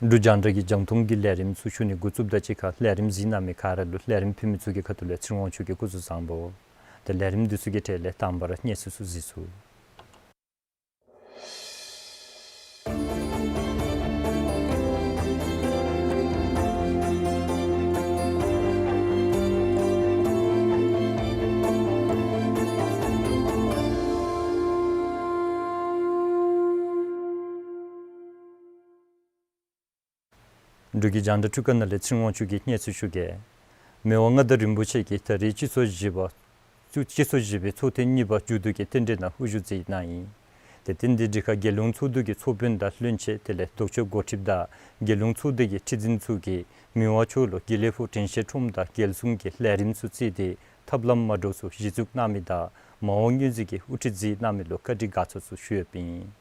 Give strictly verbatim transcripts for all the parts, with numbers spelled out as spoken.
འབྲུག་རྒྱང་བསྒྲགས་ཀྱི་རྒྱང་མཐོང་གི་ལས་རིམ་ཚུ་ཞུ་ནི་འགོ་བཙུགསཔ་ད་གཅིག་ཁར་ལས་རིམ་གཟིགས་གནང་མི་ག་ར་ལུ་ལས་རིམ་ཕུལ་མི་ཚུ་གི་ཁ་ཐུག་ལས་ཚེ་རིང་དབང་ཕྱུག་གིས་སྐུ་གཟུགས་བཟང་པོ། ཏེ་ལས་རིམ་འདི་ཚུ་གི་གྲས་ལས་དང་པ་ར་གནས་ཚུལ་ཚུ་གཟིགས་ཚུགས། འབྲུག་གི་རྒྱང་བསྒྲགས་འཕྲུལ་ཁང་ནང་ལས་ཚེ་རིང་དབང་ཕྱུག་གིས་གནས་ཚུལ་ཞུ་གེ། མི་དབང་མངའ་བདག་རིན་པོ་ཆེ་གིས་ད་རིས་སྤྱི་ཚོགས་བཞི་པ་སྤྱི་ཚོགས་བཞི་པའི་ཚོགས་ཐེངས་གཉིས་པ་མཇུག་བསྡུ་གི་རྟེན་འབྲེལ་ནང་དབུ་བཞུགས་མཛད་གནང་ཡི། ཏེ་རྟེན་འབྲེལ་འདི་ཁར་རྒྱལ་ཡོངས་ཚོགས་འདུ་གི་ཚོགས་དཔོན་དང་བློན་ཆེན་དེ་ལས་ལྡོག་ཕྱོགས་འགོ་ཁྲིདཔ་དང་རྒྱལ་ཡོངས་ཚོགས་སྡེ་གི་ཁྲི་འཛིན་ཚུ་གིས་མི་དབང་མཆོག་ལུ་དགེ་ལེགས་ཕུག་དྲན་ཤེས་ཁྲོམ་དང་རྒྱལ་སྲུང་གི་ལས་རིམ་ཚུ་བརྩིས་ཏེ་ཐབས་ལམ་མ་འདྲཝ་ཚུ་གཞི་བཙུགས་གནང་མི་དང་མ་འོངས་སྔོན་རྩིས་ཀྱི་དབུ་ཁྲིད་མཛད་གནང་མི་ལུ་བཀའ་དྲིན་དགའ་ཚོར་ཚུ་ཞུ་ཡོདཔ་ཨིན།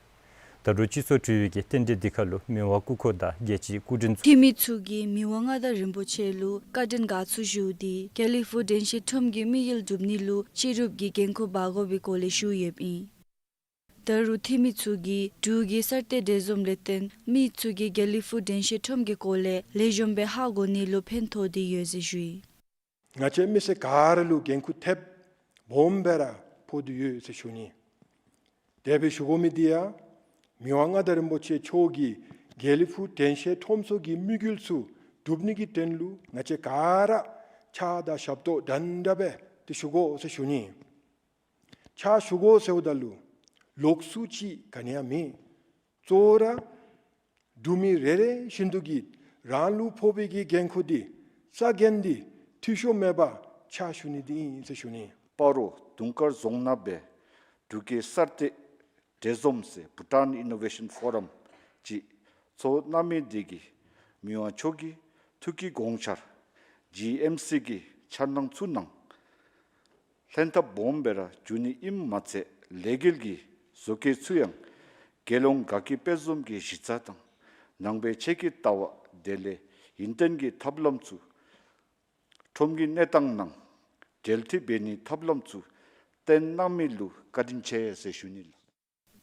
ད་རུང་སྤྱི་ཚོགས་དྲི་བའི་གི་རྟེན་འབྲེལ་འདི་ཁར་ལུ་མི་དབང་སྐུ་འཁོར་དང་རྒྱལ་སྤྱིའི་སྐུ་མགྲོན་ཚུ། འཐུས་མི་ཚུ་གིས་མི་དབང་མངའ་བདག་རིན་པོ་ཆེ་ལུ་བཀའ་དྲིན་དགའ་ཚོར་ཞུ་སྟེ་དགེ་ལེགས་ཕུག་དྲན་ཤེས་ཁྲོམ་གྱི་དམིགས་ཡུལ་འགྲུབ་ནི་ལུ་ཕྱི་རུབ་ཀྱི་འགན་ཁུར་འབག་དགོ་པའི་སྐོར་ལས་ཞུ་ཡོདཔ་ཨིན། ད་རུང་འཐུས་མི་ཚུ་གིས་འབྲུག་གི་གསར་གཏོད་འབྲེལ་འཛོམས་ལས་བརྟེན་མི་ཚུ་གིས་དགེ་ལེགས་ཕུག་དྲན་ཤེས་ཁྲོམ་གྱི་སྐོར་ལས་ལེགས་ཤོམ་སྦེ་ཧ་གོ་ནི་ལུ་ཕན་ཐོགས་ཏེ་ཡོད་ཟེར་ཞུ་ཡི། ང་བཅས་མི་སེར་ག་ར་ལུ་འགན་ཁུར་ཐེབས་སྦོམ་སྦེ་ར་ཕོག་སྟེ་ཡོད་ཟེར་ཞུ་ནི། དེ་སྦེ་ཞུ་དགོ་མི་འདི་ཡང་མི་དབང་མངའ་བདག་རིན་པོ་ཆེ་མཆོག་གིས་དགེ་ལེགས་ཕུག་དྲན་ཤེས་ཁྲོམ་ཚོགས་ཀྱི་དམིགས་ཡུལ་ཚུ་འགྲུབ་ནི་གི་དོན་ལུ་ང་བཅས་ག་ར་ཕྱག་དང་ཞབས་ཏོག་འདྲན་འདྲ་སྦེ་ཏེ་ཞུ་དགོ་ཟེར་ཞུ་ནི། ཕྱག་ཞུ་དགོ་ཟེརཝ་ད་ལུ་ལོགས་སུ་ཅིག་ག་ནི་ཡང་མེད། གཙོ་བོ་ར་འབྲུག་མི་རེ་རེ་བཞིན་དུ་གིས་རང་ལུ་ཕོག་པའི་གི་འགན་ཁུར་འདི་ས་འགན་འདི་འཐུས་ཤོར་མེད་པར་ཕྱག་ཞུ་ནི་འདི་ཨིན་ཟེར་ཞུ་ནི། སྤ་རོ་དུང་དཀར་རྫོང་ནང་སྦེ་འབྲུག་གི་གསར་གཏོད་འབྲེལ་འཛོམས་ཟེར་Bhutan Innovation Forum ཅིག་ཚོགས་གནང་མི་འདི་གིས་མི་དབང་མཆོག་གི་ཐུགས་ཀྱི་དགོངས་འཆར་ཇི་ཨེམ་སི་གི་འཆར་སྣང་ཚུ་ནང་ལྷན་ཐབས་སྦོམ་སྦེ་ར་འགྱོ་ནི་ཨིནམ་མ་ཚད་ལས་འགུལ་གྱི་བཟོ་བཀོད་ཚུ་ཡང་རྒྱལ་ཡོངས་དགའ་སྐྱིད་དཔལ་འཛོམས་ཀྱི་གཞི་རྩ་དང་ནང་པའི་ཆོས་ཀྱི་ལྟ་བ་དེ་ལས་ཡུན་བརྟན་གྱི་ཐབས་ལམ་ཚུ་ཁྲོམ་གྱི་གནས་སྟངས་ནང་འབྲེལ་མཐུད་འབད་ནིའི་ཐབས་ལམ་ཚུ་བསྟན་གནང་མི་ལུ་བཀའ་དྲིན་ཆེ་ཟེར་ཞུ་ནི་ལགས།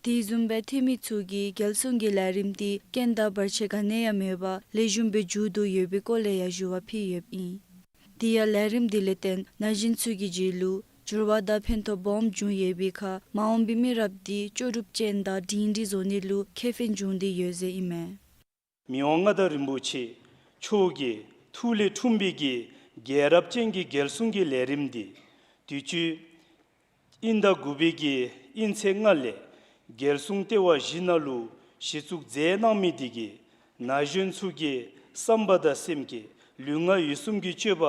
དེ་བཟུམ་སྦེ་འཐུས་མི་ཚུ་གིས་རྒྱལ་སྲུང་གི་ལས་རིམ་འདི་རྐྱེན་དང་བར་ཆད་ག་ནི་ཡང་མེད་པར་ལེགས་ཤོམ་སྦེ་མཇུག་བསྡུ་ཡོད་པའི་སྐོར་ལས་ཡང་ཞུ་བ་ཕུལ་ཡོདཔ་ཨིན། དེ་ཡང་ལས་རིམ་འདི་ལས་བརྟེན་ན་གཞོན་ཚུ་གི་རྒྱུད་ལུ་འགྱུར་བ་དང་ཕན་ཐོགས་སྦོམ་བྱུང་ཡོད་པའི་ཁར་མ་འོངས་པའི་མི་རབས་འདི་ལྕོགས་གྲུབ་ཅན་དང་སྒྲིང་སྒྲིང་བཟོ་ནི་ལུ་ཁེ་ཕན་བྱུང་སྟེ་ཡོད་ཟེར་ཨིན་མས། མི་དབང་མངའ་བདག་རིན་པོ་ཆེ་མཆོག་གི་ཐུགས་ལས་འཁྲུངས་པའི་གི་རྒྱལ་རབས་ཅན་གྱི་རྒྱལ་སྲུང་གི་ལས་རིམ་འདི་དུས་ཅི་དབྱིན་ཟླ་དགུ་པའི་གི་དབྱིན་ཚེས་ལྔ་ལས་རྒྱལ་སྲུང་ལྟེ་བ་བཞི་ནང་ལུ་གཞི་བཙུགས་མཛད་གནང་མི་འདི་གིས་ན་གཞོན་ཚུ་གི་བསམ་པ་དང་སེམས་ཀྱི་ལུས་ངག་ཡིད་གསུམ་གྱི་སྤྱོད་པ་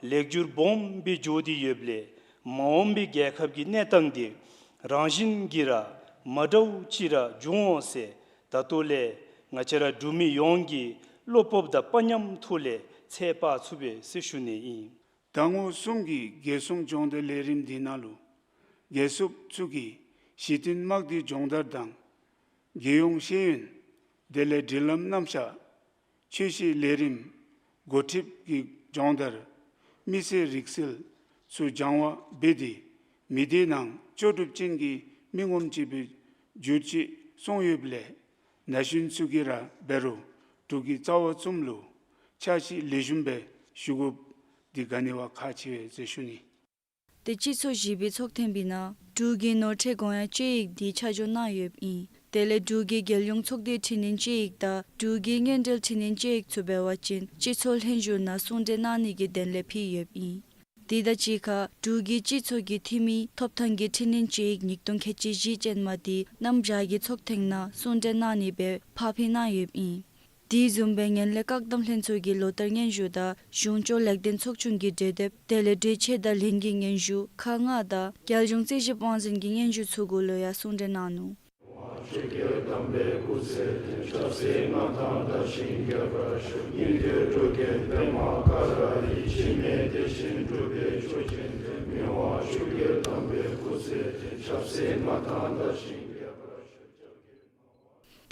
ལེགས་བསྒྱུར་སྦོམ་སྦེ་འགྱོ་སྟེ་ཡོདཔ་ལས་མ་འོངས་པའི་རྒྱལ་ཁབ་ཀྱི་གནས་སྟངས་འདི་རང་བཞིན་གྱིས་ར་མ་འདྲཝ་ཅིག་ར་འབྱུང་འོང་ཟེར་ད་ལྟོ་ལས་ང་བཅས་ར་འབྲུག་མི་ཡོངས་ཀྱི་བློ་སྤོབས་དང་དཔའ་ཉམས་ཐོག་ལས་ཚད་དཔག་ཚུགས་པས་ཟེར་ཞུ་ནི་ཨིན། ཟླ་ངོ་གསུམ་གྱི་རྒྱལ་སྲུང་སྦྱོང་བརྡར་ལས་རིམ་འདི་ནང་ལུ་རྒྱལ་སྲུངཔ་ཚུ་གིས་གཞི་རྟེན་དམག་སྡེའི་སྦྱོང་བརྡར་དང་རྒྱལ་ཡོངས་ཤེས་ཡོན་དེ་ལས་སྒྲིག་ལམ་རྣམ་གཞག་ཆོས་སྲིད་ལས་རིམ་འགོ་ཁྲིདཔ་ཀྱི་སྦྱོང་བརྡར་མི་སེར་རིག་རྩལ་ཚུ་སྦྱང་བ་འབད་དེ་མི་སྡེ་ནང་ལྕོགས་གྲུབ་ཅན་གྱི་མི་ངོམ་ཅིག་སྦེ་འགྱུར་ཅི་གསུངས་ཡོདཔ་ལས་ན་གཞོན་ཚུ་གིས་ར་འབད་རུང་འབྲུག་གི་རྩ་བ་བཙུགསམ་ལུ་ཕྱག་ཕྱིད་ལེགས་ཤོམ་སྦེ་ཞུ་དགོཔ་འདི་ག་ནི་བ་ཁག་ཆེ་བས་ཟེར་ཞུ་ནི། ཏེ་སྤྱི་ཚོགས་བཞི་པའི་ཚོགས་ཐེངས་པའི་ནང་འབྲུག་གི་ནོར་ཁྲལ་དགོངས་ཡངས་དཔྱད་ཡིག་འདི་ཆ་འཇོག་གནང་ཡོདཔ་ཨིན། དེ་ལས་འབྲུག་གི་རྒྱལ་ཡོངས་ཚོགས་སྡེའི་འཕྲི་སྣོན་དཔྱད་ཡིག་དང་འབྲུག་གི་དངུལ་འབྲེལ་འཕྲི་སྣོན་དཔྱད་ཡིག་ཚུ་འབད་བ་ཅིན་སྤྱི་ཚོགས་ལྷན་བཞུགས་ནང་གསུང་གྲོས་གནང་ནི་གི་དོན་ལས་ཕུལ་ཡོདཔ་ཨིན། དེ་དང་གཅིག་ཁར་འབྲུག་གི་སྤྱི་ཚོགས་ཀྱི་འཐུས་མི་ཐོབ་ཐང་གི་འཕྲི་སྣོན་དཔྱད་ཡིག་ཉིས་སྟོང་ཁལ་གཅིག་བཞི་ཅན་མ་འདི་གནམ་བྱཱར་གྱི་ཚོགས་ཐེངས་ནང་གསུང་གྲོས་གནང་ནི་སྦེ་ཕར་ཕུལ་གནང་ཡོདཔ་ཨིན། དེ་བཟུམ་སྦེ་ངན་ལྷད་བཀག་སྡོམ་ལྷན་ཚོགས་ཀྱི་ལོ་བསྟར་སྙན་ཞུ་དང་གཞུང་སྐྱོང་ལེགས་ལྡན་ཚོགས་ཆུང་གི་གྲོས་འདེབས་དེ་ལས་གྲོས་ཆོད་དང་ལྷན་རྒྱས་སྙན་ཞུ་ཁག་ལྔ་དང་རྒྱལ་གཞུང་རྩིས་ཞིབ་དབང་འཛིན་གྱི་སྙན་ཞུ་ཚུ་གུ་ལུ་ཡང་གསུང་གྲོས་གནང་ནུག།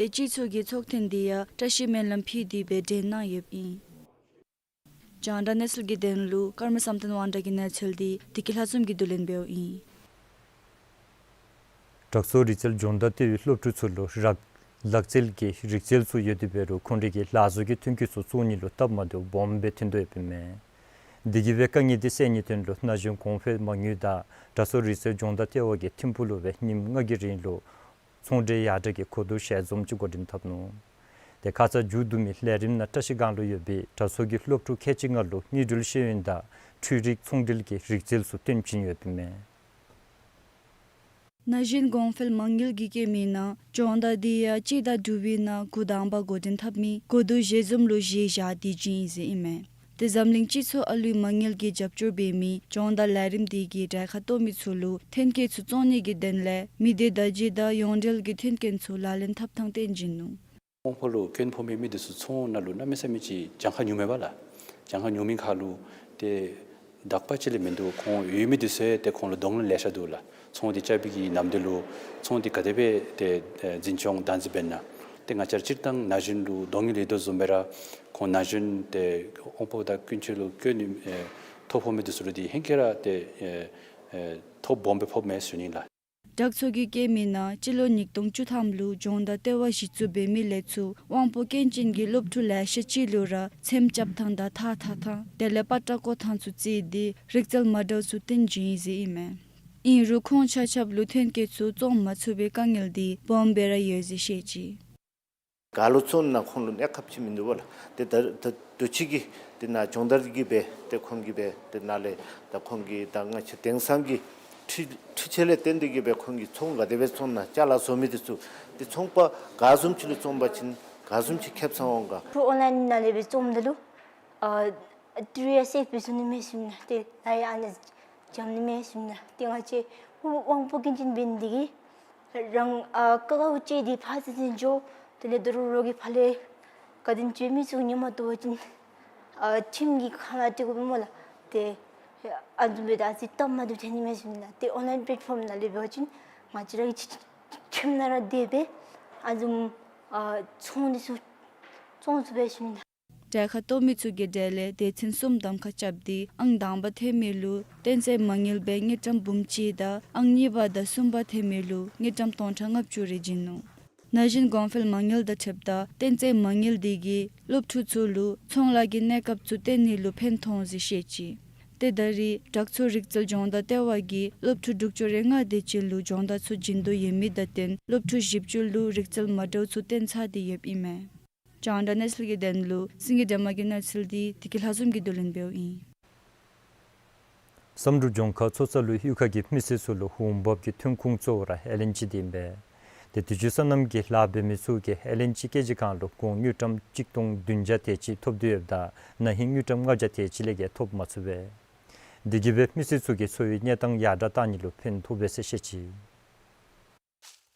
ཏེ་སྤྱི་ཚོགས་ཀྱི་ཚོགས་ཐེངས་འདི་ཡང་བཀྲ་ཤིས་སྨོན་ལམ་ཕུལ་ཏེ་སྦེ་གྲོས་གནང་ཡོདཔ་ཨིན། རྒྱང་བསྒྲགས་གནས་ཚུལ་གྱི་དོན་ལུ་ཀརྨ་བསམ་གཏན་དབང་གྲགས་ཀྱི་གནས་ཚུལ་འདི་བདེ་སྐྱིད་ལྷ་འཛོམས་ཀྱིས་བསྡུ་ལེན་འབདཝ་ཨིན། དྲག་མཚོ་རིག་རྩལ་སྦྱོང་བརྡར་ལྟེ་བའི་སློབ་ཕྲུག་ཚུ་ལུ་རག་ལག་རྩལ་གྱི་རིག་རྩལ་ཚུ་ཡོད་དེ་འབད་རུང་ཁོང་རའི་གི་ལག་བཟོ་གི་ཐོན་སྐྱེད་ཚུ་བཙོང་ནི་ལུ་སྟབས་མ་བདེཝ་སྦོམ་སྦེ་ཐོན་དོ་ཡོདཔ་ཨིན་མས། དེ་གིས་སྦེ་དཀའ་ངལ་འདི་སེལ་ནིའི་དོན་ལུ་ན་གཞོན་གོང་འཕེལ་མ་དངུལ་དང་དྲག་མཚོ་རིག་རྩལ་སྦྱོང་བརྡར་ལྟེ་བ་གིས་ཐིམ་ཕུག་ལུ་སྦེ་ཉིནམ་ལྔ་གི་རིང་ལུ་ཚོང་འབྲེལ་ཡར་དྲག་གི་གོ་བསྡུར་ཞལ་འཛོམས་ཅིག་འགོ་འདྲེན་འཐབ་ནུག། ཏེ་ཁ་ཙ་མཇུག་བསྡུ་མི་ལས་རིམ་ནང་བཀྲ་ཤིས་སྒང་ལུ་ཡོད་པའི་དྲག་མཚོ་གི་སློབ་ཕྲུག་ཁལ་གཅིག་ལྔ་ལུ་དངུལ་འབྲེལ་ཤེས་ཡོན་དང་འཕྲུལ་རིག་ཚོང་འབྲེལ་གྱི་རིག་རྩལ་ཚུ་སྟོན་བྱིན་ཡོདཔ་ཨིན་མས། ན་གཞོན་གོང་འཕེལ་མ་དངུལ་གྱིས་བཀོད་མི་ནང་སྦྱོང་བརྡར་འདི་ཡང་སྤྱི་ཟླ་དྲུག་པའི་ནང་འགོ་དང་པ་འགོ་འདྲེན་འཐབ་མི་གོ་བསྡུར་ཞལ་འཛོམས་ལུ་གཞི་བཞག་སྟེ་བྱིན་ཡི་ཟེར་ཨིན་མས། ཏེ་འཛམ་གླིང་སྤྱི་ཚོགས་ཨ་ལུའི་མ་དངུལ་གྱིས་རྒྱབ་སྐྱོར་འབད་མི་སྦྱོང་བརྡར་ལས་རིམ་འདི་གིས་གྲལ་ཁར་གཏོགས་མི་ཚུ་ལུ་ཐོན་སྐྱེད་ཚུ་བཙོང་ནི་གི་དོན་ལས་མི་སྡེ་བརྡ་བརྒྱུད་དང་ཡོངས་འབྲེལ་གྱི་མཐུན་རྐྱེན་ཚུ་ལག་ལེན་འཐབ་ཐངས་སྟོན་བྱིན་ནུག། དབང་པོ་ལུ་སྐྱོན་ཕོག་མི་མི་འདི་ཚུ་ཚོང་ནང་ལུ་གནམ་མེད་ས་མེད་ཅིག་གྱངས་ཁ་ཉུང་མས་པ་ལགས། གྱངས་ཁ་ཉུང་མི་ཁར་ལུ་ཏེ་དག་པ་ཅིག་ལས་མིན་འདུག། ཁོང་ཡོད་མི་འདི་ཚུ་ཡང་ཏེ་ཁོང་ལུ་གདོང་ལེན་ལེ་ཤ་འདུག་ལགས། ཚོང་འདི་རྐྱབ་པའི་གི་ནམ་དུས་ལུ་ཚོང་འདི་ག་དེ་སྦེ་ཏེ་ཨེ་འཛིན་སྐྱོང་བདག་འཛིན་འབད་ན། ཏེ་ང་བཅས་ར་སྤྱིར་བཏང་ན་གཞོན་ལུ་གདོང་ལེན་ཡོད་དོ་བཟུམ་སྦེ་ར་ཁོང་ན་གཞོན་ཏེ་དབང་པོ་དང་ཀུན་སྤྱོད་ལུ་སྐྱོན་ཨེ་ཐོ་ཕོག་མི་འདི་ཚུ་ལུ་ཏེ་ཧེང་སྐལ་ར་ཏེ་ཨེ་ཨེ་ཐོ་སྦོམ་སྦེ་ཕོགཔ་མས་ཟེར་ཞུ་ནི་ལགས། དྲག་མཚོ་གིས་བཀོད་མི་ནང་སྤྱི་ལོ་ཉིས་སྟོང་བཅུ་ཐམ་ལུ་སྦྱོང་བརྡར་ལྟེ་བ་གཞི་བཙུགས་འབད་མི་ལས་ཚུར་དབང་པོ་སྐྱོན་ཅན་གྱི་སློབ་ཕྲུག་ལེ་ཤ་ཅིག་ལུ་ར་ཚེམ་རྐྱབ་ཐངས་དང་ཐགས་འཐག་ཐངས་དེ་ལས་པ་ཏྲ་བཀོ་ཐངས་ཚུ་བརྩིས་ཏེ་རིག་རྩལ་མ་འདྲཝ་ཚུ་སྟོན་བྱིན་ཡི་ཟེར་ཨིན་མས། ཨིན་རུང་ཁོང་ཆ་ཁྱབ་ལུ་ཐོན་སྐྱེད་ཚུ་བཙོང་མ་ཚུགས་པའི་དཀའ་ངལ་འདི་སྦོམ་སྦེ་ར་ཡོད་ཟེར་བཤད་ཅི། ག་ལུ་བཙོང་ན་ཁོང་ལུ་གནས་སྐབས་ཅིག་མིན་འདུག་པ་ལགས། ཏེ་ད་ད་དུས་ཅི་གི་ཏེ་ནཱ་སྦྱོང་བརྡར་གྱིས་སྦེ་ཏེ་ཁོང་གིས་སྦེ་ཏེ་ནཱ་ལས་ད་ཁོང་གིས་ད་ང་བཅས་དེང་སང་གི་འཕྲུལ་འཕྲུལ་ཆས་ལས་བརྟེན་ཏེ་གིས་སྦེ་ཁོང་གིས་ཚོང་ག་དེ་སྦེ་བཙོང་ན་ཅ་ལ་བཟོ་མི་འདི་ཚུ་ཏེ་ཚོང་པ་ག་བཟུམ་ཅིག་ལུ་བཙོང་པ་ཅིན་ག་བཟུམ་ཅིག་ཁེབ་ས་འོང་ག། ཁོང་ཨོན་ལཱའིན་ནང་ལས་སྦེ་བཙོངམ་ད་ལུ་ཨ་ཏི་རུ་ཡང་སེབ་སྦེ་བཟོ་ནི་མས་ཟེར་ཨིན་མས། ཏེ་ལཱ་ཡང་ཨ་ནཱ་འཇམ་ནི་མས་ཟེར་ཨིན་མས། ཏེ་ང་བཅས་དབང་པོ་སྐྱོན་ཅན་འབད་ནི་འདི་གིས་རང་ཨ་ཀ་ཀ་བུ་ཅིག་འདི་ཕར་ཚུར་འཛིན་འགྱོ། དེ་ལས་དོ་རུང་རོགས་ཀྱིས་ཕར་ལས་ག་དེམ་ཅིག་མི་ཚུ་ཉན་མ་བཏུབ་པ་ཅིན་ཨ་ཁྲིམས་ཀྱི་ཁ་ནང་སྟེར་དགོ་པས་སྨོ་ལགས། ཏེ་ཨ་བཟུམ་སྦེ་ད་ཨ་ཙི་སྟབས་མ་བདེཝ་ཐོན་ནི་མས་ཟེར་ཨིན་མས། ཏེ་ཨོན་ལཱའིན་པེ་ལེཊ་ཕོམ་ནང་ལས་འབད་བ་ཅིན་ང་བཅས་ར་གི་ཁྱིམ་ནང་ར་སྡོད་སྦེ་ཨ་བཟུམ་ཨ་ཚོང་འདི་ཚུ་བཙོང་ཚུགས་པས་ཟེར་ཨིན་མས། གྲལ་ཁར་གཏོགས་མི་ཚུ་གི་གྲས་ལས་སྡེ་ཚན་གསུམ་གདམ་ཁ་རྐྱབ་སྟེ་ཨང་དང་པ་ཐོན་མི་ལུ་གཏན་ཚད་མ་དངུལ་སྦེ་དངུལ་ཀྲམ་འབུམ་གཅིག་དང་ཨང་གཉིས་པ་དང་གསུམ་པ་ཐོན་མི་ལུ་དངུལ་ཀྲམ་སྟོང་ཕྲག་ལྔ་བཅུ་རེ་བྱིན་ནུག། ན་གཞོན་གོང་འཕེལ་མ་དངུལ་དང་འཁྲིལཝ་ད་གཏན་ཚད་མ་དངུལ་འདི་གིས་སློབ་ཕྲུག་ཚུ་ལུ་ཚོང་ལཱ་གི་གནས་སྐབས་ཚུ་སྟོན་ནི་ལུ་ཕན་ཐོགས་ཟེར་བཤད་ཅི། ཏེ་ད་རེས་དྲག་མཚོ་རིག་རྩལ་སྦྱོང་བརྡར་ལྟེ་བ་གིས་སློབ་ཕྲུག་དྲུག་ཅུ་རེ་ལྔ་དེ་ཅིག་ལུ་སྦྱོང་བརྡར་ཚུ་བྱིན་དོ་ཡོད་མི་དང་བསྟུན་སློབ་ཕྲུག་བཞི་བཅུ་ལུ་རིག་རྩལ་མ་འདྲཝ་ཚུ་སྟོན་ཚར་ཏེ་ཡོདཔ་ཨིན་མས། རྒྱང་བསྒྲགས་གནས་ཚུལ་གྱི་དོན་ལུ་སེང་གེ་སྒྲོལ་མ་གི་གནས་ཚུལ་འདི་བདེ་སྐྱིད་ལྷ་འཛོམས་ཀྱིས་བསྡུ་ལེན་འབདཝ་ཨིན། བསམ་གྲུབ་ལྗོངས་མཁར་མཚོ་རྩ་ལུ་གཡུས་ཁ་གི་མི་སེར་ཚུ་ལུ་འོང་འབབ་ཀྱི་ཐོན་ཁུངས་གཙོ་བོ་ར་ཨེ་ལེན་ཅི་འདི་ཨིན་པས། ཏེ་དུས་ཅི་སོ་ནམ་གྱི་ལཱ་འབད་མི་ཚུ་གིས་ཨེ་ལེན་ཅི་ཀེ་ཇི་གང་ལུ་གོང་དངུལ་ཀྲམ་གཅིག་སྟོང་བདུན་བརྒྱ་དེ་ཅིག་ཐོབ་སྟེ་ཡོདཔ་ད་ན་ཧིང་དངུལ་ཀྲམ་ལྔ་བརྒྱ་དེ་ཅིག་ལས་བརྒལ་ཐོབ་མ་ཚུགས་པས། དེ་གིས་སྦེ་མི་སེར་ཚུ་གི་འཚོ་བའི་གནས་སྟངས་ཡར་དྲག་གཏང་ནི་ལུ་ཕན་ཐོགས་པས་ཟེར་བཤད་ཅི།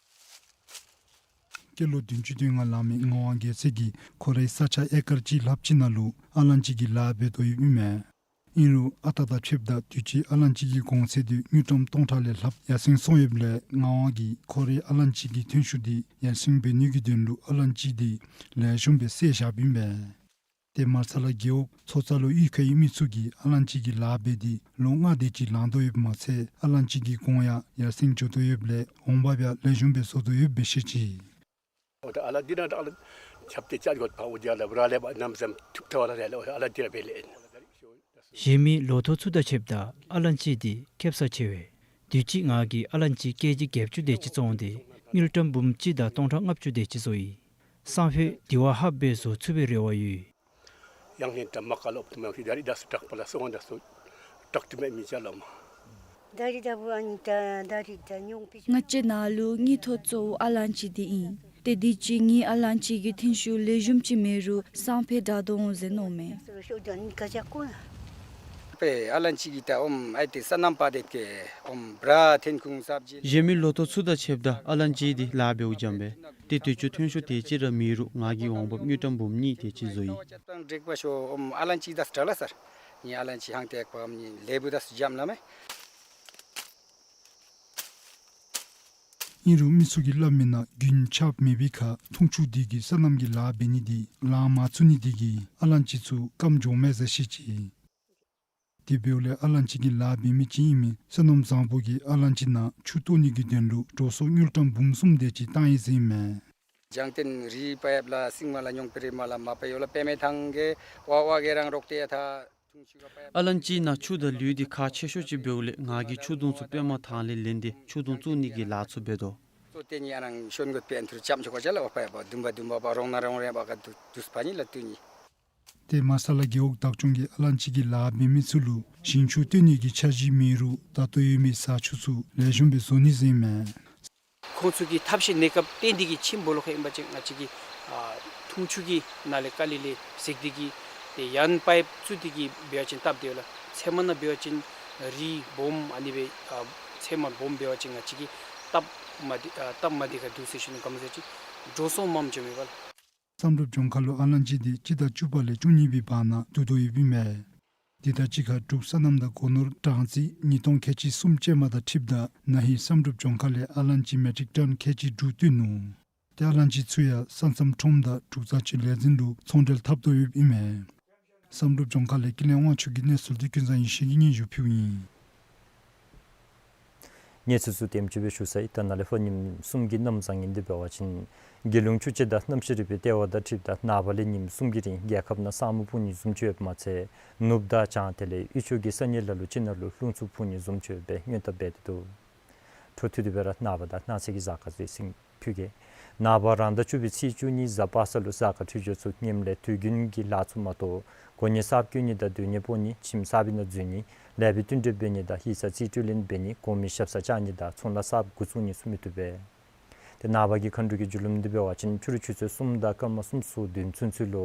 སྐྱེས་ལོ་བདུན་ཅུ་དོན་ལྔ་ལང་མི་ངག་དབང་རྒྱལ་མཚན་གྱིས་ཁོ་རའི་ས་ཆ་ཨེ་ཀར་གཅིག་ལྷགཔ་ཅིག་ནང་ལུ་ཨ་ལན་ཅི་གི་ལཱ་འབད་དོ་ཡོདཔ་ཨིན་མས། ཨིན་རུང་ཨ་རྟག་དང་ཕྱདཔ་ད་དུས་ཅི་ཨ་ལན་ཅི་གི་གོང་ཚད་འདི་དངུལ་ཀྲམ་སྟོང་ཕྲག་ལས་ལྷགཔ་ཡར་སེང་སོང་ཡོདཔ་ལས་ངག་དབང་གིས་ཁོ་རའི་ཨ་ལན་ཅི་གི་ཐོན་ཤུགས་འདི་ཡར་སེང་འབད་ནི་གི་དོན་ལུ་ཨ་ལན་ཅི་འདི་ལེགས་ཤོམ་སྦེ་བསལ་བཞགཔ་ཨིན་པས། ཏེ་མར་ཚ་ལ་རྒེད་འོག་མཚོ་རྩ་ལུ་གཡུས་ཁའི་མི་ཚུ་གིས་ཨ་ལན་ཅི་གི་ལཱ་འབད་དེ་ལོ་ལྔ་དེ་ཅིག་ལང་དོ་ཡོདཔ་མ་ཚད་ཨ་ལན་ཅི་གི་གོང་ཡང་ཡར་སེང་འགྱོ་དོ་ཡོདཔ་ལས་འོང་འབབ་ཡང་ལེགས་ཤོམ་སྦེ་བཟོ་དོ་ཡོདཔ་སྦེ་བཤད་ཅི། འོ་ད་ཨ་ལ་འདི་ནང་ད་ཨ་ལ་ཁྱབ་སྟེ་བཅའ་དགོ་པ་འོ་འདི་ཨ་ལ་ར་ལས་པ་ནམ་ཙམ་ཐུབ་ཐབས་ཨ་ལ་ར་ལས་ཨ་ལ་འདི་ར་འབད་ལས་ཨིན། གཞན་མི་ལོ་ཐོག་ཚུ་དང་ཕྱདཔ་ད་ཨ་ལན་ཅི་འདི་ཁེབ་ས་ཆེ་བས། དུས་ཅི་ང་གིས་ཨ་ལན་ཅི་ཀེ་ཇི་བརྒྱད་ཅུ་དེ་ཅིག་བཙོང་སྟེ་དངུལ་ཀྲམ་འབུམ་གཅིག་དང་སྟོང་ཕྲག་ལྔ་བཅུ་དེ་ཅིག་བཟོ་ཡི། སང་ཕོད་དེ་བ་ལྷགཔ་སྦེ་བཟོ་ཚུགས་པའི་རེ་བ་ཡོད། ཡང་ཧིང་དྲག་མ་ཀ་ལོག་ཏུ་མ་ཤི་ད་རི་ད་སུ་དྲག་པ་ལ་སོང་ད་སུ་དྲག་ཏུ་མེད་མི་ཅ་ལ་མ། ད་རི་ད་བུ་ཨ་ནི་ད་ད་རི་ད་ཉོང་པི། ང་བཅས་ནང་ལུ་དངུལ་ཐོག་གཙོ་བོ་ཨ་ལན་ཅི་འདི་ཨིན། ཏེ་དུས་ཅི་ངེའི་ཨ་ལན་ཅི་གི་ཐོན་ཤུགས་ལེགས་ཤོམ་ཅིག་མེད་རུང་སང་ཕོད་དྲག་དོ་འོང་ཟེར་མནོཝ་མས། པེ་ཨ་ལན་ཅི་གི་ད་ཨོམ་ཨའི་ཏེ་སོ་ནམ་པ་དེ་ཀེ་ཨོམ་བྲ་ཐེན་ཁུང་སབ་ཇི་གཞན་མི་ལོ་ཐོག་ཚུ་དང་ཕྱདཔ་ད་ཨ་ལན་ཅི་འདི་ལཱ་འབདཝ་འཇམ་པས། ཏེ་དུས་ཅི་ཐོན་ཤུགས་དེ་ཅིག་ར་མེད་རུང་ང་གིས་འོང་འབབ་དངུལ་ཀྲམ་འབུམ་གཉིས་དེ་ཅིག་བཟོ་ཡི། ཨོམ་ཨ་ལན་ཅི་དང་སི་ཊ་ལ་སར་ངེའི་ཨ་ལན་ཅི་ཧང་ཏེ་ཀ་བ་ཨམ་ནི་ལེབ་བུ་དང་སི་ཇམ་ལ་མེ། ཨིན་རུང་མི་ཚུ་གིས་སླབ་མི་ནང་རྒྱུན་ཆགཔ་མེད་པའི་ཁར་འཐུང་ཆུ་དེ་གིས་སོ་ནམ་གྱི་ལཱ་འབད་ནི་དེ་ལང་མ་ཚུགས་ནི་དེ་གིས་ཨ་ལན་ཅི་ཚུ་སྐམ་འགྱོཝ་མས་ཟེར་བཤད་ཅི། དེ་འབདཝ་ལས་ཨ་ལན་ཅི་གི་ལཱ་འབད་མི་ཅིག་ཨིན་མི་སོ་ནམ་བཟང་པོ་གིས་ཨ་ལན་ཅི་ནང་ཆུ་གཏོར་ནི་གི་དོན་ལུ་འགྲོ་སོང་དངུལ་ཀྲམ་འབུམ་གསུམ་དེ་ཅིག་བཏང་ཡི་ཟེར་ཨིན་མས། ལྗང་ཐན་རི་པ་ཡབ་ལ་སིང་མ་ལ་ཉོང་པེ་རི་མ་ལ་མ་པ་ཡོད་ལ་པེ་མེ་ཐང་གི་ཝ་ཝ་གི་རང་རོག་ཏེ་ཡ་ཐ་ཐུང་ཆུ་ག་པ་ཡབ། ཨ་ལན་ཅི་ནང་ཆུ་དང་ལུད་འདི་ཁག་ཆེ་ཤོས་ཅིག་འབདཝ་ལས་ང་གིས་ཆུ་དུང་ཚུ་པེ་མ་ཐང་ལས་ལེན་ཏེ་ཆུ་དུང་བཙུགས་ནི་གི་ལཱ་ཚུ་འབད་དོ། ཚོ་ཏེ་ནི་ཨ་ནང་ཤོན་གོ་པེན་ཐུར་ལྕམ་ཆོ་ག་ཅ་ལ་བ་པ་ཡབ་བ་དུམ་བ་དུམ་བ་བ་རོང་ན་རོང་རེ་བ་ག་དུ་དུས་པ་ནི་ལ་ཏུ་ནི། ཏེ་མ་ས་ལ་རྒེད་འོག་བདག་སྐྱོང་གིས་ཨ་ལན་ཅི་གི་ལཱ་འབད་མི་ཚུ་ལུ་ཞིང་ཆུ་བཏོན་ནི་གི་འཆར་གཞི་མེད་རུང་ད་ལྟོ་ཡོད་མི་ས་ཆུ་ཚུ་ལེགས་ཤོམ་སྦེ་བཟོ་ནི་ཟེར་ཨིན་མས། ཁོང་ཚུ་གིས་ཐབས་ཤེས་གནས་སྐབས་བརྟན་དེ་གི་ཆེན་པོ་ལོ་ཁ་ཨིན་པ་ཅིན་ང་བཅས་ཀྱིས་ཨ་འཐུང་ཆུ་གི་ནང་ལས་དཀའ་ལས་ལས་སེལ་ཏེ་གི་ཏེ་ཡང་པ་ཡབ་བཙུགས་ཏེ་གི་འབད་བ་ཅིན་སྟབས་བདེ་ལ་ཚལ་མ་ནང་འབད་བ་ཅིན་རི་སྦོམ་ཨ་ནི་སྦེ་ཨ་ཚལ་མ་སྦོམ་འབད་བ་ཅིན་ང་བཅས་ཀྱིས་སྟབས་མ་བདེ་ཨ་སྟབས་མ་བདེ་ཁ་འདུག་ཟེར་ཞུ་ནི། ག་མོ་ཟེར་ཅིན་འགྲོ་སོང་མངམ་ཅིག་མེད་པ་ལ། བསམ་གྲུབ་ལྗོངས་མཁར་ལུ་ཨ་ལན་ཅི་དེ་སྤྱི་ཟླ་བཅུ་པ་ལས་བཅུ་གཉིས་པའི་བར་ན་བསྡུ་དོ་ཡོདཔ་ཨིན་མས། དེ་དང་གཅིག་ཁར་འབྲུག་སོ་ནམ་དང་སྒོ་ནོར་གྲངས་རྩིས་ཉིས་སྟོང་ཁལ་གཅིག་གསུམ་ཅན་མ་དང་འཁྲིལཝ་ད་ན་ཧིང་བསམ་གྲུབ་ལྗོངས་མཁར་ལས་ཨ་ལན་ཅི་མེ་ཊིག་ཊོན་ཁལ་གཅིག་དྲུག་བཏོན་ནུག། ཏེ་ཨ་ལན་ཅི་ཚུ་ཡང་ས་མཚམས་ཁྲོམ་དང་འབྲུག་རྫ་ཆུའི་ལས་འཛིན་ལུ་ཚོང་འབྲེལ་འཐབ་དོ་ཡོདཔ་ཨིན་མས། བསམ་གྲུབ་ལྗོངས་མཁར་ལས་ཀུན་ལེགས་དབང་ཕྱུག་གི་གནས་ཚུལ་འདི་ཀུན་བཟང་ཡེ་ཤེས་ཀྱིས་སྙན་ཞུ་ཕུལཝ་ཨིན། གནས་ཚུལ་ཚུ་དེམ་ཅིག་སྦེ་ཞུ་ཚར་ཡི། ད་ནཱ་ལས་ཕར་ཉིནམ་གསུམ་གྱི་གནམ་བཟང་ངན་འདི་འབད་བ་ཅིན་རྒྱལ་ཡོངས་ཆུ་དཔྱད་དང་གནམ་གཤིས་རིག་པའི་ལྟེ་བ་དང་འཁྲིལཝ་ད་ནངས་པ་ལས་ཉིནམ་གསུམ་གྱི་རིང་རྒྱལ་ཁབ་ནང་ས་སྨུག་སྤུབ་ནི་བཟུམ་ཅིག་ཡོདཔ་མ་ཚད་ནུབ་དང་བྱང་དེ་ལས་དབུས་ཕྱོགས་ཀྱི་ས་གནས་ལ་ལུ་ཅིག་ནང་ལུ་རླུང་འཚུབ་འཕུ་ནི་བཟུམ་ཅིག་ཡོད་པའི་སྔོན་བརྡ་འབད་དེ་འདུག། འཕྲོ་མཐུད་དེ་སྦེ་ར་ནངས་པ་དང་གནངས་ཚེ་གི་གཟའ་སྐར་ཚུ་ཡང་གསན་ཕུལ་གེ། ནངས་པ་རང་ཟླ་བཅུ་པའི་ཚེས་བཅུ་གཉིས་གཟའ་པ་སངས་ལུ་གཟའ་སྐར་འཕྲོད་སྦྱོར་ཚུ་ངནམ་ལས་དུས་རྒྱུན་གྱི་ལཱ་ཚུ་མ་གཏོགས་གོ་གནས་གསརཔ་བསྐོ་ནི་དང་སྡོད་གནས་སྤོ་ནི་ཁྱིམ་གསར་པའི་ནང་འཛུལ་ནི་ལེགས་པའི་བསྟུན་གྲོས་འབད་ནི་དང་ཡིག་ཚང་རྩིས་སྤྲོད་ལེན་འབད་ནི་གོང་མའི་ཞབས་སར་བཅར་ནི་དང་ཚོང་ལཱ་གསརཔ་འགོ་བཙུགས་ནི་ཚུ་མི་བཏུབ་པས། ཏེ་ནངས་པ་གི་མཁའ་འགྲོ་གི་རྒྱུ་ལམ་འདི་འབད་བ་ཅིན་ཕྱི་རུ་ཆུ་ཚོད་གསུམ་དང་སྐར་མ་སུམ་ཅུ་སོ་བདུན་ཚུན་ཚོད་ལུ་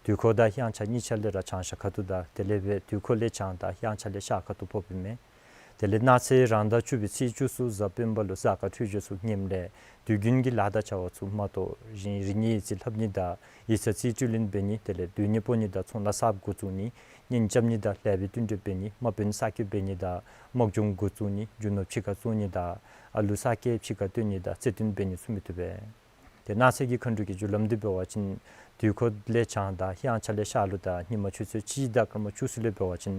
དུས་འཁོར་དང་དབྱངས་འཆར་གཉིས་ཆ་ལས་ར་བྱང་ཤར་ཁ་ཐུག་དང་དེ་ལས་སྦེ་དུས་འཁོར་ལས་བྱང་དང་དབྱངས་འཆར་ལས་ཤར་ཁ་ཐུག་ཕོགཔ་ཨིན་མས། དེ་ལས་གནངས་ཚེ་རང་ཟླ་བཅུ་པའི་ཚེས་བཅུ་གསུམ་གཟའ་སྤེན་པ་ལུ་གཟའ་སྐར་འཕྲོད་སྦྱོར་ཚུ་ངནམ་ལས་དུས་རྒྱུན་གྱི་ལཱ་དང་བྱ་བ་ཚུ་མ་གཏོགས་རིག་གནས་ཡིག་རྩིས་ལྷབ་ནི་དང་ཡིག་ཚང་རྩིས་སྤྲོད་ལེན་འབད་ནི་དེ་ལས་སྡོད་གནས་སྤོ་ནི་དང་ཚོང་ལཱ་གསརཔ་འགོ་བཙུགས་ནི་གཉེན་རྐྱབ་ནི་དང་ལེགས་པའི་བསྟུན་གྲོས་འབད་ནི་དམག་དཔོན་གསར་བསྐོ་འབད་ནི་དང་དམག་སྦྱོང་འགོ་བཙུགས་ནི་རྒྱུ་ནོར་ཕྱི་ཁར་བཙོང་ནི་དང་ཨ་ལུ་གསར་སྐྱེས་ཕྱི་ཁར་བཏོན་ནི་དང་བརྩེ་དུང་འབད་ནི་ཚུ་མི་བཏུབ་པས། ཏེ་གནངས་ཚེ་གི་མཁའ་འགྲོ་གི་རྒྱུ་ལམ་འདི་འབད་བ་ཅིན་དུས་འཁོར་ལས་བྱང་དང་དབྱངས་འཆར་ལས་ཤར་ལུ་དང་ཉིན་མ་ཆུ་ཚོད་གཅིག་དང་སྐར་མ་བཅུ་གསུམ་ལུ་འབད་བ་ཅིན་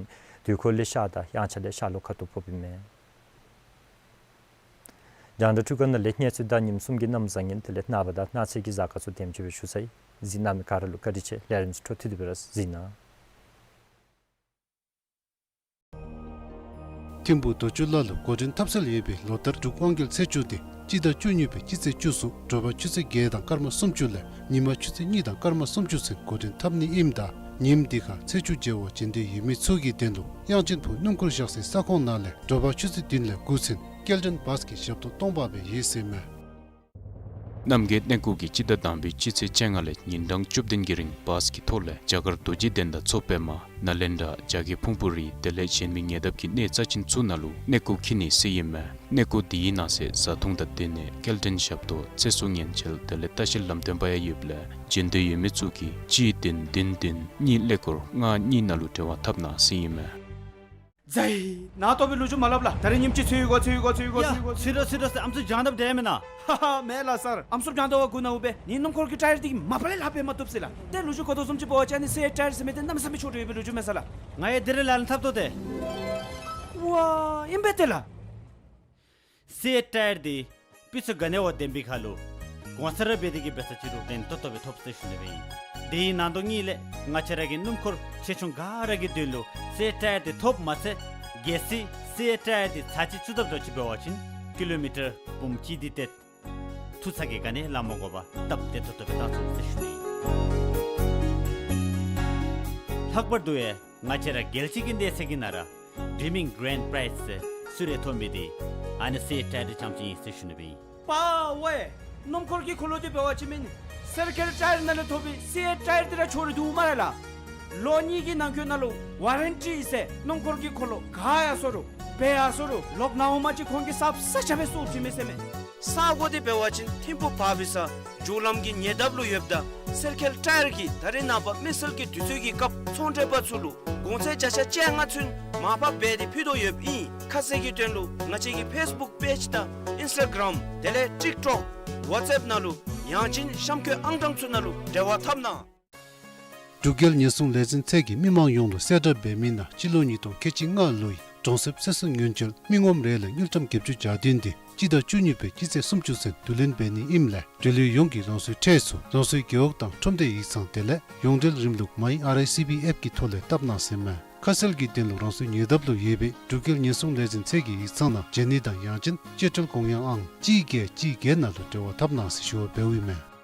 དུས་འཁོར་ལས་ཤར་དང་དབྱངས་འཆར་ལས་ཤར་ལུ་ཁ་ཐུག་ཕོགཔ་ཨིན་མས། རྒྱང་བསྒྲགས་འཕྲུལ་ཁང་ནང་ལས་གནས་ཚུལ་དང་ཉིནམ་གསུམ་གྱི་གནམ་བཟང་ངན་དེ་ལས་ནངས་པ་དང་གནངས་ཚེ་གི་གཟའ་སྐར་ཚུ་དེམ་ཅིག་སྦེ་ཞུ་ཚར་ཡི། གཟིགས་གནང་མི་ག་ར་ལུ་བཀའ་དྲིན་ཆེ། ལས་རིམ་ཚུ་འཕྲོ་མཐུད་དེ་སྦེ་ར་གཟིགས་གནང་། ཐིམ་ཕུག་རྡོ་ཆུ་ལ་ལུ་འགོ་འདྲེན་འཐབ་སྲོལ་ཡོད་པའི་ལོ་ལྟར་འབྲུག་དབང་རྒྱལ་ཚེས་བཅུ་དེ་སྤྱི་ཟླ་བཅུ་གཉིས་པའི་སྤྱི་ཚེས་བཅུ་གསུམ་དྲོ་པ་ཆུ་ཚོད་བརྒྱད་དང་སྐར་མ་སུམ་ཅུ་ལས་ཉིན་མ་ཆུ་ཚོད་གཉིས་དང་སྐར་མ་སུམ་ཅུ་ཚུན་འགོ་འདྲེན་འཐབ་ནི་ཨིནམ་ད་ཉིནམ་འདི་ཁར་ཚེས་བཅུ་མཇལ་བར་འབྱོན་འདོད་ཡོད་མི་ཚུ་གི་དོན་ལུ་དབྱངས་ཅན་ཕུག་སྣུམ་འཁོར་བཞག་སའི་ས་ཁོངས་ནང་ལས་དྲོ་པ་ཆུ་ཚོད་བདུན་ལས་དགུ་ཚུན་སྐྱེལ་འདྲེན་བཱས་ཀྱི་ཞབས་ཏོག་གཏོང་འབག་འབད་ཡོད་ཟེར་མས། རྣམ་རྒྱལ་གནས་སྐོར་གྱིས་སྤྱི་ཟླ་དང་པའི་སྤྱི་ཚེས་བཅོ་ལྔ་ལས་ཉིན་གྲངས་བཅུ་བདུན་གྱི་རིང་བཱས་ཀྱི་ཐོག་ལས་རྒྱ་གར་རྡོ་རྗེ་གདན་དང་མཚོ་པདྨ་ནཱ་ལེནྡྲ་རྒྱ་བསྐྱེད་ཕུང་པོ་རི་དེ་ལས་གཞན་མི་ཉེ་འདབས་ཀྱི་གནས་རྩ་ཆེན་ཚུ་ནང་ལུ་གནས་སྐོར་འཁྱིད་ནི་ཟེར་ཨིན་མས། གནས་སྐོར་འདི་གི་ནང་གསེས་བཟའ་འཐུང་དང་སྡོད་གནས་སྐྱེལ་འདྲེན་ཞབས་ཏོག་ཚེ་སྲོག་ཉེན་བཅོལ་དེ་ལས་ལྟ་བཤལ་ལམ་སྟོན་པ་ཡང་ཡོདཔ་ལས་འབྱོན་འདོད་ཡོད་མི་ཚུ་གིས་གཅིག་བདུན་བདུན་བདུན་གཉིས་ཀླད་ཀོར་ལྔ་གཉིས་ནང་ལུ་འབྲེལ་བ་འཐབ་གནང་ཟེར་ཨིན་མས། ཛའི། ནཱ་ལྟོ་སྦེ་ལོ་རྒྱུས་མ་སླབ་ལགས། ད་རིས་ཉིནམ་ཅིག་ཚུད་ཡི་གོ་ཚུད་ཡི་གོ་ཚུད་ཡི་གོ་ཡ། ཚུད་ཡི་གོ་ཚུད་ཡི་གོ་ཚུད་ཡི་གོ་ཚུད་ཡི་གོ་ཚུད་ཡི་གོ། ཚུད་ཡི་གོ་ཚུད་ཡི་གོ་ཚུད་ཡི་གོ། ཨམ་སྲུ་སྦྱང་དོ་བ་གུ་ནཝ་སྦེ་ནི་སྣུམ་འཁོར་གྱི་ཊ་ཡར་འདི་གིས་མ་པ་ལས་ལྷགཔ་སྦེ་མ་བཏུབ་ཟེར་ལགས། ཏེ་ལོ་རྒྱུས་གོ་དོ་བཟུམ་ཅིག་འབད་བ་ཅིན་ཨ་ནི་སེ་ཊ་ཡར་ཟེར་མི་འདི་གནམ་མེད་ས་མེད་ཆོག་འགྲོ་ཡོད་པའི་ལོ་རྒྱུས་མས་ས་ལགས། ང་ཡང་དེ་རེ་ལག་ལེན་འཐབ་དོ་ཏེ། ཝ་ཨིན་པས་ཏེ་ལགས། སེ་ཊ་ཡར་འདི་སྤུས་ཚད་ག་ནི་བ་ལྡན་པའི་ཁར་ལུ་གོང་ས་ར་འབད་དེ་གི་འབད་ས་ཅིག་རུ་ལེན་ཏོག་ཏོ་སྦེ་ཐོབ་ཟེར་ཞུ་ནི་སྦེ་ཨིན། དེ་ཡི་ནང་དོ་གཉིས་ལས་ང་བཅས་ར་གི་སྣུམ་འཁོར་ཆེ་ཆུང་ག་ར་གི་དོན་ལུ་སེ་ཊ་ཡར་འདི་ཐོབ་མ་ཚད་གལ་སྲིད་སེ་ཊ་ཡར་འདི་ཚར་གཅིག་ཚུད་དཔ་འདྲཝ་ཅིག་འབད་བ་ཅིན་ཀི་ལོ་མི་ཊར་འབུམ་གཅིག་འདི་ཏེ་ཐུག་ས་གི་ག་ནི་ལཱ་མ་དགོ་པར་སྟབས་བདེ་ཏོག་ཏོ་སྦེ་བཏང་ཚུགས་ཟེར་ཞུ་ནི་ཨིན། ལྷག་པར་དུ་ཡང་ང་བཅས་ར་རྒྱལ་སྤྱི་གི་གནས་ཚད་ཀྱི་ནང་ར་ཌི་རིམ་མིང་གི་གྷ་རེནཌ་པ་རའིཛ་ཟེར་གསོལ་རས་ཐོབ་མི་འདི་ཨ་ནི་སེ་ཊ་ཡར་འདི་རྐྱངམ་ཅིག་ཨིན་ཟེར་ཞུ་ནི་སྦེ་ཨིན། པ་ཝེ། སྣུམ་འཁོར་གྱི་འཁོར་ལོ་འདི་འབད་བ་ཅིན་མེན་སེར་ཁལ་ཊ་ཡར་ནང་ལས་ཐོབ་པའི་སི་ཨེ་ཊ་ཡར་འདི་ར་འཁྱོག་རུང་འདུག་སྨ་རེ་ལགས། ལོ་གཉིས་ཀྱི་ནང་འཁོད་ནང་ལུ་ཝ་རན་ཊི་ཟེར་སྣུམ་འཁོར་གྱི་འཁོར་ལོ་ག་ཡར་སོང་རུང་འབད་ཡར་སོང་རུང་ལོག་ནཱ་འོང་མ་ཅིག་ཁོང་གིས་གསརཔ་ས་ཆ་སྦེ་བཙུགས་ཅི་མས་ཟེར་མས། ས་གོ་འདི་འབད་བ་ཅིན་ཐིམ་ཕུག་བར་བི་ས་མཇུག་ལམ་གྱི་ཉེ་འདབས་ལུ་ཡོདཔ་ད་སེར་ཁལ་ཊ་ཡར་གྱིས་ད་རེས་ནངས་པ་མི་སེར་གྱི་དུས་ཚོད་ཀྱི་སྐབས་ཚོང་འབྲེལ་པ་ཚུ་ལུ་གོང་ཚད་བརྒྱ་ཆ་བཅོ་ལྔ་ཚུན་མར་ཕབ་འབད་དེ་ཕུལ་དོ་ཡོདཔ་ཨིན། ཁ་གསལ་གྱི་དོན་ལུ་ང་བཅས་ཀྱི་ཕེསི་བུཀ་པེཇ་དང་ཨིནསི་ཊ་གརམ་དེ་ལས་ཊིཀ་ཊོཀ་ཝཊས་ཨེཔ་ནང་ལུ་ཡང་ཅིན་གཤམ་འཁོད་ཨང་གྲངས་ཚུ་ནང་ལུ་འབྲེལ་བ་འཐབ་གནང་། འབྲུག་རྒྱལ་ཉེན་སྲུང་ལས་འཛིན་ཚད་ཀྱིས་མི་མང་ཡོངས་ལུ་གསལ་བསྒྲགས་འབད་མི་ནང་སྤྱི་ལོ་ཉིས་སྟོང་ཁལ་གཅིག་ལྔ་ལོའི་གྲོང་གསེབ་སོ་སོའི་ཉེན་བཅོལ་མི་ངོམ་རེ་ལུ་དངུལ་ཀྲམ་བརྒྱད་ཅུ་གྱ་བདུན་འདི་སྤྱི་ཟླ་བཅུ་གཉིས་པའི་སྤྱི་ཚེས་སུམ་ཅུ་ཚུན་བསྡུ་ལེན་འབད་ནི་ཨིནམ་ལས་འབྲེལ་ཡོད་ཡོངས་ཀྱིས་རང་སོའི་ཁྲལ་ཚུ་རང་སོའི་རྒེད་འོག་དང་ཁྲོམ་སྡེ་ཡིག་ཚང་དེ་ལས་ཡོངས་འབྲེལ་རིམ་ལུགས་མའི་ཨར་ཨའི་སི་བི་ཨེཔ་གི་ཐོག་ལས་བཏབ་གནང་ཟེར་མས། ཁ་གསལ་གྱི་དོན་ལུ་རང་སོའི་ཉེ་འདབས་ལུ་ཡོད་པའི་འབྲུག་རྒྱལ་ཉེན་སྲུང་ལས་འཛིན་ཚད་ཀྱི་ཡིག་ཚང་ནང་བྱོན་ནི་དང་ཡང་ཅིན་སྤྱོད་ཁྲལ་དགོངས་ཡངས་ཨང་གཅིག་བརྒྱད་གཅིག་བརྒྱད་ནང་ལུ་འབྲེལ་བ་འཐབ་གནང་ཟེར་ཞུ་བ་འབདཝ་ཨིན་མས།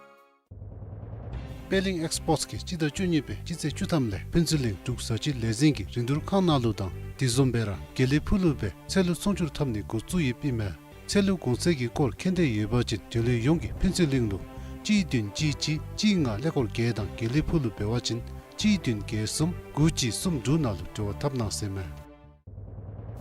པད་གླིང་ཨེགསི་པོརཊ་གིས་སྤྱི་ཟླ་བཅུ་གཉིས་པའི་སྤྱི་ཚེས་བཅུ་ཐམ་ལས་ཕུན་ཚོགས་གླིང་འབྲུག་བཟའ་སྤྱོད་ལས་འཛིན་གྱི་རིན་བསྡུར་ཁང་ནང་ལུ་དང་དེ་བཟུམ་སྦེ་ར་དགེ་ལེགས་ཕུག་ལུ་སྦེ་ཚལ་ལུ་ཚོང་སྒྱུར་འཐབ་ནི་འགོ་བཙུགས་ཡོདཔ་ཨིན་མས། ཚལ་ལུ་གོང་ཚད་ཀྱི་སྐོར་མཁྱེན་འདོད་ཡོད་པ་ཅིན་འབྲེལ་ཡོད་ཡོངས་ཀྱིས་ཕུན་ཚོགས་གླིང་ལུ་གཅིག་བདུན་གཅིག་གཅིག་གཅིག་ལྔ་ཀླད་ཀོར་བརྒྱད་དང་དགེ་ལེགས་ཕུག་ལུ་འབད་བ་ཅིན་གཅིག་བདུན་བརྒྱད་གསུམ་དགུ་གཅིག་གསུམ་དྲུག་ནང་ལུ་འབྲེལ་བ་འཐབ་གནང་ཟེར་མས།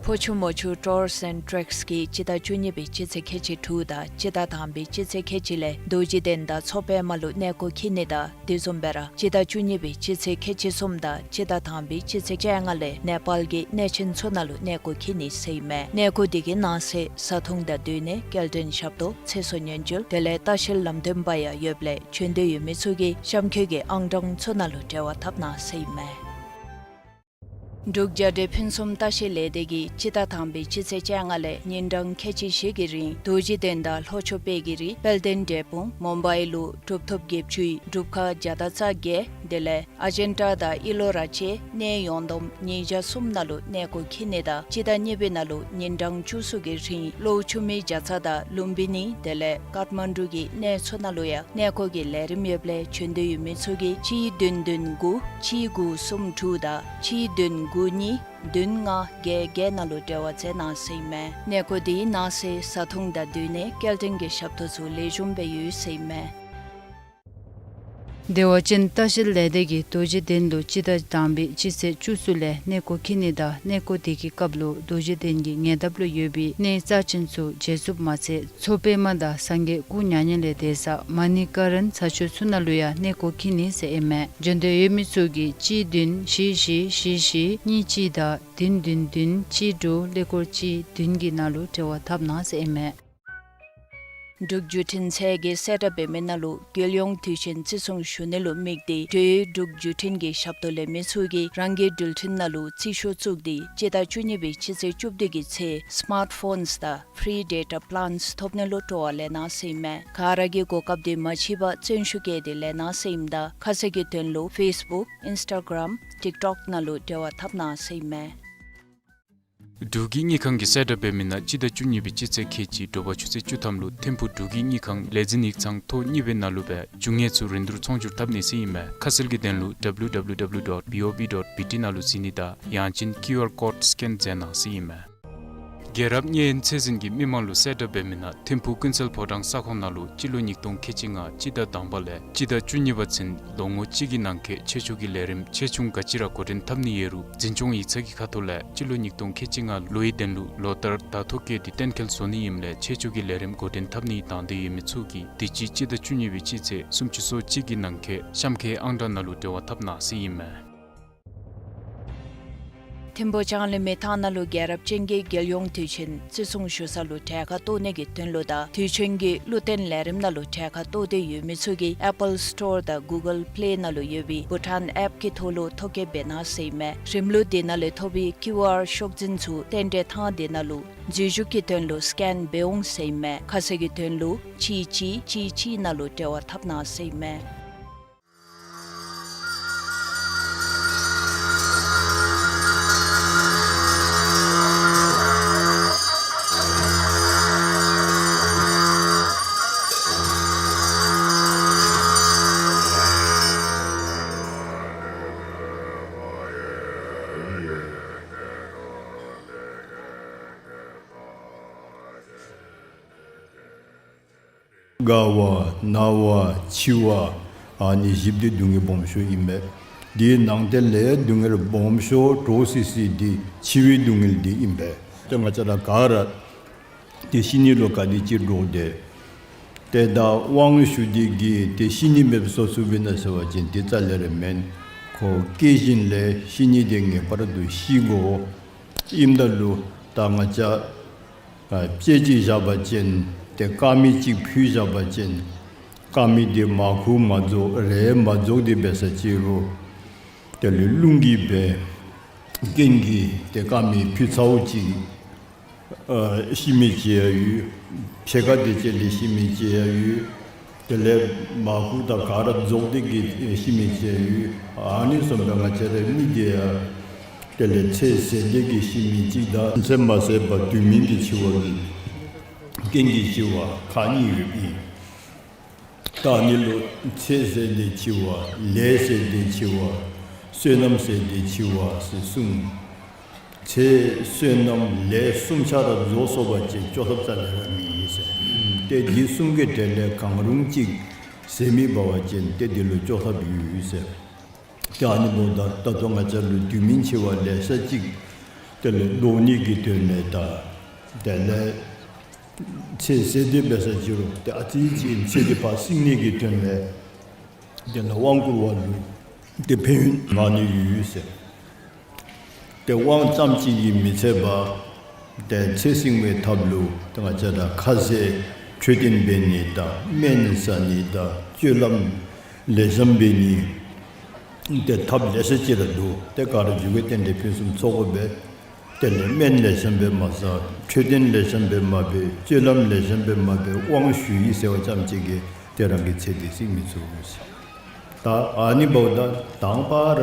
ཕོ་ཆུ་མོ་ཆུ་ཊུརསི་ཨེནཌ་ཊེགསི་གིས་སྤྱི་ཟླ་བཅུ་གཉིས་པའི་སྤྱི་ཚེས་ཁལ་གཅིག་དྲུག་དང་སྤྱི་ཟླ་དང་པའི་སྤྱི་ཚེས་ཁལ་གཅིག་ལས་རྡོ་རྗེ་གདན་དང་མཚོ་པདྨ་ལུ་གནས་སྐོར་འཁྱིད་ནི་དང་དེ་བཟུམ་སྦེ་ར་སྤྱི་ཟླ་བཅུ་གཉིས་པའི་སྤྱི་ཚེས་ཁལ་གཅིག་གསུམ་དང་སྤྱི་ཟླ་དང་པའི་སྤྱི་ཚེས་བཅོ་ལྔ་ལས་ནེ་པཱལ་གྱི་གནས་ཆེན་ཚུ་ནང་ལུ་གནས་སྐོར་འཁྱིད་ནི་ཟེར་ཨིན་མས། གནས་སྐོར་དེ་གི་ནང་གསེས་བཟའ་འཐུང་དང་སྡོད་གནས་སྐྱེལ་འདྲེན་ཞབས་ཏོག་ཚེ་སྲོག་ཉེན་བཅོལ་དེ་ལས་ལྟ་བཤལ་ལམ་སྟོན་པ་ཡང་ཡོདཔ་ལས་བྱོན་འདོད་ཡོད་མི་ཚུ་གིས་གཤམ་འཁོད་ཀྱི་ཨང་གྲངས་ཚུ་ནང་ལུ་འབྲེལ་བ་འཐབ་གནང་ཟེར་ཨིན་མས། འབྲུག་རྒྱལ་འདྲེ་ཕུན་སུམ་ལྟ་བཤལ་ལས་སྡེ་གིས་སྤྱི་ཟླ་དང་པའི་སྤྱི་ཚེས་བཅོ་ལྔ་ལས་ཉིན་གྲངས་ཁལ་གཅིག་བཞི་གི་རིང་རྡོ་རྗེ་གདན་དང་ལྷོ་ཕྱོགས་དཔལ་གྱི་རི་དཔལ་ལྡན་འབྲས་སྤུངས་མུམ་བའི་ལུ་གྲུབ་ཐོབ་བརྒྱད་ཅུའི་སྒྲུབ་ཁང་བརྒྱ་དང་རྩ་བརྒྱད་དེ་ལས་ཨ་ཇན་ཊ་དང་ཨི་ལོ་ར་བཅས་གནས་ཡོངས་བསྡོམས་ཉིས་བརྒྱ་གསུམ་ནང་ལུ་གནས་སྐོར་འཁྱིད་ནི་དང་སྤྱི་ཟླ་གཉིས་པའི་ནང་ལུ་ཉིན་གྲངས་བཅུ་གསུམ་གྱི་རིང་གློ་བོ་ཆུ་མིག་བརྒྱ་རྩ་དང་ལུམ་བི་ནི་དེ་ལས་ཀཏ་མན་ཌུ་གི་གནས་ཚུ་ནང་ལུ་ཡང་གནས་སྐོར་གྱི་ལས་རིམ་ཡོདཔ་ལས་བྱོན་འདོད་ཡོད་མི་ཚུ་གིས་གཅིག་བདུན་བདུན་དགུ་གཅིག་དགུ་གསུམ་དྲུག་དང་གཅིག་བདུན་དགུ་གཉིས་བདུན་ལྔ་བརྒྱད་བརྒྱད་ནང་ལུ་འབྲེལ་བ་མཛད་གནང་ཟེར་ཨིན་མས། གནས་སྐོར་དེའི་ནང་གསེས་བཟའ་འཐུང་དང་སྡོད་གནས་སྐྱེལ་འདྲེན་གྱི་ཞབས་ཏོག་ཚུ་ལེགས་ཤོམ་སྦེ་ཡོད་ཟེར་ཨིན་མས། བདེ་བ་ཅན་ལྟ་བཤལ་ལས་སྡེ་གིས་རྡོ་རྗེ་གདན་ལུ་སྤྱི་ཟླ་དང་པའི་སྤྱི་ཚེས་བཅུ་གསུམ་ལས་གནས་སྐོར་འཁྱིད་ནི་དང་གནས་སྐོར་དེ་གི་སྐབས་ལུ་རྡོ་རྗེ་གདན་གྱི་ཉེ་འདབས་ལུ་ཡོད་པའི་གནས་རྩ་ཆེན་ཚུ་མཇལ་ཚུགསཔ་མ་ཚད་མཚོ་པདྨ་དང་སངས་རྒྱས་སྐུ་མྱ་ངན་ལས་འདས་ས་མ་ཎི་ཀ་རན་ཚ་ཆུ་ཚུ་ནང་ལུ་ཡང་གནས་སྐོར་འཁྱིད་ནི་ཟེར་ཨིན་མས། བྱོན་འདོད་ཡོད་མི་ཚུ་གིས་གཅིག་བདུན་བཞི་བཞི་བཞི་བཞི་གཉིས་གཅིག་དང་བདུན་བདུན་བདུན་གཅིག་དྲུག་ཀླད་ཀོར་གཅིག་བདུན་གྱི་ནང་ལུ་འབྲེལ་བ་འཐབ་གནང་ཟེར་ཨིན་མས། འབྲུག་བརྒྱུད་འཕྲིན་ཚད་ཀྱིས་གསལ་བསྒྲགས་འབད་མི་ནང་ལུ་རྒྱལ་ཡོངས་དུས་ཆེན་བརྩི་སྲུང་ཞུ་ནི་ལུ་དམིགས་ཏེ་འབྲེལ་ཡོད་འབྲུག་བརྒྱུད་འཕྲིན་གྱི་ཞབས་ཏོག་ལེན་མི་ཚུ་གིས་རང་གི་འགྲུལ་འཕྲིན་ནང་ལུ་རྩིས་ཤོག་བཙུགས་ཏེ་སྤྱི་ཟླ་བཅུ་གཉིས་པའི་སྤྱི་ཚེས་བཅུ་བདུན་གྱི་ཚེ་སི་མཱརཊ་ཕོནསི་དང་ཕི་རི་ཌེ་ཊ་པི་ལཱནསི་ཐོབ་ནི་ལུ་སྤྲོ་བ་ལེན་གནང་ཟེར་ཨིན་མས། ག་ར་གིས་གོ་སྐབས་དེ་མ་འཕྱད་པར་བརྩོན་ཤུགས་བསྐྱེད་དེ་ལེན་གནང་ཟེར་ཨིནམ་ད་ཁ་གསལ་གྱི་དོན་ལུ་ཕེསི་བུཀ་ཨིནསི་ཊ་གརམ་ཊིཀ་ཊོཀ་ནང་ལུ་འབྲེལ་བ་འཐབ་གནང་ཟེར་ཨིན་མས། འབྲུག་གི་དངུལ་ཁང་གིས་གསལ་བསྒྲགས་འབད་མི་ནང་སྤྱི་ཟླ་བཅུ་གཉིས་པའི་སྤྱི་ཚེས་ཁལ་གཅིག་དྲོ་པ་ཆུ་ཚོད་བཅུ་ཐམ་ལུ་ཐིམ་ཕུག་འབྲུག་གི་དངུལ་ཁང་ལས་འཛིན་ཡིག་ཚང་ཐོག་གཉིས་པའི་ནང་ལུ་སྦེ་རྒྱུ་དངོས་ཚུ་རིན་བསྡུར་ཚོང་སྒྱུར་འཐབ་ནི་ཟེར་ཨིན་མས། ཁ་གསལ་གྱི་དོན་ལུ་ཌབ་ལུ་ཌབ་ལུ་ཌབ་ལུ་ཌོཊ་བི་ཨོ་བི་ཌོཊ་བི་ཊི་ནང་ལུ་གཟིགས་ནི་དང་ཡང་ཅིན་ཀིའུ་ཨར་ཀོཌ་སི་ཀེན་མཛད་གནང་ཟེར་ཨིན་མས། རྒྱལ་རབས་གཉན་ཚད་འཛིན་གྱིས་མི་མང་ལུ་གསལ་བསྒྲགས་འབད་མི་ནང་ཐིམ་ཕུག་ཀུན་གསལ་ཕོ་བྲང་ས་ཁོངས་ནང་ལུ་སྤྱི་ལོ་ཉིས་སྟོང་ཁལ་གཅིག་ལྔ་སྤྱི་ཟླ་དང་པ་ལས་སྤྱི་ཟླ་བཅུ་གཉིས་པ་ཚུན་ལོ་ངོ་གཅིག་གི་ནང་འཁོད་ཆེད་བཅུག་གི་ལས་རིམ་ཆེ་ཆུང་ག་ཅི་ར་འགོ་འདྲེན་འཐབ་ནི་ཡོད་རུང་འཛིན་སྐྱོང་ཡིག་ཚང་གི་ཁ་ཐུག་ལས་སྤྱི་ལོ་ཉིས་སྟོང་ཁལ་གཅིག་ལྔ་ལོའི་དོན་ལུ་ལོ་ལྟར་བརྡ་ཐོ་བཀོད་དེ་གཏན་འཁེལ་བཟོ་ནི་ཨིནམ་ལས་ཆེད་བཅུག་གི་ལས་རིམ་འགོ་འདྲེན་འཐབ་ནི་དང་འདོད་ཡོད་མི་ཚུ་གིས་དུས་ཅི་སྤྱི་ཟླ་བཅུ་གཉིས་པའི་སྤྱི་ཚེས་སུམ་ཅུ་སོ་གཅིག་གི་ནང་འཁོད་གཤམ་འཁོད་ཨང་གྲངས་ནང་ལུ་འབྲེལ་བ་འཐབ་གནང་ཟེར་ཨིན་མས། ཐིམ་ཕུག་ལྕང་གླིང་མི་ཐང་ནང་ལུ་རྒྱལ་རབས་ཅན་གྱི་རྒྱལ་ཡོངས་དུས་ཆེན་བརྩི་སྲུང་ཞུ་ས་ལུ་གྲལ་ཁར་གཏོགས་ནི་གི་དོན་ལུ་དང་དུས་ཆེན་གྱི་བློ་བརྟན་ལས་རིམ་ནང་ལུ་གྲལ་ཁར་གཏོགས་འདོད་ཡོད་མི་ཚུ་གིས་ཨེ་པཱལ་སི་ཊོར་དང་གུ་གཱལ་པི་ལེ་ནང་ལུ་ཡོད་པའི་བྷུ་ཊཱན་ཨེཔ་ཀྱི་ཐོག་ལུ་ཐོ་བཀོད་འབད་གནང་ཟེར་ཨིན་མས། རིམ་ལུགས་དེ་ནང་ལས་ཐོབ་པའི་ཀིའུ་ཨར་ཤོག་འཛིན་ཚུ་རྟེན་འབྲེལ་ཐང་དེ་ནང་ལུ་འཛུལ་ཞུགས་ཀྱི་དོན་ལུ་སི་ཀེན་འབད་འོང་ཟེར་ཨིན་མས། ཁ་གསལ་གྱི་དོན་ལུ་གཅིག་གཅིག་གཅིག་གཅིག་ནང་ལུ་འབྲེལ་བ་འཐབ་གནང་ཟེར་ཨིན་མས། རྒ་བ་ན་བ་འཆི་བ་ཨ་ནི་བཞི་པོ་འདི་སྡུག་བསྔལ་སྦོམ་ཤོས་ཨིན་པས། དེའི་ནང་དེ་ལས་སྡུག་བསྔལ་སྦོམ་ཤོས་འདྲོག་སི་སི་འདི་འཆི་བའི་སྡུག་བསྔལ་འདི་ཨིན་པས། ཏེ་ང་བཅས་ར་ག་ར་ཏེ་ཤི་ནི་ལུ་ག་དེ་ཅིག་འདྲོག་སྟེ། ཏེ་ད་དབང་ཞུ་སྟེ་གིས་ཏེ་ཤི་ནི་མེདཔ་བཟོ་ཚུགས་པས་ན་ཟེར་བ་ཅིན་ཏེ་རྩ་ལས་ར་མེན། ཁོ་སྐྱེ་བཞིན་ལས་ཤི་ནི་དེ་ངེས་པར་དུ་ཤི་དགོ། ཨིནམ་ད་ལུ་ད་ང་བཅས་ཨ་དཔེ་ཅིག་བཞག་པ་ཅིན་ཏེ་དཀར་མེ་ཅིག་ཕུལ་བཞག་པ་ཅིན་དཀར་མེ་དེ་མར་ཁུ་མ་རྫོགས་རས་མ་རྫོགས་དེ་འབད་ས་ཅིག་རུང་དེ་ལུ་རླུང་གིས་འབད་རྐྱེན་གྱིས་ཏེ་དཀར་མེ་ཕུལ་ཚརཝ་ཅིག་ཨ་ཤི་མི་ཅིག་ཡང་ཡོད། ཕྱེད་ཀ་དེ་ཅིག་ལས་ཤི་མི་ཅིག་ཡང་ཡོད། དེ་ལས་མར་ཁུ་དང་ག་ར་རྫོགས་ཏེ་གིས་ཤི་མི་ཅིག་ཡང་ཡོད། ཨ་ནི་བཟུམ་སྦེ་ང་བཅས་རའི་མི་དེ་ཡང་དེ་ལས་ཚེ་ཟད་དེ་གིས་ཤི་མི་ཅིག་དང་ཚེ་མ་ཟད་པར་དུས་མིན་གྱི་འཆི་བ་གིས་རྐྱེན་གྱིས་ཤི་བ་ཁག་གཉིས་ཡོདཔ་ཨིན། ད་ཨ་ནི་ལུ་ཚེ་ཟད་དེ་འཆི་བ་ལས་ཟད་དེ་འཆི་བ་བསོད་ནམས་ཟད་དེ་འཆི་བ་ཟེར་གསུངས། ཚེ་བསོད་ནམས་ལས་གསུམ་ཆ་ར་རྫོགས་སོང་པ་ཅིན་བཅོས་ཐབས་རྩ་ལས་ར་མེད་ཟེར། ཏེ་འདི་གསུམ་གྱི་གྲས་ལས་གང་རུང་ཅིག་ཟད་མི་འབད་བ་ཅིན་ཏེ་འདི་ལུ་བཅོས་ཐབས་ཡོད་ཟེར། ཏེ་ཨ་ནི་འབདཝ་ད་ད་ལྟོ་ང་བཅས་ལུ་དུས་མིན་འཆི་བ་ལེ་ཤ་ཅིག་དེ་ལས་བཟློག་ནི་གི་དོན་ལས་དང་དེ་ལས་ཚེ་ཟད་དེ་འབད་ས་ཅིག་རུང་ཏེ་ཨ་ཙི་ཅིག་ཚེ་འདི་ཕར་བསྲིང་ནི་གི་དོན་ལས་དེ་ལས་དབང་བསྐུར་བ་ལུ་ཏེ་ཕན་ཡོན་མང་ནི་ཡོད་ཟེར། ཏེ་དབང་ཙམ་ཅིག་གིས་མི་ཚད་པར་ཏེ་ཚེ་བསྲིང་བའི་ཐབས་ལུ་ཏེ་ང་བཅས་ར་ཁ་ཟས་འཕྲོད་བསྟེན་འབད་ནི་དང་སྨན་ཟ་ནི་དང་སྤྱོད་ལམ་ལེགས་ཤོམ་འབད་ནི་ཏེ་ཐབས་ལེ་ཤ་ཅིག་ར་འདུག། ཏེ་ག་ར་མཇུག་གི་རྟེན་འབྲེལ་ཕུན་སུམ་ཚོགས་དགོ་པས། དེ་ལས་སྨན་ལེགས་ཤོམ་སྦེ་མ་ཟ། འཕྲོད་བསྟེན་ལེགས་ཤོམ་སྦེ་མ་འབད། སྤྱོད་ལམ་ལེགས་ཤོམ་སྦེ་མ་འབད། དབང་ཞུ་ཡི་ཟེར་བ་ཙམ་ཅིག་གིས་ཏེ་རང་གི་ཚེ་འདི་བསྲིང་མི་ཚུགས་ཟེར། ད་ཨ་ནི་འབདཝ་ད་དང་པ་ར་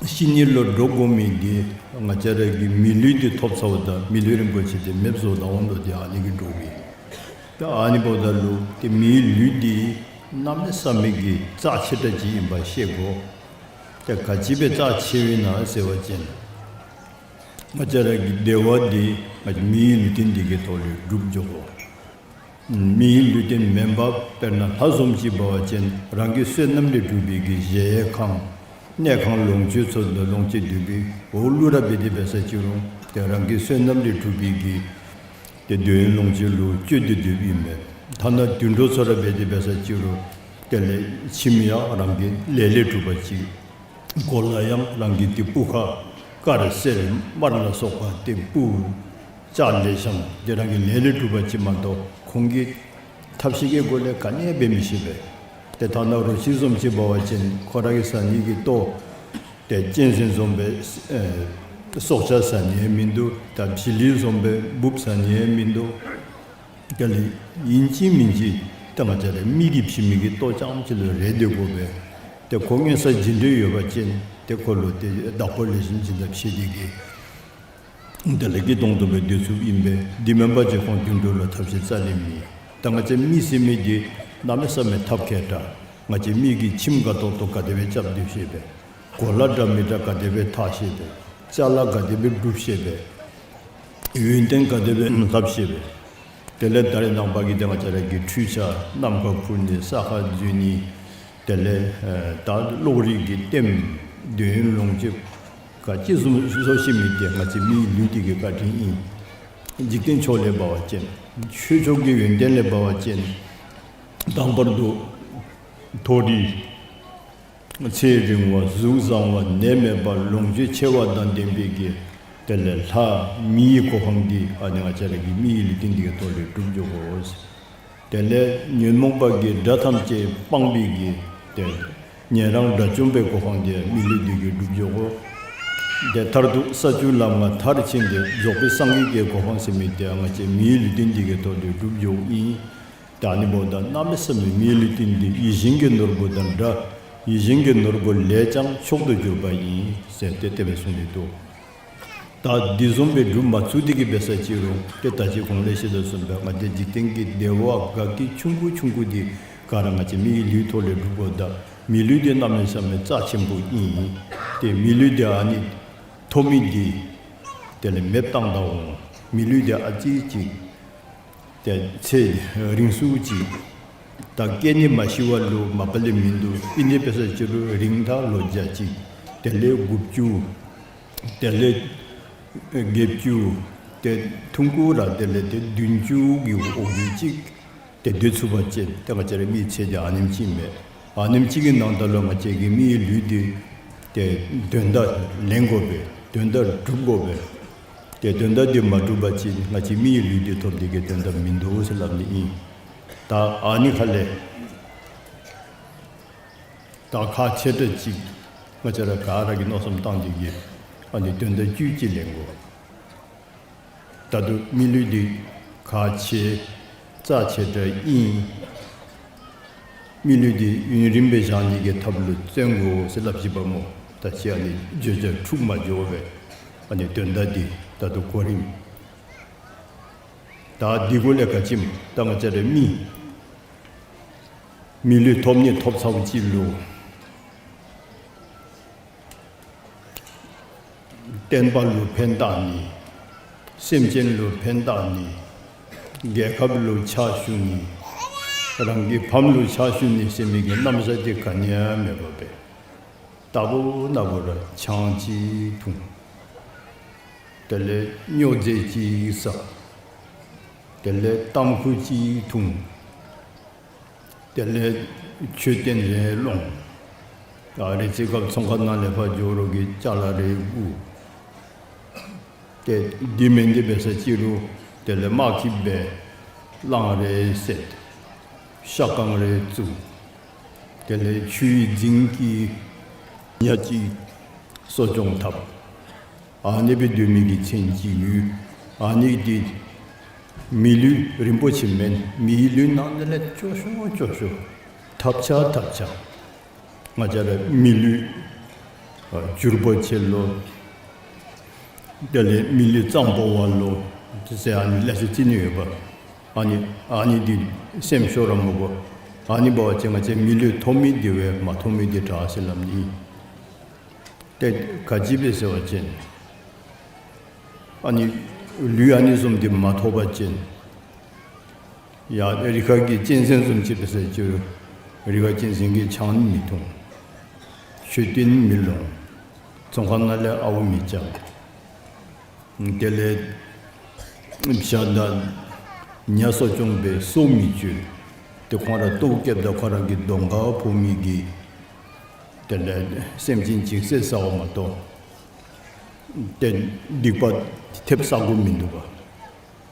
ཤི་ནི་ལུ་འདྲོག་དགོ་མི་འདི་ང་བཅས་ར་གིས་མི་ལུས་འདི་ཐོབ་ཚརཝ་ད་མི་ལུས་རིན་པོ་ཆེ་འདི་མེདཔ་བཟོ་བཏང་འོང་དོ། ཏེ་ཨ་ནི་གིས་འདྲོག་གི། ད་ཨ་ནི་འབདཝ་ད་ལུ་ཏེ་མིའི་ལུས་འདི་གནམ་མེད་ས་མེད་ཀྱི་རྩ་ཆེ་དྲགས་ཅིག་ཨིན་པ་ཤེས་དགོ། ཏེ་ག་ཅི་སྦེ་རྩ་ཆེཝ་ཨིན་ན་ཟེར་བ་ཅིན་ང་བཅས་ར་གི་བདེ་བ་འདི་ང་བཅས་མིའི་ལུས་རྟེན་འདི་གི་ཐོག་ལས་སྒྲུབ་འགྱོ་དགོ། མིའི་ལུས་རྟེན་མེན་པར་དཔེར་ན་ལྷ་བཟུམ་ཅིག་འབད་བ་ཅིན་རང་གི་བསོད་ནམས་ལས་གྲུབ་པའི་གི་གཞལ་ཡས་ཁང་གནས་ཁང་ལོངས་སྤྱོད་ཚུ་ལོངས་སྤྱོད་སྡོད་པའི་འོག་ལུ་ར་འབད་དེ་འབད་ས་ཅིག་རུང་ཏེ་རང་གི་བསོད་ནམས་ལས་གྲུབ་པའི་གི་ཏེ་འདོད་ཡོན་ལོངས་སྤྱོད་ལུ་སྤྱོད་དེ་སྡོདཔ་ཨིན་པས། ཐ་ན་དུད་འགྲོ་ཚུ་ར་འབད་དེ་འབད་ས་ཅིག་རུང་དེ་ལས་ཁྱིམ་ཡང་རང་གི་ལས་ལས་གྲུབ་པ་ཅིག། གོ་ལ་ཡང་རང་གི་ཏེ་སྤུ་ཁ་དཀར་སེར་དམར་ལ་སོགས་པ་ཏེ་སྤུ་ལྕགས་ལེགས་ཤོམ་དེ་རང་གི་ལས་ལས་གྲུབ་པ་ཅིག་མ་གཏོགས་ཁོང་གིས་ཐབས་ཤེས་ཀྱི་སྒོ་ལས་ག་ནི་ཡང་འབད་མི་ཤེས་པས། ཏེ་ཐ་ན་རོ་ཁྱི་བཟུམ་ཅིག་འབད་བ་ཅིན་ཁོ་ར་གིས་ཟ་ནི་གི་ལྟོ་ཏེ་གཅན་གཟན་བཟུམ་སྦེ་ཨེ་སྲོག་ཆགས་ཟ་ནི་ཡང་མིན་འདུག། ད་བྱི་ལི་བཟུམ་སྦེ་འབུཔ་ཟ་ནི་ཡང་མིན་འདུག། དེ་ལས་ཨིན་ཅི་མིན་ཅི་ད་ང་བཅས་ར་མི་གིས་བྱིན་མི་གི་ལྟོ་རྐྱངམ་ཅིག་ལུ་རེ་སྡོད་དགོ་པས། ཏེ་ཁོ་མངོན་གསལ་ཇི་འདྲ་ཡོད་པ་ཅིན་ཏེ་ཁོ་ལུ་ཏེ་བདག་པོ་ལེགས་ཤོམ་བྱིན་ཐབས་ཤེས་ཏེ་གིས་དེ་ལས་སྐྱིད་ཏོང་ཏོ་སྦེ་སྡོད་ཚུགསཔ་ཨིན་པས། འདི་མེན་པ་ཅིན་ཁོང་དུད་འགྲོ་ལུ་ཐབས་ཤེས་རྩ་ལས་མེད། ད་ང་བཅས་མི་ཟེར་མི་འདི་གནམ་མེད་ས་མེད་ཐབས་མཁས་དྲགས། ང་བཅས་མི་གིས་ཁྱིམ་དགའ་ཏོག་ཏོ་ག་དེ་སྦེ་རྐྱབ་སྡོད་ཤེས་པས། གོ་ལ་འདྲ་མི་འདྲ་ག་དེ་སྦེ་འཐག་ཤེས་པས། ཅ་ལ་ག་དེ་སྦེ་སྒྲུབ་ཤེས་པས། ཡོན་ཏན་ག་དེ་སྦེ་ལྷབ་ཤེས་པས། དེ་ལས་ད་རེས་ནངས་པ་གི་ཏེ་ང་བཅས་ར་གི་འཕྲུལ་ཆས་ནམ་མཁའ་འཕུར་ནི་ས་ཁར་འཛུལ་ནི་དེ་ལས་ཨེ་ད་གློག་རིག་གི་ལྟདམོ་འདོད་ཡོན་ལོངས་སྤྱོད་ག་ཅི་བཟུམ་བཟོ་ཤེས་མི་འདི་ང་བཅས་མིའི་ལུས་འདི་གི་བཀའ་དྲིན་ཨིན། འཇིག་རྟེན་ཕྱོགས་ལས་འབད་བ་ཅིན་ཆོས་ཕྱོགས་ཀྱི་ཡོན་ཏན་ལས་འབད་བ་ཅིན་དང་པར་དུ་མཐོ་རིས་ཚེ་རིང་བ་གཟུགས་བཟང་བ་ནད་མེད་པ་ལོངས་སྤྱོད་ཆེ་བ་དང་ལྡན་པའི་གི་དེ་ལས་ལྷ་མིའི་གོ་འཕང་འདི་ཨ་ནི་ང་བཅས་ར་གི་མིའི་ལུས་རྟེན་འདི་གི་ཐོག་ལས་སྒྲུབ་འགྱོ་དགོ། དེ་ལས་ཉོན་མོངས་པ་གི་དགྲ་ཐམས་ཅད་སྤངས་པའི་གི་ཏེ་ཉན་རང་དགྲ་བཅོམ་པའི་གོ་འཕང་འདི་མི་ལུས་འདི་གིས་སྒྲུབ་འགྱོ་དགོ། ཏེ་མཐར་ཐུག་ས་བཅུ་ལམ་ལྔ་མཐར་ཕྱིན་ཏེ་རྫོགས་པའི་སངས་རྒྱས་ཀྱི་གོ་འཕང་ཟེར་མི་འདི་ང་བཅས་མིའི་ལུས་རྟེན་འདི་གི་ཐོག་ལས་སྒྲུབ་འགྱོཝ་ཨིན། ད་ཨ་ནི་འབདཝ་ད་གནམ་མེད་ས་མེད་མིའི་ལུས་རྟེན་འདི་ཡིད་བཞིན་གྱི་ནོར་བུ་དང་འདྲ། ཡིད་བཞིན་གྱི་ནོར་བུ་ལས་ཀྱང་མཆོག་ཏུ་གྱུར་པ་ཡིན་ཟེར་ཏེ་དེ་སྦེ་གསུངས་ཏེ་འདུག། ད་འདི་བཟུམ་སྦེ་སྒྲུབ་མ་ཚུགས་ཏེ་གིས་འབད་ས་ཅིག་རུང་ཏེ་ད་ཅི་གོང་ལས་བཤད་དོ་བཟུམ་སྦེ་ང་བཅས་འཇིག་རྟེན་གྱི་བདེ་བ་དགའ་སྐྱིད་ཆུང་ཀུ་ཆུང་ཀུ་འདི་ག་ར་ང་བཅས་མིའི་ལུས་ཐོག་ལས་སྒྲུབ་དགོ། ད་མི་ལུས་འདི་གནམ་མེད་ས་མེད་རྩ་ཆེན་པོ་ཨིན། ཏེ་མི་ལུས་འདི་ཨ་ནི་ཐོབ་མི་འདི་དེ་ལས་མེདཔ་བཏང་ད་འོང་། མི་ལུས་འདི་ཨ་ཙི་ཅིག་ ཏེ་ཚེ་རིང་སུ་ཅིག་ད་སྐྱེ་ནི་མ་ཤི་བ་ལུ་མ་པ་ལས་མིན་འདུག། ཨིན་ཏེ་འབད་ས་ཅིག་རུང་རིང་ཐག་ལོ་བརྒྱ་གཅིག། དེ་ལས་དགུ་བཅུ། དེ་ལས་བརྒྱད་ཅུ། ཏེ་ཐུང་ཀུ་ར་དེ་ལས་ཏེ་བདུན་ཅུ་གི་འོག་ལུ་ཅིག་ཏེ་སྡོད་ཚུགས་པ་ཅིན་ཏེ་ང་བཅས་ར་མི་ཚེ་འདི་ཨ་ནེམ་ཅིག་མས། ཨ་ནེམ་ཅིག་གི་ནང་ད་ལུ་ང་བཅས་ཀྱི་མིའི་ལུས་འདི་ཏེ་དོན་དག་ལེན་དགོ་པས། དོན་དག་སྒྲུབ་དགོ་པས། ཏེ་དོན་དག་འདི་མ་སྒྲུབ་པ་ཅིན་ང་བཅས་མིའི་ལུས་འདི་ཐོབ་སྟེ་གི་དོན་དག་མིན་འདུག་ཟེར་སླབ་ནི་ཨིན། ད་ཨ་ནི་ཁ་ལས་ད་ཁག་ཆེ་དྲགས་ཅིག་ང་བཅས་ར་ག་ར་གིས་མནོ་བསམ་བཏང་སྟེ་གི་ཨ་ནི་དོན་དག་བཅུད་ཅིག་ལེན་དགོ། ད་ལྟོ་མི་ལུས་འདི་ཁག་ཆེ་རྩ་ཆེ་དྲགས་ཨིན། མི་ལུས་འདི་ཡུན་རིངམོ་སྦེ་བཞག་ནི་གི་ཐབས་ལུ་བརྩོན་དགོ་ཟེར་སླབ་ཅི་པ་སྨོ། ད་ཅི་ཨ་ནི་བརྗོད་བྱ་འཁྲུགས་མ་འགྱོ་བར་ཨ་ནི་དོན་དག་འདི་ད་ལྟོ་གོ་རིམ་ད་འདི་གུ་ལས་ག་ཅི་སྨོ། ད་ང་བཅས་ར་མི་མི་ལུས་ཐོབ་ནི་ཐོབ་ཚརཝ་ཅིག་ལུ་བསྟན་པ་ལུ་ཕན་བཏགས་ནི། སེམས་ཅན་ལུ་ཕན་བཏགས་ནི། རྒྱལ་ཁབ་ལུ་ཕྱག་ཞུ་ནི། རང་གི་ཕམ་ལུ་ཕྱག་ཞུ་ནི་ཟེར་མི་གི་རྣམ་གཞག་འདི་ག་ནི་ཡང་མེད་པར་སྦེ་རྟག་བུ་ན་བུ་ར་ཆང་ཅིག་འཐུང་། དེ་ལས་སྨྱོ་རྫས་ཅིག་ཟ། དེ་ལས་ཏམ་ཁུ་ཅིག་འཐུང་། དེ་ལས་མཆོད་རྟེན་རེ་སློང་། ཨ་རེ་ཚེ་སྐབས་ཚོང་ཁང་ནང་ལས་ཕར་འགྱོ་རོགས་ཀྱི་ཅ་ལ་རེ་བརྐུ། ཏེ་འདི་མེན་ཏེ་འབད་ས་ཅིག་རུང་དེ་ལས་དམག་གི་སྦེ་གླང་རེ་བསད། ཤ་རྐང་རེ་བཙུགས། དེ་ལས་ཆུའི་རྫིང་གི་ཉ་ཅིག་གསོ་སྐྱོང་འཐབ། ཨ་ནི་སྦེ་སྡོད་མི་གི་ཚེ་ཅིག་ཡོད། ཨ་ནི་འདི་མི་ལུས་རིན་པོ་ཆེ་མེན། མིའི་ལུས་ནང་ན་ལས་སྐྱོ་ཤོས་སྐྱོ་ཤོས་ཐབས་ཆག་ཐབས་ཆག། ང་བཅས་ར་མི་ལུས་ཨ་འགྱུར་བ་ཆེ་ལོ། དེ་ལས་མི་ལུས་གཙང་པོ་བ་ལོ། དེ་ཟེར་ཨ་ནི་ལེ་ཤ་ཅིག་ནི་ཡོདཔ། ཨ་ནི་ཨ་ནི་འདི་སེམས་ཤོར་ར་མི་དགོ། ཨ་ནི་འབད་བ་ཅིན་ང་བཅས་མི་ལུས་ཐོབ་མི་འདི་བས་མ་ཐོབ་མི་འདི་དྲག་ཟེར་སླབ་ནི། ཏེ་ག་ཅི་སྦེ་ཟེར་བ་ཅིན་ཨ་ནི་ལུས་ཨ་ནི་བཟུམ་འདི་མ་ཐོབ་པ་ཅིན་ཡ་རི་ཁ་གི་གཅན་གཟན་བཟུམ་ཅིག་འབད་ས་ཅིག་རུང་རི་ཁ་གཅན་གཟན་གྱིས་ཆང་མི་འཐུང་། མཆོད་རྟེན་མི་སློང་། ཚོང་ཁང་ནང་ལས་ཨརཝ་མི་རྐྱབ། དེ་ལས་བྱ་དང་ཉ་གསོ་སྐྱོང་འབད་སོ་མི་གཅོད། ཏེ་ཁོང་ར་ལྟོཝ་བཀྱེསཔ་ད་ཁོང་ར་གི་གདོང་ཁར་ཕོག་མི་གི་དེ་ལས་སེམས་ཅན་ཅིག་བསད་ཟཝ་མ་གཏོགས་ཏེ་སྡིག་པ་ཐེབས་ཟ་དགོཔ་མིན་འདུག་པ།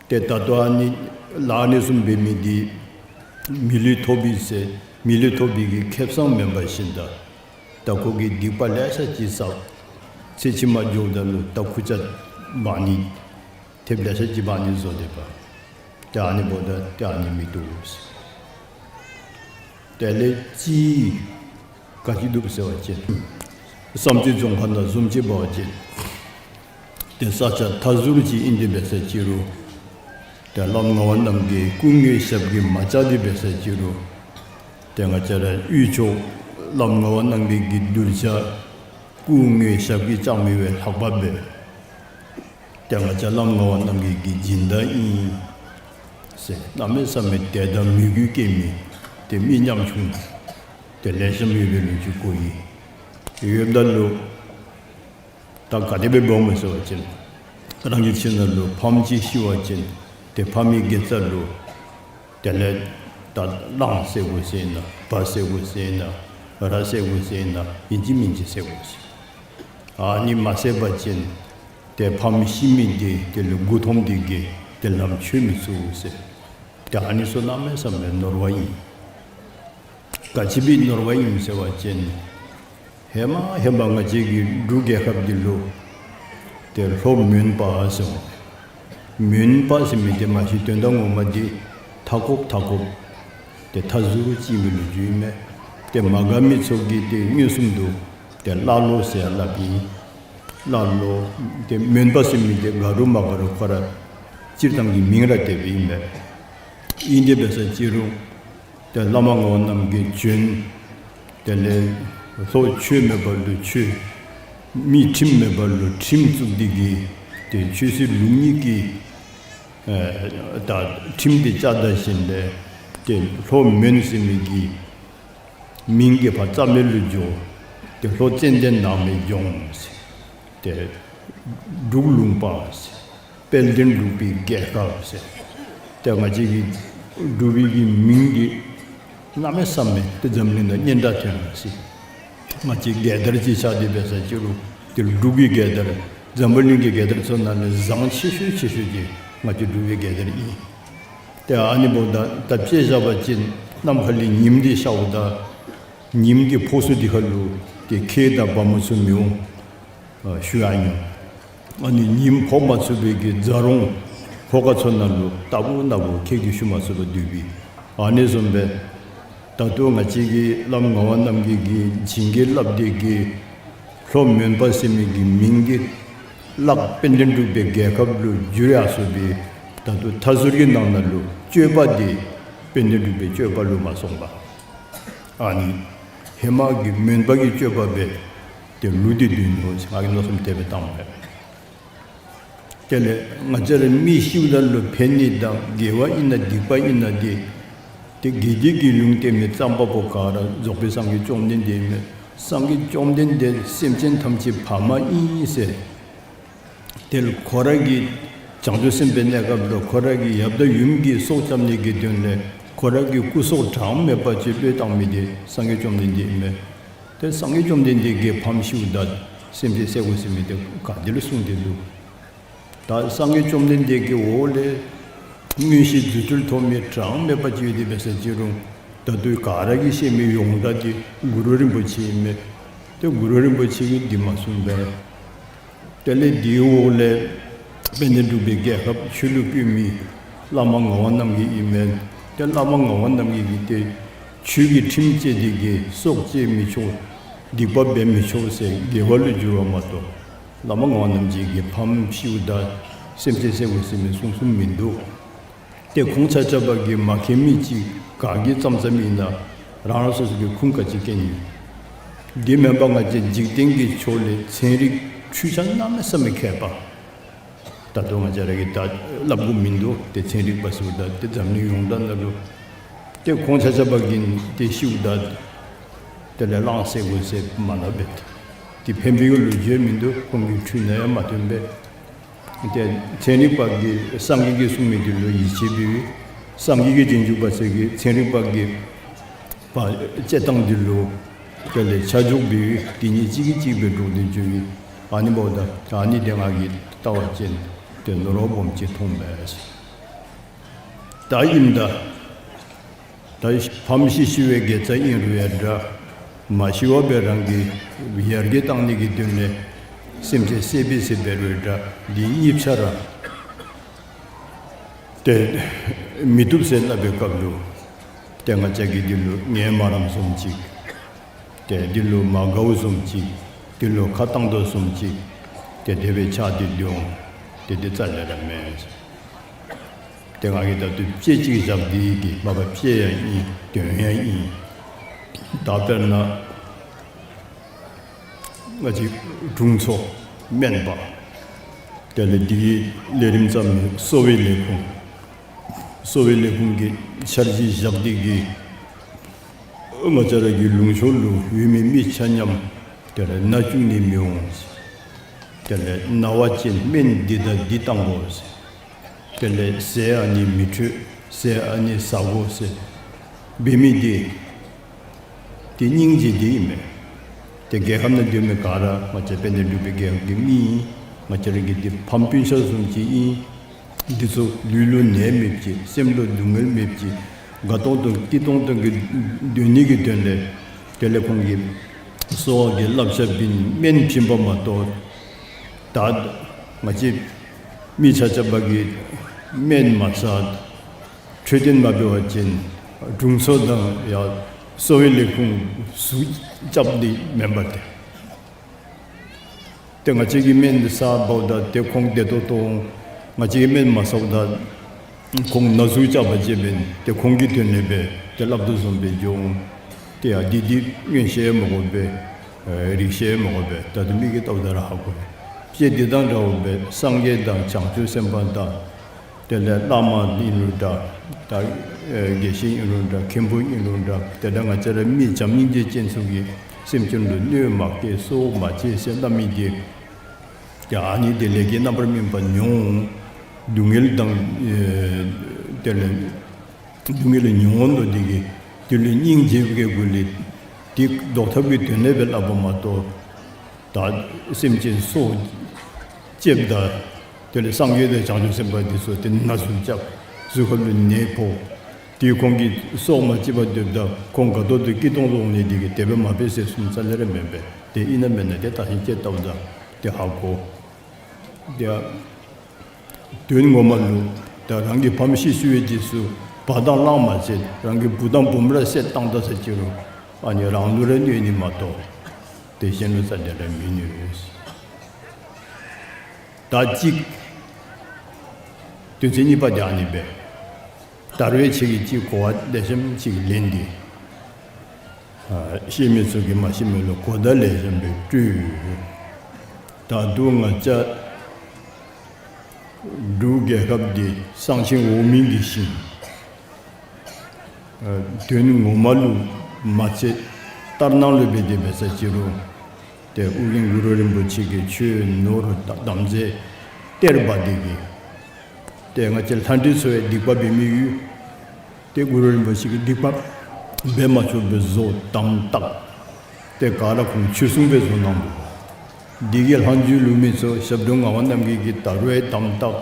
ཏེ་ད་ལྟོ་ཨ་ནི་ལཱ་ཨ་ནི་བཟུམ་འབད་མི་འདི་མི་ལུས་ཐོབ་པས་ཟེར་མི་ལུས་ཐོབ་པའི་གི་ཁེ་བཟང་མེན་པར་ཤིན་ད་ད་ཁོ་གིས་སྡིག་པ་ལེ་ཤ་ཅིག་བསགས། ཚེ་ཕྱི་མ་འགྱོཝ་ད་ལུ་ད་ཁུར་ཆ་འབག་ནི་ཐེབས་ལེ་ཤ་ཅིག་འབག་ནི་བཟོ་དེས་པ། ཏེ་ཨ་ནི་འབདཝ་ད་ཏེ་ཨ་ནི་མི་བཏུབ་ཟེར། དེ་ལས་ཅིག་ག་ཅི་འདུག་ཟེར་བ་ཅིན་བསམ་རྩེ་རྫོང་ཁག་ནང་བཟུམ་ཅིག་འབད་བ་ཅིན་ཏེ་ས་ཆ་མཐའ་ཟུར་ཅིག་ཨིན་ཏེ་འབད་ས་ཅིག་རུང་ཏེ་བླམ་ངག་དབང་རྣམ་རྒྱལ་སྐུ་དངོས་ཞབས་ཀྱིས་མ་བཅགས་ཏེ་འབད་ས་ཅིག་རུང་ཏེ་ང་བཅས་ར་དབུས་ཕྱོགས་བླམ་ངག་དབང་རྣམ་རྒྱལ་གྱི་གདུལ་བྱ་སྐུ་དངོས་ཞབས་ཀྱིས་བཅགས་མི་བས་ལྷག་པ་སྦེ། ཏེ་ང་བཅས་བླམ་ངག་དབང་རྣམ་རྒྱལ་གྱི་སྦྱིན་བདག་ཨིན་ཟེར་གནམ་མེད་ས་མེད་དད་དང་མོས་གུས་བསྐྱེད་མི་ཏེ་མི་ཉམ་ཆུང་ཏེ་ལེ་ཤ་ཡོད་པའི་ལོ་རྒྱུས་གོ་ཡི། ཡོདཔ་ད་ལུ་ད་ག་དེ་སྦེ་འབདཝ་སྨོ་ཟེར་བ་ཅིན་རང་གི་ཁྱིམ་ནང་ལུ་ཕམ་ཅིག་ཤི་བ་ཅིན་ཏེ་ཕམ་གྱི་དགེ་རྩ་ལུ་དེ་ལས་ད་གླང་བསད་དགོ་ཟེར་ན་བ་བསད་དགོ་ཟེར་ན་ར་བསད་དགོ་ཟེར་ན་ཨིན་ཅི་མིན་ཅི་བསད་དགོ་ཟེར། ཨ་ནི་མ་བསད་པ་ཅིན་ཏེ་ཕམ་ཤི་མི་འདི་དེ་ལུ་མགུ་འཐོམས་ཏེ་གི་ཏེ་ལམ་ཆོད་མི་ཚུགས་ཟེར། ཏེ་ཨ་ནི་ཚུ་གནམ་མེད་ས་མེད་ནོར་བ་ཨིན། ག་ཅི་སྦེ་ནོར་བ་ཨིནམ་ཟེར་བ་ཅིན་ཧེ་མ་ཧེ་མ་ང་བཅས་ཀྱི་འབྲུག་རྒྱལ་ཁབ་འདི་ལུ་ཏེ་ལྷོ་མོན་པ་ཟེར་འོང་། མོན་པ་ཟེར་མི་འདི་མ་གཞི་དོན་དག་ངོ་མ་འདི་མཐའ་འཁོབ་མཐའ་འཁོབ་ཏེ་མཐའ་ཟུར་ཅིག་ཨིན་པའི་ལོ་རྒྱུས་ཨིན་མས། ཏེ་མ་དགའ་མི་ཚུ་གིས་ཏེ་མངོན་སུམ་དུ་ཏེ་ཀླ་ཀློ་ཟེར་སླབ་ཨིན། ཀླ་ཀློ་ཏེ་མོན་པ་ཟེར་མི་འདི་དགའ་རུང་མ་དགའ་རུང་ཁོ་ར་སྤྱིར་བཏང་གི་མིང་ར་དེ་སྦེ་ཨིན་མས། ཨིན་ཏེ་འབད་ས་ཅིག་རུང་ཏེ་བླ་མ་ངག་དབང་རྣམ་རྒྱལ་བྱོན། དེ་ལས་ལྷོ་ཆོས་མེད་པ་ལུ་ཆོས། མི་ཁྲིམས་མེད་པ་ལུ་ཁྲིམས་བཙུགས་ཏེ་གི་ཏེ་ཆོས་སྲིད་ལུགས་གཉིས་ཀྱི་ ཨེ་ད་ཁྲིམས་འདི་བཅའ་ད་ཞིནམ་ལས་ཏེ་ལྷོ་མོན་ཟེར་མི་གི་མིང་གི་ཕར་རྩ་མེད་ལུ་འགྱོ། ཏེ་ལྷོ་ཙན་དན་ནགས་མོའི་ལྗོངས་ཟེར། ཏེ་འབྲུག་ལུང་པ་ཟེར། དཔལ་ལྡན་འབྲུག་པའི་རྒྱལ་ཁབ་ཟེར། ཏེ་ང་བཅས་ཀྱི་འབྲུག་པའི་གི་མིང་འདི་གནམ་མེད་ས་མེད་ཏེ་འཛམ་གླིང་ནང་སྙན་གྲགས་ཐོན་ཡི་ཟེར། ང་བཅས་རྒྱལ་དར་ཅིག་ཆགས་ཏེ་འབད་ས་ཅིག་རུང་ཏེ་འབྲུག་གི་རྒྱལ་དར་འཛམ་བུ་གླིང་གི་རྒྱལ་དར་ཚུ་ནང་ལས་བཟང་ཆེ་ཤོས་ཆེ་ཤོས་ཅིག་ང་བཅས་འབྲུག་པའི་རྒྱལ་དར་ཨིན། ཏེ་ཨ་ནི་འབདཝ་ད་ད་དཔེ་བཞག་པ་ཅིན་ནམ་མཁའ་ལས་ཉིམ་འདི་ཤརཝ་ད་ཉིམ་གྱི་ཕོ་སུ་འདི་ཁ་ལུ་ཏེ་ཁྱི་དང་བ་མོ་ཚུ་མི་འོང་། ཨ་ཤུལ་ཨ་ཉོ། ཨ་ནི་ཉིམ་ཕོག་མ་ཚུགས་པའི་གི་རྫ་རོང་ཕོ་ཁ་ཚུ་ནང་ལུ་རྟག་བུ་ན་བུ་ཁྱི་གིས་ཤུ་མ་ཚུགས་པར་སྡོད་པའི། ཨ་ནི་བཟུམ་སྦེ་ད་ལྟོ་ང་བཅས་ཀྱི་བླམ་ངག་དབང་རྣམ་རྒྱལ་གྱིས་བྱིན་གྱིས་བརླབས་ཏེ་གི་ལྷོ་མོན་པ་ཟེར་མི་གི་མིང་གི་གླགས་དཔལ་ལྡན་འབྲུག་པའི་རྒྱལ་ཁབ་ལུ་བསྒྱུར་ཡར་སོང་པའི། ད་ལྟོ་མཐའ་ཟུར་གྱི་ནང་ན་ལུ་སྤྱོད་པ་འདི་དཔལ་ལྡན་འབྲུག་པའི་སྤྱོད་པ་ལུ་མ་སོང་པར་ཨ་ནི་ཧེ་མ་གི་མོན་པ་གི་སྤྱོད་པ་སྦེ་ཏེ་ལུས་ཏེ་སྡོད་ནུག་ཟེར་ང་གིས་མནོ་བསམ་དེ་སྦེ་བཏངམ་མས། དེ་ལས་ང་བཅས་ར་མི་ཤིཝ་ད་ལུ་ཕན་ནི་དང་དགེ་བ་ཨིན་ན་སྡིག་པ་ཨིན་ན་འདི་ཏེ་དགེ་སྡིག་གི་ལུང་བསྟན་མི་རྩོམ་པ་པོ་ག་ར་རྫོགས་པའི་སངས་རྒྱས་བཅོམ་ལྡན་འདས་ཨིན་མས། སངས་རྒྱས་བཅོམ་ལྡན་འདས་སེམས་ཅན་ཐམས་ཅད་ཕ་མ་ཨིན་ཟེར། དེ་ལུ་ཁོ་ར་གི་བྱང་ཆུབ་སེམས་དཔའི་གནས་སྐབས་ལུ་ཁོ་ར་གི་ཡབ་དང་ཡུམ་གྱི་སྲོག་བསྐྱབ་ནི་གི་དོན་ལས་ཁོ་ར་གི་སྐུ་སྲོག་གྲངས་མེད་པ་ཅིག་བློས་བཏང་མི་དེ་སངས་རྒྱས་བཅོམ་ལྡན་འདས་ཨིན་མས། ཏེ་སངས་རྒྱས་བཅོམ་ལྡན་འདས་ཀྱི་ཕམ་ཤིཝ་ད་སེམས་ཅན་བསད་དགོ་ཟེར་མི་དེ་ག་ཏེ་ལུ་གསུངས་ཏེ་འདུག། ད་སངས་རྒྱས་བཅོམ་ལྡན་འདས་ཀྱི་འོག་ལས་མངོན་ཤེས་རྫུ་འཕྲུལ་ཐོབ་མི་གྲངས་མེད་པ་ཅིག་ཡོད་དེ་འབད་ས་ཅིག་རུང་ད་ལྟོ་ག་ར་གིས་ཤེས་མི་ཡོངས་གྲགས་དེ་གུ་རུ་རིན་པོ་ཆེ་ཨིན་མས། ཏེ་གུ་རུ་རིན་པོ་ཆེ་གིས་འདི་མ་གསུངས་པས། དེ་ལས་དེའི་འོག་ལས་དཔལ་ལྡན་འབྲུག་པའི་རྒྱལ་ཁབ་ཆོས་ལུགས་བཀོད་མི་བླ་མ་ངག་དབང་རྣམ་རྒྱལ་ཨིན་མས། ཏེ་བླ་མ་ངག་དབང་རྣམ་རྒྱལ་གྱིས་ཏེ་ཆོས་ཀྱི་ཁྲིམས་བཅས་ཏེ་གི་སྲོག་བཅད་མི་ཆོག། སྡིག་པ་འབད་མི་ཆོག་ཟེར་དགེ་བ་ལུ་བསྒྱུར་བ་མ་གཏོགས་བླ་མ་ངག་དབང་རྣམ་རྒྱལ་གྱི་ཕམ་ཤིཝ་ད་སེམས་ཅན་བསད་དགོ་ཟེར་མི་གསུངས་གསུངསམ་མིན་འདུག། ཏེ་ཁོང་ཆ་ཁྱབ་ཀྱིས་མ་མཁྱེན་མི་ཅིག་ག་གིས་བརྩམས་བརྩམསམ་ཨིན་ན་རང་རང་སོ་སོ་གི་ཁུངས་ག་ཅི་མཁྱེན་ཡོད། འདི་མེན་པར་ང་བཅས་འཇིག་རྟེན་གྱི་ཕྱོགས་ལས་ཚན་རིག་འཕྲུལ་ཆས་གནམ་མེད་ས་མེད་མཁས་པ། ད་ལྟོ་ང་བཅས་ར་གིས་ད་སླབ་དགོཔ་མིན་འདུག། ཏེ་ཚན་རིག་པ་ཟེརཝ་ད་ཏེ་འཛམ་གླིང་ཡོངས་གྲགས་ནང་ལུ་ཏེ་ཁོང་ཆ་ཁྱབ་ཀྱིས་ཏེ་ཤིཝ་ད་དེ་ལས་གླང་བསད་དགོ་ཟེར་མ་སླབ་པས། ཏེ་ཕན་པའི་གི་ལོ་རྒྱུས་མིན་འདུག། ཁོང་གི་འཕྲུལ་ནང་ཡང་མ་ཐོན་པས། ཏེ་ཚན་རིག་པ་གིས་སངས་རྒྱས་ཀྱིས་གསུངས་མི་དེ་ལུ་ཡིད་ཆེས་འབད་བའི་སངས་རྒྱས་ཀྱི་རྗེས་འཇུག་པ་ཚུ་གིས་ཚན་རིག་པ་གིས་པ་དཔྱད་བཏང་དེ་ལུ་དེ་ལས་ཆ་འཇོག་འབད་བའི་དེ་གཉིས་གཅིག་གིས་གཅིག་སྦེ་འགྲོགས་ཏེ་འགྱོ་བའི་ཨ་ནི་འབདཝ་ད་ཨ་ནི་དེ་ང་གིས་བལྟ་བ་ཅིན་ཏེ་ནོར་བ་སྦོམ་ཅིག་མཐོང་མས། ད་ཨིནམ་ད་ད་ཕམ་ཤི་ཤི་བའི་དགེ་རྩ་ཨིན་རུང་ཡང་འདྲ། མ་ཤི་བར་སྦེ་རང་གི་ཡར་རྒྱས་གཏང་ནི་གི་དོན་ལས་སེམས་ཅན་བསད་པའི་ཟེར་འབད་རུང་ཡང་འདྲ། འདི་གཉིས་ཆ་ར་ཏེ་མི་བཏུབ་ཟེར་སླབ་པའི་སྐབས་ལུ་ཏེ་ང་བཅས་ཀྱིས་འདི་ལུ་ངལ་མ་རངསམ་བཟུམ་ཅིག། ཏེ་འདི་ལུ་མ་དགའཝ་བཟུམ་ཅིག། འདི་ལུ་ཁ་བཏང་དོ་བཟུམ་ཅིག། ཏེ་དེ་སྦེ་ཆགས་ཏེ་སྡོད་འོང་། ཏེ་འདི་རྩ་ལས་ར་མེན། ཏེ་ང་གིས་ད་ལྟོ་དཔེ་ཅིག་བཞག་སྟེ་གི་མ་པ་དཔེ་ཡང་ཨིན་དོན་ཡང་ཨིན། ད་དཔེར་ན་ང་བཅས་དྲུང་འཚོ་སྨན་པ་དེ་ལས་འདི་གི་ལས་རིམ་བརྩམ་མི་གསོ་བའི་ལས་ཁུངས་གསོ་བའི་ལས་ཁུངས་ཀྱི་འཆར་གཞི་བཞག་སྟེ་གི་ང་བཅས་ར་གི་ལུང་ཕྱོགས་ལུ་ཡོད་མི་མི་ཆ་མཉམ་དེ་ལས་ན་བཅུག་ནི་མི་འོང་། དེ་ལས་ན་བ་ཅིན་སྨན་འདི་དང་འདི་བཏང་དགོ། དེ་ལས་ཟས་ཨ་ནི་མི་འཕྲོད། ཟས་ཨ་ནི་ཟ་དགོ་ཟེར་འབད་མི་འདི་ཏེ་སྙིང་རྗེ་འདི་ཨིན་མས། ཏེ་རྒྱལ་ཁབ་ནང་སྡོད་མི་ག་ར་ང་བཅས་དཔལ་ལྡན་འབྲུག་པའི་རྒྱལ་ཁབ་ཀྱི་མི་ཨིན། ང་བཅས་ར་གི་འདི་ཕམ་སྤུན་ཆ་བཟུམ་ཅིག་ཨིན། འདི་ཚུ་ལུས་ལུ་ནད་མེདཔ་ཅིག། སེམས་ལུ་སྡུག་བསྔལ་མེདཔ་ཅིག། དགའ་ཏོང་ཏོ་སྐྱིད་ཏོང་ཏོ་གི་སྡོད་ནི་གི་དོན་ལས་དེ་ལས་ཁོང་གིས་གསོ་བ་གི་བསླབ་བྱ་བྱིན་སྨན་བྱིན་པ་མ་གཏོགས་ད་ང་བཅས་མི་ཆ་ཁྱབ་ཀྱིས་སྨན་མ་ཟ་འཕྲོད་བསྟེན་མ་འབད་བ་ཅིན་དྲུང་འཚོ་དང་ཡང་གསོ་བའི་ལས་ཁུངས་ཟུག་རྐྱབ་ནི་མེན་པ་ཏེ། ཏེ་ང་བཅས་ཀྱིས་སྨན་ཟཝ་ད་ཏེ་ཁོང་བདེ་ཏོག་ཏོ་འོང་། ང་བཅས་ཀྱིས་སྨན་མ་ཟཝ་ད་ཁོང་ན་ཟུག་རྐྱབ་པ་ཅིན་ཏེ་ཁོང་གི་དོན་ལས་སྦེ་ཏེ་སླབ་དོ་བཟུམ་སྦེ་འགྱོ་འོང་། ཏེ་ཡང་འདི་འདི་མངོན་ཤེས་མ་དགོ་པས། ཨེ་རིག་ཤེས་མ་དགོ་པས། ད་དུང་མིག་གིས་བལྟཝ་ད་ར་ཧ་གོ། དཔེ་འདི་དང་འདྲཝ་སྦེ་སངས་རྒྱས་དང་བྱང་ཆུབ་སེམས་དཔའ་དང་ དེ་ལས་བླ་མ་ཨིན་རུང་འདྲ། ད་ཨེ་དགེ་བཤེས་ཨིན་རུང་འདྲ། མཁན་པོ་ཨིན་རུང་འདྲ། དེ་འདྲ་ང་བཅས་ར་མི་བྱམས་སྙིང་རྗེ་ཅན་ཚུ་གིས་སེམས་ཅན་ལུ་གནོད་མ་བསྐྱལ་སྲོག་མ་བཅད་ཟེར་སླབ་མི་འདི་ཡང་ཨ་ནི་དེ་ལས་ཀྱི་རྣམ་པར་སྨིན་པ་མྱོང་། སྡུག་བསྔལ་དང་ཨེ་དེ་ལས་སྡུག་བསྔལ་མྱོང་འོང་དོ། དེ་གིས་དེ་ལུ་སྙིང་རྗེ་བསྐྱེད་དགོ་ལས་དེ་བཟློག་ཐབས་ཀྱི་དོན་ལས་སྦེ་སླབ་པ་མ་གཏོགས། ད་སེམས་ཅན་སྲོག་བཅདཔ་ད་དེ་ལས་སངས་རྒྱས་དང་བྱང་ཆུབ་སེམས་དཔའ་འདི་ཚུ་དེ་ན་ཟུག་རྐྱབ། གཟུགས་ཁ་ལུ་ནད་ཕོག། དེ་ཁོང་གིས་སྲོག་མ་བཅད་པར་སྡོདཔ་ད་ཁོང་དགའ་ཏོག་ཏོ་སྐྱིད་ཏོང་ཏོ་འོང་ནི་དེ་གིས་དེ་སྦེ་མ་འབད་ཟེར་གསུངས་ས་ལས་ར་མེན་པས། དེ་ཨིན་ན་མེན་ན་དེ་བརྟག་ཞིབ་དཔྱད་བལྟཝ་ད་དེ་ཧ་གོ། དེ་དོན་ངོ་མ་ལུ་ད་རང་གི་ཕམ་ཤི་སོང་བའི་རྗེས་སུ་བ་དང་གླང་མ་བཅད། རང་གི་བུ་དང་བུམོ་ར་བསད་བཏང་ད་ཟེར་ཅི་རུང་ཨ་ནི་རང་ལུ་ར་གནོད་ནི་མ་གཏོགས་དེ་གཞན་ལུ་རྩ་ལས་ར་མི་གནོད། ད་ཅིག་དོན་ཚན་གཉིས་པ་དེ་ཨ་ནི་སྦེ། ད་རུང་ཁྱེད་ཀྱིས་ཅིག་གོ་བ་ལེགས་ཤོམ་ཅིག་ལེན་ཏེ། ཨ་ཤེས་མི་ཚུ་གིས་མ་ཤེས་མི་ལུ་གོ་བརྡ་ལེགས་ཤོམ་སྦེ་སྤྲོད། ད་རུང་ང་བཅས་འབྲུག་རྒྱལ་ཁབ་འདི་གསང་ཆེན་འོག་མིན་གྱི་ཞིང་། ཨ་དོན་ངོ་མ་ལུ་མ་ཚད་ལྟར་སྣང་ལུ་འབད་དེ་འབད་ས་ཅི་རུང་། ཏེ་ཨོ་རྒྱན་གུ་རུ་རིན་པོ་ཆེ་གིས་ཆོས་ནོར་དམ་རྫས་སྟེར་བ་འདི་གིས་ཏེ་ང་བཅས་ལྷ་འདྲེ་ཚུ་ཡང་སྡིག་པ་འབད་མི་ཡོད། ཏེ་གུ་རུ་རིན་པོ་ཆེ་གིས་སྡིག་པ་འབད་མ་ཆོགཔ་སྦེ་བཟོ་དམ་བཏགས། ཏེ་ག་ར་ཁོང་ཆོས་སྲུང་སྦེ་བཟོ་གནང་འདུག། འདི་གིས་ལྷག་མཇུག་ལུ་མི་ཚུ་ཞབས་དྲུང་ངག་དབང་རྣམ་རྒྱལ་གྱིས་ད་རུང་ཡང་དམ་བཏགས།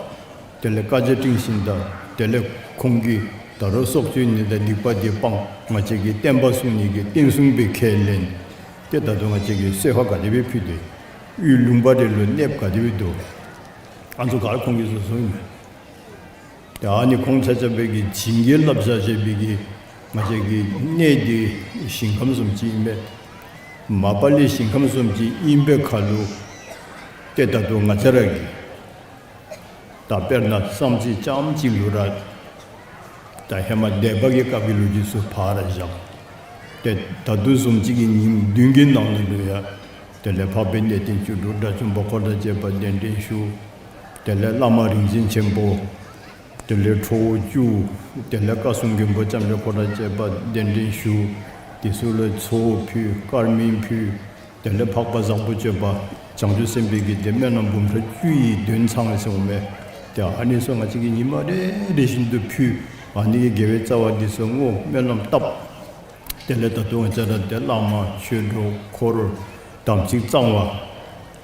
དེ་ལས་བཀའ་རྒྱ་སྤྲིངས་ཞིནམ་ད་དེ་ལས་ཁོང་གིས་ད་རུང་སྲོག་གཅོད་ནི་དང་སྡིག་པ་འདི་སྤང་། ང་བཅས་ཀྱི་བསྟན་པ་སྲུང་ནི་གི་བསྟན་སྲུང་སྦེ་ཁས་ལེན། ཏེ་ད་རུང་ང་བཅས་ཀྱིས་གསོལ་ཁ་ག་དེ་སྦེ་ཕུལ་ཏེ་དབུས་ལུང་པ་རེ་ལུ་གནསཔ་ག་དེ་སྦེ་འདུག། ཨ་ནི་ཚུ་ག་ར་ཁོང་གིས་བཟོ་བཟོཝ་ཨིན་མས། ཏེ་ཨ་ནི་ཁོང་ཆ་ཁྱབ་སྦེ་གིས་བྱིན་གྱིས་བརླབས་བཞག་བཞག་པའི་གི་ང་བཅས་ཀྱི་གནས་འདི་ཞིང་ཁམས་བཟུམ་ཅིག་ཨིན་པས། མ་པ་ལས་ཞིང་ཁམས་བཟུམ་ཅིག་ཨིན་པའི་ཁར་ལུ་ཏེ་ད་ལྟོ་ང་བཅས་ར་གིས་ད་དཔེར་ན་བསམ་རྩེ་རྐྱངམ་གཅིག་ལུ་ར་ད་ཧེ་མ་སྡེ་པ་གི་སྐབས་ཀྱི་ལོ་རྒྱུས་ཚུ་ཕར་བཞག། ཏེ་ད་ལྟོ་བཟུམ་ཅིག་གི་ཉིནམ་བདུན་གྱི་ནང་ན་ལུ་ཡང་དེ་ལས་འཕགས་པའི་གནས་བརྟན་བཅུ་དྲུག་དགྲ་བཅོམ་པ་འཁོར་དང་བཅས་པ་གདན་འདྲེན་ཞུ། དེ་ལས་བླ་མ་རིག་འཛིན་ཆེན་པོ། དེ་ལས་ཁྲོ་བོ་བཅུ། དེ་ལས་བཀའ་སྲུང་མགོན་པོ་ལྕམ་དྲལ་འཁོར་དང་བཅས་པ་གདན་འདྲེན་ཞུ། དེ་ཚུ་ལུ་ཚོགས་ཕུལ། དཀར་མེ་ཕུལ། དེ་ལས་འཕགས་པ་བཟང་པོ་སྤྱོད་པ་བྱང་ཆུབ་སེམས་དཔའི་གི་ཏེ་སྨོན་ལམ་འབུམ་ཕྲག་བཅུ་ཡི་འདོན་ཚང་ཟེར་འོང་མས། ཏེ་ཨ་ནི་ཚུ་ང་བཅས་ཀྱིས་ཉི་མ་རེ་རེ་བཞིན་དུ་ཕུལ། ཨ་ནི་གི་དགེ་བའི་རྩ་བ་འདི་ཚུ་བསྔོ་སྨོན་ལམ་བཏབ། དེ་ལས་ད་ལྟོ་ང་བཅས་ར་ཏེ་བླ་མ་ཆོས་གྲོགས་འཁོར་དམ་ཚིག་གཙང་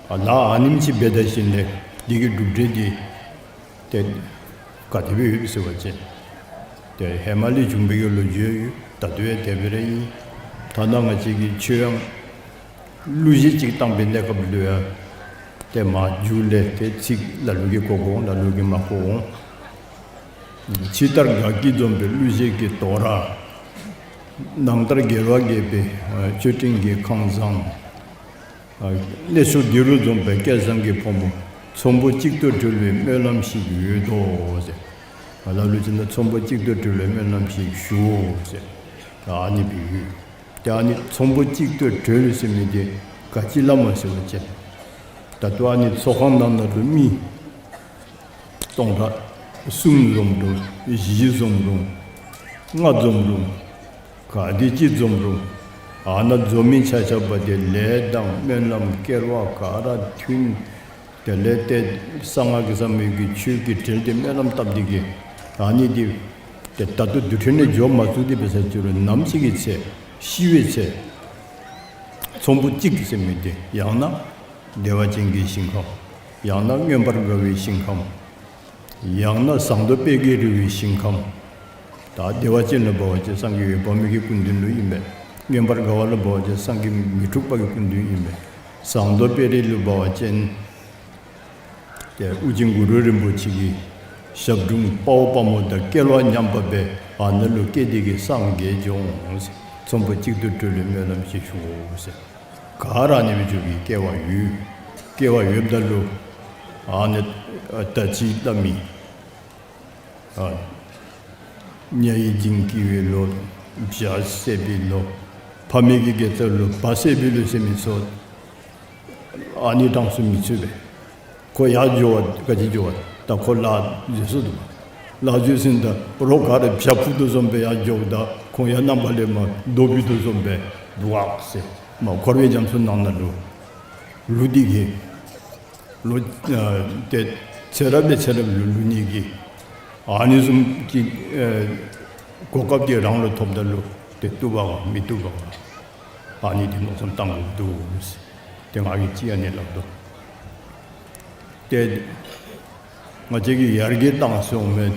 བ་ལ་ཨ་ནེམ་ཅིག་འབད་ད་ཞིནམ་ལས་འདི་གི་གྲུབ་འབྲས་འདི་ཏེ་ག་དེ་སྦེ་ཡོདཔ་ཟེར་བ་ཅིན་ཏེ་ཧེ་མ་ལས་བྱུང་བའི་གི་ལོ་རྒྱུས་ཡོད། ད་ལྟོ་ཡང་དེ་སྦེ་ར་ཨིན། ཐ་ན་ང་བཅས་ཀྱིས་ཆོས་ཡང་གླུ་གཞས་ཅིག་བཏང་བའི་གནས་སྐབས་ལུ་ཡང་ཏེ་མཇུག་ལས་ཏེ་ཚིག་ལ་ལུ་གིས་གོ་གོ་འོང་། ལ་ལུ་གིས་མ་གོ་འོང་། ཕྱི་ལྟར་དགའ་སྐྱིད་འཛོམས་པའི་གླུ་གཞས་ཀྱི་དོ་ར། ནང་ལྟར་དགེ་བ་རྒྱས་པའི་མཆོད་སྤྲིན་གྱི་ཁང་བཟང་། གནས་མཆོག་འདི་རུ་འཛོམས་པའི་སྐལ་བཟང་གི་ཕོ་མོ། ཚོམ་བུ་གཅིག་ཏུ་གྲོལ་བའི་སྨོན་ལམ་ཞིག་ཡོད་དོ་ཟེར། ལ་ལུ་ཅིག་ནང་ཚོམ་བུ་གཅིག་ཏུ་གྲོལ་བའི་སྨོན་ལམ་ཞིག་ཞུའོ་ཟེར། ཨ་ནི་སྦེ་ཡོད། ཏེ་ཨ་ནི་ཚོམ་བུ་གཅིག་ཏུ་གྲོལ་ཟེར་མི་འདི་ག་ཅི་སླབ་མས་ཟེར་བ་ཅིན་ད་ལྟོ་ཨ་ནི་ཚོགས་ཁང་ནང་ན་ལུ་མི་སྟོང་ཕྲག་གསུམ་འཛོམས་རུང་བཞི་འཛོམས་རུང་ལྔ་འཛོམས་རུང་ག་དེ་ཅིག་འཛོམས་རུང་ཨ་ནཱ་འཛོམས་མི་ཆ་ཁྱབ་ཏེ་ལས་དང་སྨོན་ལམ་སྐལ་བ་ག་ར་མཐུན། དེ་ལས་ཏེ་གསང་སྔགས་ཀྱི་ཟབ་མོའི་གི་ཆོས་ཀྱི་གྲལ་ཏེ་སྨོན་ལམ་བཏབ་སྟེ་གི་ཨ་ནི་འདི་ཏེ་ད་ལྟོ་དུས་ཁྲོད་ནང་འགྱོ་མ་ཚུགས་ཏེ་འབད་ས་ཅི་རུང་ནམ་ཅིག་གི་ཚེ་ཤི་བའི་ཚེ་ཚོམ་བུ་གཅིག་ཟེར་མི་འདི་ཡང་ན་བདེ་བ་ཅན་གྱི་ཞིང་ཁམས། ཡང་ན་མངོན་པར་དགའ་བའི་ཞིང་ཁམས། ཡང་ན་ཟངས་མདོག་དཔལ་གྱིས་རི་བོའི་ཞིང་ཁམས། ད་བདེ་བ་ཅན་ལུ་འབད་བ་ཅིན་སངས་རྒྱས་འོད་དཔག་མེད་ཀྱི་སྐུ་མདུན་ལུ་ཨིན་པས། མངོན་པར་དགའ་བ་ལུ་འབད་བ་ཅིན་སངས་རྒྱས་མི་འཁྲུགས་པ་གི་སྐུ་མདུན་ཨིན་པས། ཟངས་མདོག་དཔལ་རི་ལུ་འབད་བ་ཅིན་ཏེ་ཨོ་རྒྱན་གུ་རུ་རིན་པོ་ཆེ་གི་ཞབས་དྲུང་དཔའ་བོ་དཔའ་མོ་དང་སྐལ་བ་མཉམ་པ་སྦེ་ཨ་ནཱ་ལུ་སྐྱེས་ཏེ་གི་སངས་རྒྱས་འགྱོ་འོང་ཟེར། ཚོམ་བུ་གཅིག་ཏུ་གྲོལ་བའི་སྨོན་ལམ་ཞིག་ཞུའོ་ཟེར། ག་ར་ཨ་ནི་སྦེ་འགྱོ་བའི་སྐལ་བ་ཡོད། སྐལ་བ་ཡོདཔ་ད་ལུ་ཨ་ནི་ད་ཅི་སླབ་མི་ཨ་ཉ་ཡི་འཇིང་སྐྱིད་པའི་ལོ། བྱ་བསད་པའི་ལོ། ཕ་མའི་གི་དགེ་རྩ་ལུ་བ་བསད་པའི་ལོ་ཟེར་མི་ཚུ་ཨ་ནི་གྲངས་སུ་མི་ཚུད་པས། ཁོ་ཡར་འགྱོ་བ་ག་ཅི་འགྱོ་བ་ད་ཁོ་ལཱ་འཛོལ་སོ་འདུག། ལག་འཇུ་ཟེར་ད་རོགས་ག་ར་བྱ་འཕུར་དོ་བཟུམ་སྦེ་ཡར་འགྱོཝ་ད་ཁོང་ཡང་རྣམ་པ་ལས་མར་རྡོ་འཕུར་དོ་བཟུམ་སྦེ་འདུག་ཟེར། མར་འཁོར་བའི་རྒྱ་མཚོ་ནང་ན་ལུ་ལུ་འདི་གིས་ལོ་ཨ་ཏེ་ཚེ་རབས་ལས་ཚེ་རབས་ལུ་ལུ་ནི་གི་ཨ་ནི་བཟུམ་གྱི་ཨ་གོ་སྐབས་འདི་རང་ལུ་ཐོབ་ད་ལུ་ཏེ་བཏུབ་པ་ག་མི་བཏུབ་པ་ག་ཨ་ནི་འདི་མནོ་བསམ་བཏང་དགོཔ་འདུག་ཟེར། ཏེ་ང་གིས་ཅིག་ཨ་ནི་སླབ་དོ། ཏེ་ང་བཅས་ཀྱིས་ཡར་རྒྱས་བཏང་སོངམ་མས།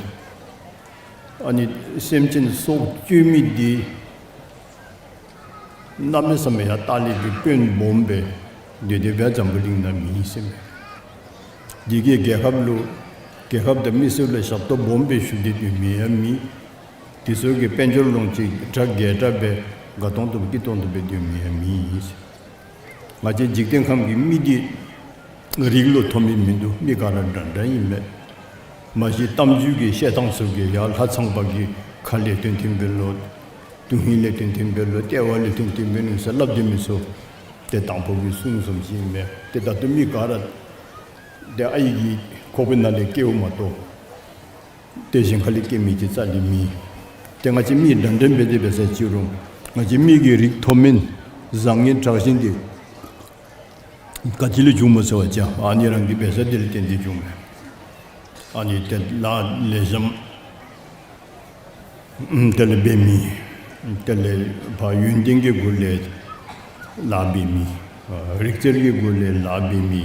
ཨ་ནི་སེམས་ཅན་སྲོག་གཅོད་མི་འདི་གནམ་མེད་ས་མེད་ཡར་ལྟག་ལས་སྦེ་དཔོན་སྦོམ་སྦེ་སྡོད་དེ་སྦེ་འཛམ་བུ་གླིང་ནང་མེད་ཟེར་མས། འདི་གིས་རྒྱལ་ཁབ་ལུ་རྒྱལ་ཁབ་དང་མི་སེར་ལུ་ཞབས་ཏོག་སྦོམ་སྦེ་ཞུ་སྟེ་སྡོད་མི་ཡང་མེད། དེ་ཚུ་གིས་དཔལ་འབྱོར་ལོངས་སྤྱོད་གྲ་རྒྱས་དྲགས་སྦེ་དགའ་ཏོང་ཏོ་སྐྱིད་ཏོང་ཏོ་སྦེ་སྡོད་མི་ཡང་མེད་ཟེར། ང་བཅས་འཇིག་རྟེན་ཁམས་ཀྱི་མི་འདི་རིགས་ལུ་མཐོ་དམན་མིན་འདུག། མི་ག་ར་འདྲ་འདྲ་ཨིན་མས། མ་གཞི་གཏམ་རྒྱུད་ཀྱི་བཤད་ཐངས་ཚུ་གིས་ཡར་ལྷ་ཚངས་པ་གི་ཁ་ལས་ཐོན་ཐོན་པས་ལོ། དོན་ཧིང་ལས་ཐོན་ཐོན་པས་ལོ། ལྟེ་བ་ལས་ཐོན་ཐོན་པས་ནུག་ཟེར་སླབ་སྡོད་མི་ཚུ་ཏེ་དང་ཕུ་གི་གསུང་བཟུམ་ཅིག་ཨིན་མས། ཏེ་ད་ལྟོ་མི་ག་ར་ཏེ་ཨའི་གི་ཁོག་པའི་ནང་ལས་སྐྱེཝ་མ་གཏོགས་ཏེ་གཞན་ཁ་ལས་སྐྱེ་མི་འདི་རྩ་ལས་མེད། ཏེ་ང་བཅས་མི་འདྲ་འདྲ་འབད་དེ་འབད་ས་ཅི་རུང་ང་བཅས་མི་གི་རིགས་མཐོ་དམན་བཟང་ངན་དྲག་ཞན་འདི་ག་ཅི་ལས་བྱུངམ་སྨོ་ཟེར་བ་ཅིན་ཨ་ནི་རང་གི་འབད་ས་འདི་ལས་བརྟེན་ཏེ་བྱུངམ་མས། ཨ་ནི་ཏེ་ལཱ་ལེགས་ཤོམ་དེ་ལས་འབད་མི་དེ་ལས་ཕར་ཡོན་ཏན་གྱི་སྒོ་ལས་ལཱ་འབད་མི་རིག་རྩལ་གྱི་སྒོ་ལས་ལཱ་འབད་མི་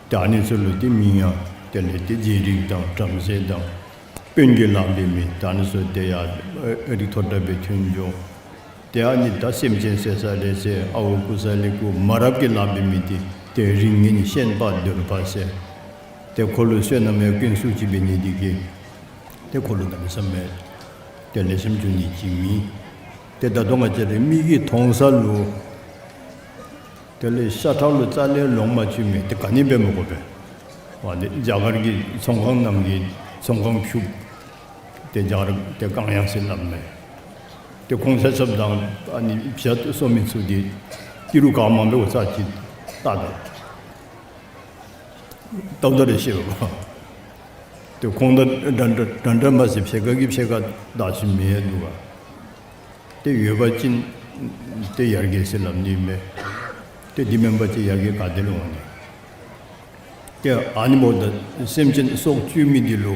ཏེ་ཨ་ནི་ཚུ་ལུ་ཏེ་མིང་ཡང་དེ་ལས་ཏེ་རྗེ་རིགས་དང་བྲམ་ཟེ་དང་དཔོན་གྱི་ལཱ་འབད་མི་ཏེ་ཨ་ནི་ཚུ་ཏེ་ཡར་རིགས་མཐོ་དྲགས་སྦེ་ཐོན་འགྱོ། ཏེ་ཨ་ནི་ད་སེམས་ཅན་བསད་ས་ལས་བསད་ཨརཝ་རྐུ་ས་ལས་རྐུ་མ་རབས་ཀྱི་ལཱ་འབད་མི་འདི་ཏེ་རིགས་ངན་ཤན་པ་གདོལ་པ་ཟེར། ཏེ་ཁོ་ལུ་བསོད་ནམས་ཡང་ཀུན་སུ་ཅིག་འབད་ནི་འདི་གིས་ཏེ་ཁོ་ལུ་གནམ་མེད་ས་མེད་ཏེ་ལེགས་ཤོམ་འགྱོ་ནི་ཅིག་མེད། ཏེ་ད་ལྟོ་ང་བཅས་རའི་མིག་གིས་མཐོང་ས་ལུ་དེ་ལས་ཤ་ཁྲག་ལུ་རྩ་ལས་ལོང་མ་བཅུག་མི་དེ་ག་ནི་འབད་མི་དགོ་པས། ཨ་ནི་རྒྱ་གར་གྱི་ཚོང་ཁང་ནང་གི་ཚོང་ཁང་ཕྱུགཔོ་དེ་རྒྱ་གར་དེ་གང་ཡང་ཟེར་སླབ་མས། དེ་ཁོང་ཆ་ཁྱབ་དང་ཨ་ནི་བྱ་གསོ་མི་ཚུ་དེ་ཏི་རུ་ག་མང་པོ་ས་ཅིག་ལྟ་དོ། ལྟཝ་ད་ར་ཤེས་པས། དེ་ཁོང་དང་འདྲ་འདྲ་འདྲ་འདྲ་མ་ཟེར་ཕྱེད་ཀ་གིས་ཕྱེད་ཀ་བདག་ཤི་མི་ཡང་འདུག་ག། ཏེ་ཡོད་པ་ཅིན་ཏེ་ཡར་རྒྱས་ཟེར་སླབ་ནི་མས། ཏེ་འདི་མེན་པ་ཅིན་ཡར་རྒྱས་ག་ཏེ་ལས་འོང་ནི། ཏེ་ཨ་ནི་འབདཝ་ད་སེམས་ཅན་སྲོག་གཅོད་མི་འདི་ལུ་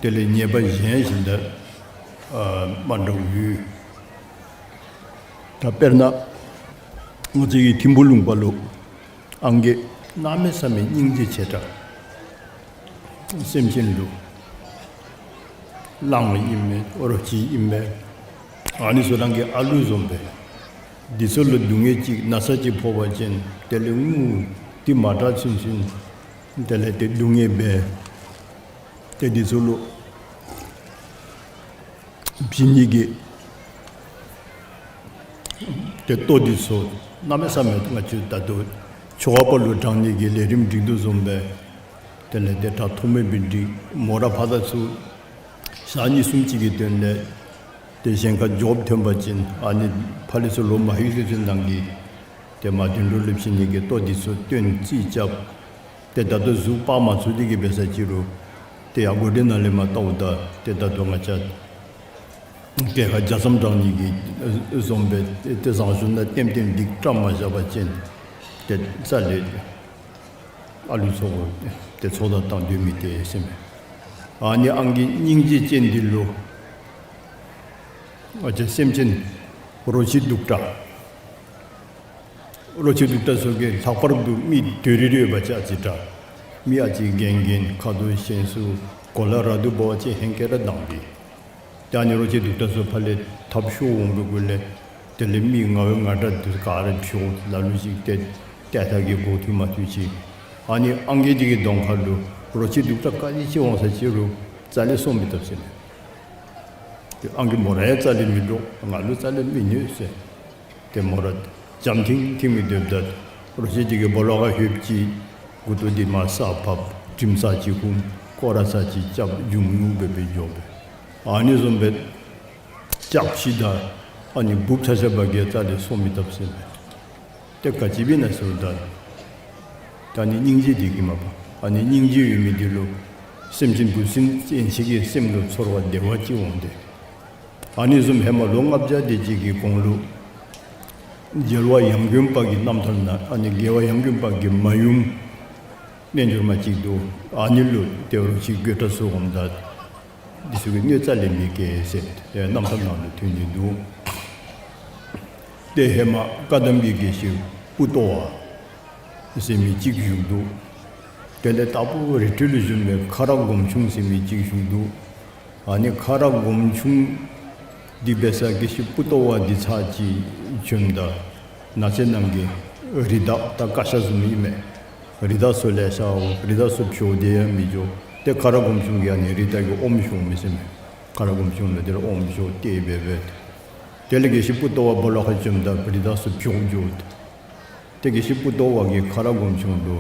དེ་ལས་ཉེས་པ་གཞན་ཞིག་ད་ཨ་མ་འདྲཝ་ཡོད། ད་དཔེར་ན་ང་བཅས་ཀྱི་ཐིམ་ཕུ་ལུང་པ་ལུ་ཨང་རྒས་གནམ་མེད་ས་མེད་སྙིང་རྗེ་ཆེ་དྲགས། སེམས་ཅན་ལུ་གླང་ཨིན་མས་རོ་ཁྱི་ཨིན་མས། ཨ་ནི་ཚུ་རང་གི་ཨ་ལུ་བཟུམ་སྦེ། འདི་ཚུ་ལུ་སྡུག་བསྔལ་ཅིག་ན་ཚ་ཅིག་ཕོག་པ་ཅིན་དེ་ལས་ངུ་སྟེ་མ་དྲག་ཚུན་ཚུན་དེ་ལས་ཏེ་སྡུག་བསྔལ་འབད། ཏེ་འདི་ཚུ་ལུ་བྱིན་ནི་གི་ཏེ་ལྟོ་འདི་ཚུ་གནམ་མེད་ས་མེད་ང་བཅས་ད་ལྟོ་ཆོ་ག་པ་ལུ་དྲང་ནི་གི་ལས་རིམ་སྒྲིག་དོ་བཟུམ་སྦེ་དེ་ལས་ཏེ་དྲག་ཐོགས་མེད་སྦེ་སྒྲིག། མོ་ར་ཕ་དང་ཚུ་ཞག་གཉིས་གསུམ་ཅིག་གི་དོན་ལས་ཏེ་གཞན་ཁར་འགྱོཝ་ཐོན་པ་ཅིན་ཨ་ནི་ཕར་ལས་ཚུར་ལོག་མ་ལྷོད་ཚུན་ཚོད་ནང་གི་ཏེ་མ་དུད་འགྲོ་ལུ་བྱིན་ནི་གི་ལྟོ་འདི་ཚུ་བཏོན་རྩིས་རྐྱབ། ཏེ་ད་ལྟོ་གཟུགས་སྤར་མ་ཚུགས་ཏེ་གི་འབད་ས་ཅི་རུང་ཏེ་ཡར་སྒོ་འདི་ནང་ལས་མར་བལྟཝ་ད་ཏེ་ད་ལྟོ་ང་བཅས་གྱལ་ཁར་ཇ་མཚམས་དྲང་ནི་གི་བཟུམ་སྦེ་ཏེ་ཟངས་གཞོང་ནང་ལྟེམ་ལྟེམ་འདི་བཀྲམ་མ་བཞག་པ་ཅིན་ཏེ་རྩ་ལས་ཨ་ལུ་ཚུ་ཏེ་ཚོགས་བདའ་བཏང་སྡོད་མི་དེ་ཟེར་མས། ཨ་ནི་ཨང་རྒས་སྙིང་རྗེ་ཅན་འདི་ལུ་ང་བཅས་སེམས་ཅན་རོ་ཁྱི་གདུག་དྲགས་རོ་ཁྱི་གདུག་དྲགས་ཚུ་གིས་ལྷག་པར་དུ་མི་དོ་རི་རི་ཡོད་པ་ཅིན་ཨ་ཙི་དྲག། མི་ཨ་ཙི་རྒན་རྒན་ཁ་དོག་ཞན་སུ་གོ་ལ་ར་དུ་འབད་བ་ཅིན་ཧེང་སྐལ་ར་དྭངས་པས། ད་ཨ་ནི་རོ་ཁྱི་གདུག་དྲགས་ཚུ་ཕར་ལས་ཐབས་ཤོར་འོང་པའི་གུ་ལས་དེ་ལས་མི་ང་བའི་ང་དྲག་འདི་ག་ར་ཕྱོགས་ལ་ལུ་ཅིག་ཏེ་ཏེ་ཐ་གི་འགོ་ཐུག་མ་ཐུག་ཅིག། ཨ་ནི་ཨང་རྒས་འདི་གི་གདོང་ཁ་ལུ་རོ་ཁྱི་གདུག་དྲགས་ག་ཅི་ཅིག་འོང་ས་ཅི་རུང་རྩ་ལས་སོང་མི་བཏུབ་ཟེར་མས། ཏེ་ཨང་རྒས་མོ་ར་ཡང་རྩ་ལས་མི་འདྲོག། ང་ལུ་རྩ་ལས་མི་གནོད་ཟེར། ཏེ་མོ་ར་འཇམ་ཐིང་ཐིང་སྦེ་སྡོདཔ་ད་རོ་ཁྱི་འདི་གིས་སྦོ་ལོགས་ཁར་ལྷོདཔ་ཅིག་མགུ་ཏོ་འདི་མར་ས་ཕབ། དྲིམ་ཚར་ཅིག་ཧུམ། སྐོར་ར་ཚར་ཅིག་རྐྱབ། འཇུམ་ཉུག་སྦེ་སྦེ་འགྱོ་སྦེ། ཨ་ནི་བཟུམ་སྦེ་ལྕགས་ཤིག་དང་ཨ་ནི་འབུཔ་ཆ་ཁྱབ་གིས་རྩ་ལས་སོང་མི་བཏུབ་ཟེར་མས། ཏེ་ག་ཅི་འབད་ན་ཟེརཝ་ད་ད་ཨ་ནི་སྙིང་རྗེ་འདི་གིས་མ་པ། ཨ་ནི་སྙིང་རྗེ་ཡོད་མི་འདི་ལུ་ སེམས་ཅན་འབུ་སྲིན་ཅན་ཅིག་གི་སེམས་ལུ་ཚོར་བ་བདེ་བ་ཅིག་འོང་སྟེ། ཨ་ནི་བཟུམ་ཧེ་མ་ལོ་ལྔ་བརྒྱ་དེ་ཅིག་གི་གོང་ལུ་རྒྱལ་བ་ཡང་དགོན་པ་གི་རྣམ་ཐར་ནང་ཨ་ནི་རྒྱལ་བ་ཡང་དགོན་པ་གི་མ་ཡུམ་རྣལ་འབྱོར་མ་ཅིག་འདུག། ཨ་ནི་ལུ་ཏེ་རོ་ཅིག་དགོད་བྲ་ཚུ་འོངམ་ད་འདི་ཚུ་གིས་གནོད་རྩ་ལས་མི་བཀལ་ཟེར་ཏེ་རྣམ་ཐར་ནང་ལུ་ཐོན་ནི་འདུག། ཏེ་ཧེ་མ་བཀའ་གདམས་ཀྱི་དགེ་བཤེས་པུ་ཏོ་བ་ཟེར་མི་ཅིག་བཞུགས་འདུག། དེ་ལས་དྭགས་པོ་རི་ཁྲོད་ལུ་བཞུགས་མི་ཁ་རག་སྒོམ་ཆུང་ཟེར་མི་ཅིག་བཞུགས་འདུག། ཨ་ནི་ཁ་རག་སྒོམ་ཆུང་འདི་འབད་ས་དགེ་བཤེས་པུ་ཏོ་བ་འདི་ཚར་ཅིག་བྱོནམ་ད་ནགས་ཚལ་ནང་གི་རི་དྭགས་ད་ཀ་ཤ་བཟུམ་ཨིན་མས། རི་དྭགས་ཚུ་ལེ་ཤ་འོང་། རི་དྭགས་ཚུ་བྱོག་སྟེ་ཡང་མི་འགྱོ། ཏེ་ཁ་རག་སྒོམ་ཆུང་གིས་ཨ་ནི་རི་དྭགས་ཀྱི་ཨོམ་བཞོཝ་མས་ཟེར་མས། ཁ་རག་སྒོམ་ཆུང་ལུ་དེ་ལས་ཨོམ་བཞོ་སྟེ་འབད་འབད། དེ་ལས་དགེ་བཤེས་པུ་ཏོ་བ་སྦོ་ལོགས་ཁར་བྱོནམ་ད་རི་དྭགས་ཚུ་བྱོག་འགྱོ། ཏེ་དགེ་བཤེས་པུ་ཏོ་བ་གིས་ཁ་རག་སྒོམ་ཆུང་ལུ་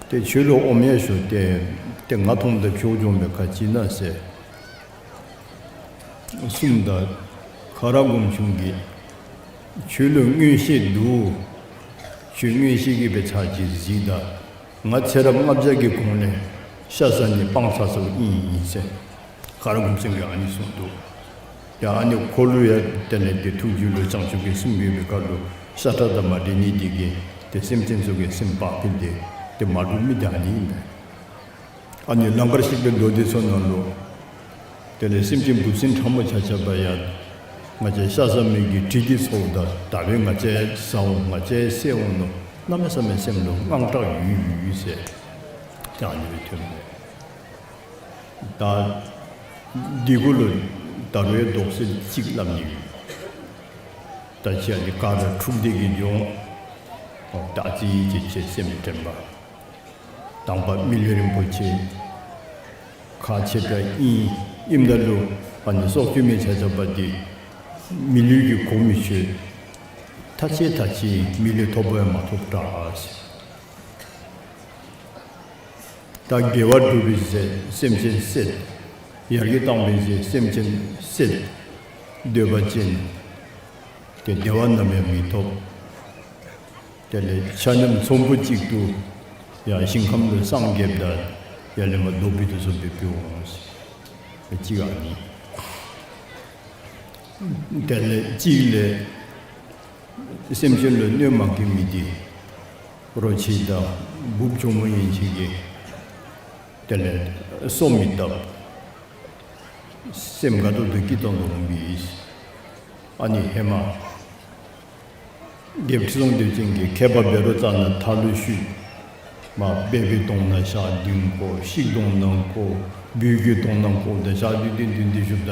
ཏེ་ཁྱོད་ལུ་ཨོམ་ཡང་བཞོ་སྟེ་ཏེ་ང་མཐོངམ་ད་བྱོག་འགྱོ་མི་ག་ཅི་ཨིན་ན་ཟེར་གསུངམ་ད་ཁ་རག་སྒོམ་ཆུང་གིས་ཁྱོད་ལུ་མངོན་ཤེས་འདུག། ཁྱོད་མངོན་ཤེས་ཀྱིས་འབད་ཚར་ཅིག་གཟིགས་ད། ང་ཚེ་རབས་ལྔ་བརྒྱ་གི་གོང་ལས་ཤ་ཟ་ནི་སྤང་ཚར་སོངམ་ཨིན་ཟེར་ཁ་རག་སྒོམ་ཆུང་གིས་ཨ་ནི་གསུངས་འདུག། ཡ་ཨ་ནི་ཁོ་ལུ་ཡང་དེ་ལས་ཏེ་ཐུགས་རྒྱུད་ལུ་བྱང་ཆུབ་ཀྱི་སེམས་ཡོད་པའི་ཁར་ལུ་ཤ་ཁྲག་དང་མ་འདྲེས་ནི་དེ་གིས་ཏེ་སེམས་ཅན་ཚུ་གི་སེམས་བག་ཕེབས་ཏེ་ཏེ་མ་འདྲོག་མི་དེ་ཨ་ནི་ཨིན་པས། ཨ་ནི་ལང་ཀར་གཤེགས་པའི་མདོ་སྡེ་ཚུ་ནང་ལུ་དེ་ལས་སེམས་ཅན་འབུ་སྲིན་ཕྲ་མོ་ཆ་ཁྱབ་ཡང་ང་བཅས་ཤ་ཟ་མི་གི་དྲི་འདི་ཚོརཝ་ད་ད་རེས་ང་བཅས་ཟ་འོང་ང་བཅས་བསད་འོང་མནོ་གནམ་མེད་ས་མེད་སེམས་ལུ་དངངས་སྐྲག་ཡོད་ཡོད་ཟེར་ཏེ་ཨ་ནི་སྦེ་ཐོན་པས། ད་འདི་གུ་ལུ་ད་རུང་ཡང་དོགས་སེལ་ཅིག་སླབ་ནི་ཡོད། ད་ཅི་ཨ་ནི་ག་ར་འཁྲུགས་ཏེ་གི་འགྱོ་འོང་། ད་ཅི་ཅིག་ཅིག་སེམས་དྲན་པ། དང་པ་མི་ལུས་རིན་པོ་ཆེ་ཁག་ཆེ་དྲགས་ཨིན། ཨིནམ་ད་ལུ་ཨ་ནི་སྲོག་གཅོད་མི་ཆ་ཁྱབ་འདི་མི་ལུས་ཀྱི་གོ་མི་ཆོད། ཐག་ཆོད་ཐག་ཆོད་མི་ལུས་ཐོབ་པ་ཡང་མ་ཐོབ་དྲགས་ཟེར། ད་དགེ་བ་སྒྲུབ་པའི་ཚེ་སེམས་ཅན་བསད། ཡར་རྒྱས་བཏང་བའི་ཚེ་སེམས་ཅན་བསད། འདོད་པ་ཅན་ཏེ་བདེ་བ་ནམ་ཡང་མི་ཐོབ། དེ་ལས་ཆ་མཉམ་ཚོམ་བུ་གཅིག་ཏུ་ཡང་ཞིང་ཁམས་ལུ་སངས་རྒྱསཔ་ད་ཡར་ལས་མར་རྡོ་སྦིས་དེ་ཚུ་སྦེ་འབད་འོང་ཟེར། གཅིག་ཨ་ནི། དེ་ལས་གཅིག་ལས་སེམས་ཅན་ལུ་གནོད་མ་བཀལ་མི་འདི་རོ་ཁྱི་དང་འབུཔ་གྱོག་མོ་ཡན་ཆད་ཀྱིས་དེ་ལས་སོ་མི་བཏབ། སེམས་དགའ་ཏོག་ཏོ་སྐྱིད་ཏོང་ཏོ་འོང་པས། ཨ་ནི་ཧེ་མ་རྒྱལཔོ་ཁྲི་སྲོང་ལྡེའུ་བཙན་གྱིས་མཁས་པ་འབད་རུང་རྩ་ནས་མཐའ་ལུ་བཤུད། མ་སྦལ་པའི་གདོང་ནང་ཞག་བདུན་བཀོ། ཤིག་གདོང་ནང་བཀོ། སྦུལ་གྱི་གདོང་ནང་བཀོ་སྟེ་ཞག་བདུན་བདུན་བདུན་བདུན་བཞུགསཔ་ད་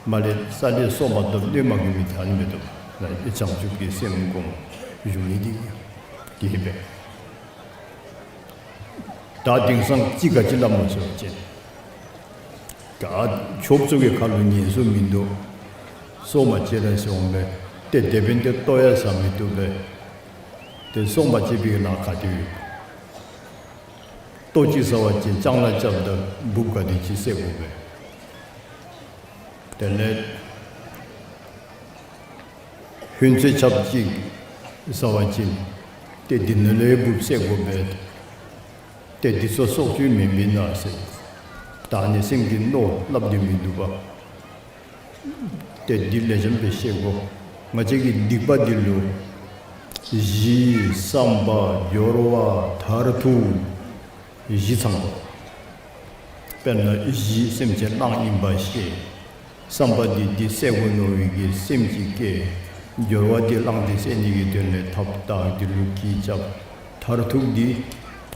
མར་ལས་རྩ་ལས་སོ་མ་བཏབ། གནོད་མ་བཀལ་མི་ད་ཨ་ནི་མི་བཏུབ། ལ་བྱང་ཆུབ་ཀྱི་སེམས་བསྒོམ་བཞུགས་ནི་འདི་དེ་སྦེ། ད་དེང་སང་ཅིག་ག་ཅི་སླབ་སྨོ་ཟེར་བ་ཅིན་ད་ཆོསཔ་ཚུ་གི་ཁ་ལུ་ཉན་སྲོལ་མིན་འདུག། སྲོག་མ་བཅད་ར་ཟེར་འོང་པས། ཏེ་དེ་འབདན་ཏེ་ལྟོ་ཡང་ཟ་མི་བཏུབ་པས། ཏེ་སྲོག་མ་བཅད་པའི་ལཱ་ག་ཏེ་ཡོད། ལྟོ་ཅིག་ཟ་བ་ཅིན་ལྕང་ལཱ་རྐྱབ་ད་འབུཔ་ག་དེ་ཅིག་བསད་དགོ་པས། དེ་ལས་ཧོན་ཚོད་ཆགཔ་ཅིག་ཟ་བ་ཅིན་ཏེ་འདི་ནང་ལས་འབུཔ་བསད་དགོ་པས། ཏེ་འདི་ཚུ་སྲོག་གཅོད་མེན་མེན་ན་ཟེར། ད་ནི་སེམས་ཀྱི་མནོ་སླབ་སྟེ་མི་འདུག་པ། ཏེ་འདི་ལེགས་ཤོམ་སྦེ་ཤེས་དགོ། ང་བཅས་ཀྱི་སྡིག་པ་འདི་ལུ་གཞི་བསམ་པ་སྦྱོར་བ་མཐར་ཐུག་བཞི་ཚང་དགོ། དཔེར་ན་གཞི་སེམས་ཅན་གླང་ཨིན་པ་ཤེས། བསམ་པ་འདི་འདི་བསད་དགོ་མནོ་བའི་གི་སེམས་ཅིག་སྐྱེ། སྦྱོར་བ་འདི་གླང་འདི་བསད་ནི་གི་དོན་ལས་ཐགཔ་བཏགས། འདི་ལུ་གྱི་རྐྱབ། མཐར་ཐུག་འདི་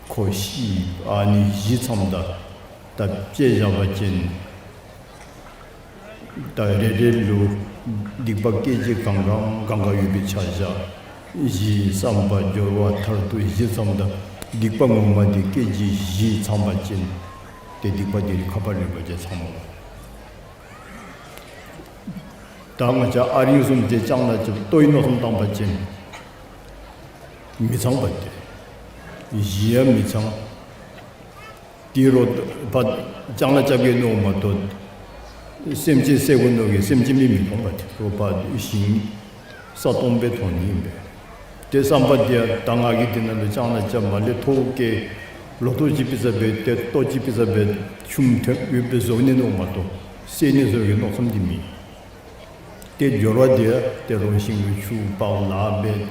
ཁོ་ཤི། ཨ་ནི་བཞི་ཚངམ་ད་ད་དཔྱེ་བཞག་པ་ཅིན་ད་རེ་རེ་ལུ་སྡིག་པ་སྐད་ཅིག་གང་གང་གང་གང་ཡོད་པའི་ཆ་བཞག། གཞི་བསམ་པ་སྦྱོར་བ་མཐར་ཐུག་བཞི་ཚངམ་ད་སྡིག་པ་ངོ་མ་འདི་སྐད་ཅིག་བཞི་ཚང་པ་ཅིན་ཏེ་སྡིག་པ་འདི་ཁ་པར་རིམ་པ་ཅིག་ཚང་མོ། ད་ང་བཅས་ཨ་རིང་བཟུམ་ཅིག་ལྕང་ལཱ་རྐྱབ་ལྟོ་ཡི་མནོ་བསམ་བཏང་པ་ཅིན་མི་ཚང་པ་ཏེ། གཞི་ཡང་མི་ཚང་། དེ་རུ་ཕར་ལྕང་ལཱ་རྐྱབ་གེ་མནོཝ་མ་གཏོགས་སེམས་ཅན་བསད་དགོ་མནོ་གི་སེམས་ཅན་མི་མི་མཐོང་པ་ཏེ། རུ་ཕར་ཞིང་ས་སྟོང་སྦེ་མཐོང་ནི་ཨིན་པས། ཏེ་བསམ་པ་འདི་ཡང་ད་ང་གིས་འདི་ནང་ལུ་ལྕང་ལཱ་རྐྱབ་མ་ལས་ཐོག་བཀལ་ལོ་ཐོག་ཅིག་ཕུལ་ས་འབད་ཏེ་ལྟོ་ཅིག་ཕུལ་ས་འབད་ ཆུམ་ཐོནམ་ཡོདཔ་སྦེ་བཟོ་ནི་མནོཝ་མ་གཏོགས་བསད་ནི་བཟོ་བའི་མནོ་བསམ་འདི་མེད། ཏེ་འབྱོར་བ་འདི་ཡང་ཏེ་རོགས་ཞིང་གི་ཆུ་ཕར་ལཱ་འབད་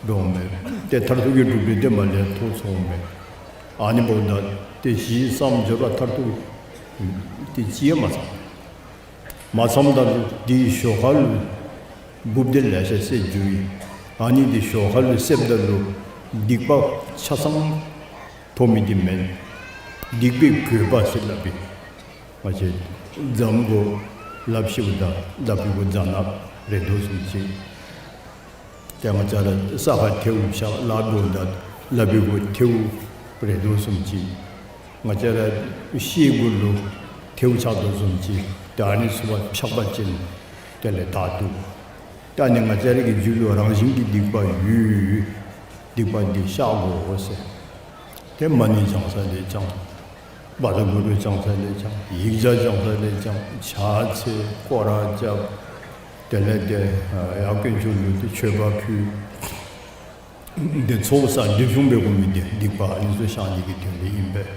འགྱོཝ་མས། ཏེ་མཐར་ཐུག་གི་གྲུབ་འབྲས་འདི་མར་ལས་ཐོབ་སོངམ་མས། ཨ་ནི་འབདཝ་ད་ཏེ་ཞིང་བསམ་འབྱོར་བ་མཐར་ཐུག་ཏེ་ཅིག་ཡང་མ་ཚང་། མ་ཚངམ་ད་ལུ་དེའི་ཞོར་ཁ་ལུ་འབུཔ་འདི་ལེ་ཤ་བསད་འགྱོ་ཡི། ཨ་ནི་འདི་ཞོར་ཁ་ལུ་བསདཔ་ད་ལུ་སྡིག་པ་ཆ་ཚང་ཐོབ་མི་འདི་མེན། སྡིག་པའི་གོས་པ་ཟེར་སླབ་པས། ང་བཅས་རྫམ་གུ་ལགཔ་བཤེད་ད་ལགཔ་གི་གུ་རྫ་ནག་རེག་དོ་བཟུམ་ཅིག། ཏེ་ང་བཅས་ར་ས་ཁར་ཐལཝ་ཕྱག་ལཱ་འབདཝ་ད་ལགཔ་གི་གུ་ཐལཝ་རེག་དོ་བཟུམ་ཅིག། ང་བཅས་ར་ཤེལ་གུ་ལུ་ཐལཝ་ཆགས་དོ་བཟུམ་ཅིག། ཏེ་ཨ་ནི་ཚུ་ཕར་ཕྱག་པ་ཅིན་དེ་ལས་དག་འདུག། ཏེ་ཨ་ནི་ང་བཅས་ར་གི་རྒྱུད་ལུ་རང་བཞིན་གྱི་སྡིག་པ་ཡོད། སྡིག་པ་འདི་བཤགས་དགོ་ཟེར། ཏེ་མ་ཎི་བགྱང་ས་ལས་བགྱང་། བཛྲ་གུ་རུ་བགྱང་ས་ལས་བགྱང་། ཡིག་བརྒྱ་བགྱང་ས་ལས་བགྱང་། ཕྱག་འཚལ། སྐོར་ར་རྐྱབ། དེ་ལས་ཏེ་ཡར་དཀོན་མཆོག་ལུ་ཏེ་མཆོད་པ་ཕུལ། ཏེ་ཚོགས་བསགས་སྒྲིབ་སྦྱོང་འབད་དགོ་མི་འདི་སྡིག་པ་ཨ་ནི་ཚུ་བཤགས་ནི་གི་དོན་ལས་ཨིན་པས།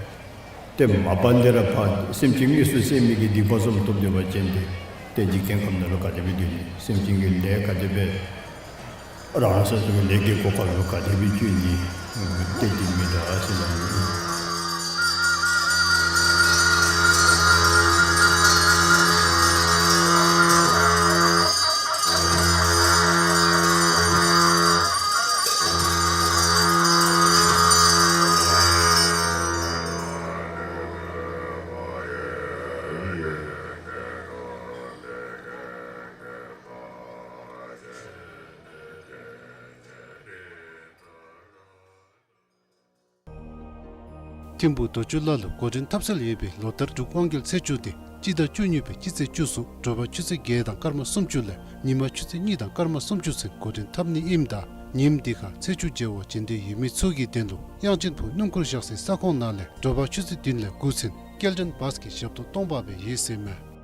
ཏེ་མ་པ་ལས་ར་ཕར་སེམས་ཅན་དངོས་སུ་བསད་མི་གི་སྡིག་པ་བཟུམ་ཐོབ་སྡོད་པ་ཅིན་ཏེ་ཏེ་འཇིག་རྟེན་ཁམས་ནང་ལུ་ག་དེ་སྦེ་སྡོད་ནི། སེམས་ཅན་གྱི་ལས་ག་དེ་སྦེ་རང་སོ་སོ་གི་ལས་ཀྱི་གོ་སྐབས་ལུ་ག་དེ་སྦེ་བཅུག་ནི། ཏེ་འདི་མི་འདྲ་ཟེར་ལ། ཐིམ་ཕུ་རྡོ་ཆུ་ལ་ལུ་འགོ་འདྲེན་འཐབ་སྲོལ་ཡོད་པའི་ལོ་ལྟར་འབྲུག་དབང་རྒྱལ་ཚེས་བཅུ་དེ་སྤྱི་ཟླ་བཅུ་གཉིས་པའི་སྤྱི་ཚེས་བཅུ་གསུམ་དྲོ་པ་ཆུ་ཚོད་བརྒྱད་དང་སྐར་མ་སུམ་ཅུ་ལས་ཉིན་མ་ཆུ་ཚོད་གཉིས་དང་སྐར་མ་སུམ་ཅུ་ཚུན་འགོ་འདྲེན་འཐབ་ནི་ཨིནམ་ད་ཉིནམ་འདི་ཁར་ཚེས་བཅུ་མཇལ་བར་བྱོན་འདོད་ཡོད་མི་ཚུ་གི་དོན་ལུ་དབྱངས་ཅན་ཕུ་སྣུམ་འཁོར་བཞག་སའི་ས་ཁོངས་ནང་ལས་དྲོ་པ་ཆུ་ཚོད་བདུན་ལས་དགུ་ཚུན་སྐྱེལ་འདྲེན་བཱས་ཀྱི་ཞབས་ཏོག་གཏོང་འབག་སྦེ་ཡོད་ཟེར་མས།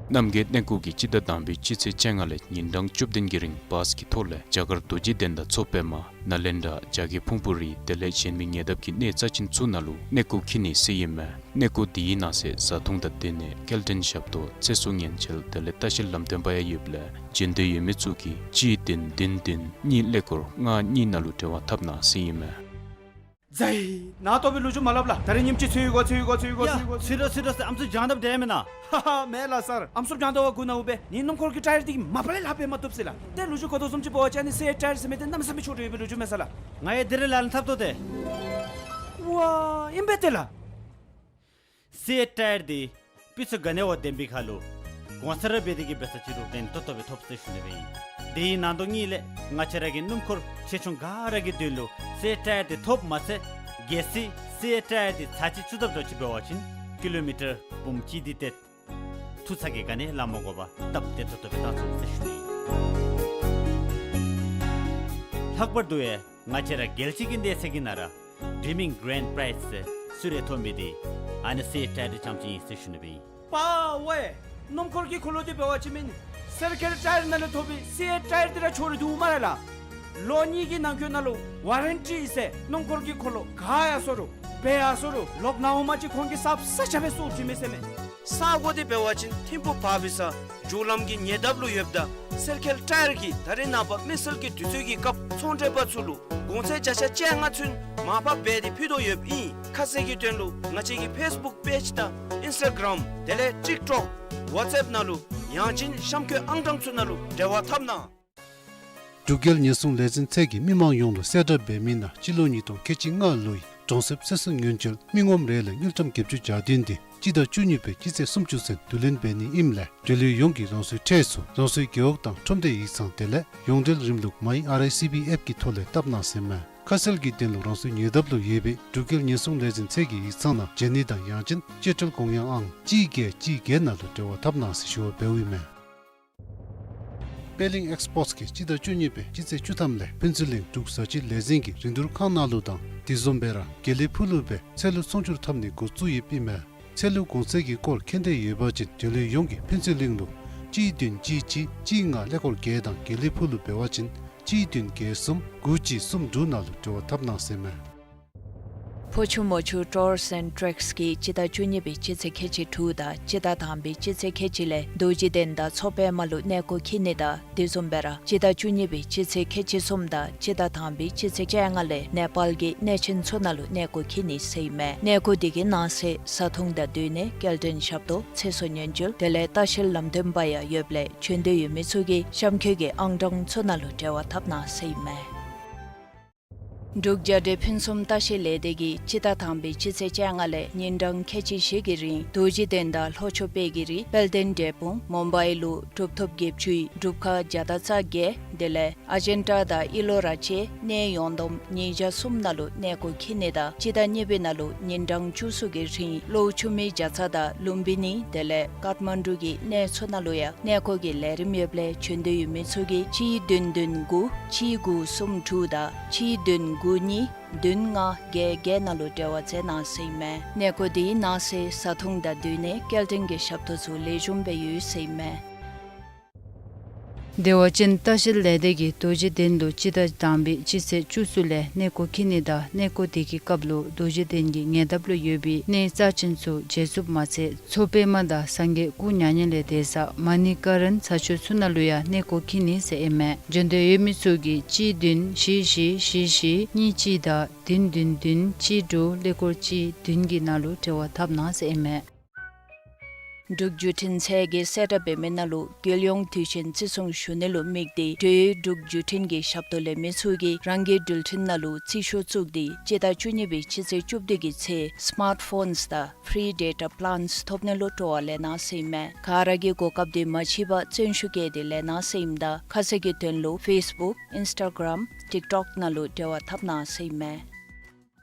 རྣམ་རྒྱལ་གནས་སྐོར་གྱིས་སྤྱི་ཟླ་དང་པའི་སྤྱི་ཚེས་བཅོ་ལྔ་ལས་ཉིན་གྲངས་བཅུ་བདུན་གྱི་རིང་བཱས་ཀྱི་ཐོག་ལས་རྒྱ་གར་རྡོ་རྗེ་གདན་དང་མཚོ་པདྨ་ནཱ་ལེནྡྲ་རྒྱ་བསྐྱེད་ཕུང་པོ་རི་དེ་ལས་གཞན་མི་ཉེ་འདབས་ཀྱི་གནས་རྩ་ཆེན་ཚུ་ནང་ལུ་གནས་སྐོར་འཁྱིད་ནི་ཟེར་ཨིན་མས། གནས་སྐོར་འདི་ཡི་ནང་གསེས་བཟའ་འཐུང་དང་སྡོད་གནས་སྐྱེལ་འདྲེན་ཞབས་ཏོག་ཚེ་སྲོག་ཉེན་བཅོལ་དེ་ལས་ལྟ་བཤལ་ལམ་སྟོན་པ་ཡང་ཡོདཔ་ལས་བྱོན་འདོད་ཡོད་མི་ཚུ་གིས་གཅིག་བདུན་བདུན་བདུན་གཉིས་ཀླད་ཀོར་ལྔ་གཉིས་ནང་ལུ་འབྲེལ་བ་འཐབ་གནང་ཟེར་ཨིན་མས། ཛའི། ནཱ་ལྟོ་སྦེ་ལོ་རྒྱུས་མ་སླབ་ལགས། ད་རེས་ཉིནམ་གཅིག་ཚུད་དགོ་ཚུད་དགོ་ཚུད་དགོ་ཡ་ཚུད་དགོ་ཚུད་དགོ་ཚུད་དགོ་ཚུད་དགོ་ཚུད་དགོ། ཨམ་སྲུ་བྱང་འདབ་དེ་མེན་ན། ཧ་ཧ་མེད་ལགས་སར། ཨམ་སྲུ་བྱང་འདབ་བ་གུ་ནཝ་སྦེ་ནི་སྣུམ་འཁོར་གྱི་ཊ་ཡར་འདི་མ་པ་ལས་ལྷག་སྦེ་མ་བཏུབ་ཟེར་ལགས། ཏེ་ལོ་རྒྱུས་གོ་དོ་བཟུམ་ཅིག་འབད་བ་ཅིན་ཨ་ནི་སི་ཨེཊ་ཊ་ཡར་ཟེར་མི་འདི་གནམ་མེད་ས་མེད་མཆོག་འདྲ་ཡོད་པའི་ལོ་རྒྱུས་མས་ས་ལགས། ང་ཡང་དེ་རེ་ལཱ་ལུ་འཐབ་དོ་ཏེ། ཝ་ཨིན་པས་ཏེ་ལགས། སི་ཨེཊ་ཊ་ཡར་འདི་སྤུས་ཚད་ག་ནི་བ་ལྡན་པའི་ཁར་ལུ་གོང་ཚད་ར་འབད་དེ་གི་འབད་ས་ཅིག་རུང་ཕན་ཏོག་ཏོ་སྦེ་ཐོབ་ཟེར་ཞུ་ནི་སྦེ་ཨིན། དེ་ཡི་ནང་དོག་གཉིས་ལས་ང་བཅས་ར་གི་སྣུམ་འཁོར་ཆེ་ཆུང་ག་ར་གི་དོན་ལུ་སི་ཨེཊ་ཊ་ཡར་འདི་ཐོབ་མ་ཚད་གལ་སྲིད་སི་ཨེཊ་ཊ་ཡར་འདི་ཚར་གཅིག་ཚུད་དཔ་འདྲཝ་ཅིག་འབད་བ་ཅིན་ཀི་ལོ་མི་ཊར་འབུམ་གཅིག་འདི་ཏེ་ཐུག་ཚར་གི་ག་ནི་ལཱ་མ་དགོ་པར་སྟབས་བདེ་ཏོག་ཏོ་སྦེ་བཏང་ཚུགས་ཟེར་ཞུ་ནི་ཨིན། ལྷག་པར་དུ་ཡང་ང་བཅས་ར་རྒྱལ་སྤྱི་གི་གནས་ཚད་ཀྱི་ནང་ར་ཌིམ་མིང་གི་རེནཌ་པ་རའིཛ་ཟེར་གསོལ་རས་ཐོབ་མི་འདི་ཨ་ནི་སི་ཨེཊ་ཊ་ཡར་འདི་རྐྱངམ་ཅིག་ཨིན་ཟེར་ཞུ་ནི་སྦེ་ཨིན། པ་ཝེ། སྣུམ་འཁོར་གྱི་འཁོར་ལོ་འདི་འབད་བ་ཅིན་མེན་སར་ཀལ་ཊ་ཡར་ནང་ལས་ཐོབ་པའི་སི་ཨེཊ་ཊ་ཡར་འདི་ར་འཆོལ་རུང་འདུག་སྨ་རེ་ལགས། ལོ་གཉིས་ཀྱི་ནང་འཁོད་ནང་ལུ་ཝ་རན་ཊི་ཟེར་སྣུམ་འཁོར་གྱི་འཁོར་ལོ་ག་ཡར་སོང་རུང་འབད་ཡར་སོང་རུང་ལོག་ནཝ་མ་གཞི་ཁོང་གིས་གསརཔ་གསརཔ་རྐྱབ་སྦེ་བཙུགས་བྱིན་མས་ཟེར་མས། ས་གོ་འདི་འབད་བ་ཅིན་ཐིམ་ཕུག་བར་བི་ས་མཇུག་ལམ་གྱི་ཉེ་འདབས་ལུ་ཡོདཔ་ད་སར་ཀལ་ཊ་ཡར་གྱིས་ད་རེས་ནངས་པ་མི་སེར་གྱི་དུས་ཚོད་ཀྱི་སྐབས་ཚོང་འབྲེལ་པ་ཚུ་ལུ་གོང་ཚད་བརྒྱ་ཆ་བཅོ་ལྔ་ཚུན་མར་ཕབ་འབད་དེ་ཕུལ་དོ་ཡོདཔ་ཨིན། ཁ་གསལ་གྱི་དོན་ལུ་ང་བཅས་ཀྱི་ཕེསི་བུཀ་པེཇ་དང་ཨིནསི་ཊ་གརམ་དེ་ལས་ཊིཀ་ཊོཀ་ཝཊས་ཨེཔ་ནང་ལུ་ཡང་ཅིན་གཤམ་འཁོད་ཨང་གྲངས་ཚུ་ནང་ལུ་འབྲེལ་བ་འཐབ་གནང་། འབྲུག་རྒྱལ་ཉེན་སྲུང་ལས་འཛིན་ཚད་ཀྱིས་མི་མང་ཡོངས་ལུ་གསལ་བསྒྲགས་འབད་མི་ནང་སྤྱི་ལོ་ཉིས་སྟོང་ཁལ་གཅིག་ལྔ་ལོའི་གྲོང་གསེབ་སོ་སོའི་ཉེན་བཅོལ་མི་ངོམ་རེ་ལས་དངུལ་ཀྲམ་བརྒྱད་ཅུ་གྱ་བདུན་འདི་སྤྱི་ཟླ་བཅུ་གཉིས་པའི་སྤྱི་ཚེས་སུམ་ཅུ་ཚུན་བསྡུ་ལེན་འབད་ནི་ཨིནམ་ལས་འབྲེལ་ཡོད་ཡོངས་ཀྱིས་རང་སོའི་ཁྲལ་ཚུ་རང་སོའི་རྒེད་འོག་དང་ཁྲོམ་སྡེ་ཡིག་ཚང་དེ་ལས་ཡོངས་འབྲེལ་རིམ་ལུགས་མའི་ཨར་ཨའི་སི་བི་ཨེཔ་ཀྱི་ཐོག་ལས་བཏབ་གནང་ཟེར་མས། ཁ་གསལ་གྱི་དོན་ལུ་རང་སོའི་ཉེ་འདབས་ལུ་ཡོད་པའི་འབྲུག་རྒྱལ་ཉེན་སྲུང་ལས་འཛིན་ཚད་ཀྱི་ཡིག་ཚང་ནང་བྱོན་ནི་དང་ཡང་ཅིན་སྤྱོད་ཁྲལ་དགོངས་ཡངས་ཨང་གཅིག་བརྒྱད་གཅིག་བརྒྱད་ནང་ལུ་འབྲེལ་བ་འཐབ་གནང་ཟེར་ཞུ་བ་འབདཝ་ཨིན་མས། པད་གླིང་ཨེགསི་པོརཊསི་གིས་སྤྱི་ཟླ་བཅུ་གཉིས་པའི་སྤྱི་ཚེས་བཅུ་ཐམ་ལས་ཕུན་ཚོགས་གླིང་འབྲུག་བཟའ་སྤྱོད་ལས་འཛིན་གྱི་རིན་བསྡུར་ཁང་ནང་ལུ་དང་དེ་བཟུམ་སྦེ་ར་དགེ་ལེགས་ཕུག་ལུ་སྦེ་ཚལ་ལུ་ཚོང་བསྒྱུར་འཐབ་ནི་འགོ་བཙུགས་ཡོདཔ་ཨིན་མས། ཚལ་ལུ་གོང་ཚད་ཀྱི་སྐོར་མཁྱེན་འདོད་ཡོད་པ་ཅིན་འབྲེལ་ཡོད་ཡོངས་ཀྱིས་ཕུན་ཚོགས་གླིང་ལུ་གཅིག་བདུན་གཅིག་གཅིག་གཅིག་ལྔ་ཀླད་ཀོར་བརྒྱད་དང་དགེ་ལེགས་ཕུག་ལུ་འབད་བ་ཅིན་གཅིག་བདུན་བརྒྱད་གསུམ་དགུ་གཅིག་གསུམ་དྲུག་ནང་ལུ་འབྲེལ་བ་འཐབ་གནང་ཟེར་མས། ཕོ་ཆུ་མོ་ཆུ་ཊུརསི་ཨེནཌ་ཊྲེཀསི་གིས་སྤྱི་ཟླ་བཅུ་གཉིས་པའི་སྤྱི་ཚེས་ཁལ་གཅིག་དྲུག་དང་སྤྱི་ཟླ་དང་པའི་སྤྱི་ཚེས་ཁལ་གཅིག་ལས་རྡོ་རྗེ་གདན་དང་མཚོ་པདྨ་ལུ་གནས་སྐོར་འཁྱིད་ནི་དང་དེ་བཟུམ་སྦེ་ར་སྤྱི་ཟླ་བཅུ་གཉིས་པའི་སྤྱི་ཚེས་ཁལ་གཅིག་གསུམ་དང་སྤྱི་ཟླ་དང་པའི་སྤྱི་ཚེས་བཅོ་ལྔ་ལས་ནེ་པཱལ་གྱི་གནས་ཆེན་ཚུ་ནང་ལུ་གནས་སྐོར་འཁྱིད་ནི་ཟེར་ཨིན་མས། གནས་སྐོར་དེ་གི་ནང་གསེས་བཟའ་འཐུང་དང་སྡོད་གནས་སྐྱེལ་འདྲེན་ཞབས་ཏོག་ཚེ་སྲོག་ཉེན་བཅོལ་དེ་ལས་ལྟ་བཤལ་ལམ་སྟོན་པ་ཡང་ཡོདཔ་ལས་བྱོན་འདོད་ཡོད་མི་ཚུ་གིས་གཤམ་འཁོད་ཀྱི་ཨང་གྲངས་ཚུ་ནང་ལུ་འབྲེལ་བ་འཐབ་གནང་ཟེར་ཨིན་མས། འབྲུག་རྒྱལ་སྒྲོལ་ཕུན་སུམ་ལྟ་བཤལ་ལས་སྡེ་གིས་སྤྱི་ཟླ་དང་པའི་སྤྱི་ཚེས་བཅོ་ལྔ་ལས་ཉིན་གྲངས་ཁལ་གཅིག་བཞི་གི་རིང་རྡོ་རྗེ་གདན་དང་ལྷོ་ཕྱོགས་དཔལ་གྱི་རི་དཔལ་ལྡན་འབྲས་སྤུངས་མུམ་བའི་ལུ་གྲུབ་ཐོབ་བརྒྱད་ཅུའི་སྒྲུབ་ཁང་བརྒྱ་དང་རྩ་བརྒྱད་དེ་ལས་ཨ་ཇན་ཊ་དང་ཨི་ལོ་ར་བཅས་གནས་ཡོངས་བསྡོམས་ཉིས་བརྒྱ་གསུམ་ནང་ལུ་གནས་སྐོར་འཁྱིད་ནི་དང་སྤྱི་ཟླ་གཉིས་པའི་ནང་ལུ་ཉིན་གྲངས་བཅུ་གསུམ་གྱི་རིང་གློ་ཆུ་མིག་བརྒྱ་རྩ་དང་ལུམ་བི་ནི་དེ་ལས་ཀཏ་མན་ཌུ་གི་གནས་ཚུ་ནང་ལུ་ཡང་གནས་སྐོར་གྱི་ལས་རིམ་ཡོདཔ་ལས་བྱོན་འདོད་ཡོད་མི་ཚུ་གིས་གཅིག་བདུན་བདུན་དགུ་གཅིག་དགུ་གསུམ་དྲུག་དང་གཅིག་བདུན་དགུ་གཉིས་བདུན་ལྔ་བརྒྱད་བརྒྱད་ནང་ལུ་འབྲེལ་བ་མཛད་གནང་ཟེར་ཨིན་མས། གནས་སྐོར་དེའི་ནང་གསེས་བཟའ་འཐུང་དང་སྡོད་གནས་སྐྱེལ་འདྲེན་གྱི་ཞབས་ཏོག་ཚུ་ལེགས་ཤོམ་སྦེ་ཡོད་ཟེར་ཨིན་མས། བདེ་བ་ཅན་ལྟ་བཤལ་ལས་སྡེ་གིས་རྡོ་རྗེ་གདན་ལུ་སྤྱི་ཟླ་དང་པའི་སྤྱི་ཚེས་བཅུ་གསུམ་ལས་གནས་སྐོར་འཁྱིད་ནི་དང་གནས་སྐོར་དེ་གི་སྐབས་ལུ་རྡོ་རྗེ་གདན་གྱི་ཉེ་འདབས་ལུ་ཡོད་པའི་གནས་རྩ་ཆེན་ཚུ་མཇལ་ཚུགསཔ་མ་ཚད་མཚོ་པདྨ་དང་སངས་རྒྱས་སྐུ་མྱ་ངན་ལས་འདས་ས་མ་ཎི་ཀ་རན་ས་ཆ་ཚུ་ནང་ལུ་ཡང་གནས་སྐོར་འཁྱིད་ནི་ཟེར་ཨིན་མས། བྱོན་འདོད་ཡོད་མི་ཚུ་གིས་གཅིག་བདུན་བཞི་བཞི་བཞི་བཞི་གཉིས་གཅིག་དང་བདུན་བདུན་བདུན་གཅིག་དྲུག་ཀླད་ཀོར་གཅིག་བདུན་གྱི་ནང་ལུ་འབྲེལ་བ་འཐབ་གནང་ཟེར་ཨིན་མས། འབྲུག་བརྒྱུད་འཕྲིན་ཚད་ཀྱིས་གསལ་བསྒྲགས་འབད་མི་ནང་ལུ་རྒྱལ་ཡོངས་དུས་ཆེན་བརྩི་སྲུང་ཞུ་ནི་ལུ་དམིགས་ཏེ་འབྲེལ་ཡོད་འབྲུག་བརྒྱུད་འཕྲིན་གྱི་ཞབས་ཏོག་ལེན་མི་ཚུ་གིས་རང་གི་འགྲུལ་འཕྲིན་ནང་ལུ་རྩིས་ཤོག་བཙུགས་ཏེ་སྤྱི་ཟླ་བཅུ་གཉིས་པའི་སྤྱི་ཚེས་བཅུ་བདུན་གྱི་ཚེ་སི་མཱརཊ་ཕོནསི་དང་ཕི་རི་ཌེ་ཊ་པི་ལཱནསི་ཐོབ་ནི་ལུ་སྤྲོ་བ་ལེན་གནང་ཟེར་ཨིན་མས། ག་ར་གིས་གོ་སྐབས་དེ་མ་འཕྱད་པར་བརྩོན་ཤུགས་བསྐྱེད་དེ་ལེན་གནང་ཟེར་ཨིནམ་ད་ཁ་གསལ་གྱི་དོན་ལུ་ཕེསི་བུཀ་ཨིནསི་ཊ་གརམ་ཊིཀ་ཊོཀ་ནང་ལུ་འབྲེལ་བ་འཐབ་གནང་ཟེར་ཨིན་མས།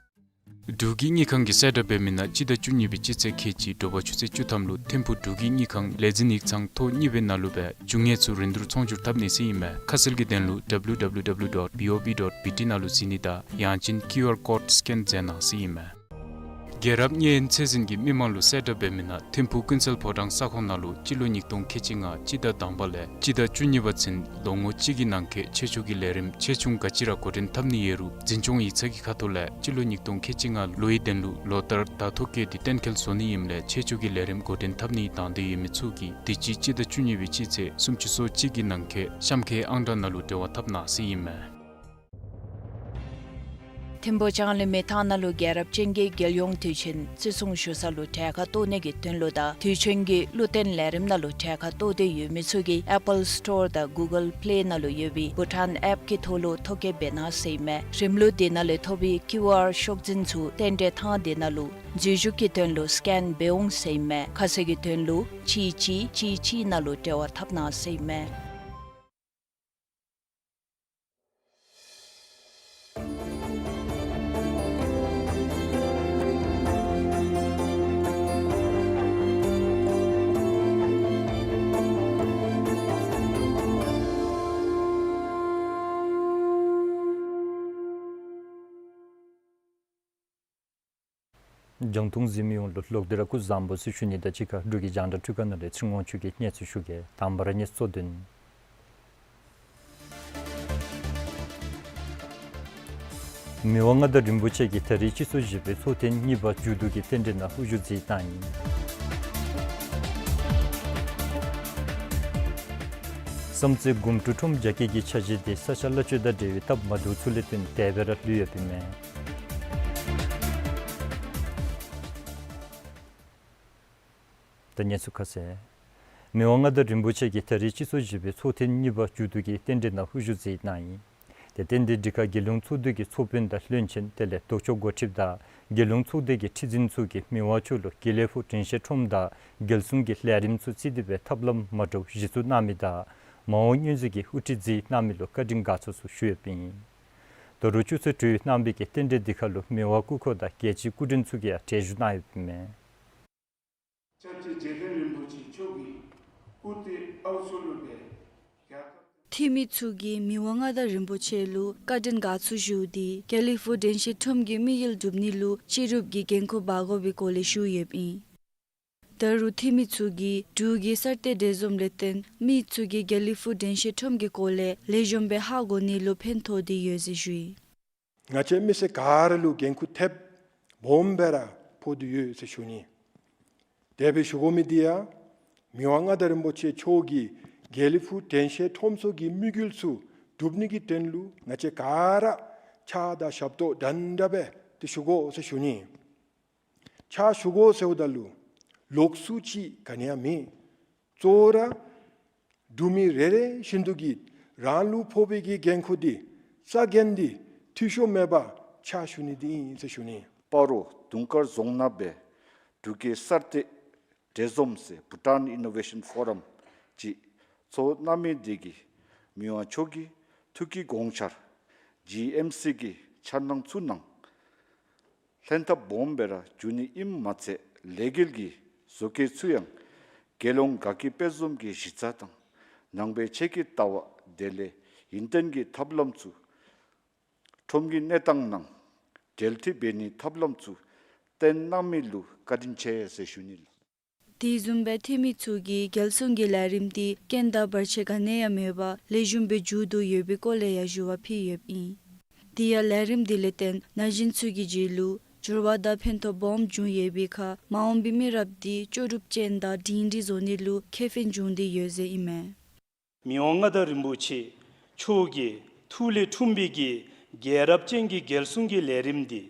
འབྲུག་གི་དངུལ་ཁང་གིས་གསལ་བསྒྲགས་འབད་མི་ནང་སྤྱི་ཟླ་བཅུ་གཉིས་པའི་སྤྱི་ཚེས་ཁལ་གཅིག་དྲོ་པ་ཆུ་ཚོད་བཅུ་ཐམ་ལུ་ཐིམ་ཕུག་འབྲུག་གི་དངུལ་ཁང་ལས་འཛིན་ཡིག་ཚང་ཐོག་གཉིས་པའི་ནང་ལུ་སྦེ་རྒྱུ་དངོས་ཚུ་རིན་བསྡུར་ཚོང་སྒྱུར་འཐབ་ནི་ཟེར་ཨིན་མས། ཁ་གསལ་གྱི་དོན་ལུ་W W W dot B O B dot B T ནང་ལུ་གཟིགས་ནི་དང་ཡང་ཅིན་ཀིའུ་ཨར་ཀོཌ་སི་ཀེན་མཛད་གནང་ཟེར་ཨིན་མས། རྒྱལ་རབས་མཉེན་ཆས་འཛིན་གྱིས་མི་མང་ལུ་གསལ་བསྒྲགས་འབད་མི་ནང་ཐིམ་ཕུག་ཀུན་གསལ་ཕོ་བྲང་ས་ཁོངས་ནང་ལུ་སྤྱི་ལོ་ཉིས་སྟོང་ཁལ་གཅིག་ལྔ་སྤྱི་ཟླ་དང་པ་ལས་སྤྱི་ཟླ་བཅུ་གཉིས་པ་ཚུན་ལོ་ངོ་གཅིག་གི་ནང་འཁོད་ཆེ་ཆུང་གི་ལས་རིམ་ཆེ་ཆུང་ག་ཅི་ར་འགོ་འདྲེན་འཐབ་ནི་ཡོད་རུང་འཛིན་སྐྱོང་ཡིག་ཚང་གི་ཁ་ཐུག་ལས་སྤྱི་ལོ་ཉིས་སྟོང་ཁལ་གཅིག་ལྔ་ལོའི་དོན་ལུ་ལོ་ལྟར་དང་ཐོག་བཀོད་དེ་གཏན་འཁེལ་བཟོ་ནི་ཨིནམ་ལས་ཆེ་ཆུང་གི་ལས་རིམ་འགོ་འདྲེན་འཐབ་ནི་དང་འདོད་ཡོད་མི་ཚུ་གིས་དུས་ཅི་སྤྱི་ཟླ་བཅུ་གཉིས་པའི་སྤྱི་ཚེས་སུམ་ཅུ་སོ་གཅིག་གི་ནང་འཁོད་གཤམ་འཁོད་ཨང་གྲངས་ནང་ལུ་འབྲེལ་བ་འཐབ་གནང་ཟེར་ཨིན་མས། ཐིམ་ཕུག་ལྕང་གླིང་མི་ཐང་ནང་ལུ་རྒྱལ་རབས་ཅན་གྱི་རྒྱལ་ཡོངས་དུས་ཆེན་བརྩི་སྲུང་ཞུ་ས་ལུ་གྲལ་ཁར་གཏོགས་ནི་གི་དོན་ལུ་དང་དུས་ཆེན་གྱི་བློ་བརྟན་ལས་རིམ་ནང་ལུ་གྲལ་ཁར་གཏོགས་འདོད་ཡོད་མི་ཚུ་གིས་ཨེ་པཱལ་སི་ཊོར་དང་གུ་གཱལ་པི་ལེ་ནང་ལུ་ཡོད་པའི་བྷུ་ཊཱན་ཨེཔ་གི་ཐོག་ལུ་ཐོ་བཀོད་འབད་གནང་ཟེར་ཨིན་མས། རིམ་ལུགས་དེ་ནང་ལས་ཐོབ་པའི་ཀིའུ་ཨར་ཤོག་འཛིན་ཚུ་རྟེན་འབྲེལ་ཐང་དེ་ནང་ལུ་འཛུལ་ཞུགས་ཀྱི་དོན་ལུ་སི་ཀེན་འབད་འོང་ཟེར་ཨིན་མས། ཁ་གསལ་གྱི་དོན་ལུ་གཅིག་གཅིག་གཅིག་གཅིག་ནང་ལུ་འབྲེལ་བ་འཐབ་གནང་ཟེར་ཨིན་མས། རྒྱང་མཐོང་གཟིགས་མི་ཡོངས་ལུ་ལོག་སྟེ་ར་སྐུ་གཟུགས་བཟང་པོ་ཟེར་ཞུ་ནི་དང་གཅིག་ཁར་འབྲུག་གི་རྒྱང་བསྒྲགས་འཕྲུལ་ཁང་ནང་ལས་ཚེ་རིང་དབང་ཕྱུག་གིས་གནས་ཚུལ་ཞུ་གེ། དང་པ་ར་གནས་ཚུལ་གཙོ་དོན། མི་དབང་མངའ་བདག་རིན་པོ་ཆེ་གིས་ད་རིས་སྤྱི་ཚོགས་བཞི་པའི་ཚོགས་ཐེངས་གཉིས་པ་མཇུག་བསྡུ་གི་རྟེན་འབྲེལ་ནང་དབུ་བཞུགས་མཛད་གནང་ཡི། བསམ་རྩེ་སྒོམ་སྒྲུབ་ཁྲོམ་རྒྱ་སྐྱེད་ཀྱི་འཆར་གཞི་དེ་ས་ཆ་གླ་སྤྱོད་དང་འབྲེལ་བའི་སྟབས་མ་བདེཝ་ཚུ་ལས་བརྟེན་དེ་སྦེ་ར་ལུས་ཡོདཔ་ཨིན་མས། ད་གནས་ཚུལ་ཁ་གསལ། མི་དབང་མངའ་བདག་རིན་པོ་ཆེ་གིས་ད་རིས་སྤྱི་ཚོགས་བཞི་པའི་ཚོགས་ཐེངས་གཉིས་པ་མཇུག་བསྡུ་གི་རྟེན་འབྲེལ་ནང་དབུ་བཞུགས་མཛད་གནང་ཡི། དེ་རྟེན་འབྲེལ་འདི་ཁར་རྒྱལ་ཡོངས་ཚོགས་འདུ་གི་ཚོགས་དཔོན་དང་བློན་ཆེན་དེ་ལས་ལྡོག་ཕྱོགས་འགོ་ཁྲིདཔ་དང་རྒྱལ་ཡོངས་ཚོགས་སྡེ་གི་ཁྲི་འཛིན་ཚུ་གིས་མི་དབང་མཆོག་ལུ་དགེ་ལེགས་ཕུག་དྲན་ཤེས་ཁྲོམ་དང་རྒྱལ་སྲུང་གི་ལས་རིམ་ཚུ་བརྩིས་ཏེ་སྦེ་ཐབས་ལམ་མ་འདྲཝ་གཞི་བཙུགས་གནང་མི་དང་མ་འོངས་མངོན་གཟིགས་ཀྱི་དབུ་ཁྲིད་མཛད་གནང་མི་ལུ་བཀའ་དྲིན་དགའ་ཚོར་ཚུ་ཞུ་ཡོདཔ་ཨིན། ད་རུང་ཆུ་ཚོད་དྲུག་གནང་བའི་གི་རྟེན་འབྲེལ་འདི་ཁར་ལུ་མི་དབང་སྐུ་འཁོར་དང་རྒྱལ་སྤྱིའི་སྐུ་མགྲོན་ཚུ་གིས་ཡང་གྲལ་བཞུགས་གནང་ཡོདཔ་ཨིན་མས། སྐྱབས་རྗེ་རྗེ་བཙུན་རིན་པོ་ཆེ་མཆོག་གིས་སྐུ་ཚེ་ཨའུ་ཚོ་ལུ་སྦེ་རྒྱལ་ཁབ་འཐུས་མི་ཚུ་གིས་མི་དབང་མངའ་བདག་རིན་པོ་ཆེ་ལུ་བཀའ་དྲིན་དགའ་ཚོར་ཞུ་སྟེ་དགེ་ལེགས་ཕུག་དྲན་ཤེས་ཁྲོམ་གྱི་དམིགས་ཡུལ་སྒྲུབ་ནི་ལུ་ཕྱི་རུབ་ཀྱི་འགན་ཁུར་འབག་དགོ་པའི་སྐོར་ལས་ཞུ་ཡོདཔ་ཨིན། ད་རུང་འཐུས་མི་ཚུ་གིས་འབྲུག་གི་གསར་གཏོད་འབྲེལ་འཛོམས་ལས་བརྟེན་མི་ཚུ་གིས་དགེ་ལེགས་ཕུག་དྲན་ཤེས་ཁྲོམ་གྱི་སྐོར་ལས་ལེགས་ཤོམ་སྦེ་ཧ་གོ་ནི་ལུ་ཕན་ཐོགས་ཏེ་ཡོད་ཟེར་ཞུ་ཡི། ང་བཅས་མི་སེར་ག་ར་ལུ་འགན་ཁུར་ཐེབས། སྦོམ་སྦེ་ར་ཕོག་སྟེ་ཡོད་ཟེར་ཞུ་ནི། དེ་སྦེ་ཞུ་དགོ་མི་འདི་ཡང་མི་དབང་མངའ་བདག་རིན་པོ་ཆེ་མཆོག་གིས་དགེ་ལེགས་ཕུག་དྲན་ཤེས་ཁྲོམ་ཚོགས་ཀྱི་དམིགས་ཡུལ་ཚུ་སྒྲུབ་ནི་གི་དོན་ལུ་ང་བཅས་ག་ར་ཕྱག་དང་ཞབས་ཏོག་འདྲན་འདྲ་སྦེ་ཏེ་ཞུ་དགོ་ཟེར་ཞུ་ནི། ཕྱག་ཞུ་དགོ་ཟེརཝ་ད་ལུ་ལོགས་སུ་ཅིག་ག་ནི་ཡང་མེད། གཙོ་བོ་ར་འབྲུག་མི་རེ་རེ་བཞིན་དུ་གིས་རང་ལུ་ཕོག་པའི་གི་འགན་ཁུར་འདི་ས་འགན་འདི་འཐུས་ཤོར་མེད་པར་ཕྱག་ཞུ་ནི་འདི་ཨིན་ཟེར་ཞུ་ནི། སྤ་རོ་དུང་དཀར་རྫོང་ནང་སྦེ་འབྲུག་རྒྱལ་གསར་གཏོད་འབྲེལ་འཛོམས་ཟེར་Bhutan Innovation Forum ཅིག་ཚོགས་གནང་མི་འདི་གིས་མི་དབང་མཆོག་གི་ཐུགས་ཀྱི་དགོངས་འཆར་ཇི་ཨེམ་སི་གི་འཆར་སྣང་ཚུ་ནང་ལྷན་ཐབས་སྦོམ་སྦེ་ར་འབྱུང་ནི་ཨིནམ་མ་ཚད་ལས་འགུལ་གྱི་བཟོ་བཀོད་ཚུ་ཡང་རྒྱལ་ཡོངས་དགའ་སྐྱིད་དཔལ་འཛོམས་ཀྱི་གཞི་རྩ་དང་ནང་པའི་ཆོས་ཀྱི་ལྟ་བ་དེ་ལས་ཡུན་བརྟན་གྱི་ཐབས་ལམ་ཚུ་ཁྲོམ་གྱི་གནས་སྟངས་ནང་འབྲེལ་མཐུད་འབད་ནིའི་ཐབས་ལམ་ཚུ་བསྟན་གནང་མི་ལུ་བཀའ་དྲིན་ཆེ་ཟེར་ཞུ་ནི་ལགས། དེ་བཟུམ་སྦེ་འཐུས་མི་ཚུ་གིས་རྒྱལ་སྲུང་གི་ལས་རིམ་འདི་རྐྱེན་དང་བར་ཆད་ག་ནི་ཡང་མེད་པར་ལེགས་ཤོམ་སྦེ་མཇུག་བསྡུ་ཡོད་པའི་སྐོར་ལས་ཡང་ཞུ་བ་ཕུལ་ཡོདཔ་ཨིན། དེ་ཡང་ལས་རིམ་འདི་ལས་བརྟེན་ན་གཞོན་ཚུ་གི་རྒྱུད་ལུ་འགྱུར་བ་དང་ཕན་ཐོགས་སྦོམ་བྱུང་ཡོད་པའི་ཁར་མ་འོངས་པའི་མི་རབས་འདི་ལྕོགས་གྲུབ་ཅན་དང་སྒྲིང་སྒྲི་བཟོ་ནི་ལུ་ཁེ་ཕན་བྱུང་སྟེ་ཡོད་ཟེར་ཨིན་མས། མི་དབང་མངའ་བདག་རིན་པོ་ཆེ་མཆོག་གི་ཐུགས་ལས་འཁྲུངས་པའི་གི་རྒྱལ་རབས་ཅན་གྱི་རྒྱལ་སྲུང་གི་ལས་རིམ་འདི་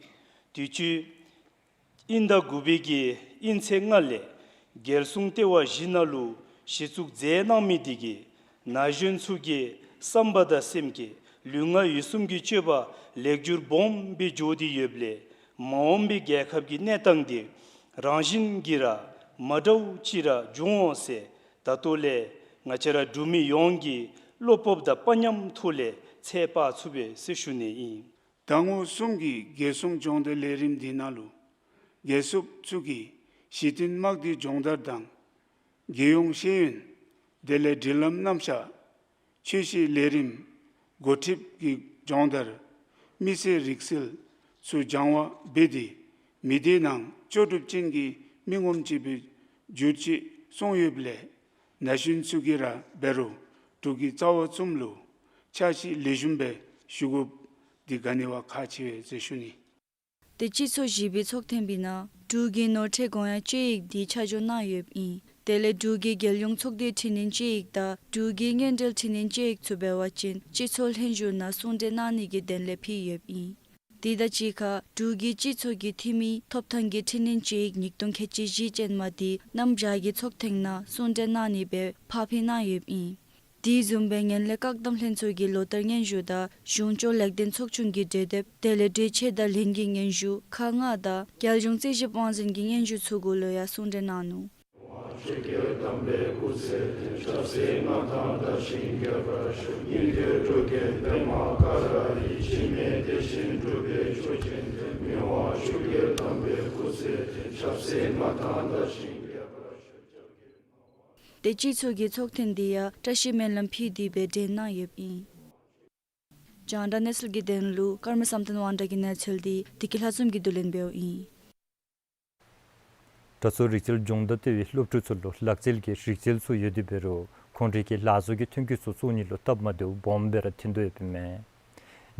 དུས་ཅི་དབྱིན་ཟླ་དགུ་པའི་གི་དབྱིན་ཚེས་ལྔ་ལས་རྒྱལ་སྲུང་ལྟེ་བ་བཞི་ནང་ལུ་གཞི་བཙུགས་མཛད་གནང་མི་འདི་གིས་ན་གཞོན་ཚུ་གི་བསམ་པ་དང་སེམས་བསྐྱེད་ལུས་ངག་ཡིད་གསུམ་གྱི་སྤྱོད་པ་ལེགས་བསྒྱུར་སྦོམ་སྦེ་འགྱོ་སྟེ་ཡོདཔ་ལས་མ་འོངས་པའི་རྒྱལ་ཁབ་ཀྱི་གནས་སྟངས་འདི་རང་བཞིན་གྱིས་ར་མ་འདྲཝ་ཅིག་ར་འབྱུང་འོང་ཟེར་ད་ལྟོ་ལས་ང་བཅས་ར་འབྲུག་མི་ཡོངས་ཀྱིས་བློ་སྤོབས་དང་དཔའ་ཉམས་ཐོག་ལས་ཚད་དཔག་ཚུགས་པས་ཟེར་ཞུ་ནི་ཨིན། ཟླ་ངོ་གསུམ་གྱི་རྒྱལ་སྲུང་སྦྱོང་བརྡར་ལས་རིམ་འདི་ནང་ལུ་རྒྱལ་སྲུངཔ་ཚུ་གིས་གཞི་རྟེན་དམག་སྡེའི་སྦྱོང་བརྡར་དང་རྒྱལ་ཡོངས་ཤེས་ཡོན་དེ་ལས་སྒྲིག་ལམ་རྣམ་གཞག་ཆོས་སྲིད་ལས་རིམ་འགོ་ཁྲིདཔ་གི་སྦྱོང་བརྡར་མི་སེར་རིག་རྩལ་ཚུ་སྦྱང་བ་འབད་དེ་མི་སྡེ་ནང་ལྕོགས་གྲུབ་ཅན་གྱི་མི་ངོམ་ཅིག་སྦེ་འགྱུར་ཅི་གསུངས་ཡོདཔ་ལས་ན་གཞོན་ཚུ་གིས་ར་འབད་རུང་འབྲུག་གི་རྩ་བ་བཙུམ་ལུ་ཕྱག་ཕྱིད་ལེགས་ཤོམ་སྦེ་ཞུ་དགོཔ་འདི་ག་ནི་བ་ཁག་ཆེ་བས་ཟེར་ཞུ་ནི། ཏེ་སྤྱི་ཚོགས་བཞི་པའི་ཚོགས་ཐེངས་པའི་ནང་འབྲུག་གི་ནོར་ཁྲལ་དགོངས་ཡངས་དཔྱད་ཡིག་འདི་ཆ་འཇོག་གནང་ཡོདཔ་ཨིན། དེ་ལས་འབྲུག་གི་རྒྱལ་ཡོངས་ཚོགས་སྡེའི་འཕྲི་སྣོན་དཔྱད་ཡིག་དང་འབྲུག་གི་དངུལ་འབྲེལ་འཕྲི་སྣོན་དཔྱད་ཡིག་ཚུ་འབད་བ་ཅིན་སྤྱི་ཚོགས་ལྷན་བཞུགས་ནང་གསུང་གྲོས་གནང་ནི་གི་དོན་ལས་ཕུལ་ཡོདཔ་ཨིན། དེ་དང་གཅིག་ཁར་འབྲུག་གི་སྤྱི་ཚོགས་ཀྱི་འཐུས་མི་ཐོབ་ཐང་གི་འཕྲི་སྣོན་དཔྱད་ཡིག་ཉིས་སྟོང་ཁལ་གཅིག་བཞི་ཅན་མ་འདི་གནམ་བྱཱར་གྱི་ཚོགས་ཐེངས་ནང་གསུང་གྲོས་གནང་ནི་སྦེ་ཕར་འཕུལ་གནང་ཡོདཔ་ཨིན། དེ་བཟུམ་སྦེ་ངན་ལྷད་བཀག་སྡོམ་ལྷན་ཚོགས་ཀྱི་ལོ་བསྟར་སྙན་ཞུ་དང་གཞུང་སྐྱོང་ལེགས་ལྡན་ཚོགས་ཆུང་གི་གྲོས་འདེབས་དེ་ལས་གྲོས་ཆོད་དང་ལྷན་རྒྱས་སྙན་ཞུ་ཁག་ལྔ་དང་རྒྱལ་གཞུང་རྩིས་ཞིབ་དབང་འཛིན་གྱི་སྙན་ཞུ་ཚུ་གུ་ལུ་ཡང་གསུང་གྲོས་གནང་ནུག། ཏེ་སྤྱི་ཚོགས་ཀྱི་ཚོགས་ཐེངས་འདི་ཡང་བཀྲ་ཤིས་སྨོན་ལམ་ཕུལ་ཏེ་སྦེ་གྲོལ་གནང་ཡོདཔ་ཨིན། རྒྱང་བསྒྲགས་གནས་ཚུལ་གྱི་དོན་ལུ་ཀརྨ་བསམ་གཏན་དབང་གྲགས་ཀྱི་གནས་ཚུལ་འདི་བདེ་སྐྱིད་ལྷ་འཛོམས་ཀྱིས་བསྡུ་ལེན་འབདཝ་ཨིན། དྲག་མཚོ་རིག་རྩལ་སྦྱོང་བརྡར་ལྟེ་བའི་སློབ་ཕྲུག་ཚུ་ལུ་ལག་རྩལ་གྱི་རིག་རྩལ་ཚུ་ཡོད་དེ་འབད་རུང་ཁོང་རའི་གི་ལག་བཟོ་གི་ཐོན་སྐྱེད་ཚུ་བཙོང་ནི་ལུ་སྟབས་མ་བདེཝ་སྦོམ་སྦེ་ར་ཐོན་དོ་ཡོདཔ་ཨིན་མས།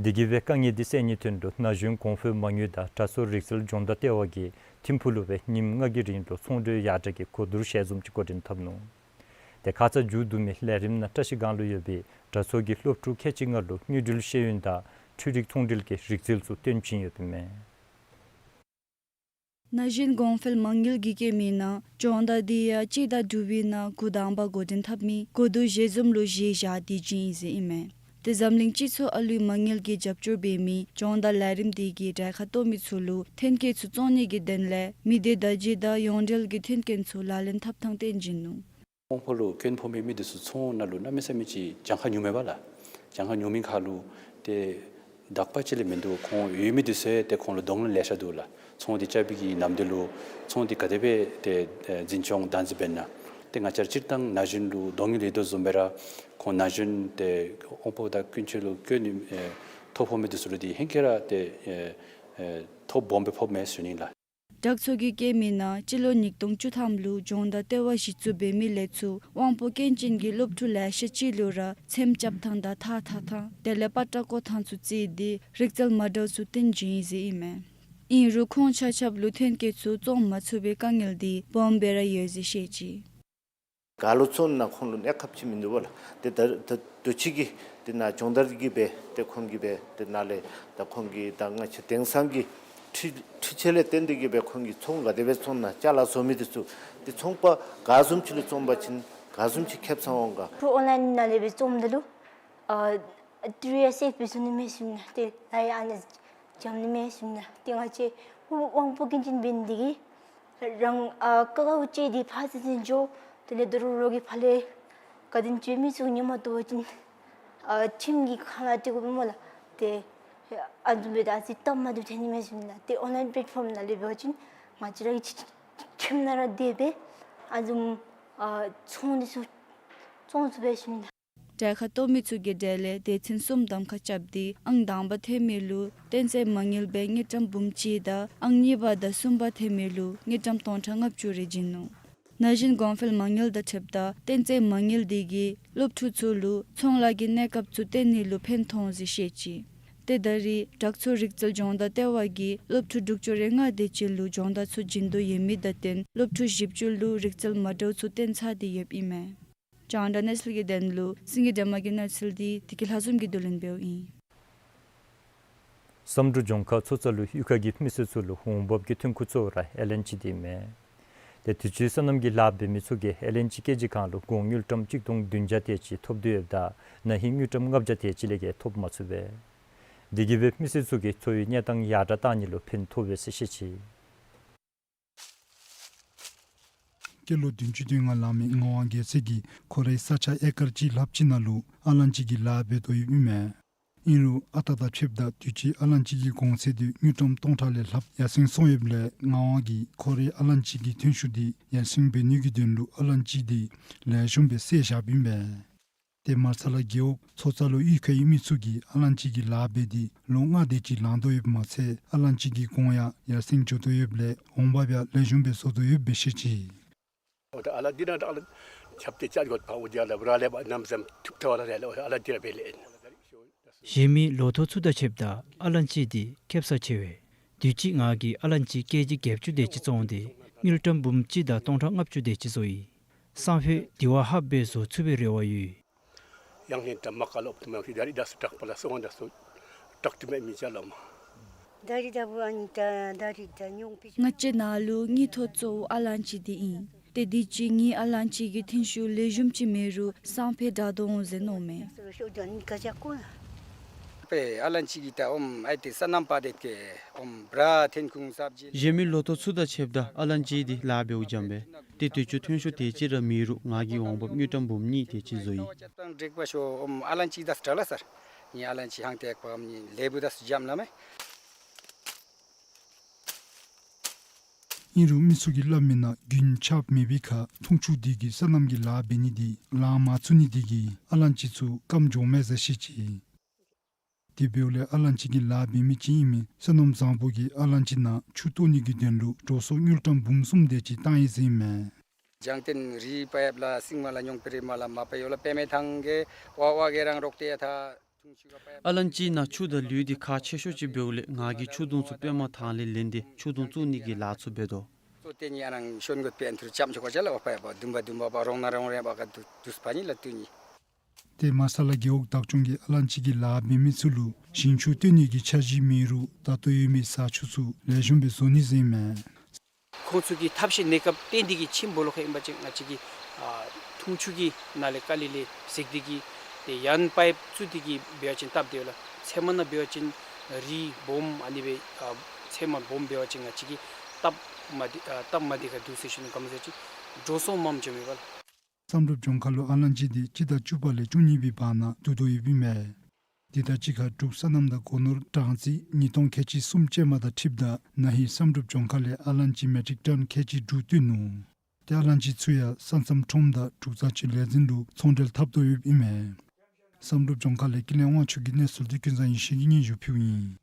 དེ་གིས་སྦེ་དཀའ་ངལ་འདི་སེལ་ནིའི་དོན་ལུ་ན་གཞོན་གོང་འཕེལ་མ་དངུལ་དང་དྲག་མཚོ་རིག་རྩལ་སྦྱོང་བརྡར་ལྟེ་བ་གིས་ཐིམ་ཕུག་ལུ་སྦེ་ཉིནམ་ལྔ་གི་རིང་ལུ་ཚོང་འབྲེལ་ཡར་དྲག་གི་གོ་བསྡུར་ཞལ་འཛོམས་ཅིག་འགོ་འདྲེན་འཐབ་ནུག། ཏེ་ཁ་ཙ་མཇུག་བསྡུ་མི་ལས་རིམ་ནང་བཀྲ་ཤིས་སྒང་ལུ་ཡོད་པའི་དྲག་མཚོ་གི་སློབ་ཕྲུག་ཁལ་གཅིག་ལྔ་ལུ་དངུལ་འབྲེལ་ཤེས་ཡོན་དང་འཕྲུལ་རིག་ཚོང་འབྲེལ་གྱི་རིག་རྩལ་ཚུ་སྟོན་བྱིན་ཡོདཔ་ཨིན་མས། ན་གཞོན་གོང་འཕེལ་མ་དངུལ་གྱིས་བཀོད་མི་ནང་སྦྱོང་བརྡར་འདི་ཡང་སྤྱི་ཟླ་དྲུག་པའི་ནང་འགོ་དང་པ་འགོ་འདྲེན་འཐབ་མི་གོ་བསྡུར་ཞལ་འཛོམས་ལུ་གཞི་བཞག་སྟེ་བྱིན་ཡི་ཟེར་ཨིན་མས། ཏེ་འཛམ་གླིང་སྤྱི་ཚོགས་ཨ་ལུའི་མ་དངུལ་གྱིས་རྒྱབ་སྐྱོར་འབད་མི་སྦྱོང་བརྡར་ལས་རིམ་འདི་གིས་གྲལ་ཁར་གཏོགས་མི་ཚུ་ལུ་ཐོན་སྐྱེད་ཚུ་བཙོང་ནི་གི་དོན་ལས་མི་སྡེ་བརྡ་བརྒྱུད་དང་ཡོངས་འབྲེལ་གྱི་མཐུན་རྐྱེན་ཚུ་ལག་ལེན་འཐབ་ཐངས་སྟོན་བྱིན་ནུག། དབང་པོ་ལུ་སྐྱོན་ཕོག་མི་མི་འདི་ཚུ་ཚོང་ནང་ལུ་གནམ་མེད་ས་མེད་ཅིག་གྱངས་ཁ་ཉུང་མས་པ་ལགས། གྱངས་ཁ་ཉུང་མི་ཁར་ལུ་ཏེ་དག་པ་ཅིག་ལས་མིན་འདུག། ཁོང་ཡོད་མི་འདི་ཚུ་ཡང་ཏེ་ཁོང་ལུ་གདོང་ལེན་ལེ་ཤ་འདུག་ལགས། ཚོང་འདི་རྐྱབ་པའི་གི་ནམ་དུས་ལུ་ཚོང་འདི་ག་དེ་སྦེ་ཏེ་འཛིན་སྐྱོང་བདག་འཛིན་འབད་ན། ཏེ་ང་བཅས་ར་སྤྱིར་བཏང་ན་གཞོན་ལུ་གདོང་ལེན་ཡོད་དོ་བཟུམ་སྦེ་ར་ཁོང་ན་གཞོན་ཏེ་དབང་པོ་དང་ཀུན་སྤྱོད་ལུ་སྐྱོན་ཨེ་ཐོ་ཕོག་མི་འདི་ཚུ་ལུ་འདི་ཧེང་སྐལ་ར་ཏེ་ཨེ་ཨེ་ཐོ་སྦོམ་སྦེ་ཕོགཔ་མས་ཟེར་ཞུ་ནི་ལགས། དྲག་མཚོ་གིས་བཀོད་མི་ནང་སྤྱི་ལོ་ཉིས་སྟོང་བཅུ་ཐམ་ལུ་སྦྱོང་བརྡར་ལྟེ་བ་གཞི་བཙུགས་འབད་མི་ལས་ཚུར་དབང་པོ་སྐྱོན་ཅན་གྱི་སློབ་ཕྲུག་ལེ་ཤ་ཅིག་ལུ་ར་ཚེམ་རྐྱབ་ཐངས་དང་ཐགས་འཐག་ཐངས་དེ་ལས་པ་ཏྲ་བཀོ་ཐངས་ཚུ་རྩིས་ཏེ་རིག་རྩལ་མ་འདྲཝ་ཚུ་སྟོན་བྱིན་ཡི་ཟེར་ཨིན་མས། ཨིན་རུང་ཁོང་ཆ་ཁྱབ་ལུ་ཐོན་སྐྱེད་ཚུ་བཙོང་མ་ཚུགས་པའི་དཀའ་ངལ་འདི་སྦོམ་སྦེ་ར་ཡོད་ཟེར་བཤད་ཅི། ག་ལུ་བཙོང་ན་ཁོང་ལུ་གནས་སྐབས་ཅིག་མིན་འདུག་པ་ལགས། ཏེ་ད་ད་དུས་ཅི་གི་ཏེ་ནཱ་སྦྱོང་བརྡར་གྱིས་སྦེ་ཏེ་ཁོང་གིས་སྦེ་ཏེ་ནཱ་ལས་ད་ཁོང་གིས་ད་ང་བཅས་དེང་སང་གི་འཕྲུལ་འཕྲུལ་ཆས་ལས་བརྟེན་ཏེ་གིས་སྦེ་ཁོང་གིས་ཚོང་ག་དེ་སྦེ་བཙོང་ན་ཅ་ལ་བཟོ་མི་འདི་ཚུ་ཏེ་ཚོང་པ་ག་བཟུམ་ཅིག་ལུ་བཙོང་པ་ཅིན་ག་བཟུམ་ཅིག་ཁེབ་ས་འོང་ག། ཨོན་ལཱའིན་ནང་ལས་སྦེ་བཙོངམ་ད་ལུ་ཨ་ཏི་རུ་ཡང་སེབ་སྦེ་བཟོ་ནི་མས་ཟེར་ཨིན་མས། ཏེ་ལཱ་ཡང་ཨ་ནཱ་འཇམ་ནི་མས་ཟེར་ཨིན་མས། ཏེ་ང་བཅས་དབང་པོ་སྐྱོན་ཅན་འབད་ནི་འདི་གིས་རང་ཨ་ཀ་ཁ་ཅིག་འདི་ཕར་ཚུར་འཛིང་འགྱོ། དེ་ལས་དོ་རུང་རོགས་ཀྱི་ཕར་ལས་ག་དེམ་ཅིག་མི་ཚུ་ཉོ་མ་བཏུབ་པ་ཅིན་ཨ་ཁྲིམས་ཀྱི་ཁ་ལུ་སྟེར་དགོ་པས་སྨོ་ལགས། ཏེ་ཨ་བཟུམ་སྦེ་ད་ཅིག་སྟབས་མ་བདེཝ་ཐོན་ནི་མས་ཟེར་ཨིན་མས། ཏེ་ཨོན་ལཱའིན་པེ་ལེཊ་ཕོམ་ནང་ལས་འབད་བ་ཅིན་ང་བཅས་ར་གི་ཁྱིམ་ནང་ར་སྡོད་སྦེ་ཨ་བཟུམ་ཨ་ཚོང་འདི་ཚུ་བཙོང་ཚུགས་པས་ཟེར་ཨིན་མས། གྲལ་ཁར་གཏོགས་མི་ཚུ་གི་གྲས་ལས་སྡེ་ཚན་གསུམ་གདམ་ཁ་རྐྱབ་སྟེ་ཨང་དང་པ་ཐོན་མི་ལུ་གཏན་ཚད་མ་དངུལ་སྦེ་དངུལ་ཀྲམ་འབུམ་གཅིག་དང་ཨང་གཉིས་པ་དང་གསུམ་པ་ཐོན་མི་ལུ་དངུལ་ཀྲམ་སྟོང་ཕྲག་ལྔ་བཅུ་རེ་བྱིན་ནུག། ན་གཞོན་གོང་འཕེལ་མ་དངུལ་དང་འཁྲིལཝ་ད་གཏན་ཚད་མ་དངུལ་འདི་གིས་སློབ་ཕྲུག་ཚུ་ལུ་ཚོང་ལཱ་གི་གནས་སྐབས་ཚུ་བཏོན་ནི་ལུ་ཕན་ཐོགས་ཟེར་བཤད་ཅི། ཏེ་ད་རེས་དྲག་འཚོ་རིག་རྩལ་སྦྱོང་བརྡར་ལྟེ་བ་གིས་སློབ་ཕྲུག་དྲུག་ཅུ་རེ་ལྔ་དེ་ཅིག་ལུ་སྦྱོང་བརྡར་ཚུ་བྱིན་དོ་ཡོད་མི་དང་བསྟུན་སློབ་ཕྲུག་བཞི་བཅུ་ལུ་རིག་རྩལ་མ་འདྲཝ་ཚུ་བསྟན་ཚར་ཏེ་ཡོདཔ་ཨིན་མས། རྒྱང་བསྒྲགས་གནས་ཚུལ་གྱི་དོན་ལུ་སེང་གེ་སྒྲོལ་མ་གི་གནས་ཚུལ་འདི་བདེ་སྐྱིད་ལྷ་འཛོམས་ཀྱིས་བསྡུ་ལེན་འབདཝ་ཨིན། བསམ་གྲུབ་ལྗོངས་མཁར་མཚོ་རྩྭ་ལུ་གཡུས་ཁ་གི་མི་སེར་ཚུ་ལུ་འོང་འབབ་ཀྱི་ཐོན་ཁུངས་གཙོ་བོ་ར་ཨེ་ལན་ཅི་འདི་མས། ཏེ་དུས་ཅི་སོ་ནམ་གྱི་ལཱ་འབད་མི་ཚུ་གིས་ཨེ་ལན་ཅི་ཀེ་ཇི་གང་ལུ་གོང་དངུལ་ཀྲམ་གཅིག་སྟོང་བདུན་བརྒྱ་དེ་ཅིག་ཐོབ་དོ་ཡོདཔ་ད་ན་ཧིང་དངུལ་ཀྲམ་ལྔ་བརྒྱ་དེ་ཅིག་ལས་བརྒལ་ཐོབ་མ་ཚུགས་པས། དེ་གིས་སྦེ་མི་སེར་ཚུ་གི་འཚོ་བའི་གནས་སྟངས་ཡར་དྲག་གཏང་ནི་ལུ་ཕན་ཐོགས་པས་ཟེར་བཤད་ཅི། སྐྱེས་ལོ་བདུན་ཅུ་དོན་ལྔ་ལང་མི་ངག་དབང་རྒྱལ་མཚན་གྱིས་ཁོ་རའི་ས་ཆ་ཨེ་ཀར་གཅིག་ལྷགཔ་ཅིག་ནང་ལུ་ཨ་ལན་ཅི་གི་ལཱ་འབད་དོ་ཡོདཔ་ཨིན་མས། ཨིན་རུང་ཨ་རྟག་དང་ཕྱདཔ་ད་དུས་ཅི་ཨ་ལན་ཅི་གི་གོང་ཚད་འདི་དངུལ་ཀྲམ་སྟོང་ཕྲག་ལས་ལྷགཔ་ཡར་སེང་སོང་ཡོདཔ་ལས་ངག་དབང་གིས་ཁོ་རའི་ཨ་ལན་ཅི་གི་ཐོན་ཤུགས་འདི་ཡར་སེང་འབད་ནི་གི་དོན་ལུ་ཨ་ལན་ཅི་འདི་ལེགས་ཤོམ་སྦེ་བསལ་བཞགཔ་ཨིན་པས། ཏེ་མར་ས་ལ་རྒེད་འོག་མཚོ་རྩྭ་ལུ་གཡུས་ཁའི་མི་ཚུ་གིས་ཨ་ལན་ཅི་གི་ལཱ་འབད་དེ་ལོ་ལྔ་དེ་ཅིག་ལང་དོ་ཡོདཔ་མ་ཚད་ཨ་ལན་ཅི་གི་གོང་ཡང་ཡར་སེང་འགྱོ་དོ་ཡོདཔ་ལས་འོང་འབབ་ཡང་ལེགས་ཤོམ་སྦེ་བཟོ་དོ་ཡོདཔ་སྦེ་བཤད་ཅི། འོ་ད་ཨ་ལ་འདི་ནང་ད་ཨ་ལ་ཁྱབ་སྟེ་ཅ་གོ་ཕ་འོ་དེ་ཨ་ལ་ར་ལས་པ་ནམ་ཟམ་ཐུབ་ཐ་བ་ལ་རེ་ལ་ཨ་ལ་འདི་ར་འབད་ལེ་ཨིན། གཞན་མི་ལོ་ཐོ་ཚུ་དང་ཕྱདཔ་ད་ཨ་ལན་ཅི་འདི་ཁེབ་ས་ཆེ་བས། དུས་ཅི་ང་གིས་ཨ་ལན་ཅི་ཀེ་ཇི་བརྒྱད་ཅུ་དེ་ཅིག་བཙོང་སྟེ་དངུལ་ཀྲམ་འབུམ་གཅིག་དང་སྟོང་ཕྲག་ལྔ་བཅུ་དེ་ཅིག་བཟོ་ཡི། སང་ཕོད་དེ་བ་ལྷགཔ་སྦེ་བཟོ་ཚུགས་པའི་རེ་བ་ཡོད། ཡང་ཧེ་ད་མ་ཀ་ལོ་ཏུ་མ་ཁི་ད་རི་ད་སུ་དྲག་པ་ལ་སོང་ད་སུ་དྲག་ཏུ་མེད་མི་ཅ་ལོ་མ། ད་རི་ད་བུ་ཨ་ནི་ད་ད་རི་ད་ཉོང་པི་ང་བཅས་ནང་ལུ་དངུལ་ཐོག་གཙོ་བོ་ཨ་ལན་ཅི་འདི་ཨིན། ཏེ་དུས་ཅི་ངེའི་ཨ་ལན་ཅི་གི་ཐོན་ཤུགས་ལེགས་ཤོམ་ཅིག་མེད་རུང་སང་ཕོད་དྲག་དོ་འོང་ཟེར་མནོཝ་མས། པེ་ཨ་ལན་ཅི་གི་ད་ཨོམ་ཨའི་ཏེ་སོ་ནམ་པ་དེ་ཀེ་ཨོམ་བྲ་ཐོན་ཁུངས་སབ་ཇི་ལེ། གཞན་མི་ལོ་ཐོ་ཚུ་དང་ཕྱདཔ་ད་ཨ་ལན་ཅི་འདི་ལཱ་འབདཝ་འཇམ་པས། ཏེ་དུས་ཅི་ཐོན་ཤུགས་དེ་ཅིག་ར་མེད་རུང་ང་གིས་འོང་འབབ་དངུལ་ཀྲམ་འབུམ་གཉིས་དེ་ཅིག་བཟོ་ཡི། ཅབ་ཏང་དྲེག་པ་ཤོ་ཨོམ་ཨ་ལན་ཅི་དང་སྟྲ་ལ་སར། ངེའི་ཨ་ལན་ཅི་ཧང་ཏེ་ཀ་པ་ཨམ་ནི་ལེ་བུ་དང་སུ་འཇམ་ལ་མེ། ཨིན་རུང་མི་ཚུ་གིས་སླབ་མི་ནང་རྒྱུན་ཆགཔ་མེད་པའི་ཁར་འཐུང་ཆུ་འདི་གིས་སོ་ནམ་གྱི་ལཱ་འབད་ནི་འདི་ལང་མ་ཚུགས་ནི་འདི་གིས་ཨ་ལན་ཅི་ཚུ་སྐམ་འགྱོཝ་མས་ཟེར་བཤད་ཅི། དེ་འབདཝ་ལས་ཨ་ལན་ཅི་གི་ལཱ་འབད་མི་ཅིག་ཨིན་མི་བསོད་ནམས་བཟང་པོ་གིས་ཨ་ལན་ཅི་ནང་ཆུ་གཏོར་ནི་གི་དོན་ལུ་འགྲོ་སོང་དངུལ་ཀྲམ་འབུམ་གསུམ་དེ་ཅིག་བཏང་ཡི་ཟེར་ཨིན་མས། ལྗང་བསྟན་རི་པ་ཡབ་ལ་སིང་མ་ལ་ཉོང་པེ་རི་མ་ལ་མ་པ་ཡོ་ལ་པེ་མེ་ཐང་གེ་ཝ་ཝ་གེ་རང་རོག་ཏེ་ཡ་ཐ། ཨ་ལན་ཅི་ནང་ཆུ་དང་ལུད་འདི་ཁག་ཆེ་ཤོས་ཅིག་འབདཝ་ལས་ང་གིས་ཆུ་དུང་ཚུ་པེ་མ་ཐང་ལས་ལེན་ཏེ་ཆུ་དུང་བཙུགས་ནི་གི་ལཱ་ཚུ་འབད་དོ། ཚོ་ཏེ་ནི་ཨ་རང་ཤོན་གོ་པེན་ཐུར་ཅམ་ཆོ་ག་ཅ་ལ་ཝ་པ་ཡ་པ་དུམ་པ་དུམ་པ་པ་རོང་ན་རོང་རེ་པ་ག་དུ་དུས་པ་ནི་ལ་ཏུ་ནི། ཏེ་མར་ས་ལ་རྒེད་འོག་བདག་སྐྱོང་གིས་ཨ་ལན་ཅི་གི་ལཱ་འབད་མི་ཚུ་ལུ་ཞིང་ཆུ་བཏོན་ནི་གི་འཆར་གཞི་མེད་རུང་ད་ལྟོ་ཡོད་མི་ས་ཆུ་ཚུ་ལེགས་ཤོམ་སྦེ་བཟོ་ནི་ཟེར་ཨིན་མས། ཁོང་ཚུ་གིས་ཐབས་ཤེས་གནས་སྐབས་བརྟེན་ཏེ་གིས་ཆེན་པོ་ལོག་ཁ་ཨིན་པ་ཅིན་ང་བཅས་ཀྱིས་ཨ་འཐུང་ཆུ་གི་ནང་ལས་དཀའ་ལས་ལས་སེལ་ཏེ་གིས་ཏེ་ཡང་པའིཔ་བཙུགས་ཏེ་གིས་འབད་བ་ཅིན་སྟབས་བདེ་བས་ལགས། ཚལ་མ་ནང་འབད་བ་ཅིན་རི་སྦོམ་ཨ་ནི་སྦེ་ཨ་ཚལ་མ་སྦོམ་འབད་བ་ཅིན་ང་བཅས་ཀྱིས་སྟབས་མ་བདེ་ཨ་སྟབས་མ་བདེ་ཁ་འདུག་ཟེར་ཞུ་ནི། ག་མ་ཟེར་ཅིག་འགྲོ་སོང་མངམ་འཇམ་ཡོདཔ་ལགས། བསམ་གྲུབ་ལྗོངས་མཁར་ལུ་ཨ་ལན་ཅི་འདི་སྤྱི་ཟླ་བཅུ་པ་ལས་བཅུ་གཉིས་པའི་བར་ན་བསྡུ་དོ་ཡོདཔ་ཨིན་མས། དེ་དང་གཅིག་ཁར་འབྲུག་སོ་ནམ་དང་སྒོ་ནོར་གྲངས་རྩིས་ཉིས་སྟོང་ཁལ་གཅིག་གསུམ་ཅན་མ་དང་འཁྲིལཝ་ད་ན་ཧིང་བསམ་གྲུབ་ལྗོངས་མཁར་ལས་ཨ་ལན་ཅི་མེ་ཊིག་ཊོན་ཁལ་གཅིག་དྲུག་བཏོན་ནུག། ཏེ་ཨ་ལན་ཅི་ཚུ་ཡང་ས་མཚམས་ཁྲོམ་དང་འབྲུག་རྫ་ཆུ་ལས་འཛིན་ལུ་ཚོང་འབྲེལ་འཐབ་དོ་ཡོདཔ་ཨིན་མས། བསམ་གྲུབ་ལྗོངས་མཁར་ལས་ཀུན་ལེགས་དབང་ཕྱུག་གི་གནས་ཚུལ་འདི་ཀུན་བཟང་ཡེ་ཤེས་ཀྱིས་སྙན་ཞུ་ཕུལཝ་ཨིན།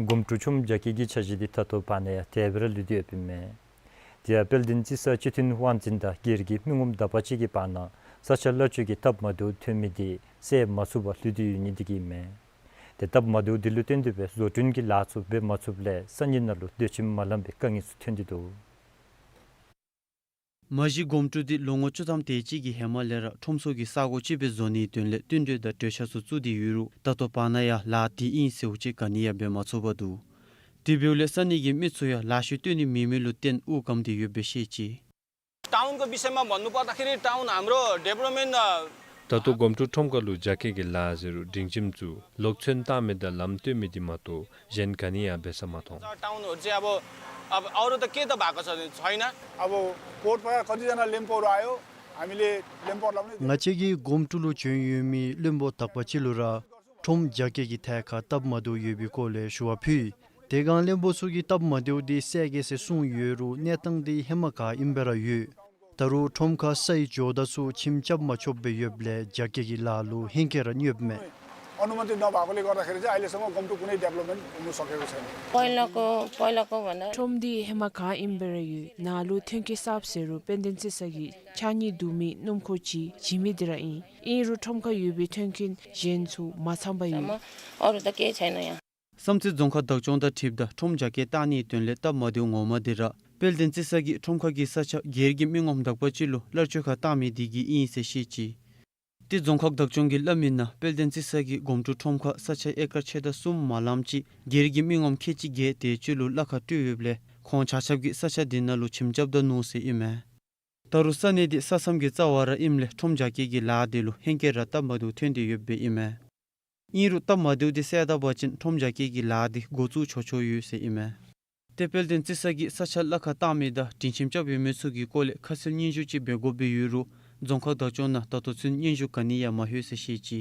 སྒོམ་ཀྲུ་ཆུམ་རྒྱ་སྐྱེད་ཀྱི་འཆར་གཞི་འདི་ད་ལྟོ་བར་ན་ཡང་དེ་སྦེ་ར་ལུས་ཏེ་ཡོདཔ་ཨིན་མས། དེ་ཡང་དཔལ་ལྡན་རྩི་ས་སྤྱི་མཐུན་དབང་འཛིན་དང་སྒེར་གྱི་མི་ངོམ་དག་པ་ཅིག་གི་བར་ན་ས་ཆ་གླ་སྤྱོད་ཀྱི་སྟབས་མ་བདེཝ་ཐོན་མི་འདི་སེལ་མ་ཚུགས་པར་ལུས་ཏེ་ཡོད་ནི་འདི་གིས་ཨིན་མས། ཏེ་སྟབས་མ་བདེཝ་འདི་ལུ་བརྟེན་ཏེ་སྦེ་བཟོ་སྐྲུན་གྱི་ལཱ་ཚུ་འབད་མ་ཚུགསཔ་ལས་ས་གནས་ནང་ལུ་སྡོད་ཁྱིམ་མ་ལང་པའི་དཀའ་ངལ་ཚུ་ཐོན་ཏེ་འདུག། མ་གཞི་སྒོམ་དྲུག་འདི་ལོ་ངོ་བཅུ་ཐམ་དེ་ཅིག་གི་ཧེ་མ་ལས་ར་ཁྲོམ་ཚུ་གི་ས་གོ་ཅིག་སྦེ་བཟོ་ནིའི་དོན་ལས་བསྟུན་གྲོས་དང་གྲོས་འཆར་ཚུ་བཙུགས་ཏེ་ཡོད་རུང་ད་ལྟོ་བར་ན་ཡང་ལཱ་དེ་ཨིན་ཟེར་བ་ཅིན་ག་ནི་ཡང་འབད་མ་ཚུགས་པར་འདུག། དེ་འབདཝ་ལས་ས་གནས་ཀྱི་མི་ཚུ་ཡང་ལཱ་ཤུལ་བཏོན་ནི་མེད་མི་ལུ་བརྟེན་དབུགས་སྒམ་སྟེ་ཡོདཔ་སྦེ་བཤད་ཅི། टाउनको विषयमा भन्नुपर्दाखेरि टाउन हाम्रो डेभलपमेन्ट, अ, ད་ལྟོ་སྒོམ་དྲུག་ཁྲོམ་ཁ་ལུ་རྒྱ་སྐྱེད་ཀྱི་ལཱ་ཟེར་རུང་སྒྲིང་ཁྱིམ་བཙུགས་ལོག་ཚོན་བཏགས་མི་དང་ལམ་བཏོན་མི་འདི་མ་གཏོགས་གཞན་ག་ནི་ཡང་འབད་ས་མ་མཐོང་། टाउनहरू चाहिँ अब, अब अरू त के त भएको छ, छैन। अब कोर्टबाट कतिजना लिम्बूहरू आयो, हामीले लिम्बूहरूलाई पनि ང་བཅས་ཀྱིས་སྒོམ་དྲུག་ལུ་བྱོན་ཡོད་མི་བློན་པོ་དག་པ་ཅིག་ལུ་ར་ཁྲོམ་རྒྱ་སྐྱེད་ཀྱི་ཐད་ཁར་སྟབས་མ་བདེཝ་ཡོད་པའི་སྐོར་ལས་ཞུ་བ་ཕུལ། དེ་སྒང་བློན་པོ་ཚུ་གིས་སྟབས་མ་བདེཝ་འདི་སེལ་གེ་ཟེར་གསུངས་ཡོད་རུང་གནས་སྟངས་འདི་ཧེ་མ་ཁར་ཨིན་སྦེ་ར་ཡོད། ད་རུང་ཁྲོམ་ཁར་སའི་ཇོ་བདག་ཚུ་ཁྱིམ་རྐྱབ་མ་ཆོགཔ་སྦེ་ཡོདཔ་ལས་རྒྱ་སྐྱེད་ཀྱི་ལཱ་ལུ་ཧེང་སྐལ་ར་ཡོདཔ་མས། अनुमति नभएकोले गर्दाखेरि चाहिँ अहिलेसम्म गम्टु कुनै डेभलपमेन्ट हुन सकेको छैन। पहिलाको, पहिलाको भन्दा ཁྲོམ་འདི་ཧེ་མ་ཁར་ཨིན་སྦེ་ར་ཡོད། ནཱ་ལུ་ཐོན་སྐྱེད་གསརཔ་ཟེར་རུང་དཔལ་ལྡན་རྩི་ས་གི་ཕྱགས་སྙིགས་བསྡུ་མི་སྣུམ་འཁོར་ཅིག་བྱིན་མི་འདི་ར་ཨིན། ཨིན་རུང་ཁྲོམ་ཁར་ཡོད་པའི་མཐུན་རྐྱེན་གཞན་ཚུ་མ་ཚང་པར་ཡོད། अरू त केही छैन यहाँ। བསམ་རྩེ་རྫོང་ཁག་བདག་སྐྱོང་དང་འཁྲིལཝ་ད་ཁྲོམ་རྒྱ་སྐྱེད་བཏང་ནིའི་དོན་ལས་སྟབས་མ་བདེཝ་ངོ་མ་འདི་ར་དཔལ་ལྡན་རྩི་ས་གིས་ཁྲོམ་ཁ་གི་ས་ཆ་སྒེར་གྱི་མི་ངོམ་དག་པ་ཅིག་ལུ་གླར་སྤྱོད་ཁར་བཏང་མི་འདི་གིས་ཨིན་ཟེར་བཤད་ཅི། ཏེ་རྫོང་ཁག་བདག་སྐྱོང་གིས་སླབ་མིའི་ནང་དཔལ་ལྡན་རྩི་ས་གིས་སྒོམ་དྲུག་ཁྲོམ་ཁར་ས་ཆ་ཨེ་ཀར་ཕྱེད་དང་གསུམ་མ་ལངམ་ཅིག་སྒེར་གྱི་མི་ངོམ་ཁལ་གཅིག་བརྒྱད་དེ་ཅིག་ལུ་གླ་ཁར་སྤྲོད་ཡོདཔ་ལས་ཁོང་ཆ་ཁྱབ་ཀྱིས་ས་ཆ་འདི་ནང་ལུ་ཁྱིམ་རྐྱབ་ད་ནུག་ཟེར་ཨིན་མས། ད་རུང་ས་གནས་འདི་ས་མཚམས་ཀྱི་རྩ་བར་ར་ཨིནམ་ལས་ཁྲོམ་རྒྱ་སྐྱེད་ཀྱི་ལཱ་འདི་ལུ་ཧེང་སྐལ་ར་སྟབས་མ་བདེཝ་ཐོན་ཏེ་ཡོདཔ་སྦེ་ཨིན་མས། ཨིན་རུང་སྟབས་མ་བདེཝ་འདི་སེལ་ད་པ་ཅིན་ཁྲོམ་རྒྱ་སྐྱེད་ཀྱི་ལཱ་འདི་འགོ་བཙུགས་ཆོག་ཆོག་ཡོད་ཟེར་ཨིན་མས། ཏེ་དཔལ་ལྡན་རྩི་ས་གིས་ས་ཆ་གླ་ཁར་བཏང་མི་དང་སྒྲིང་ཁྱིམ་རྐྱབ་ཡོད་མི་ཚུ་གི་སྐོར་ལས་ཁ་གསལ་སྙན་ཞུ་ཅིག་འབད་དགོཔ་སྦེ་ཡོད་རུང་རྫོང་ཁག་བདག་སྐྱོང་ནང་ད་ལྟོ་ཚུན་སྙན་ཞུ་ག་ནི་ཡང་མ་ལྷོད་ཟེར་བཤད་ཅི།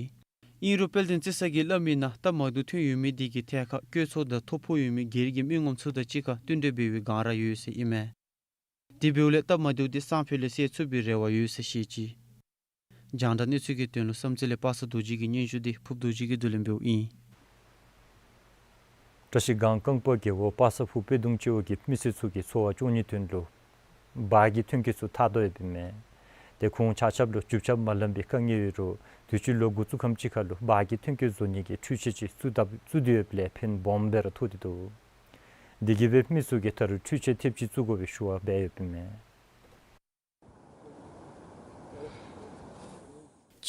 ཨིན་རུང་དཔལ་ལྡན་རྩི་ས་གིས་སླབ་མིའི་ནང་སྟབས་མ་བདེཝ་ཐོན་ཡོད་མི་འདི་གི་ཐད་ཁར་བཀོད་ཚོགས་དང་ཐོ་ཕོག་ཡོད་མི་སྒེར་གྱི་མི་ངོམ་ཚུ་དང་གཅིག་ཁར་བསྟུན་གྲོས་འབད་བའི་བསྒང་ར་ཡོད་ཟེར་ཨིན་མས། དེ་འབདཝ་ལས་སྟབས་མ་བདེཝ་འདི་སང་ཕོད་ལས་སེལ་ཚུགས་པའི་རེ་བ་ཡོད་ཟེར་བཤད་ཅི། རྒྱང་བསྒྲགས་གནས་ཚུལ་གྱི་དོན་ལུ་བསམ་རྩེ་ལས་པ་སངས་རྡོ་རྗེ་གི་སྙན་ཞུ་འདི་ཕུབ་རྡོ་རྗེ་གིས་བསྡུ་ལེན་འབདཝ་ཨིན། བཀྲ་ཤིས་སྒང་རྐང་པ་རྒེད་འོག་པ་སངས་ཕུ་དཔེ་གདུང་སྤྱི་འོག་གི་མི་སེར་ཚུ་གི་འཚོ་བ་སྐྱོང་ནིའི་དོན་ལུ་བག་གི་ཐོན་སྐྱེད་ཚུ་འཐག་དོ་ཡོདཔ་ཨིན་མས། ཏེ་ཁོང་ཆ་ཁྱབ་ལུ་རྒྱུ་ཆ་མ་ལང་པའི་དཀའ་ངལ་ཡོད་རུང་དུས་ཅི་ལོ་འགོ་བཙུགས་ཁམས་ཅིག་ཁར་ལུ་བག་གི་ཐོན་སྐྱེད་བཟོ་ནི་གི་འཕྲུལ་ཆས་ཅིག་བཙུགས་ད་བཙུགས་ཏེ་ཡོདཔ་ལས་ཕན་སྦོམ་སྦེ་ར་ཐོགས་ཏེ་འདུག། དེ་གིས་སྦེ་མི་ཚུ་གིས་ད་རུང་འཕྲུལ་ཆས་ཐེབས་ཅིག་བཙུགས་དགོ་པའི་ཞུ་བ་འབད་ཡོདཔ་ཨིན་མས།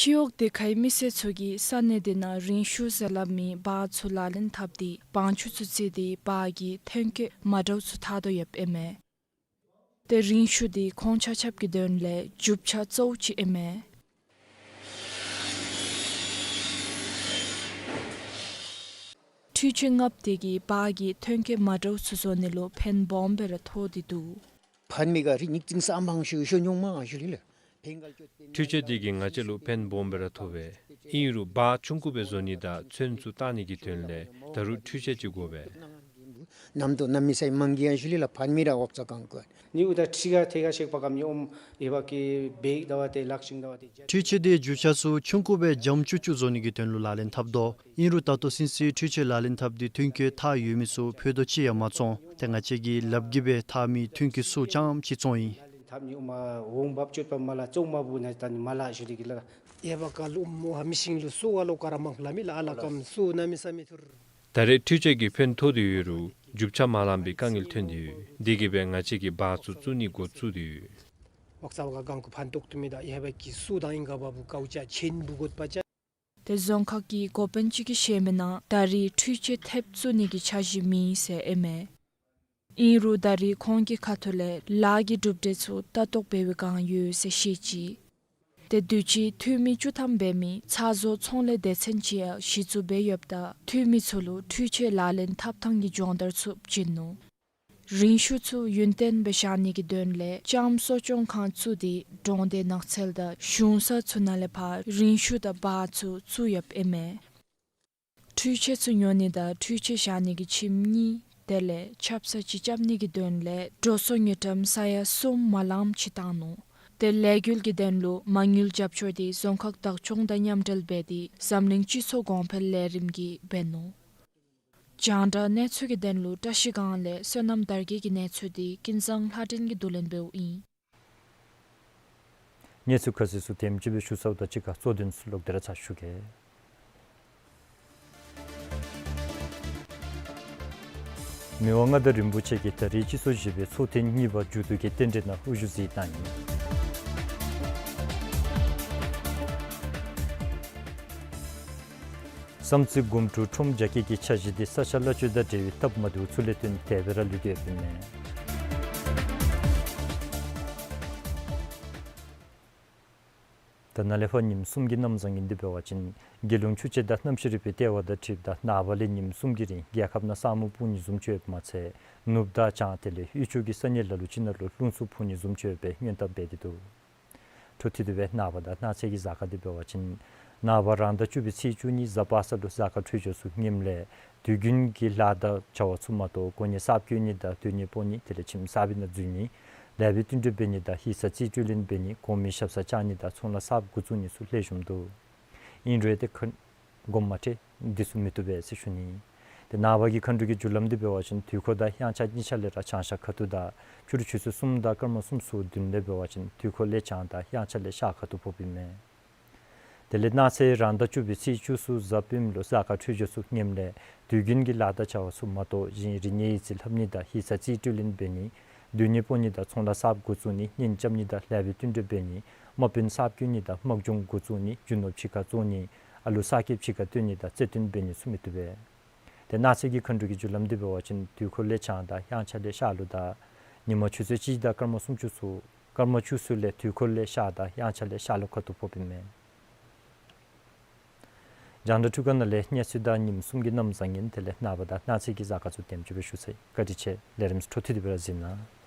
སྤྱི་འོག་དེ་ཁའི་མི་སེར་ཚུ་གིས་ས་གནས་དེ་ནང་རིང་ཤུ་ཟེར་སླབ་མི་བག་ཚུ་ལག་ལེན་འཐབ་སྟེ་བང་ཆུ་ཚུ་བཙིར་ཏེ་བག་གི་ཐོན་སྐྱེད་མ་འདྲཝ་ཚུ་འཐག་དོ་ཡོདཔ་ཨིན་མས། ཏེ་རིང་ཤུ་འདི་ཁོང་ཆ་ཁྱབ་ཀྱི་དོན་ལས་རྒྱུ་ཆ་གཙོ་བོ་ཅིག་ཨིན་མས། འཕྲུལ་ཆས་ལྔཔོ་དེ་གིས་བག་གི་ཐོན་སྐྱེད་མ་འདྲཝ་ཚུ་བཟོ་ནི་ལུ་ཕན་སྦོམ་སྦེ་ར་ཐོགས་ཏེ་འདུག། ཕན་མི་ག་རི་ཉིག་ཙིང་ས་མང་ཤོས་ཤོ་ཉུང་མང་ཤོས་ལི་ལ། འཕྲུལ་ཆས་འདི་གིས་ང་བཅས་ལུ་ཕན་སྦོམ་སྦེ་ར་ཐོགས་པས། ཨིན་རུང་བག་ཆུང་ཀུ་སྦེ་བཟོ་ནི་དང་ཚོན་ཚུ་བཏགས་ནི་གི་དོན་ལས་ད་རུང་འཕྲུལ་ཆས་ཅིག་དགོ་པས། ནམ་དུ་ནམ་མི་སའི་མང་གི་ཡང་ཤུལ་ལ་ཕན་མི་ར་འོག་ཚ་གང་གོ། ནིའུ་ད་ཁྲི་ག་ཐེ་ག་ཤེག་པ་གམ་ཉི་ཨོམ་ཨེ་བ་ཀི་བེག་ད་བ་ཏེ་ལག་ཤིང་ད་བ་ཏེ། འཕྲུལ་ཆས་འདི་རྒྱུ་ཆ་ཚུ་ཆུང་ཀུ་སྦེ་འཇམ་ཅུག་ཅུ་བཟོ་ནི་གི་དོན་ལུ་ལག་ལེན་འཐབ་དོ། ཨིན་རུང་ད་ལྟོ་ཚུན་ཚོད་འཕྲུལ་ཆས་ལག་ལེན་འཐབ་སྟེ་ཐོན་སྐྱེད་འཐག་ཡོད་མི་ཚུ་ཕུད་རྡོག་ཅིག་ཡང་མ་བཙོང་། ཏེ་ང་བཅས་ཀྱིས་ལགཔ་གིས་སྦེ་འཐག་མི་ཐོན་སྐྱེད་ཚུ་རྐྱངམ་ཅིག་བཙོང་ཡི། ཐབ་ནི་ཨོ་མ་འོང་འབབ་སྤྱོད་པ་མ་ལ་བཙོང་མ་བུ་ན་ད་ནི་མ་ལ་ཞུ་རི་གི་ལ། ཨེ་བ་ཀ་ལུ་མོ་ཧ་མི་ཤིང་ལུ་སུ་བ་ལོ་ཀ་ར་མང་ལ་མི་ལ་ཨ་ལ་ཀམ་སུ་ན་མི་ས་མི་ཐུར། ད་རེས་འཕྲུལ་ཆས་ཀྱིས་ཕན་ཐོགས་ཏེ་ཡོད་རུང་རྒྱུ་ཆ་མ་ལང་པའི་དཀའ་ངལ་ཐོན་ཏེ་ཡོད། འདི་གིས་སྦེ་ང་བཅས་ཀྱིས་བག་ཚུ་བཙུགས་ནི་འགོ་བཙུགས་ཏེ་ཡོད། ཝག་ཚ་བ་ག་གང་གུ་ཕན་ཐོགས་ཏུ་མི་ད་ཡ་བ་ཀི་སུ་དང་ཨིན་ག་བ་བུ་ཀའུ་ཅ་ཆེན་བུ་གོད་པ་ཅ། ཏེ་རྫོང་ཁག་གི་འགོ་དཔོན་ཅིག་གིས་བཤད་མི་ནང་ད་རེས་འཕྲུལ་ཆས་ཐེབས་བཙུགས་ནི་གི་འཆར་གཞི་མེད་ཟེར་ཨིན་མས། ཨིན་རུང་ད་རེས་ཁོང་གི་ཁ་ཐུག་ལས་ལཱ་གི་གྲུབ་འབྲས་ཚུ་ལྟ་རྟོག་འབད་བའི་བསྒང་ཡོད་ཟེར་བཤད་ཅི། ཏེ་དུས་ཅི་འཐུས་མི་བཅུ་ཐམ་འབད་མི་ཚ་བཟོ་ཚོང་ལས་སྡེ་ཚན་ཅིག་ཡང་གཞི་བཙུགས་འབད་ཡོདཔ་ད་འཐུས་མི་ཚུ་ལུ་འཕྲུལ་ཆས་ལག་ལེན་འཐབ་ཐངས་ཀྱི་སྦྱོང་བརྡར་ཚུ་བྱིན་ནུག། རིང་ཤུ་ཚུ་ཡུན་བརྟན་སྦེ་བཞག་ནི་གི་དོན་ལས་ལྕངམ་གསོ་སྐྱོང་ཁང་བཙུགས་ཏེ་གྲོང་སྡེ་ནགས་ཚལ་དང་གཞུང་ས་ཚུ་ནང་ལས་ཕར་རིང་ཤུ་དང་བག་ཚུ་བཙུགས་ཡོདཔ་ཨིན་མས། འཕྲུལ་ཆས་ཚུ་ཉོ་ནི་དང་འཕྲུལ་ཆས་བཞག་ནི་གི་ཁྱིམ་གཉིས་དེ་ལས་ཆབ་གསང་ཅིག་རྐྱབ་ནི་གི་དོན་ལས་འགྲོ་སོང་དངུལ་ཀྲམ་ས་ཡ་གསུམ་མ་ལངམ་ཅིག་བཏང་ནུག། ཏེ་ལས་འགུལ་གྱི་དོན་ལུ་མ་དངུལ་རྒྱབ་སྐྱོར་འདི་རྫོང་ཁག་བདག་སྐྱོང་དང་མཉམ་འབྲེལ་འབད་དེ་འཛམ་གླིང་སྤྱི་ཚོགས་གོང་འཕེལ་ལས་རིམ་གྱིས་འབད་ནུག། རྒྱང་བསྒྲགས་གནས་ཚུལ་གྱི་དོན་ལུ་བཀྲ་ཤིས་སྒང་ལས་བསོད་ནམས་དར་རྒྱས་ཀྱི་གནས་ཚུལ་འདི་ཀུན་བཟང་ལྷ་སྒྲོན་གྱིས་བསྡུ་ལེན་འབདཝ་ཨིན། གནས་ཚུལ་ཁ་གསལ་ཚུ་དེམ་ཅིག་སྦེ་ཞུ་ཚརཝ་ད་གཅིག་ཁར་གཙོ་དོན་ཚུ་ལོག་སྟེ་ར་ཚར་ཞུ་གེ། མི་དབང་མངའ་བདག་རིན་པོ་ཆེ་གིས་ད་རིས་སྤྱི་ཚོགས་བཞི་པའི་ཚོགས་ཐེངས་གཉིས་པ་མཇུག་བསྡུ་གི་རྟེན་འབྲེལ་ནང་དབུ་བཞུགས་གཟིགས་གནང་ཡི། བསམ་རྩེ་སྒོམ་སྒྲུབ་ཁྲོམ་རྒྱ་སྐྱེད་ཀྱི་འཆར་གཞི་འདི་ས་ཆ་གླ་སྤྱོད་དང་འབྲེལ་བའི་སྟབས་མ་བདེཝ་ཚུ་ལས་བརྟེན་དེ་སྦེ་ར་ལུས་ཏེ་ཡོདཔ་ཨིན་མས། ད་ནཱ་ལས་ཕར་ཉིནམ་གསུམ་གྱི་གནམ་བཟང་ངན་འདི་འབད་བ་ཅིན་རྒྱལ་ཡོངས་ཆུ་དཔྱད་དང་གནམ་གཤིས་རིག་པའི་ལྟེ་བ་དང་འཁྲིལཝ་ད་ནངས་པ་ལས་ཉིནམ་གསུམ་གྱི་རིང་རྒྱལ་ཁབ་ནང་ས་སྨུག་སྤུབ་ནི་བཟུམ་ཅིག་ཡོདཔ་མ་ཚད་ནུབ་དང་བྱང་དེ་ལས་དབུས་ཕྱོགས་ཀྱི་ས་གནས་ལ་ལུ་ཅིག་ནང་ལུ་རླུང་འཚུབ་འཕུ་ནི་བཟུམ་ཅིག་ཡོད་པའི་སྔོན་གཏམ་སྤེལ་ཏེ་འདུག། འཕྲོ་མཐུད་དེ་སྦེ་ནངས་པ་དང་གནངས་ཚེ་གི་གཟའ་སྐར་འདི་འབད་བ་ཅིན་ནངས་པ་རང་ཟླ་བཅུ་པའི་ཚེས་བཅུ་གཉིས་གཟའ་པ་སངས་ལུ་གཟའ་སྐར་འཕྲོད་སྦྱོར་ཚུ་ངནམ་ལས་དུས་རྒྱུན་གྱི་ལཱ་དང་བྱ་བ་ཚུ་མ་གཏོགས་གོ་གནས་གསརཔ་བསྐོ་ནི་དང་སྡོད་གནས་སྤོ་ནི་དེ་ལས་ཁྱིམ་གསར་པའི་ནང་འཛུལ་ནི་ལེགས་པའི་བསྟུན་གྲོས་འབད་ནི་དང་ཡིག་ཚང་རྩིས་སྤྲོད་ལེན་འབད་ནི་གོང་མའི་ཞབས་སར་བཅར་ནི་དང་ཚོང་ལཱ་གསརཔ་འགོ་བཙུགས་ནི་ཚུ་ལེགས་ཤོམ་འདུག། ཨིན་རུང་ཏེ་ཁ་དགོངསམ་མ་ཁྲེལ་འདི་ཚུ་མི་བཏུབ་པས་ཟེར་ཞུ་ནི། ཏེ་ནངས་པ་གི་མཁའ་འགྲོ་གི་རྒྱུ་ལམ་འདི་འབད་བ་ཅིན་དུས་འཁོར་དང་དབྱངས་འཆར་གཉིས་ཆ་ལས་ར་བྱང་ཤར་ཁ་ཐུག་དང་ཕྱི་རུ་ཆུ་ཚོད་གསུམ་དང་སྐར་མ་སུམ་ཅུ་སོ་བདུན་ལས་འབད་བ་ཅིན་དུས་འཁོར་ལས་བྱང་དང་དབྱངས་འཆར་ལས་ཤར་ཁ་ཐུག་ཕོགཔ་ཨིན་མས། དེ་ལས་གནངས་ཚེ་རང་ཟླ་བཅུ་པའི་ཚེས་བཅུ་གསུམ་གཟའ་སྤེནམ་ལུ་གཟའ་སྐར་འཕྲོད་སྦྱོར་ཚུ་ངནམ་ལས་དུས་རྒྱུན་གྱི་ལཱ་དང་བྱ་བ་ཚུ་མ་གཏོགས་གཞན་རིག་གནས་ཡིག་རྩིས་ལྷབ་ནི་དང་ཡིག་ཚང་རྩིས་སྤྲོད་ལེན་འབད་ནི་སྡོད་གནས་སྤོ་ནི་དང་ཚོང་ལཱ་གསརཔ་འགོ་བཙུགས་ནི་གཉེན་རྐྱབ་ནི་དང་ལེགས་པའི་བསྟུན་གྲོས་འབད་ནི་དམག་དཔོན་གསརཔ་བསྐོ་ནི་དང་དམག་སྦྱོང་འགོ་བཙུགས་ནི་རྒྱུ་ནོར་ཕྱི་ཁར་བཙོང་ནི་ཨ་ལུ་གསར་སྐྱེསཔ་ཕྱི་ཁར་བཏོན་ནི་དང་རྩེ་བཏོན་འབད་ནི་ཚུ་མི་བཏུབ་པས། ཏེ་གནངས་ཚེ་གི་མཁའ་འགྲོ་གི་རྒྱུ་ལམ་འདི་འབད་བ་ཅིན་དུས་འཁོར་ལས་བྱང་དང་དབྱངས་འཆར་ལས་ཤར་ལུ་དང་ཉིན་མ་ཆུ་ཚོད་གཅིག་དང་སྐར་མ་སུམ་ཅུ་སོ་སྐར་མ་བཅུ་གསུམ་ལས་དུས་འཁོར་ལས་ཤར་དང་དབྱངས་འཆར་ལས་ཤར་ལུ་ཁ་ཐུག་ཕོགཔ་ཨིན་མས། རྒྱང་བསྒྲགས་འཕྲུལ་ཁང་ནང་ལས་གནས་ཚུལ་དང་ཉིནམ་གསུམ་གྱི་གནམ་བཟང་ངན་དེ་ལས་ནངས་པ་དང་གནངས་ཚེ་གི་གཟའ་སྐར་ཚུ་དེམ་ཅིག་སྦེ་ཞུ་ཚར་ཡི། བཀའ་དྲིན་ཆེ། ལས་རིམ་འཕྲོ་མཐུད་དེ་སྦེ་ར་གཟིགས་གནང་།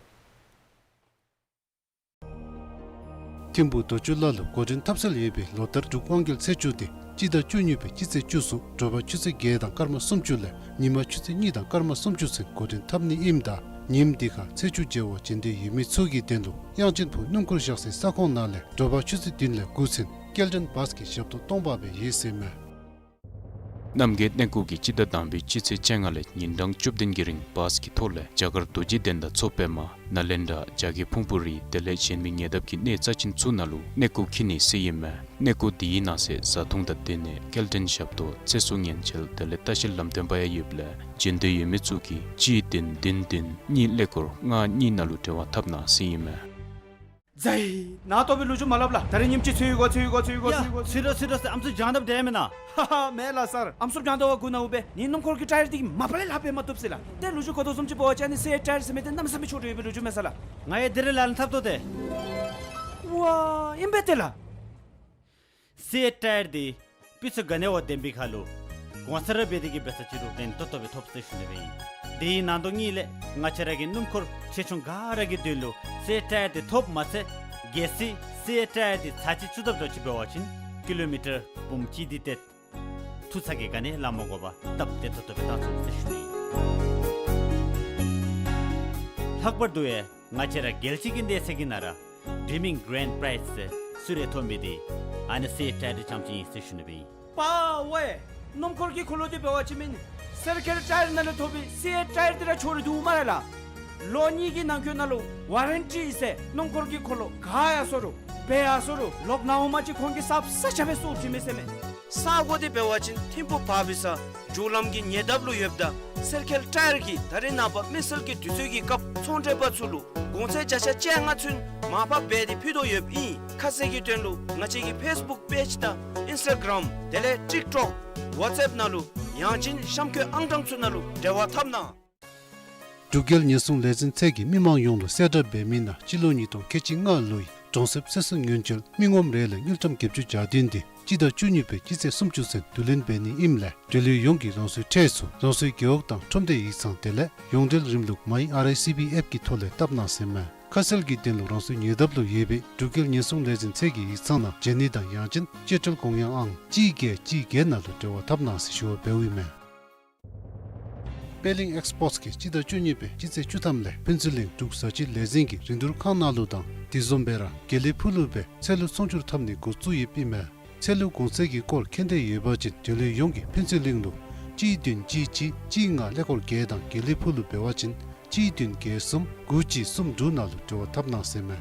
ཐིམ་ཕུག་རྡོ་ཆུ་ལ་ལུ་འགོ་འདྲེན་ཐབས་ཟེར་ཡོད་པའི་ལོ་ལྟར་འབྲུག་དབང་རྒྱལ་ཚེས་བཅུ་སྟེ་སྤྱི་ཟླ་བཅུ་གཉིས་པའི་སྤྱི་ཚེས་བཅུ་གསུམ་དྲོ་པ་ཆུ་ཚོད་བརྒྱད་དང་སྐར་མ་སུམ་ཅུ་ལས་ཉིན་མ་ཆུ་ཚོད་གཉིས་དང་སྐར་མ་སུམ་ཅུ་ཚུན་འགོ་འདྲེན་འཐབ་ནི་ཨིནམ་ད་ཉིནམ་འདི་ཁར་ཚེས་བཅུ་མཇལ་བར་བྱོན་འདོད་ཡོད་མི་ཚུ་གི་དོན་ལུ་དབྱངས་ཅན་ཕུག་སྣུམ་འཁོར་བཞག་སའི་ས་ཁོངས་ནང་ལས་དྲོ་པ་ཆུ་ཚོད་བདུན་ལས་འགོ་བཙུགས་སྐྱེལ་འདྲེན་བཱས་ཀྱི་ཞབས་ཏོག་སྟོང་པ་སྦེ་ཡོད་ཟེར་མས། རྣམ་རྒྱལ་གནས་སྐོར་གྱིས་སྤྱི་ཟླ་དང་པའི་སྤྱི་ཚེས་བཅོ་ལྔ་ལས་ཉིན་གྲངས་བཅུ་བདུན་གྱི་རིང་བཱས་ཀྱི་ཐོག་ལས་རྒྱ་གར་རྡོ་རྗེ་གདན་དང་མཚོ་པདྨ་ནཱ་ལེནྡྲ་རྒྱ་བསྐྱེད་ཕུང་པོ་རི་དེ་ལས་གཞན་མི་ཉེ་འདབས་ཀྱི་གནས་རྩ་ཆེན་ཚུ་ནང་ལུ་གནས་སྐོར་འཁྱིད་ནི་ཟེར་ཨིན་མས། གནས་སྐོར་འདི་ཡི་ནང་གསེས་བཟའ་འཐུང་དང་སྡོད་གནས་སྐྱེལ་འདྲེན་ཞབས་ཏོག་ཚེ་སྲོག་ཉེན་བཅོལ་དེ་ལས་ལྟ་བཤལ་ལམ་སྟོན་པ་ཡང་ཡོདཔ་ལས་བྱོན་འདོད་ཡོད་མི་ཚུ་གིས་གཅིག་བདུན་བདུན་བདུན་གཉིས་ཀླད་ཀོར་ལྔ་གཉིས་ནང་ལུ་འབྲེལ་བ་འཐབ་གནང་ཟེར་ཨིན་མས། ཛའི། ནཱ་ལྟོ་སྦེ་ལོ་རྒྱུས་མ་སླབ་ལགས། ད་རིས་ཉིནམ་ཅིག་ཚུད་ཡི་གོ་ཚུད་ཡི་གོ་ཚུད་ཡི་གོ་ཡ། ཚུད་ཡི་གོ་ཚུད་ཡི་གོ་ཚུད་ཡི་གོ། ཚུད་ར་ཚུད་ར་ཚུད། ཨམ་སྲུ་རྒྱང་བསྡམ་དེ་མེན་ན། ཧ་ཧ་མེན་ལགས་སར། ཨམ་སྲུ་རྒྱང་བསྡམ་བ་གུ་ནཱ་འོང་སྦེ་ནི་སྣུམ་འཁོར་གྱི་ཊའེར་འདི་གིས་མ་པ་ལས་ལྷག་སྦེ་མ་བཏུབ་ཟེར་ལགས། ཏེ་ལོ་རྒྱུས་གོ་དོ་བཟུམ་ཅིག་འབད་བ་ཅིན་ཨ་ནི་སི་ཨེཊ་ཊའེར་ཟེར་མི་འདི་གནམ་མེད་ས་མེད་མཆོག་འདྲ་ཡོད་པའི་ལོ་རྒྱུས་མས་ས་ལགས། ང་ཡང་འདི་རེ་ལག་ལེན་འཐབ་དོ་ཏེ། ཝ་ཨིན་པས་ཏེ་ལགས། སི་ཨེཊ་ཊའེར་འདི་སྤུས་ཚད་ག་ནི་བ་ལྡན་པའི་ཁར་ལུ་གོང་ཚད་ར་འབད་དེ་གིས་འབད་ས་ཅིག་རུང་ལེན་ཏོག་ཏོ་སྦེ་ཐོབ་ཟེར་ཞུ་ནི་སྦེ་ཨིན། དེ་ཡི་ནང་དོག་གཉིས་ལས་ང་བཅས་ར་གི་སྣུམ་འཁོར་ཆེ་ཆུང་ག་ར་གི་དོན་ལུ་སི་ཨེཊ་ཊའེར་འདི་ཐོབ་མ་ཚད་གལ་སྲིད་སི་ཨེཊ་ཊའེར་འདི་ཚར་གཅིག་བཙུགས་དཔ་འདྲཝ་ཅིག་འབད་བ་ཅིན་ཀི་ལོ་མི་ཊར་འབུམ་གཅིག་འདི་ཏེ་ཐུག་ས་གི་ག་ནི་ལཱ་མ་དགོ་པར་སྟབས་བདེ་ཏོག་ཏོ་སྦེ་བཏང་ཚུགས་ཟེར་ཞུ་ནི་ཨིན། ལྷག་པར་དུ་ཡང་ང་བཅས་ར་རྒྱལ་སྤྱི་གི་གནས་ཚད་ཀྱི་ནང་ར་ཌིམ་མིང་གི་གྷ་རེནཌ་པ་རའིཛ་ཟེར་གསོལ་རས་ཐོབ་མི་འདི་ཨ་ནི་སི་ཨེཊ་ཊའེར་འདི་རྐྱངམ་ཅིག་ཨིན་ཟེར་ཞུ་ནི་སྦེ་ཨིན། པ་ཝེ། སྣུམ་འཁོར་གྱི་འཁོར་ལོ་འདི་འབད་བ་ཅིན་མེན་སར་ཀལ་ཊའེར་ནང་ལས་ཐོབ་པའི་སི་ཨེཊ་ཊའེར་འདི་ར་ཆོག་རུང་འདུག་སྨ་རེ་ལགས། ལོ་གཉིས་ཀྱི་ནང་འཁོད་ནང་ལུ་ཝ་རེན་ཊི་ཟེར་སྣུམ་འཁོར་གྱི་འཁོར་ལོ་ག་ཡར་སོང་རུང་འབད་ཡར་སོང་རུང་ལོག་ནཱ་འོངམ་ཅིག་ཁོང་གིས་གསརཔ་ས་ཆ་སྦེ་བཙུགསཔ་ཅིག་མས་ཟེར་མས། ས་གོ་འདི་འབད་བ་ཅིན་ཐིམ་ཕུག་བར་པའི་ས་འགྱོ་ལམ་གྱི་ཉེ་འདབས་ལུ་ཡོདཔ་ད་སར་ཀལ་ཊའེར་གྱིས་ད་རེས་ནངས་པ་མི་སེར་གྱི་དུས་ཚོད་ཀྱི་སྐབས་ཚོང་འབྲེལ་པ་ཚུ་ལུ་གོང་ཚད་བརྒྱ་ཆ་བཅོ་ལྔ་ཚུན་མར་ཕབ་འབད་དེ་ཕུལ་དོ་ཡོདཔ་ཨིན། ཁ་གསལ་གྱི་དོན་ལུ་ང་བཅས་ཀྱི་ཕེསི་བུཀ་པེཇ་དང་ཨིནསི་ཊ་གརམ་དེ་ལས་ཊིཀ་ཊོཀ་ཝཊས་ཨེཔ་ནང་ལུ་ཡང་ཅིན་གཤམ་འཁོད་ཨང་གྲངས་ཚུ་ནང་ལུ་འབྲེལ་བ་འཐབ་གནང་། འབྲུག་རྒྱལ་ཉེན་སྲུང་ལས་འཛིན་ཚད་ཀྱིས་མི་མང་ཡོངས་ལུ་གསལ་བསྒྲགས་འབད་མི་ནང་སྤྱི་ལོ་ཉིས་སྟོང་ཁལ་གཅིག་ལྔ་ལོའི་གྲོང་གསེབ་སེར་སྲུང་ཉེན་བཅོལ་མི་ངོམ་རེ་ལས་དངུལ་ཀྲམ་བརྒྱད་ཅུ་གྱ་བདུན་འདི་སྤྱི་ཟླ་བཅུ་གཉིས་པའི་སྤྱི་ཚེས་སུམ་ཅུ་ཚུན་བསྡུ་ལེན་འབད་ནི་ཨིནམ་ལས་འབྲེལ་ཡོད་ཡོངས་ཀྱིས་རང་སོའི་ཁྲལ་ཚུ་རང་སོའི་རྒེད་འོག་དང་ཁྲོམ་སྡེ་ཡིག་ཚང་དེ་ལས་ཡོངས་འབྲེལ་རིམ་ལུགས་མའི་ཨར་ཨའི་སི་བི་ཨེཔ་ཀྱི་ཐོག་ལས་བཏབ་གནང་ཟེར་མས། ཁ་གསལ་གྱི་དོན་ལུ་རང་སོའི་ཉེ་འདབས་ལུ་ཡོད་པའི་འབྲུག་རྒྱལ་ཉེན་སྲུང་ལས་འཛིན་ཚད་ཀྱི་ཡིག་ཚང་ནང་བྱོན་ནི་དང་ཡང་ཅིན་སྤྱོད་ཁྲལ་དགོངས་ཡངས་ཨང་གཅིག་བརྒྱད་གཅིག་བརྒྱད་ནང་ལུ་འབྲེལ་བ་འཐབ་གནང་ཟེར་ཞུ་བ་འབདཝ་ཨིན་མས། པེ་ལིང་ཨེགསི་པོརཊས་ཀྱིས་སྤྱི་ཟླ་བཅུ་གཉིས་པའི་སྤྱི་ཚེས་བཅུ་ཐམ་ལས་ཕུན་ཚོགས་གླིང་འབྲུག་བཟའ་སྤྱོད་ལས་འཛིན་གྱི་རིན་བསྡུར་ཁང་ནང་ལུ་དང་དེ་བཟུམ་སྦེ་ར་དགེ་ལེགས་ཕུག་ལུ་སྦེ་ཚལ་ལུ་ཚོང་སྒྱུར་འཐབ་ནི་འགོ་བཙུགས་ཡོདཔ་ཨིན་མས། ཚལ་ལུ་གོང་ཚད་ཀྱི་སྐོར་མཁྱེན་འདོད་ཡོད་པ་ཅིན་འབྲེལ་ཡོད་ཡོངས་ཀྱིས་ཕུན་ཚོགས་གླིང་ལུ་གཅིག་བདུན་གཅིག་གཅིག་གཅིག་ལྔ་ཀླད་ཀོར་བརྒྱད་དང་དགེ་ལེགས་ཕུག་ལུ་འབད་བ་ཅིན་གཅིག་བདུན་བརྒྱད་གསུམ་དགུ་གཅིག་གསུམ་དྲུག་ནང་ལུ་འབྲེལ་བ་འཐབ་གནང་ཟེར་མས།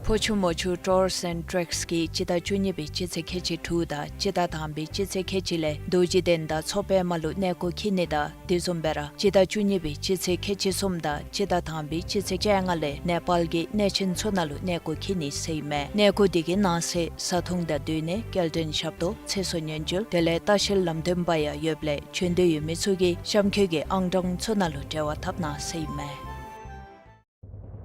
ཕོ་ཆུ་མོ་ཆུ་ཊུརསི་ཨེནཌ་ཊྲེཀསི་གིས་སྤྱི་ཟླ་བཅུ་གཉིས་པའི་སྤྱི་ཚེས་ཁལ་གཅིག་དྲུག་དང་སྤྱི་ཟླ་དང་པའི་སྤྱི་ཚེས་ཁལ་གཅིག་ལས་རྡོ་རྗེ་གདན་དང་མཚོ་པདྨ་ལུ་གནས་སྐོར་འཁྱིད་ནི་དང་དེ་བཟུམ་སྦེ་ར་སྤྱི་ཟླ་བཅུ་གཉིས་པའི་སྤྱི་ཚེས་ཁལ་གཅིག་གསུམ་དང་སྤྱི་ཟླ་དང་པའི་སྤྱི་ཚེས་བཅོ་ལྔ་ལས་ནེ་པཱལ་གྱི་གནས་ཆེན་ཚུ་ནང་ལུ་གནས་སྐོར་འཁྱིད་ནི་ཟེར་ཨིན་མས། གནས་སྐོར་དེ་གི་ནང་གསེས་བཟའ་འཐུང་དང་སྡོད་གནས་སྐྱེལ་འདྲེན་ཞབས་ཏོག་ཚེ་སྲོག་ཉེན་བཅོལ་དེ་ལས་ལྟ་བཤལ་ལམ་སྟོན་པ་ཡང་ཡོདཔ་ལས་བྱོན་འདོད་ཡོད་མི་ཚུ་གིས་གཤམ་འཁོད་ཀྱི་ཨང་གྲངས་ཚུ་ནང་ལུ་འབྲེལ་བ་འཐབ་གནང་ཟེར་ཨིན་མས།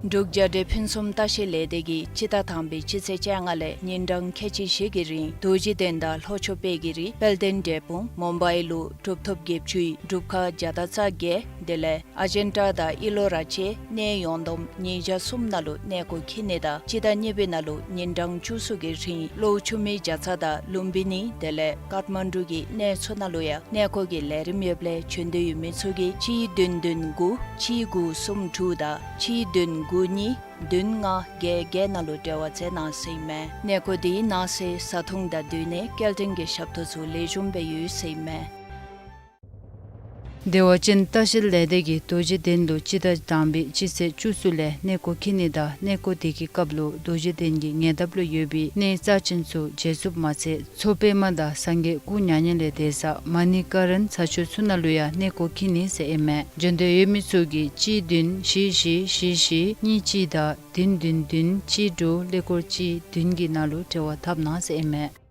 འབྲུག་རྒྱལ་སྒྲོལ་ཕུན་སུམ་ལྟ་བཤལ་ལས་སྡེ་གིས་སྤྱི་ཟླ་དང་པའི་སྤྱི་ཚེས་བཅོ་ལྔ་ལས་ཉིན་གྲངས་ཁལ་གཅིག་བཞི་གི་རིང་རྡོ་རྗེ་གདན་དང་ལྷོ་ཕྱོགས་དཔལ་གྱི་རི་དཔལ་ལྡན་འབྲས་སྤུངས་མུམ་བའི་ལུ་གྲུབ་ཐོབ་བརྒྱད་ཅུའི་སྒྲུབ་ཁང་བརྒྱ་དང་རྩ་བརྒྱད་དེ་ལས་ཨ་ཇན་ཊ་དང་ཨི་ལོ་ར་བཅས་གནས་ཡོངས་བསྡོམས་ཉིས་བརྒྱ་གསུམ་ནང་ལུ་གནས་སྐོར་འཁྱིད་ནི་དང་སྤྱི་ཟླ་གཉིས་པའི་ནང་ལུ་ཉིན་གྲངས་བཅུ་གསུམ་གྱི་རིང་གློ་ཆུ་མིག་རྒྱ་ཚ་དང་ལུམ་བི་ནི་དེ་ལས་ཀཏ་མན་ཌུ་གི་གནས་ཚུ་ནང་ལུ་ཡང་གནས་སྐོར་གྱི་ལས་རིམ་ཡོདཔ་ལས་བྱོན་འདོད་ཡོད་མི་ཚུ་གིས་གཅིག་བདུན་བདུན་དགུ་གཅིག་དགུ་གསུམ་དྲུག་དང་གཅིག་བདུན་དགུ་གཉིས་བདུན་ལྔ་བརྒྱད་བརྒྱད་ནང་ལུ་འབྲེལ་བ་མཛད་གནང་ཟེར་ཨིན་མས། གནས་སྐོར་དེའི་ནང་གསེས་བཟའ་འཐུང་དང་སྡོད་གནས་སྐྱེལ་འདྲེན་གྱི་ཞབས་ཏོག་ཚུ་ལེགས་ཤོམ་སྦེ་ཡོད་ཟེར་ཨིན་མས། བདེ་བ་ཅན་ལྟ་བཤལ་ལས་སྡེ་གིས་རྡོ་རྗེ་གདན་ལུ་སྤྱི་ཟླ་དང་པའི་སྤྱི་ཚེས་བཅུ་གསུམ་ལས་གནས་སྐོར་འཁྱིད་ནི་དང་གནས་སྐོར་དེ་གི་སྐབས་ལུ་རྡོ་རྗེ་གདན་གྱི་ཉེ་འདབས་ལུ་ཡོད་པའི་གནས་རྩ་ཆེན་ཚུ་མཇལ་ཚུགསཔ་མ་ཚད་མཚོ་པདྨ་དང་སངས་རྒྱས་སྐུ་མྱ་ངན་ལས་འདས་ས་མ་ཎི་ཀ་རན་ཚ་ཆུ་ཚུ་ནང་ལུ་ཡང་གནས་སྐོར་འཁྱིད་ནི་ཟེར་ཨིན་མས། བྱོན་འདོད་ཡོད་མི་ཚུ་གིས་གཅིག་བདུན་བཞི་བཞི་བཞི་བཞི་གཉིས་གཅིག་དང་བདུན་བདུན་བདུན་གཅིག་དྲུག་ཀླད་ཀོར་གཅིག་བདུན་གྱི་ནང་ལུ་འབྲེལ་བ་འཐབ་གནང་ཟེར་ཨིན་མས།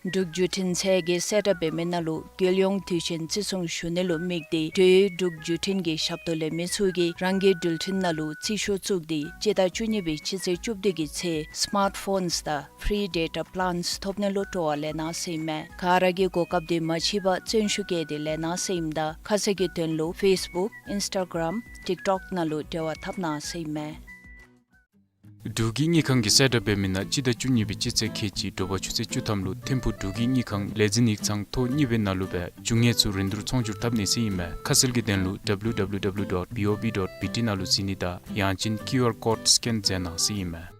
འབྲུག་བརྒྱུད་འཕྲིན་ཚད་ཀྱིས་གསལ་བསྒྲགས་འབད་མི་ནང་ལུ་རྒྱལ་ཡོངས་དུས་ཆེན་བརྩི་སྲུང་ཞུ་ནི་ལུ་དམིགས་ཏེ་འབྲེལ་ཡོད་འབྲུག་བརྒྱུད་འཕྲིན་གྱི་ཞབས་ཏོག་ལེན་མི་ཚུ་གིས་རང་གི་འགྲུལ་འཕྲིན་ནང་ལུ་རྩིས་ཤོག་བཙུགས་ཏེ་སྤྱི་ཟླ་བཅུ་གཉིས་པའི་སྤྱི་ཚེས་བཅུ་བདུན་གྱི་ཚེ་སི་མཱརཊ་ཕོནསི་དང་ཕི་རི་ཌེ་ཊ་པི་ལཱནསི་ཐོབ་ནི་ལུ་སྤྲོ་བ་ལེན་གནང་ཟེར་ཨིན་མས། ག་ར་གིས་གོ་སྐབས་དེ་མ་འཕྱད་པར་བརྩོན་ཤུགས་བསྐྱེད་དེ་ལེན་གནང་ཟེར་ཨིནམ་ད་ཁ་གསལ་གྱི་དོན་ལུ་ཕེསི་བུཀ་ཨིནསི་ཊ་གརམ་ཊིཀ་ཊོཀ་ནང་ལུ་འབྲེལ་བ་འཐབ་གནང་ཟེར་ཨིན་མས། འབྲུག་གི་དངུལ་ཁང་གིས་གསལ་བསྒྲགས་འབད་མི་ནང་སྤྱི་ཟླ་བཅུ་གཉིས་པའི་སྤྱི་ཚེས་ཁལ་གཅིག་དྲོ་པ་ཆུ་ཚོད་བཅུ་ཐམ་ལུ་ཐིམ་ཕུག་འབྲུག་གི་དངུལ་ཁང་ལས་འཛིན་ཡིག་ཚང་ཐོག་གཉིས་པའི་ནང་ལུ་སྦེ་རྒྱུ་དངོས་ཚུ་རིན་བསྡུར་ཚོང་སྒྱུར་འཐབ་ནི་ཟེར་ཨིན་མས། ཁ་གསལ་གྱི་དོན་ལུ་W W W dot B O B dot B T ནང་ལུ་གཟིགས་ནི་དང་ཡང་ཅིན་ཀིའུ་ཨར་ཀོཌ་སི་ཀེན་མཛད་གནང་ཟེར་ཨིན་མས།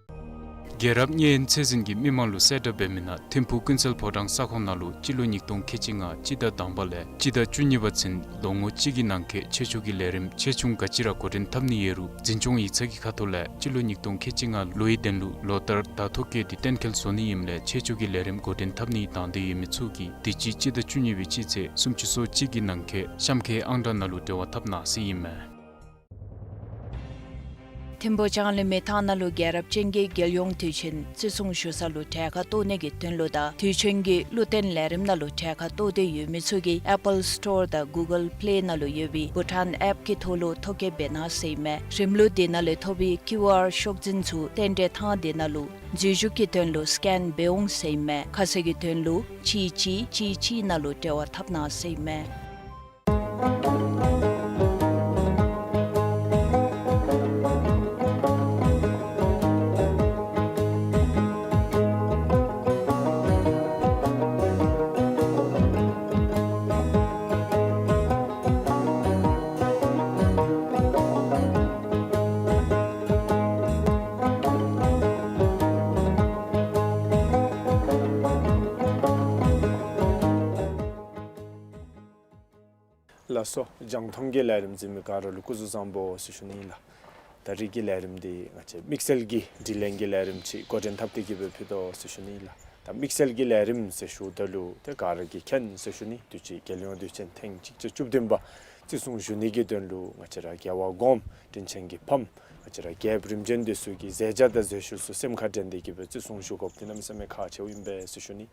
རྒྱལ་རབས་གཉན་ཚད་འཛིན་གྱིས་མི་མང་ལུ་གསལ་བསྒྲགས་འབད་མི་ནང་ཐིམ་ཕུག་ཀུན་གསལ་ཕོ་བྲང་ས་ཁོངས་ནང་ལུ་སྤྱི་ལོ་ཉིས་སྟོང་ཁལ་གཅིག་ལྔ་སྤྱི་ཟླ་དང་པ་ལས་སྤྱི་ཟླ་བཅུ་གཉིས་པ་ཚུན་ལོ་ངོ་གཅིག་གི་ནང་འཁོད་ཆེད་སྦྱོང་གི་ལས་རིམ་ཆེ་ཆུང་ག་ཅི་ར་འགོ་འདྲེན་འཐབ་ནི་ཡོད་རུང་འཛིན་སྐྱོང་ཡིག་ཚང་གི་ཁ་ཐུག་ལས་སྤྱི་ལོ་ཉིས་སྟོང་ཁལ་གཅིག་ལྔ་ལོའི་དོན་ལུ་ལོ་ལྟར་བརྡ་ཐོ་བཀོད་དེ་གཏན་འཁེལ་བཟོ་ནི་ཨིནམ་ལས་ཆེད་སྦྱོང་གི་ལས་རིམ་འགོ་འདྲེན་འཐབ་ནི་དང་འདོད་ཡོད་མི་ཚུ་གིས་དུས་ཅི་སྤྱི་ཟླ་བཅུ་གཉིས་པའི་སྤྱི་ཚེས་སུམ་ཅུ་སོ་གཅིག་གི་ནང་འཁོད་གཤམ་འཁོད་ཨང་གྲངས་ནང་ལུ་འབྲེལ་བ་འཐབ་གནང་ཟེར་ཨིན་མས། ཐིམ་ཕུག་ལྕང་གླིང་མི་ཐང་ནང་ལུ་རྒྱལ་རབས་ཅན་གྱི་རྒྱལ་ཡོངས་དུས་ཆེན་བརྩི་སྲུང་ཞུ་ས་ལུ་གྲལ་ཁར་གཏོགས་ནི་གི་དོན་ལུ་དང་དུས་ཆེན་གྱི་བློ་བརྟན་ལས་རིམ་ནང་ལུ་གྲལ་ཁར་གཏོགས་འདོད་ཡོད་མི་ཚུ་གིས་ཨེ་པཱལ་སི་ཊོར་དང་གུ་གཱལ་པི་ལེ་ནང་ལུ་ཡོད་པའི་བྷུ་ཊཱན་ཨེཔ་ཀྱི་ཐོག་ལུ་ཐོ་བཀོད་འབད་གནང་ཟེར་ཨིན་མས། རིམ་ལུགས་དེ་ནང་ལས་ཐོབ་པའི་ཀིའུ་ཨར་ཤོག་འཛིན་ཚུ་རྟེན་འབྲེལ་ཐང་དེ་ནང་ལུ་འཛུལ་ཞུགས་ཀྱི་དོན་ལུ་སི་ཀེན་འབད་འོང་ཟེར་ཨིན་མས། ཁ་གསལ་གྱི་དོན་ལུ་གཅིག་གཅིག་གཅིག་གཅིག་ནང་ལུ་འབྲེལ་བ་འཐབ་གནང་ཟེར་ཨིན་མས། ལགས་སོ། རྒྱང་མཐོང་གི་ལས་རིམ་གཟིགས་མི་ག་ར་ལུ་སྐུ་གཟུགས་བཟང་པོ་ཟེར་ཞུ་ནི་ལགས། ད་རིས་ཀྱི་ལས་རིམ་འདི་ང་བཅས་དམིགས་བསལ་གྱི་དྲི་ལན་གྱི་ལས་རིམ་ཅིག་འགོ་འདྲེན་འཐབ་སྟེ་གི་སྦེ་ཕུལ་དོ་ཟེར་ཞུ་ནི་ལགས། ད་དམིགས་བསལ་གྱི་ལས་རིམ་ཟེར་ཞུཝ་ད་ལུ་ཏེ་ག་ར་གིས་མཁྱེན་ཟེར་ཞུ་ནི། དུས་ཅི་རྒྱལ་ཡོངས་དུས་ཆེན་ཐེངས་གཅིག་བརྒྱ་བཅུ་བདུན་པ་བརྩི་སྲུང་ཞུ་ནི་གི་དོན་ལུ་ང་བཅས་ར་རྒྱལ་བ་གོངམ་དྲིན་ཅན་གྱི་ཕམ་ང་བཅས་ར་རྒྱལཔོ་རིམ་བྱོན་འདི་ཚུ་གི་མཛད་བྱ་དང་མཛད་ཤུལ་ཚུ་སེམས་ཁར་དྲན་ཏེ་གི་སྦེ་བརྩི་སྲུང་ཞུ་དགོཔ་འདི་གནམ་མེད་ས་མེད་ཁག་ཆེཝ་ཨིན་པས་ཟེར་ཞུ་ནི།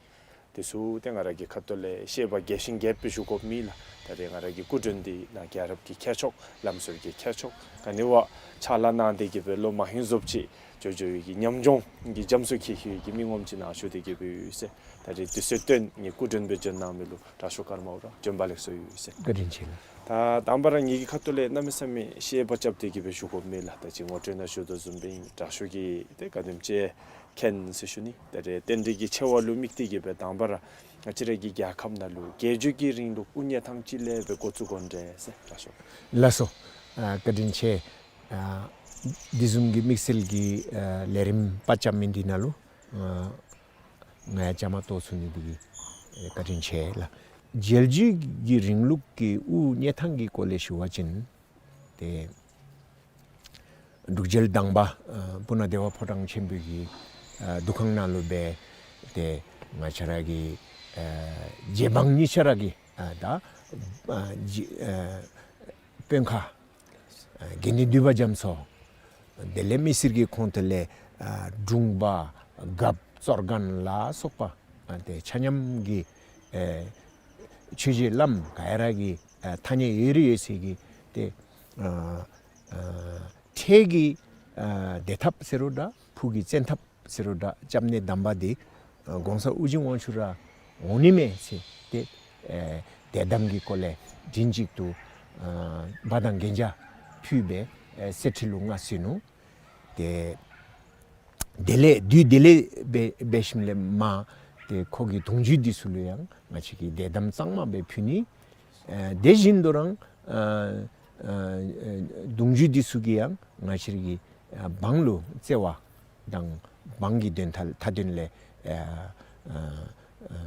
དེ་ཚུ་ཏེ་ང་ར་གི་ཁ་ཐུག་ལས་བཤད་པ་རྒྱས་ཤིང་རྒྱསཔ་སྦེ་ཞུ་དགོཔ་མེད་ལགས། ད་རེས་ང་ར་གི་སྐུ་མགྲོན་འདི་ནཱ་རྒྱལ་རབས་ཀྱི་མཁས་མཆོག་ལམ་ཟུར་གྱི་མཁས་མཆོག་ག་ནི་བ་ཕྱག་ལཱ་གནང་སྟེ་གི་སྦེ་ལོ་མ་ཧིང་བཟུམ་ཅིག་འགྱོ་འགྱོ་བའི་གི་ཉམས་མྱོང་གི་རྒྱ་མཚོ་འཁྱིལ་འཁྱིལ་བའི་གི་མི་ངོམ་ཅིག་ནཱ་བཞུགས་ཏེ་གི་སྦེ་ཡོད་ཟེར། ད་རེས་དུས་ཚོད་བཏོན་ངེའི་སྐུ་མགྲོན་སྦེ་བྱོན་གནང་མི་ལུ་དྲག་ཤོས་ཀརྨ་འོད་ར་བྱོན་པ་ལེགས་སོ་ཡོད་ཟེར། བཀའ་དྲིན་ཆེ་ལགས། ད་དང་པ་ར་ངེ་གི་ཁ་ཐུག་ལས་གནམ་མེད་ས་མེད་བཤད་པ་རྐྱབ་སྟེ་གི་སྦེ་ཞུ་དགོཔ་མེད་ལགས། ད་ཅི་ངོ་སྤྲོད་ནང་ཞུ་དོ་བཟུམ་སྦེ་ཨིན། དྲག་ཤོས་ཀྱིས་ཏེ་ག་དེམ་ཅིག་མཁྱེན་ཟེར་ཞུ་ནི། ད་རེས་རྟེན་འབྲེལ་གྱི་ཆེ་བ་ལུ་དམིགས་ཏེ་གི་སྦེ་དང་པ་ར་ང་བཅས་ར་གི་རྒྱལ་ཁབ་ནང་ལུ་རྒྱལ་བརྒྱུད་ཀྱི་རིང་ལུགས་དབུ་བརྙེས་ཐངས་ཅིག་ལས་སྦེ་འགོ་བཙུགས་དགོ་ནི་འདྲས་ཟེར་དྲག་ཤོས། ལགས་སོ། ཨ་བཀའ་དྲིན་ཆེ། ཨ་དེ་བཟུམ་གྱི་དམིགས་བསལ་གྱི་ཨ་ལས་རིམ་པ་རྐྱབ་མི་འདི་ནང་ལུ་ཨ་ང་ཡང་བཅའ་མར་གཏོགས་ཚུགས་ནི་འདི་གིས་ཨེ་བཀའ་དྲིན་ཆེ་ལགས། རྒྱལ་བརྒྱུད་ཀྱི་རིང་ལུགས་ཀྱི་དབུ་བརྙེས་ཐངས་ཀྱི་སྐོར་ལས་ཞུ་བ་ཅིན་ཏེ་ འབྲུག་རྒྱལ་དང་པ་ཨ་སྤུ་ན་བདེ་བ་ཕོ་བྲང་ཆེན་པོའི་གི་ཨ་འདུ་ཁང་ནང་ལུ་སྦེ་ཏེ་ང་བཅས་ར་གི་ཨ་རྗེ་འབངས་གཉིས་ཆ་ར་གི་ཨ་ད་ཨ་རྗེ་ཨ་དཔོན་ཁག་ཨ་དགེ་འདུན་འདུས་པ་རྒྱ་མཚོ་དེ་ལས་མི་སེར་གྱི་ཁོངས་ཐོག་ལས་ཨ་དྲུང་པ་རྒཔོ་གཙོ་རྒན་ལ་སོགས་པ་ཨ་ཏེ་ཆ་མཉམ་གྱི་ཨེ་ཆོས་རྗེ་བླམ་ག་ཡ་ར་གི་ཨ་ཐ་སྙད་ཡོད་རིགས་ཡོད་ཚད་ཀྱི་ཏེ་ཨ་ཨ་ཁྲལ་གྱི་ཨ་བདེ་ཐབས་ཟེར་རུང་འདྲ་ཕུགས་ཀྱི་བཙན་ཐབས་ཟེར་རུང་འདྲ་སྐྱབས་གནས་དམ་པ་འདི་ཨ་གོང་ས་ཨོ་རྒྱན་དབང་ཕྱུག་ར་འོང་ནི་མས་ཟེར་ཏེ་ཨེ་དད་དམ་གྱི་སྒོ་ལས་མགྲིན་གཅིག་ཏུ་ཨ་འབག་དང་གན་རྒྱ་ཕུལ་སྦེ་ཨེ་གསེར་ཁྲི་ལུ་མངའ་གསོལ་ནུག། ཏེ་དེ་ལས་དུས་དེ་ལས་འབད་འབད་ཞིནམ་ལས་མ་ཏེ་ཁོ་གི་གདུང་རྒྱུད་འདི་ཚུ་ལུ་ཡང་ང་བཅས་ཀྱིས་དད་དམ་གཙང་མ་སྦེ་ཕུལ་ནི། ཨ་དེ་བཞིན་དུ་ར་ཨ་ཨ་གདུང་རྒྱུད་འདི་ཚུ་གིས་ཡང་ང་བཅས་ཀྱི་ཨ་འབངས་ལུ་བརྩེ་བ་དང་འབངས་ཀྱི་དོན་མཐའ་མཐའ་དོན་ལས་ཨ་ཨ་ཨ་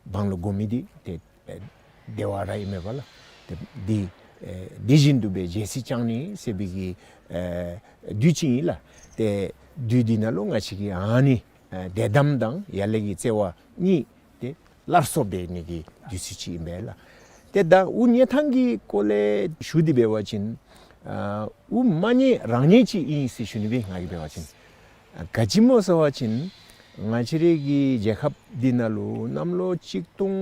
འབངས་ལུ་དགོ་མི་འདི་ཏེ་ཨེ་བདེ་བ་ར་ཨིན་མས་པ་ལགས། ཏེ་འདི་ཨེ་འདི་བཞིན་དུ་སྦེ་རྒྱལ་སྲིད་བསྐྱངས་ནི་ཟེར་བའི་གི་ཨེ་དུས་ཅིག་ཨིན་ལགས། ཏེ་དུས་འདི་ནང་ལུ་ང་བཅས་ཀྱིས་ཨ་ནི་ཨེ་དད་དམ་དང་ཡར་ལས་ཀྱི་བརྩེ་བ་གཉིས་ཏེ་སླར་གསོ་འབད་ནི་གི་དུས་ཚོད་ཅིག་ཨིན་པས་ལགས། ཏེ་ད་དབུ་བརྙེས་ཐངས་ཀྱི་སྐོར་ལས་ཞུ་སྟེ་འབད་བ་ཅིན་ཨ་དབུ་མ་བརྙེས་རང་བརྙེས་ཅིག་ཨིན་ཟེར་ཞུ་ནི་སྦེ་ང་གིས་འབད་བ་ཅིན། ག་ཅི་སྨོ་ཟེར་བ་ཅིན་ང་བཅས་རའི་གི་རྒྱལ་ཁབ་འདི་ནང་ལུ་གནམ་ལོ་གཅིག་སྟོང་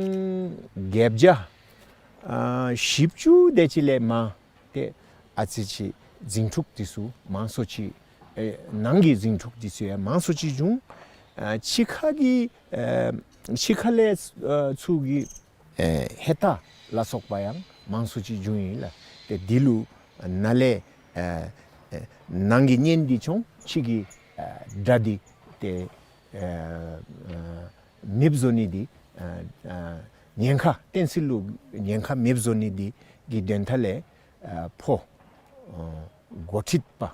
བརྒྱད་བརྒྱ་ཨ་བཞི་བཅུ་དེ་ཅིག་ལས་མར་ཏེ་ཨ་ཙི་ཅིག་ཟིང་འཁྲུག་འདི་ཚུ་མང་སུ་ཅིག་ཨེ་ནང་གི་ཟིང་འཁྲུག་འདི་ཚུ་ཡང་མང་སུ་ཅིག་བྱུང་། ཨ་ཕྱི་ཁ་གི་ཨ་ཕྱི་ཁ་ལས་ཨ་ཚུ་གི་ཨེ་ཧེ་ཏ་ལ་སོགས་པ་ཡང་མང་སུ་ཅིག་བྱུང་ཡི་ལགས། ཏེ་འདི་ལུ་ནཱ་ལས་ཨེ་ཨེ་ནང་གི་གཉེན་འདི་བྱུང་ཕྱི་གི་ཨེ་དགྲ་འདི་ཏེ་ཨེ་ཨེ་མེདཔ་བཟོ་ནི་འདི་ཨེ་ཨེ་ཉེན་ཁ་བསྟན་སྲིད་ལུ་ཉེན་ཁ་མེདཔ་བཟོ་ནི་འདི་གི་དོན་མཐའ་ལས་ཨེ་ཕོ་ཨེ་འགོ་ཁྲིད་པ་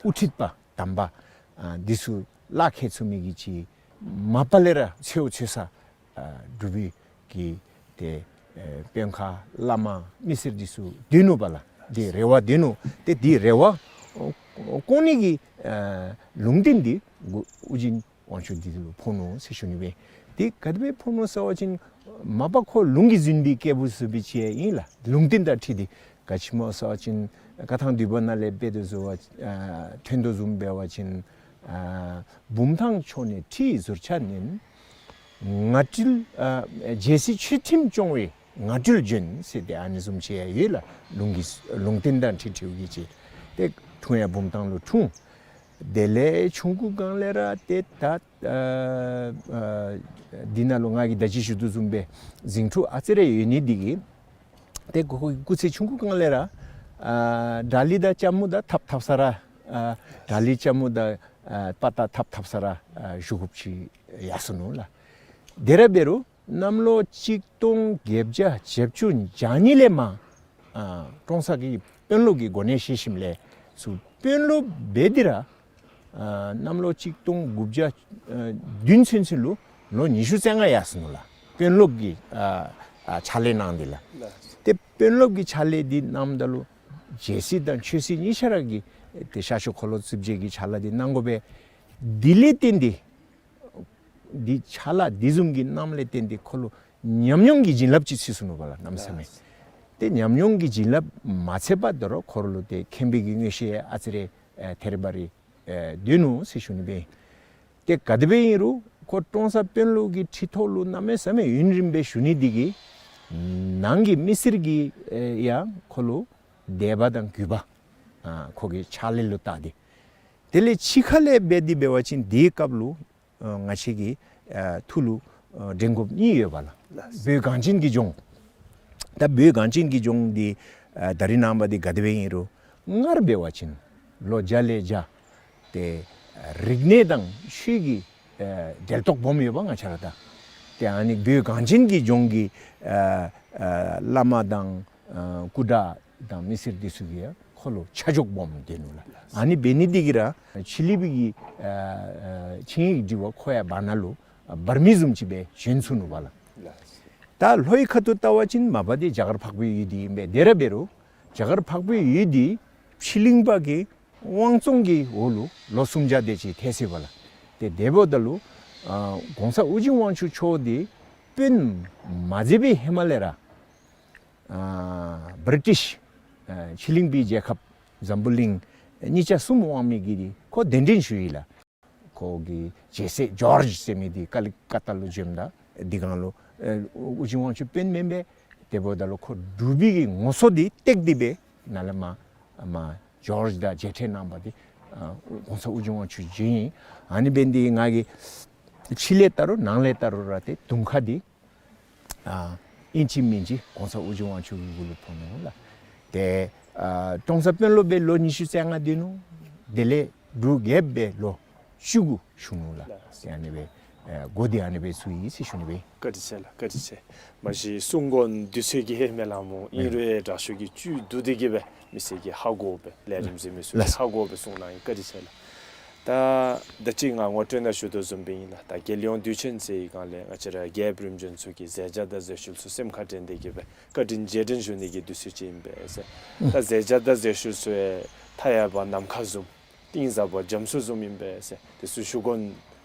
དབུ་ཁྲིད་པ་དམ་པ་ཨེ་འདི་ཚུ་ལཱ་ཁག་ཚུགས་མི་གི་ཅིག་མ་པ་ལས་ར་འཚོལ་འཚོལ་ས་ཨ་འབྲུག་པའི་གི་ཏེ་ཨེ་དཔོན་ཁག་བླ་མ་མི་སེར་འདི་ཚུ་སྡོད་ནུག་པ་ལགས། འདི་རེ་བ་སྡོད་ནུག། ཏེ་འདི་རེ་བ་སྐོང་ནི་གི་ཨ་ལུང་བསྟན་འདི་གུ་ཨོ་རྒྱན་དབང་ཕྱུག་འདི་ལུ་ཕོག་ནུག་ཟེར་ཞུ་ནི་སྦེ། ཏེ་ག་དེ་སྦེ་ཕོག་ནུག་ཟེར་བ་ཅིན་མ་པ་ཁོ་ལུང་གིས་བཟུང་བའི་སྐྱེས་བུ་ཟེར་བའི་ཅིག་ཨིན་ལགས། ལུང་བསྟན་དང་འཁྲིལ་ཏེ་ག་ཅི་སྨོ་ཟེར་བ་ཅིན་བཀའ་ཐང་བསྡུས་པ་ནང་ལས་འབད་དོ་བཟུམ་ཨ་ཐོན་དོ་བཟུམ་འབད་བ་ཅིན་ཨ་བུམ་ཐང་ཕྱོགས་ནས་ཁྲི་ཟུར་ཆ་མནན། ངར་སྤྲུལ་ཨ་རྒྱལ་སྲིད་ཆོས་ཁྲིམས་སྐྱོང་བའི་ངར་སྤྲུལ་བྱོན་ཟེར་ཏེ་ཨ་ནི་བཟུམ་ཅིག་ཡང་ཡོད་ལགས། ལུང་གི་ལུང་བསྟན་དང་འཁྲིལ་འཁྲིལཝ་གི་ཅིག། ཏེ་འཁྲུངས་ཡང་བུམ་ཐང་ལུ་འཁྲུངས། དེ་ལས་ཆུང་ཀུ་སྒང་ལས་ར་ཏེ་ད་ཨ་ཨ་འདི་ནང་ལུ་ང་གིས་ད་ཅི་ཞུ་དོ་བཟུམ་སྦེ་ཟིང་འཁྲུག་ཨ་ཙི་རེ་ཡོད་ནི་འདི་གིས་ཏེ་ཁོ་ཁོ་སྐུ་ཚེ་ཆུང་ཀུ་སྒང་ལས་ར་ཨ་དགྲ་ལི་དང་ལྕམ་མོ་དང་འཐབ་འཐབ་ས་ར་ཨ་དགྲ་ལི་ལྕམ་མོ་དང་ཨ་དཔའ་རྟགས་འཐབ་འཐབ་ས་ར་ཨ་བཞུགས་དགོཔ་ཅིག་ཡར་སོ་ནུག་ལགས། དེ་ར་འབད་རུང་གནམ་ལོ་གཅིག་སྟོང་བརྒྱད་བརྒྱ་བརྒྱད་ཅུ་གྱ་གཉིས་ལས་མར་ཨ་ཀྲོང་གསར་གྱི་དཔོན་སློབ་ཀྱི་གོ་གནས་བཞེས་ཞིནམ་ལས་ཚུར་དཔོན་སློབ་འབད་དེ་ར་ཨ་གནམ་ལོ་གཅིག་སྟོང་དགུ་བརྒྱ་ཨ་བདུན་ཚུན་ཚོད་ལུ་ལོ་ཉི་ཤུ་རྩ་ལྔ་ཡར་སོ་ནུག་ལགས། དཔོན་སློབ་ཀྱི་ཨ་ཨ་ཕྱག་ལཱ་གནང་སྟེ་ལགས། ཏེ་དཔོན་སློབ་ཀྱི་ཕྱག་ལཱ་འདི་གནངམ་ད་ལུ་རྒྱལ་སྲིད་དང་ཆོས་སྲིད་གཉིས་ཆ་ར་གི་ཏེ་ཤར་ཕྱོགས་འཁོར་ལོ་རྩིབས་བརྒྱད་ཀྱི་ཕྱག་ལཱ་འདི་གནང་དགོ་པས། འདི་ལས་བརྟེན་ཏེ་འདི་ཕྱག་ལཱ་འདི་བཟུམ་གྱི་གནངམ་ལས་བརྟེན་ཏེ་ཁོ་ལུ་ཉམས་མྱོང་གི་བྱིན་རླབས་ཅིག་ཚུད་སོ་ནུག་པ་ལགས་གནམ་མེད་ས་མེད། ཏེ་ཉམས་མྱོང་གི་བྱིན་རླབས་མ་ཚད་པ་དོ་རུང་ཁོ་ར་ལུ་ཏེ་མཁྱེན་པའི་གི་མངོན་ཤེས་ཨ་ཙི་རེ་ཨེ་ཐེར་བ་རེ་ཨེ་སྡོད་ནུག་ཟེར་ཞུ་ནི་སྦེ། ཏེ་ག་དེ་སྦེ་ཨིན་རུང་ཁོ་ཀྲོང་གསར་དཔོན་སློབ་ཀྱི་ཁྲི་ཐོག་ལུ་གནམ་མེད་ས་མེད་ཡུན་རིངམོ་སྦེ་བཞུགས་ནི་འདི་གིས་ནང་གི་མི་སེར་གྱིས་ཨེ་ཡང་ཁོ་ལུ་དད་པ་དང་གུས་པ་ཨ་ཁོ་གི་ཕྱག་ལཱ་ལུ་བལྟ་སྟེ། དེ་ལས་ཕྱི་ཁ་ལས་འབད་དེ་འབད་བ་ཅིན་དེའི་སྐབས་ལུ་ཨ་ང་བཅས་ཀྱི་ཨ་ཐུགས་ལུ་ཨ་དྲན་དགོཔ་གཉིས་ཡོད་པ་ལགས། ལགས། བོད་གངས་ཅན་གྱི་ལྗོངས། ད་བོད་གངས་ཅན་གྱི་ལྗོངས་འདི་ཨ་ད་རིས་ནངས་པ་འདི་ག་དེ་སྦེ་ཨིན་རུང་སྔར་འབད་བ་ཅིན་ལོ་བརྒྱ་ལས་བརྒྱ་ཏེ་རིག་གནས་དང་ཆོས་ཀྱི་ཨ་འབྲེལ་གཏོགས་སྦོམ་ཡོདཔ་ང་བཅས་ར་དང་། ཏེ་ཨ་ནི་བོད་གངས་ཅན་གྱི་ལྗོངས་ཀྱི་ཨ་ཨ་བླ་མ་དང་ཨ་སྐུ་དྲག་དང་མི་སེར་འདི་ཚུ་གིས་ཡང་ཁོ་ལུ་ཆ་འཇོག་སྦོམ་སྟོན་ནུག་ལགས། ཨ་ནི་འབད་ནི་འདི་གིས་ར་ཕྱི་གླིང་པའི་གི་ཨ་ཨ་ཆིངས་ཡིག་དྲི་བ་ཁོ་ཡང་བར་ན་ལུ་འབར་མི་བཟུམ་ཅིག་སྦེ་བྱོན་ཚུགས་ནུག་པ་ལགས། ད་ལྷོའི་ཁ་ཐུག་བལྟ་བ་ཅིན་མ་པ་འདི་རྒྱ་གར་འཕགས་པའི་ཡུལ་འདི་ཨིན་པས། དེ་ར་འབད་རུང་རྒྱ་གར་འཕགས་པའི་ཡུལ་འདི་ཕྱི་གླིང་པ་གིས་ དབང་བཙོང་གི་འོག་ལུ་ལོ་སུམ་བརྒྱ་དེ་ཅིག་ཐལ་སོ་ཡི་པ་ལགས། ཏེ་དེ་འབདཝ་ད་ལུ་ཨ་གོང་ས་ཨོ་རྒྱན་དབང་ཕྱུག་མཆོག་འདི་དཔོན་མ་མཛད་པའི་ཧེ་མ་ལས་ར་ཨ་བི་རི་ཊིཤ་ཨ་ཕྱི་གླིང་པའི་རྒྱལ་ཁབ་འཛམ་བུ་གླིང་གཉིས་ཆ་གསུམ་དབང་མི་གི་འདི་ཁོ་གདན་འདྲེན་ཞུ་ཡི་ལགས། ཁོ་གི་རྒྱལ་སྲས་ཇོར་ཇི་ཟེར་མི་འདི་ཀ་ལི་ཀ་ཏ་ལུ་བྱོནམ་ད་འདི་སྒང་ལུ་ཨ་ཨོ་རྒྱན་དབང་ཕྱུག་དཔོན་མེན་པས། དེ་འབདཝ་ད་ལུ་ཁོ་འབྲུག་པའི་གི་ངོ་སོ་འདི་བཏེག་སྟེ་སྦེ་ནཱ་ལས་མར་མར་ཇོར་ཇི་དང་མཇལ་འཕྲད་གནང་བ་འདི་ཨ་གོང་ས་ཨོ་རྒྱན་དབང་ཕྱུག་བྱོན་ཡི། ཨ་ནི་འབད་ནི་འདི་ང་གིས་ཕྱི་ལས་བལྟ་རུང་ནང་ལས་བལྟ་རུང་ར་ཏེ་དུང་ཁ་འདི་ཨ་ཨིན་ཅི་མིན་ཅི་གོང་ས་ཨོ་རྒྱན་དབང་ཕྱུག་གི་གུ་ལུ་ཕོག་ནུག་ལགས། ཏེ་ཨ་ཀྲོང་གསར་དཔོན་སློབ་སྦེ་ལོ་ཉི་ཤུ་རྩ་ལྔ་སྡོད་ནུག། དེ་ལས་འབྲུག་རྒྱལཔོ་སྦེ་ལོ་བཅུ་དགུ་བཞུགས་ནུག་ལགས། ཏེ་ཨ་ནི་སྦེ་ཨ་འགོ་འདི་ཨ་ནི་སྦེ་ཚུགས་ཡི་ཟེར་ཞུ་ནི་སྦེ། བཀའ་དྲིན་ཆེ་ལགས། བཀའ་དྲིན་ཆེ། མ་གཞི་གསུང་དགོ་འདི་ཚུ་གི་ཧེ་མ་ལས་སྨོ་ཨིན་རུང་དྲག་ཤོས་ཀྱིས་བཅུད་བསྡུ་སྟེ་གི་སྦེ་མི་སེར་གྱིས་ཧ་གོ་སྦེ་ལས་རིམ་གཟིགས་མི་ཚུ་གིས་ཧ་གོ་སྦེ་གསུང་གནང་ཡི། བཀའ་དྲིན་ཆེ་ལགས། ད་ད་ཅི་ང་ངོ་སྤྲོད་ནང་ཞུ་དོ་བཟུམ་སྦེ་ཨིན་ལགས། ད་རྒྱལ་ཡོངས་དུས་ཆེན་ཟེར་བའི་སྒང་ལས་ང་བཅས་ར་རྒྱལཔོ་རིམ་བྱོན་ཚུ་གིས་མཛད་བྱ་དང་མཛད་ཤུལ་ཚུ་སེམས་ཁར་དྲན་ཏེ་གི་སྦེ་བཀའ་དྲིན་རྗེས་དྲན་ཞུ་ནི་གི་དུས་ཚོད་ཅིག་ཨིན་པས་ཟེར། ད་མཛད་བྱ་དང་མཛད་ཤུལ་ཚུ་ཡང་མཐའ་ཡས་པ་ནམ་མཁའ་བཟུམ་གཏིང་ཟབ་པ་རྒྱ་མཚོ་བཟུམ་ཨིན་པས་ཟེར། དེ་ཚུ་ཞུ་དགོ་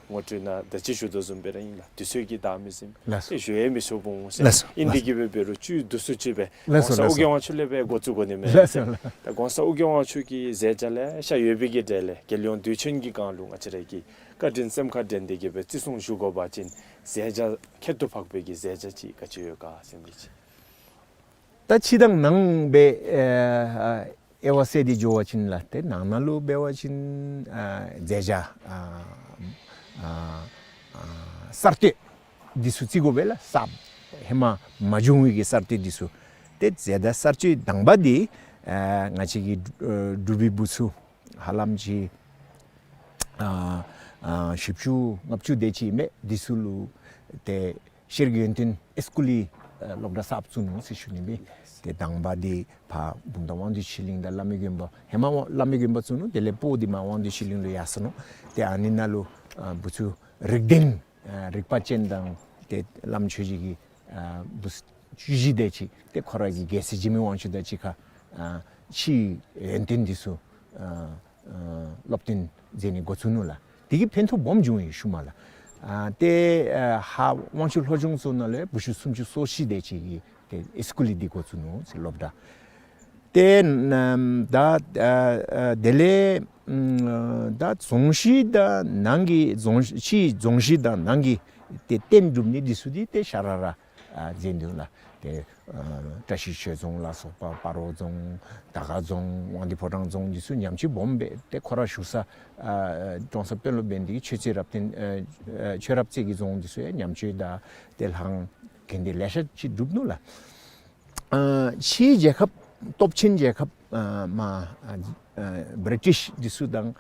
ངོ་སྤྲོད་ནང་ད་ཅི་ཞུ་དོ་བཟུམ་སྦེ་ར་ཨིན་ལགས། དུས་ཚོད་ཀྱིས་འདང་མི་ཟིན། ལགས་སོ། ཏེ་ཞུ་ཡང་མི་ཞུ་འོང་ཟེར། ལགས་སོ། ཨིན་ཏེ་གི་སྦེ་འབད་རུང་བཅུད་བསྡུ་སུ་ཅིག་སྦེ་ལགས་སོ། གོང་ས་ཨོ་རྒྱན་དབང་ཕྱུག་ལས་སྦེ་འགོ་བཙུགས་དགོ་ནི་མས་ལགས་ཟེར། སོ་ལགས། ད་གོང་ས་ཨོ་རྒྱན་དབང་ཕྱུག་གི་མཛད་བྱ་ལེ་ཤ་ཡོད་པའི་གི་གྲས་ལས་རྒྱལ་ཡོངས་དུས་ཆེན་གྱི་སྒང་ལུ་ང་བཅས་ར་གིས་བཀའ་དྲིན་སེམས་ཁར་དྲན་ཏེ་གི་སྦེ་བརྩི་སྲུང་ཞུ་དགོ་པ་ཅིན་མཛད་བྱ་ཁྱད་དུ་འཕགས་པའི་གི་མཛད་བྱ་ཅིག་ག་ཅི་ཡོད་ག་ཟེར་མི་ཅིག། ད་ཕྱི་དང་ནང་སྦེ་ཨེ་ཨ་དབྱེ་བ་བསལ་ཏེ་འགྱོ་བ་ཅིན་ལགས། ཏེ་ནང་ན་ལུ་འབད་བ་ཅིན་ཨ་མཛད་བྱ་ཨ་ཨ་ཨ་གསར་གཏོད་འདི་ཚུ་བརྩི་དགོ་པས་ལགས། གསརཔ་ཧེ་མ་མ་བྱུང་བའི་གི་གསར་གཏོད་འདི་ཚུ། ཏེ་མཛད་བྱ་གསར་གཏོད་དང་པ་འདི་ཨ་ང་བཅས་ཀྱི་ཨ་འབྲུག་པའི་བུ་ཚུ་ཧ་ལམ་ཅིག་ཨ་ཨ་བཞི་བཅུ་ལྔ་བཅུ་དེ་ཅིག་མས། འདི་ཚུ་ལུ་ཏེ་ཤེས་རིག་ཡོན་ཏན་ཨེ་སི་ཀུལ་ལི་ཨ་སློབ་གྲྭ་གསརཔ་བཙུགས་ནུག་ཟེར་ཞུ་ནི་སྦེ། ཏེ་དང་པ་འདི་ཕར་བུམ་ཐང་དབང་འདུས་ཆོས་གླིང་དང་བླ་མའི་དགོན་པ་ཧེ་མ་བླ་མའི་དགོན་པ་བཙུགས་ནུག། དེ་ལས་སྤོ་འདི་མར་དབང་འདུས་ཆོས་གླིང་ལུ་ཡར་སོ་ནུག། ཏེ་ཨ་ནི་ནང་ལུ་ཨ་བུ་ཚུ་རིག་ལྡན་ཨ་རིག་པ་ཅན་དང་ཏེ་བླམ་ཆོས་རྗེ་གི་ཨ་བུ་བཅུ་བཞི་དེ་ཅིག་ཏེ་ཁོ་ར་གི་རྒྱལ་སྲས་འཇིགས་མེད་དབང་ཕྱུག་དང་གཅིག་ཁར་ཨ་ཕྱིའི་ཡོན་ཏན་འདི་ཚུ་ཨ་ཨ་སློབ་སྟོན་མཛད་ནི་འགོ་བཙུགས་ནུག་ལགས། དེ་གིས་ཕན་ཐོགས་སྦོམ་བྱུང་ཡི་ཤུལ་མ་ལགས། ཨ་ཏེ་ཨ་ཧཱ་དབང་ཕྱུག་ལྷོ་ལྗོངས་ཚུ་ནང་ལས་བུ་བཅུ་སུམ་ཅུ་སོ་བཞི་དེ་ཅིག་གིས་ཏེ་ཨེ་སི་ཀུལ་ལི་འདི་འགོ་བཙུགས་ནུག་ཟེར་སློབ་གྲྭ། ཏེ་ནམ་ད་ཨ་ཨ་དེ་ལས་ཨམ་ད་རྫོང་གཞི་དང་ནང་གི་རྫོང་ཕྱིའི་རྫོང་གཞི་དང་ནང་གི་ཏེ་རྟེན་སྒྲུབ་ནི་འདི་ཚུ་འདི་ཏེ་ཤ་ར་ར་ཨ་མཛད་དོ་ལགས། ཏེ་ཨ་བཀྲ་ཤིས་ཆོས་རྫོང་ལ་སོགས་པ་སྤ་རོ་རྫོང་དར་དཀར་རྫོང་དབང་འདུས་ཕོ་བྲང་རྫོང་འདི་ཚུ་ཉམས་བཅོས་སྦོམ་སྦེ་ཏེ་ཁོ་ར་བཞུགས་ས་ཨ་ཀྲོང་གསར་དཔོན་སློབ་འབད་ནི་དེ་གིས་ཆོས་རྩེ་རབ་བརྟན་ཨ་ཨ་ཆོས་རབ་རྩེ་གི་རྫོང་འདི་ཚུ་ཡང་ཉམས་བཅོས་དང་ཏེ་ལྷ་ཁང་གན་དེ་ལེ་ཤ་ཅིག་བསྒྲུབས་ནུག་ལགས། ཨ་ཕྱིའི་རྒྱལ་ཁབ་སྟོབས་ཆེན་རྒྱལ་ཁབ་ཨ་མར་ཨ་ཨ་བི་རི་ཊིཤ་འདི་ཚུ་དང་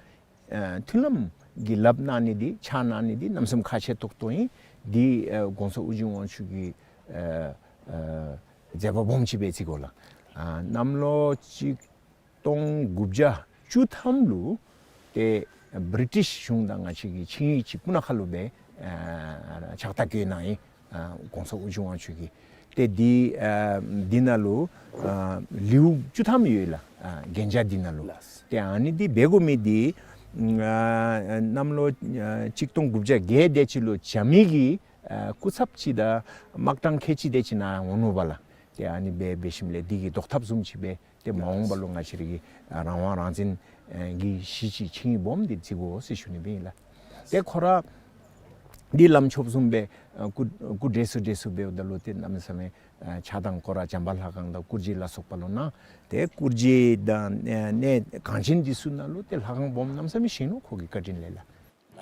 ཨ་མཐུན་ལམ་གྱི་ལགཔ་གནང་ནི་འདི་ཕྱག་གནང་ནི་འདི་གནམ་མེད་ས་མེད་ཁག་ཆེ་ཏོག་ཏོ་ཨིན། འདི་ཨ་གོང་ས་ཨོ་རྒྱན་དབང་ཕྱུག་གི་ཨ་ཨ་མཛད་པ་སྦོམ་ཅིག་སྦེ་བརྩི་དགོ་ལགས། ཨ་གནམ་ལོ་གཅིག་སྟོང་དགུ་བརྒྱ་བཅུ་ཐམ་ལུ་ཏེ་བི་རི་ཊིཤ་གཞུང་དང་ང་བཅས་ཀྱི་ཆིངས་ཡིག་ཅིག་སྤུ་ན་ཁ་ལུ་སྦེ་ཨ་ཕྱག་རྟགས་བཀོད་གནང་ཡི། ཨ་གོང་ས་ཨོ་རྒྱན་དབང་ཕྱུག་གིས། ཏེ་འདི་ཨ་འདི་ནང་ལུ་ཨ་ལེའུ་བཅུ་ཐམ་ཡོད་ལགས། ཨ་གན་རྒྱ་འདི་ནང་ལུ། ལགས། ཏེ་ཨ་ནི་འདི་འབད་དགོ་མི་འདི་ཨ་གནམ་ལོ་ཨ་གཅིག་སྟོང་དགུ་བརྒྱ་བརྒྱད་དེ་ཅིག་ལུ་རྒྱ་མི་གི་ཨ་སྐུ་ཚབ་ཅིག་དང་དམག་དྲངས་ཁལ་གཅིག་དེ་ཅིག་ནཱ་འོང་ནུག་པ་ལགས། ཏེ་ཨ་ནི་སྦེ་འབད་ཞིནམ་ལས་འདི་གི་བཟློག་ཐབས་བཟུམ་ཅིག་སྦེ་ཏེ་མ་འོངས་པ་ལུ་ང་བཅས་ར་གི་ཨ་རང་དབང་རང་བཙན་ཨ་གྱི་གཞི་ཅིག་ཆིངས་ཡིག་སྦོམ་འདི་བརྩི་དགོ་ཟེར་ཞུ་ནི་སྦེ་ཨིན་ལགས། ཏེ་ཁོ་ར་འདི་བླམ་ཆོསཔ་བཟུམ་སྦེ་ཨ་སྐུ་སྐུ་བགྲེས་སུ་བགྲེས་སུ་འབདཝ་ད་ལུ་ཏེ་གནམ་མེད་ས་མེད་ཨ་ཕྱག་དང་སྐོར་ར་བྱམས་པ་ལྷ་ཁང་དང་སྐུ་རྗེས་ལ་སོགས་པ་ལུ་གནང་། ཏེ་སྐུ་རྗེས་དང་ཨ་གནས་གངས་ཅན་འདི་ཚུ་ནང་ལུ་ཏེ་ལྷ་ཁང་སྦོམ་གནམ་མེད་ས་མེད་བཞེངས་ནུག་ཁོ་གི་བཀའ་དྲིན་ལས་ལགས།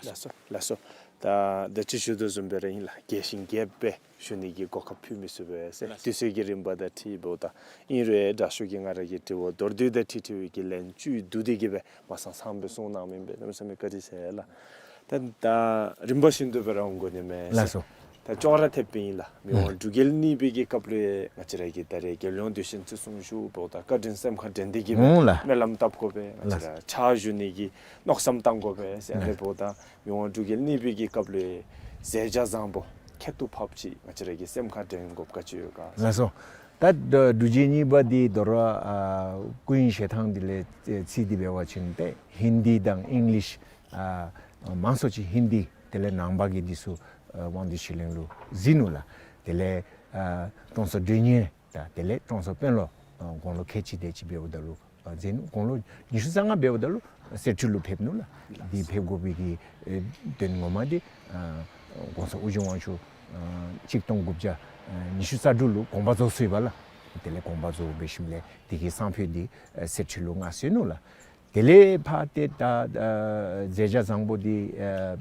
ལགས་སོ། ལགས་སོ། ད་ད་ཅི་ཞུ་དོ་བཟུམ་སྦེ་ར་ཨིན་ལགས། རྒྱས་ཤིང་རྒྱསཔ་སྦེ་ཞུ་ནི་གི་གོ་སྐབས་ཕུལ་མི་ཚུགས་པས་ཟེར། ལགས་སོ། དུས་ཚོད་ཀྱི་རིམ་པ་དང་འཁྲིལཝ་ད་ཨིན་རུང་དྲག་ཤོས་ཀྱིས་ང་ར་གི་དྲི་བ་མདོར་བསྡུས་དང་འཁྲིལ་འཁྲིལཝ་གི་ལན་བཅུད་བསྡུ་སྟེ་གི་སྦེ་མ་ཚང་ཚང་སྦེ་གསུངས་གནང་མི་ཨིན་པས། གནམ་མེད་ས་མེད་བཀའ་དྲིན་ཆེ་ལགས། ད་ད་རིམ་པ་བཞིན་དུ་སྦེ་ར་འོང་དགོ་ནི་མས་ཟེར། ལགས་སོ། ད་ཅོག་ར་འཐདཔ་ཨིན་ལགས། མི་དབང་ཨུམ་འབྲུག་རྒྱལ་གཉིས་པའི་གི་སྐབས་ལུ་ཡང་ང་བཅས་ར་གིས་ད་རེས་རྒྱལ་ཡོངས་དུས་ཆེན་བརྩི་སྲུང་ཞུཝ་ད་བཀའ་དྲིན་སེམས་ཁར་དྲན་ཏེ་གི་སྦེ་ཨུམ་ལགས། སྨོན་ལམ་བཏབ་དགོ་པས། ང་བཅས་ར་ལགས། ཕྱག་ཞུ་ནི་གི་མནོ་བསམ་བཏང་དགོ་པས་ཟེར། ཨ་ནི་ལགས། འབདཝ་ད་མི་དབང་འབྲུག་རྒྱལ་གཉིས་པའི་གི་སྐབས་ལུ་ཡང་མཛད་བྱ་བཟང་པོ་ཁྱད་དུ་འཕགས་པ་ཅིག་ང་བཅས་ར་གི་སེམས་ཁར་དྲན་དགོཔ་ག་ཅི་ཡོད་ག་ཟེར། ལགས་སོ། ད་འབྲུག་རྒྱལ་གཉིས་པ་འདི་དོ་རུང་ཨ་སྐུ་ཡོན་བཞེས་ཐངས་འདི་ལས་ཨེ་རྩིས་འདི་འབད་བ་ཅིན་ཏེ་ཧིན་དི་དང་ཨིང་ལིཤ་ཨ་མང་ཤོས་ཅིག་ཧིན་དི་དེ་ལས་ནང་པ་གི་འདི་ཚུ་ཨ་དབང་འདུས་ཆོས་གླིང་ལུ་གཟིགས་ནུག་ལགས། དེ་ལས་ཨ་ཀྲོང་གསར་སྒྲོན་གཉེར་དང་དེ་ལས་ཀྲོང་གསར་དཔོན་སློབ་ཨ་དགུང་ལོ་ཁལ་གཅིག་དེ་ཅིག་འབདཝ་ད་ལུ་ཨ་མཛད་ནུག། དགུང་ལོ་ཉི་ཤུ་རྩ་ལྔ་འབདཝ་ད་ལུ་གསེར་ཁྲི་ལུ་ཕེབས་ནུག་ལགས། འདི་ཕེབས་དགོ་པའི་གི་ཨེ་དོན་ངོ་མ་འདི་ཨ་གོང་ས་ཨོ་རྒྱན་དབང་ཕྱུག་ཨ་གཅིག་སྟོང་དགུ་བརྒྱ་ཨ་ཉི་ཤུ་རྩ་དྲུག་ལུ་དགོངས་པ་རྫོགས་སོ་ཡི་པ་ལགས། དེ་ལས་དགོངས་པ་རྫོགས་འབད་ཞིནམ་ལས་དེ་གི་སང་ཕོད་འདི་ཨ་གསེར་ཁྲི་ལུ་མངའ་གསོལ་ནུག་ལགས། དེ་ལས་ཕར་ཏེ་ད་ཨ་མཛད་བྱ་བཟང་པོ་འདི་ཨ་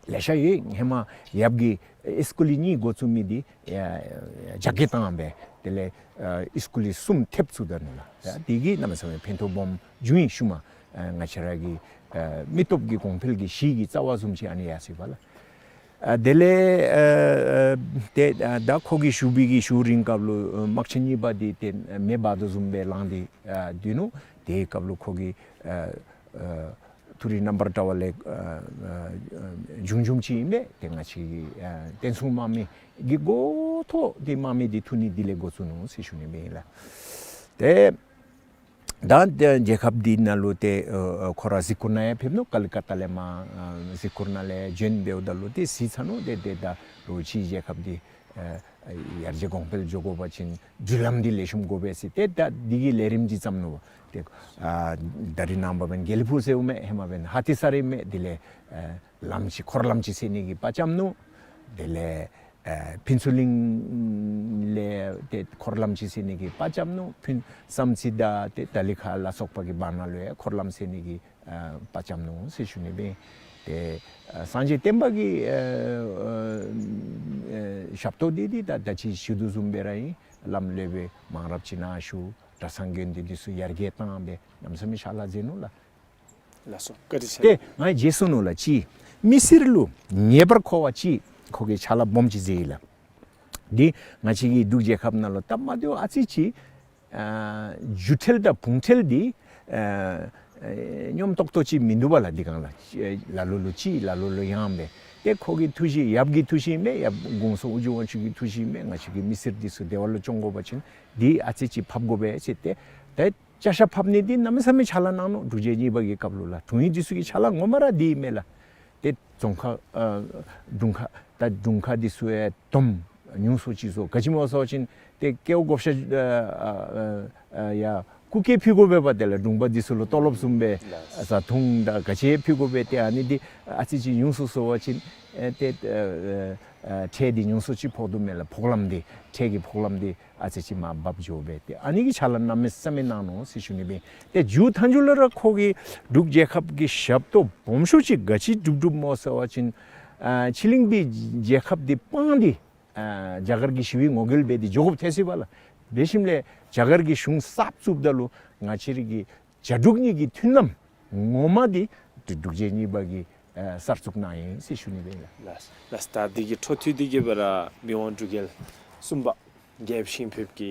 ལེ་ཤ་ཡོད། ཧེ་མ་ཡབ་ཀྱིས་ཨིས་ཀུལ་གཉིས་འགོ་བཙུགས་མི་འདི་ཨ་རྒྱ་སྐྱེད་བཏང་སྦེ་དེ་ལས་ཨ་ཨིས་ཀུལ་གསུམ་ཐེབས་བཙུགས་ད་ནུག་ལགས། དེ་གིས་གནམ་མེད་ས་མེད་ཕན་ཐོགས་སྦོམ་བྱུང་ཡི། ཤུལ་མ་ཨ་ང་བཅས་ར་གི་ཨ་མི་སྟོབས་ཀྱི་གོང་འཕེལ་གྱི་གཞི་གི་རྩ་བ་བཟུམ་ཅིག་ཨ་ནི་ཡར་སོ་ཡི་པ་ལགས། ཨ་དེ་ལས་ཨ་ཨ་ཏེ་ཨ་ད་ཁོ་གིས་བཞུགས་པའི་གི་བཞུགས་རིང་སྐབས་ལུ་ཨ་དམག་ཆེན་གཉིས་པ་འདི་ཏེ་མེ་འབར་དོ་བཟུམ་སྦེ་ལངས་ཏེ་ཨ་སྡོད་ནུག། དེའི་སྐབས་ལུ་ཁོ་གིས་ཨ་ཨ་མཐོ་རིས་རྣམ་པར་དག་པ་ལས་ཨ་ཨ་བྱུང་བྱུངམ་ཅིག་ཨིན་པས། ཏེ་ང་བཅས་ཀྱི་ཨ་བསྟན་སྲུང་དམག་མི་གི་འགོ་ཐོག་འདི་དམག་མི་འདི་འཐུ་ནི་འདི་ལས་འགོ་བཙུགས་ནུག་ཟེར་ཞུ་ནི་སྦེ་ཨིན་ལགས། ཏེ་ད་ཏེ་རྒྱལ་ཁབ་འདི་ནང་ལུ་ཏེ་ཨ་ཨ་ཁོ་ར་གཟིགས་སྐོར་ནང་ཡང་ཕེབས་ནུག། ཀ་ལི་ཀ་ཏ་ལས་མར་ཨ་གཟིགས་སྐོར་ནང་ལས་བྱོན་འབདཝ་ད་ལུ་ཏེ་གཟིགས་ཚར་ནུག། ཏེ་ཏེ་ད་རོགས་ཀྱིས་རྒྱལ་ཁབ་འདི་ཨ་ཡར་རྒྱས་གོང་འཕེལ་འགྱོ་དགོ་པ་ཅིན་འགྲུལ་ལམ་འདི་ལེགས་ཤོམ་དགོ་པས་ཟེར་ཏེ་ད་འདི་གི་ལས་རིམ་ཅིག་བརྩམས་ནུག། ཏེ་ཨ་ད་རེས་ནངས་པ་འབདན་དགེ་ལེགས་ཕུག་ཟེརཝ་མས། ཧེ་མ་འབདན་ཧ་ཏི་ས་ར་ཨིན་མས། དེ་ལས་ཨ་ལམ་ཅིག་འཁོར་ལམ་ཅིག་བཟོ་ནི་གི་དཔའ་བཅམ་ནུག། དེ་ལས་ཨ་ཕུན་ཚོགས་གླིང་ལས་ཏེ་འཁོར་ལམ་ཅིག་བཟོ་ནི་གི་དཔའ་བཅམ་ནུག། ཕུན་བསམ་རྩེ་དང་ཏེ་ཏ་ལི་ཁ་ལ་སོགས་པ་གི་བར་ན་ལུ་ཡང་འཁོར་ལམ་བཟོ་ནི་གི་ཨ་དཔའ་བཅམ་ནུག་ཟེར་ཞུ་ནི་སྦེ། ཏེ་ཨ་སངས་རྒྱས་བསྟན་པ་གི་ཨ་ཨ་ཨ་ཞབས་ཏོག་འདི་འདི་ད་ད་ཅི་ཞུ་དོ་བཟུམ་སྦེ་ར་ཨིན། ལམ་ལུ་སྦེ་མང་རབས་ཅིག་ནཱ་བཞུགས། གྲྭ་ཚང་དགོན་སྡེ་འདི་ཚུ་ཡར་རྒྱས་བཏང་སྦེ་གནམ་མེད་ས་མེད་ཕྱག་ལཱ་མཛད་ནུག་ལགས། ལགས་སོ། བཀའ་དྲིན་ཆེ། ཏེ་ང་རྗེས་སུ་ནོར་ལ་ཅིག་མི་སེར་ལུ་ངེས་པར་མཁོ་བ་ཅིག་ཁོ་གིས་ཕྱག་ལཱ་སྦོམ་ཅིག་མཛད་ཡི་ལགས། འདི་ང་བཅས་ཀྱི་འབྲུག་རྒྱལ་ཁབ་ནང་ལུ་སྟབས་མ་བདེཝ་ཨ་ཙི་ཅིག་ཨ་རྒྱུ་འབྲས་དང་བུ་འབྲས་འདི་ཨ་ཨ་སྙོམས་ཏོག་ཏོ་ཅིག་མིན་འདུག་པ་ལགས། འདི་སྒང་ལགས་ལ་ལུ་ལུ་ཅིག་ལ་ལུ་ལུ་ཡང་སྦེ་ཏེ་ཁོ་གི་ཐུགས་བཞེད་ཡབ་ཀྱི་ཐུགས་བཞེད་ཨིན་མས། ཡབ་གོང་ས་ཨོ་རྒྱན་དབང་ཕྱུག་གི་ཐུགས་བཞེད་ཨིན་མས། ང་བཅས་ཀྱི་མི་སེར་འདི་ཚུ་བདེ་བ་ལུ་སྐྱོང་དགོ་པ་ཅིན་འདི་ཨ་ཙི་ཅིག་ཕབ་དགོ་པས་ཟེར་ཏེ་ཏེ་ཅ་ཆས་ཕབ་ནི་འདི་གནམ་མེད་ས་མེད་ཕྱག་ལཱ་གནང་ནུག། འབྲུག་རྒྱལ་གཉིས་པ་གི་སྐབས་ལུ་ལགས། དྲུང་ཡིག་འདི་ཚུ་གི་ཕྱག་ལཱ་ངོ་མ་ར་འདི་ཨིན་མས་ལགས། ཏེ་རྫོང་ཁག་ཨ་དྲུང་ཁག་ད་དྲུང་ཁག་འདི་ཚུ་ཡང་སྡོམ་ཉུང་སུ་ཅིག་བཟོ། ག་ཅི་སྨོ་ཟེར་བ་ཅིན་ཏེ་སྐལཝ་བགོ་བཤའ་ཨ་ཨ་ཨ་ཡར་སྐུ་སྐལ་ཕུལ་དགོ་པས་པ། དེ་ལས་དྲུང་པ་འདི་ཚུ་ལུ་ཏོ་ལོབ་བཟུམ་སྦེ་ལགས། བཟའ་འཐུང་དང་ག་ཅི་ཕུལ་དགོ་པས། ཏེ་ཨ་ནི་འདི་ཨ་ཙི་ཅིག་ཉུང་སུ་བཟོ་བ་ཅིན་ཨེ་ཏེ་ཨ་ཨ་ཨ་ཁྲལ་འདི་ཉུང་སུ་ཅིག་ཕོག་དོ་མས་ལགས། ཕོག་ལམ་འདི་ཁྲལ་གྱི་ཕོག་ལམ་འདི་ཨ་ཙི་ཅིག་མར་འབབ་འགྱོ་སྦེ་ཏེ་ཨ་ནི་གི་ཕྱག་ལཱ་གནམ་མེད་ས་མེད་གནང་ནུག་ཟེར་ཞུ་ནི་སྦེ། ཏེ་མཇུག་མཐའ་མཇུག་ལུ་ར་ཁོ་གིས་འབྲུག་རྒྱལ་ཁབ་ཀྱི་ཞབས་ཏོག་སྦོམ་ཤོས་ཅིག་ག་ཅི་བསྒྲུབས་བསྒྲུབསཔ་སྨོ་ཟེར་བ་ཅིན་ཨ་ཕྱི་གླིང་པའི་རྒྱལ་ཁབ་འདི་སྤངས་ཏེ་ཨ་རྒྱ་གར་གྱི་ཞི་བའི་ངོ་རྒོལ་འབད་དེ་འགྱོ་དགོཔ་ཐལ་སོ་ཡི་པ་ལགས། འབད་ཞིནམ་ལས་རྒྱ་གར་གྱི་གཞུང་གསརཔ་བཙུགསཔ་ད་ལུ་ང་བཅས་ར་གི་རྒྱ་འབྲུག་གཉིས་ཀྱི་མཐུན་ལམ་ངོ་མ་འདི་འབྲུག་རྒྱལ་གཉིས་པ་གིས་ཨ་གསར་བཙུགས་གནང་ཡི་ཟེར་ཞུ་ནི་སྦེ་ཨིན་ལགས། ལགས་ལགས། ད་འདི་གི་འཕྲོ་མཐུད་དེ་གི་སྦེ་ར་མི་དབང་འབྲུག་རྒྱལ་གསུམ་པ་རྒྱལཔོ་ཞིང་ཕེབས་ཀྱི་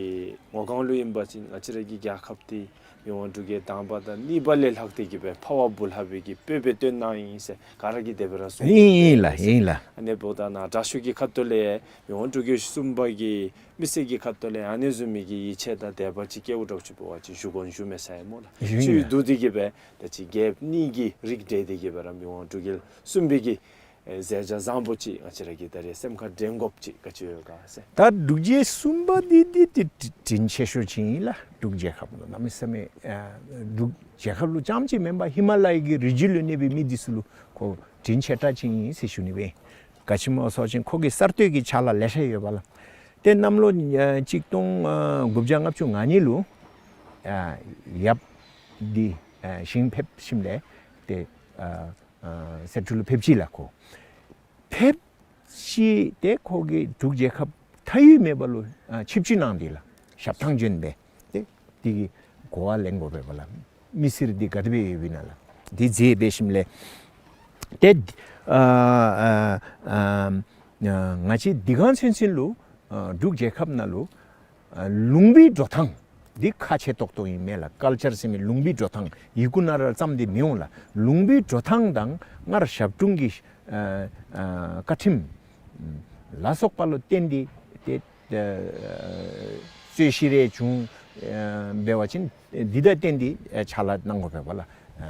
ངོ་སྒང་ལུ་ཨིན་པ་ཅིན་ང་བཅས་ར་གི་རྒྱལ་ཁབ་འདི་མི་དབང་འབྲུག་རྒྱལ་དང་པ་དང་གཉིས་པ་ལས་ལྷག་སྟེ་གི་སྦེ་འཕགས་པ་བུ་སླབ་པའི་གི་དཔེ་སྦེ་སྟོན་གནང་ཡི་ཟེར་ག་ར་གིས་དེ་སྦེ་ར་གསུང་ཨིན་ལགས། ཨིན་ལགས། ཨ་ནི་འབདཝ་ད་ནཱ་དྲག་ཤོས་ཀྱི་ཁ་ཐུག་ལས་མི་དབང་འབྲུག་རྒྱལ་གསུམ་པ་གིས་མི་སེར་གྱི་ཁ་ཐུག་ལས་ཨ་ནི་བཟུམ་མའི་གི་ཡིད་ཆེས་དང་དད་པ་ཅིག་སྐྱེཝ་འདྲཝ་ཅིག་འབད་བ་ཅིན་ཞུ་དགོ་ཞུ་མས་ཟེར་ཨིན་སྨོ་ལགས། ཨིན་ལགས། ཚུལ་བསྡུ་སྟེ་གི་སྦེ་ད་ཅི་རྒྱལཔོ་གཉིས་ཀྱི་རིགས་འགྲེ་སྟེ་གི་སྦེ་ར་མི་དབང་འབྲུག་རྒྱལ་གསུམ་པའི་གི་ཨེ་མཛད་བྱ་བཟང་པོ་ཅིག་ང་བཅས་ར་གིས་ད་རེས་སེམས་ཁར་དྲན་དགོཔ་ཅིག་ག་ཅི་ཡོད་ག་ཟེར། ད་འབྲུག་རྒྱལ་གསུམ་པ་འདི་འདི་འདི་དྲིན་ཆེ་ཤོས་ཅིག་ཨིན་ལགས། འབྲུག་རྒྱལ་ཁབ་ལུ་གནམ་མེད་ས་མེད་ཨ་འབྲུག་རྒྱལ་ཁབ་ལུ་རྐྱངམ་ཅིག་མེན་པར་ཧི་མ་ལ་ཡ་གི་རི་རྒྱུད་ལུ་གནས་པའི་མི་འདི་ཚུ་ལུ་ཁོ་དྲིན་ཆེ་དྲགས་ཅིག་ཨིན་ཟེར་ཞུ་ནི་སྦེ། ག་ཅི་སྨོ་ཟེར་བ་ཅིན་ཁོ་གི་གསར་གཏོད་ཀྱི་ཕྱག་ལཱ་ལེ་ཤ་ཡོད་པ་ལགས། ཏེ་གནམ་ལོ་ཨ་གཅིག་སྟོང་ཨ་དགུ་བརྒྱ་ལྔ་བཅུ་ང་གཉིས་ལུ་ཨ་ཡབ་འདི་ཨ་ཞིང་ཕེབས་ཞིནམ་ལས་ཏེ་ཨ་ཨ་གསེར་ཁྲི་ལུ་ཕེབས་ཅི་ལགས་ཁོ། ཕེབས་ཅི་ཏེ་ཁོ་གིས་འབྲུག་རྒྱལ་ཁབ་མཐའ་དབུས་མེད་པ་ལུ་ཨ་ཆིབས་བསྒྱུར་གནང་སྟེ་ལགས། ཞབས་ཐང་བྱོན་སྦེ་ཏེ་འདི་གི་གོ་བ་ལེན་དགོ་པས་པ་ལགས། མི་སེར་འདི་ག་དེ་སྦེ་ཡོདཔ་ཨིན་ན་ལགས། འདི་མཛད་འབད་ཞིནམ་ལས་ཏེ་ཨ་ཨ་ཨ་ང་བཅས་འདི་ག་ཚུན་ཚོད་ལུ་ཨ་འབྲུག་རྒྱལ་ཁབ་ནང་ལུ་ཨ་ལུང་པའི་འགྲོ་ཐངས་འདི་ཁག་ཆེ་ཏོག་ཏོ་ཨིན་མས་ལགས། ཀལ་ཅར་ཟེར་མི་ལུང་པའི་འགྲོ་ཐངས་ཡི་གུ་ནང་ར་བརྩམས་ཏེ་མི་འོང་ལགས། ལུང་པའི་འགྲོ་ཐངས་དང་སྔར་ཞབས་དྲུང་གི་ཨ་ཨ་བཀའ་ཁྲིམས་ལ་སོགས་པ་ལུ་བརྟེན་ཏེ་ཏེ་ཨ་ རྩོད་གཞི་རེ་བྱུང་ཨ་འབད་བ་ཅིན་འདི་དང་བསྟུན་ཏེ་ཨ་ཕྱག་ལཱ་གནང་དགོ་པས་ལགས། ཨ་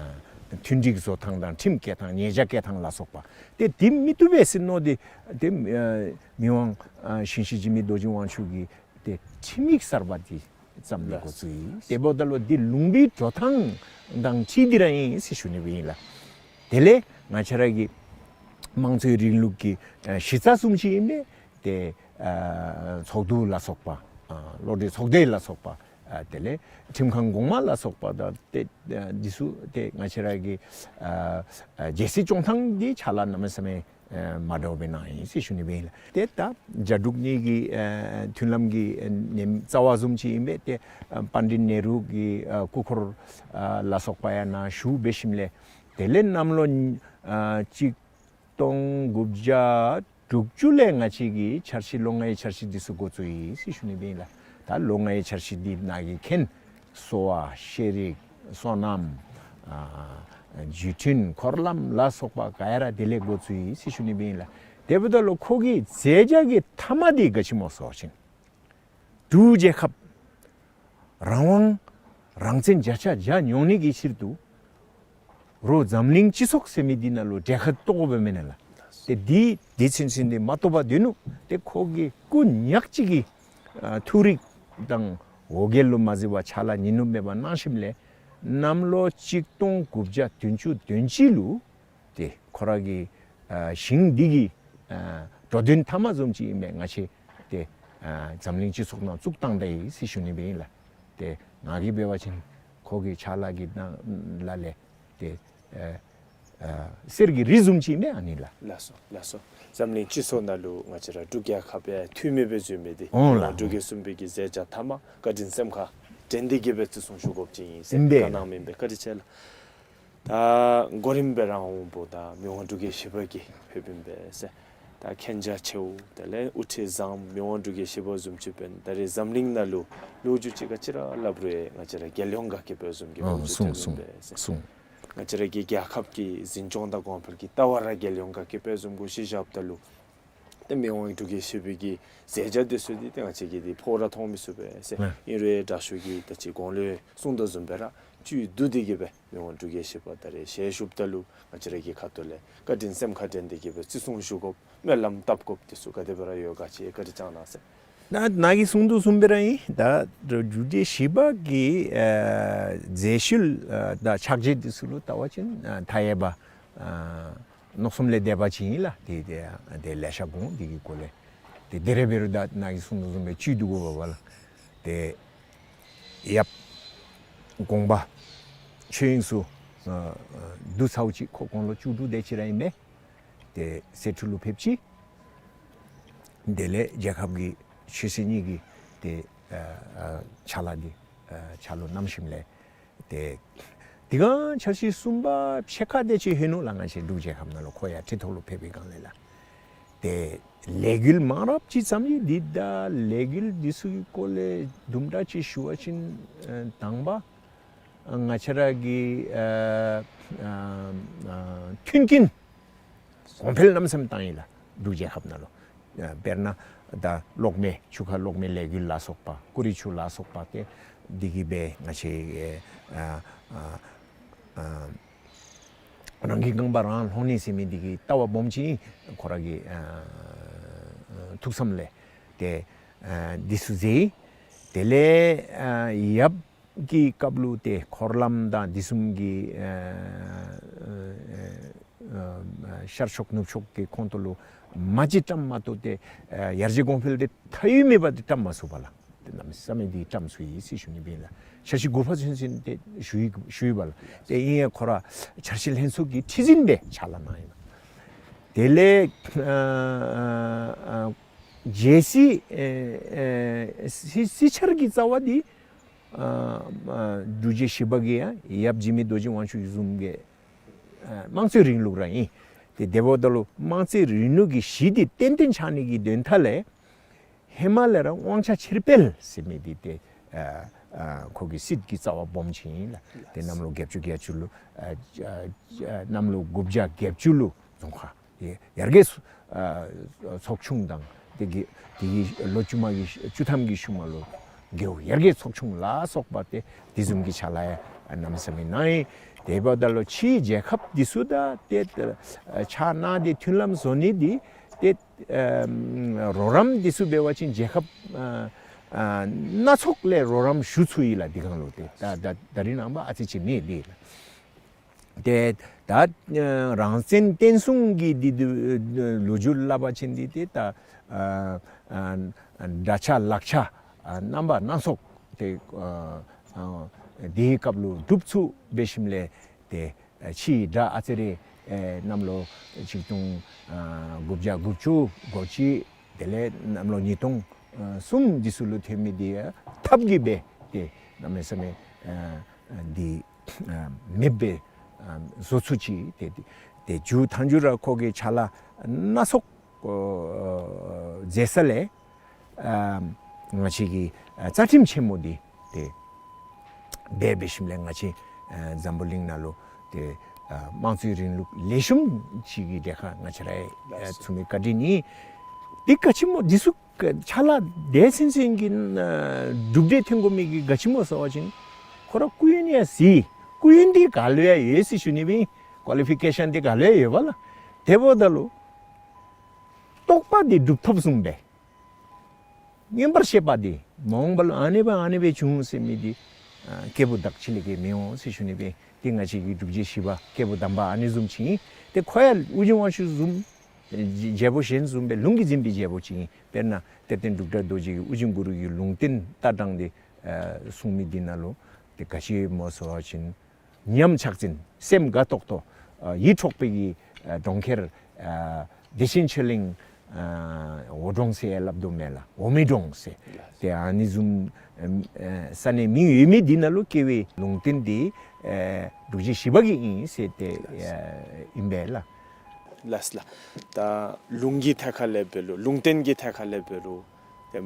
མཐུན་འགྲིག་བཟོ་ཐངས་དང་ཁྲིམས་བཀལ་ཐངས་ཉེས་བྱ་བཀལ་ཐངས་ལ་སོགས་པ་ཏེ་དེ་མི་བཏུབ་པས་ཟེར་མནོ་སྟེ་ཏེ་ཨ་མི་དབང་ཨ་ཞིང་གཤེགས་འཇིགས་མེད་རྡོ་རྗེ་དབང་ཕྱུག་གིས་ཏེ་ཁྲིམས་ཡིག་གསར་པ་འདི་བརྩམས་ཏེ་འགོ་བཙུགས་ཡི། དེ་འབདཝ་ད་ལུ་འདི་ལུང་པའི་འགྲོ་ཐངས་དང་འཁྲིལ་ཏེ་ར་ཨིན་ཟེར་ཞུ་ནི་སྦེ་ཨིན་ལགས། དེ་ལས་ང་བཅས་ར་གི་དམངས་གཙོའི་རིང་ལུགས་ཀྱི་ཨ་གཞི་རྩ་བཟུམ་ཅིག་ཨིན་པས། ཏེ་ཨ་ཚོགས་འདུ་ལ་སོགས་པ་ཨ་བློ་གྲོས་ཚོགས་སྡེ་ལ་སོགས་པ་ཨ་དེ་ལས་ཁྲིམས་ཁང་གོང་མ་ལ་སོགས་པ་དང་ཏེ་ཨ་འདི་ཚུ་ཏེ་ང་བཅས་ར་གི་ཨ་ཨ་རྒྱལ་སྲིད་སྐྱོང་ཐངས་འདི་ཕྱག་ལཱ་གནམ་མེད་ས་མེད་ཨ་མ་འདྲཝ་སྦེ་གནང་ཡི་ཟེར་ཞུ་ནི་སྦེ་ཨིན་ལགས། ཏེ་ད་རྒྱ་འབྲུག་གཉིས་ཀྱི་ཨ་མཐུན་ལམ་གྱི་ཨ་ནེམ་རྩ་བ་བཟུམ་ཅིག་ཨིན་པས། ཏེ་ཨ་པཎྜི་ཏ་ནེ་རུ་གི་ཨ་སྐུ་འཁོར་ཨ་ལ་སོགས་པ་ཡང་ནཱ་བཞུགས་འབད་ཞིནམ་ལས་དེ་ལས་གནམ་ལོ་ཨ་གཅིག་སྟོང་དགུ་བརྒྱ་དྲུག་ཅུ་ལས་ང་བཅས་ཀྱིས་འཆར་གཞི་ལོ་ལྔའི་འཆར་གཞི་འདི་ཚུ་འགོ་བཙུགས་ཡི་ཟེར་ཞུ་ནི་སྦེ་ཨིན་ལགས། ད་ལོ་ལྔའི་འཆར་གཞི་འདི་ནཱ་གིས་མཁྱེན། གསོ་བ་ཤེས་རིག་སོ་ནམ་ཨ་བརྒྱུད་འཕྲིན་འཁོར་ལམ་ལ་སོགས་པ་ག་ར་དེ་ལས་འགོ་བཙུགས་ཡི་ཟེར་ཞུ་ནི་སྦེ་ཨིན་ལགས། དེ་འབདཝ་ད་ལུ་ཁོ་གི་མཛད་བྱ་གི་མཐའ་མ་འདི་ག་ཅི་སྨོ་ཟེར་བ་ཅིན་འབྲུག་རྒྱལ་ཁབ་རང་དབང་རང་བཙན་བརྒྱ་ཆ་བརྒྱ་ཡོང་ནི་གི་ཕྱིར་དུ་རོགས་འཛམ་གླིང་སྤྱི་ཚོགས་ཟེར་མི་འདི་ནང་ལུ་གྲལ་ཁར་གཏོགས་དགོ་པས་མེན་ན་ལགས། ཏེ་འདི་འདི་ཚུན་ཚོད་འདི་མ་གཏོགས་པ་འདི་ནུག། ཏེ་ཁོ་གི་སྐུ་ཉག་གཅིག་གི་ཨ་ཐུགས་རིག་དང་འོ་བརྒྱལ་ལུ་མ་གཟིགས་པར་ཕྱག་ལཱ་ཉིན་ནུབ་མེད་པར་གནང་ཞིནམ་ལས་གནམ་ལོ་གཅིག་སྟོང་དགུ་བརྒྱ་བདུན་ཅུ་དོན་གཅིག་ལུ་ཏེ་ཁོ་ར་གི་ཨ་ཞིང་འདི་གི་ཨ་འགྲོ་དོན་མཐའ་མ་བཟུམ་ཅིག་ཨིན་པས། ང་བཅས་ཏེ་ཨ་འཛམ་གླིང་སྤྱི་ཚོགས་ནང་བཙུགས་བཏང་ད་ཡི་ཟེར་ཞུ་ནི་སྦེ་ཨིན་ལགས། ཏེ་ང་གིས་འབད་བ་ཅིན་ཁོ་གི་ཕྱག་ལཱ་གི་ནང་ལ་ལས་ཏེ་ཨ་ཨ་གསེར་གྱི་རི་བཟུམ་ཅིག་ཨིན་པས་ཨ་ནི་ལགས། ལགས་སོ་ལགས་སོ། འཛམ་གླིང་སྤྱི་ཚོགས་ནང་ལུ་ང་བཅས་ར་འབྲུག་རྒྱལ་ཁབ་ཡང་འཐུས་མེད་སྦེ་བཟོ་མི་འདི་འོང་ལགས། འབྲུག་རྒྱལ་གསུམ་པའི་གི་མཛད་བྱ་མཐའ་མ་བཀའ་དྲིན་སེམས་ཁར་དྲན་ཏེ་གི་སྦེ་བརྩི་སྲུང་ཞུ་དགོཔ་ཅིག་ཨིན་ཟེར་ཨིན་པས། བཀའ་གནང་མི་ཨིན་པས། བཀའ་དྲིན་ཆེ་ལགས། ད་གོ་རིམ་སྦེ་ར་འོང་བ་ད་མི་དབང་འབྲུག་རྒྱལ་བཞི་པ་གིས་ཕེབས་ཨིན་པས་ཟེར། ད་མཁྱེན་རྒྱ་ཆེཝ་དེ་ལས་དབུ་ཁྲིད་བཟང་མི་དབང་འབྲུག་རྒྱལ་བཞི་པ་བཟུམ་ཅིག་འབདན་ད་རེས་འཛམ་གླིང་ནང་ལུ་ལོ་རྒྱུས་ཅིག་ག་ཅི་ར་སླབ་རུང་ང་བཅས་ར་རྒྱལ་ཡོངས་དགའ་སྐྱིད་པ་བཟུམ་གྱི་ཨ་ལོ་རྒྱུས་གསུང་ཐོན་གསུང་ཨིན་པས་ཟེར། གསུང་། ང་བཅས་ར་གི་རྒྱལ་ཁབ་ཀྱི་འཛིན་སྐྱོང་དང་གོང་འཕེལ་གྱི་ལྟ་བ་ར་རྒྱལ་ཡོངས་དགའ་སྐྱིད་པ་བཟུམ་གུ་གཞི་བཞགཔ་ད་ལུ་ཏེ་མི་དབང་འབྲུག་རྒྱལ་བཞི་པའི་གི་མཛད་བྱ་འདི་ཚུ་འདི་ཏེ་ང་བཅས་ཀྱིས་འདི་ཕོ་ར་མཐོང་མི་ཚུགས་པས་ཟེར། ཨ་ཨིན་རུང་དྲག་ཤོས་ཀྱིས་ད་ཅི་གོང་ལུ་གསུང་དོ་བཟུམ་སྦེ་ར་བཅུད་བསྡུ་སྟེ་གི་སྦེ་མི་དབང་འབྲུག་རྒྱལ་བཞི་པ་ད་རེས་ཞལ་བཞུགསཔ་ད་ལུ་ང་བཅས་ར་གི་ཁ་ཐུག་ལས་བཀའ་དྲིན་སེམས་ཁར་དྲན་ཏེ་གི་སྦེ་བརྩི་སྲུང་ཞུ་དགོཔ་སྨོན་ལམ་བཏབ་དགོཔ་འདི་ཚུ་ག་དེ་སྦེ་ར་ཡོད་ག་ཅིག་བཀའ་དྲིན་བསྐྱང་གནང་ཟེར། ད་ནཱ་གིས་གསུང་དོ་བཟུམ་སྦེ་ར་ཨིན། ད་འབྲུག་རྒྱལ་བཞི་པ་གི་ཨ་མཛད་ཤུལ་ཨ་དང་ཕྱག་རྗེས་འདི་ཚུ་ལུ་བལྟ་བ་ཅིན་ཨ་མཐའ་ཡས་པ་ཨ་མནོ་བསམ་ལས་འདས་པ་ཅིག་ཨིན་ལགས། ཏེ་ཏེ་ཏེ་ལེ་ཤ་དགོངས། འདི་གི་སྐོར་ལས་ཏེ་དེ་རེ་འབད་རུང་ད་ནཱ་གིས་གསུང་དོ་བཟུམ་སྦེ་བཅུད་བསྡུ་དགོ་པས་ལགས། ཏེ་ཡབ་དགོངས་པ་ཆོས་དབྱིངས་སུ་ཨ་ཨ་བསྡུ་ཚརཝ་ཅིག་ཁོ་དགུང་ལོ་བཅུ་དྲུག་དེ་ཅིག་ར་ཨིན་པས། ཏེ་གསེར་ཁྲི་ལུ་ཕེབས་ཅི། དེ་ལས་རྒྱལ་ཁབ་ཀྱི་ཆོས་སྲིད་གཉིས་ཀྱི་ཏེ་ཨ་ཨ་ཕྱག་ལཱ་འདི་ཨ་ཕྱག་ལུ་བསྣམས་ཞིནམ་ལས་ཏེ་དེ་སྒང་འཆར་གཞི་གསུམ་པ་ཕྱེད་ཀ་དེ་ཅིག་ལྷོད་ནུག་ལགས། ང་བཅས་འབྲུག་རྒྱལ་ཁབ་ནང་ལུ་ཁོ་ཡར་ཁྲི་ཐོག་ལུ་ཕེབས་པའི་སྒང་ལས་ལགས། ཏེ་ལས་འགུལ་མང་རབས་ཅིག་བརྩམས་ཡི། འདི་ད་ལས་འགུལ་འདི་ཚུ་གི་སྐོར་ལས་དུམ་གྲ་ཅིག་ཞུ་བ་ཅིན་ཨ་དང་པ་ང་བཅས་ར་གི་ཨ་ཨ་ཨ་མཐུན་རྐྱེན་གོང་འཕེལ་གནམ་མེད་ས་མེད་བཏང་ཡི་ལགས། འབྲུག་རྒྱལ་ཁབ་ནང་ལུ་ཨ་དཔེར་ན་ད་གློག་མེ་ཆུ་ཁ་གློག་མེ་ལས་འགུལ་ལ་སོགས་པ་ཀུ་རི་ཆུ་ལ་སོགས་པ་ཏེ་འདི་གིས་སྦེ་ང་བཅས་ཨ་ཨ་ཨ་རང་གི་རྐང་པ་རང་ལྷོད་ནི་ཟེར་མི་འདི་གི་ལྟ་བ་སྦོམ་ཅིག་ཁོ་ར་གི་ཨ་ཨ་ཐུགས་བསམ་ལས་ཏེ་ཨ་འདི་ཚུ་མཛད་ཡི། དེ་ལས་ཨ་ཡབ་ཀྱི་སྐབས་ལུ་ཏེ་འཁོར་ལམ་དང་འདི་བཟུམ་གྱི་ཨ་ཨ་ཨ་ཨ་ཤར་ཕྱོགས་ནུབ་ཕྱོགས་ཀྱི་ཁོངས་གཏོགས་ལུ་མ་ཅིག་བཀྲམ་མ་གཏོགས་ཏེ་ཨ་ཡར་རྒྱས་གོང་འཕེལ་འདི་མཐའ་དབུས་མེད་པ་འདི་བཀྲམ་མ་ཚུགས་པས་ལགས། ཏེ་གནམ་མེད་ས་མེད་འདི་བཀྲམ་ཚུགས་ཡི་ཟེར་ཞུ་ནི་སྦེ་ཨིན་ལགས། འཆར་གཞི་དགུ་པ་ཚུན་ཚོད་ཏེ་ཞུ་ཡི་ཞུ་ཡི་པ་ལགས། ཏེ་ཨིན་ཡང་ཁོ་ར་འཆར་གཞི་ལྷན་ཚོགས་ཀྱི་ཁྲི་འཛིན་སྦེ་ཕྱག་ལཱ་གནང་ཡི་ལགས། དེ་ལས་ཨ་ཨ་ཨ་རྒྱལ་སྲིད་ཨེ་ཨེ་སྲིད་སྲིད་འཆར་གྱི་རྩ་བ་འདི་ཨ་ཨ་འབྲུག་རྒྱལ་བཞི་པ་གི་ཡང་ཡབ་འཇིགས་མེད་རྡོ་རྗེ་དབང་ཕྱུག་བཟུམ་གྱི་ཨ་དམངས་གཙོའི་རིང་ལུགས་ར་ཨིན། ཏེ་དེ་འབདཝ་ད་ལུ་དམངས་གཙོའི་རིང་ལུགས་ཀྱི་གཞི་འདི་ཏན་ཏན་ཆགས་ནི་གི་དོན་དག་ལས་ཧེ་མ་ལས་ར་དབང་ཆ་ཕྱིར་སྤེལ་ཟེར་མི་འདི་ཏེ་ཨ་ཨ་ཁོ་གི་སྲིད་ཀྱི་རྩ་བ་སྦོམ་ཅིག་ཨིན་ལགས། ཏེ་གནམ་ལོ་བརྒྱད་ཅུ་གྱ་བཅུ་ལུ་ཨ་ཨ་ཨ་གནམ་ལོ་དགུ་བརྒྱ་གྱ་བཅུ་ལུ་རྫོང་ཁག་ཡ་ཡར་རྒྱས་ཨ་ཚོགས་ཆུང་དང་དེ་གི་དེ་གི་ལོ་བཅུ་མ་གི་བཅུ་ཐམ་གྱི་ཤུལ་མ་ལུ་ རྒེད་འོག་ཡར་རྒྱས་ཚོགས་ཆུང་ལ་སོགས་པ་ཏེ་དེ་བཟུམ་གྱི་ཕྱག་ལཱ་ཡང་གནམ་མེད་ས་མེད་གནང་ཡི། དེ་འབདཝ་ད་ལུ་ཕྱིའི་རྒྱལ་ཁབ་འདི་ཚུ་དང་ཏེ་ཕྱག་གནང་སྟེ་མཐུན་ལམ་བཟོ་ནི་འདི་ཏེ་ཨ་རོགས་རམ་འདི་ཚུ་འབད་བ་ཅིན་རྒྱལ་ཁབ་ཨ་ཨ་སྣ་ཚོགས་ལས་རོགས་རམ་ཞུ་ཚུགས་ཡི་ལགས། འདི་སྒང་ལུ་ཏེ་ད་ད་ད་རིས་ནངས་པ་ཨ་ཙི་ཅིག་མེད་འདི་ལགས། ཏེ་ད་ཨ་རང་བཙན་བརྟན་སྲུང་གི་འདི་འདི་ལོ་རྒྱུས་སླབ་པ་ཅིན་འདི་ཏེ་ད་ཨ་ཨ་དགྲ་ཤ་ལག་ཆ་ཨ་རྣམ་པ་སྣ་ཚོགས་ཏེ་ཨ་ཨ་དེའི་སྐབས་ལུ་སྒྲུབ་ཚུགས་འབད་ཞིནམ་ལས་ཏེ་ཨ་ཕྱིའི་དགྲ་ཨ་ཙི་རེ་ཨེ་གནམ་ལོ་ཆིག་སྟོང་ཨ་དགུ་བརྒྱ་དགུ་བཅུ་གོ་གཅིག་དེ་ལས་གནམ་ལོ་ཉིས་སྟོང་ཨ་གསུམ་འདི་ཚུ་ལུ་ཐོན་མི་འདི་ཡང་ཐབས་ཀྱིས་འབད་དེ་གནམ་མེད་ས་མེད་ཨ་ཨ་འདི་ཨ་མེདཔ་སྦེ་ཨ་བཟོ་ཚུགས་ཅི། ཏེ་ཏེ་ཏེ་མཇུག་མཐའ་མཇུག་ར་ཁོ་གིས་ཕྱག་ལཱ་སྣ་ཚོགས་ཨ་མཛད་ས་ལས་ཨ་ང་བཅས་ཀྱི་ཨ་རྩ་ཁྲིམས་ཆེན་མོ་འདི་ཏེ་འབད་འབད་ཞིནམ་ལས་ང་བཅས་ཨ་འཛམ་བུ་གླིང་ནང་ལུ་ཏེ་ཨ་དམངས་གཙོའི་རིང་ལུགས་ལེགས་ཤོམ་ཅིག་གི་གྲལ་ཁར་ང་བཅས་ར་ཨ་ཚུད་མི་བཀའ་དྲིན་ཨིན། ཏེ་ག་ཅི་སྨོ་འདི་ཚུ་ཕྱག་ལཱ་དེ་ཚུན་ཚོད་ཀྱི་ཨ་གྲུབ་འབྲས་ཐོན་དགོ་མི་གི་ག་ཅི་སྨོ་ཟེར་བ་ཅིན་ཁོ་ར་སྐུ་ཡོན་ཡང་གཟིགས། སྐུ་ཡོན་འདི་ག་ལུ་ཡང་ཡོད་ཟེར་ཞུ་ནི་སྦེ་ཨིན། ཀོ་ལི་ཕི་ཀེ་ཤཱན་འདི་ག་ལུ་ཡང་ཡོད་པ་ལགས། དེ་འབདཝ་ད་ལུ་རྟོགས་པ་འདི་སྒྲུབ་ཐོབ་བཟུམ་སྦེ་མངོན་པར་ཤེས་པ་འདི་མ་འོངས་པ་ལུ་ཨ་ནི་སྦེ་ཨ་ནི་སྦེ་འབྱུང་ཟེར་མི་འདི་ཨ་སྐྱེས་བུ་བདག་ཅིག་ལས་བརྒལ་མི་འོང་ཟེར་ཞུ་ནི་སྦེ་ཨིན། ཏེ་ང་བཅས་ཀྱི་འབྲུག་རྒྱལ་བཞི་པ་སྐྱེས་བུ་དམ་པ་ཨ་ནི་བཟུམ་ཅིག་ཨིན། ཏེ་ཁོ་ཡང་ཨོ་རྒྱན་དབང་ཕྱུག་བཟུམ་རྒྱལ་པོ་གཞན་བཟུམ་སྦེ་ལུང་གིས་འཛིན་པའི་རྒྱལ་པོ་ཅིག་ཨིན། དཔེར་ན་གཏེར་སྟོན་འབྲུག་སྒྲ་རྡོ་རྗེ་གིས་ཨོ་རྒྱན་གུ་རུ་གི་ལུང་བསྟན་ལྟ་སྟངས་འདི་ཨ་གསུང་མི་འདི་ནང་ལུ་ཏེ་ག་ཅི་སྨོ་ཟེར་བ་ཅིན་ཉམས་ཆག་འཛིན་སེམས་དགའ་ཏོག་ཏོ་ཨ་ཡིད་འཕྲོག་པའི་གི་ཨ་གྲོང་ཁྱེར་ཨ་བདེ་ཆེན་ཆོས་གླིང་ཨ་འོ་གྲོང་ཟེར་སླབ་དོ་མས་ལགས། འོ་མའི་གྲོང་ཟེར། ཏེ་ཨ་ནི་བཟུམ་ཨ་ས་གནས་མིང་ཡོད་མི་འདི་ནང་ལུ་སྐྱེ་བའི་ལུང་བསྟན་འདི་ཨ་འབྲུག་རྒྱལ་བཞི་པ་གི་ཨིན་ཟེར་ཏེ་ཨ་ཨིན་པས་ལགས། ལགས་ལགས། ད་ལུང་གི་ཐད་ཁར་ལས་འབད་རུང་ལུང་བསྟན་གྱི་ཐད་ཁར་ལས་འབད་རུང་ཏེ་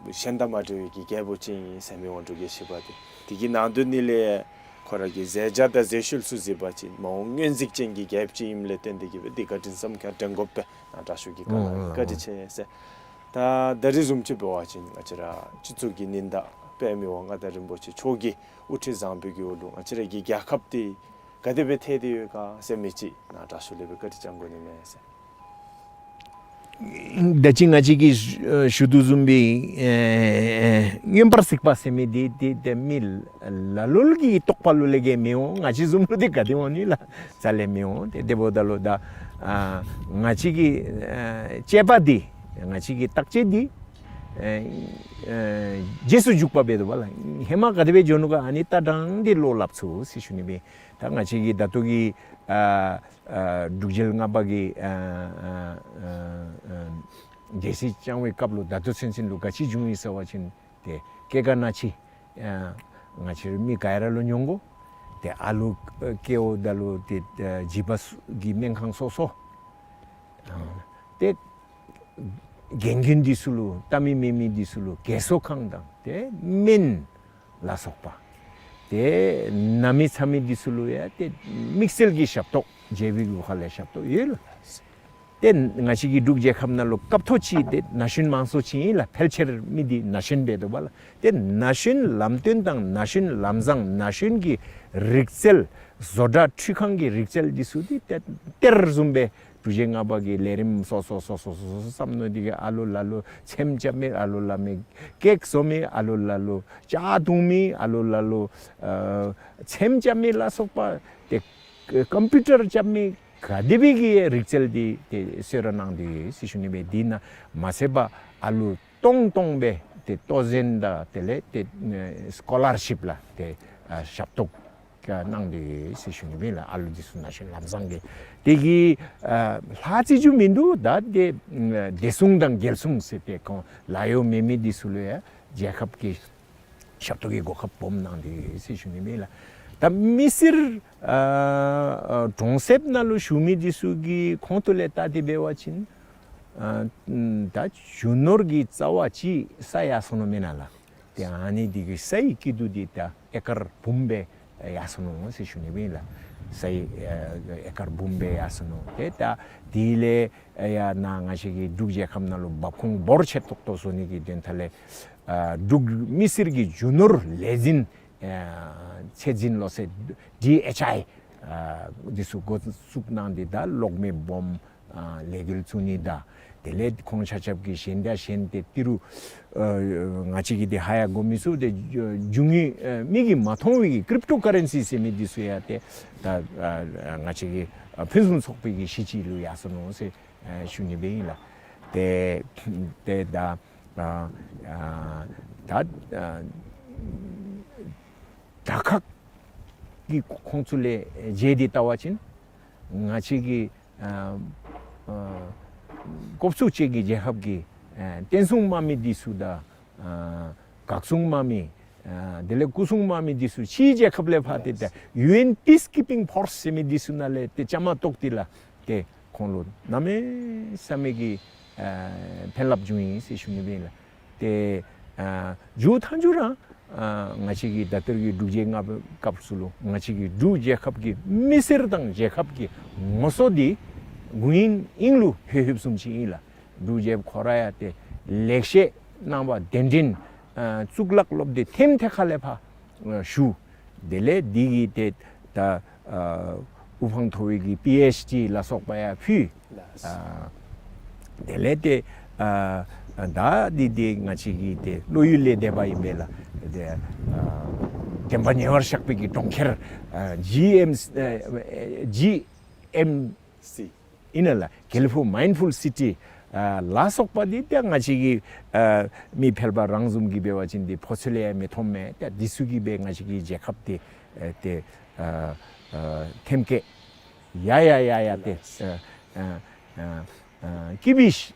གཞན་དང་མ་འདྲ་བའི་གི་རྒྱལ་པོ་ཅིག་ཨིན་ཟེར་མི་འོང་འབྲུག་རྒྱལ་བཞི་པ་འདི། དེ་གི་ནང་དོན་ནི་ལས་ཁོ་ར་གི་མཛད་བྱ་དང་མཛད་ཤུལ་ཚུ་གཟིགས་པ་ཅིན་མ་འོངས་མངོན་གཟིགས་ཅན་གྱི་རྒྱལཔོ་ཅིག་ཨིནམ་ལས་བརྟེན་ཏེ་གིས་སྦེ་འདི་བཀའ་དྲིན་བསམ་ཁར་དྲན་དགོ་པས། ནཱ་དྲག་ཤོས་ཀྱིས་བཀའ་གནང་ཡི། བཀའ་དྲིན་ཆེ་ཟེར། ད་ད་རིས་བཟུམ་ཅིག་འབད་བ་ཅིན་ང་བཅས་ར་སྤྱི་ཚོགས་ཀྱི་ཉི་ཟླ་དཔལ་མི་དབང་མངའ་བདག་རིན་པོ་ཆེ་མཆོག་གི་དབུ་ཁྲིད་བཟང་པོའི་གི་འོག་ལུ་ང་བཅས་ར་གི་རྒྱལ་ཁབ་འདི་ག་དེ་སྦེ་ཐལ་ཏེ་ཡོད་ག་ཟེར་མི་ཅིག་ནཱ་དྲག་ཤོས་ལས་སྦེ་བཀའ་དྲིན་བསྐྱང་དགོ་ནི་མས་ཟེར། ད་ཅི་ང་བཅས་ཀྱིས་ཞུ་དོ་བཟུམ་སྦེ་ཨེ་མངོན་པར་གཟིགས་པ་ཟེར་མི་འདི་འདི་ཏེ་མི་ལ་ལུ་གི་རྟོགས་པ་ལུ་ལས་བརྒལ་མི་འོང་། ང་བཅས་བཟུམ་ལུ་འདི་ག་དེ་འོང་ནི་ལགས། རྩ་ལས་མི་འོང་། ཏེ་དེ་འབདཝ་ད་ལུ་ད་ཨ་ང་བཅས་ཀྱི་ཨ་དཔྱད་པ་འདི་ང་བཅས་ཀྱི་བརྟག་དཔྱད་འདི་ཨེ་ཨེ་རྗེས་སུ་འཇུག་པ་འབད་དོ་བ་ལགས། ཧེ་མ་ག་དེ་སྦེ་འགྱོ་ནུག་ག་ཨ་ནི་ལྟ་སྟངས་འདི་བློ་སླབ་ཚུགས་ཟེར་ཞུ་ནི་སྦེ། ད་ང་བཅས་ཀྱི་ད་ལྟོ་གི་ཨ་ཨ་འབྲུག་རྒྱལ་ལྔ་པ་གི་ཨ་ཨ་ཨ་ཨ་རྒྱལ་སྲིད་བསྐྱང་བའི་སྐབས་ལུ་ད་ལྟོ་ཚུན་ཚོད་ལུ་ག་ཅི་བྱུང་ཡི་ཟེར་བ་ཅིན་ཏེ་སྐྱེ་རྒ་ན་འཆི་ཨ་ང་བཅས་ར་མི་ག་ར་ལུ་མྱོང་དགོ། ཏེ་ཨ་ལུ་ཨ་སྐྱེཝ་ད་ལུ་ཏེ་ཨ་འཇིགས་པ་གི་སྨན་ཁང་སོ་སོ་ཨ་ཏེ་རྒན་རྒོན་འདི་ཚུ་ལུ་ལྟ་མི་མེད་མི་འདི་ཚུ་ལུ་རྒས་གསོ་ཁང་དང་ཏེ་སྨན་ལ་སོགས་པ། ཏེ་ན་མི་ཚ་མི་འདི་ཚུ་ལུ་ཡང་ཏེ་དམིགས་བསལ་གྱི་ཞབས་ཏོག་བརྒྱད་པའི་གི་སྒོ་ཁ་ལས་ཞབས་ཏོག་ཡོད་ལགས། ཏེ་ང་བཅས་ཀྱི་འབྲུག་རྒྱལ་ཁབ་ནང་ལུ་སྐབས་ཐོག་ཅིག་ཏེ་ན་གཞོན་མང་ཚོགས་ཅིག་ཨིན་ལགས། ཕལ་ཆེར་མི་འདི་ན་གཞོན་འབད་དོ་བ་ལགས། ཏེ་ན་གཞོན་ལམ་སྟོན་དང་ན་གཞོན་ལམ་བཟང་ན་གཞོན་གྱི་རིག་རྩལ་བཟོ་གྲྭ་འཕྲུལ་ཁང་གི་རིག་རྩལ་འདི་ཚུ་འདི་ཏེ་གཏེར་བཟུམ་སྦེ་འབྲུག་རྒྱལ་ལྔ་པ་གིས་ལས་རིམ་སོ་སོ་སོ་སོ་སོ་སོ་བརྩམས་ནུག། དེ་གིས་ཨ་ལུ་ལ་ལུ་ཚེམ་རྐྱབ་མི་ཨ་ལུ་ལ་ལུ་ཀེཀ་བཟོ་མི་ཨ་ལུ་ལ་ལུ་ཇ་བཏུང་མི་ཨ་ལུ་ལ་ལུ་ཨ་ཚེམ་རྐྱབ་མི་ལ་སོགས་པ་ཏེ་ཀམ་པིའུ་ཊར་རྐྱབ་མི་ག་དེ་སྦེ་གི་རིག་རྩལ་འདི་ཏེ་གསོལ་རས་གནང་དོ་ཡོད་ཟེར་ཞུ་ནི་སྦེ། དེ་ནང་མ་ཚད་པར་ཨ་ལུ་སྟོང་སྟོང་སྦེ་ཏེ་ལྟོ་ཟན་དང་དེ་ལས་ཏེ་ཨ་སི་ཀོ་ལར་ཤིཔ་ལགས་ཏེ་ཨ་ཞབས་ཏོག་གནང་དོ་ཡོད་ཟེར་ཞུ་ནི་སྦེ་ལགས། ཨ་ལུ་འདི་ཚུ་ན་གཞོན་ལམ་བཟང་གི་དེ་གིས་ཨ་ལྷག་རྩི་རྒྱུ་མིན་འདུག། ད་ཏེ་ཨ་བདེ་སྲུང་དང་རྒྱལ་སྲུང་ཟེར་ཏེ་ཁོང་ལཱ་གཡོག་མེད་མི་འདི་ཚུ་ལུ་ཡང་རྒྱལ་ཁབ་ཀྱིས་ཞབས་ཏོག་གི་གོ་སྐབས་སྦོམ་གནང་དོ་ཡོད་ཟེར་ཞུ་ནི་སྦེ་ལགས། ད་མི་སེར་ཨ་ཨ་གྲོང་གསེབ་ནང་ལུ་བཞུགས་མི་འདི་ཚུ་གི་ཁོངས་ཐོག་ལས་བལྟ་སྟེ་འབད་བ་ཅིན་ཨ་ད་རྒྱུ་ནོར་གྱི་རྩ་བ་ཅིག་ས་ཡར་སོང་ནུག་མེན་ན་ལགས། ཏེ་ཨ་ནི་འདི་གི་སའི་སྐྱིད་སྡུག་འདི་ད་ཨེ་ཀར་འབུམ་སྦེ་ཡར་སོང་ནུག་ཟེར་ཞུ་ནི་སྦེ་ལགས། སའི་ཨ་ཨེ་ཀར་འབུམ་སྦེ་ཡར་སོང་ནུག། ཏེ་ད་དེ་ལས་ཡང་ནཱ་ང་བཅས་ཀྱི་འབྲུག་རྒྱལ་ཁབ་ནང་ལུ་འབབ་ཁུངས་འབོར་ཆེ་ཏོག་ཏོ་བཟོ་ནི་གི་དོན་དག་ལས་ ཨ་འབྲུག་མི་སེར་གྱི་རྒྱུ་ནོར་ལས་འཛིན་ཨ་ཚད་འཛིན་ལོ་ཚད་ཌི་ཨེཆ་ཨའི་ཨ་འདི་ཚུ་འགོ་བཙུགས་གནང་སྟེ་ད་གློག་མེ་སྦོམ་ཨ་ལས་འགུལ་བཙུགས་ནི་དང་དེ་ལས་ཁོང་ཆ་ཁྱབ་ཀྱིས་གཞན་དང་གཞན་ཏེ་ཏི་རུ་ཨ་ང་བཅས་ཀྱིས་འདི་ཧ་ཡང་གོ་མི་ཚུགས་ཏེ་རྒྱུ་དངོས་ཨ་མིག་གིས་མ་མཐོང་བའི་གི་ཀྲིབ་ཊོ་ཀ་རེན་སི་ཟེར་མི་འདི་ཚུ་ཡང་ཏེ་ད་ཨ་ང་བཅས་ཀྱི་ཨ་ཕུན་སུམ་ཚོགས་པའི་གི་གཞི་ཅིག་ལུ་ཡར་སོ་ནུག་ཟེར་ཨ་ཞུ་ནི་སྦེ་ཨིན་ལགས། ཏེ་ཏེ་ད་ཨ་ཨ་ད་ཨ་དྲག་ཁག་གི་ཁོང་ཚུ་ལས་མཇལ་ཏེ་བལྟ་བ་ཅིན་ང་བཅས་ཀྱི་ཨ་ཨ་ཀོབ་ཚུགས་ཅན་གྱི་རྒྱལ་ཁབ་ཀྱི་ཨ་བསྟན་སྲུང་དམག་མི་འདི་ཚུ་དང་ཨ་འགག་སྲུང་དམག་མི་ཨ་དེ་ལས་སྐུ་སྲུང་དམག་མི་འདི་ཚུ་ཕྱིའི་རྒྱལ་ཁབ་ལས་ཕར་ཏེ་ད་ཡུ་ཨེན་པིས་ཀིབ་པིང་ཕོརསི་ཟེར་མི་འདི་ཚུ་ནང་ལས་ཏེ་བཅའ་མར་གཏོགས་ཏེ་ལགས། ཏེ་ཁོང་ལུ་གནམ་མེད་ས་མེད་ཀྱི་ཨ་ཕན་རླབས་བྱུང་ཡི་ཟེར་ཞུ་ནི་སྦེ་ཨིན་ལགས། ཏེ་ཨ་མཇུག་མཐའ་མཇུག་ར་ཨ་ང་བཅས་ཀྱི་ད་ལྟོ་གི་འབྲུག་རྒྱལ་ལྔ་པའི་སྐབས་སུ་ལུ་ང་བཅས་ཀྱི་འབྲུག་རྒྱལ་ཁབ་ཀྱི་མི་སེར་དང་རྒྱལ་ཁབ་ཀྱི་ངོ་སོ་འདི་དགུང་ཡངས་དབྱིངས་ལུ་ལྷོད་ལྷོདཔ་བཟུམ་ཅིག་ཨིན་ལགས། འབྲུག་རྒྱལཔོ་ཁོ་ར་ཡང་ཏེ་ལེགས་བཤད་གནང་བ་གདན་འདྲེན་ཨ་གཙུག་ལག་སློབ་སྡེ་ཐེམ་ཐེ་ཁ་ལས་ཕར་ཨ་ཞུ། དེ་ལས་འདི་གིས་ཏེ་ད་ཨ་དབུ་འཕང་མཐོ་བའི་གི་པི་ཨེཆ་ཌི་ལ་སོགས་པ་ཡང་ཕུལ། ལགས། ཨ་དེ་ལས་ཏེ་ཨ་ད་འདི་འདི་ང་བཅས་ཀྱི་ཏེ་བློ་ཡུལ་ལས་འདས་པ་ཨིན་པས་ལགས། ཏེ་ཨ་བདེན་པ་ཉེ་བར་བཞག་པའི་གི་གྲོང་ཁྱེར་ཨ་ཇི་ཨེམ་ཨ་ཇི་ཨེམ་སི་ཨིན་ན་ལགས། ཀལ་ཕོར་མའིནཌ་ཕུལ་སི་ཊི་ཨ་ལ་སོགས་པ་འདི་ཏེ་ང་བཅས་ཀྱི་ཨ་མི་ཕལ་པ་རང་བཟུམ་གྱིས་འབད་བ་ཅིན་འདི་ཕོ་ཚོད་ལས་ཡང་མི་མཐོངམ་མས། ཏེ་འདི་ཚུ་གིས་སྦེ་ང་བཅས་ཀྱི་རྒྱལ་ཁབ་འདི་ཨ་ཏེ་ཨ་ཨ་ཐེམ་སྐས་ཡར་ཡར་ཡར་ཡར་ཏེ་ཨ་ཨ་ཨ་ཨ་སྐྱིད་པའི་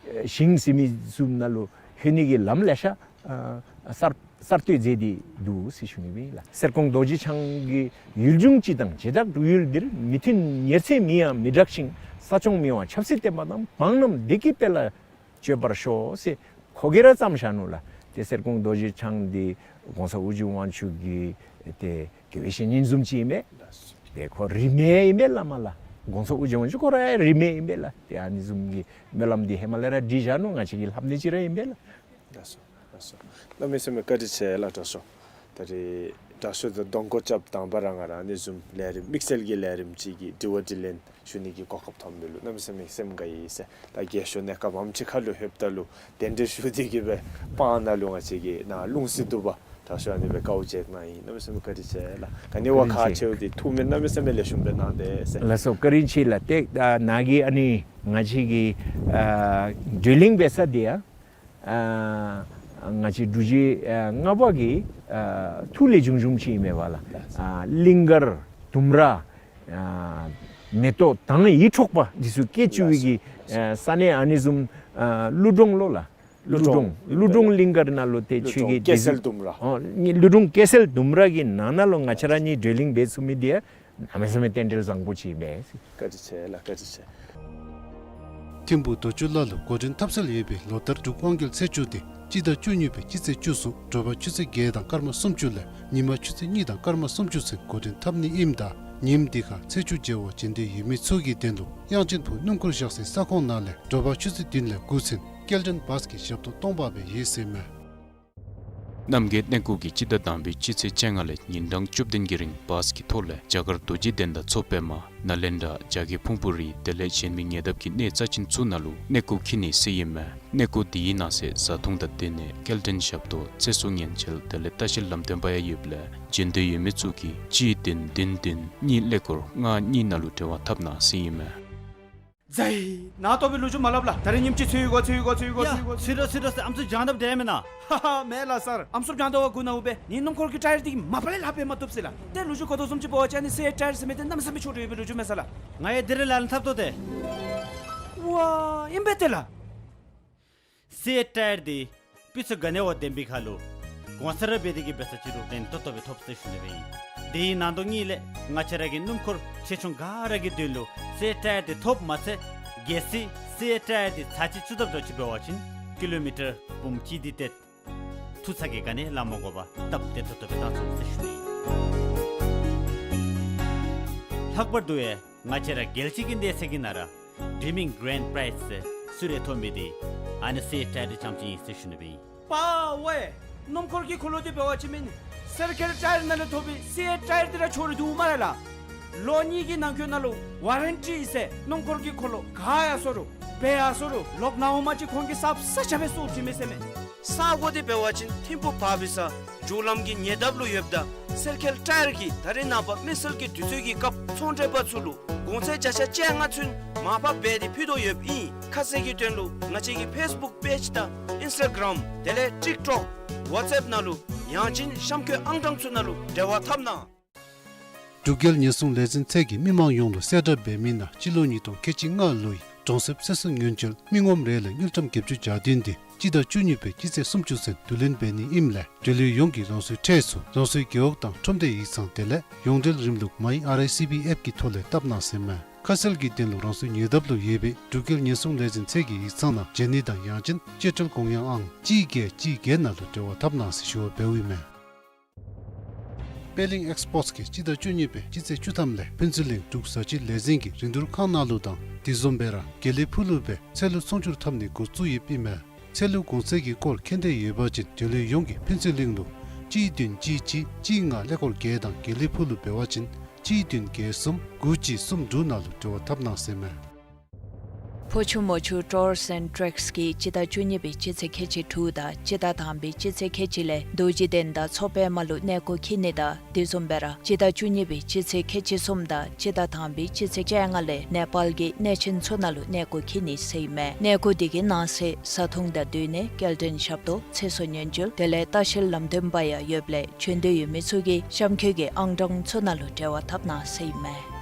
ཞིང་ཟེར་མི་བཟུམ་ནང་ལུ་ལྷོད་ནི་གི་ལམ་ལེ་ཤ་ཨ་གསར་གསར་གཏོད་མཛད་དེ་འདུག་ཟེར་ཞུ་ནི་སྦེ་ཨིན་ལགས། གསེར་ཀོང་རྡོ་རྗེ་འཆང་གི་ཡུལ་ལྗོངས་སྤྱི་དང་བྱེ་བྲག་འབྲུག་ཡུལ་འདིར། མི་མཐུན་ཉེར་འཚེ་མི་ཡང་མི་དྲག་ཞིང་། ས་སྐྱོང་མི་དབང་ཆབ་སྲིད་བསྟན་པ་དང་། འབངས་རྣམས་བདེ་སྐྱིད་དཔལ་ལ་སྤྱོད་པར་ཤོག་ཟེར་ཁོ་གིས་ར་བརྩམས་བཞག་ནུག་ལགས། ཏེ་གསེར་ཀོང་རྡོ་རྗེ་འཆང་འདི་གོང་ས་ཨོ་རྒྱན་དབང་ཕྱུག་གི་ཏེ་དགེ་བའི་བཤེས་གཉེན་བཟུམ་ཅིག་ཨིན་པས། ཏེ་ཁོ་རིས་མེད་ཨིན་པས་བླ་མ་ལགས། གོང་ས་ཨོ་རྒྱན་དབང་ཕྱུག་ཁོ་ར་ཡང་རིས་མེད་ཨིན་པས་ལགས། ཏེ་ཨ་ནི་བཟུམ་གྱི་སྨོན་ལམ་འདི་ཧེ་མ་ལས་ར་བྲིས་བཞག་ནུག། ང་བཅས་ཀྱི་ལྷབ་ནི་ཅིག་ར་ཨིན་པས་ལགས། ལགས་སོ། ལགས་སོ། གནམ་མེད་ས་མེད་བཀའ་དྲིན་ཆེ་ལགས་དྲག་ཤོས། ད་རེས་དྲག་ཤོས་དང་གདོང་སྐོར་རྐྱབ་དང་པ་ར་ང་ར་ཨ་ནི་བཟུམ་ལས་རིམ་དམིགས་བསལ་གྱི་ལས་རིམ་ཅིག་གི་དྲི་བ་དྲིས་ལན་ཞུ་ནི་གི་གོ་སྐབས་ཐོབ་མི་ལུ་གནམ་མེད་ས་མེད་སེམས་དགའ་ཡི་ཟེར། ད་རྒས་ཤོས་གནས་སྐབས་ཨམ་ཆི་ཁ་ལུ་ལྷོདཔ་ད་ལུ་གདན་འདྲེན་ཞུ་སྟེ་གི་སྦེ་སྤང་ནང་ལུ་ང་བཅས་ཀྱི་ནཱ་ལུང་སྲིན་གདུག་པ་དྲག་ཤོས་ཨ་ནི་སྦེ་དཀའཝ་སྤྱད་གནང་ཡི། གནམ་མེད་ས་མེད་བཀའ་དྲིན་ཆེ་ལགས། ག་ནི་བ་ཁག་ཆེཝ་འདི་ཐུགས་སྨོན་གནམ་མེད་ས་མེད་ལེགས་ཤོམ་སྦེ་གནང་སྟེ་ཟེར། ལགས་སོ། བཀའ་དྲིན་ཆེ་ལགས། ཏེ་ད་ནཱ་གིས་ཨ་ནི་ང་བཅས་ཀྱི་ཨ་བགྲོ་གླེང་འབད་ས་འདི་ཡང་ཨ་ང་བཅས་འབྲུག་རྒྱལ་ཨ་ལྔ་པ་གི་ཨ་ཐུགས་ལས་བྱུང་བྱུངམ་ཅིག་ཨིན་མས་པ་ལགས། ཨ་གླིང་དཀར་ལྡུམ་ར་ཨ་མེ་ཏོག་དང་ཡིད་འཕྲོག་པ་འདི་ཚུ་སྐད་བཅུག་པའི་གི་ཨ་ས་གནས་ཨ་ནི་བཟུམ་ཨ་ཀླུ་གྲོང་ལོ་ལགས། ཀླུ་གྲོང་། ཀླུ་གྲོང་གླིང་དཀར་ནང་ལུ་ཏེ་ཀླུ་ཆོས་གྲོང་རྒྱལ་ཀེ་སེལ་ལྡུམ་ར། ཨོ་ཀླུ་གྲོང་ཀེ་སེལ་ལྡུམ་ར་གི་ནང་ན་ལུ་ང་བཅས་ར་གཉིས་བགྲོ་གླེང་འབད་ཚུགས་མི་འདི་ཡང་གནམ་མེད་ས་མེད་རྟེན་འབྲེལ་བཟང་པོ་ཅིག་ཨིན་པས། བཀའ་དྲིན་ཆེ་ལགས། བཀའ་དྲིན་ཆེ། ཐིམ་ཕུག་རྡོ་ཆུ་ལ་ལུ་འགོ་འདྲེན་འཐབ་སྲོལ་ཡོད་པའི་ལོ་ལྟར་འབྲུག་དབང་རྒྱལ་ཚེས་བཅུ་སྟེ་སྤྱི་ཟླ་བཅུ་གཉིས་པའི་སྤྱི་ཚེས་བཅུ་གསུམ་དྲོ་པ་ཆུ་ཚོད་བརྒྱད་དང་སྐར་མ་སུམ་ཅུ་ལས་ཉི་མ་ཆུ་ཚོད་གཉིས་དང་སྐར་མ་སུམ་ཅུ་ཚུན་འགོ་འདྲེན་འཐབ་ནི་ཨིནམ་ད་ཉིནམ་འདི་ཁར་ཚེས་བཅུ་མཇལ་བར་བྱོན་འདོད་ཡོད་མི་ཚུ་གི་དོན་ལུ་དབྱངས་ཅན་ཕུག་སྣུམ་འཁོར་བཞག་སའི་ས་ཁོངས་ནང་ལས་དྲོ་པ་ཆུ་ཚོད་བདུན་ལས་དགུ་ཚུན་སྐྱེལ་འདྲེན་བཱས་ཀྱི་ཞབས་ཏོག་གཏོང་འབག་འབད་ཡོད་ཟེར་མས། རྣམ་རྒྱལ་གནས་སྐོར་གྱིས་སྤྱི་ཟླ་དང་པའི་སྤྱི་ཚེས་བཅོ་ལྔ་ལས་ཉིན་གྲངས་བཅུ་བདུན་གྱི་རིང་བཱས་ཀྱི་ཐོག་ལས་རྒྱ་གར་རྡོ་རྗེ་གདན་དང་མཚོ་པདྨ་ནཱ་ལེནྡྲ་རྒྱ་བསྐྱེད་ཕུང་པོ་རི་དེ་ལས་གཞན་མི་ཉེ་འདབས་ཀྱི་གནས་རྩ་ཆེན་ཚུ་ནང་ལུ་གནས་སྐོར་འཁྱིད་ནི་ཟེར་ཨིན་མས། གནས་སྐོར་འདི་གི་ནང་གསེས་བཟའ་འཐུང་དང་དེ་ལས་སྐྱེལ་འདྲེན་ཞབས་ཏོག་ཚེ་སྲོག་ཉེན་བཅོལ་དེ་ལས་ལྟ་བཤལ་ལམ་སྟོན་པ་ཡང་ཡོདཔ་ལས་བྱོན་འདོད་ཡོད་མི་ཚུ་གིས་གཅིག་བདུན་བདུན་བདུན་གཉིས་ཀླད་ཀོར་ལྔ་གཉིས་ནང་ལུ་འབྲེལ་བ་འཐབ་གནང་ཟེར་ཨིན་མས། ཛའི། ནཱ་ལྟོ་སྦེ་ལོ་རྒྱུས་མ་སླབ་ལགས། ད་རེས་ཉིནམ་གཅིག་ཚུད་ཡི་གོ་ཚུད་ཡི་གོ་ཚུད་ཡི་གོ་ཡ་ཚུད་ཡི་གོ་ཚུད་ཡི་གོ་ཚུད་ཡི་གོ་ཚུད་ཡི་གོ། ཚུད་རོ་ཚུད་རོ་ཟེར་ཨམ་སྲུ་སྦྱང་དོ་བ་གུ་ན་འུ་སྦེ་ནི་སྣུམ་འཁོར་གྱི་ཊ་ཡར་འདི་གིས་མ་པ་ལས་ལྷག་སྦེ་མ་བཏུབ་ཟེར་ལགས། ཏེ་ལོ་རྒྱུས་གོ་དོ་བཟུམ་ཅིག་འབད་བ་ཅིན་ཨ་ནི་སི་ཨེཊ་ཊ་ཡར་ཟེར་མི་འདི་གནམ་མེད་ས་མེད་མཆོག་ཏོ་ཡོད་པའི་ལོ་རྒྱུས་མས་ཟེར་ལགས། ང་ཡང་འདི་རེ་ལཱ་ལུ་འཐབ་དོ་ཏེ། ཝ་ཨིན་པས་ཏེ་ལགས། སི་ཨེཊ་ཊ་ཡར་འདི་སྤུས་ཚད་ག་ནི་བ་ལྡན་པའི་ཁར་ལུ་གོང་ས་ར་འབད་དེ་གིས་འབད་ས་ཅིག་རུང་ལེན་ཏོག་ཏོ་སྦེ་ཐོབ་ཟེར་ཞུ་ནི་སྦེ་ཨིན། དེ་གི་ནང་དོག་གཉིས་ལས་ང་བཅས་ར་གི་སྣུམ་འཁོར་ཆེ་ཆུང་ག་ར་གི་དོན་ལུ་སི་ཨེཊ་ཊ་ཡར་འདི་ཐོབ་མ་ཚད་གལ་སྲིད་སི་ཨེཊ་ཊ་ཡར་འདི་ཚར་གཅིག་བཙུགས་དཔ་འདྲཝ་ཅིག་འབད་བ་ཅིན་ཀི་ལོ་མི་ཊར་འབུམ་གཅིག་འདི་ཏེ་ཐུག་ཚར་གེ་ག་ནི་ལཱ་མ་དགོ་པར་སྟབས་བདེ་ཏོག་ཏོ་སྦེ་བཏང་ཚུགས་ཟེར་ཞུ་ནི་ཨིན། ལྷག་པར་དུ་ཡང་ང་བཅས་ར་རྒྱལ་སྤྱི་གི་གནས་ཚད་ཀྱི་ནང་ར་ཌི་རིམ་མིང་གི་གྷ་རེནཌ་པ་རའིཛ་ཟེར་གསོལ་རས་ཐོབ་མི་འདི་ཨ་ནི་སི་ཨེཊ་ཊ་ཡར་འདི་རྐྱངམ་ཅིག་ཨིན་ཟེར་ཞུ་ནི་སྦེ་ཨིན། པ་ཝེ། སྣུམ་འཁོར་གྱི་འཁོར་ལོ་འདི་འབད་བ་ཅིན་མེན་སེར་ཁེལ་ཊ་ཡར་ནང་ལས་ཐོབ་པའི་སི་ཨེཊ་ཊ་ཡར་འདི་ར་འཁྱོག་རུང་འདུག་སྨ་རེ་ལགས། ལོ་གཉིས་ཀྱི་ནང་འཁོད་ནང་ལུ་ཝ་རན་ཊི་ཟེར་སྣུམ་འཁོར་གྱི་འཁོར་ལོ་ག་ཡར་སོང་རུང་འབད་ཡར་སོང་རུང་ལོག་ནཱ་འོང་པ་ཅིན་ཁོང་གིས་གསརཔ་གསརཔ་རྐྱབ་སྦེ་བཙུགས་བྱིན་མས་ཟེར་མས། ས་གོ་འདི་འབད་བ་ཅིན་ཐིམ་ཕུག་བར་བི་ས་མཇུག་ལམ་གྱི་ཉེ་འདབས་ལུ་ཡོདཔ་ད་སེར་ཁེལ་ཊ་ཡར་གྱིས་ད་རེས་ནངས་པ་མི་སེར་གྱི་དུས་ཚོད་ཀྱི་སྐབས་ཚོང་འབྲེལ་པ་ཚུ་ལུ་གོང་ཚད་བརྒྱ་ཆ་བཅོ་ལྔ་ཚུན་མར་ཕབ་འབད་དེ་ཕུལ་དོ་ཡོདཔ་ཨིན། ཁ་གསལ་གྱི་དོན་ལུ་ང་བཅས་ཀྱི་ཕེསི་བུཀ་པེཇ་དང་ཨིནསི་ཊ་གརམ་དེ་ལས་ཊིཀ་ཊོཀ་ཝཊས་ཨེཔ་ནང་ལུ་ཡང་ཅིན་གཤམ་འཁོད་ཨང་གྲངས་ཚུ་ནང་ལུ་འབྲེལ་བ་འཐབ་གནང་། འབྲུག་རྒྱལ་ཉེན་སྲུང་ལས་འཛིན་ཚད་ཀྱིས་མི་མང་ཡོངས་ལུ་གསལ་བསྒྲགས་འབད་མི་ནང་སྤྱི་ལོ་ཉིས་སྟོང་ཁལ་གཅིག་ལྔ་ལོའི་གྲོང་གསེབ་སེར་སྲུང་མངོན་བྱེད་མི་ངོམ་རེ་ལས་དངུལ་ཀྲམ་བརྒྱད་ཅུ་གྱ་བདུན་དེ་སྤྱི་ཟླ་བཅུ་གཉིས་པའི་སྤྱི་ཚེས་སུམ་ཅུ་ཚུན་བསྡུ་ལེན་འབད་ནི་ཨིནམ་ལས་འབྲེལ་ཡོད་ཡོངས་ཀྱིས་རང་སོའི་ཁྲལ་ཚུ་རང་སོའི་རྒེད་འོག་དང་ཁྲོམ་སྡེ་ཡིག་ཚང་དེ་ལས་ཡོངས་འབྲེལ་རིམ་ལུགས་མའི་ཨར་ཨའི་སི་བི་ཨེཔ་ཀྱི་ཐོག་ལས་བཏབ་གནང་ཟེར་མས། ཁ་གསལ་གྱི་དོན་ལུ་རང་སོའི་ཉེ་འདབས་ལུ་ཡོད་པའི་འབྲུག་རྒྱལ་ཉེན་སྲུང་ལས་འཛིན་ཚད་ཀྱི་ཡིག་ཚང་ནང་བྱོན་ནི་དང་ཡང་ཅིན་སྤྱོད་ཁྲལ་དགོངས་ཡངས་ཨང་གཅིག་བརྒྱད་གཅིག་བརྒྱད་ནང་ལུ་འབྲེལ་བ་འཐབ་གནང་ཟེར་ཞུ་བ་འབདཝ་ཨིན་མས། པད་གླིང་ཨེགསི་པོརཊ་གིས་སྤྱི་ཟླ་བཅུ་གཉིས་པའི་སྤྱི་ཚེས་བཅུ་ཐམ་ལས་ཕུན་ཚོགས་གླིང་འབྲུག་བཟའ་སྤྱོད་ལས་འཛིན་གྱི་རིན་བསྡུར་ཁང་ནང་ལུ་དང་དེ་བཟུམ་སྦེ་ར་དགེ་ལེགས་ཕུག་ལུ་སྦེ་ཚལ་ལུ་ཚོང་སྒྱུར་འཐབ་ནི་འགོ་བཙུགས་ཡོདཔ་ཨིན་མས། ཚལ་ལུ་གོང་ཚད་ཀྱི་སྐོར་མཁྱེན་འདོད་ཡོད་པ་ཅིན་འབྲེལ་ཡོད་ཡོངས་ཀྱིས་ཕུན་ཚོགས་གླིང་ལུ་གཅིག་བདུན་གཅིག་གཅིག་གཅིག་ལྔ་ཀླད་ཀོར་བརྒྱད་དང་དགེ་ལེགས་ཕུག་ལུ་འབད་བ་ཅིན་གཅིག་བདུན་བརྒྱད་གསུམ་དགུ་གཅིག་གསུམ་དྲུག་ནང་ལུ་འབྲེལ་བ་འཐབ་གནང་ཟེར་མས། ཕོ་ཆུ་མོ་ཆུ་ཊུརསི་ཨེནཌ་ཊེགསི་གིས་སྤྱི་ཟླ་བཅུ་གཉིས་པའི་སྤྱི་ཚེས་ཁལ་གཅིག་དྲུག་དང་སྤྱི་ཟླ་དང་པའི་སྤྱི་ཚེས་ཁལ་གཅིག་ལས་རྡོ་རྗེ་གདན་དང་མཚོ་པདྨ་ལུ་གནས་སྐོར་འཁྱིད་ནི་དང་དེ་བཟུམ་སྦེ་ར་སྤྱི་ཟླ་བཅུ་གཉིས་པའི་སྤྱི་ཚེས་ཁལ་གཅིག་གསུམ་དང་སྤྱི་ཟླ་དང་པའི་སྤྱི་ཚེས་བཅོ་ལྔ་ལས་ནེ་པཱལ་གྱི་གནས་ཆེན་ཚུ་ནང་ལུ་གནས་སྐོར་འཁྱིད་ནི་ཟེར་ཨིན་མས། གནས་སྐོར་དེ་གི་ནང་གསེས་བཟའ་འཐུང་དང་སྡོད་གནས་སྐྱེལ་འདྲེན་ཞབས་ཏོག་ཚེ་སྲོག་ཉེན་བཅོལ་དེ་ལས་ལྟ་བཤལ་ལམ་སྟོན་པ་ཡང་ཡོདཔ་ལས་བྱོན་འདོད་ཡོད་མི་ཚུ་གིས་གཤམ་འཁོད་ཀྱི་ཨང་གྲངས་ཚུ་ནང་ལུ་འབྲེལ་བ་འཐབ་གནང་ཟེར་ཨིན་མས།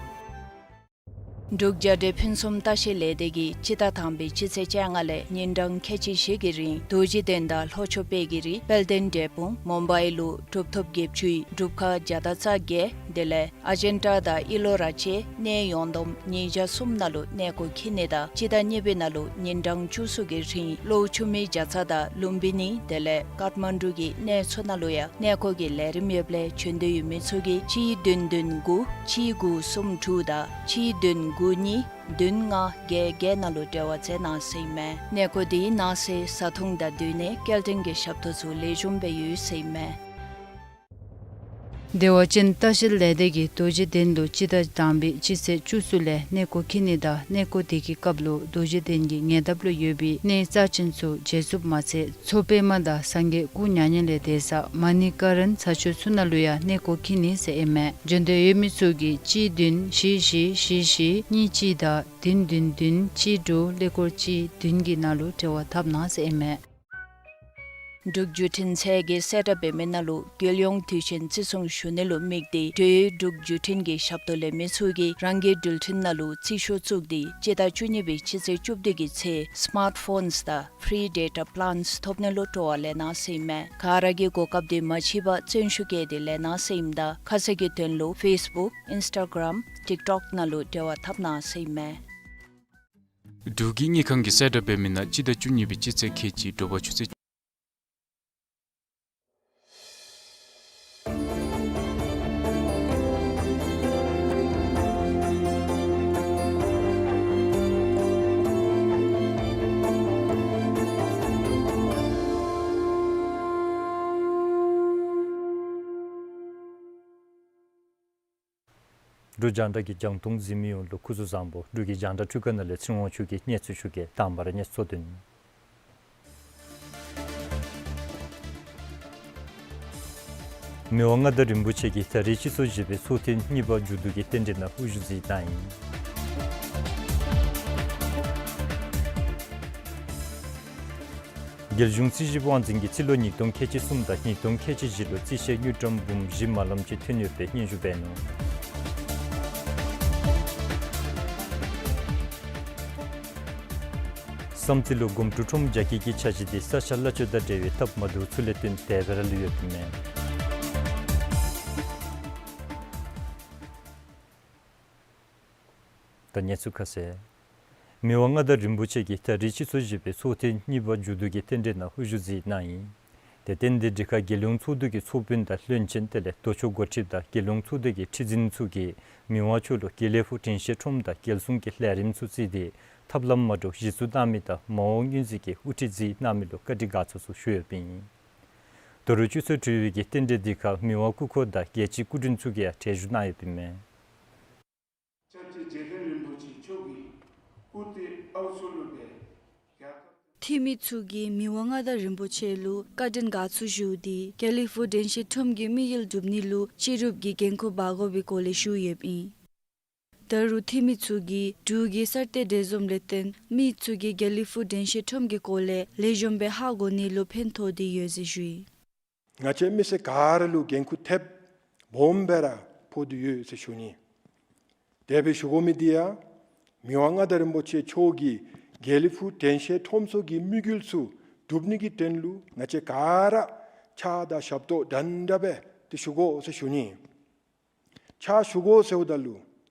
འབྲུག་རྒྱལ་འདྲེ་ཕུན་སུམ་ལྟ་བཤལ་ལས་སྡེ་གིས་སྤྱི་ཟླ་དང་པའི་སྤྱི་ཚེས་བཅོ་ལྔ་ལས་ཉིན་གྲངས་ཁལ་གཅིག་བཞི་གི་རིང་རྡོ་རྗེ་གདན་དང་ལྷོ་ཕྱོགས་དཔལ་གྱི་རི་དཔལ་ལྡན་འབྲས་སྤུངས་མུམ་བའི་ལུ་གྲུབ་ཐོབ་བརྒྱད་ཅུའི་སྒྲུབ་ཁང་བརྒྱ་དང་རྩ་བརྒྱད་དེ་ལས་ཨ་ཇན་ཊ་དང་ཨི་ལོ་ར་བཅས་གནས་ཡོངས་བསྡོམས་ཉིས་བརྒྱ་གསུམ་ནང་ལུ་གནས་སྐོར་འཁྱིད་ནི་དང་སྤྱི་ཟླ་གཉིས་པའི་ནང་ལུ་ཉིན་གྲངས་བཅུ་གསུམ་གྱི་རིང་ལྷོ་ཕྱོགས་མི་རྒྱ་ཚ་དང་ལུམ་བི་ནི་དེ་ལས་ཀཱཐ་མན་ཌུ་གི་གནས་ཚུ་ནང་ལུ་ཡང་གནས་སྐོར་གྱི་ལས་རིམ་ཡོདཔ་ལས་བྱོན་འདོད་ཡོད་མི་ཚུ་གིས་གཅིག་བདུན་བདུན་དགུ་གཅིག་དགུ་གསུམ་དྲུག་དང་གཅིག་བདུན་དགུ་གཉིས་བདུན་ལྔ་བརྒྱད་བརྒྱད་ནང་ལུ་འབྲེལ་བ་མཛད་གནང་ཟེར་ཨིན་མས། གནས་སྐོར་དེའི་ནང་གསེས་བཟའ་འཐུང་དང་སྡོད་གནས་སྐྱེལ་འདྲེན་གྱི་ཞབས་ཏོག་ཚུ་ལེགས་ཤོམ་སྦེ་ཡོད་ཟེར་ཨིན་མས། བདེ་བ་ཅན་ལྟ་བཤལ་ལས་སྡེ་གིས་རྡོ་རྗེ་གདན་ལུ་སྤྱི་ཟླ་དང་པའི་སྤྱི་ཚེས་བཅུ་གསུམ་ལས་གནས་སྐོར་འཁྱིད་ནི་དང་གནས་སྐོར་དེ་གི་སྐབས་ལུ་རྡོ་རྗེ་གདན་གྱི་ཉེ་འདབས་ལུ་ཡོད་པའི་གནས་རྩ་ཅན་ཚུ་མཇལ་ཚུགསཔ་མ་ཚད་མཚོ་པདྨ་དང་སངས་རྒྱས་སྐུ་མྱ་ངན་ལས་འདས་ས་མ་ཎི་ཀ་རན་ཚ་ཆུ་ཚུ་ནང་ལུ་ཡང་གནས་སྐོར་འཁྱིད་ནི་ཟེར་ཨིན་མས། བྱོན་འདོད་ཡོད་མི་ཚུ་གིས་གཅིག་བདུན་བཞི་བཞི་བཞི་བཞི་གཉིས་གཅིག་དང་བདུན་བདུན་བདུན་གཅིག་དྲུག་ཀླད་ཀོར་གཅིག་བདུན་གྱི་ནང་ལུ་འབྲེལ་བ་འཐབ་གནང་ཟེར་ཨིན་མས། འབྲུག་བརྒྱུད་འཕྲིན་ཚད་ཀྱིས་གསལ་བསྒྲགས་འབད་མི་ནང་ལུ་རྒྱལ་ཡོངས་དུས་ཆེན་བརྩི་སྲུང་ཞུ་ནི་ལུ་དམིགས་ཏེ་འབྲེལ་ཡོད་འབྲུག་བརྒྱུད་འཕྲིན་གྱི་ཞབས་ཏོག་ལེན་མི་ཚུ་གིས་རང་གི་འགྲུལ་འཕྲིན་ནང་ལུ་རྩིས་ཤོག་བཙུགས་ཏེ་སྤྱི་ཟླ་བཅུ་གཉིས་པའི་སྤྱི་ཚེས་བཅུ་བདུན་གྱི་ཚེ་སི་མཱརཊ་ཕོནསི་དང་ཕི་རི་ཌེ་ཊ་པི་ལཱནསི་ཐོབ་ནི་ལུ་སྤྲོ་བ་ལེན་གནང་ཟེར་ཨིན་མས། ག་ར་གིས་གོ་སྐབས་དེ་མ་འཕྱད་པར་བརྩོན་ཤུགས་བསྐྱེད་དེ་ལེན་གནང་ཟེར་ཨིནམ་ད་ཁ་གསལ་གྱི་དོན་ལུ་ཕེསི་བུཀ་ཨིནསི་ཊ་གརམ་ཊིཀ་ཊོཀ་ནང་ལུ་འབྲེལ་བ་འཐབ་གནང་ཟེར་ཨིན་མས། འབྲུག་གི་དངུལ་ཁང་གིས་གསལ་བསྒྲགས་འབད་མི་ནང་སྤྱི་ཟླ་བཅུ་གཉིས་པའི་སྤྱི་ཚེས་ཁལ་གཅིག་དྲོ་པ་ཆུ་ཚོད། འབྲུག་རྒྱང་བསྒྲགས་ཀྱི་རྒྱང་མཐོང་གཟིགས་མི་ཡོངས་ལུ་སྐུ་གཟུགས་བཟང་པོ། འབྲུག་གི་རྒྱང་བསྒྲགས་འཕྲུལ་ཁང་ནང་ལས་ཚེ་རིང་དབང་ཕྱུག་གིས་གནས་ཚུལ་ཞུ་གེ། དང་པ་ར་གནས་ཚུལ་དོན། མི་དབང་མངའ་བདག་རིན་པོ་ཆེ་གིས་ད་རིས་སྤྱི་ཚོགས་བཞི་པའི་ཚོགས་ཐེངས་གཉིས་པ་མཇུག་བསྡུ་གི་རྟེན་འབྲེལ་ནང་དབུ་བཞུགས་མཛད་གནང་ཡི། རྒྱལ་གཞུང་རྩིས་ཞིབ་དབང་འཛིན་གྱིས་རྩིས་ལོ་ཉིས་སྟོང་ཁལ་གཅིག་གསུམ་དང་ཉིས་སྟོང་ཁལ་གཅིག་བཞི་ལུ་རྩིས་བཤེར་དངུལ་ཀྲམ་འབུམ་བཞི་མ་ལམ་ཅིག་ཐོན་ཡོད་པའི་སྙན་ཞུ་འབད་ནུག། བསམ་རྩེ་ལུ་སྒོམ་ཕྲུག་ཁྲོམ་རྒྱག་སྐྱེལ་གྱི་འཆར་གཞི་དེ་ས་ཆ་གླ་སྤྱོད་དང་འབྲེལ་བའི་སྟབས་མ་བདེཝ་ཚུ་ལས་བརྟེན་དེ་སྦེ་ར་ལུས་ཡོདཔ་མས། ད་གནས་ཚུལ་ཁ་གསལ། མི་དབང་མངའ་བདག་རིན་པོ་ཆེ་གིས་ད་རིས་སྤྱི་ཚོགས་བཞི་པའི་ཚོགས་ཐེངས་གཉིས་པ་མཇུག་བསྡུ་གི་རྟེན་འབྲེལ་ནང་དབུ་བཞུགས་མཛད་གནང་ཡི། དེ་རྟེན་འབྲེལ་སྒྲིག་ཁར་རྒྱལ་ཡོངས་ཚོགས་འདུ་གི་ཚོགས་དཔོན་དང་བློན་ཆེན་དེ་ལས་ལྟོ་ཆས་འགོ་ཁྲིདཔ་དང་རྒྱལ་ཡོངས་ཚོགས་འདུ་གི་ཁྲི་འཛིན་ཚུ་གིས་མི་དབང་མཆོག་ལུ་དགེ་ལེགས་ཕུག་དྲན་ཤེས་ཁྲོམ་དང་རྒྱལ་སྲུང་གི་ལས་རིམ་ཚུ་བརྩིས་ཏེ་ཐབས་ལམ་མ་འདྲཝ་གཞི་བཙུགས་གནང་མི་དང་མ་འོངས་སྙུན་གཞི་གི་དབུ་ཁྲིད་མཛད་གནང་མི་ལུ་བཀའ་དྲིན་དགའ་ཚོར་ཚུ་ཞུ་ཡོདཔ་ཨིན། ད་རུང་སྤྱི་ཚོགས་དྲི་བའི་གི་རྟེན་འབྲེལ་འདི་ཁར་མི་དབང་སྐུ་འཁོར་དང་རྒྱལ་སྤྱིའི་སྐུ་མགྲོན་ཚུ་གིས་ཡང་གྲལ་བཞུགས་གནང་ཡོདཔ་ཨིན་མས། སྐྱབས་རྗེ་རྗེ་བཙུན་རིན་པོ་ཆེ་མཆོག་གིས་ཀུར་ཏེ་ཨའུ་ཚོ་ལུ་སྦེ་རྒྱལ་ཁབ། འཐུས་མི་ཚུ་གིས་མི་དབང་མངའ་བདག་རིན་པོ་ཆེ་ལུ་བཀའ་དྲིན་དགའ་ཚོར་ཞུ་སྟེ་དགེ་ལེགས་ཕུག་དྲན་ཤེས་ཁྲོམ་གྱི་དམིགས་ཡུལ་སྒྲུབ་ནི་ལུ་ཕྱི་རུབ་ཀྱི་འགན་ཁུར་འབག་དགོ་པའི་སྐོར་ལས་ཞུ་ཡོདཔ་ཨིན། ད་རུང་འཐུས་མི་ཚུ་གིས་འབྲུག་གི་གསར་གཏོད་འབྲེལ་འཛོམས་ལས་བརྟེན་མི་ཚུ་གིས་དགེ་ལེགས་ཕུག་དྲན་ཤེས་ཁྲོམ་གྱི་སྐོར་ལས་ལེགས་ཤོམ་སྦེ་ཧ་གོ་ནི་ལུ་ཕན་ཐོགས་ཏེ་ཡོད་ཟེར་ཞུ་ཡི། ང་བཅས་མི་སེར་ག་ར་ལུ་འགན་ཁུར་ཐེབས་སྦོམ་སྦེ་ར་ཕོག་སྟེ་ཡོད་ཟེར་ཞུ་ནི། དེ་སྦེ་ཞུ་དགོ་མི་འདི་ཡང་མི་དབང་མངའ་བདག་རིན་པོ་ཆེ་མཆོག་གིས་དགེ་ལེགས་ཕུག་དྲན་ཤེས་ཁྲོམ་ཚུ་གི་དམིགས་ཡུལ་ཚུ་སྒྲུབ་ནི་གི་དོན་ལུ་ང་བཅས་ག་ར་ཕྱག་དང་ཞབས་ཏོག་འདྲན་འདྲ་སྦེ་ཏེ་ཞུ་དགོ་ཟེར་ཞུ་ནི། ཕྱག་ཞུ་དགོ་ཟེརཝ་ད་ལུ་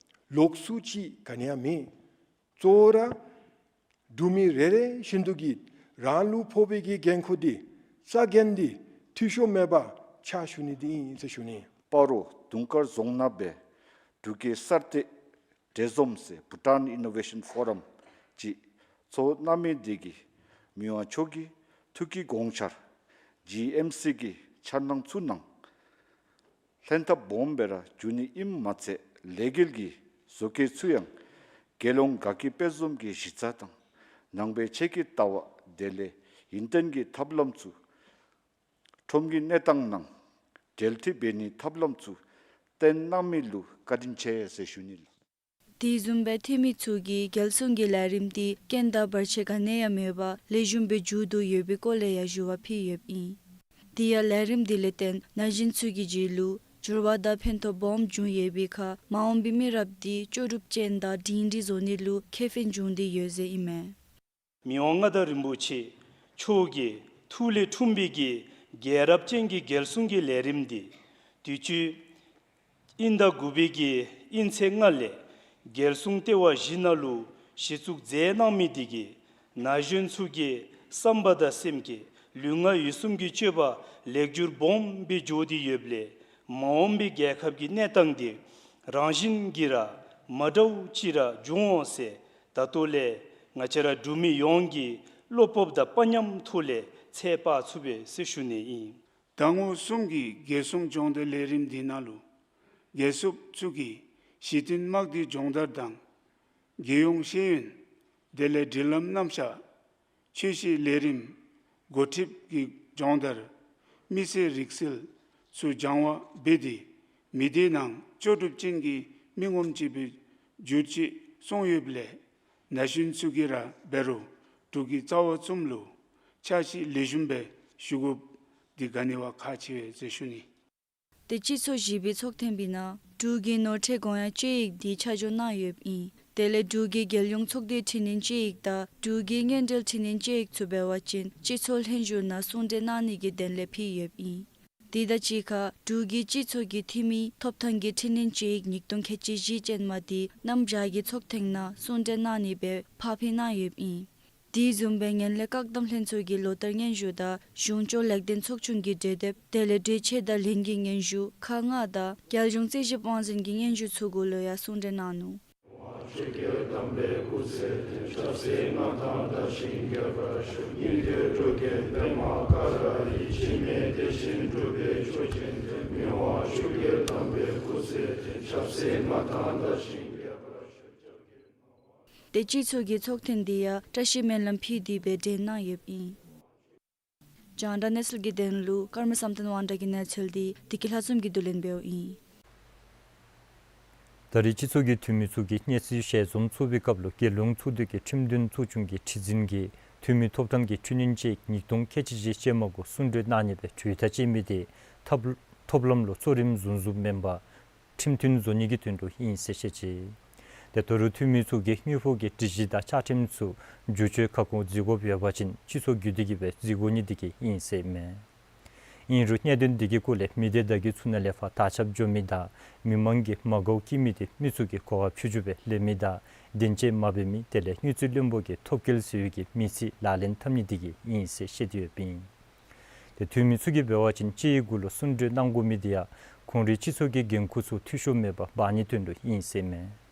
ལོགས་སུ་ཅིག་ག་ནི་ཡང་མེད། གཙོ་བོ་ར་འབྲུག་མི་རེ་རེ་བཞིན་དུ་གིས་རང་ལུ་ཕོག་པའི་གི་འགན་ཁུར་འདི་ས་འགན་འདི་འཐུས་ཤོར་མེད་པར་ཕྱག་ཞུ་ནི་འདི་ཨིན་ཟེར་ཞུ་ནི། སྤ་རོ་དུང་དཀར་རྫོང་ནང་སྦེ་འབྲུག་གི་གསར་གཏོད་འབྲེལ་འཛོམས་ཟེར་Bhutan Innovation Forum ཅིག་ཚོགས་གནང་མི་འདི་གིས་མི་དབང་མཆོག་གི་ཐུགས་ཀྱི་དགོངས་འཆར་ཇི་ཨེམ་སི་གི་འཆར་སྣང་ཚུ་ནང་ལྷན་ཐབས་སྦོམ་སྦེ་ར་འགྱོ་ནི་ཨིནམ་མ་ཚད་ལས་འགུལ་གྱི་བཟོ་བཀོད་ཚུ་ཡང་རྒྱལ་ཡོངས་དགའ་སྐྱིད་དཔལ་འཛོམས་ཀྱི་གཞི་རྩ་དང་ནང་པའི་ཆོས་ཀྱི་ལྟ་བ་དེ་ལས་ཡུན་བརྟན་གྱི་ཐབས་ལམ་ཚུ་ཁྲོམ་གྱི་གནས་སྟངས་ནང་འབྲེལ་མཐུད་འབད་ནིའི་ཐབས་ལམ་ཚུ་བསྟན་གནང་མི་ལུ་བཀའ་དྲིན་ཆེ་ཟེར་ཞུ་ནི་ལགས། དེ་བཟུམ་སྦེ་འཐུས་མི་ཚུ་གིས་རྒྱལ་སྲུང་གི་ལས་རིམ་འདི་རྐྱེན་དང་བར་ཆད་ག་ནི་ཡང་མེད་པར་ལེགས་ཤོམ་སྦེ་མཇུག་བསྡུ་ཡོད་པའི་སྐོར་ལས་ཡང་ཞུ་བ་ཕུལ་ཡོདཔ་ཨིན། དེ་ཡང་ལས་རིམ་འདི་ལས་བརྟེན་ན་གཞོན་ཚུ་གི་རྒྱུད་ལུ་འགྱུར་བ་དང་ཕན་ཐོགས་སྦོམ་བྱུང་ཡོད་པའི་ཁར་མ་འོངས་པའི་མི་རབས་འདི་ལྕོགས་གྲུབ་ཅན་དང་སྒྲིང་སྒྲི་བཟོ་ནི་ལུ་ཁེ་ཕན་བྱུང་སྟེ་ཡོད་ཟེར་ཨིན་མས། མི་དབང་མངའ་བདག་རིན་པོ་ཆེ་མཆོག་གི་ཐུགས་ལས་འཁྲུངས་པའི་གི་རྒྱལ་རབས་ཅན་གྱི་རྒྱལ་སྲུང་གི་ལས་རིམ་འདི་དུས་ཅི་དབྱིན་ཟླ་དགུ་པའི་གི་དབྱིན་ཚེས་ལྔ་ལས་རྒྱལ་སྲུང་ལྟེ་བ་བཞི་ནང་ལུ་གཞི་བཙུགས་མཛད་གནང་མི་འདི་གིས་ན་གཞོན་ཚུ་གི་བསམ་པ་དང་སེམས་བསྐྱེད་ལུས་ངག་ཡིད་གསུམ་གྱི་སྤྱོད་པ་ལེགས་འགྱུར་སྦོམ་སྦེ་འགྱོ་སྟེ་ཡོདཔ་ལས་མ་འོངས་པའི་རྒྱལ་ཁབ་ཀྱི་གནས་སྟངས་འདི་རང་བཞིན་གྱིས་ར་མ་འདྲཝ་ཅིག་ར་འབྱུང་འོང་ཟེར་ད་ལྟོ་ལས་ང་བཅས་ར་འབྲུག་མི་ཡོངས་ཀྱིས་བློ་སྤོབས་དང་དཔའ་ཉམས་ཐོག་ལས་ཚོད་དཔག་ཚུགས་པས་ཟེར་ཞུ་ནི་ཨིན། ཟླ་ངོ་གསུམ་གྱི་རྒྱལ་སྲུང་སྦྱོང་བརྡར་ལས་རིམ་འདི་ནང་ལུ་རྒྱལ་སྲུངཔ་ཚུ་གིས་གཞི་རྟེན་དམག་སྡེའི་སྦྱོང་བརྡར་དང་རྒྱལ་ཡོངས་ཤེས་ཡོན་དེ་ལས་སྒྲིག་ལམ་རྣམ་གཞག་ཆོས་སྲིད་ལས་རིམ་འགོ་ཁྲིདཔ་གི་སྦྱོང་བརྡར་མི་སེར་རིག་རྩལ་ཚུ་སྦྱང་བ་འབད་དེ་མི་སྡེ་ནང་ལྕོགས་གྲུབ་ཅན་གྱི་མི་ངོམ་ཅིག་སྦེ་འགྱུར་ཅི་གསུངས་ཡོདཔ་ལས་ན་གཞོན་ཚུ་གིས་ར་འབད་རུང་འབྲུག་གི་རྩ་བ་བཙུནམ་ལུ་ཕྱག་ཕྱིད་ལེགས་ཤོམ་སྦེ་ཞུ་དགོཔ་འདི་ག་ནི་བ་ཁག་ཆེ་བས་ཟེར་ཞུ་ནི། ཏེ་སྤྱི་ཚོགས་བཞི་པའི་ཚོགས་ཐེངས་པའི་ནང་འབྲུག་གི་ནོར་ཁྲལ་དགོངས་ཡངས་དཔྱད་ཡིག་འདི་ཆ་འཇོག་གནང་ཡོདཔ་ཨིན། དེ་ལས་འབྲུག་གི་རྒྱལ་ཡོངས་ཚོགས་སྡེའི་འཕྲི་སྣོན་དཔྱད་ཡིག་དང་འབྲུག་གི་དངུལ་འབྲེལ་འཕྲི་སྣོན་དཔྱད་ཡིག་ཚུ་འབད་བ་ཅིན་སྤྱི་ཚོགས་ལྷན་བཞུགས་ནང་གསུང་གྲོས་གནང་ནི་གི་དོན་ལས་ཕུལ་ཡོདཔ་ཨིན། དེ་དང་གཅིག་ཁར་འབྲུག་གི་སྤྱི་ཚོགས་ཀྱི་འཐུས་མི་ཐོབ་ཐང་གི་འཕྲི་སྣོན་དཔྱད་ཡིག་ཉིས་སྟོང་ཁལ་གཅིག་བཞི་ཅན་མ་འདི་གནམ་བྱཱར་གྱི་ཚོགས་ཐེངས་ནང་གསུང་གྲོས་གནང་ནི་སྦེ་ཕར་ཕུལ་གནང་ཡོདཔ་ཨིན། དེ་བཟུམ་སྦེ་ངན་ལྷད་བཀག་སྡོམ་ལྷན་ཚོགས་ཀྱི་ལོ་བསྟར་སྙན་ཞུ་དང་གཞུང་སྐྱོང་ལེགས་ལྡན་ཚོགས་ཆུང་གི་གྲོས་དེབ་དེ་ལས་གྲོས་ཆོད་དང་ལན་གྱི་སྙན་ཞུ་ཁག་ལྔ་དང་རྒྱལ་གཞུང་རྩིས་ཞིབ་དབང་འཛིན་གྱི་སྙན་ཞུ་ཚུ་གུ་ལུ་ཡང་གསུང་གྲོས་གནང་ནུག། ཏེ་སྤྱི་ཚོགས་ཀྱི་ཚོགས་ཐེངས་འདི་ཡང་བཀྲ་ཤིས་སྨོན་ལམ་ཕུལ་ཏེ་སྦེ་གྲོལ་གནང་ཡོདཔ་ཨིན། རྒྱང་བསྒྲགས་གནས་ཚུལ་གྱི་དོན་ལུ་ཀརྨ་བསམ་གཏན་དབང་གྲགས་ཀྱི་གནས་ཚུལ་འདི་བདེ་སྐྱིད་ལྷ་འཛོམས་ཀྱིས་བསྡུ་ལེན་འབདཝ་ཨིན། ད་རེས་སྤྱི་ཚོགས་ཀྱི་འཐུས་མི་ཚུ་གིས་གནས་ཚུལ་ཞལ་འཛོམས་ཚོགས་པའི་སྐབས་ལུ་རྒྱལ་ཡོངས་ཚོགས་འདུ་གི་ཁྲིམས་དོན་ཚོགས་ཆུང་གི་ཁྲི་འཛིན་གྱིས་འཐུས་མི་ཐོབ་ཐང་གི་འཕྲི་སྣོན་དཔྱད་ཡིག་ཉིས་སྟོང་ཁལ་གཅིག་བཞི་ཅན་མ་གུ་གསུང་གྲོས་གནང་ནི་སྦེ་གྲོས་ཐག་བཅད་མི་དེ་ཐབས་ཐོབ་ལམ་ལུ་གཙོ་རིམ་བཟུང་བཟུངམ་མེན་པར་ཁྲིམས་མཐུན་བཟོ་ནི་གི་དོན་ལུ་ཨིན་ཟེར་བཤད་ཅི། ཏེ་ད་རུང་འཐུས་མི་ཚུ་གིས་དངུལ་ཕོགས་ཀྱི་སྒྲིག་གཞི་དང་ཆ་ཁྲིམས་ཚུ་བསྒྱུར་བཅོས་ཁ་སྐོང་བརྩི་དགོཔ་ཡོད་པ་ཅིན་སྤྱི་ཚོགས་བརྒྱུད་དེ་གིས་སྦེ་བརྩི་དགོ་ནི་དེ་གིས་ཨིན་ཟེར་ཨིན་མས། ཨིན་རུང་གནད་དོན་འདི་གི་སྐོར་ལས་མི་སྡེ་བདག་གི་ཚུ་ནང་ལས་ཕར་དར་ཁྱབ་འགྱོ་མི་དང་མི་མང་གིས་མ་དགའཝ་བསྐྱེད་མི་དེ་མི་ཚུ་གིས་གོ་སྐབས་ཆུང་ཆུང་སྦེ་ལེན་མི་དང་བདེན་དཔྱད་མ་འབད་མི་དེ་ལས་དངུལ་རྩིས་བློན་པོ་གིས་ཐོབ་སྐལ་ཟེར་བའི་གི་མི་རྩིས་ལག་ལེན་འཐབ་ནི་དེ་གིས་ཨིན་ཟེར་བཤད་དེ་ཡོདཔ་ཨིན། ཏེ་འཐུས་མི་ཚུ་གིས་འབད་བ་ཅིན་དཔྱད་ཡིག་གུ་ལུ་གསུང་གྲོས་གནང་དགོ་མི་དེ་ཡང་ཁོང་རའི་སྤྱི་ཚོགས་ཀྱི་འགན་ཁུར་ཚུ་འཐུས་ཤོར་མེད་པར་འབག་ནིའི་དོན་ལུ་ཨིན་ཟེར་ཨིན་མས།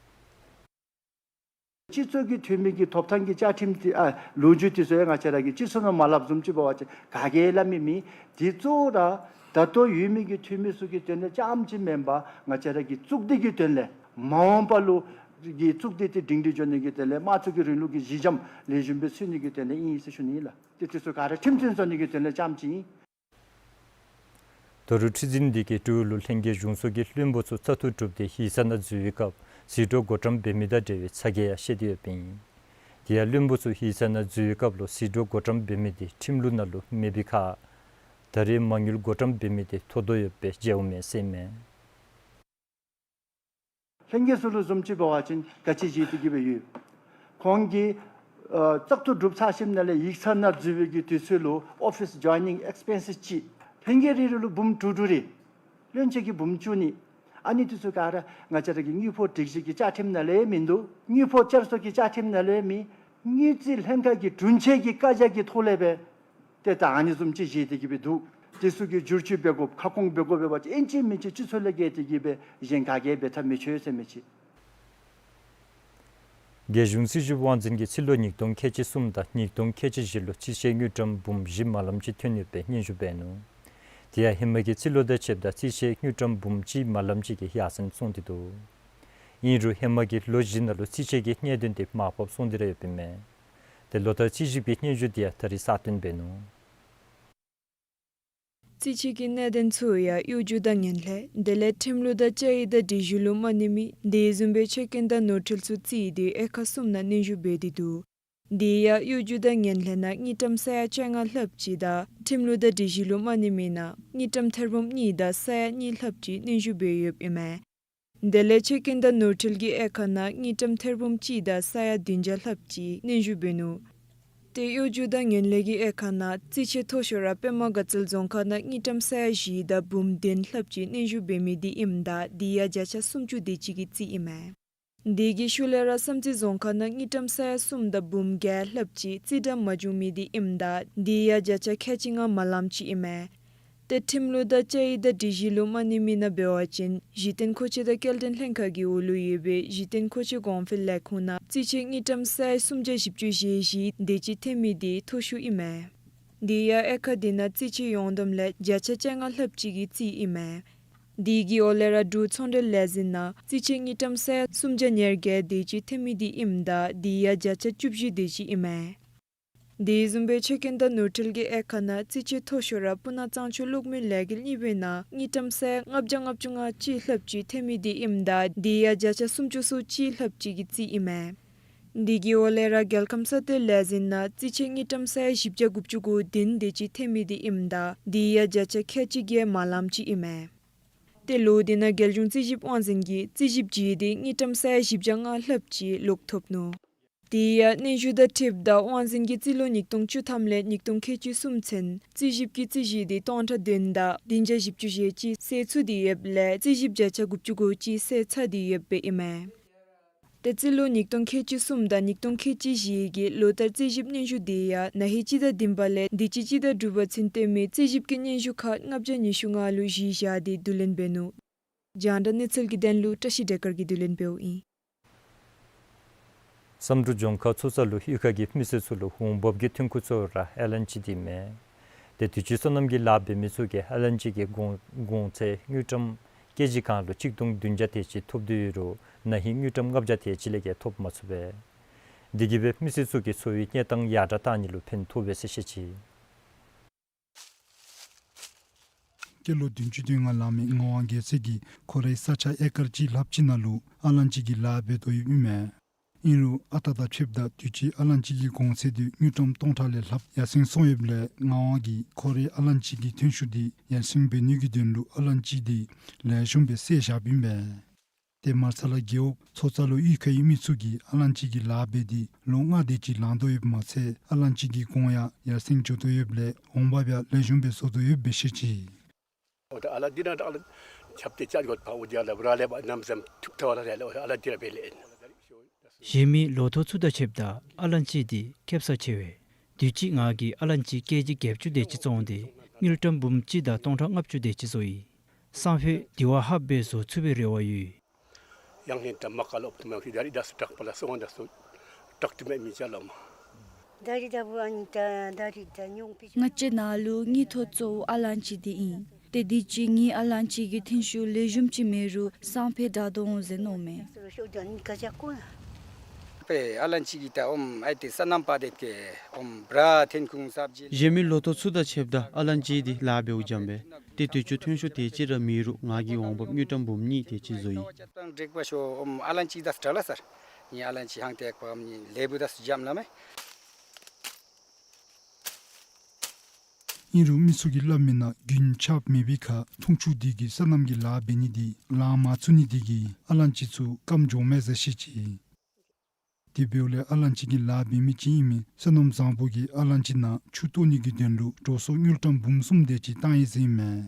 སྤྱི་ཚོགས་ཀྱི་འཐུས་མི་གི་ཐོབ་ཐང་གི་བཅའ་ཁྲིམས་དེ་ཨ་ལོ་རྒྱུས་དེ་ཚུ་ཡང་ང་བཅས་ར་གིས་སྤྱི་ཚོགས་ནང་མ་སླབ་བཟུམ་ཅིག་འབད་བ་ཅིན་ག་གིས་སླབ་མི་མེད། དེ་གཙོ་བོ་ར་ད་ལྟོ་ཡོད་མི་གི་འཐུས་མི་ཚུ་གི་དོན་ལས་རྐྱངམ་ཅིག་མེན་པར་ང་བཅས་ར་གི་གཙུག་སྡེ་གི་དོན་ལས་མ་འོངས་པ་ལུ་གི་གཙུག་སྡེ་དེ་སྒྲིང་སྒྲི་འགྱོ་ནི་གི་དོན་ལས་དམངས་གཙོ་གི་རིང་ལུགས་ཀྱི་གཞི་འགྱམ་ལེགས་ཤོམ་སྦེ་ཚུད་ནི་གི་དོན་ལས་ཨིན་ཟེར་ཞུ་ནི་ཨིན་ལགས། དེ་དེ་ཚུ་ག་ར་ཁྲིམས་མཐུན་བཟོ་ནི་གི་དོན་ལས་རྐྱངམ་ཅིག་ཨིན། ད་རུང་ཁྲི་འཛིན་འདི་གིས་སྤྲེའུ་ལུ་ལྷན་རྒྱས་གཞུང་ཚོགས་ཀྱི་བློན་པོ་ཚུ་བཙག་འཐུ་གྲུབ་སྟེ་ཡིག་ཚང་ནང་འཛུལ་བའི་སྐབས་ཟད་འགྲོ་བགོ་བཀྲམ་འབད་མི་དང་འབྲེལ་བའི་ཚ་གྱང་ཡང་བཤད་དེ་ཡོདཔ་ཨིན། དེ་ཡང་བློན་པོ་ཚུ་ཡིག་ཚང་ནང་འཛུལ་བའི་སྐབས་ལུ་ཟད་འགྲོ་བགོ་བཀྲམ་འབད་མི་དེ་ཁྲིམས་ལུགས་ནང་ལུ་མེད་པའི་ཁར་ད་རེས་མ་དངུལ་བགོ་བཀྲམ་འབད་མི་དེ་མཐོ་དོ་ཡོདཔ་སྦེ་མཇལཝ་མས་ཟེར་མས། ལྷན་རྒྱས་ཚུ་ལུ་བཟུམ་ཅིག་འབད་བ་ཅིན་ག་ཅི་བཞེས་ཏེ་གི་སྦེ་ཡོད། ཁོང་གིས་ཨ་བཙག་འཐུ་གྲུབ་ཚར་ཞིནམ་ལས་ཡིག་ཚང་ནང་འཛུལ་བའི་གི་དུས་ཚོད་ལུ་ཨོ་ཕིས་ཇོའི་ནིང་ཨེགས་པེན་སིས་ཅིག་ལྷན་རྒྱས་རེ་རེ་ལུ་འབུམ་དྲུག་དྲུག་རེ། བློན་ཆེན་གྱིས་འབུམ་བཅུ་གཉིས། ཨ་ནི་དེ་ཚུ་ག་ར་ང་བཅས་ར་གི་དངུལ་ཕོགས་སྒྲིག་གཞི་གི་བཅའ་ཁྲིམས་ནང་ལས་མིན་འདུག། དངུལ་ཕོགས་བསྐྱར་གསོ་གི་བཅའ་ཁྲིམས་ནང་ལས་མེད། དངུལ་རྩིས་ལྷན་ཁག་གི་དྲུང་ཆེན་གྱི་བཀའ་རྒྱ་གི་ཐོག་ལས་སྦེ་ཏེ་ད་ཨ་ནི་བཟུམ་ཅིག་བཞེས་ཏེ་གི་སྦེ་འདུག། དེ་ཚུ་གི་བསྒྱུར་བཅོས་འབད་དགོཔ་ཁ་སྐོང་འབད་དགོཔ་འབད་བ་ཅིན་ཨིན་ཅི་མིན་ཅི་སྤྱི་ཚོགས་ལས་བརྒལ་ཏེ་གི་སྦེ་གཞན་ག་གིས་འབད་འཐབ་མི་ཆོག་ཟེར་མི་ཅིག། རྒྱལ་གཞུང་རྩིས་ཞིབ་དབང་འཛིན་གྱིས་ཕྱི་ལོ་ཉིས་སྟོང་ཁལ་གཅིག་གསུམ་དང་ཉིས་སྟོང་ཁལ་གཅིག་བཞི་ལུ་རྩིས་ཆད་དངུལ་ཀྲམ་འབུམ་བཞི་མ་ལམ་ཅིག་ཐོན་ཡོདཔ་སྦེ་སྙན་ཞུ་འབད་ནུག། དེ་ཡང་ཧེ་མ་གི་རྩིས་ལོ་དང་ཕྱདཔ་ད་རྩིས་ཆད་དངུལ་ཀྲམ་འབུམ་གཅིག་མ་ལམ་ཅིག་གིས་ཡར་སེང་སོང་སྟེ་འདུག། ཨིན་རུང་ཧེ་མ་གི་ལོ་བཞི་ནང་ལུ་རྩིས་ཆད་ཀྱི་གནད་དོན་དེ་མར་ཕབ་སོང་སྟེ་ར་ཡོདཔ་ཨིན་མས། ཏེ་ལོ་ལྟར་རྩིས་ཞིབ་ཀྱི་སྙན་ཞུ་དེ་ཡང་ད་རིས་གསར་བཏོན་འབད་ནུག། རྩིས་ཆད་ཀྱི་གནད་དོན་ཚུ་ཡང་གཡོ་སྒྱུ་དང་ངན་ལྷད་དེ་ལས་ཁྲིམས་ལུགས་དང་བཅའ་ཡིག་དང་སྒྲིག་གཞི་ལུ་མ་གནས་མི་དེ་བཟུམ་སྦེ་ཆད་སྐྱོན་དང་ནོར་འཁྲུལ་ཚུ་བརྩིས་ཏེ་དབྱེ་ཁག་གསུམ་ནང་སྙན་ཞུ་འབད་དེ་འདུག། དེ་ཡང་གཡོ་སྒྱུ་དང་ངན་ལྷད་ནང་དངུལ་ཀྲམ་ས་ཡ་བཅོ་ལྔ་ལྷགཔ་ཅིག་དང་ཁྲིམས་ལུགས་དང་སྒྲིག་གཞི་ལུ་མ་གནས་མི་ནང་དངུལ་ཀྲམ་ཐེར་འབུམ་གཉིས་དང་ས་ཡ་གཉིས་ལྷགཔ་ཅིག་སྙན་ཞུ་འབད་ཡོདཔ་ཨིན་མས། དེ་ལས་ཆད་སྐྱོན་དང་ནོར་འཁྲུལ་གྱི་དབྱེ་ཁག་ནང་དངུལ་ཀྲམ་ཐེར་འབུམ་གཅིག་དང་ས་ཡ་བདུན་བརྒྱ་ལྷགཔ་ཅིག་སྙན་ཞུ་འབད་ནུག། ཏེ་གཡོ་སྒྱུ་དང་ངན་ལྷད་ཀྱི་དབྱེ་ཁག་ནང་རྩིས་ཆད་མཐོ་ཤོས་ར་པདྨ་དགའ་ཚལ་རྫོང་ཁག་ནང་དངུལ་ཀྲམ་ས་ཡ་བཞི་དང་འབུམ་བདུན་ལྷགཔ་ཅིག་སྙན་ཞུ་འབད་མི་དེ་ཨིནམ་ད་དེ་ཡང་བརྒྱ་ཆ་སུམ་ཅུ་དེ་ཅིག་གི་རྩིས་ཨིན་མས། དེ་གི་ཤུལ་ལས་ར་བསམ་རྩེ་རྫོང་ཁག་ནང་དངུལ་ཀྲམ་ས་ཡ་གསུམ་དང་འབུམ་བརྒྱད་ལྷགཔ་ཅིག་རྩིས་གྲངས་མ་བྱུང་མི་དེ་ཨིནམ་ད་དེ་ཡང་བརྒྱ་ཆ་ཁལ་གཅིག་ལྔ་མ་ལམ་ཅིག་ཨིན་མས། ཏེ་ཁྲིམས་ལུགས་དང་བཅའ་ཡིག་དང་སྒྲིག་གཞི་ལུ་མ་གནས་མི་ནང་འབད་བ་ཅིན་གཞི་རྟེན་མཁོ་ཆས་དང་སྐྱེལ་འདྲེན་ལྷན་ཁག་གི་འོག་ལུ་ཡོད་པའི་གཞི་རྟེན་མཁོ་ཆས་གོང་འཕེལ་ལས་ཁུངས་ནང་རྩིས་ཆད་དངུལ་ཀྲམ་ས་ཡ་སུམ་བརྒྱ་བཞི་བཅུ་ཞེ་བཞི་དེ་ཅིག་ཐོན་མི་དེ་མཐོ་ཤོས་ཨིན་མས། དེ་ཡང་དབྱེ་ཁག་དེ་ནང་རྩིས་ཆད་ཡོངས་བསྡོམས་ལས་བརྒྱ་ཆ་བཅོ་ལྔ་ལྷགཔ་ཅིག་གི་རྩིས་ཨིན་མས། དེ་གི་འོག་ལས་ར་འབྲུག་ཚོང་འབྲེལ་ལས་འཛིན་ནང་རྩིས་ཆད་དངུལ་ཀྲམ་ས་ཡ་སུམ་བརྒྱ་ཉེར་བརྒྱད་དེ་ཅིག་ཐོན་མི་དེ་ཨིནམ་ད་དེ་ཡང་བརྒྱ་ཆ་བཅུ་བཞི་དེ་ཅིག་ཨིན་མས། དེ་བཟུམ་སྦེ་ཆད་སྐྱོན་དང་ནོར་འཁྲུལ་གྱི་དབྱེ་ཁག་ནང་རྩིས་ཆད་མཐོ་ཤོས་ར་སྤུ་ན་གཙང་ཆུ་གློག་མེ་ལས་འགུལ་གཉིས་པའི་ནང་དངུལ་ཀྲམ་ས་ཡ་ལྔ་བརྒྱ་ལྔ་བཅུ་ང་གཅིག་ལྷགཔ་ཅིག་ཐོན་མི་དེ་ཨིནམ་ད་དེ་ཡང་བརྒྱ་ཆ་སུམ་ཅུ་སོ་གཅིག་ལྷགཔ་ཅིག་གི་རྩིས་ཨིན་མས། དེ་གི་འོག་ལས་ར་རྒྱལ་ཁམས་ས་སྟོད་ལས་འཛིན་ནང་རྩིས་ཆད་དངུལ་ཀྲམ་ས་ཡ་བཞི་བརྒྱ་དགུ་བཅུ་གོ་བདུན་དེ་ཅིག་ཐོན་མི་དེ་ཨིནམ་ད་དེ་ཡང་བརྒྱ་ཆ་ཁལ་གཅིག་བརྒྱད་མ་ལམ་ཅིག་ཨིན་མས། ཏེ་ལོ་དེ་ནང་རྒྱལ་གཞུང་རྩིས་ཞིབ་དབང་འཛིན་གྱིས་རྩིས་ཞིབ་བྱས་ཏེ་དངུལ་ཀྲམ་ས་ཡ་བཞི་བརྒྱ་ལྔ་ལྷགཔ་ཅིག་ལོག་ཐོབ་ནུག། དེ་ཡང་སྙན་ཞུ་དང་འཁྲིལཝ་ད་དབང་འཛིན་གྱིས་རྩིས་ལོ་ཉིས་སྟོང་བཅུ་ཐམ་ལས་ཉིས་སྟོང་ཁལ་གཅིག་གསུམ་ཚུན་རྩིས་ཞིབ་ཀྱི་རྩིས་གཞི་དེ་སྟོང་ཕྲག་བདུན་དང་བདུན་བརྒྱ་བཞི་བཅུ་ཞེ་གཅིག་བསལ་ཚུགས་ཏེ་ཡོདཔ་ལས་རྩིས་ཞིབ་བརྒྱ་ཆ་དགུ་བཅུ་གོ་གཅིག་བསལ་ཚར་ཏེ་ཡོདཔ་ཨིན་མས། ཏེ་རྩིས་ལོ་ཉིས་སྟོང་ཁལ་གཅིག་གསུམ་དང་ཉིས་སྟོང་ཁལ་གཅིག་བཞི་གི་ལོ་ལྟར་རྩིས་ཞིབ་སྙན་ཞུ་དེ་ཡང་ན་ཧིང་སྤྱི་ཟླ་བདུན་པ་ལས་དུས་ཅི་སྤྱི་ཟླ་དྲུག་པ་ཚུན་བཏོན་མི་རྩིས་ཞིབ་ཀྱི་སྙན་ཞུ་ཁག་ལྔ་བརྒྱ་ཉི་ཤུ་ལྔ་ལུ་གཞི་བཞག་སྟེ་བསྡུ་ལེན་འབད་ནུག། རྒྱང་བསྒྲགས་གནས་ཚུལ་གྱི་དོན་ལུ་བཀྲ་ཤིས་སྒྲོལ་དཀར་གྱིས་བསྡུ་ལེན་འབདཝ་ཨིན། བསམ་གྲུབ་ལྗོངས་མཁར་ཚོགས་ས་ལུ་གཡུས་ཁ་གི་མི་སེར་ཚུ་ལུ་འོང་འབབ་ཀྱི་ཐོན་ཁུངས་གཙོ་བོ་ར་ཨ་ལན་ཅི་དེ་མས། ཏེ་དུས་ཅི་སོ་ནམ་གྱི་ལཱ་འབད་མི་ཚུ་གིས་ཨ་ལན་ཅི་གི་གོང་གོང་ཚད་དངུལ་ཀྲམ་ཀེ་ཇི་གང་ལུ་ཆིག་སྟོང་བདུན་བརྒྱ་དེ་ཅིག་ཐོབ་དོ་ཡོད་རུང་ན་ཧིང་དངུལ་ཀྲམ་ལྔ་བརྒྱ་དེ་ཅིག་ལས་བརྒལ་ཐོབ་མ་ཚུགས་པས། དེ་གིས་སྦེ་མི་སེར་ཚུ་གི་འཚོ་བའི་གནས་སྟངས་ཡར་དྲག་གཏང་ནི་ལུ་ཕན་ཐོགས་པས་ཟེར་བཤད་ཅི། སྐྱེས་ལོ་བདུན་ཅུ་དོན་ལྔ་ལང་མི་ངག་དབང་རྒྱལ་མཚན་གྱིས་ཁོ་རའི་ས་ཆ་ཨེ་ཀར་གཅིག་ལྷགཔ་ཅིག་ནང་ལུ་ཨ་ལན་ཅི་གི་ལཱ་འབད་དོ་ཡོདཔ་ཨིན་མས། ཨིན་རུང་ཨ་རྟག་དང་ཕྱདཔ་ད་དུས་ཅི་ཨ་ལན་ཅི་གི་གོང་ཚད་དེ་དངུལ་ཀྲམ་སྟོང་ཕྲག་ལས་ལྷགཔ་ཡར་སེང་སོང་ཡོདཔ་ལས་ངག་དབང་གིས་ཁོ་རའི་ཨ་ལན་ཅི་གི་ཐོན་ཤུགས་དེ་ཡར་སེང་འབད་ནི་གི་དོན་ལུ་ཨ་ལན་ཅི་དེ་ལེགས་ཤོམ་སྦེ་བསལ་བཞགཔ་ཨིན་པས། ཏེ་མར་ཚ་ལ་རྒེད་འོག་ཚོགས་ས་ལུ་གཡུས་ཁའི་མི་ཚུ་གིས་ཨ་ལན་ཅི་གི་ལཱ་འབད་དེ་ལོ་ལྔ་དེ་ཅིག་ལང་དོ་ཡོདཔ་མ་ཚད་ཨ་ལན་ཅི་གི་གོང་ཡང་ཡར་སེང་འགྱོ་དོ་ཡོདཔ་ལས་འོང་འབབ་ཡང་ལེགས་ཤོམ་སྦེ་བཟོ་དོ་ཡོདཔ་སྦེ་བཤད་ཅི། འོ་ད་ཨ་ལ་འདི་ནང་ད་ཨ་ལ་ཁྱབ་སྟེ་ཅ་གོ་ཕ་འོ་རྒྱ་ལ་བ་ར་ལས་པ་ནམ་ཟམ་ཐུབ་ཐ་བ་ལ་རེ་ལ་ཨ་ལ་འདི་ར་བེ་ལེ་ཨིན། གཞན་མི་ལོ་ཐོག་ཚུ་དང་ཕྱདཔ་ད་ཨ་ལན་ཅི་འདི་ཁེབ་ས་ཆེ་བས། དུས་ཅི་ང་གིས་ཨ་ལན་ཅི་ཀེ་ཇི་བརྒྱད་ཅུ་དེ་ཅིག་བཙོངས་ཏེ་དངུལ་ཀྲམ་འབུམ་གཅིག་དང་སྟོང་ཕྲག་ལྔ་བཅུ་དེ་ཅིག་བཟོ་ཡི། སང་ཕོད་དེ་བ་ལྷགཔ་སྦེ་བཟོ་ཚུགས་པའི་རེ་བ་ཡོད། ཡང་ཧིང་ཏ་མ་ཀ་ལོ་ཕུ་མ་ཤི་ད་རི་ད་སུ་དྲག་པ་ལ་སོང་ད་སུ་ ཏོག་ཏུ་མེད་མི་ཅ་ལོ་མ། ད་རི་ད་བུ་ཨ་ནི་ད་ད་རི་ད་ཉུང་པི། ང་བཅས་ནང་ལུ་དངུལ་ཐོག་གཙོ་བོ་ཨ་ལན་ཅི་འདི་ཨིན། ཏེ་དུས་ཅི་ངེའི་ཨ་ལན་ཅི་གི་ཐོན་ཤུགས་ལེགས་ཤོམ་ཅིག་མེད་རུང་སང་ཕོད་དྲག་དོ་འོང་ཟེར་མནོཝ་མས། པེ་ཨ་ལན་ཅི་གི་ད་ཨོམ་ཨའི་ཏེ་སོ་ནམ་པ་དེ་ཏེ་ཨོམ་བྲ་ཐོན་ཁུངས་སབ་ཇི་གཞན་མི་ལོ་ཐོག་ཚུ་དང་ཕྱདཔ་ད་ཨ་ལན་ཅི་འདི་ལཱ་འབདཝ་འཇམ་པས། ཏེ་དུས་ཅི་ཐོན་ཤུགས་དེ་ཅིག་ར་མེད་རུང་ང་གིས་འོང་འབབ་དངུལ་ཀྲམ་འབུམ་གཉིས་དེ་ཅིག་བཟོ་ཡི། ཏེ་ང་ཨ་ལན་ཅི་དང་སྦྲགས་ལ་སར་ངེའི་ཨ་ལན་ཅི་ཧང་ཏེ་ཀོ་ཨམ་ནི་ལེབ་བུ་དང་སུ་འཇམ་ལ་མས། ཨིན་རུང་མི་ཚུ་གིས་སླབ་མི་ནང་རྒྱུན་ཆགཔ་མེད་པའི་ཁར་འཐུང་ཆུ་འདི་གིས་སོ་ནམ་གྱི་ལཱ་འབད་ནི་འདི་ལང་མ་ཚུགས་ནི་འདི་གིས་ཨ་ལན་ཅི་ཚུ་སྐམ་འགྱོཝ་མས་ཟེར་བཤད་ཅི། དེ་འབདཝ་ལས་ཨ་ལན་ཅི་གི་ལཱ་འབད་མི་ཅིག་ཨིན་མི་བསོད་ནམས་བཟང་པོ་གིས་ཨ་ལན་ཅི་ནང་ཆུ་གཏོར་ནི་གི་དོན་ལུ་འགྲོ་སོང་དངུལ་ཀྲམ་འབུམ་གསུམ་དེ་ཅིག་བཏང་ཡི་ཟེར་ཨིན་མས།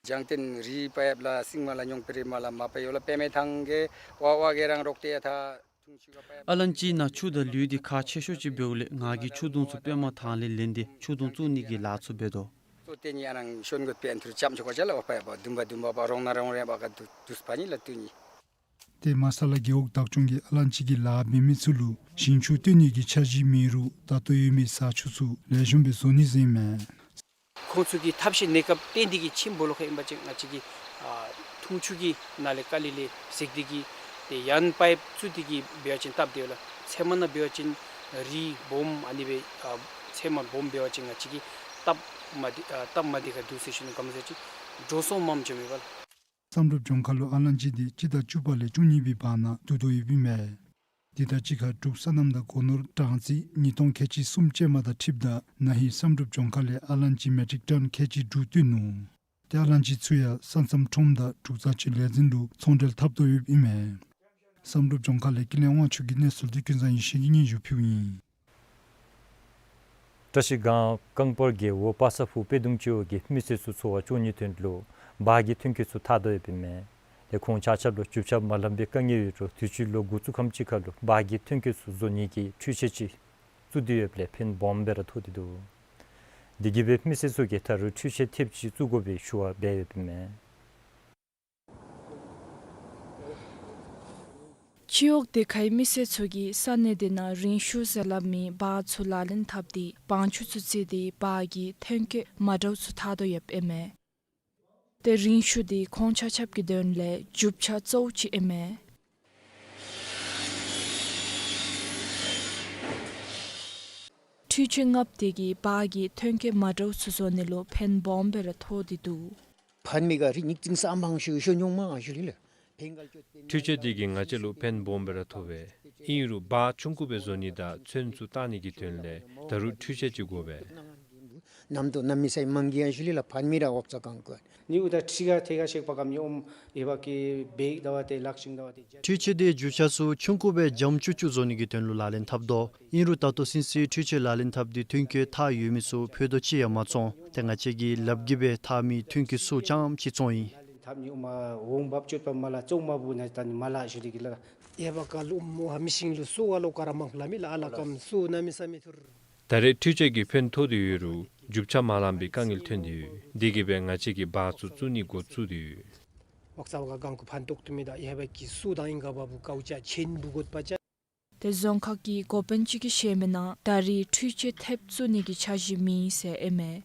ལྗང་ཐན་རི་པའིཔ་ལ་སིང་མ་ལ་ཉོང་པི་རི་མ་ལ་མ་པ་ཡོད་ལ་པེ་མེ་ཐང་གི་ཝ་ཝ་གི་རང་རོག་ཏེ་ཡ་ཐ། ཨ་ལན་ཅི་ནང་ཆུ་དང་ལུད་འདི་ཁག་ཆེ་ཤོས་ཅིག་འབདཝ་ལས་ང་གིས་ཆུ་དུང་ཚུ་པེ་མ་ཐང་ལས་ལེན་ཏེ་ཆུ་དུང་བཙུགས་ནི་གི་ལཱ་ཚུ་འབད་དོ། ཚོ་ཏེ་ནི་ཨ་རང་ཤོན་གོ་པེན་ཐུར་ལྕམ་ཆོ་ག་ཅ་ལ་ཝ་པ་ཡ་པ་དུམ་པ་དུམ་པ་པ་རོང་ན་རོང་རེ་པ་ག་དུ་དུས་པ་ནི་ལ་དུ་ནི། ཏེ་མ་ས་ལ་རྒེད་འོག་བདག་སྐྱོང་གིས་ཨ་ལན་ཅི་གི་ལཱ་འབད་མི་ཚུ་ལུ་ཞིང་ཆུ་བཏོན་ནི་གི་འཆར་གཞི་མེད་རུང་ད་ལྟོ་ཡོད་མི་ས་ཆུ་ཚུ་ལེགས་ཤོམ་སྦེ་བཟོ་ནི་ཟེར་ཨིན་མས། ཁོང་ཚུ་གིས་ཐབས་ཤེས་གནས་སྐབས་བརྟེན་ཏེ་གིས་ཆེན་པོ་ལོ་ཁ་ཨིན་པ་ཅིན་ང་བཅས་ཀྱིས་ཨ་འཐུང་ཆུ་གི་ནང་ལས་དཀའ་ལས་ལས་ཟེགས་ཏེ་གིས་ཏེ་ཡང་པའིཔ་བཙུགས་ཏེ་གིས་འབད་བ་ཅིན་སྟབས་བདེ་བ་ལ་ཚལ་མ་ནང་འབད་བ་ཅིན་རི་སྦོམ་ཨ་ནི་སྦེ་ཨ་ཚལ་མ་སྦོམ་འབད་བ་ཅིན་ང་བཅས་ཀྱིས་སྟབས་མ་བདེ་ཨ་སྟབས་མ་བདེ་ཁ་འདུག་ཟེར་ཞུ་ནི། ག་མ་ཟེར་ཅིག་འགྲོ་སོང་མངམ་འགྱོ་མི་བ་ལ། བསམ་གྲུབ་ལྗོངས་མཁར་ལུ་ཨ་ལན་ཅི་འདི་སྤྱི་ཟླ་བཅུ་པ་ལས་བཅུ་གཉིས་པའི་བར་ན་བསྡུ་དོ་ཡོདཔ་ཨིན་མས། དེ་དང་གཅིག་ཁར་འབྲུག་སོ་ནམ་དང་སྒོ་ནོར་གྲངས་རྩིས་ཉིས་སྟོང་ཁལ་གཅིག་གསུམ་ཅན་མ་དང་འཁྲིལཝ་ད་ན་ཧིང་བསམ་གྲུབ་ལྗོངས་མཁར་ལས་ཨ་ལན་ཅི་མེ་ཊིག་ཊོན་ཁལ་གཅིག་དྲུག་བཏོན་ནུག། ཏེ་ཨ་ལན་ཅི་ཚུ་ཡང་ས་མཚམས་ཁྲོམ་དང་འབྲུག་རྫ་ཆུ་ལས་འཛིན་ལུ་ཚོང་འབྲེལ་འཐབ་དོ་ཡོདཔ་ཨིན་མས། བསམ་གྲུབ་ལྗོངས་མཁར་ལས་ཀུན་ལེགས་དབང་ཕྱུག་གི་གནས་ཚུལ་འདི་ཀུན་བཟང་ཡེ་ཤེས་ཀྱིས་སྙན་ཞུ་ཕུལཝ་ཨིན། བཀྲ་ཤིས་སྒང་རྐང་པར་རྒེད་འོག་པ་ས་ཕུ་དཔལ་གདུང་སྤྱི་འོག་གི་མི་སེར་ཚུ་འཚོ་བ་སྐྱོང་ནིའི་དོན་ལུ་བག་གི་ཐོན་སྐྱེད་ཚུ་འཐག་དོ་ཡོདཔ་ཨིན་མས། ཏེ་ཁོང་ཆ་ཁྱབ་ལུ་རྒྱུ་ཆ་མ་ལངམ་པའི་དཀའ་ངལ་ཡོད་རུང་དུས་ཅི་ལོ་འགོ་བཙུགས་ཁམས་ཅིག་ཁར་ལུ་བག་གི་ཐོན་སྐྱེད་ཚུ་བཟོ་ནི་གི་འཕྲུལ་ཆས་ཅིག་བཙུགས་ཏེ་ཡོདཔ་ལས་ཕན་སྦོམ་སྦེ་ར་ཐོགས་ཏེ་འདུག། དེ་གིས་སྦེ་མི་སེར་ཚུ་གིས་ད་རུང་འཕྲུལ་ཆས་ཐེབས་ཅིག་བཙུགས་དགོ་པའི་ཞུ་བ་འབད་ཡོདཔ་ཨིན་མས། སྤྱི་འོག་དེ་ཁའི་མི་སེར་ཚུ་གིས་ས་གནས་དེ་ནང་རིང་ཤུ་ཟེར་སླབ་མི་བག་ཚུ་ལག་ལེན་འཐབ་སྟེ་བང་ཆུ་ཚུ་བརྩིས་ཏེ་བག་གི་ཐོན་སྐྱེད་མ་འདྲཝ་ཚུ་འཐག་དོ་ཡོདཔ་ཨིན་མས། ཏེ་རིང་ཤུ་འདི་ཁོང་ཆ་ཁྱབ་ཀྱི་དོན་ལས་རྒྱུ་ཆ་གཙོ་བོ་ཅིག་ཨིན་མས། འཕྲུལ་ཆས་ལྔཔོ་དེ་གིས་བག་གི་ཐོན་སྐྱེད་མ་འདྲཝ་ཚུ་བཟོ་ནི་ལུ་ཕན་སྦོམ་སྦེ་ར་ཐོགས་ཏེ་འདུག། ཕན་མི་ག་རི་ཉིག་ཙིང་ས་མང་ཤོས་ཤོ་ཉུང་མང་ཤོས་ལི་ལ། འཕྲུལ་ཆས་དེ་གིས་ང་བཅས་ལུ་ཕན་སྦོམ་སྦེ་ར་ཐོགས་པས། ཨིན་རུང་བག་ཆུང་ཀུ་སྦེ་བཟོ་ནི་དང་ཚོན་ཚུ་བཏགས་ནི་གི་དོན་ལས་ད་རུང་འཕྲུལ་ཆས་ཅིག་དགོ་པས། ནམ་དུ་ནམ་མི་སའི་མང་གི་ཡང་ཤུ་ལི་ལ་ཕན་མི་ར་འོབ་ཙ་གང་ཀོ། ནིའུ་ད་ཁྲི་ག་ཐེ་ག་ཤེག་པ་གམ་ནི་ཨོམ་ཨེ་བ་ཀི་བེག་ད་བ་ཏེ་ལག་ཤིང་ད་བ་ཏེ་འཕྲུལ་ཆས་དེ་རྒྱུ་ཆ་ཚུ་ཆུང་ཀུ་སྦེ་འཇམ་ཅུག་ཅུ་བཟོ་ནི་གི་དོན་ལུ་ལག་ལེན་འཐབ་དོ། ཨིན་རུང་ད་ལྟོ་ཚུན་ཚོད་འཕྲུལ་ཆས་ལག་ལེན་འཐབ་སྟེ་ཐོན་སྐྱེད་འཐག་ཡོད་མི་ཚུ་ཕུད་རྡོག་ཅིག་ཡང་མ་བཙོང་། ཏེ་ང་བཅས་ཀྱིས་ལགཔ་གིས་སྦེ་འཐག་མི་ཐོན་སྐྱེད་ཚུ་རྐྱངམ་ཅིག་བཙོང་ཡི། ཐབ་ནི་ཨོ་མ་འོང་འབབ་སྤྱོད་པ་མ་ལ་བཙོང་མ་བུ་ན་ད་ནི་མ་ལ་ཞུ་རི་གི་ལ། ཨེ་བ་ཀ་ལུ་མོ་ཧ་མི་ཤིང་ལུ་སུ་བ་ལོ་ཀ་ར་མང་ལ་མི་ལ་ཨ་ལ་ཀམ་སུ་ན་མི་ས་མི་ཐུར། ད་རེས་འཕྲུལ་ཆས་ཀྱིས་ཕན་ཐོགས་ཏེ་ཡོད་རུང་རྒྱུ་ཆ་མ་ལང་པའི་དཀའ་ངལ་ཐོན་ཏེ་ཡོད། དེ་གིས་སྦེ་ང་བཅས་ཀྱིས་བག་ཚུ་བཙུགས་ནི་འགོ་བཙུགས་ཏེ་ཡོད། འོག་ཚ་བ་ག་གང་ཁུ་ཕན་ཐོགས་ཏུ་མི་ད་ཨེ་བ་ཀི་སུ་དང་ཨིན་ག་བ་བུ་ཀའུ་ཅ་ཆེན་བུ་གོད་པ་ཅ། ཏེ་རྫོང་ཁག་གི་འགོ་དཔོན་ཅིག་གིས་བཤད་མི་ནང་ད་རེས་འཕྲུལ་ཆས་ཐེབས་བཙུགས་ནི་གི་འཆར་གཞི་མེད་ཟེར་ཨིན་མས།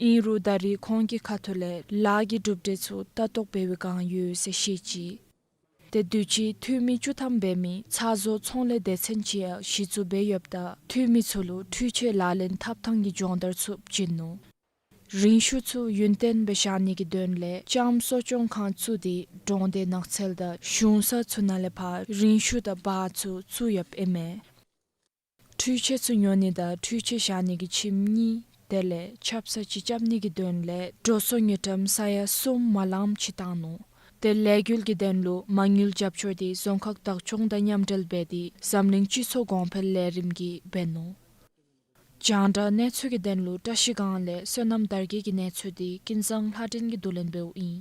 ཨིན་རུང་ད་རེས་ཁོང་གི་ཁ་ཐུག་ལས་ལཱ་གི་གྲུབ་འབྲས་ཚུ་ལྟ་རྟོག་འབད་བའི་བསྒང་ཡོད་ཟེར་བཤད་ཅི། ཏེ་དུས་ཅི་འཐུས་མི་བཅུ་ཐམ་འབད་མི་ཚ་བཟོ་ཚོང་ལས་སྡེ་ཚན་ཅིག་ཡང་གཞི་བཙུགས་འབད་ཡོདཔ་ད་འཐུས་མི་ཚུ་ལུ་འཕྲུལ་ཆས་ལག་ལེན་འཐབ་ཐངས་ཀྱི་སྦྱོང་བརྡར་ཚུ་བྱིན་ནུག། རིང་ཤུ་ཚུ་ཡུན་བརྟན་སྦེ་བཞག་ནི་གི་དོན་ལས་ལྕངམ་གསོ་སྐྱོང་ཁང་བཙུགས་ཏེ་འབྲོང་སྡེ་ནགས་ཚལ་དང་གཞུང་ས་ཚུ་ནང་ལས་ཕར་རིང་ཤུ་དང་བག་ཚུ་བཙུགས་ཡོདཔ་ཨིན་མས། འཕྲུལ་ཆས་ཚུ་ཉོ་ནི་དང་འཕྲུལ་ཆས་བཞག་ནི་གི་ཁྱིམ་གཉིས་དེ་ལས་ཆབ་གསང་ཅིག་རྐྱབ་ནི་གི་དོན་ལས་འགྲོ་སོང་དངུལ་ཀྲམ་ས་ཡ་གསུམ་མ་ལངམ་ཅིག་བཏང་ནུག། ཏེ་ལས་འགུལ་གྱི་དོན་ལུ་མ་དངུལ་རྒྱབ་སྐྱོར་འདི་རྫོང་ཁག་བདག་སྐྱོང་དང་མཉམ་འབྲེལ་འབད་དེ་འཛམ་གླིང་སྤྱི་ཚོགས་གོང་འཕེལ་ལས་རིམ་གྱིས་འབད་ནུག། རྒྱང་བསྒྲགས་གནས་ཚུལ་གྱི་དོན་ལུ་བཀྲ་ཤིས་སྒང་ལས་བསོད་ནམས་དར་རྒྱས་ཀྱི་གནས་ཚུལ་འདི་ཀུན་བཟང་ལྷ་སྒྲོན་གྱིས་བསྡུ་ལེན་འབདཝ་ཨིན།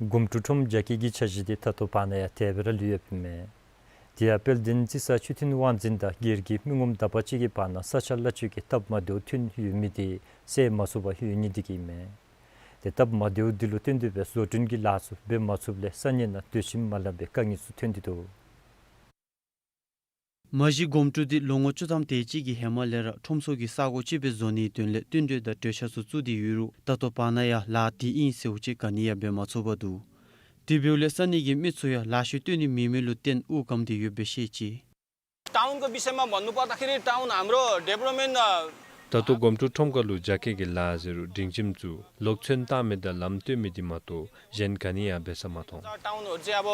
སྒོམ་ཁྲུ་ཁྲོམ་རྒྱ་སྐྱེད་ཀྱི་འཆར་གཞི་འདི་ད་ལྟོ་བར་ན་ཡང་དེ་སྦེ་ར་ལུས་ཡོདཔ་ཨིན་མས། དེ་ཡང་དཔལ་ལྡན་རྩི་ས་ཆོས་མཐུན་དབང་འཛིན་དང་སྒེར་གྱི་མི་ངོམ་དག་པ་ཅིག་གི་བར་ན་ས་ཆ་གླ་སྤྱོད་ཀྱི་སྟབས་མ་བདེཝ་ཐོན་ཡོད་མི་འདི་སེལ་མ་ཚུགས་པར་ཡོད་ནི་འདི་གིས་ཨིན་མས། ཏེ་སྟབས་མ་བདེཝ་འདི་ལུ་བརྟེན་ཏེ་སྦེ་བཟོ་སྐྲུན་གྱི་ལཱ་ཚུ་འབད་མ་ཚུགསཔ་ལས་ས་གནས་ནང་སྡོད་ཁྱིམ་མ་ལང་པའི་དཀའ་ངལ་ཚུ་ཐོན་ཏེ་འདུག། མ་གཞི་གོམ་ཀྲུ་འདི་ལོ་ངོ་བཅུ་ཐམ་དེ་ཅིག་གི་ཧེ་མ་ལས་ར་ཁྲོམ་ཚུ་གི་ས་གོ་ཅིག་སྦེ་བཟོ་ནིའི་དོན་ལས་བསྟུན་གྲོས་དང་གྲོས་འཆར་ཚུ་བཙུགས་ཏེ་ཡོད་རུང་ད་ལྟོ་བར་ན་ཡང་ལཱ་དེ་ཨིན་ཟེརཝ་ཅིག་ག་ནི་ཡང་འབད་མ་ཚུགས་པར་འདུག། དེ་འབདཝ་ལས་ས་གནས་ཀྱི་མི་ཚུ་ཡང་ལཱ་ཤུལ་བཏོན་ནི་མེད་མི་ལུ་བརྟེན་དབུགས་སྐམ་སྟེ་ཡོདཔ་སྦེ་བཤད་ཅི། टाउनको विषयमा भन्नुपर्दाखेरि टाउन हाम्रो डेभलपमेन्ट, अ, ད་ལྟོ་གོམ་ཀྲུ་ཁྲོམ་ཁ་ལུ་རྒྱ་སྐྱེད་ཀྱི་ལཱ་ཟེར་རུང་སྒྲིང་ཁྱིམ་བཙུགས་ལོག་ཚོན་བཏགས་མི་དང་ལམ་བཏོན་མི་འདི་མ་གཏོགས་གཞན་ག་ནི་ཡང་འབད་ས་མ་མཐོང་། टाउनहरू चाहिँ अब,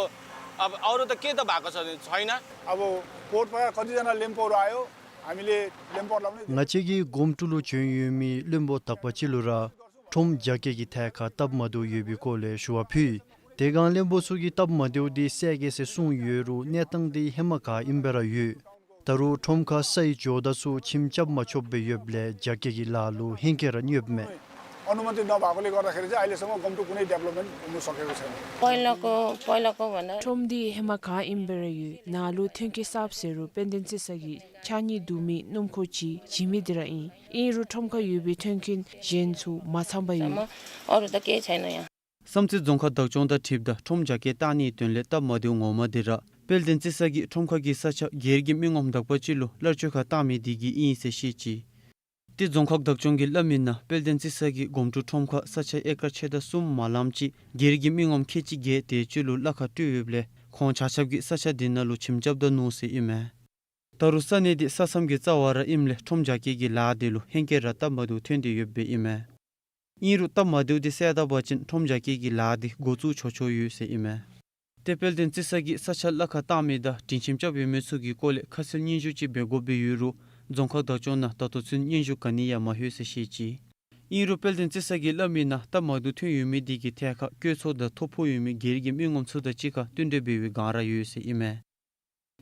अब अरू त केही त भएको छ, छैन। अब कोर्टबाट कतिजना लिम्बूहरू आयो, हामीले लिम्बूहरूलाई पनि ང་བཅས་ཀྱིས་གོམ་ཀྲུ་ལུ་བྱོན་ཡོད་མི་བློན་པོ་དག་པ་ཅིག་ལུ་ར་ཁྲོམ་རྒྱ་སྐྱེད་ཀྱི་ཐད་ཁར་སྟབས་མ་བདེཝ་ཡོད་པའི་སྐོར་ལས་ཞུ་བ་ཕུལ། དེ་སྒང་བློན་པོ་ཚུ་གིས་སྟབས་མ་བདེཝ་འདི་སེལ་གེ་ཟེར་གསུངས་ཡོད་རུང་གནས་སྟངས་འདི་ཧེ་མ་ག་ཨིནམ་སྦེ་ར་ཡོད། ད་རུང་ཁྲོམ་ཁར་སའི་ཇོ་བདག་ཚུ་ཁྱིམ་རྐྱབ་མ་ཆོགཔ་སྦེ་ཡོདཔ་ལས་རྒྱ་སྐྱེད་ཀྱི་ལཱ་ལུ་ཧེང་སྐལ་ར་གནོདཔ་མས། अनुमति नभएकोले गर्दाखेरि चाहिँ अहिलेसम्म गोमटु कुनै डेभलपमेन्ट हुन सकेको छैन। पहिलाको, पहिलाको भन्दा ཁྲོམ་འདི་ཧེ་མ་ག་ཨིནམ་སྦེ་ར་ཡོད། ནཱ་ལུ་ཐོན་སྐྱེད་གསརཔ་ཟེར་རུང་དཔལ་ལྡན་རྩེ་ས་གི་ཕྱགས་སྙིགས་བསྡུ་མི་སྣུམ་འཁོར་ཅིག་བྱིན་མི་འདི་ར་ཨིན། ཨིན་རུང་ཁྲོམ་ཁར་ཡོད་པའི་ཐོན་སྐྱེད་གཞན་ཚུ་མ་ཚངམ་ཡོད། अरू त केही छैन यहाँ। བསམ་རྩེ་རྫོང་ཁག་བདག་སྐྱོང་དང་འཁྲིལཝ་ད་ཁྲོམ་རྒྱ་སྐྱེད་བཏང་ནིའི་དོན་ལས་སྟབས་མ་བདེཝ་ངོ་མ་འདི་ར་དཔལ་ལྡན་རྩེ་ས་གི་ཁྲོམ་ཁ་གི་ས་ཆ་སྒེར་གྱི་མི་ངོམ་དག་པ་ཅིག་ལུ་གླར་སྤྱོད་ཁར་བཏང་མི་འདི་གིས་ཨིན་ཟེར་བཤད་ཅི། ཏེ་རྫོང་ཁག་བདག་སྐྱོང་གིས་སླབ་མིའི་ནང་དཔལ་ལྡན་རྩེ་ས་གི་གོམ་ཀྲུ་ཁྲོམ་ཁ་ས་ཆ་ཨེ་ཀར་ཕྱེད་དང་གསུམ་མ་ལངམ་ཅིག་སྒེར་གྱི་མི་ངོམ་ཁལ་གཅིག་བརྒྱད་དེ་ཅིག་ལུ་གླ་ཁར་སྤྲོད་ཡོདཔ་ལས་ཁོང་ཆ་ཁྱབ་ཀྱིས་ས་ཆ་འདི་ནང་ལུ་ཁྱིམ་རྐྱབ་ད་ནུག་ཟེར་ཨིན་མས། ད་རུང་ས་གནས་འདི་ས་མཚམས་ཀྱི་རྩ་བར་ར་ཨིནམ་ལས་ཁྲོམ་རྒྱ་སྐྱེད་ཀྱི་ལཱ་འདི་ལུ་ཧེང་སྐལ་ར་སྟབས་མ་བདེཝ་ཐོན་ཏེ་ཡོདཔ་སྦེ་ཨིན་མས། ཨིན་རུང་སྟབས་མ་བདེཝ་འདི་སེལ་ད་པ་ཅིན་ཁྲོམ་རྒྱ་སྐྱེད་ཀྱི་ལཱ་འདི་འགོ་བཙུགས་ཆོག་ཆོག་ཡོད་ཟེར་ཨིན་མས། ཏེ་དཔལ་ལྡན་རྩེ་ས་གི་ས་ཆ་གླ་ཁར་བཏང་མི་དང་སྒྲིང་ཁྱིམ་རྐྱབ་ཡོད་མི་ཚུ་གི་སྐོར་ལས་ཁ་གསལ་སྙན་ཞུ་ཅིག་འབད་དགོཔ་སྦེ་ཡོད་རུང་རྫོང་ཁག་བདག་སྐྱོང་ནང་ད་ལྟོ་ཚུན་སྙན་ཞུ་ག་ནི་ཡང་མ་ལྷོད་ཟེར་བཤད་ཅི། ཨིན་རུང་དཔལ་ལྡན་རྩེ་ས་གིས་སླབ་མིའི་ནང་སྟབས་མ་བདེཝ་ཐོན་ཡོད་མི་འདི་གི་ཐད་ཁར་བཀོད་ཚོགས་དང་ཐོ་ཕོག་ཡོད་མི་སྒེར་གྱི་མི་ངོམ་ཚུ་དང་གཅིག་ཁར་བསྟུན་གྲོས་འབད་བའི་བསྒང་ར་ཡོད་ཟེར་ཨིན་མས།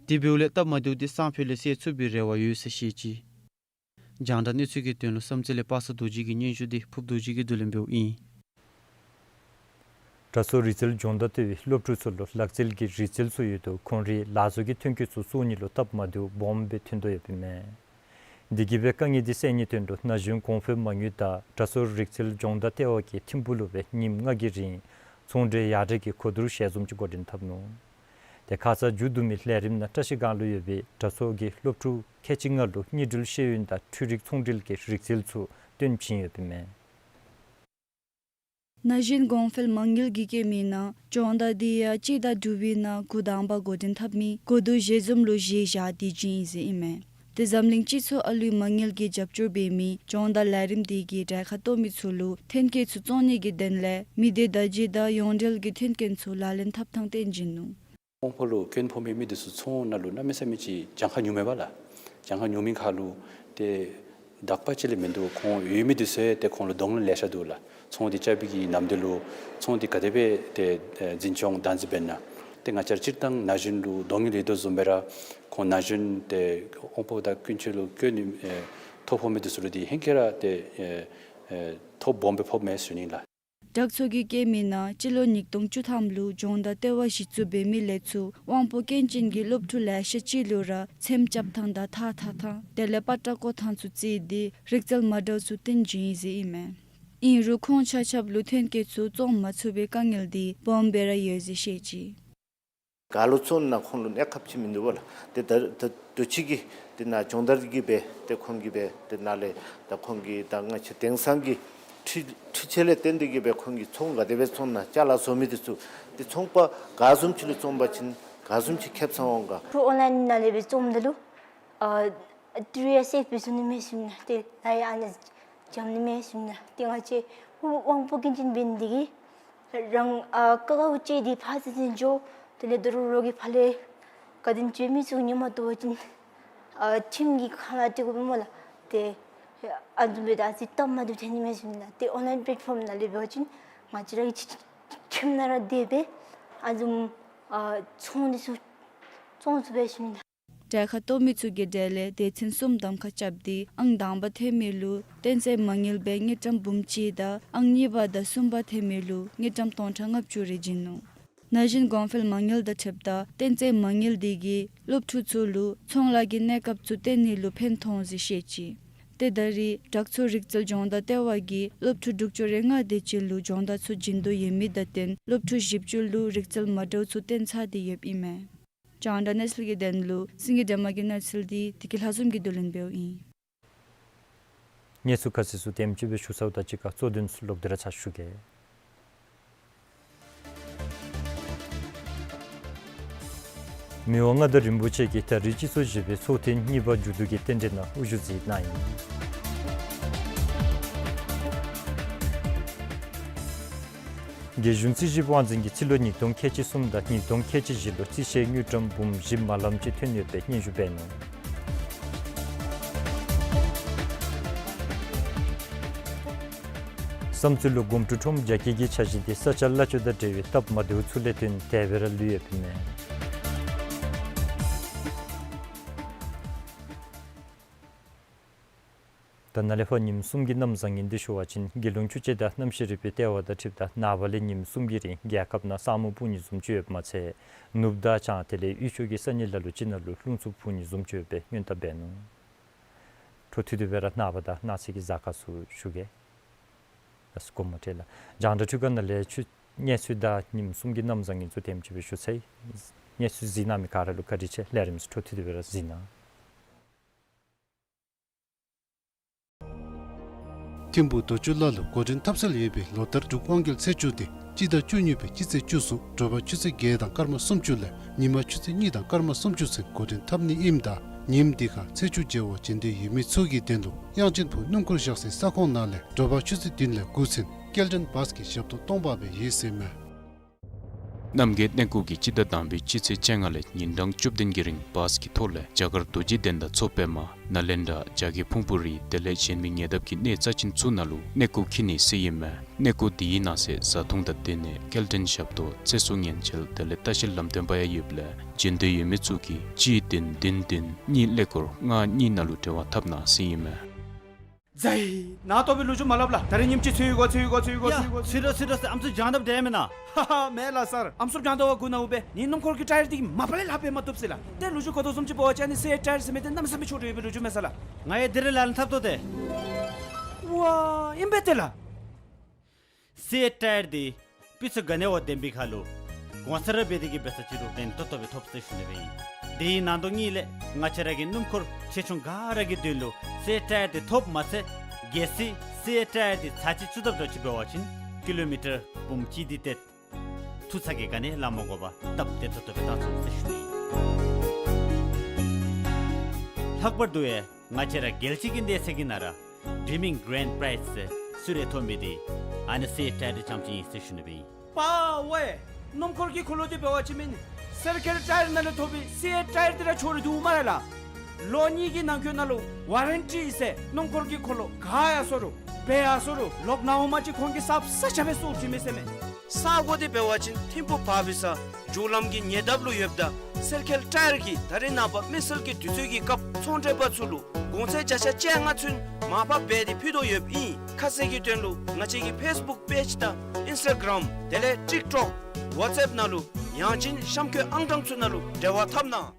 དེ་འབདཝ་ལས་སྟབས་མ་བདེཝ་འདི་སང་ཕོད་ལས་སེལ་ཚུགས་པའི་རེ་བ་ཡོད་ཟེར་བཤད་ཅི། རྒྱང་བསྒྲགས་གནས་ཚུལ་གྱི་དོན་ལུ་བསམ་རྩེ་ལས་པ་སངས་རྡོ་རྗེ་གི་སྙན་ཞུ་འདི་ཕུརཔ་རྡོ་རྗེ་གིས་བསྡུ་ལེན་འབདཝ་ཨིན། དྲག་ཚོགས་རིག་རྩལ་སྦྱོང་བརྡར་ལྟེ་བའི་སློབ་ཕྲུག་ཚུ་ལུ་ལག་རྩལ་གྱི་རིག་རྩལ་ཚུ་ཡོད་དོ་ཁོང་རའི་ལག་བཟོ་གི་ཐོན་སྐྱེད་ཚུ་བཙོང་ནི་ལུ་སྟབས་མ་བདེཝ་སྦོམ་སྦེ་ཐོན་དོ་ཡོདཔ་ཨིན་མས། དེ་གིས་སྦེ་དཀའ་ངལ་འདི་སེལ་ནིའི་དོན་ལུ་ན་གཞོན་གོང་འཕེལ་མ་དངུལ་དང་དྲག་ཚོགས་རིག་རྩལ་སྦྱོང་བརྡར་ལྟེ་བ་གི་ཐིམ་ཕུག་ལུ་སྦེ་ཉིནམ་ལྔ་གི་རིང་ཚོང་འབྲེལ་ཡར་དྲག་གི་གོ་བསྡུར་ཞལ་འཛོམས་ཅིག་འགོ་འདྲེན་འཐབ་ནུག། ཏེ་ཁ་ཙ་མཇུག་བསྡུ་མི་ལས་རིམ་ནང་བཀྲ་ཤིས་སྒང་ལུ་ཡོད་པའི་དྲག་ཚོགས་ཀྱི་སློབ་ཕྲུག་ཁལ་གཅིག་ལྔ་ལུ་དངུལ་འབྲེལ་ཤེས་ཡོན་དང་འཕྲུལ་རིག་ཚོང་འབྲེལ་གྱི་རིག་རྩལ་ཚུ་སྟོན་བྱིན་ཡོདཔ་ཨིན་མས། ན་གཞོན་གོང་འཕེལ་མ་དངུལ་གྱིས་བཀོད་མིའི་ནང་སྦྱོང་བརྡར་འདི་ཡང་སྤྱི་ཟླ་དྲུག་པའི་ནང་འགོ་དང་པ་འགོ་འདྲེན་འཐབ་མི་གོ་བསྡུར་ཞལ་འཛོམས་ལུ་གཞི་བཞག་སྟེ་བྱིན་ཡི་ཟེར་ཨིན་མས། ཏེ་འཛམ་གླིང་སྤྱི་ཚོགས་ཨ་ལུའི་མ་དངུལ་གྱིས་རྒྱབ་སྐྱོར་འབད་མི་སྦྱོང་བརྡར་ལས་རིམ་འདི་གིས་གྲལ་ཁར་གཏོགས་མི་ཚུ་ལུ་ཐོན་སྐྱེད་ཚུ་བཙོང་ནི་གི་དོན་ལས་མི་སྡེ་བརྡ་བརྒྱུད་དང་ཡོངས་འབྲེལ་གྱི་མཐུན་རྐྱེན་ཚུ་ལག་ལེན་འཐབ་ཐངས་སྟོན་བྱིན་ནུག། དབང་པོ་ལུ་སྐྱོན་ཕོག་མི་མི་འདི་ཚུ་ཚོང་ནང་ལུ་གནམ་མེད་ས་མེད་ཅིག་གྱངས་ཁ་ཉུང་མས་པ་ལགས། གྱངས་ཁ་ཉུང་མི་ཁར་ལུ་ཏེ་དག་པ་ཅིག་ལས་མིན་འདུག། ཁོང་ཡོད་མི་འདི་ཚུ་ཡང་ཏེ་ཁོང་ལུ་གདོང་ལེན་ལེ་ཤ་འདུག་ལགས། ཚོང་འདི་རྐྱབ་པའི་གི་ནམ་དུས་ལུ་ཚོང་འདི་ག་དེ་སྦེ་ཏེ་ཨེ་འཛིན་སྐྱོང་བདག་འཛིན་འབད་ན་ཏེ་ང་བཅས་ར་སྤྱིར་བཏང་ན་གཞོན་ལུ་གདོང་ལེན་ཡོད་དོ་བཟུམ་སྦེ་ར་ཁོང་ན་གཞོན་ཏེ་དབང་པོ་དང་ཀུན་སྤྱོད་ལུ་སྐྱོན་ཨེ་ཐོ་ཕོག་མི་འདི་ཚུ་ལུ་འདི་ཧེང་སྐལ་ར་ཏེ་ཨེ་ཨེ་ཐོ་སྦོམ་སྦེ་ཕོགཔ་མས་ཟེར་ཞུ་ནི་ལགས། དྲག་ཚོགས་ཀྱིས་བཀོད་མིའི་ནང་སྤྱི་ལོ་ཉིས་སྟོང་བཅུ་ཐམ་ལུ་སྦྱོང་བརྡར་ལྟེ་བ་གཞི་བཙུགས་འབད་མི་ལས་ཚུར་དབང་པོ་སྐྱོན་ཅན་གྱི་སློབ་ཕྲུག་ལེ་ཤ་ཅིག་ལུ་ར་ཚེམ་རྐྱབ་ཐངས་དང་ཐགས་འཐག་ཐངས་དེ་ལས་པ་ཏྲ་བཀོ་ཐངས་ཚུ་བརྩིས་ཏེ་རིག་རྩལ་མ་འདྲཝ་ཚུ་སྟོན་བྱིན་ཡི་ཟེར་ཨིན་མས། ཨིན་རུང་ཁོང་ཆ་ཁྱབ་ལུ་ཐོན་སྐྱེད་ཚུ་བཙོང་མ་ཚུགས་པའི་དཀའ་ངལ་འདི་སྦོམ་སྦེ་ར་ཡོད་ཟེར་བཤད་ཅི། ག་ལུ་བཙོང་ན་ཁོང་ལུ་གནས་སྐབས་ཅིག་མིན་འདུག་པ་ལགས། ཏེ་ད་ད་ད་ཅི་གི་ཏེ་ནཱ་སྦྱོང་བརྡར་གྱིས་སྦེ་ཏེ་ཁོང་གིས་སྦེ་ཏེ་ནཱ་ལས་ད་ཁོང་གིས་ད་ང་བཅས་དེང་སང་གི་འཕྲུལ་འཕྲུལ་ཆས་ལས་བརྟེན་ཏེ་གིས་སྦེ་ཁོང་གིས་ཚོང་ག་དེ་སྦེ་བཙོང་ན་ཅ་ལ་བཟོ་མི་འདི་ཚུ་ཏེ་ཚོང་པ་ག་བཟུམ་ཅིག་ལུ་བཙོང་པ་ཅིན་ག་བཟུམ་ཅིག་ཁེབ་ཚང་འོང་ག། ཁོང་ཨོན་ལའིན་ནང་ལས་སྦེ་བཙོངམ་ད་ལུ་ཨ་ཏི་རུ་ཡང་སེབ་འབད་ཚུགས་ནི་མས་ཟེར་མི་ནང་ཏེ་ལཱ་ཡང་ཨ་ནཱ་འཇམ་ནི་མས་ཟེར་མི་ནང་ཏེ་ང་བཅས་དབང་པོ་སྐྱོན་ཅན་འབད་ནི་འདི་གིས་རང་ཨ་ཀ་ཀ་བུ་ཅིག་འདི་ཕར་ཚུར་འཛིན་འགྱོ། དེ་ལས་དོ་རུང་རོགས་ཀྱིས་ཕར་ལས་ག་དེམ་ཅིག་མི་ཚུ་ཉན་མ་བཏུབ་པ་ཅིན་ཨ་ཁྱིམ་གྱི་ཁ་ནང་སྟེར་དགོ་པས་སྨོ་ལགས། ཏེ་ཨ་བཟུམ་སྦེ་ད་ཨ་ཙི་སྟབས་མ་བདེཝ་ཐོན་ནི་མས་ཟེར་མི་ནང་ཏེ་ཨོན་ལའིན་པེ་ལེཊ་ཕོརམ་ནང་ལས་འབད་བ་ཅིན་ང་བཅས་ར་གི་ཁྱིམ་ནང་ར་སྡོད་སྦེ་ཨ་བཟུམ་ཨ་ཚོང་འདི་ཚུ་བཙོང་ཚུགས་པས་ཟེར་མི་ནང་། གྲལ་ཁར་གཏོགས་མི་ཚུ་གི་གྲས་ལས་སྡེ་ཚན་གསུམ་གདམ་ཁ་རྐྱབ་སྟེ་ཨང་དང་པ་ཐོན་མི་ལུ་གཏན་ཚད་མ་དངུལ་སྦེ་དངུལ་ཀྲམ་འབུམ་གཅིག་དང་ཨང་གཉིས་པ་དང་གསུམ་པ་ཐོན་མི་ལུ་དངུལ་ཀྲམ་སྟོང་ཕྲག་ལྔ་བཅུ་རེ་བྱིན་ནུག། ན་གཞོན་གོང་འཕེལ་མ་དངུལ་དང་འཁྲིལཝ་ད་གཏན་ཚད་མ་དངུལ་འདི་གིས་སློབ་ཕྲུག་ཚུ་ལུ་ཚོང་ལཱ་གི་གནས་སྐབས་ཚུ་སྟོན་ནི་ལུ་ཕན་ཐོགས་ཟེར་བཤད་ཅི། ཏེ་ད་རེས་དྲག་ཚོགས་རིག་རྩལ་སྦྱོང་བརྡར་ལྟེ་བ་གིས་སློབ་ཕྲུག་དྲུག་ཅུ་རེ་ལྔ་དེ་ཅིག་ལུ་སྦྱོང་བརྡར་ཚུ་བྱིན་དོ་ཡོད་མི་དང་བསྟུན་སློབ་ཕྲུག་བཞི་བཅུ་ལུ་རིག་རྩལ་མ་འདྲཝ་ཚུ་སྟོན་ཚར་ཏེ་ཡོདཔ་ཨིན་མས། རྒྱང་བསྒྲགས་གནས་ཚུལ་གྱི་དོན་ལུ་སེང་གེ་སྒྲོལ་མ་གི་གནས་ཚུལ་འདི་བདེ་སྐྱིད་ལྷ་འཛོམས་ཀྱིས་བསྡུ་ལེན་འབདཝ་ཨིན། གནས་ཚུལ་ཁ་གསལ་ཚུ་དེམ་ཅིག་སྦེ་ཞུ་ཚརཝ་དང་གཅིག་ཁར་གཙོ་དོན་ཚུ་ལོག་སྟེ་ར་ཚར་ཞུ་གེ། མི་དབང་མངའ་བདག་རིན་པོ་ཆེ་གིས་ད་རིས་སྤྱི་ཚོགས་བཞི་པའི་ཚོགས་ཐེངས་གཉིས་པ་མཇུག་བསྡུ་གི་རྟེན་འབྲེལ་ནང་དབུ་བཞུགས་མཛད་གནང་ཡི། རྒྱལ་གཞུང་རྩིས་ཞིབ་དབང་འཛིན་གྱིས་ཕྱི་ལོ་ཉིས་སྟོང་ཁལ་གཅིག་གསུམ་དང་ཉིས་སྟོང་ཁལ་གཅིག་བཞི་ལུ་རྩིས་བཞེས་དངུལ་ཀྲམ་འབུམ་བཞི་མ་ལམ་ཅིག་ཐོན་ཡོད་པའི་སྙན་ཞུ་འབད་ནུག། བསམ་ཚུལ་ལུ་སྒོམ་ཁྲུ་ཁྲོམ་རྒྱ་སྐྱེད་ཀྱི་འཆར་གཞི་འདི་ས་ཆ་གླ་ཆ་དང་འབྲེལ་བའི་སྟབས་མ་བདེཝ་ཚུ་ལས་བརྟེན་དེ་སྦེ་ར་ལུས་ཡོདཔ་ཨིན་མས། ད་ནཱ་ལས་ཕར་ཉིནམ་གསུམ་གྱི་གནམ་བཟང་ངན་འདི་ཞུ་བ་ཅིན་རྒྱལ་ཡོངས་ཆུ་དཔྱད་དང་གནམ་གཤིས་རིག་པའི་ལྟེ་བ་དང་འཁྲིལཝ་ད་ནངས་པ་ལས་ཉིནམ་གསུམ་གྱི་རིང་རྒྱལ་ཁབ་ནང་ས་སྨུག་སྤུབ་ནི་བཟུམ་ཅིག་ཡོདཔ་མ་ཚད་ནུབ་དང་བྱང་དེ་ལས་དབུས་ཕྱོགས་ཀྱི་ས་གནས་ལ་ལུ་ཅིག་ནང་ལུ་རླུང་འཚུབ་འཕུ་ནི་བཟུམ་ཅིག་ཡོད་པའི་སྔོན་བརྡ་འབད་ནུག། འཕྲོ་མཐུད་དེ་སྦེ་ར་ནངས་པ་དང་གནངས་ཚེ་གི་གཟའ་སྐར་ཚུ་ཞུ་གེ། ཨ་སྒོམ་སྤྲེལ་ལགས། རྒྱང་བསྒྲགས་ཁྲི་ཁང་ནང་ལས་ཆུ་གནས་ཚུལ་དང་ཉིནམ་གསུམ་གྱི་གནམ་བཟང་ངན་ཚུ་དེམ་ཅིག་སྦེ་ཞུ་ཚར་ཡི། གནས་ཚུལ་གཟིགས་གནང་མི་ག་ར་ལུ་བཀའ་དྲིན་ཆེ། ལས་རིམ་ཚུ་འཕྲོ་མཐུད་དེ་སྦེ་ར་གཟིགས་གནང་། ཐིམ་ཕུག་རྡོ་ཆུ་ལ་ལུ་འགོ་འདྲེན་འཐབ་སྲོལ་ཡོད་པའི་ལོ་ལྟར་འབྲུག་དབང་རྒྱལ་ཚེས་བཅུ་དེ་སྤྱི་ཟླ་བཅུ་གཉིས་པའི་སྤྱི་ཚེས་བཅུ་གསུམ་དྲོ་པ་ཆུ་ཚོད་བརྒྱད་དང་སྐར་མ་སུམ་ཅུ་ལས་ཉིན་མ་ཆུ་ཚོད་གཉིས་དང་སྐར་མ་སུམ་ཅུ་ཚུན་འགོ་འདྲེན་འཐབ་ནི་ཨིནམ་ད་ཉིནམ་འདི་ཁར་ཚེས་བཅུ་མཇལ་བར་བྱོན་འདོད་ཡོད་མི་ཚུ་གི་དོན་ལུ་དབྱངས་ཅན་ཕུག་སྣུམ་འཁོར་བཞག་སའི་ས་ཁོངས་ནང་ལས་དྲོ་པ་ཆུ་ཚོད་བདུན་ལས་དགུ་ཚུན་སྐྱེལ་འདྲེན་བཱས་ཀྱི་ཞབས་ཏོག་གཏོང་འབག་སྦེ་ཡོད་ཟེར་མས། རྣམ་རྒྱལ་གནས་སྐོར་གྱིས་སྤྱི་ཟླ་དང་པའི་སྤྱི་ཚེས་བཅོ་ལྔ་ལས་ཉིན་གྲངས་བཅུ་བདུན་གྱི་རིང་བཱས་ཀྱི་ཐོག་ལས་རྒྱ་གར་རྡོ་རྗེ་གདན་དང་མཚོ་པདྨ་ནཱ་ལེནྡྲ་རྒྱ་བསྐྱེད་ཕུང་པོ་རི་དེ་ལས་གཞན་མི་ཉེ་འདབས་ཀྱི་གནས་རྩ་ཆེན་ཚུ་ནང་ལུ་གནས་སྐོར་འཁྱིད་ནི་ཟེར་ཨིན་མས། གནས་སྐོར་འདི་གི་ནང་གསེས་བཟའ་འཐུང་དང་སྡོད་གནས་སྐྱེལ་འདྲེན་ཞབས་ཏོག་ཚེ་སྲོག་ཉེན་བཅོལ་དེ་ལས་ལྟ་བཤལ་ལམ་སྟོན་པ་ཡང་ཡོདཔ་ལས་བྱོན་འདོད་ཡོད་མི་ཚུ་གིས་གཅིག་བདུན་བདུན་བདུན་གཉིས་ཀླད་ཀོར་ལྔ་གཉིས་ནང་ལུ་འབྲེལ་བ་འཐབ་གནང་ཟེར་ཨིན་མས། ཛའི། ནཱ་ལྟོ་སྦེ་ལོ་རྒྱུས་མ་སླབ་ལགས། ད་རིས་ཉིནམ་གཅིག་ཚུད་ཡི་གོ་ཚུད་ཡི་གོ་ཚུད་ཡི་གོ་ཡ། ཚུད་ཡི་གོ་ཚུད་རོ་ཚུད་རོ་ཟེར། ཨམ་སྲུ་རྒྱང་བསྒྲགས་འདྲ་མེན་ན། ཧ་ཧ་མེན་ལགས་སར། ཨམ་སྲུ་རྒྱང་བསྒྲགས་པ་གུ་ནཱ་འོང་སྦེ་ངེའི་སྣུམ་འཁོར་གྱི་ཊའེར་འདི་མ་པ་ལས་ལྷག་སྦེ་མ་བཏུབ་ཟེར་ལགས། ཏེ་ལོ་རྒྱུས་གོ་དོ་བཟུམ་ཅིག་འབད་བ་ཅིན་ཨ་ནི་སི་ཨེཊ་ཊའེར་ཟེར་མི་འདི་གནམ་མེད་ས་མེད་མཆོག་འདྲ་ཡོད་པའི་ལོ་རྒྱུས་མས་ས་ལགས། ང་ཡང་འདི་ར་ལག་ལེན་འཐབ་དོ་ཏེ། ཝ་ཨིན་པས་ཏེ་ལགས། སི་ཨེཊ་ཊའེར་འདི་སྤུས་ཚད་ག་ནི་བ་ལྡན་པའི་ཁར་ལུ་གོང་ཚད་ར་འབད་དེ་གི་འབད་ས་ཅིག་རུང་ཕན་ཏོག་ཏོ་སྦེ་ཐོབ་ཟེར་ཞུ་ནི་སྦེ་ཨིན། དེའི་ནང་དོག་གཉིས་ལས་ང་བཅས་ར་གི་སྣུམ་འཁོར་ཆེ་ཆུང་ག་ར་གི་དོན་ལུ་སི་ཨེཊ་ཊའེར་འདི་ཐོབ་མ་ཚད་གལ་སྲིད་སི་ཨེཊ་ཊའེར་འདི་ཚར་གཅིག་བཙུགས་དཔ་འདྲཝ་ཅིག་འབད་བ་ཅིན་ཀི་ལོ་མི་ཊར་འབུམ་གཅིག་འདི་ཏེ་ཐུག་ས་གི་ག་ནི་ལཱ་མ་དགོ་པར་སྟབས་བདེ་ཏོག་ཏོ་སྦེ་བཏང་ཚུགས་ཟེར་ཞུ་ནི་ཨིན། ལྷག་པར་དུ་ཡང་ང་བཅས་ར་རྒྱལ་སྤྱི་གི་གནས་ཚད་ཀྱི་ནང་ར་ཌིམིང་གི་རེན་ཌི་པྲའིཛ་ཟེར་གསོལ་རས་ཐོབ་མི་འདི་ཨ་ནི་སི་ཨེཊ་ཊའེར་འདི་རྐྱངམ་ཅིག་ཨིན་ཟེར་ཞུ་ནི་སྦེ་ཨིན། པ་ཝེ། སྣུམ་འཁོར་གྱི་འཁོར་ལོ་འདི་འབད་བ་ཅིན་མེན་ནི་སི་ཨེཊ་ཊའེར་ནང་ལས་ཐོབ་པའི་སི་ཨེཊ་ཊའེར་འདི་ར་འཕྱོག་རུང་འདུག་སྨ་རེ་ལགས། ལོ་གཉིས་ཀྱི་ནང་འཁོད་ནང་ལུ་ཝ་རན་ཊི་ཟེར་སྣུམ་འཁོར་གྱི་འཁོར་ལོ་ག་ཡར་སོང་རུང་འབད་ཡར་སོང་རུང་ལོག་ནཱ་འོངམ་ཅིག་ཁོང་གིས་གསརཔ་ས་ཆ་སྦེ་བཙུགས་བྱིན་མས་ཟེར་མས། ས་སྒོ་འདི་འབད་བ་ཅིན་ཐིམ་ཕུག་བར་བི་ས་མཇུག་ལམ་གྱི་ཉེ་འདབས་ལུ་ཡོདཔ་ད་སི་ཨེཊ་ཊའེར་གྱིས་ད་རེས་ནངས་པ་མི་སེར་གྱི་དུས་ཚོད་ཀྱི་སྐབས་ཚོང་འབྲེལ་པ་ཚུ་ལུ་གོང་ཚད་བརྒྱ་ཆ་བཅོ་ལྔ་ཚུན་མར་ཕབ་འབད་དེ་ཕུལ་དོ་ཡོདཔ་ཨིན། ཁ་གསལ་གྱི་དོན་ལུ་ང་བཅས་ཀྱི་ཕེསི་བུཀ་པེཇ་དང་ཨིནསི་ཊ་གརམ་དེ་ལས་ཊིཀ་ཊོཀ་ཝཊས་ཨེཔ་ནང་ལུ་ཡང་ཅིན་གཤམ་འཁོད་ཨང་གྲངས་ཚུ་ནང་ལུ་འབྲེལ་བ་འཐབ་གནང་།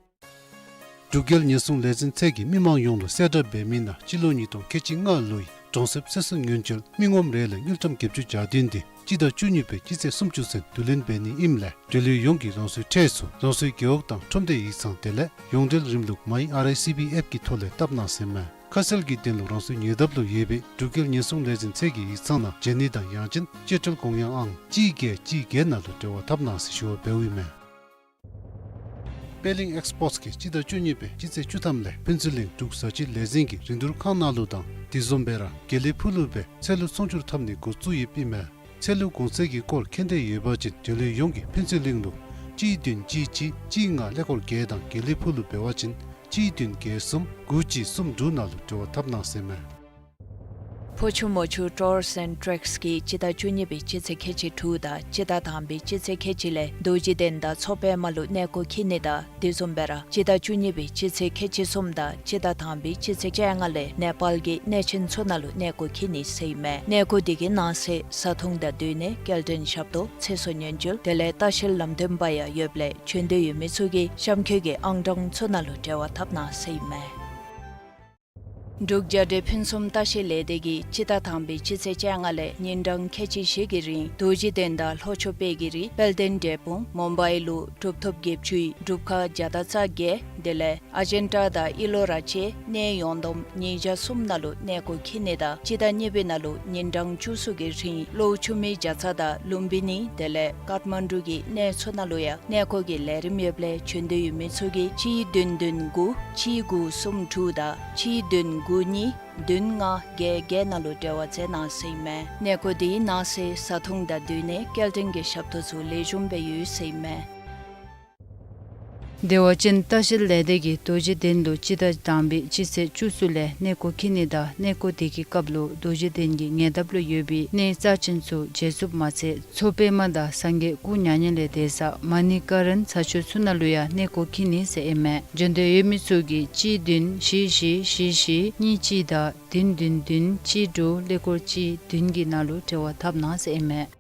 འབྲུག་རྒྱལ་ཉེན་སྲུང་ལས་འཛིན་ཚད་ཀྱིས་མི་མང་ཡོངས་ལུ་གསལ་བསྒྲགས་འབད་མི་ནང་སྤྱི་ལོ་ཉིས་སྟོང་ཁལ་གཅིག་ལྔ་ལོའི་གྲོང་གསེབ་ཚེ་སྲོག་ཉེན་བཅོལ་མི་ངོམ་རེ་ལས་དངུལ་ཀྲམ་བརྒྱད་ཅུ་གྱ་བདུན་འདི་སྤྱི་ཟླ་བཅུ་གཉིས་པའི་སྤྱི་ཚེས་སུམ་ཅུ་ཚུན་བསྡུ་ལེན་འབད་ནི་ཨིནམ་ལས་འབྲེལ་ཡོད་ཡོངས་ཀྱིས་རང་སོའི་ཁྲལ་ཚུ་རང་སོའི་རྒེད་འོག་དང་ཁྲོམ་སྡེ་ཡིག་ཚང་དེ་ལས་ཡོངས་འབྲེལ་རིམ་ལུགས་མའི་ཨར་ཨའི་སི་བི་ཨེཔ་ཀྱི་ཐོག་ལས་བཏབ་གནང་ཟེར་མས། ཁ་གསལ་གྱི་དོན་ལུ་རང་སོའི་ཉེ་འདབས་ལུ་ཡོད་པའི་འབྲུག་རྒྱལ་ཉེན་སྲུང་ལས་འཛིན་ཚད་ཀྱི་ཡིག་ཚང་ནང་བྱོན་ནི་དང་ཡང་ཅིན་བཅད་ཁྲིམས་དགོངས་ཡངས་ཨང་གཅིག་བརྒྱད་གཅིག་བརྒྱད་ནང་ལུ་འབྲེལ་བ་འཐབ་གནང་ཟེར་ཞུ་བ་འབདཝ་ཨིན་མས། པད་གླིང་ཨེགསི་པོརཊ་གིས་སྤྱི་ཟླ་བཅུ་གཉིས་པའི་སྤྱི་ཚེས་བཅུ་ཐམ་ལས་ཕུན་ཚོགས་གླིང་འབྲུག་བཟའ་སྤྱོད་ལས་འཛིན་གྱི་རིན་བསྡུར་ཁང་ནང་ལུ་དང་དེ་བཟུམ་སྦེ་ར་དགེ་ལེགས་ཕུག་ལུ་སྦེ་ཚལ་ལུ་ཚོང་སྒྱུར་འཐབ་ནི་འགོ་བཙུགས་ཡོདཔ་ཨིན་མས། ཚལ་ལུ་གོང་ཚད་ཀྱི་སྐོར་མཁྱེན་འདོད་ཡོད་པ་ཅིན་འབྲེལ་ཡོད་ཡོངས་ཀྱིས་ཕུན་ཚོགས་གླིང་ལུ་གཅིག་བདུན་གཅིག་གཅིག་གཅིག་ལྔ་ཀླད་ཀོར་བརྒྱད་དང་དགེ་ལེགས་ཕུག་ལུ་འབད་བ་ཅིན་གཅིག་བདུན་བརྒྱད་གསུམ་དགུ་གཅིག་གསུམ་དྲུག་ནང་ལུ་འབྲེལ་བ་འཐབ་གནང་ཟེར་མས། ཕོ་ཆུ་མོ་ཆུ་ཊུརསི་ཨེནཌ་ཊེགསི་གིས་སྤྱི་ཟླ་བཅུ་གཉིས་པའི་སྤྱི་ཚེས་ཁལ་གཅིག་དྲུག་དང་སྤྱི་ཟླ་དང་པའི་སྤྱི་ཚེས་ཁལ་གཅིག་ལས་རྡོ་རྗེ་གདན་དང་མཚོ་པདྨ་ལུ་གནས་སྐོར་འཁྱིད་ནི་དང་དེ་བཟུམ་སྦེ་ར་སྤྱི་ཟླ་བཅུ་གཉིས་པའི་སྤྱི་ཚེས་ཁལ་གཅིག་གསུམ་དང་སྤྱི་ཟླ་དང་པའི་སྤྱི་ཚེས་བཅོ་ལྔ་ལས་ནེ་པཱལ་གྱི་གནས་ཆེན་ཚུ་ནང་ལུ་གནས་སྐོར་འཁྱིད་ནི་ཟེར་ཨིན་མས། གནས་སྐོར་འདི་གི་ནང་གསེས་བཟའ་འཐུང་དང་སྡོད་གནས་སྐྱེལ་འདྲེན་ཞབས་ཏོག་ཚེ་སྲོག་ཉེན་བཅོལ་དེ་ལས་ལྟ་བཤལ་ལམ་སྟོན་པ་ཡང་ཡོདཔ་ལས་བྱོན་འདོད་ཡོད་མི་ཚུ་གིས་གཤམ་འཁོད་ཀྱི་ཨང་གྲངས་ཚུ་ནང་ལུ་འབྲེལ་བ་འཐབ་གནང་ཟེར་ཨིན་མས། འབྲུག་རྒྱལ་འབྲེལ་ཕུན་སུམ་ལྟ་བཤལ་ལས་སྡེ་གིས་སྤྱི་ཟླ་དང་པའི་སྤྱི་ཚེས་བཅོ་ལྔ་ལས་ཉིན་གྲངས་ཁལ་གཅིག་བཞི་གི་རིང་རྡོ་རྗེ་གདན་དང་ལྷོ་ཕྱོགས་དཔལ་གྱི་རི་དཔལ་ལྡན་འབྲས་སྤུངས་མུམ་བའི་ལུ་གྲུབ་ཐོབ་བརྒྱད་ཅུའི་སྒྲུབ་ཁང་བརྒྱ་དང་རྩ་བརྒྱད་དེ་ལས་ཨ་ཇན་ཊ་དང་ཨི་ལོ་ར་བཅས་གནས་ཡོངས་བསྡོམས་ཉིས་བརྒྱ་གསུམ་ནང་ལུ་གནས་སྐོར་འཁྱིད་ནི་དང་སྤྱི་ཟླ་གཉིས་པའི་ནང་ལུ་ཉིན་གྲངས་བཅུ་གསུམ་གྱི་རིང་གློ་ཆུ་མིག་རྒྱ་ཚ་དང་ལུམ་བི་ནི་དེ་ལས་ཀཏ་མན་ཌུ་གི་གནས་ཚུ་ནང་ལུ་ཡང་གནས་སྐོར་གྱི་ལས་རིམ་ཡོདཔ་ལས་བྱོན་འདོད་ཡོད་མི་ཚུ་གིས་གཅིག་བདུན་བདུན་དགུ་གཅིག་དགུ་གསུམ་དྲུག་དང་གཅིག་བདུན་དགུ་གཉིས་བདུན་ལྔ་བརྒྱད་བརྒྱད་ནང་ལུ་འབྲེལ་བ་མཛད་གནང་ཟེར་ཨིན་མས། གནས་སྐོར་དེའི་ནང་གསེས་བཟའ་འཐུང་དང་སྡོད་གནས་སྐྱེལ་འདྲེན་གྱི་ཞབས་ཏོག་ཚུ་ལེགས་ཤོམ་སྦེ་ཡོད་ཟེར་ཨིན་མས། བདེ་བ་ཅན་ལྟ་བཤལ་ལས་སྡེ་གིས་རྡོ་རྗེ་གདན་ལུ་སྤྱི་ཟླ་དང་པའི་སྤྱི་ཚེས་བཅུ་གསུམ་ལས་གནས་སྐོར་འཁྱིད་ནི་དང་གནས་སྐོར་དེ་གི་སྐབས་ལུ་རྡོ་རྗེ་གདན་གྱི་ཉེ་འདབས་ལུ་ཡོད་པའི་གནས་རྩ་ཅན་ཚུ་མཇལ་ཚུགསཔ་མ་ཚད་མཚོ་པདྨ་དང་སངས་རྒྱས་སྐུ་མྱ་ངན་ལས་འདས་ས་མ་ཎི་ཀ་རན་ས་ཆ་ཚུ་ནང་ལུ་ཡང་གནས་སྐོར་འཁྱིད་ནི་ཟེར་ཨིན་མས། བྱོན་འདོད་ཡོད་མི་ཚུ་གིས་གཅིག་བདུན་བཞི་བཞི་བཞི་བཞི་གཉིས་གཅིག་དང་བདུན་བདུན་བདུན་གཅིག་དྲུག་ཀླད་ཀོར་གཅིག་བདུན་གྱི་ནང་ལུ་འབྲེལ་བ་འཐབ་གནང་ཟེར་ཨིན་མས།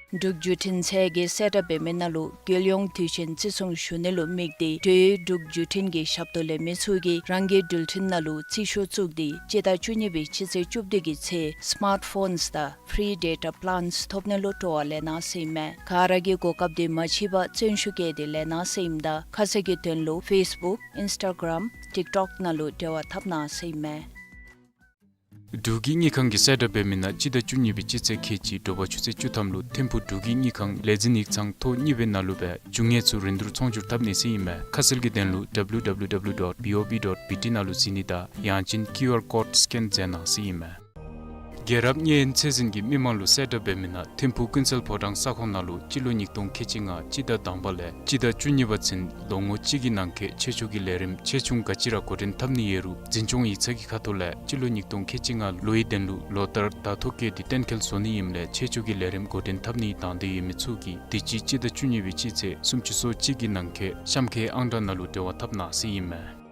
འབྲུག་བརྒྱུད་འཕྲིན་ཚད་ཀྱིས་གསལ་བསྒྲགས་འབད་མི་ནང་ལུ་རྒྱལ་ཡོངས་དུས་ཆེན་བརྩི་སྲུང་ཞུ་ནི་ལུ་དམིགས་ཏེ་འབྲུག་འབྲུག་བརྒྱུད་འཕྲིན་གྱི་ཞབས་ཏོག་ལེན་མི་ཚུ་གིས་རང་གི་འགྲུལ་འཕྲིན་ནང་ལུ་རྩིས་ཤོག་བཙུགས་ཏེ་སྤྱི་ཟླ་བཅུ་གཉིས་པའི་སྤྱི་ཚེས་བཅུ་བདུན་གྱི་ཚེ་སི་མཱརཊ་ཕོནསི་དང་ཕི་རི་ཌེ་ཊ་པི་ལཱནསི་ཐོབ་ནི་ལུ་སྤྲོ་བ་ལེན་གནང་ཟེར་ཨིན་མས། ག་ར་གིས་གོ་སྐབས་དེ་མ་འཕྱད་པར་བརྩོན་ཤུགས་བསྐྱེད་དེ་ལེན་གནང་ཟེར་ཨིནམ་ད་ཁ་གསལ་གྱི་དོན་ལུ་ཕེསི་བུཀ་ཨིནསི་ཊ་གརམ་ཊིཀ་ཊོཀ་ནང་ལུ་འབྲེལ་བ་འཐབ་གནང་ཟེར་ཨིན་མས། འབྲུག་གི་དངུལ་ཁང་གིས་གསལ་བསྒྲགས་འབད་མི་ནང་སྤྱི་ཟླ་བཅུ་གཉིས་པའི་སྤྱི་ཚེས་ཁལ་གཅིག་དྲོ་པ་ཆུ་ཚོད་བཅུ་ཐམ་ལུ་ཐིམ་ཕུག་འབྲུག་གི་དངུལ་ཁང་ལས་འཛིན་ཡིག་ཚང་ཐོག་གཉིས་པའི་ནང་ལུ་སྦེ་རྒྱུ་དངོས་ཚུ་རིན་བསྡུར་ཚོང་སྒྱུར་འཐབ་ནི་ཟེར་ཨིན་མས། ཁ་གསལ་གྱི་དོན་ལུ་W W W dot B O B dot B T ནང་ལུ་གཟིགས་ནི་དང་ཡང་ཅིན་ཀིའུ་ཨར་ཀོཌ་སི་ཀེན་མཛད་གནང་ཟེར་ཨིན་མས། རྒྱལ་རབས་གཉེན་ཚད་འཛིན་གྱིས་མི་མང་ལུ་གསལ་བསྒྲགས་འབད་མི་ནང་ཐིམ་ཕུག་ཀུན་གསལ་ཕོ་བྲང་ས་ཁོངས་ནང་ལུ་སྤྱི་ལོ་ཉིས་སྟོང་ཁལ་གཅིག་ལྔ་སྤྱི་ཟླ་དང་པ་ལས་སྤྱི་ཟླ་བཅུ་གཉིས་པ་ཚུན་ལོ་ངོ་གཅིག་གི་ནང་འཁོད་ཆེ་ཆུང་གི་ལས་རིམ་ཆེ་ཆུང་ག་ཅི་ར་འགོ་འདྲེན་འཐབ་ནི་ཡོད་རུང་འཛིན་སྐྱོང་ཡིག་ཚང་གི་ཁ་ཐུག་ལས་སྤྱི་ལོ་ཉིས་སྟོང་ཁལ་གཅིག་ལྔ་ལོའི་དོན་ལུ་ལོ་ལྟར་ཟླ་ཐོ་བཀོད་དེ་གཏན་འཁེལ་བཟོ་ནི་ཨིནམ་ལས་ཆེ་ཆུང་གི་ལས་རིམ་འགོ་འདྲེན་འཐབ་ནི་དང་འདོད་ཡོད་མི་ཚུ་གིས་དུས་ཅི་སྤྱི་ཟླ་བཅུ་གཉིས་པའི་སྤྱི་ཚེས་སུམ་ཅུ་སོ་གཅིག་གི་ནང་འཁོད་གཤམ་འཁོད་ཨང་གྲངས་ནང་ལུ་འབྲེལ་བ་འཐབ་གནང་ཟེར་ཨིན་མས།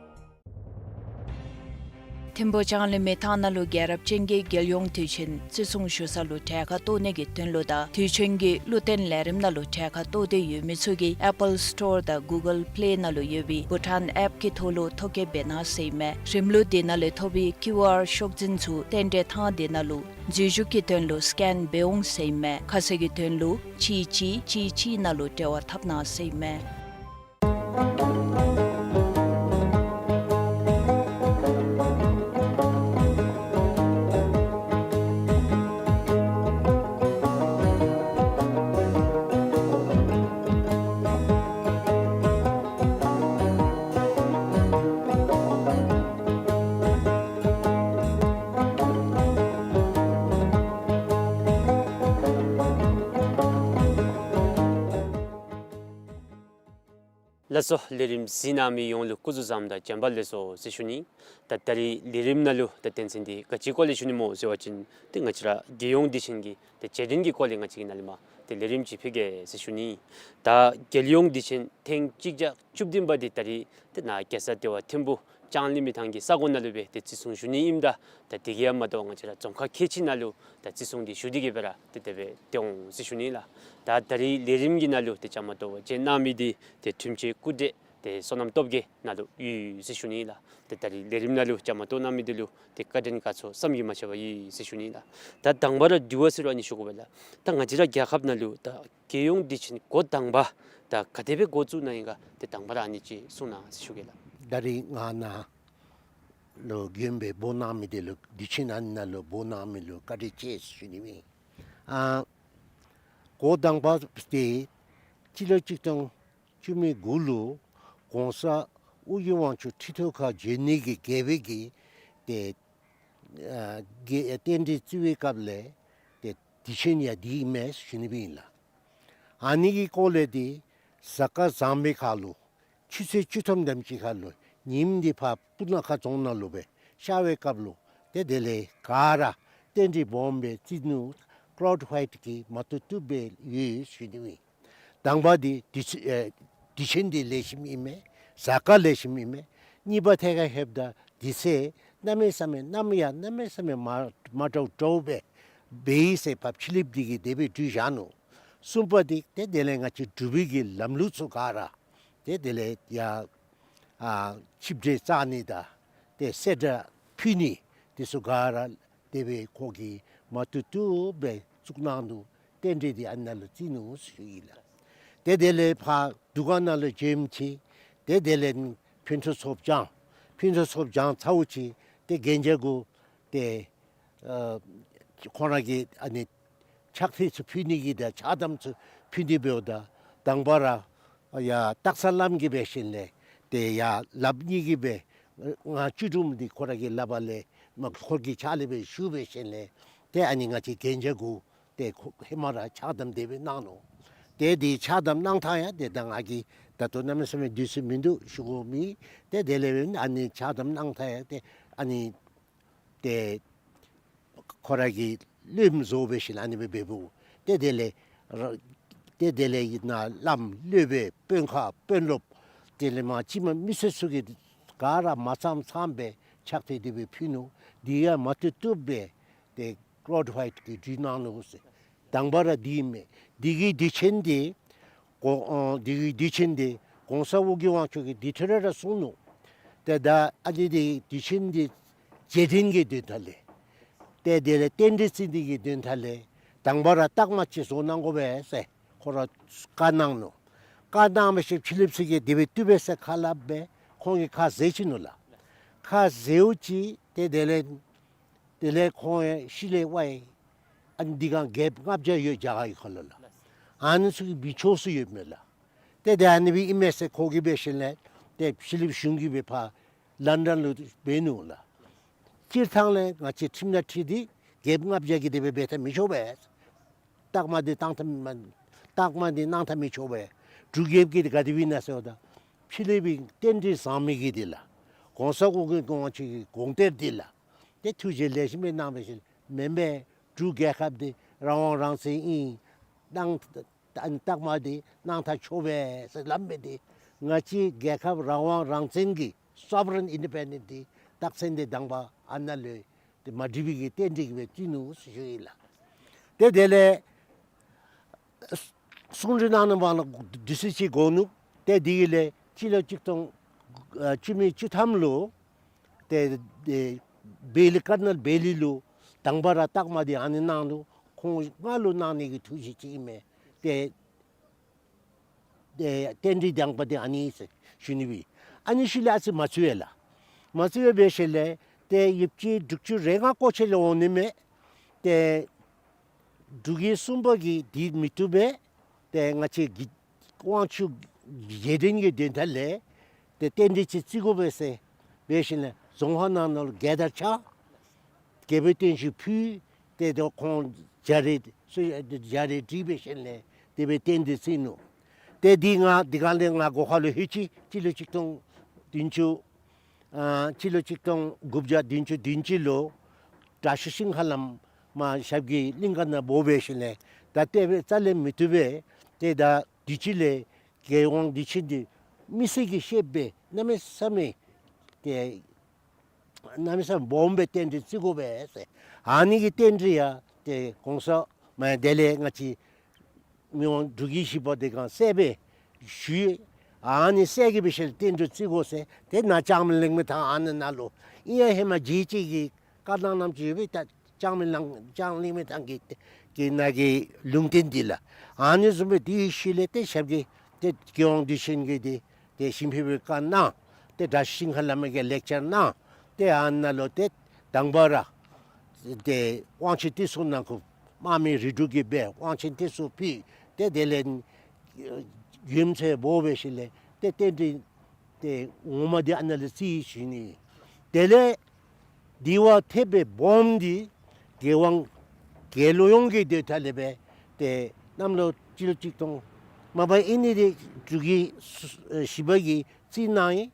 ཐིམ་ཕུག་ལྕང་གླིང་མི་ཐང་ནང་ལུ་རྒྱལ་རབས་ཅན་གྱི་རྒྱལ་ཡོངས་དུས་ཆེན་བརྩི་སྲུང་ཞུ་ས་ལུ་གྲལ་ཁར་གཏོགས་ནི་གི་དོན་ལུ་དང་དུས་ཆེན་གྱི་བློ་བརྟན་ལས་རིམ་ནང་ལུ་གྲལ་ཁར་གཏོགས་འདོད་ཡོད་མི་ཚུ་གིས་ཨེ་པཱལ་སི་ཊོར་དང་གུ་གཱལ་པི་ལེ་ནང་ལུ་ཡོད་པའི་བྷུ་ཊཱན་ཨེཔ་ཀྱི་ཐོག་ལུ་ཐོ་བཀོད་འབད་གནང་ཟེར་ཨིན་མས། རིམ་ལུགས་དེ་ནང་ལས་ཐོབ་པའི་ཀིའུ་ཨར་ཤོག་འཛིན་ཚུ་རྟེན་འབྲེལ་ཐང་དེ་ནང་ལུ་འཛུལ་ཞུགས་ཀྱི་དོན་ལུ་སི་ཀེན་འབད་འོང་ཟེར་ཨིན་མས། ཁ་གསལ་གྱི་དོན་ལུ་གཅིག་གཅིག་གཅིག་གཅིག་ནང་ལུ་འབྲེལ་བ་འཐབ་གནང་ཟེར་ཨིན་མས། ལགས་སོ། ལས་རིམ་གཟིགས་གནང་མི་ཡོངས་ལུ་སྐུ་གཟུགས་བཟང་དང་བྱོན་པ་ལེགས་སོ་ཟེར་ཞུ་ནི། ད་ད་རིས་ལས་རིམ་ནང་ལུ་ད་དོན་ཚན་འདི་ག་ཅིའི་སྐོར་ལས་ཞུ་ནི་སྨོ་ཟེར་བ་ཅིན་ཏེ་ང་བཅས་ར་རྒྱལ་ཡོངས་དུས་ཆེན་གྱི་ཏེ་རྗེས་དྲན་གྱི་སྐོར་ལས་ང་བཅས་ཀྱིས་ནཱ་ལས་མར་ཏེ་ལས་རིམ་ཅིག་ཕུལ་གེ་ཟེར་ཞུ་ནི། ད་རྒྱལ་ཡོངས་དུས་ཆེན་ཐེངས་གཅིག་བརྒྱ་བཅུ་བདུན་པ་འདི་ད་རིས་ཏེ་ནཱ་རྒྱལ་ས་ལྟེ་བ་ཐིམ་ཕུག་ལྕང་གླིང་མི་ཐང་གི་ས་གོ་ནང་ལུ་སྦེ་ཏེ་བརྩི་སྲུང་ཞུ་ནི་ཨིནམ་ད་ད་དེ་གིས་ཡང་མ་དོ་བར་ང་བཅས་ར་རྫོང་ཁག་ཁལ་གཅིག་ནང་ལུ་ད་བརྩི་སྲུང་འདི་ཞུ་སྟེ་གིས་སྦེ་ར་ཏེ་དེ་སྦེ་སྡོད་འོང་ཟེར་ཞུ་ནི་ལགས། ད་ད་རིས་ལས་རིམ་གྱི་ནང་ལུ་ཏེ་བཅའ་མར་གཏོགས་པ་མཛད་གནང་མི་འདི་ཏེ་འཁྲུན་ཆོད་སྐུ་བགྲེས་ཏེ་བསོད་ནམས་སྟོབས་རྒྱས་ནཱ་ལུ་ཡོད་ཟེར་ཞུ་ནི་ལགས། ཏེ་ད་རིས་ལས་རིམ་ནང་ལུ་བཅའ་མར་གཏོགས་གནང་མི་འདི་ལུ་ཏེ་བཀའ་དྲིན་དགའ་ཚོར་བསམ་གྱིས་མ་ཁྱབ་པ་ཡོད་ཟེར་ཞུ་ནི་ལགས། ད་དང་པ་ར་དྲི་བ་ཟེར་རུང་ཨ་ནི་ཞུ་དགོ་པས་ལགས། ད་ང་བཅས་ར་རྒྱལ་ཁབ་ནང་ལུ་ད་རྒྱལ་ཡོངས་དུས་ཆེན་འགོ་དང་པ་ད་ག་དེ་སྦེ་འགོ་བཙུགས་གནང་ཡི་ག་ཏེ་དང་པ་ར་ཨ་ནི་ཅིག་གསུང་གནང་ཟེར་ཞུ་གེ་ལགས། ད་རིས་ང་ནཱ་ལུ་མགོན་པོས་འབོ་གནང་མི་འདི་ལུ་དུས་ཆེན་ཨ་ནཱ་ལུ་འབོ་གནང་མི་ལུ་བཀའ་དྲིན་ཆེ་ཟེར་ཞུ་ནི་ཨིན། ཨ་འགོ་དང་པ་འདི་སྤྱི་ལོ་གཅིག་སྟོང་བཅུ་མེད་དགུ་ལུ་གོང་ས་ཨོ་རྒྱན་དབང་ཕྱུག་ཁྲི་ཐོག་ཁར་བྱོན་ནི་གི་རྒྱལ་པོའི་གི་ཏེ་ཨ་གི་རྟེན་འབྲེལ་བརྩི་བའི་སྐབས་ལས་ཏེ་དུས་ཆེན་ཡང་འདི་ཨིན་མས་ཞུ་ནི་སྦེ་ཨིན་ལགས། ཨ་ནི་གི་སྐོར་ལས་འདི་གཟའ་སྐར་བཟང་པོའི་ཁར་ལུ་ཆུ་ཚོད་བཅུ་ཐམ་དེམ་ཅིག་ཁར་ལུ་ཉིནམ་འདི་ཕར་སྤུ་ན་ཁ་རྫོང་ནང་ལུ་སྦེ་ཤར་བའི་སྐབས་ལུ་ཏེ་དེ་ལས་ག་ར་རྟེན་འབྲེལ་སྦོམ་སྦེ་བརྩི་ནི་ཀ་ལའུཌ་ཧོའིཊ་གིས་མ་བཏུབ་བཏུབ་སྦེ་ཡོད་ཟེར་ཞུ་ནི་ཨིན། དང་པ་འདི་དུས་ཚོད་ཨེ་དུས་ཆེན་འདི་ལེགས་ཤོམ་ཨིན་མས། གཟའ་སྐར་ལེགས་ཤོམ་ཨིན་མས། གཉིས་པ་ཐད་ཁར་ལྷོདཔ་ད་དུས་ཚོད་གནམ་མེད་ས་མེད་གནམ་ཡང་གནམ་མེད་ས་མེད་མ་མ་འདྲཝ་འདྲཝ་སྦེ་འབད་ཡི་ཟེར་འབབ་ཆེ་ལེབ་འདི་གིས་དེ་སྦེ་འདྲུད་བཞག་ནུག། གསུམ་པ་འདི་ཏེ་དེ་ལས་ང་བཅས་འབྲུག་པའི་གི་ལམ་ལུགས་ཚུ་ག་ར་ཏེ་དེ་ལས་ཡར་ཨ་ཆིབས་གྲལ་བཅར་ནི་དང་ཏེ་གསལ་བསྒྲགས་ ཕུལ་ནི་དེ་ཚུ་ག་ར་དེ་སྦེ་ཁོ་གིས་མ་བཏུབ་བཏུབ་སྦེ་བཙུགས་གནང་ནུག། རྟེན་འབྲེལ་འདི་ཨ་ནཱ་ལུ་བརྩི་ནུག་ཟེར་ཞུ་ཡི་ལགས། ཏེ་དེ་ལས་ཕར་འབྲུག་སྒར་ནང་ལུ་བྱོནམ་ཅིག། ཏེ་དེ་ལས་ཕུན་ཚོགས་ཚོགས་བྱང་། ཕུན་ཚོགས་ཚོགས་བྱང་ཚརཝ་ཅིག་ཏེ་གན་རྒྱ་གུ་ཏེ་ཨ་ཁོང་ར་གི་ཨ་ནི་ཕྱག་དཔེ་ཚུ་ཕུལ་ནི་གི་དང་ཕྱག་དམ་ཚུ་ཕུལ་ནི་འབདཝ་ད་དང་པ་ར་ཡར་སྟག་ཚང་བླམ་གིས་འབད་ཞིནམ་ལས་ཏེ་ཡར་ལགཔ་གཉིས་ཀྱིས་སྦེ་ང་བཅུད་དྲུམ་འདི་ཁོ་ར་གི་ལགཔ་ལས་མར་ཁོ་གི་ཕྱག་ལས་སྦེ་ཞུ་འབད་ཞིནམ་ལས་ཏེ་ཨ་ནི་ང་བཅས་གན་རྒྱ་གུ་ཏེ་ཁོ་ཧེ་མ་ར་ཕྱག་དམ་དེ་སྦེ་གནང་ནུག། ཏེ་འདི་ཕྱག་དམ་གནང་ཐངས་ཡང་ཏེ་ད་ང་གིས་ད་ལྟོ་གནམ་མེད་ས་མེད་དུས་ཚོད་མིན་འདུག་ཞུ་དགོ་མི། ཏེ་དེ་ལས་འབདན་ཨ་ནི་ཕྱག་དམ་གནང་ཐངས་ཡང་ཏེ་ཨ་ནི་ཏེ་ཁོ་ར་གི་བློནམ་བཟོ་འབད་ཞིནམ་ཨ་ནི་སྦེ་འབདཝ། ཏེ་དེ་ལས་ར་ཏེ་དེ་ལས་ནཱ་བླམ་སློབ་དཔོན་དཔོན་ཁ་དཔོན་སློབ་དེ་ལས་མར་ཅིག་མ་མི་སེར་ཚུ་གིས་ག་ར་མ་ཚངམ་ཚངམ་སྦེ་ཕྱག་དཔེ་དེ་སྦེ་ཕུལ་ནུག། འདི་ཡང་མ་བཏུབ་བཏུབ་སྦེ་ཏེ་ཀོཌ་ཝའིཊ་གིས་འབྲི་གནང་ནུག་ཟེར། དང་པ་ར་འདི་མས། འདི་གི་དུས་ཆེན་འདི་གོང་ཨ་འདི་གི་དུས་ཆེན་འདི་གོང་ས་ཨོ་རྒྱན་དབང་ཕྱུག་གིས་འདི་ཐད་ར་ར་གསུངས་ནུག། ཏེ་ད་ཨ་ནི་འདི་དུས་ཆེན་འདི་རྗེས་དྲན་གྱི་དོན་དག་ལས་ཏེ་དེ་ལས་རྟེན་འབྲེལ་བརྩི་ནི་གི་དོན་དག་ལས་དང་པ་ར་རྟགས་མ་ཅིག་བཟོ་གནང་དགོ་པས་ཟེར་ཁོ་ར་བཀའ་གནང་ནུག། བཀའ་གནང་བའི་ཤུལ་ཕྱི་གླིངཔ་ཚུ་གིས་དེ་སྦེ་བཏུབ་པས་ཟེར་ཁ་སླབ་སྦེ་ཁོང་གིས་ཁ་བཟེད་ཅི་ནུག་ལགས། ཁ་བཟེདཔ་ཅིག་ཏེ་དེ་ལས་དེ་ལས་ཁོང་ཡང་ཤུལ་ལས་ཝའི་ཨ་ནི་འདི་གང་རྒྱལཔོ་ལྔ་བརྒྱ་ཡོད་རྒྱ་གར་གྱི་ཁ་ལུ་ལགས། ཨ་ནི་ཚུ་གིས་མི་ཆོག་ཟེར་ཡོདཔ་མས་ལགས། ཏེ་དེ་ཨ་ནི་སྦེ་ཨིན་མས་ཟེར་ཁོ་གིས་འབད་ཞིནམ་ལས་ཏེ་ཕྱི་གླིངཔ་གཞུང་གིས་འབད་ཕར་ལན་ཌོན་ལུ་འབད་ནུག་ལགས། སྤྱིར་བཏང་ལས་ང་བཅས་ཁྲིམས་ནང་བྲིས་ཏེ་རྒྱལཔོ་ལྔ་བརྒྱ་གིས་དེ་སྦེ་འབད་ཐངས་མི་ཆོག་པས། རྟགས་མ་འདི་གཏང་ཐངས་མ་རྟགས་མ་འདི་གནང་ཐངས་མི་ཆོག་པས། འབྲུག་རྒྱལཔོ་གིས་ག་དེ་སྦེ་ཨིན་ན་ཟེརཝ་ད་ཕྱི་གླིངཔ་གི་རྟེན་འབྲེལ་བཟང་མི་གི་འདི་ལགས། གོང་ས་ཨོ་རྒྱན་གོང་ཆེན་གྱི་དགོངས་གཏེར་འདི་ལགས། ཏེ་ཐུགས་རྗེ་ལེགས་ཤོམ་སྦེ་གནང་བའི་ཤུལ་མེན་པས། འབྲུག་རྒྱལ་ཁབ་འདི་རང་དབང་རང་བཙན་ཨིན། གནང་ད་རྟགས་མ་འདི་གནང་ཐངས་ཆོག་པས་ཟེར་སླབ་མི་འདི་ང་བཅས་རྒྱལ་ཁབ་རང་དབང་རང་བཙན་གྱི་སོབ་རེན་ཨིན་ཌི་པེན་ཌེནཊ་འདི་རྟགས་མཚན་འདི་དང་པ་ཨ་ནཱ་ལུ་ཏེ་མ་འགྲིག་པའི་གི་རྟེན་འབྲེལ་གྱིས་སྦེ་བརྩི་ནུག་ཟེར་ཞུ་ཡི་ལགས། ཏེ་དེ་ལས་གསུང་གྲོས་གནང་ནི་བ་ལ་དུས་ཚོད་ཅིག་འགོར་ནུག། ཏེ་དེ་གི་ལས་སྤྱི་ལོ་གཅིག་སྟོང་ཨ་བཅུ་མེད་བཅུ་ཐམ་ལུ་ཏེ་ཏེ་བེ་ལི་ཀར་ནལ་བེ་ལི་ལུ་དང་པ་ར་རྟགས་མ་འདི་ཨ་ནི་གནང་ནུག། ཁོང་ང་ལུ་གནང་ནི་གི་ཐུགས་བཞེད་ཅིག་ཨིན་མས། ཏེ་ཏེ་རྟེན་འབྲེལ་དང་པ་འདི་ཨ་ནི་ཟེར་ཞུ་ནི་སྦེ། ཨ་ནི་ཤུལ་ལས་ཨ་ཙི་མ་བརྩི་བས་ལགས། མ་བརྩི་བས་འབད་ཞིནམ་ལས་ཏེ་ཡུདཔ་ཅིག་འབྲུག་ཆུ་རེ་ལྔ་ཀོ་ཆེ་ལས་འོང་ནི་མས། ཏེ་འབྲུག་རྒྱལ་གསུམ་པ་གིས་འདི་མི་བཏུབ་པས། ཏེ་ང་བཅས་ཀྱི་དབང་ཕྱུག་རྗེས་དྲན་གྱི་དོན་དག་ལས་ཏེ་རྟེན་འབྲེལ་ཅིག་བརྩི་དགོ་པས་ཟེར་འབད་ཞིནམ་ལས་རྫོང་ཁག་ནང་ན་ལུ་གད་དར་འཕྱར། རྒྱལ་པོའི་བརྟན་བཞུགས་ཕུལ། ཏེ་དེ་ཁོང་རྒྱ་རས་རྒྱ་རས་བསྒྲིགས་འབད་ཞིནམ་ལས་དེ་སྦེ་རྟེན་འབྲེལ་བརྩི་ནུག། ཏེ་འདི་ང་འདི་གང་ལས་ང་སྒོ་ཁ་ལུ་ལྷོད་ཅི། སྤྱི་ལོ་གཅིག་སྟོང་བདུན་ཅུ་ཨ་སྤྱི་ལོ་གཅིག་སྟོང་དགུ་བརྒྱ་བདུན་ཅུ་དོན་གཅིག་ལུ་དྲག་ཤོས་ཤིང་མཁར་བླམ་མར་ཞབས་ཀྱི་གླིང་ག་ནང་འབོ་འབད་ཞིནམ་ལས་ད་ཏེ་སྦེ་རྩ་ལས་མི་བཏུབ་པས། ཏེ་ད་དུས་ཅི་ལས་རྒྱལ་དབང་དུས་ཆེན་འདི་མི་སེར་གྱིས་ཤེསཔ་སྦེ་གནམ་མེད་ས་མེད་ཏེ་གནམ་མེད་ས་མེད་སྦོམ་སྦེ་རྟེན་འབྲེལ་བརྩི་དགོ་པས་ཟེར། ཨ་ནི་གི་རྟེན་འབྲེལ་ཡང་ཏེ་གོང་ས་མ་དེ་ལས་ང་བཅས་མི་དབང་འབྲུག་རྒྱལ་བཞི་པ་དེ་གང་གསལ་སྦེ་ཞུ་ཡི། ཨ་ནི་གསལ་གྱི་འབད་ཞིནམ་རྟེན་འབྲེལ་བརྩི་དགོ་ཟེར། ཏེ་ནཱ་ལྕང་མའི་གླིང་མའི་ཐང་ཨ་ནཱ་ནང་ལུ་ཨིན་ཡང་ཧེ་མ་རྗེ་ཅིག་གིས་བཀའ་གནང་གནངམ་ཅིག་ཡོད་པས། ད་ལྕང་མའི་གླིང་ལྕང་གླིང་མའི་ཐང་གི་གི་ནང་གི་ལུང་བསྟན་འདི་ལགས། ཨ་ནི་བཟུམ་སྦེ་དེའི་ཤུལ་ལས་ཏེ་ཞབས་ཀྱི་ཏེ་རྒྱལ་དབང་དུས་ཆེན་གྱི་ཏེ་ཏེ་ཞིང་ཕེབས་པའི་བཀའ་གནང་། ཏེ་དྲག་ཤོས་ཤིང་མཁར་བླ་མ་གིས་ལེགས་སྦྱར་གནང་། ཏེ་ཨ་ནཱ་ལུ་ཏེ་དང་པ་ར་ཏེ་དབང་ཆེན་ཏེ་ཚུ་ནང་ཁུག་དམག་མི་རིགས་དྲུག་གིས་སྦེ་དབང་ཆེན་ཏེ་ཚུ་ཕུལ། ཏེ་དེ་ལས་ཡུམ་ཚེ་འབོ་འབད་ཞིནམ་ལས་ཏེ་རྟེན་འབྲེལ་ཏེ་ངོ་མ་འདི་ཨ་ནཱ་ལས་བརྩི་ཡི་ཞུ་ནི། དེ་ལས་དེ་བ་ཐེབས་སྦེ་སྦོམ་འདི་རྒྱལ་དབང་རྒྱལ་ལོ་ཡོངས་ཀྱི་དོན་དག་ལས་སྦེ་ཏེ་གནམ་ལོ་སྤྱི་ལོ་གཅིག་སྟོང་མ་པ་ཨིན་ནི་འདི་འབྲུག་རྒྱལ་བཞི་པ་གིས་བརྩི་གནང་ཡི།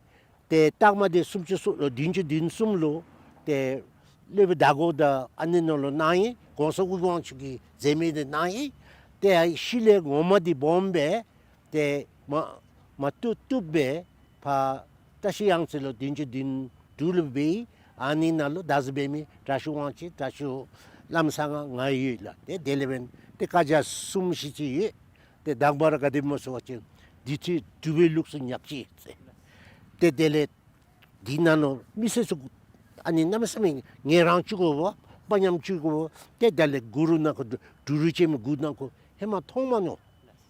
ཏེ་རྟགས་མ་འདི་སུམ་ཅུ་སོ་བདུན་ཅུ་བདུན་གསུམ་ལུ་ཏེ་སློབ་དཔོན་ཟླ་སྒོ་དང་ཨ་ནི་ནང་ལུ་གནང་ཡི། གོང་ས་སྐུ་དབང་ཕྱུག་གིས་མཛད་མི་འདི་གནང་ཡི། ཏེ་ཤུལ་ལས་ངོ་མ་འདི་སྦོམ་སྦེ་ཏེ་མ་མ་བཏུབ་བཏུབ་སྦེ་ཕར་བཀྲ་ཤིས་གཡང་རྩེ་ལུ་བདུན་ཅུ་བདུན་ཅུ་དྲུག་ལུ་འབད་ཡི། ཨ་ནི་ནང་ལུ་བདག་འཛིན་འབད་མི་དྲག་ཤོས་དབང་ཆེན་དྲག་ཤོས་བླམ་ཟངས་དཀར་ང་ཡོད་ལགས། ཏེ་དེ་ལས་འབདན་ཏེ་བཀའ་རྒྱ་གསུམ་བཞི་ཅིག་ཡོད། ཏེ་དང་པ་ར་ག་དེ་སྨོ་ཟེར་བ་ཅིན་འདི་ཚུ་སྒྲུབ་པའི་ལུགས་སུ་ཉག་གཅིག་ཟེར། ཏེ་དེ་ལས་འདི་ནང་ལུ་མི་སེར་ཚུ་ ཨ་ནི་གནམ་མེད་ས་མེད་ངལ་རངས་བཅུག་དགོཔ་དཔའ་ཉམས་བཅུག་དགོཔ་ཏེ་ད་ལས་གུ་རུ་ནང་ཁོ་འབྲུག་རུ་ཅན་མི་གུ་ནང་ཁོ་ཧེ་མ་མཐོང་མ་མྱོང་།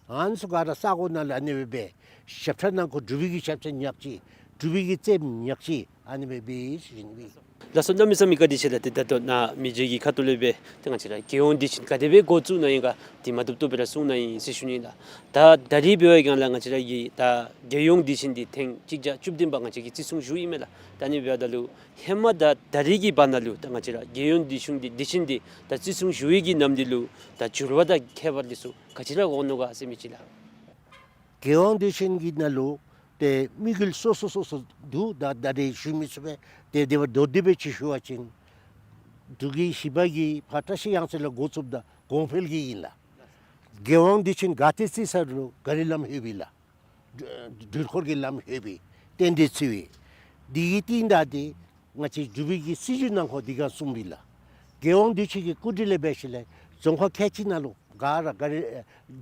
ཨ་ནི་ཚུ་ག་ར་ས་གོ་ནང་ལས་ཨ་ནི་སྦེ་འབད་ཞབས་ཁྲ་ནང་ཁོ་འབྲུག་པའི་གི་ཞབས་ཁྲ་ཉག་གཅིག་འབྲུག་པའི་གི་རྩེདམོ་ཉག་གཅིག་ཨ་ནི་སྦེ་འབད་ཞིནམ་ལས། ལགས་སོ། གནམ་མེད་ས་མེད་བཀའ་དྲིན་ཆེ་ལགས། ཏེ་ད་ལྟོ་ནཱ་མི་རྗེ་གི་ཁ་ཐུག་ལས་སྦེ་ཏེ་ང་བཅས་ར་རྒྱལ་ཡོངས་དུས་ཆེན་ག་དེ་སྦེ་འགོ་བཙུགས་གནང་ཡི་ག་འདི་མ་བཏུབ་བཏུབ་སྦེ་ར་གསུང་གནང་ཡི་ཟེར་ཞུ་ནི་ལགས། ད་ད་རིས་འབད་བའི་སྒང་ལས་ང་བཅས་ར་གི་ད་རྒྱལ་ཡོངས་དུས་ཆེན་འདི་ཐེངས་གཅིག་བརྒྱ་བཅུ་བདུན་པ་ང་བཅས་ཀྱིས་བརྩི་སྲུང་ཞུ་ཡི་མས་ལགས། ད་ཨ་ནི་འབདཝ་ད་ལུ་ཧེ་མ་དང་ད་རིས་ཀྱི་བར་ན་ལུ་ད་ང་བཅས་ར་རྒྱལ་ཡོངས་དུས་ཆེན་འདི་དུས་ཆེན་འདི་ད་བརྩི་སྲུང་ཞུ་ཡི་གི་ནམ་དུས་ལུ་ད་འགྱུར་བ་དང་ཁྱད་པར་འདི་ཚུ་ག་ཅི་ར་འོང་ནུག་ག་ཟེར་མི་ཅིག་ལགས། རྒྱལ་ཡོངས་དུས་ཆེན་གྱི་ནང་ལུ་ཏེ་དམིགས་ཡུལ་སོ་སོ་སོ་སོ་འདུག། ད་ད་རེས་ཞུ་མི་ཚུགས་པས། ཏེ་དེ་བ་མདོར་བསྡུས་སྦེ་ཅིག་ཞུ་བ་ཅིན་འབྲུག་གི་བཞི་པ་གི་ཕར་བཀྲ་ཤིས་གཡང་རྩེ་ལས་འགོ་བཙུགསཔ་ད་གོང་འཕེལ་གྱི་ཨིན་ལགས། རྒྱལ་ཡོངས་དུས་ཆེན་ག་ཏེ་བརྩི་ས་རུང་ག་རི་ལམ་ལྷོད་པས་ལགས། འགྲུལ་འཁོར་གྱི་ལམ་ལྷོད་པས། རྟེན་འབྲེལ་བརྩི་བས། དེ་གི་རྟིང་བདའ་སྟེ་ང་བཅས་འབྲུག་པའི་གི་སྲིད་བྱུས་ནང་ཁོ་དེ་སྒང་གསུངས་པས་ལགས། རྒྱལ་ཡོངས་དུས་ཆེན་གྱི་གོ་སྒྲིག་ལས་འབད་ཞིནམ་ལས་རྫོང་ཁག་ཁལ་གཅིག་ནང་ལུ་ག་ར་ག་རི་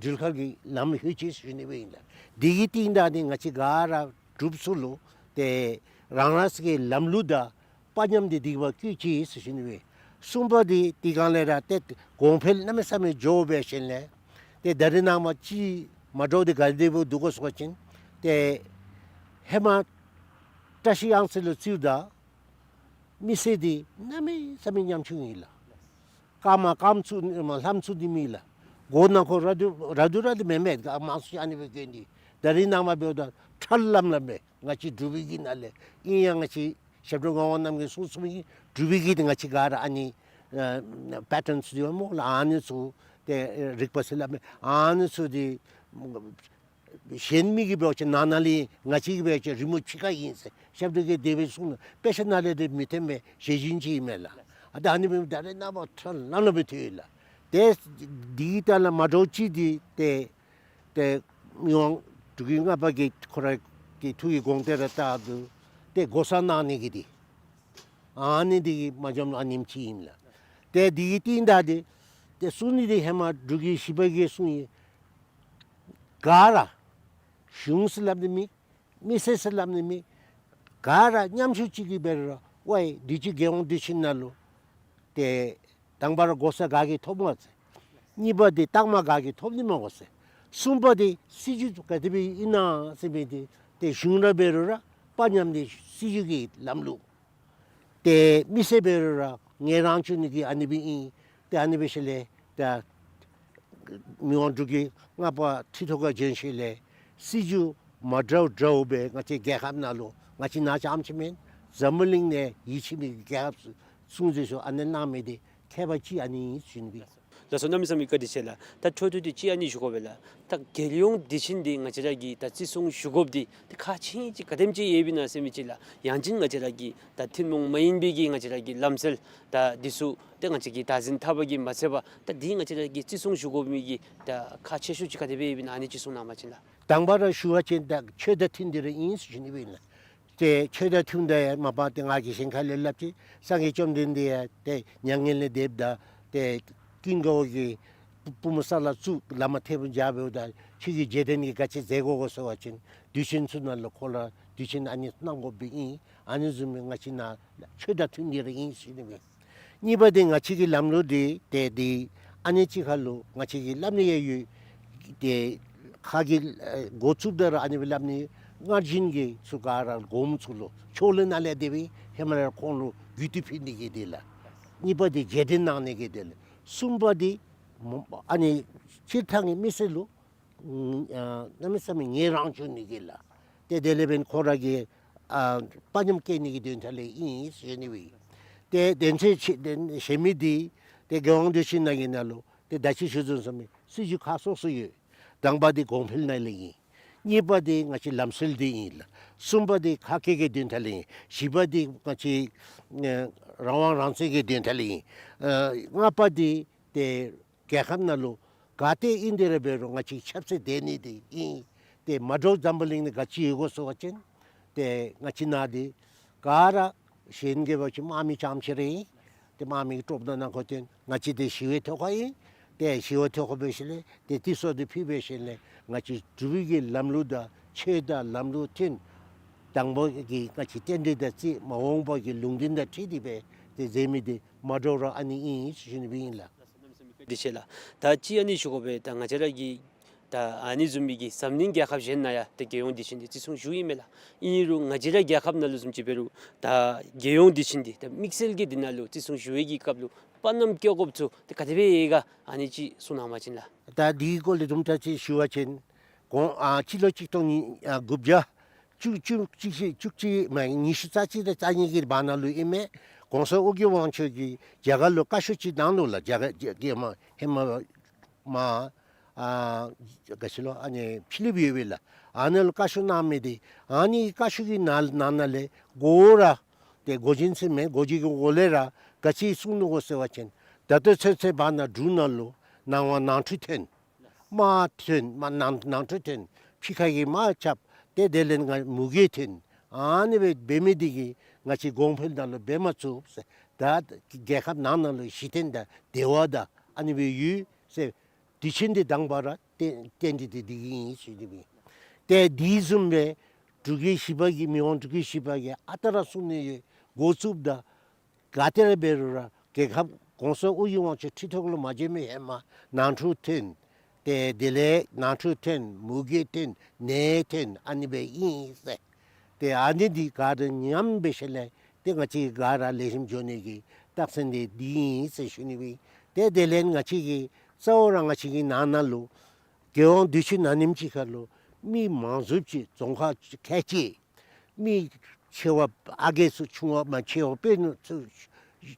འགྲུལ་འཁོར་གྱི་ལམ་ལྷོད་ཅི་ཟེར་ཞུ་ནི་སྦེ་ཨིན་ལགས། དེ་གི་རྟིང་བདའ་སྟེ་ང་བཅས་ག་ར་འབྲུགཔ་ཚུ་ལུ་ཏེ་རང་རང་སོའི་གི་ལམ་ལུགས་དང་དཔའ་ཉམས་འདི་དེ་བ་བཀོད་ཅི་ཟེར་ཞུ་ནི་སྦེ། གསུམ་པ་འདི་དེ་སྒང་ལས་ར་ཏེ་གོང་འཕེལ་གནམ་མེད་ས་མེད་འགྱོ་འབད་ཞིནམ་ལས་ཏེ་ད་རེས་ནངས་པ་ཅིག་མ་འདྲཝ་འདི་ག་དེ་སྦེ་འདུག་གོ་ཟེར་བ་ཅིན་ཏེ་ཧེ་མ་བཀྲ་ཤིས་གཡང་རྩེ་ལུ་བརྩིཝ་ད་མི་སེར་འདི་གནམ་མེད་ས་མེད་ཉམ་ཆུང་ཨིན་ལགས། རྐངམ་རྐངམ་ཚུགས་ནི་མ་ལྷམ་ཚུགས་ནི་མེད་ལགས། སྒོ་ནང་ཁོ་ར་འདུག་ར་འདུག་ར་འདུག་མེན་མེན་ག་མང་སུ་ཨ་ནི་སྦེ་གྱོན་ཏེ། ད་རེས་ནངས་པ་འབདཝ་ད་ཁྲ་ལམ་ལམ་སྦེ་ང་བཅས་འབྲུག་པའི་གི་ནང་ལས་ཨིན་ཡང་ང་བཅས་ཞབས་དྲུང་ངག་དབང་རྣམ་རྒྱལ་གྱིས་གསུངས་གསུངསམ་ཨིན། འབྲུག་པའི་གི་འདི་ང་བཅས་ག་ར་ཨ་ནི་ཨ་པེ་ཊཱན་ཚུ་འདི་སྨོ་ལགས། ཨ་ནི་ཚུ་ཏེ་རིག་པ་ཟེར་སླབ་མས། ཨ་ནི་ཚུ་འདི་གཞན་མི་གིས་འབད་བ་ཅིན་ནང་ན་ལས་ང་བཅས་ཀྱིས་འབད་བ་ཅིན་རི་མོ་ཕྱི་ཁར་ཨིན་ཟེར་ཞབས་དྲུང་གིས་དེ་སྦེ་གསུངས་ནུག། དཔེ་ཆ་ནང་ལས་འདི་མི་འཐོན་པས། ཞལ་རྒྱུན་ཅིག་ཨིན་མས་ལགས། ཨ་ད་ཨ་ནི་སྦེ་ད་རེས་ནངས་པ་ཁྲ་ལམ་ལམ་སྦེ་ཐོན་ཡི་ལགས། ཏེ་འདི་ད་ལས་མ་འདྲཝ་ཅིག་འདི་ཏེ་ཏེ་མི་དབང་འབྲུག་རྒྱལ་ལྔ་པ་གིས་ཁོ་ར་གི་ཐུགས་ཀྱི་དགོངས་གཏེར་ར་བཏབ་སྟེ་ཏེ་སྒོ་གསར་གནང་ནི་གི་འདི་ཨ་ནི་འདི་གིས་མ་འཇམ་ཨ་ནེམ་ཅིག་ཨིན་ལགས། ཏེ་འདི་གི་རྟིང་བདའ་སྟེ་ཏེ་གསུང་ནི་འདི་ཧེ་མ་འབྲུག་རྒྱལ་བཞི་པ་གིས་གསུངས་ཡི། ག་ར་གཞུང་ཟེར་སླབ་ནི་མེད། མི་སེར་ཟེར་སླབ་ནི་མེད། ག་ར་ཉམ་ཆུང་ཅིག་གིས་འབད་རུང་ར་ཝའི་འདི་ཅིག་རྒྱལ་ཡོངས་དུས་ཆེན་ནང་ལུ་ཏེ་དང་པ་ར་སྒོ་གསར་ག་གིས་ཐོབ་འོང་ཟེར། གཉིས་པ་འདི་རྟགས་མ་ག་གིས་ཐོབ་ནི་མས་གོ་ཟེར། གསུམ་པ་འདི་སྲིད་བྱུས་ག་དེ་སྦེ་ཨིན་ན་ཟེར་མི་འདི་ཏེ་གཞུང་ར་འབད་རུང་ར་དཔའ་ཉམས་འདི་སྲིད་བྱུས་ཀྱི་ལམ་ལུགས། ཏེ་མི་སེར་འབད་རུང་ར་ངལ་རངས་བཅུག་ནི་གི་ཨ་ནི་སྦེ་ཨིན། ཏེ་ཨ་ནི་འབད་ཞིནམ་ལས་ད་མི་དབང་འབྲུག་རྒྱལ་ལྔ་པ་ཁྲི་ཐོག་ཁར་བྱོན་ཞིནམ་ལས་སྲིད་བྱུས་མ་འདྲཝ་འདྲཝ་སྦེ་ང་བཅས་རྒྱལ་ཁབ་ནང་ལུ་ང་བཅས་ནཱ་རྐྱངམ་ཅིག་མེན་འཛམ་བུ་གླིང་ནང་ཡིད་ཆེས་མི་གི་རྒྱལ་ཁབ་སྲུང་མཛད་ཞུ་ཨ་ནི་གནང་མི་འདི་ཁྱད་པར་ཅིག་ཨ་ནི་ཨིན་ཟེར་ཞུ་ནི་སྦེ། ལགས་སོ། གནམ་མེད་ས་མེད་བཀའ་དྲིན་ཆེ་ལགས། ད་འཕྲོ་མཐུད་དེ་ཅིག་ཨ་ནི་ཞུ་དགོ་པས་ལགས། ད་རྒྱལ་ཡོངས་དུས་ཆེན་འདི་ང་བཅས་ར་གིས་ད་བརྩི་སྲུང་ཞུ་དགོཔ་འདི་ཏེ་ཁག་ཆེ་ཅིག་ག་དེམ་ཅིག་ཡོདཔ་ཨིན་ན་ཟེར་མི་ཅིག་ལགས། ཡང་ཅིན་ང་བཅས་ར་གི་ད་ཐུན་མོང་མ་ཡིན་པའི་གི་ང་བཅས་ར་གི་ལམ་སྲོལ་ད་འདི་ཚུ་ཏེ་ང་བཅས་ཀྱིས་བདག་འཛིན་འཐབ་པ་གིས་མ་ཚད་པར་ད་འདི་ང་བཅས་ར་གིས་བརྩི་སྲུང་ཞུ་དགོ་མི་གི་ད་ཁག་ཆེ་ཤོས་ཅིག་ག་དེ་སྦེ་ཡོདཔ་ཨིན་ན་ཨ་ནི་ཅིག་གསུང་གནང་པ་ཅིན་ལགས། དང་པ་ར་ཞུ་བ་ཅིན་ད་ཆོས་དང་མཐུན་ཏེ་ར་ཨིན་ཟེར་ཞུ་ནི་སྦེ་ཨིན་ལགས། ཏེ་ཆོས་དང་མཐུན་ཏེ་ཡང་མ་པ་ཏེ་ང་གིས་གཞན་ཁ་ལས་སླབ་ཅི། སངས་རྒྱས་བཅོམ་ལྡན་འདས་ཡང་ཏེ་མྱ་ངན་ལས་འདསཔ་ད་ཏེ་ཀུན་དགའ་བོ་གིས་པུ་པུས་མོ་ས་ལ་བཙུགས་བླ་མ་ཐལ་མོ་སྦྱར་འབདཝ་ད་ཁྱོད་ཀྱིས་རྗེས་དྲན་གྱི་ག་ཅི་མཛད་དགོ་གོ་ཟེར་བ་ཅིན་དུས་ཆེན་ཚུ་ནང་ལུ་ཁོ་ར་དུས་ཆེན་ཨ་ནི་གནང་དགོཔ་སྦེ་ཨིན། ཨ་ནི་བཟུམ་སྦེ་ང་བཅས་ནཱ་ཆོས་དང་མཐུན་ཏེ་ར་ཨིན་ཟེར་ཞུ་ནི་སྦེ། གཉིས་པ་འདི་ང་བཅས་ཀྱི་ལམ་ལུགས་འདི་ཏེ་འདི་ཨ་ནི་ཅིག་ཁར་ལུ་ང་བཅས་ཀྱིས་སླབ་ནི་ཡང་ཡོད། ཏེ་ཁ་གི་ཨེ་འགོ་བཙུགསཔ་ད་ར་ཨ་ནི་སྦེ་སླབ་ནི། སྔར་བཞིན་གྱི་ཚུ་ག་ར་གོངམ་ཚུ་ལུ་ཕྱོགས་ལས་ནཱ་ལས་དེ་སྦེ་ཧེ་མ་ར་ཁོང་ལུ་རྒུད་འཐུས་ཕུལ་ནི་གི་དེ་ལགས། གཉིས་པ་འདི་རྗེས་དྲན་གནང་ནི་གི་དེ་ལགས། གསུམ་པ་འདི་མོ་ཨ་ནི་སྤྱིར་བཏང་གི་མི་སེར་ལུ་ཨ་གནམ་མེད་ས་མེད་ངལ་རངས་བཅུག་ནི་གི་ལགས། ཏེ་དེ་ལས་འབདན་ཁོང་ར་གི་ཨ་དཔའ་ཉམས་བསྐྱེད་ནི་གི་དོན་དག་ལས་ཨིན་ཟེར་ཞུ་ནི་སྦེ། ཏེ་དོན་ཚན་ཆེ་དོན་གཞན་མི་འདི་ཏེ་རྒྱལ་ཡོངས་དུས་ཆེན་ནང་གི་ནང་ལུ་ཏེ་ད་ཅི་ཞུ་དོ་བཟུམ་སྦེ་སྲིད་བྱུས་ཁག་སོ་སོ་ཡོད། དང་པ་འདི་གོང་འཕེལ་ནང་ལས་ཨིན། གཉིས་པ་འདི་ང་བཅས་ལམ་སྲོལ་འདི་ཨིན་ལགས། གསུམ་པ་འདི་ཁ་སྐད་ཀྱི་དོན་དག་ལས་ཨིན། བཞི་པ་འདི་ང་བཅས་ཨེ་རང་དབང་རང་བཙན་གྱི་དོན་དག་ལས་ཨིན། ཨེ་ལྔ་པ་འདི་ཏེ་རྒྱལ་ཁབ་ནང་ལུ་ག་ཏེ་ཨིན་ཏེ་ར་འབད་རུང་ང་བཅས་ཆབ་སྲིད་སྡོད་ནི་འདི་ཨིན། ཏེ་མ་འདྲཝ་འཛམ་བུ་གླིང་ནང་ག་ཅི་ཡོད་གོ་ཟེར་བ་ཅིན་ཏེ་ང་བཅས་ནཱ་འདི་ག་ར་གཞན་གྱིས་འབད་བ་ཅིན་དམག་མི་རྐྱངམ་ཅིག་ར་ཨིན། ཏེ་དམག་མི་གི་ཀྲོབ་ནང་ནང་ཁོ་ཏེ་ང་བཅས་འདི་ཞི་བའི་ཐོག་ཁར་ཨིན། ཏེ་ཞི་བའི་ཐོག་ཁར་འབད་ཞིནམ་ལས་ཏེ་དེ་སོགས་འདི་ཕུལ་འབད་ཞིནམ་ལས་ང་བཅས་འབྲུག་པའི་གི་ལམ་ལུགས་དང་ཆོས་དང་ལམ་ལུགས་མཐུན། དང་པོ་གི་ང་བཅས་རྟེན་འབྲེལ་དང་རྩིས་མ་འོངས་པ་གི་ལུང་བསྟན་དང་འཁྲིལ་ཏེ་སྦེ་ཏེ་མཛད་མི་འདི་མ་འདྲཝ་ར་ཨ་ནི་ཨིན་ཟེར་ཞུ་ནི་སྦེ་ཨིན་ལགས། བཀའ་དྲིན་ཆེ་ལགས། ད་ཅི་ཨ་ནི་ཞུ་དགོ་པས། ད་ང་བཅས་ར་གི་ད་ཨ་ནི་བཟུམ་མའི་གི་འཛམ་གླིང་རྒྱལ་ཁབ་གཞན་ནང་ཡང་ད་རྒྱལ་ཡོངས་དུས་ཆེན་འདི་བརྩི་སྲུང་ཞུཝ་ཨིན་མས་ལགས། ཨིན་རུང་ང་བཅས་ར་རྒྱལ་ཁབ་ནང་ལུ་བཟུམ་ཅིག་འབད་རུང་ད་རྒྱལ་ཡོངས་དུས་ཆེན་འདི་ད་དམིགས་བསལ་གྱིས་འདི་ནང་ལུ་བརྩི་སྲུང་ཞུ་བའི་གི་སྐབས་ལུ་དཔའ་ཉམས་སྐྱེ་དགོཔ་ཚུ་ད་ག་དེ་སྦེ་ཡོད་ག་ཨ་ནི་ཅིག་གསུང་གནང་བ་ཅིན་ལགས། ད་འདི་གི་སྐོར་ལས་དུམ་གྲ་ཅིག་ཞུ་བ་ཅིན་གོང་ཨ་སྤྱི་ལོ་གཅིག་སྟོང་ཉིས་ཨ་དགུ་བརྒྱ་བཅུ་བཅུ་གཅིག་བཅུ་གཅིག་མ་ཉི་ཤུ་རྩ་གཅིག་དང་རྩ་གཉིས་ཀྱི་བར་ན་ལུ་ཨིན་མས། ཀོང་ས་ཨོ་རྒྱན་དབང་ཕྱུག་གིས་རྒྱ་གར་ལུ་བཀའ་ཤོག་ཅིག་གནང་ནུག་ལགས། རྒྱ་གར་རྒྱ་རྒྱ་མ་ཧེ་མ་མ་ཨ་ག་ཅི་ལོ་ཨ་ནི་ཕི་ལིཔ་ཡོད་པས་ལགས། ཨ་ནཱ་ལུ་བཀའ་ཤོག་གནང་མི་འདི་ཨ་ནི་བཀའ་ཤོག་གི་ནང་ནང་ན་ལས་གོ་ར་ཏེ་གོ་རྒྱན་ཟེར་མི་གོ་རྒྱན་གྱི་འོག་ལས་ར་ག་ཅི་གསུངས་ནུག་གོ་ཟེར་བ་ཅིན་ད་ལྟོ་ཚུན་ཚོད་བར་ན་འབྲུག་ནང་ལུ་ནང་དབང་ནང་འཁྲུག་ཐོན། དམག་ཐོན་དམག་ནང་ནང་འཁྲུག་ཐོན། ཕྱི་ཁ་གི་དམག་རྐྱབ། ཏེ་དེ་ལས་ང་མུ་གེ་ཐོན། ཨ་ནི་སྦེ་འབད་མི་འདི་གིས་ང་བཅས་གོང་འཕེལ་ནང་ལུ་འབད་མ་ཚུགས་ཟེར། ད་རྒྱལ་ཁབ་ནང་ན་ལུ་ཞི་མཐུན་དང་བདེ་བ་དང་ཨ་ནི་སྦེ་ཡོད་ཟེར། དུས་ཆེན་འདི་དང་པ་ར་རྟེན་རྟེན་འབྲེལ་འདི་འདི་གིས་ཨིན་ཟེར་ཞུ་ནི་སྦེ། ཏེ་འདི་བཟུམ་སྦེ་འབྲུག་རྒྱལ་བཞི་པ་གིས་མི་དབང་འབྲུག་རྒྱལ་བཞི་པ་གིས་ཨ་རྟག་ར་གསུང་ནི་ཡོད། འགོ་བཙུགསཔ་ད་ག་ཏེ་ར་འབད་རུང་ར་རྒྱལ་ཁབ་ཀོང་ས་ཨོ་རྒྱན་དབང་ཕྱུག་ཁྲི་ཐོག་ལུ་མ་བྱོན་མི་ཧེ་མ་ནང་འཁྲུག་ཐོན། ཏེ་དེ་ལས་ནང་འཁྲུག་ཐོན་མུ་གེ་ཐོན་ནད་ཐོན་ཨ་ནི་སྦེ་ཨིན་ཟེར། ཏེ་ཨ་ནི་འདི་ག་ར་ཉམས་སྦེ་ཞིནམ་ལས་ཏེ་ང་བཅས་ག་ར་ལེགས་ཤོམ་འགྱོ་ནི་གི་རྟགས་མཚན་འདི་འདི་ཨིན་ཟེར་ཞུ་ནི་སྦེ། ཏེ་དེ་ལས་ང་བཅས་ཀྱི་གཙོ་བོ་ར་ང་བཅས་ཀྱི་ནང་ན་ལུ་རྒྱལ་ཡོངས་དུས་ཆེན་ཨ་ནེམ་ཅིག་ཁར་ལུ་མི་མང་སུ་ཅིག་རྫོང་ཁག་ཁལ་གཅིག་མི་ཆེ་བ་ཨ་རྒས་ཚུ་ཆུང་བ་མ་ཆེ་བ་དཔོན་ཚུ་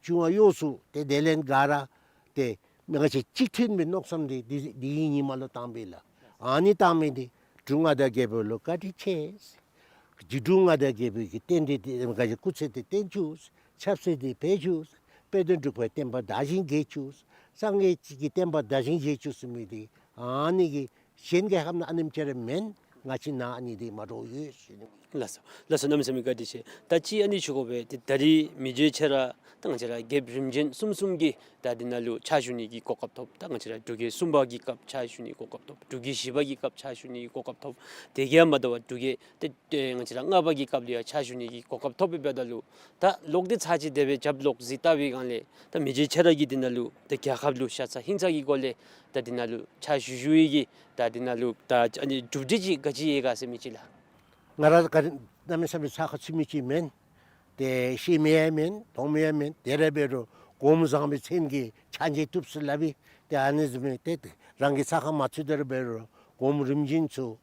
ཆུང་བ་ཡོངས་སུ་ཏེ་དེ་ལས་ག་ར་ཏེ་མི་ང་བཅས་གཅིག་མཐུན་སྦེ་མནོ་བསམ་འདི་འདི་འདི་ཉིནམ་ལུ་བཏང་པས་ལགས། ཨ་ནི་བཏང་མི་འདི་འབྲུག་མངའ་བདག་རྒྱལ་པོ་ལུ་བཀའ་དྲིན་ཆེ། འབྲུག་མངའ་བདག་རྒྱལ་པོ་གི་རྟེན་འབྲེལ་འདི་ང་བཅས་སྐུ་ཚེ་འདི་བརྟན་བཅུག། ཆབ་སྲིད་འདི་འཕེལ་བཅུག། དཔལ་ལྡན་འབྲུག་པའི་བསྟན་པ་དར་ཞིང་རྒྱས་བཅུག། སངས་རྒྱས་ཀྱི་བསྟན་པ་དར་ཞིང་རྒྱས་བཅུག་ཟེར་མི་འདི་ཨ་ནི་གི་གཞན་རྒྱལ་ཁབ་ནང་ཨ་ནེམ་ཅིག་ར་མེན། ང་བཅས་ནང་ཨ་ནི་འདི་མ་འདྲཝ་ཡོད་ཟེར་ཞུ་ནི། ལགས་སོ་ལགས་སོ། གནམ་མེད་ས་མེད་བཀའ་དྲིན་ཆེ། ད་ཅི་ཨ་ནི་ཞུ་དགོ་པས། ཏེ་ད་རིས་མི་རྗེ་ཁྱེད་ར་ད་ང་བཅས་ར་རྒྱལཔོ་རིམ་བྱོན་གསུམ་གསུམ་གྱི་ད་འདི་ནང་ལུ་ཕྱག་ཞུ་ནི་གི་གོ་སྐབས་ཐོབ། ད་ང་བཅས་ར་འབྲུག་རྒྱལ་གསུམ་པ་གི་སྐབས་ཕྱག་ཞུ་ནི་གི་གོ་སྐབས་ཐོབ། འབྲུག་རྒྱལ་བཞི་པ་གི་སྐབས་ཕྱག་ཞུ་ནི་གི་གོ་སྐབས་ཐོབ། དེ་གིས་མ་དོ་བར་འབྲུག་རྒྱལ་ཏེ་ཏེ་ང་བཅས་ར་ལྔ་པ་གི་སྐབས་ལུ་ཡང་ཕྱག་ཞུ་ནི་གི་གོ་སྐབས་ཐོབ་པའི་བར་ན་ལུ་ད་ལོག་སྟེ་ཚར་ཅིག་དེ་སྦེ་རྒྱབ་ལོག་གཟིགས་བལྟ་བའི་སྒང་ལས་ད་མི་རྗེ་ཁྱེད་ར་གིས་འདི་ནང་ལུ་ད་རྒྱལ་ཁབ་ལུ་ཤ་ཚ་ཧིང་ཚ་གི་སྒོ་ལས་ད་འདི་ནང་ལུ་ཕྱག་ཞུ་ཞུ་བའི་གི་ད་འདི་ནང་ལུ་ད་ཨ་ནི་གྲུབ་འབྲས་ཅིག་ག་ཅི་ཡོད་ག་ཟེར་མི་ཅིག་ལགས། ང་ར་ག་གནམ་མེད་ས་མེད་ཚ་ཁ་ཚུད་མི་ཅིག་མེན། ཏེ་ཤེས་མི་ཡང་མེན་མཐོང་མི་ཡང་མེན། དེ་ར་འབད་རུང་སྒོམ་བཟང་པོའི་མཚན་གྱིས་ཕྱག་མཇལ་བཏུབ་ཟེར་སླབ་པས། ཏེ་ཨ་ནི་བཟུམ་སྦེ་ཏེ་རང་གི་ཚ་ཁ་མ་ཚུད་དེ་ར་འབད་རུང་སྒོམ་རིམ་བྱོན་ཚུ་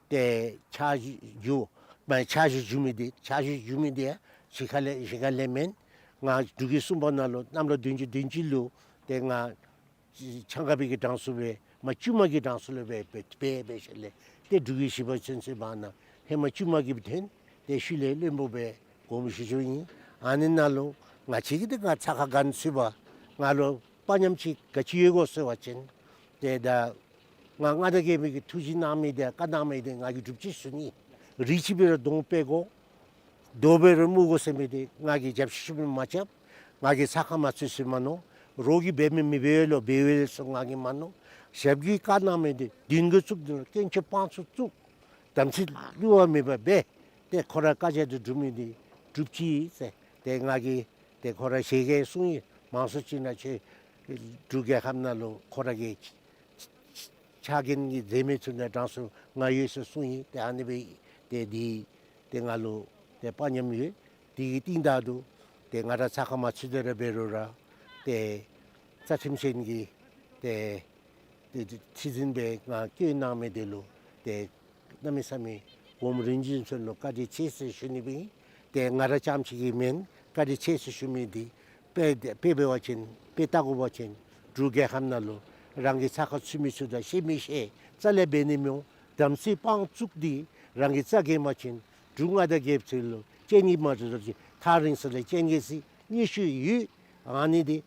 ཏེ་ཕྱག་ཞུ་མ་ཕྱག་ཞུ་ཞུ་མི་འདི་ཕྱག་ཞུ་ཞུ་མི་འདི་ཡང་གཞིས་ཁ་ལས་གཞིས་ཁ་ལས་མེན། ང་འབྲུག་རྒྱལ་གསུམ་པ་ནང་ལུ་གནམ་ལོ་བདུན་ཅུ་དོན་གཅིག་ལུ་ཏེ་ང་ཆང་ཁ་པའི་གི་གྲངས་སུ་སྦེ་མ་བཅུ་མ་གི་གྲངས་སུ་ལུ་སྦེ་སྦེ་སྦེ་སྦེ་ཞིནམ་ལས་ཏེ་འབྲུག་རྒྱལ་བཞི་པ་ཚུན་ཚོད་བར་ན་ཧེ་མ་བཅུ་མ་གི་སྦེ་ཐོན། ཏེ་ཤུལ་ལས་བློན་པོ་སྦེ་དགོངསམ་ཞུ་ཞུཝ་ཨིན། ཨ་ནི་ནང་ལུ་ང་བཅས་ཀྱིས་ཏེ་ང་ཚ་ཁ་ག་ནི་ཚུད་པ་ང་ལུ་དཔའ་ཉམས་ཅིག་ག་ཅི་ཡོད་གོ་ཟེར་བ་ཅིན་ཏེ་ད་ང་མངའ་བདག་རྒྱལ་པོ་གིས་ཐུགས་བཞེད་གནང་མི་འདི་བཀའ་གནང་མི་འདི་ང་གིས་སྒྲུབ་ཅི་ཟེར་ནི། རེ་ཅིག་འབད་རུང་གདོང་སྤེལ་དགོ། རྡོ་འབད་རུང་རྨུག་དགོ་ཟེར་མི་འདི་ང་གིས་རྒྱབ་ཤུབས་ཤུབས་མ་རྐྱབ། ང་གིས་ཚ་ཁ་མ་ཚུད་ཟེར་མ་མནོ། རོགས་ཀྱིས་འབད་མི་མི་འབད་ལོ་འབད་ལོ་ཟེར་ང་གིས་མ་མནོ། ཞབས་ཀྱིས་བཀའ་གནང་མི་འདི་མདུན་གྱི་བཙུགས་འདི་རུང་སྐྱོན་ཆ་སྤང་ཚུགས་བཙུགས། དམ་ཚིག་བསླུ་བ་མེད་པར་འབད། ཏེ་ཁོ་ར་བཀའ་རྒྱ་འདི་སྒྲུབ་མི་འདི་སྒྲུབ་ཅི་ཟེར། ཏེ་ང་གིས་ཏེ་ཁོ་ར་ཞལ་གྱིས་གསུངས་ཡི། མང་སུ་ཅིག་ནང་ཁྱོད་འབྲུག་རྒྱལ་ཁབ་ནང་ལུ་ཁོ་ར་གི་ཕྱག་འགན་གྱི་མཛད་མི་ཚུ་ནང་གྲངས་སུ་ང་ཡོད་ཟེར་གསུངས་ཡི། ཏེ་ཨ་ནི་སྦེ་ཏེ་འདི་ཏེ་ང་ལུ་ཏེ་དཔའ་ཉམས་ཡོད། དེ་གི་རྟིང་བདའ་དོ། ཏེ་ང་ར་ཚ་ཁ་མ་ཚུད་དེ་ར་འབད་རུང་ར་ཏེ་རྩ་ཁྲིམས་ཅན་གྱི་ཏེ་ཏེ་ཁྲི་འཛིན་སྦེ་ང་བསྐོས་གནང་མི་འདི་ལུ་ཏེ་གནམ་མེད་ས་མེད་སྒོམ་རིམ་བྱོན་ཚུ་ལུ་བཀའ་དྲིན་ཆེ་ཟེར་ཞུ་ནི་སྦེ་ཨིན། ཏེ་ང་ར་རྐྱངམ་ཅིག་གིས་མེན། བཀའ་དྲིན་ཆེ་ཟེར་ཞུ་མི་འདི་དཔེ་དཔེ་འབད་བ་ཅིན་དཔེ་བལྟ་དགོ་པ་ཅིན་འབྲུག་རྒྱལ་ཁབ་ནང་ལུ་རང་གི་ཚ་ཁ་ཚུད་མི་ཚུ་དང་ཤེས་མི་ཤེས་རྩ་ལས་འབད་ནི་མི་འོང་། དམ་ཚིག་སྤང་བཙུགས་ཏེ་རང་གི་རྩ་འགེངས་པ་ཅིན་འབྲུག་མངའ་བདག་རྒྱལཔོ་ཚུ་ལུ་སྤྱན་གྱིས་མ་མཐོང་ཚུན་ཚོད་ཐག་རིང་ས་ལས་སྤྱན་གྱིས་གཟིགས་ནི་ཤུལ་ཡོད། ཨ་ནི་འདི་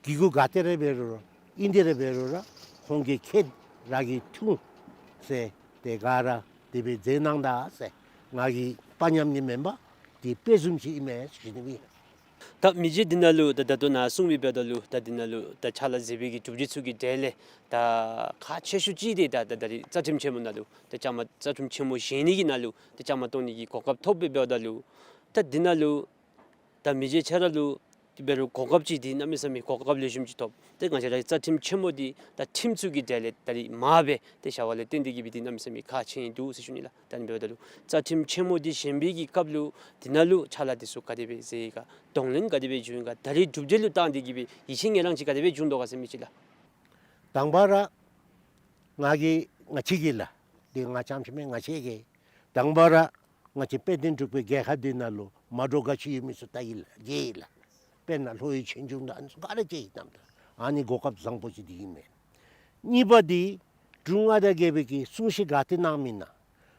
གི་གུ་ག་ཏེ་ར་འབད་རུང་ར་ཨིན་ཏེ་ར་འབད་རུང་ར་ཁོང་གིས་ཁྱེད་ར་གིས་ཐུང་ཟེར་ཏེ་ག་ར་དེ་སྦེ་མཛད་གནང་ད་ཟེར། ང་གི་དཔའ་ཉམས་ནི་མེན་པར་འདི་དཔེ་བཟུམ་ཅིག་ཨིན་མས་ཟེར་ཞུ་ནི་སྦེ། ད་མི་རྗེ་འདི་ནང་ལུ་ད་ད་ལྟོ་ནཱ་གསུངས་མི་འབདཝ་ད་ལུ་ད་འདི་ནང་ལུ་ད་ཕྱག་ལཱ་མཛད་པའི་གི་གྲུབ་འབྲས་ཚུ་གི་གྲས་ལས་ད་ཁག་ཆེ་ཤོས་ཅིག་འདི་ད་ད་ད་རིས་རྩ་ཁྲིམས་ཆེན་མོ་ནང་ལུ་ད་བཅའ་མར་རྩ་ཁྲིམས་ཆེན་མོ་བཞེངས་ནི་གི་ནང་ལུ་ད་བཅའ་མར་གཏོགས་ནི་གི་གོ་སྐབས་ཐོབ་སྦེ་འབདཝ་ད་ལུ་ད་འདི་ནང་ལུ་ད་མི་རྗེ་ཁྱོད་ར་ལུ་འབད་རུང་གོ་སྐབས་ཅིག་འདི་གནམ་མེད་ས་མེད་གོ་སྐབས་ལེགས་ཤོམ་ཅིག་ཐོབ། ཏེ་ང་བཅས་ར་རྩ་ཁྲིམས་ཆེན་མོ་འདི་ད་ཁྲིམས་ཚུ་གི་གྲས་ལས་ད་རིས་མར་སྦེ་ཏེ་བཞག་པ་ལས་བརྟེན་ཏེ་གིས་སྦེ་འདི་གནམ་མེད་ས་མེད་ཁག་ཆེ་ནི་འདུག་ཟེར་ཞུ་ནི་ལགས། ད་ཨ་ནི་འབདཝ་ད་ལུ་རྩ་ཁྲིམས་ཆེན་མོ་འདི་བཞེངས་པའི་གི་སྐབས་ལུ་འདི་ནང་ལུ་ཕྱག་ལཱ་འདི་ཚུ་ག་དེ་སྦེ་མཛད་ཡི་ག་གདོང་ལེན་ག་དེ་སྦེ་བྱུང་ཡི་ག་ད་རིས་གྲུབ་འབྲས་ལུ་བརྟེན་ཏེ་གིས་སྦེ་ཡིད་ཆེས་ངེས་རང་ཅིག་ག་དེ་སྦེ་བྱུང་དོ་ག་ཟེར་མི་ཅིག་ལགས། དང་པ་ར་ང་གིས་ང་བཅས་ཀྱིས་ལགས། འདི་ང་རྐྱངམ་ཅིག་མེན། ང་བཅས་ཀྱིས་དང་པ་ར་ང་བཅས་དཔལ་ལྡན་འབྲུག་པའི་རྒྱལ་ཁབ་འདི་ནང་ལུ་མ་འདྲཝ་ག་ཅི་ཡོད་མི་ཚུ་ལྟ་ཡི་ལགས། མཇལ་ཡི་ལགས། དཔེར་ན་ལྷོ་ཡི་ཆོས་འབྱུང་དང་ཨ་ནི་ཚུ་ག་ར་མཇལ་ཡི་གནམ་དང་། ཨ་ནི་གོ་སྐབས་བཟང་པོ་ཅིག་འདི་ཨིན་མས། གཉིས་པ་འདི་འབྲུག་མངའ་བདག་རྒྱལ་པོ་གིས་གསུང་བཤད་ག་ཏེ་གནང་མི་ནང་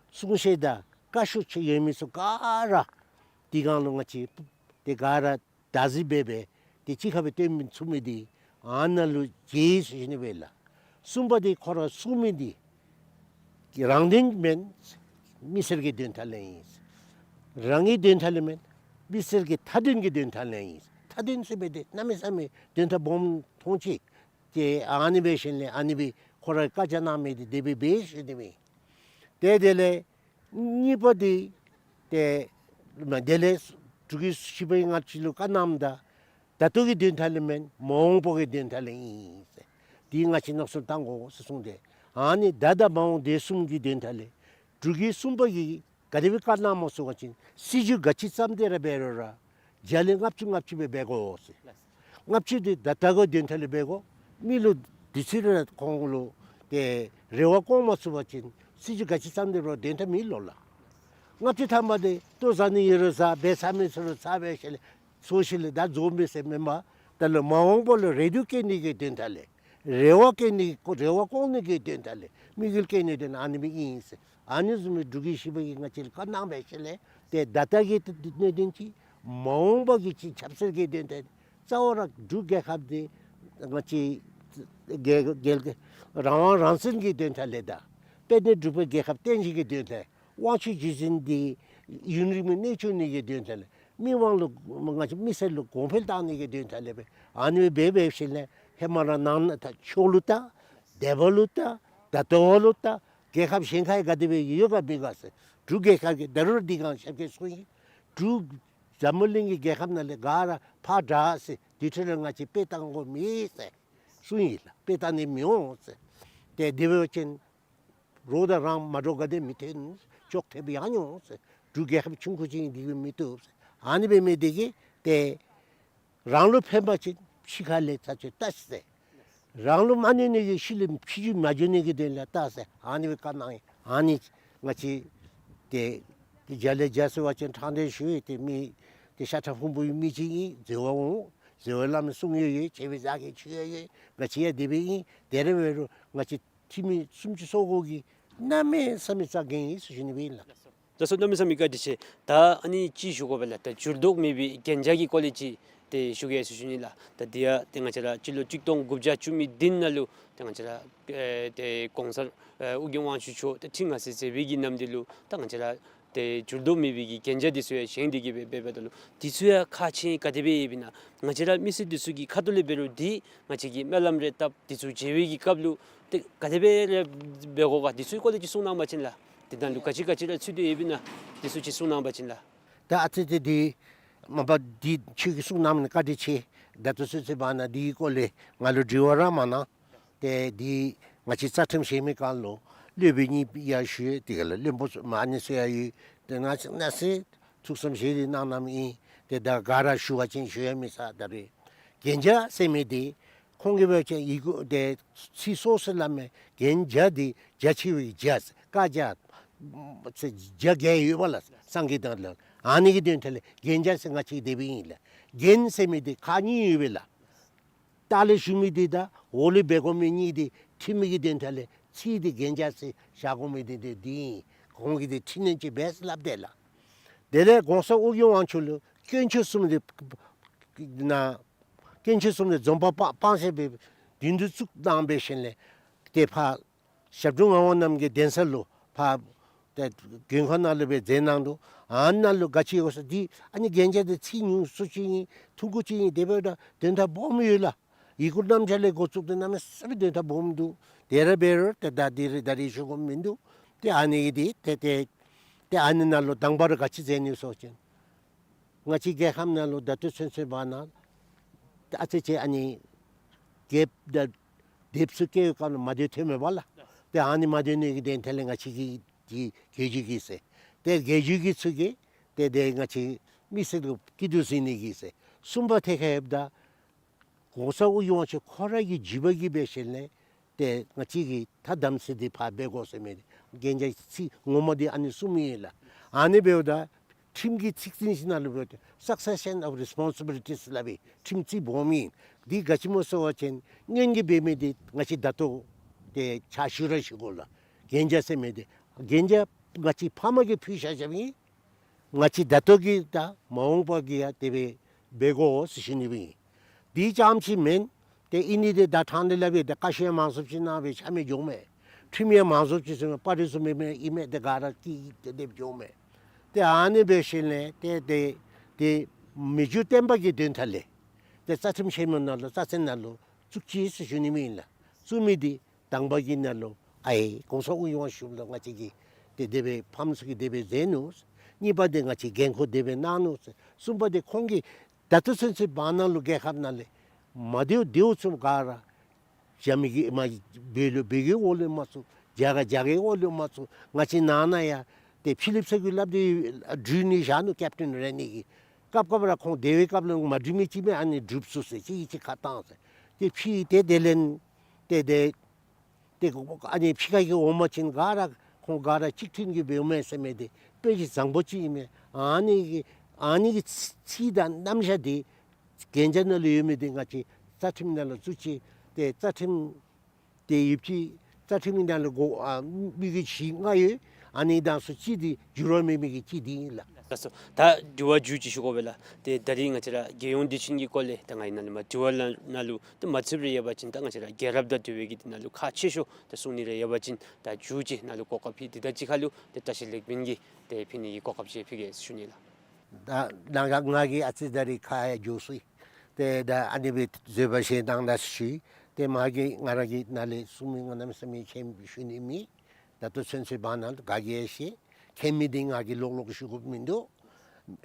གསུང་བཤད་དང་བཀའ་ཤོག་ཅིག་ཡོད་མི་ཚུ་ག་ར་འདི་སྒང་ལུ་ང་བཅས་ཏེ་ག་ར་བདག་འཛིན་འབད་སྦེ་ཏེ་གཅིག་ཁར་སྦེ་སྟོན་མི་ཚུགས་མི་འདི་ཨ་ནཱ་ལུ་མཇལ་ཡི་ཟེར་ཞུ་ནི་སྦེ་ལགས། གསུམ་པ་འདི་ཁོ་ར་གསུང་མི་འདི་རང་དོན་མེན། མི་སེར་གྱི་དོན་དག་ལས་ཨིན། རང་གི་དོན་དག་ལས་མེན། མི་སེར་གྱི་མཐའ་དོན་གྱི་དོན་དག་ལས་ཨིན། མཐའ་དོན་ཟེར་མི་འདི་གནམ་མེད་ས་མེད་དོན་དག་སྦོམ་མཐོང་ཅི། ཏེ་ཨ་ནི་འབད་ཞིནམ་ལས་ཨ་ནི་སྦེ་ཁོ་ར་བཀའ་རྒྱ་གནང་མི་འདི་དེ་སྦེ་འབད་ཞུ་ནི་མས། ཏེ་དེ་ལས་གཉིས་པ་འདི་ཏེ་མ་དེ་ལས་འབྲུག་གི་ཞི་བའི་ང་བཅས་ལུ་བཀའ་གནངམ་ད་ད་ལྟོ་གི་དོན་དག་ལས་མེན། མ་འོངས་པ་གི་དོན་དག་ལས་ཨིན་ཟེར། འདི་ང་བཅས་མནོ་བསམ་བཏང་དགོ་ཟེར་གསུངས་ཏེ། ཨ་ནི་ད་ད་མ་འོངས་དེ་གསུམ་གྱི་དོན་དག་ལས་འབྲུག་གི་གསུམ་པ་གིས་ག་དེ་སྦེ་བཀའ་གནངམ་སྨོ་ཟེར་བ་ཅིན་སྲིད་བྱུས་ག་ཅི་བརྩམས་ཏེ་ར་འབད་རུང་ར་བརྒྱ་ལས་ལྔ་བཅུ་ལྔ་བཅུ་སྦེ་འབད་དགོ་ཟེར། ལྔ་བཅུ་འདི་ད་ལྟོ་གི་དོན་དག་ལུ་འབད་དགོ། མི་ལུ་དུས་ཚོད་ར་ཁོང་ལུ་ཏེ་རེ་བ་བསྐོངམ་སྨོ་ཟེར་བ་ཅིན་སྲིད་བྱུས་ག་ཅི་བརྩམས་ཏེ་ར་དོན་དག་མེད་ལོ་ལགས། ལྔ་བཅུ་ཐམ་པ་འདི་ལྟོ་བཟའ་ནི་ཡོད་རུང་བཟའ། འབད་ཚར་མི་ཚུ་ར་ཚར་སྦེ་ཞིནམ་ལས་ཚར་ཞིནམ་ལས་ད་རྫོགས་མི་ཟེར་མེན་པར་ད་ལུ་མ་འོངས་པ་ལུ་རེ་འདུན་བསྐྱེད་ནི་གི་དོན་དག་ལས་རེ་བ་བསྐྱེད་ནི་རེ་བ་བསྐོང་ནི་གི་དོན་དག་ལས་དམིགས་ཡུལ་བསྐྱེད་ནི་དོན་ཨ་ནི་སྦེ་ཨིན་ཟེར། ཨ་ནི་བཟུམ་མའི་འབྲུག་གི་ཞི་བའི་ང་བཅས་ལུ་བཀའ་གནང་བའི་ཤུལ་ལས་ཏེ་ད་ལྟོ་གི་གནད་དོན་ཅིག་མ་འོངས་པ་གི་ཅིག་ཆབ་སྲིད་ཀྱི་དོན་དག་གཙོ་བོ་ར་འབྲུག་རྒྱལ་ཁབ་འདི་ང་བཅས་རྒྱལ་རྒྱལ་རང་དབང་རང་བཙན་གྱི་དོན་དག་ལས་དང་དཔལ་ལྡན་འབྲུག་པའི་རྒྱལ་ཁབ་བརྟན་ཅིག་གི་དོན་དག་དབང་ཕྱུག་རྒྱུད་འཛིན་འདི་ཡུན་རིང་མི་གནས་བཅུག་ནི་གི་དོན་དག་ལས་མི་དབང་ལུ་ང་བཅས་མི་སེར་ལུ་གོང་འཕེལ་བཏང་ནི་གི་དོན་དག་ལས་སྦེ་ཨ་ནི་སྦེ་འབད་བའི་ཤུལ་ལས་ཧེ་མ་ར་ནང་ན་ད་ཕྱོགས་ལུ་ད་སྡེ་པ་ལུ་ད་ད་ལྟོ་བ་ལུ་ད་རྒྱལ་ཁབ་གཞན་ཁར་ག་དེ་སྦེ་ཡོད་ག་མེད་ག་ཟེར། འབྲུག་རྒྱལ་ཁབ་ཀྱི་ད་རུང་འདི་སྒང་ཞབས་སྐྱེལ་གསུངས་ཡི། འབྲུག་འཛམ་བུ་གླིང་གི་རྒྱལ་ཁབ་ནང་ལས་ག་ར་ཕར་དྲག་ཟེར་དེ་འཕྲོ་ལས་ང་བཅས་དཔེ་བལྟ་དགོཔ་མེད་ཟེར་གསུངས་ཡི་ལགས། དཔེ་བལྟ་ནི་མི་འོང་ཟེར། ཏེ་དེ་འབད་བ་ཅིན་རོགས་དང་རང་མ་འདྲཝ་ག་དེ་མི་ཐོན། ཅོག་འཐདཔ་ཡང་འོང་ཟེར། འབྲུག་རྒྱལ་ཁབ་ཆུང་ཀུ་ཅིག་འདི་གིས་མི་བཏུབ་ཟེར། ཨ་ནི་འབད་མི་འདི་གིས་ཏེ་རང་ལུ་ཕན་པ་ཅིན་ཕྱི་ཁ་ལས་ཚར་ཅིག་བལྟ་ཤིག་ཟེར། རང་ལུ་མ་གནོད་ནི་གི་ཕྱི་ལུ་ཕྱི་འགྱུར་མ་འགྱོ་ནི་གི་དོན་ལས་བལྟ་ཟེར། ཨ་ནི་སྦེ་བཀའ་གནང་ཡི། ཨ་ནི་ང་བཅས་ཏེ་ཏེ་བརྒྱ་ལས་བརྒྱ་ཟེར་བ་ཅིན་ཕྲང་སྟེ་ཞུ་ཡི། ཏེ་མི་ཏེ་ཤ་ཁྲག་ཕུང་པོའི་མི་ཅིག་ཨིན། ཟེར་བ་འོང་། ཟེར་བ་བླ་མའི་གསུང་ཡང་ཡོད། བྱས་པའི་བཟའ་གི་ཆོས་ཡང་ཡོད། ང་བཅས་ཡང་དེ་སྦེ་ཨིན། དེ་ར་འབད་རུང་ང་བཅས་འཐུས་མི་སུམ་ཅུ་སོ་དགུ་གིས་གནམ་མེད་ས་མེད་རྩ་འགེངས་ཡི་ཟེར་ཞུ་ནི་སྦེ་ཨིན་ལགས། ལགས་སོ། གནམ་མེད་ས་མེད་བཀའ་དྲིན་ཆེ། ད་ཨ་ནི་ཅིག་ཞུ་དགོ་པས་ལགས། ད་འགྱུར་ལྡོག་མེད་པའི་གན་རྒྱ་གི་སྐོར་ལས་ཅིག་ཏེ་ཞུ་གེ་ཟེར་ཞུ་ནི་ལགས། ད་འདི་ཡང་ཏེ་ང་བཅས་ར་སྤྱི་ལོ་གཅིག་སྟོང་དགུ་བརྒྱ་བཅུ་མེད་བདུན་ནང་ལུ་ཏེ་ང་བཅས་ར་ཨེ་ཏེ་གོང་ས་ཨེ་ཨོ་རྒྱན་དབང་ཕྱུག་མཆོག་ཏེ་ཁྲི་མངའ་གསོལ་མཛད་པའི་གི་ནམ་དུས་ལུ་ད་ང་བཅས་ར་ཏེ་འགྱུར་ལྡོག་མེད་པའི་གི་གན་རྒྱ་འདི་ཚུ་ཡང་བཞེངས་ཏེ་གི་སྦེ་འབདཝ་ད་ལུ་འདི་ཚུ་ཡང་ཁག་ཆེ་ག་དེ་སྦེ་ཡོདཔ་ཨིན་ན། ང་བཅས་ར་མི་སེར་འདི་ཚུ་གི་ཁ་ཐུག་ལས་འབད་རུང་འདི་ང་བཅས་ཀྱིས་སྨོན་ལམ་རེ་བཏབ་འདི་ཚུ་མཇལ་བའི་གི་སྐབས་ལུ་ཏེ་ག་དེ་སྦེ་ར་འབད་དགོ་ག་འདི་ཚུ་གི་སྐོར་ལས་ཅིག་གསུང་གནང་བ་ཅིན་ལགས། འདི་ནང་ལུ་ག་ཅི་ག་ཅི་ར་ཚུད་དེ་ཡོདཔ་ཨིན་ན་འདི་ཚུ་ཅིག་གསུང་གནང་བ་ཅིན་ལགས། ད་ཨ་ཙི་ཙི་འདི་མ་པ་འདི་ཁྱོད་ཀྱིས་གསུང་གནང་མི་ནི་བཀའ་དྲིན་ཆེ། ད་ལྟོ་ཚུན་ཚོད་བར་ན་འདི་གི་སྐོར་ལས་ང་ལུ་དྲི་བ་ར་མ་གནང་། ཏེ་འདི་ང་བཅས་རྩ་ཁྲིམས་བཞེངས་མི་སྒང་ལུ་སློབ་དཔོན་གཉིས་ཡང་ཞུ་ཡི། དེ་ག་ལས་བློན་པོ་ཚུ་མ་ཨ་ནི་ཚུ་ཡང་ཡོད། ཏེ་ང་ང་བཅས་ཐུགས་བསམ་བཞེས་ཏེ་གནང་གནངམ་ཨིན། ཏེ་ད་ག་ར་ཞུ་བ་ཅིན་ཞུ་ཡང་མི་ཚར། ད་རེས་གན་རྒྱ་ཟེར་མི་འདི་ཁོང་གིས་འབད་བ་ཅིན་ཡི་གུ་ཏེ་ཚིག་སོ་སོ་སླབ་མི་གན་རྒྱ་འདི་རྒྱ་ཆེ་བའི་རྒྱ་ཟེར་བཀའ་རྒྱ་ཟེར་རྒྱ་བརྒྱད་ཡོད་པས་ལགས། སངས་རྒྱས་དང་ལས་ཨ་ནི་གི་དོན་དག་ལས་གན་རྒྱ་ཟེར་ང་བཅས་དེ་སྦེ་ཨིན་ལགས། གན་ཟེར་མི་འདི་ཁག་གཉིས་ཡོད་པས་ལགས། ལྟག་ལས་ཞུ་མི་འདི་དང་འོག་ལས་འབད་དགོ་མི་གཉིས་འདི་འཐུས་མི་གི་དོན་དག་ལས་ཚིག་འདི་གན་རྒྱ་ཟེར་བཞག་དགོ་མི་འདི་འདི་འདི་ཨིན། ཁོང་གིས་འདི་འཐུས་ནན་ཅིག་འབད་ཟེར་སླབ་དེས་ལགས། དེ་ལས་གོང་ས་ཨོ་རྒྱན་དབང་ཕྱུག་ལུ་དཀོན་མཆོག་གསུམ་འདི་ན་དཀོན་མཆོག་གསུམ་འདི་འཛོམས་པ་སྤང་སྤང་ཟེར་སྦེ་མདུན་དུ་བཙུགས་གནང་བའི་ཤུལ་ལས་ཏེ་ཕར་ཞབས་དྲུང་ངག་དབང་རྣམ་རྒྱལ་གདན་ས་ལུ་ཕར་ཏེ་མགོན་ཁང་ནང་ལུ་སྦེ་མཛད་གནང་འདུག། ཨ་ནཱ་ལུ་ག་ཅི་ཡོད་ཟེར་འདི་ཨ་ནི་གན་རྒྱ་འདི་ཚིག་ཉུང་སུ་ཅིག་ཨིན། ཐུང་ཀུ་ཅིག་ཨིན། དེ་འབདཝ་ད་དོན་དག་སྦོམ་ཡོད་ལགས། ཡི་གུ་རྣམ་གཞག་ལས་འགོ་བཙུགས་ཏེ་གནམ་མེད་ས་མེད་དོན་དག་སྦོམ་འདུག། དེ་ར་འབད་རུང་ཏེ་ད་འདི་རེ་ད་རེ་ཞུ་དགོཔ་མིན་འདུག། ཏེ་ཨ་ནི་གི་འདི་ཏེ་ཏེ་ཏེ་ཨ་ནི་ནང་ལུ་དང་པ་ར་ག་ཅི་མཛད་ནུག་ཟེར་བ་ཅིན་ང་བཅས་རྒྱལ་ཁབ་ནང་ལུ་ད་ལྟོ་ཚུན་ཚོད་བར་ན་ཨ་ཙི་ཅིག་ཨ་ནི་རྒྱལཔོ་དང་སྡེ་པ་ཚུ་བཀལ་བའི་སྐབས་ལུ་མ་སྡོད་ཐོནམ་མས་པ་ལགས། ཏེ་ཨ་ནི་མ་སྡོད་ནི་གི་དོན་དག་ལས་ང་བཅས་ཀྱི་འདི་རྒྱལ་བརྒྱུད་ཀྱི་ཟེར། ཏེ་རྒྱལ་བརྒྱུད་ཀྱི་ཚུ་གིས་ཏེ་ཏེ་ང་བཅས་མི་སེར་ལུ་སྐྱིད་སྡུག་གཟིགས་ནི་གི་ཟེར། གསུམ་པ་ཐད་ཁར་ཡོདཔ་ད་གོང་ས་ཨོ་རྒྱན་དབང་ཕྱུག་ཁོ་ར་གི་བརྒྱུད་པ་གིས་འབད་ཞིནམ་ལས་ཏེ་ང་བཅས་ཀྱིས་ཐ་དམ་ཚིག་འདི་ཕར་འབད་དགོ་ཟེར་མི་འདི་གན་རྒྱ་ཚིག་ངོ་མ་འདི་ཨ་ནི་གསུམ་ཨིན་ལགས། ཨ་ནི་འབདཝ་ད་ཁྲིམས་ཀྱི་ཚིག་ཟིན་ཞིནམ་ལས་འབདཝ་ད་Succession of Responsibilities སླབ་པའི་ཁྲིམས་ཚིག་སྦོམ་ཨིན། འདི་ག་ཅི་སྨོ་ཟེར་བ་ཅིན་སྔོན་གྱི་འབད་མི་འདི་ང་བཅས་ད་ལྟོ་ཏེ་ཕྱག་ཞུ་ར་ཞུ་དགོ་ལགས། གན་རྒྱ་ཟེར་མི་འདི་གན་རྒྱ་ང་བཅས་ཕམ་གིས་ཕུལ་བཞག་བཞགཔ་ཨིན། ང་བཅས་ད་ལྟོ་གི་དང་མ་འོངས་པ་གི་ཡང་དེ་སྦེ་འབད་དགོ་ཟེར་ཞུ་ནི་སྦེ་ཨིན། དེ་ཙམ་ཅིག་མེན། ཏེ་ཨིན་ནི་དེ་ད་ཕྲང་སྟེ་སླབ་ཡི། ད་བཀའ་ཤོག་ཡང་མང་སུ་ཅིག་གནང་སྦེ་ཆ་མེད་འགྱོཝ་མས། ཁྲིམས་ཡང་མང་སུ་ཅིག་ཟེར་མས། པར་རིས་སུ་མེད་མི་ཨིན་མས། ཏེ་ག་ར་ཀི་ཏེ་སྡོདཔ་འགྱོཝ་མས། ཏེ་ཨ་ནི་འབད་ཞིནམ་ལས་ཏེ་ཏེ་ཏེ་མི་འགྱུར་བསྟན་པ་གི་དོན་དག་ལས་ཏེ་རྩ་ཁྲིམས་ཆེན་མོ་ནང་ལུ་རྩ་ཚན་ནང་ལུ་བཙུགས་ཅི་ཟེར་ཞུ་ནི་སྦེ་ཨིན་ལགས། བཙུགས་མི་འདི་དང་པ་གི་ནང་ལུ་ཨའི་གོང་ས་ཨོ་རྒྱན་དབང་ཕྱུག་ལུ་ང་བཅས་ཀྱིས་ཏེ་དེ་སྦེ་ཕམ་ཚུ་གིས་དེ་སྦེ་མཛད་ནུག། གཉིས་པ་འདི་ང་བཅས་འགན་ཁུར་དེ་སྦེ་གནང་ནུག། གསུམ་པ་འདི་ཁོང་གིས་ད་ལྟོ་ཚུན་ཚོད་བར་ན་ལུ་རྒྱལ་ཁབ་ནང་ལས་མ་བདེཝ་བདེཝ་ཚུ་ག་ར་རྒྱ་མི་གིས་མ་བོད་ལུ་བོད་ཀྱི་འོག་ལུ་མ་ཚུད། རྒྱ་གར་རྒྱ་གར་གྱི་འོག་ལུ་མ་ཚུད། ང་བཅས་ནང་ན་ཡང་ཏེ་ཕི་ལིབ་ཚུ་གིས་སླབ་སྟེ་འགྲུལ་ནི་བཞག་ནུག། ཀེབ་ཊེན་རེ་ནི་གིས། སྐབས་སྐབས་ར་ཁོང་དེ་བའི་སྐབས་ལུ་མ་འགྲུལ་མི་ཅིག་མས། ཨ་ནི་འགྲུལ་ཚུགས་ཟེར་ཅིག་ཅིག་ཁ་བཏང་ཟེར། ཏེ་ཕྱི་ཏེ་དེ་ལས་ཏེ་དེ་ཏེ་ཨ་ནི་ཕྱི་ཁ་གི་འོང་པ་ཅིན་ག་ར་ཁོང་ག་ར་གཅིག་མཐུན་གྱིས་འབདཝ་མས་ཟེར་མི་འདི་དཔེ་གཞི་བཟང་པོ་ཅིག་ཨིན་མས། ཨ་ནི་གི་ཨ་ནི་གི་ཚིག་དང་རྣམ་གཞག་འདི་གན་རྒྱ་ནང་ལུ་ཡོད་མི་འདི་ང་བཅས་རྩ་ཁྲིམས་ནང་ལུ་བཙུགས་ཅི། ཏེ་རྩ་ཁྲིམས་ཏེ་ཡོད་ཅི། རྩ་ཁྲིམས་ནང་ལུ་གོ་ཨ་མི་གི་གཞི་ལྔ་ཡོད། ཨ་ནི་ནང་ཚུ་གཅིག་འདི་འགྱུར་བ་མེད་མི་གི་གཅིག་འདི་ཨིན་ལགས། ལགས་སོ། ད་དྲི་བ་མཇུག་ཅིག་ཞུ་དགོ་པས་ལགས། ཏེ་ད་རིས་ང་བཅས་ར་རྒྱལ་ཡོངས་དུས་ཆེན་གྱི་སྐོར་ལས་ད་ང་གིས་ནཱ་ལུ་མ་དྲི་བ་ལ་ནང་ལུ་ཏེ་མ་ཚུདཔ་རེ་ཡོད་པ་ཅིན་ད་ང་བཅས་ར་རྒྱལ་རབས་དང་འབྲེལ་བའི་གི་དེ་ནང་ལུ་ཁག་ཆེ་ཤོས་ད་གསུང་ནི་རེ་ཡོད་པ་ཅིན་ད་མཇུག་ཅིག་ནཱ་ལུ་གོ་སྐབས་ཕུལ། དེ་དང་གཅིག་ཁར་ལུ་ཏེ་བཀྲ་ཤིས་ལེགས་སྨོན་གྱི་ཏེ་ཕུལ་ནི་གི་གོ་སྐབས་ཅིག་ཕུལ་གེ་ཟེར་ཞུ་ནི་ལགས། ད་ནང་ང་གིས་ཨ་ཙི་ད་རིས་ཁ་ཡང་འགྱོ་སོ་ཡི། ཏེ་ད་ཨ་ནི་སྦེ་བཟོད་པ་བཞེས་གནང་ད་ཞུ་ཡི། ཏེ་མ་གི་ང་ར་གིས་ནཱ་ལས་གསུང་མི་ང་གནམ་མེད་ས་མེད་མཁྱེན་ཞུ་ནི་མེད། ད་ལྟོ་ཚུན་ཚོད་བར་ན་ག་གིས་ཡང་ཤེས། མཁྱེན་མི་འདི་ང་གིས་ལོག་ལོག་ཞུ་དགོཔ་མིན་འདུག།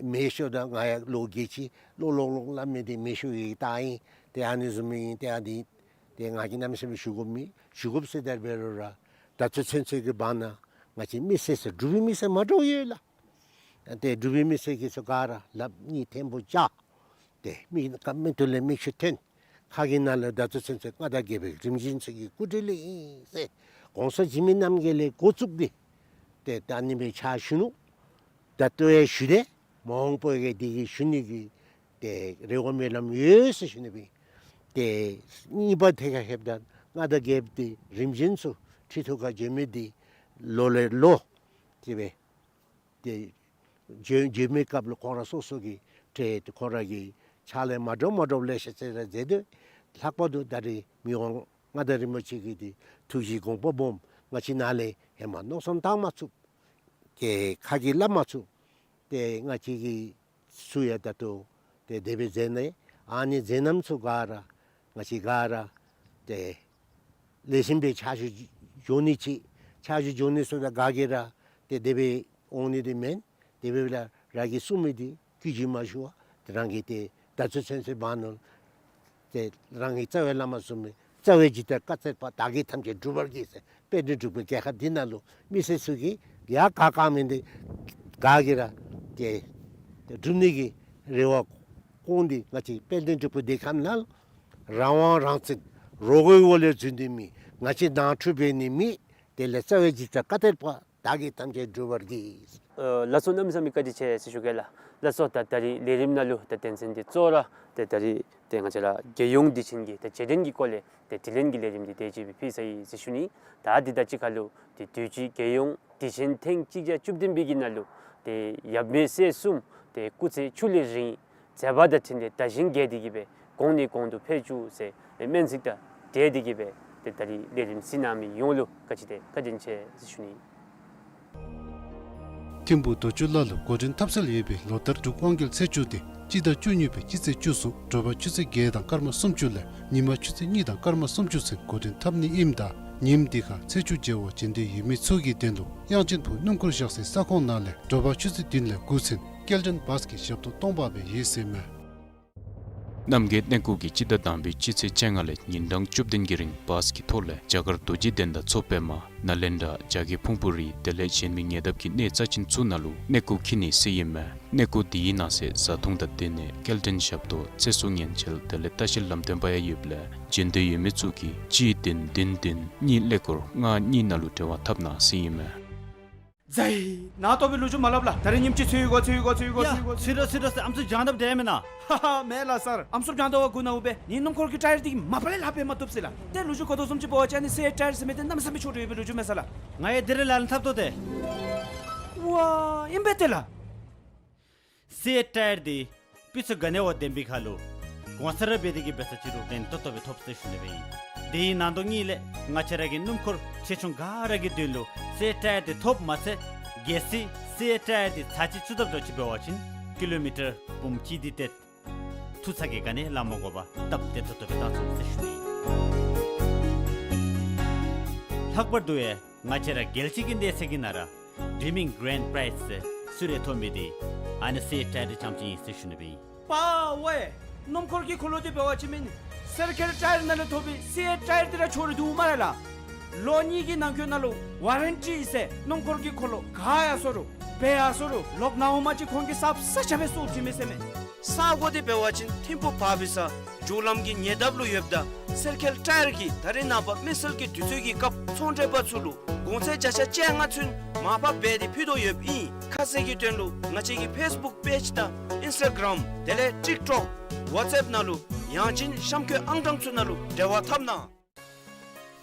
མེད་ཤོས་ད་ང་ཡང་ལོ་རྒས་ཅི། ལོག་ལོག་ལོག་སླབ་མི་འདི་མེད་ཤོས་ཀྱི་རྟགས་ཨིན། ཏེ་ཨ་ནི་བཟུམ་ཨིན། ཏེ་ཨ་ནི་ཏེ་ང་གིས་གནམ་མེད་ས་མེད་ཞུ་དགོཔ་མེད། ཞུ་དགོཔ་ཟེར་ད་འབད་རུང་ར་ད་ལྟོ་ཚུན་ཚོད་ཀྱི་བར་ན་ང་བཅས་མི་སེར་ཟེར་འབྲུག་པའི་མི་སེར་མ་འདྲཝ་ཡོད་ལགས། ཏེ་འབྲུག་པའི་མི་སེར་གྱིས་ཚུ་ག་ར་ལགཔ་གཉིས་མཐོན་པོ་བཅག། ཏེ་མིག་ཁ་མིག་ཏོ་ལས་མིག་ཆུ་ཐོན། ཁ་གི་ནང་ལུ་ད་ལྟོ་ཚུན་ཚོད་མངའ་བདག་རྒྱལ་པོའི་རིམ་བྱོན་ཚུ་གི་སྐུ་དྲིན་ལས་ཨིན་ཟེར། གོང་ས་འཇིགས་མེད་རྣམ་རྒྱལ་ལས་འགོ་བཙུགས་ཏེ་ཏེ་ད་ཨ་ནི་སྦེ་ཕྱག་ཞུ་ནུག། ད་ལྟོ་ཡང་ཞུ་དེས། མ་འོངས་པ་ཡང་དེ་གི་ཞུ་ནི་གི་ཏེ་རེ་བ་སྨོན་ལམ་ཡོད་ཟེར་ཞུ་ནི་སྦེ། ཏེ་གཉིས་པ་ཐད་ཁར་ལྷོདཔ་ད་མངའ་བདག་རྒྱལཔོ་འདི་རིམ་བྱོན་ཚུ་ཁྲི་ཐོག་ཁར་བྱོན་མི་འདི་ལོ་ལས་ལོ་ཏེ་སྦེ་ཏེ་བྱོན་བྱོན་མི་སྐབས་ལུ་ཁོང་ར་སོ་སོ་གི་ཏེ་ཁོང་ར་གི་ཕྱག་ལཱ་མ་འདྲཝ་མ་འདྲཝ་ལེ་ཤ་ཅིག་ར་མཛད་དེ། ལྷག་པར་དུ་ད་རིས་མི་དབང་མངའ་བདག་རིན་པོ་ཆེ་གི་འདི་ཐུགས་བཞེད་དགོངས་པ་སྦོམ་ང་བཅས་ནཱ་ལས་ཧེ་མ་མནོ་བསམ་བཏང་མ་ཚུགས། ཏེ་ཁ་གིས་སླབ་མ་ཚུགས། ཏེ་ང་བཅས་ཀྱིས་ཚུ་ཡང་ད་ལྟོ་ཏེ་དེ་སྦེ་མཛད་ནི། ཨ་ནི་མཛད་རྣམ་ཚུ་ག་ར་ང་བཅས་ག་ར་ཏེ་ལེགས་ཤོམ་སྦེ་ཕྱག་ཞུ་འགྱོ་ནི་ཅིག། ཕྱག་ཞུ་འགྱོ་ནི་ཚུ་ད་ག་གིས་ར་ཏེ་དེ་སྦེ་འོང་ནི་འདི་མེན། དེ་སྦེ་ལགས་རང་གིས་གསུང་མི་འདི་ཀུན་གྱིས་མ་ཞུ་བར་ཏེ་རང་གིས་ཏེ་ད་ལྟོ་ཚུན་ཚོད་བར་ན་ཏེ་རང་གི་རྩ་བའི་བླ་མ་གསུངས་མི་རྩ་བའི་ཇི་ལྟར་བཀའ་སྩལ་པ། བདག་གིས་ཐམས་ཅད་སྒྲུབ་པར་བགྱི་ཟེར། དཔལ་ལྡན་འབྲུག་པའི་རྒྱལ་ཁབ་འདི་ནང་ལུ་མི་སེར་ཚུ་གིས་ཡང་ག་ག་མེན་ཏེ་ག་གིས་ར་ཏེ་ཏེ་སྒྲུབ་ནི་གི་རེ་བ་བསྐོང་སྟེ་ང་བཅས་དཔལ་ལྡན་འབྲུག་པའི་རྒྱལ་ཁབ་ནང་རང་དབང་རང་བཙན་རོགས་ཀྱི་འོག་ལས་འཛུལ་ནི་མེད། ང་བཅས་ནང་འཁྲུག་འབད་ནི་མེད། དེ་ལས་རྩ་བའི་ཇི་ལྟར་བཀའ་སྩལ་པ། བདག་གིས་ཐམས་ཅད་སྒྲུབ་པར་བགྱི། ཨ་ལགས་སོ། གནམ་མེད་ས་མེད་བཀའ་དྲིན་ཆེ་ཟེར་ཞུ་གེ་ལགས། ལགས་སོ། ད་ད་རིས་ལས་རིམ་ནང་ལུ་ད་དོན་ཚན་འདི་གཙོ་བོ་ར་ཏེ་ད་རིས་ཏེ་ང་བཅས་ར་རྒྱལ་ཡོངས་དུས་ཆེན་གྱི་ད་རྗེས་དྲན་གྱི་སྐོར་ལས་ཏེ་དྲི་ལན་གྱི་ལས་རིམ་འདི་དེ་ཅིག་སྦེ་ཕུལ་ཚར་ཡི་ཟེར་ཞུ་ནི། ད་འདི་དང་གཅིག་ཁར་ལུ་ཏེ་དུས་ཅི་རྒྱལ་ཡོངས་དུས་ཆེན་ཐེངས་གཅིག་བརྒྱ་བཅུ་བདུན་པའི་གི་ནང་ལུ་ཏེ་ཡབ་མེས་སྲས་གསུམ་ཏེ་སྐུ་ཚེ་ཕྱུག་ལས་རིང་མཛད་པ་དང་འཕྲིན་ལས་དར་ཞིང་རྒྱས་ཏེ་གི་སྦེ་གོང་ནས་གོང་དུ་འཕེལ་བཅུག་ཟེར་སྨོན་ཚིག་དང་འབྲེལ་ཏེ་གི་སྦེ་ཏེ་ད་རིས་ལས་རིམ་གཟིགས་གནང་མི་ཡོངས་ལུ་བཀའ་དྲིན་ཆེ་བཀའ་དྲིན་ཆེ་ཟེར་ཞུ་ནི། ཐིམ་ཕུག་རྡོ་ཆུ་ལ་ལུ་འགོ་འདྲེན་འཐབ་སྲོལ་ཡོད་པའི་ལོ་ལྟར་འབྲུག་དབང་རྒྱལ་ཚེས་བཅུ་དེ་སྤྱི་ཟླ་བཅུ་གཉིས་པའི་སྤྱི་ཚེས་བཅུ་གསུམ་དྲོ་པ་ཆུ་ཚོད་བརྒྱད་དང་སྐར་མ་སུམ་ཅུ་ལས་ཉི་མ་ཆུ་ཚོད་གཉིས་དང་སྐར་མ་སུམ་ཅུ་ཚུན་འགོ་འདྲེན་འཐབ་ནི་ཨིནམ་ད་ཉིནམ་འདི་ཁར་ཚེས་བཅུ་མཇལ་བར་བྱོན་འདོད་ཡོད་མི་ཚུ་གི་དོན་ལུ་དབྱངས་ཅན་ཕུག་སྣུམ་འཁོར་བཞག་སའི་ས་ཁོངས་ནང་ལས་དྲོ་པ་ཆུ་ཚོད་བདུན་ལས་འགོ་ཚུན་སྐྱེལ་འདྲེན་བཱས་ཀྱི་ཞབས་ཏོག་གཏོང་འབག་སྦེ་ཡོད་ཟེར་མས། རྣམ་རྒྱལ་གནས་སྐོར་གྱིས་སྤྱི་ཟླ་དང་པའི་སྤྱི་ཚེས་བཅོ་ལྔ་ལས་ཉིན་གྲངས་བཅུ་བདུན་གྱི་རིང་བཱས་ཀྱི་ཐོག་ལས་རྒྱ་གར་རྡོ་རྗེ་གདན་དང་མཚོ་པདྨ་ནཱ་ལེནྡྲ་རྒྱ་བསྐྱེད་ཕུང་པོ་རི་དེ་ལས་གཞན་མི་ཉེ་འདབས་ཀྱི་གནས་རྩ་ཆེན་ཚུ་ནང་ལུ་གནས་སྐོར་འཁྱིད་ནི་ཟེར་ཨིན་མས། གནས་སྐོར་འདི་གི་ནང་གསེས་བཟའ་འཐུང་དང་སྡོད་གནས་སྐྱེལ་འདྲེན་ཞབས་ཏོག་ཚེ་སྲོག་ཉེན་བཅོལ་དེ་ལས་ལྟ་བཤལ་ལམ་སྟོན་པ་ཡང་ཡོདཔ་ལས་བྱོན་འདོད་ཡོད་མི་ཚུ་གིས་གཅིག་བདུན་བདུན་བདུན་གཉིས་ཀླད་ཀོར་ལྔ་གཉིས་ནང་ལུ་འབྲེལ་བ་འཐབ་གནང་ཟེར་ཨིན་མས། ཛའི། ནཱ་ལྟོ་སྦེ་ལོ་རྒྱུས་མ་སླབ་ལགས། ད་རིས་ཉིནམ་ཅིག་ཚུད་ཡི་གོ་ཚུད་ཡི་གོ་ཚུད་ཡི་གོ་ཡ། ཚུད་ཡི་གོ་ཚུད་ཡི་གོ་ཚུད་ཡི་གོ། ཚུད་ར་ཚུད་ར་ཚུད། ཨམ་སྲུ་སྦྱང་དཔ་དེ་མེན་ན། ཧ་ཧ་མེན་ལགས་སར། ཨམ་སྲུ་སྦྱང་དཔ་གུ་ནཱ་འོང་སྦེ་ངེའི་སྣུམ་འཁོར་གྱི་ཊ་ཡར་འདི་མ་པ་ལས་ལྷག་སྦེ་མ་བཏུབ་ཟེར་ལགས། ཏེ་ལོ་རྒྱུས་གོ་དོ་བཟུམ་ཅིག་འབད་བ་ཅིན་ཨ་ནི་སི་ཨེཊ་ཊ་ཡར་ཟེར་མི་འདི་གནམ་མེད་ས་མེད་ཆོག་འདྲ་ཡོད་པའི་ལོ་རྒྱུས་མས་ས་ལགས། ང་ཡང་འདི་རེ་ལག་ལེན་འཐབ་དོ་ཏེ། ཝ་ཨིན་པས་ཏེ་ལགས། སི་ཨེཊ་ཊ་ཡར་འདི་སྤུས་ཚད་ག་ནི་བ་ལྡན་པའི་ཁར་ལུ་གོང་ཚད་ར་འབད་དེ་གིས་འབད་ས་ཅིག་རུང་ཕན་ཏོག་ཏོ་སྦེ་ཐོབ་ཟེར་ཞུ་ནི་སྦེ་ཨིན། དེ་གི་ནང་དོན་གཉིས་ལས་ང་བཅས་ར་གི་སྣུམ་འཁོར་ཆེ་ཆུང་ག་ར་གི་དོན་ལུ་སི་ཨེཊ་ཊ་ཡར་འདི་ཐོབ་མ་ཚད་གལ་སྲིད་སི་ཨེཊ་ཊ་ཡར་འདི་ཚར་གཅིག་བཙུགས་དཔ་འདྲཝ་ཅིག་འབད་བ་ཅིན་ཀི་ལོ་མི་ཊར་འབུམ་གཅིག་དེ་ཏེ་ཐུག་ས་གི་ག་ནི་ལམ་མ་དགོ་པར་སྟབས་བདེ་ཏོག་ཏོ་སྦེ་བཏང་ཚུགས་ཟེར་ཞུ་ནི་ཨིན། ལྷག་པར་དུ་ཡང་ང་བཅས་ར་རྒྱལ་སྤྱི་གི་གནས་ཚད་ཀྱི་ནང་ར་Dreaming Grand Prize ཟེར་གསོལ་རས་ཐོབ་མི་འདི་ཨ་ནི་སི་ཨེཊ་ཊ་ཡར་འདི་རྐྱངམ་ཅིག་ཨིན་ཟེར་ཞུ་ནི་སྦེ་ཨིན། པ་ཝེ། སྣུམ་འཁོར་གྱི་འཁོར་ལོ་འདི་འབད་བ་ཅིན་མེན་ན་སེར་ཁལ་ཊ་ཡར་ནང་ལས་ཐོབ་པའི་སི་ཨེཊ་ཊ་ཡར་འདི་ར་ཆོག་རུང་འདུག་སྨ་རེ་ལགས། ལོ་གཉིས་ཀྱི་ནང་འཁོད་ནང་ལུ་ཝ་རན་ཊི་ཟེར་སྣུམ་འཁོར་གྱི་འཁོར་ལོ་ག་ཡར་སོང་རུང་འབད་ཡར་སོང་རུང་ལོག་ནཱ་འོངམ་ཅིག་ཁོང་གིས་གསརཔ་གསརཔ་སྦེ་བཙུགས་བྱིན་མས་ཟེར་མས། ས་གོ་འདི་འབད་བ་ཅིན་ཐིམ་ཕུག་བར་བི་ས་རྒྱུག་ལམ་གྱི་ཉེ་འདབས་ལུ་ཡོདཔ་ད་སེར་ཁལ་ཊ་ཡར་གྱིས་ད་རེས་ནངས་པ་མེ་སེལ་གྱི་དུས་ཚོད་ཀྱི་སྐབས་ཚོང་འབྲེལ་པ་ཚུ་ལུ་གོང་ཚད་བརྒྱ་ཆ་བཅོ་ལྔ་ཚུན་མར་ཕབ་འབད་དེ་ཕུལ་དོ་ཡོདཔ་ཨིན། ཁ་གསལ་གྱི་དོན་ལུ་ང་བཅས་ཀྱི་ཕེསི་བུཀ་པེཇ་དང་ཨིནསི་ཊ་གརམ་དེ་ལས་ཊིཀ་ཊོཀ་ཝཊས་ཨེཔ་ནང་ལུ་ཡང་ཅིན་གཤམ་འཁོད་ཨང་གྲངས་ཚུ་ནང་ལུ་འབྲེལ་བ་འཐབ་གནང་།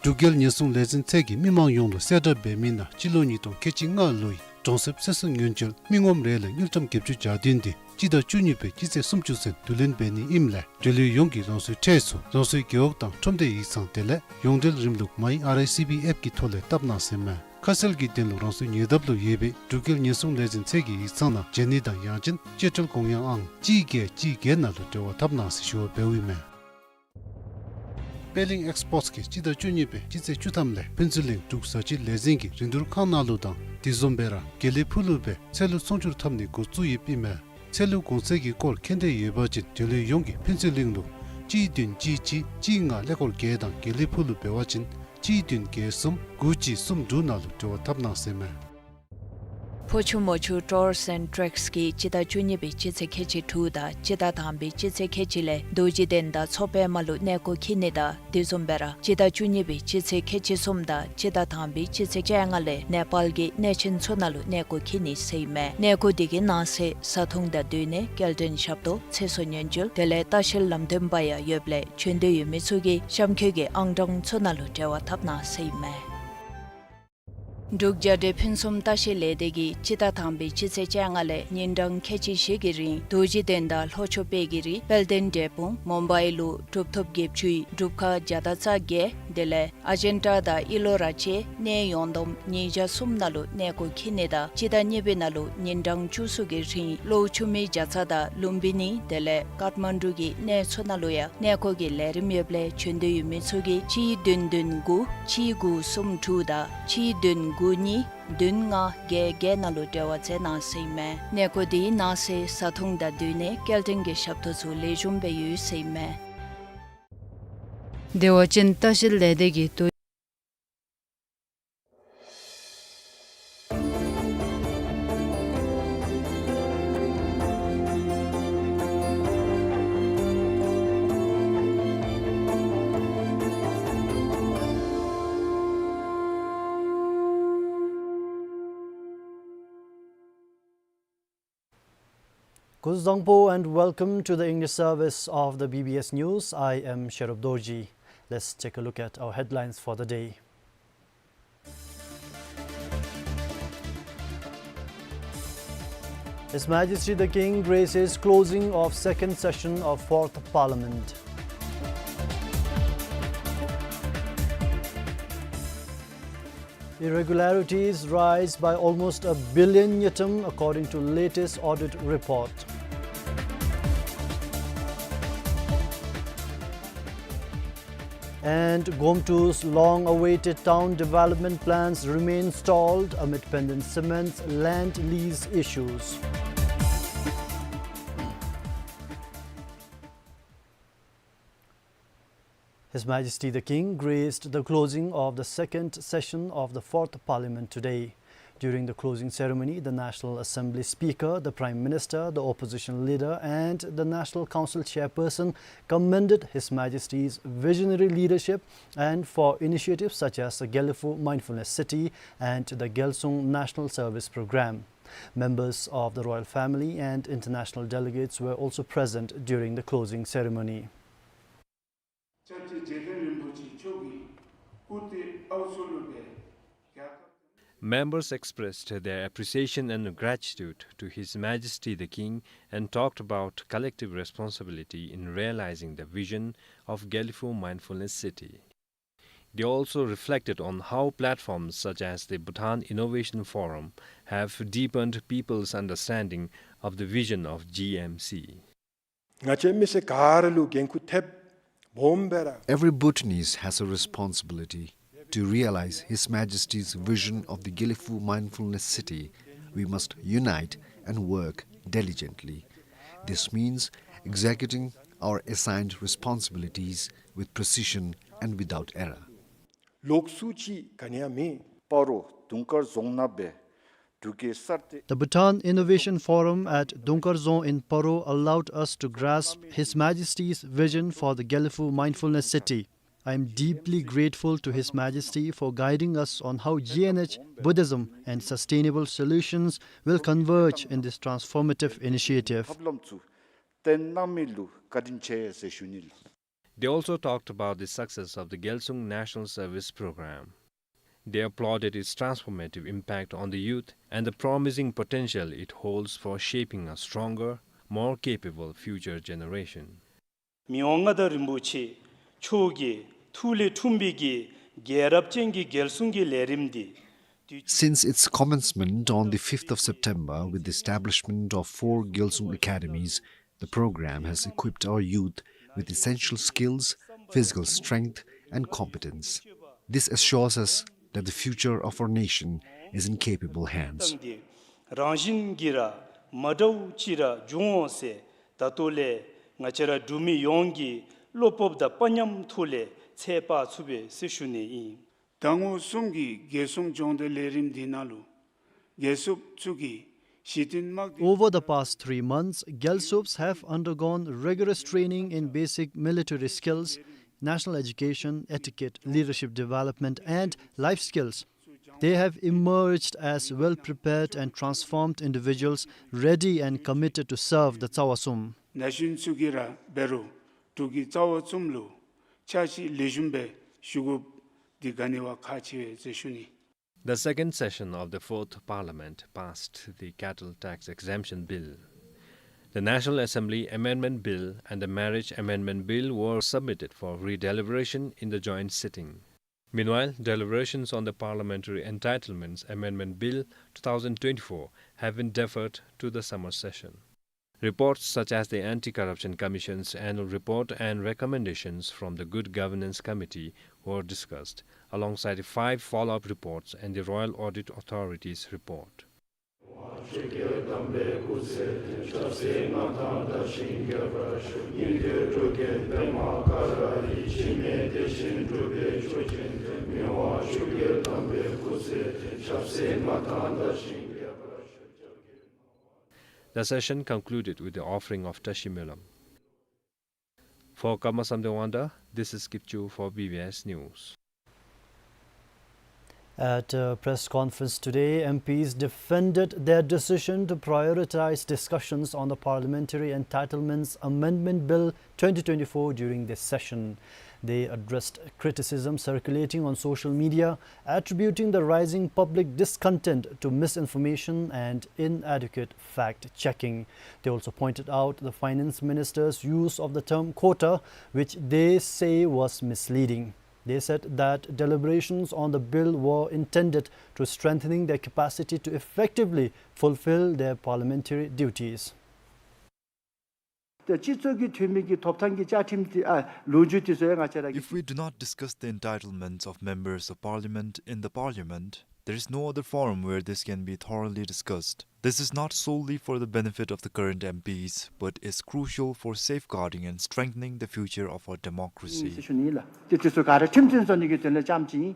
འབྲུག་རྒྱལ་ཉེན་སྲུང་ལས་འཛིན་ཚད་ཀྱིས་མི་མང་ཡོངས་ལུ་གསལ་བསྒྲགས་འབད་མི་ནང་སྤྱི་ལོ་ཉིས་སྟོང་ཁལ་གཅིག་ལྔ་ལོའི་གྲོང་གསེབ་ཚེ་སྲོག་ཉེན་བཅོལ་མི་ངོམ་རེ་ལས་དངུལ་ཀྲམ་བརྒྱད་ཅུ་གྱ་བདུན་འདི་སྤྱི་ཟླ་བཅུ་གཉིས་པའི་སྤྱི་ཚེས་སུམ་ཅུ་ཚུན་བསྡུ་ལེན་འབད་ནི་ཨིནམ་ལས་འབྲེལ་ཡོད་ཡོངས་ཀྱིས་རང་སོའི་ཁྲལ་ཚུ་རང་སོའི་རྒེད་འོག་དང་ཁྲོམ་སྡེ་ཡིག་ཚང་དེ་ལས་ཡོངས་འབྲེལ་རིམ་ལུགས་མའི་ཨར་ཨའི་སི་བི་ཨེཔ་ཀྱི་ཐོག་ལས་བཏབ་གནང་ཟེར་མས། ཁ་གསལ་གྱི་དོན་ལུ་རང་སོའི་ཉེ་འདབས་ལུ་ཡོད་པའི་འབྲུག་རྒྱལ་ཉེན་སྲུང་ལས་འཛིན་ཚད་ཀྱི་ཡིག་ཚང་ནང་བྱོན་ནི་དང་ཡང་ཅིན་སྤྱོད་ཁྲལ་དགོངས་ཡངས་ཨང་གཅིག་བརྒྱད་གཅིག་བརྒྱད་ནང་ལུ་འབྲེལ་བ་འཐབ་གནང་ཟེར་ཞུ་བ་འབདཝ་ཨིན་མས། པེ་ལིང་ཨེགསི་པོརཊས་ཀྱིས་སྤྱི་ཟླ་བཅུ་གཉིས་པའི་སྤྱི་ཚེས་བཅུ་ཐམ་ལས་ཕུན་ཚོགས་གླིང་འབྲུག་བཟའ་སྤྱོད་ལས་འཛིན་གྱི་རིན་བསྡུར་ཁང་ནང་ལུ་དང་དེ་བཟུམ་སྦེ་ར་དགེ་ལེགས་ཕུག་ལུ་སྦེ་ཚལ་ལུ་ཚོང་བསྒྱུར་འཐབ་ནི་འགོ་བཙུགས་ཡོདཔ་ཨིན་མས། ཚལ་ལུ་གོང་ཚད་ཀྱི་སྐོར་མཁྱེན་འདོད་ཡོད་པ་ཅིན་འབྲེལ་ཡོད་ཡོངས་ཀྱིས་ཕུན་ཚོགས་གླིང་ལུ་གཅིག་བདུན་གཅིག་གཅིག་གཅིག་ལྔ་ཀླད་ཀོར་བརྒྱད་དང་དགེ་ལེགས་ཕུག་ལུ་འབད་བ་ཅིན་གཅིག་བདུན་བརྒྱད་གསུམ་དགུ་གཅིག་གསུམ་དྲུག་ནང་ལུ་འབྲེལ་བ་འཐབ་གནང་ཟེར་མས། ཕོ་ཆུ་མོ་ཆུ་ཊུརསི་ཨེནཌ་ཊེགསི་གིས་སྤྱི་ཟླ་བཅུ་གཉིས་པའི་སྤྱི་ཚེས་ཁལ་གཅིག་དྲུག་དང་སྤྱི་ཟླ་དང་པའི་སྤྱི་ཚེས་ཁལ་གཅིག་ལས་རྡོ་རྗེ་གདན་དང་མཚོ་པདྨ་ལུ་གནས་སྐོར་འཁྱིད་ནི་དང་དེ་བཟུམ་སྦེ་ར་སྤྱི་ཟླ་བཅུ་གཉིས་པའི་སྤྱི་ཚེས་ཁལ་གཅིག་གསུམ་དང་སྤྱི་ཟླ་དང་པའི་སྤྱི་ཚེས་བཅོ་ལྔ་ལས་ནེ་པཱལ་གྱི་གནས་ཆེན་ཚུ་ནང་ལུ་གནས་སྐོར་འཁྱིད་ནི་ཟེར་ཨིན་མས། གནས་སྐོར་འདི་གི་ནང་གསེས་བཟའ་འཐུང་དང་སྡོད་གནས་སྐྱེལ་འདྲེན་ཞབས་ཏོག་ཚེ་སྲོག་ཉེན་བཅོལ་དེ་ལས་ལྟ་བཤལ་ལམ་སྟོན་པ་ཡང་ཡོདཔ་ལས་བྱོན་འདོད་ཡོད་མི་ཚུ་གིས་གཤམ་འཁོད་ཀྱི་ཨང་གྲངས་ཚུ་ནང་ལུ་འབྲེལ་བ་འཐབ་གནང་ཟེར་ཨིན་མས། འབྲུག་རྒྱལ་སྒྲོལ་ཕུན་སུམ་ལྟ་བཤལ་ལས་སྡེ་གིས་སྤྱི་ཟླ་དང་པའི་སྤྱི་ཚེས་བཅོ་ལྔ་ལས་ཉིན་གྲངས་ཁལ་གཅིག་བཞི་གི་རིང་རྡོ་རྗེ་གདན་དང་ལྷོ་ཕྱོགས་དཔལ་གྱི་རི་དཔལ་ལྡན་འབྲས་སྤུངས་མུམ་བའི་ལུ་གྲུབ་ཐོབ་བརྒྱད་ཅུའི་སྒྲུབ་ཁང་བརྒྱ་དང་རྩ་བརྒྱད་དེ་ལས་ཨ་ཇན་ཊ་དང་ཨི་ལོ་ར་བཅས་གནས་ཡོངས་བསྡོམས་ཉིས་བརྒྱ་གསུམ་ནང་ལུ་གནས་སྐོར་འཁྱིད་ནི་དང་སྤྱི་ཟླ་གཉིས་པའི་ནང་ལུ་ཉིན་གྲངས་བཅུ་གསུམ་གྱི་རིང་གློ་ཆུ་མིག་བརྒྱ་རྩ་དང་ལུམ་བི་ནི་དེ་ལས་ཀཏ་མན་ཌུ་གི་གནས་ཚུ་ནང་ལུ་ཡང་གནས་སྐོར་གྱི་ལས་རིམ་ཡོདཔ་ལས་བྱོན་འདོད་ཡོད་མི་ཚུ་གིས་གཅིག་བདུན་བདུན་དགུ་གཅིག་དགུ་གསུམ་དྲུག་དང་གཅིག་བདུན་དགུ་གཉིས་བདུན་ལྔ་བརྒྱད་བརྒྱད་ནང་ལུ་འབྲེལ་བ་མཛད་གནང་ཟེར་ཨིན་མས། གནས་སྐོར་འདི་ནང་གསེས་བཟའ་འཐུང་དང་སྡོད་གནས་སྐྱེལ་འདྲེན་གྱི་ཞབས་ཏོག་ཚུ་ལེགས་ཤོམ་སྦེ་ཡོད་ཟེར་ཨིན་མས། བདེ་བ་ཅན་ལྟ་བཤལ་ལས་སྡེ་གིས་བསྡུ། Kuzuzangpo and welcome to the English service of the B B S News. I am Sherub Dorji. Let's take a look at our headlines for the day. His Majesty the King graces closing of second session of Fourth Parliament. Irregularities rise by almost a billion ngultrum, according to latest audit report. And Gomtu's long-awaited town development plans remain stalled amid pending cement land lease issues. His Majesty the King graced the closing of the second session of the Fourth Parliament today. During the closing ceremony, the National Assembly Speaker, the Prime Minister, the Opposition Leader, and the National Council Chairperson commended His Majesty's visionary leadership and for initiatives such as the Gelephu Mindfulness City and the Gyalsung National Service Programme. Members of the royal family and international delegates were also present during the closing ceremony. སྐྱབས་རྗེ་རྗེ་བཙུན་རིན་པོ་ཆེ་མཆོག་གི་སྐུ་དེ་ཨའུ་ཚོ་ལུ་སྦེ་རྒྱལ་ཁབ། Members expressed their appreciation and gratitude to His Majesty the King and talked about collective responsibility in realizing the vision of Gelephu Mindfulness City. They also reflected on how platforms such as the Bhutan Innovation Forum have deepened people's understanding of the vision of G M C. ང་བཅས་མི་སེར་ག་ར་ལུ་འགན་ཁུར་ཐེབས་སྦོམ་སྦེ་ར། Every Bhutanese has a responsibility to realize His Majesty's vision of the Gelephu Mindfulness City. We must unite and work diligently. This means executing our assigned responsibilities with precision and without error. ལོགས་སུ་ཅིག་ག་ནི་ཡང་མེད། སྤ་རོ་དུང་དཀར་རྫོང་ནང་སྦེ་འབྲུག་རྒྱལ་གསར་གཏོད། The Bhutan Innovation Forum at Dungkar Dzong in Paro allowed us to grasp His Majesty's vision for the Gelephu Mindfulness City. I am deeply grateful to His Majesty for guiding us on how G N H, Buddhism, and sustainable solutions will converge in this transformative initiative. ཐབས་ལམ་ཚུ་བཏོན་གནང་མི་ལུ་བཀའ་དྲིན་ཆེ་ཟེར་ཞུ་ནི་ལགས། They also talked about the success of the Gyalsung National Service Program. They applauded its transformative impact on the youth and the promising potential it holds for shaping a stronger, more capable future generation. མི་དབང་མངའ་བདག་རིན་པོ་ཆེ་མཆོག་གི་ཐུགས་ལས་འཁྲུངས་པའི་གི་རྒྱལ་རབས་ཅན་གྱི་རྒྱལ་སྲུང་གི་ལས་རིམ་འདི། Since its commencement on the fifth of September with the establishment of four Gyalsung Academies, the program has equipped our youth with essential skills, physical strength, and competence. This assures us that the future of our nation is in capable hands. རང་བཞིན་གྱིས་ར་མ་འདྲཝ་ཅིག་ར་འབྱུང་འོང་ཟེར་ད་ལྟོ་ལས་ང་བཅས་ར་འབྲུག་མི་ཡོངས་ཀྱིས་བློ་སྤོབས་དང་དཔའ་ཉམས་ཐོག་ལས་ཚད་དཔག་ཚུགས་པས་ཟེར་ཞུ་ནི་ཨིན། ཟླ་ངོ་གསུམ་གྱི་རྒྱལ་སྲུང་སྦྱོང་བརྡར་ལས་རིམ་འདི་ནང་ལུ་རྒྱལ་སྲུངཔ་ཚུ་གིས་གཞི་རྟེན་དམག་སྡེ། Over the past three months, Gyalsups have undergone rigorous training in basic military skills, national education, etiquette, leadership development, and life skills. They have emerged as well-prepared and transformed individuals, ready and committed to serve the Tsawa Tsum. ན་གཞོན་ཚུ་གིས་ར་འབད་རུང་འབྲུག་གི་རྩ་བ་བཙུམ་ལུ་ཕྱག་ཕྱིད་ལེགས་ཤོམ་སྦེ་ཞུ་དགོཔ་འདི་ག་ནི་བ་ཁག་ཆེ་བས་ཟེར་ཞུ་ནི། The second session of the Fourth Parliament passed the Cattle Tax Exemption Bill. The National Assembly Amendment Bill and the Marriage Amendment Bill were submitted for redeliberation in the joint sitting. Meanwhile, deliberations on the Parliamentary Entitlements Amendment Bill two thousand twenty-four have been deferred to the summer session. Reports such as the Anti-Corruption Commission's annual report and recommendations from the Good Governance Committee were discussed, alongside five follow-up reports and the Royal Audit Authority's report. The session concluded with the offering of Tashi Melam. For Karma Samten Wangda, this is Kipchoo for B B S News. At a press conference today, M Ps defended their decision to prioritize discussions on the Parliamentary Entitlements Amendment Bill twenty twenty-four during this session. They addressed criticism circulating on social media, attributing the rising public discontent to misinformation and inadequate fact-checking. They also pointed out the finance minister's use of the term quota, which they say was misleading. They said that deliberations on the bill were intended to strengthening their capacity to effectively fulfill their parliamentary duties. ད་སྤྱི་ཚོགས་ཀྱི་འཐུས་མི་གི་ཐོབ་ཐང་གི་བཅའ་ཁྲིམས་དེ་ཨ་ལོ་རྒྱུས་དེ་ཚུ་ཡང་ང་བཅས་ར་གིས། If we do not discuss the entitlements of members of parliament in the parliament, there is no other forum where this can be thoroughly discussed. This is not solely for the benefit of the current M Ps, but is crucial for safeguarding and strengthening the future of our democracy. ཨིན་ཟེར་ཞུ་ནི་ལགས། དེ་དེ་ཚུ་ག་ར་ཁྲིམས་མཐུན་བཟོ་ནི་གི་དོན་ལས་རྐྱངམ་ཅིག་ཨིན།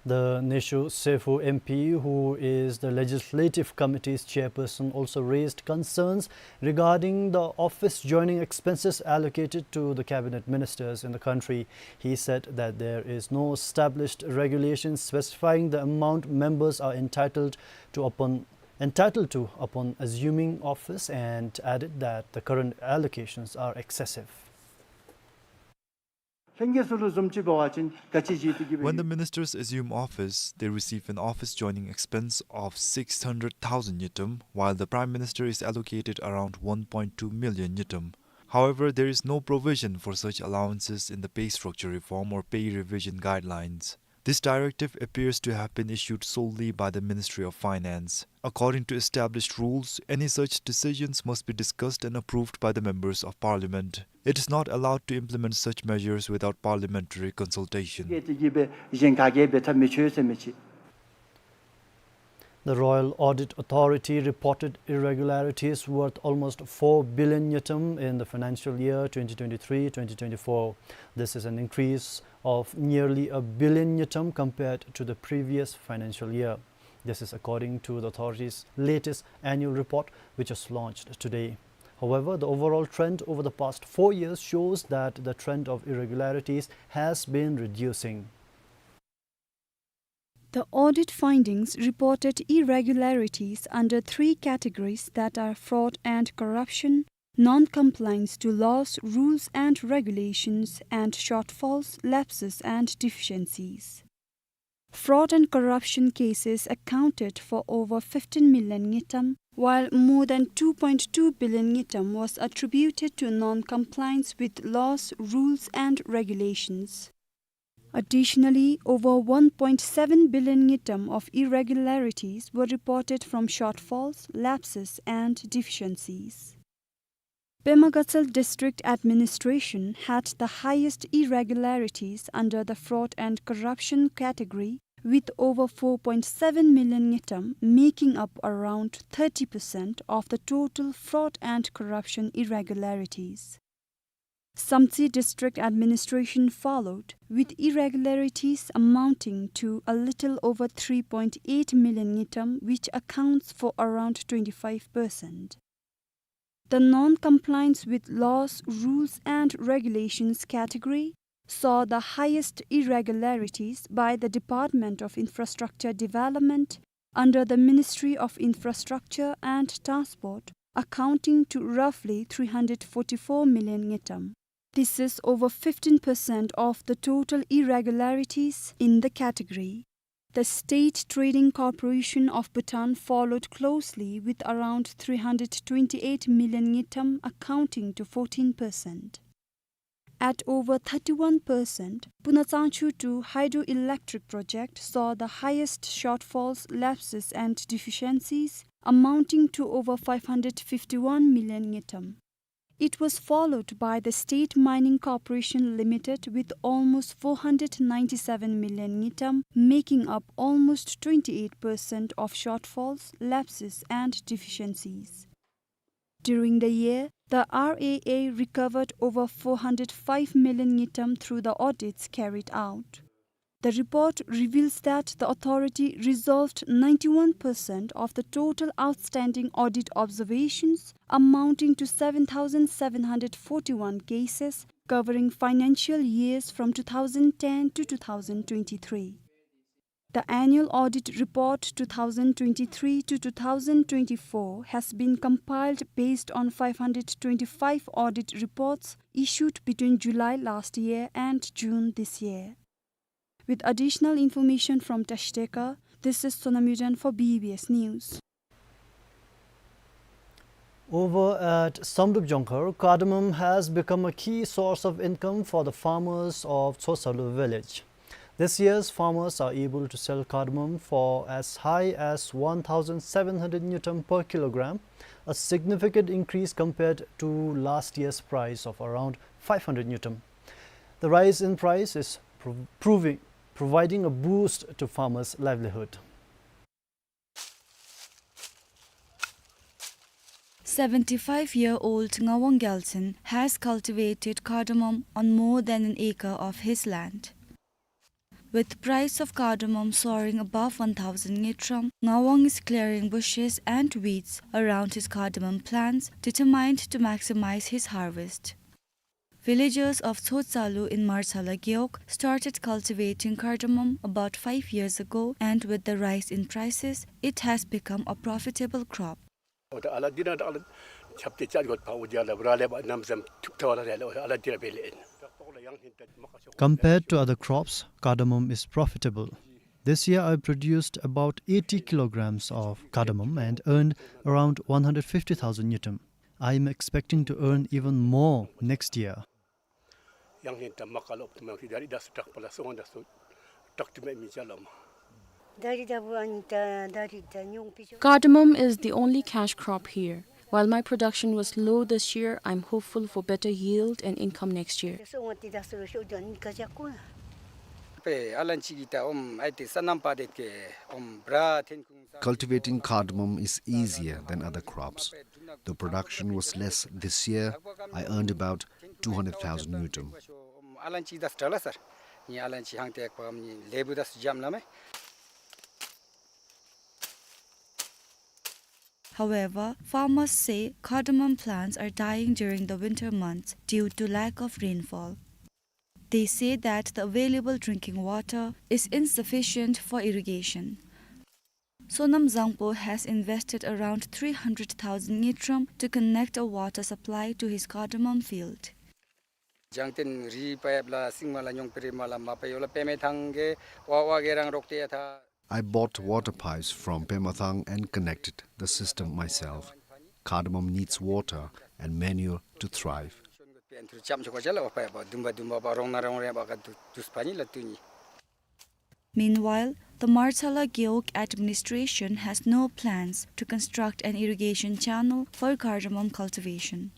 The Neihshu Seiphu M P, who is the Legislative Committee's chairperson, also raised concerns regarding the office joining expenses allocated to the cabinet ministers in the country. He said that there is no established regulation specifying the amount members are entitled to upon, entitled to upon assuming office, and added that the current allocations are excessive. ལྷན་རྒྱས་ཚུ་ལུ་བཟུམ་ཅིག་འབད་བ་ཅིན་ག་ཅི་ཅིག་དེ་གིས་སྦེ། When the ministers assume office, they receive an office joining expense of six hundred thousand ngultrum, while the prime minister is allocated around one point two million ngultrum. However, there is no provision for such allowances in the pay structure reform or pay revision guidelines. This directive appears to have been issued solely by the Ministry of Finance. According to established rules, any such decisions must be discussed and approved by the members of parliament. It is not allowed to implement such measures without parliamentary consultation. ག་དེ་གིས་སྦེ་གཞན་ག་གིས་འབད་ཐབས་མི་ཆོག་ཟེར་མི་ཅིག། The Royal Audit Authority reported irregularities worth almost four billion ngultrum in the financial year twenty twenty-three twenty twenty-four. This is an increase of nearly a billion ngultrum compared to the previous financial year. This is according to the authority's latest annual report, which was launched today. However, the overall trend over the past four years shows that the trend of irregularities has been reducing. The audit findings reported irregularities under three categories, that are fraud and corruption, non-compliance to laws, rules and regulations, and shortfalls, lapses and deficiencies. Fraud and corruption cases accounted for over fifteen million ngultrum, while more than two point two billion ngultrum was attributed to non-compliance with laws, rules and regulations. Additionally, over one point seven billion ngultrum of irregularities were reported from shortfalls, lapses and deficiencies. Pema Gatshel District Administration had the highest irregularities under the fraud and corruption category, with over four point seven million ngultrum, making up around thirty percent of the total fraud and corruption irregularities. Samtse District Administration followed, with irregularities amounting to a little over three point eight million ngultrum, which accounts for around twenty-five percent. The non-compliance with laws, rules and regulations category saw the highest irregularities by the Department of Infrastructure Development under the Ministry of Infrastructure and Transport, accounting to roughly three hundred forty-four million ngultrum. This is over fifteen percent of the total irregularities in the category. The State Trading Corporation of Bhutan followed closely with around three hundred twenty-eight million ngultrum, accounting to fourteen percent. At over thirty-one percent, Puna Tsangchu two hydroelectric project saw the highest shortfalls, lapses and deficiencies, amounting to over five hundred fifty-one million ngultrum. It was followed by the State Mining Corporation Limited with almost four hundred ninety-seven million ngultrum, making up almost twenty-eight percent of shortfalls, lapses and deficiencies. During the year, the R A A recovered over four hundred five million ngultrum through the audits carried out. The report reveals that the authority resolved ninety-one percent of the total outstanding audit observations, amounting to seven thousand seven hundred forty-one cases, covering financial years from two thousand ten to two thousand twenty-three. The annual audit report two thousand twenty-three to two thousand twenty-four has been compiled based on five hundred twenty-five audit reports issued between July last year and June this year. With additional information from Tashteka, this is Sonam Yuden for B B S News. Over at Samdrup Jongkhar, cardamom has become a key source of income for the farmers of Tsotsalu village. This year's farmers are able to sell cardamom for as high as one thousand seven hundred ngultrum per kilogram, a significant increase compared to last year's price of around five hundred ngultrum. The rise in price is pro-, proving, providing a boost to farmers' livelihood. Seventy-five-year-old Ngawang Gyaltsen has cultivated cardamom on more than an acre of his land. With price of cardamom soaring above one thousand ngultrum, Ngawang is clearing bushes and weeds around his cardamom plants, determined to maximize his harvest. Villagers of Tsotsalu in Marchala Gewog started cultivating cardamom about five years ago, and with the rise in prices, it has become a profitable crop. Compared to other crops, cardamom is profitable. This year I produced about eighty kilograms of cardamom and earned around one hundred fifty thousand ngultrum. I am expecting to earn even more next year. Cardamom is the only cash crop here. While my production was low this year, I'm hopeful for better yield and income next year. Cultivating cardamom is easier than other crops. The production was less this year. I earned about two hundred thousand ngultrum. However, farmers say cardamom plants are dying during the winter months due to lack of rainfall. They say that the available drinking water is insufficient for irrigation. Sonam Zangpo has invested around three hundred thousand ngultrum to connect a water supply to his cardamom field. I bought water pipes from Pemathang and connected the system myself. Cardamom needs water and manure to thrive. Meanwhile, the Marchala Gewog administration has no plans to construct an irrigation channel for cardamom cultivation.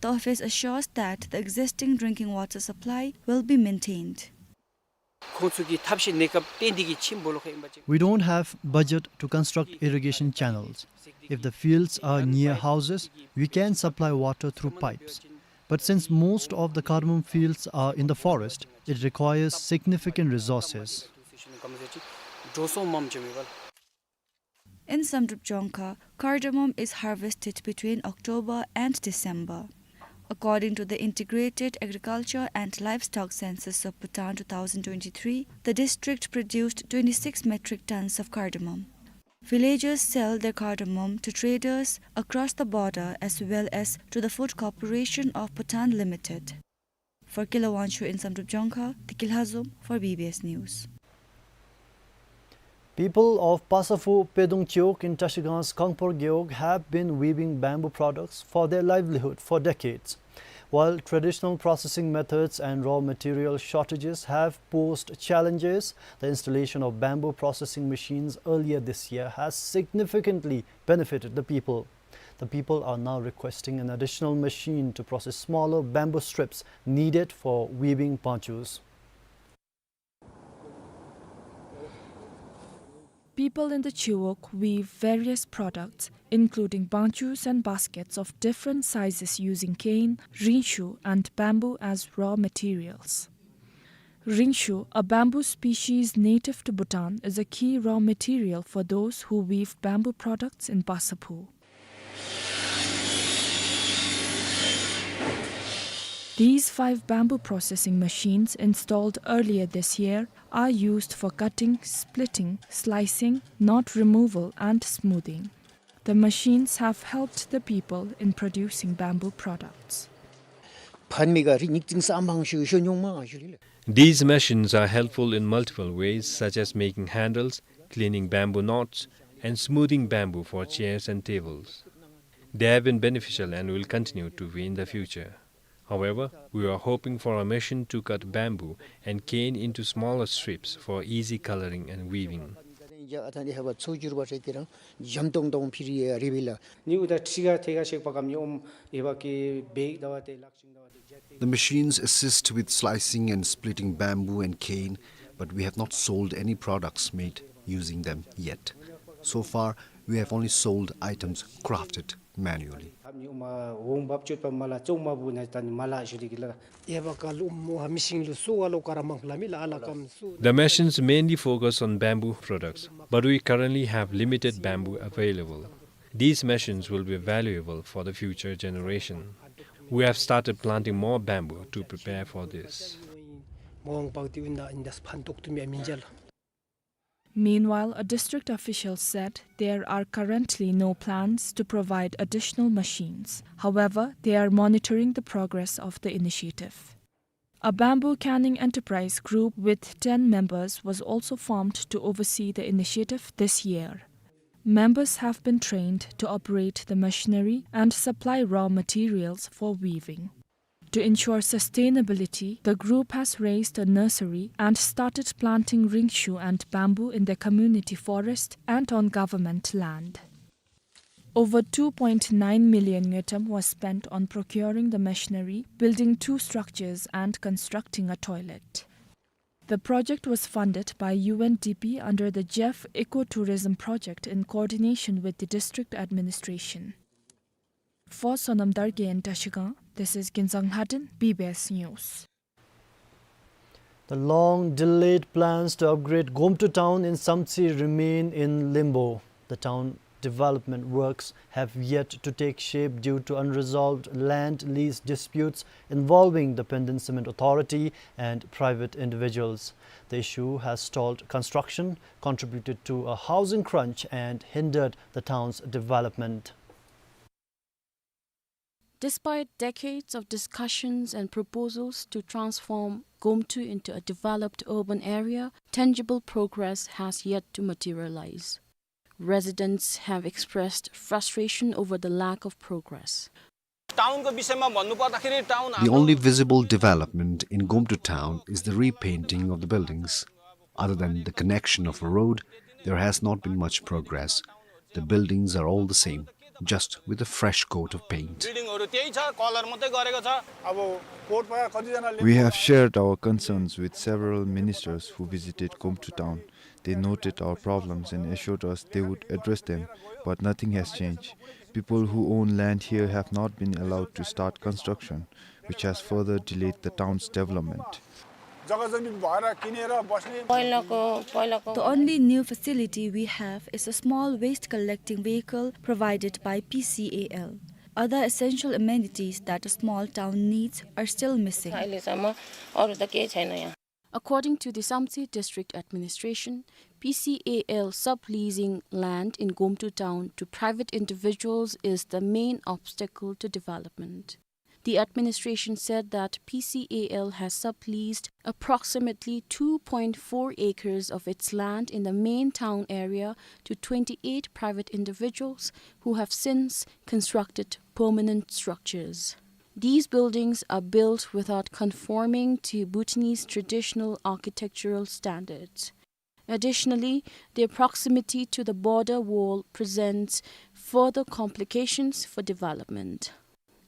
The office assures that the existing drinking water supply will be maintained. We don't have budget to construct irrigation channels. If the fields are near houses, we can supply water through pipes. But since most of the cardamom fields are in the forest, it requires significant resources. In Samdrup Jongkhar, cardamom is harvested between October and December. According to the Integrated Agriculture and Livestock Census of Bhutan two thousand twenty-three, the district produced twenty-six metric tons of cardamom. Villagers sell their cardamom to traders across the border as well as to the Food Corporation of Bhutan Limited. For Kila Wangchuk in Samdrup Jongkhar, Tikil Hazum for B B S News. People of Pasaphu Pedung Chiwog in Trashiganj Kangpor Gewog have been weaving bamboo products for their livelihood for decades. While traditional processing methods and raw material shortages have posed challenges, the installation of bamboo processing machines earlier this year has significantly benefited the people. The people are now requesting an additional machine to process smaller bamboo strips needed for weaving bangchus. People in the Chiwog weave various products, including bangchus and baskets of different sizes using cane, ringshu, and bamboo as raw materials. Ringshu, a bamboo species native to Bhutan, is a key raw material for those who weave bamboo products in Pasaphu. These five bamboo processing machines installed earlier this year are used for cutting, splitting, slicing, knot removal, and smoothing. The machines have helped the people in producing bamboo products. These machines are helpful in multiple ways, such as making handles, cleaning bamboo knots, and smoothing bamboo for chairs and tables. They have been beneficial and will continue to be in the future. However, we are hoping for a machine to cut bamboo and cane into smaller strips for easy coloring and weaving. The machines assist with slicing and splitting bamboo and cane, but we have not sold any products made using them yet. So far, we have only sold items crafted manually. The machines mainly focus on bamboo products, but we currently have limited bamboo available. These machines will be valuable for the future generation. We have started planting more bamboo to prepare for this. Meanwhile, a district official said there are currently no plans to provide additional machines. However, they are monitoring the progress of the initiative. A bamboo canning enterprise group with ten members was also formed to oversee the initiative this year. Members have been trained to operate the machinery and supply raw materials for weaving. To ensure sustainability, the group has raised a nursery and started planting ringshu and bamboo in their community forest and on government land. Over two point nine million ngultrum was spent on procuring the machinery, building two structures and constructing a toilet. The project was funded by U N D P under the Jeff Ecotourism Project in coordination with the district administration. For Sonam Dargay in Trashigang, this is Kinzang Haden, B B S News. The long-delayed plans to upgrade Gomtu town in Samtse remain in limbo. The town development works have yet to take shape due to unresolved land lease disputes involving the Penden Cement Authority and private individuals. The issue has stalled construction, contributed to a housing crunch, and hindered the town's development. Despite decades of discussions and proposals to transform Gomtu into a developed urban area, tangible progress has yet to materialize. Residents have expressed frustration over the lack of progress. टाउनको विषयमा भन्नुपर्दाखेरि town... The only visible development in Gomtu town is the repainting of the buildings. Other than the connection of a road, there has not been much progress. The buildings are all the same, just with a fresh coat of paint. बिल्डिङहरू त्यही छ, कलर मात्रै गरेको छ। अब कोर्टमा कतिजनाले... We have shared our concerns with several ministers who visited Gomtu town. They noted our problems and assured us they would address them, but nothing has changed. People who own land here have not been allowed to start construction, which has further delayed the town's development. जग्गा जमिन भएर किनेर बस्ने... पहिलाको, पहिलाको... The only new facility we have is a small waste collecting vehicle provided by P C A L. Other essential amenities that a small town needs are still missing. अहिलेसम्म अरू त केही छैन यहाँ। According to the Samtse District Administration, P C A L subleasing land in Gomtu town to private individuals is the main obstacle to development. The administration said that P C A L has subleased approximately two point four acres of its land in the main town area to twenty-eight private individuals who have since constructed permanent structures. These buildings are built without conforming to Bhutanese traditional architectural standards. Additionally, their proximity to the border wall presents further complications for development.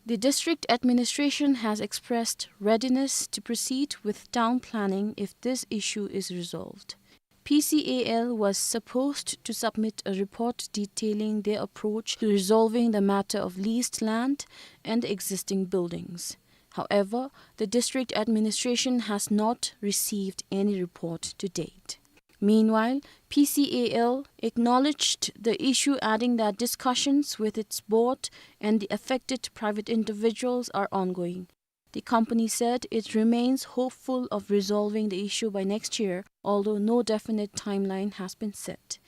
The district administration has expressed readiness to proceed with town planning if this issue is resolved. P C A L was supposed to submit a report detailing their approach to resolving the matter of leased land and existing buildings. However, the district administration has not received any report to date. Meanwhile, P C A L acknowledged the issue, adding that discussions with its board and the affected private individuals are ongoing. The company said it remains hopeful of resolving the issue by next year, although no definite timeline has been set.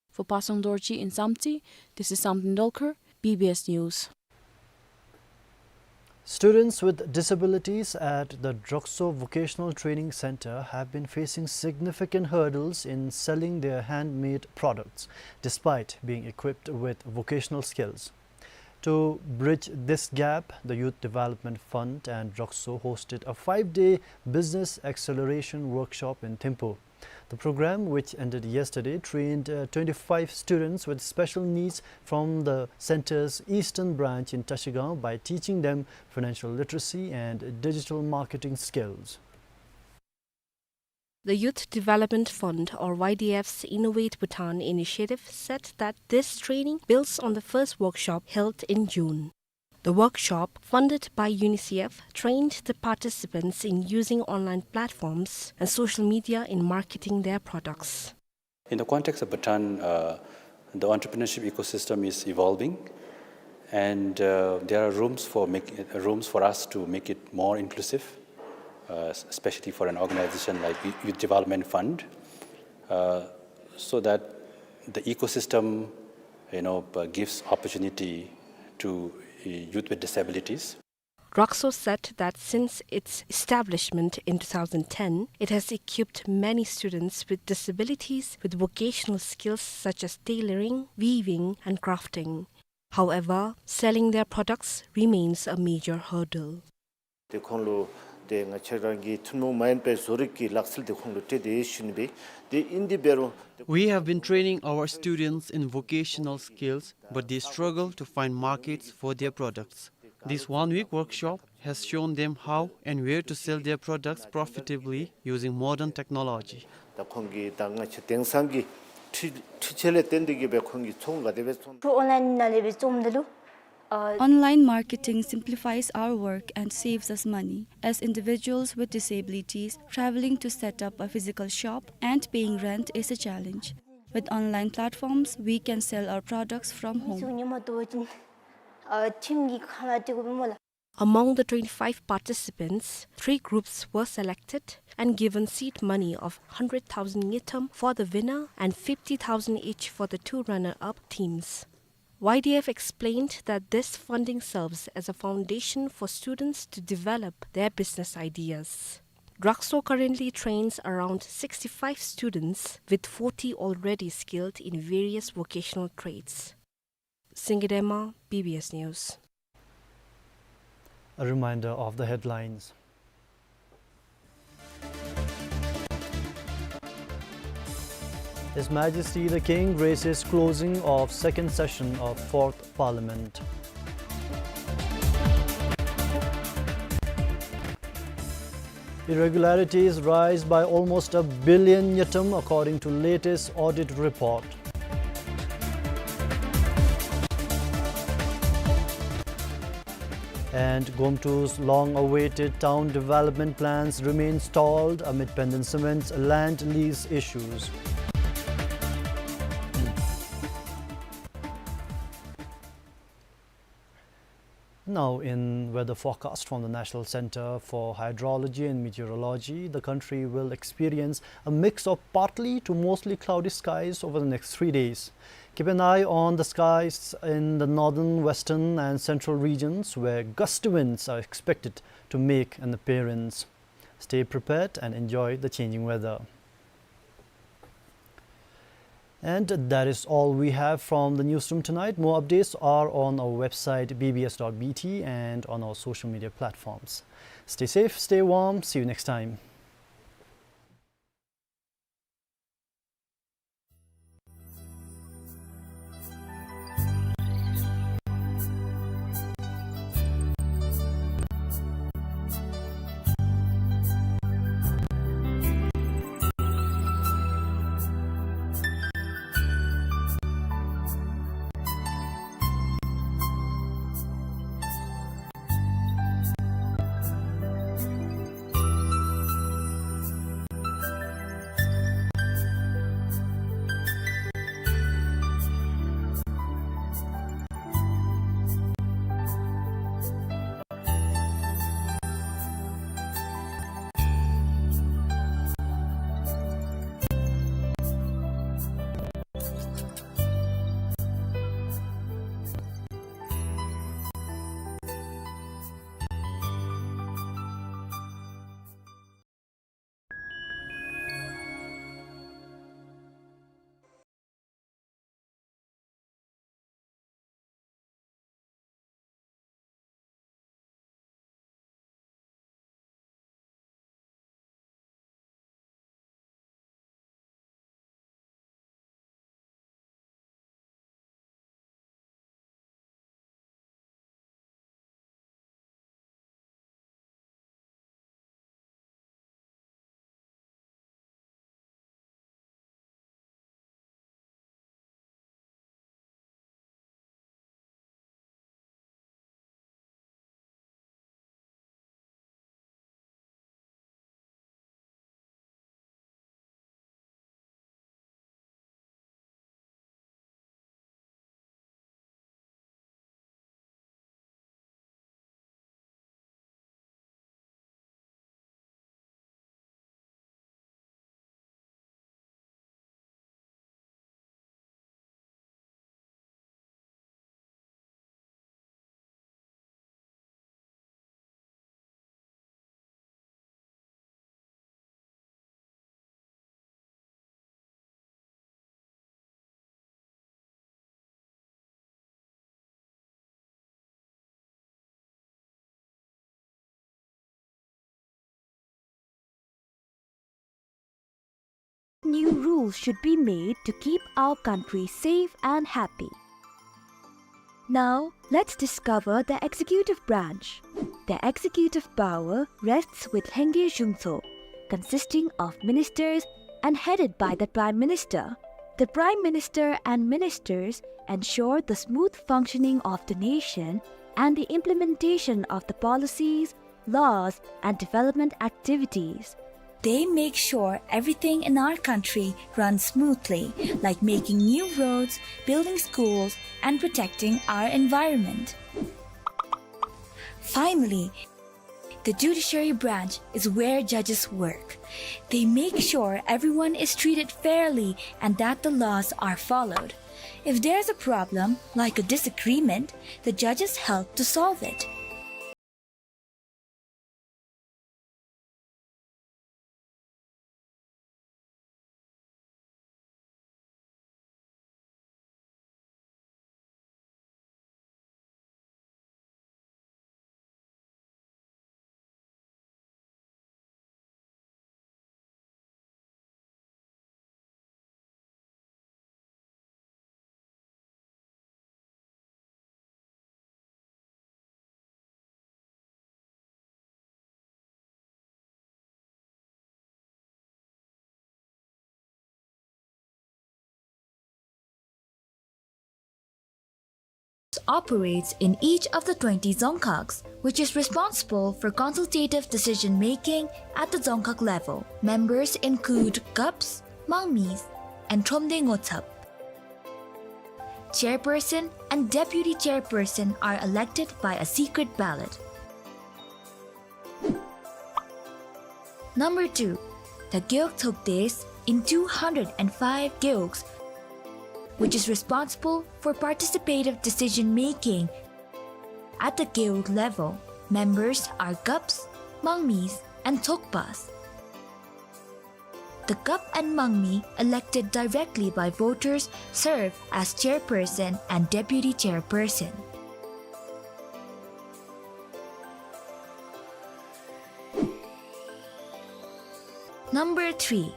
For Pasang Dorji in Samtse, this is Samten Dolkar, B B S News. Students with disabilities at the Drokso Vocational Training Center have been facing significant hurdles in selling their handmade products, despite being equipped with vocational skills. To bridge this gap, the Youth Development Fund and DRUXO hosted a five-day business acceleration workshop in Thimphu. The program, which ended yesterday, trained, uh, twenty-five students with special needs from the center's eastern branch in Trashigang by teaching them financial literacy and digital marketing skills. The Youth Development Fund, or Y D F's Innovate Bhutan initiative, said that this training builds on the first workshop held in June. The workshop, funded by UNICEF, trained the participants in using online platforms and social media in marketing their products. In the context of Bhutan, uh, the entrepreneurship ecosystem is evolving, and, uh, there are rooms for make, rooms for us to make it more inclusive, uh, s-, especially for an organization like Yo-, Youth Development Fund, uh, so that the ecosystem, you know, uh, gives opportunity to, uh, youth with disabilities. DRUXO said that since its establishment in two thousand ten, it has equipped many students with disabilities with vocational skills such as tailoring, weaving, and crafting. However, selling their products remains a major hurdle. ཏེ་ཁོང་ལུ་ཏེ་ང་བཅས་རང་གི་ཐུན་མོང་མ་ཡིན་པའི་བཟོ་རིག་གི་ལག་རྩལ་དེ་ཁོང་ལུ་སྤྲོད་དེ་ཡོད་ཞུ་ནི་སྦེ། ཏེ་ཨིན་ཏེ་འབད་རུང་། We have been training our students in vocational skills, but they struggle to find markets for their products. This one-week workshop has shown them how and where to sell their products profitably using modern technology. ད་ཁོང་གིས་ད་ང་བཅས་དེང་སང་གི་འཕྲུལ་འཕྲུལ་ཆས་ལས་བརྟེན་ཏེ་གིས་སྦེ་ཁོང་གིས་ཚོང་ག་དེ་སྦེ་བཙུགས། ཨོན་ལཱའིན་ནང་ལས་སྦེ་བཙུགསཔ་ད་ལུ། Online marketing simplifies our work and saves us money. As individuals with disabilities, traveling to set up a physical shop and paying rent is a challenge. With online platforms, we can sell our products from home. Among the twenty-five participants, three groups were selected and given seed money of hundred thousand ngultrum for the winner and fifty thousand each for the two runner-up teams. Y D F explained that this funding serves as a foundation for students to develop their business ideas. DRUXO currently trains around sixty-five students, with forty already skilled in various vocational trades. Singye Dema, B B S News. A reminder of the headlines. His Majesty the King graces closing of second session of Fourth Parliament. Irregularities rise by almost a billion ngultrum according to latest audit report. And Gomtu's long-awaited town development plans remain stalled amid Penden Cement's land lease issues. Now, in weather forecast from the National Center for Hydrology and Meteorology, the country will experience a mix of partly to mostly cloudy skies over the next three days. Keep an eye on the skies in the northern, western, and central regions, where gusty winds are expected to make an appearance. Stay prepared and enjoy the changing weather. And that is all we have from the newsroom tonight. More updates are on our website, B B S dot B T, and on our social media platforms. Stay safe, stay warm. See you next time. new rules should be made to keep our country safe and happy. Now, let's discover the executive branch. The executive power rests with Lhengye Zhungtsho, consisting of ministers and headed by the Prime Minister. The Prime Minister and ministers ensure the smooth functioning of the nation and the implementation of the policies, laws, and development activities. They make sure everything in our country runs smoothly, like making new roads, building schools, and protecting our environment. Finally, the judiciary branch is where judges work. They make sure everyone is treated fairly and that the laws are followed. If there's a problem, like a disagreement, the judges help to solve it. Operates in each of the twenty dzongkhags, which is responsible for consultative decision-making at the dzongkhag level. Members include GAPs, Mangmis, and Thromde Ngotsap. Chairperson and deputy chairperson are elected by a secret ballot. Number two, the Gewog Tshogdes in two hundred and five gewogs, which is responsible for participative decision-making at the gewog level. Members are GAPs, Mangmis, and Tshogpas. The GAP and Mangmi, elected directly by voters, serve as chairperson and deputy chairperson. Number three,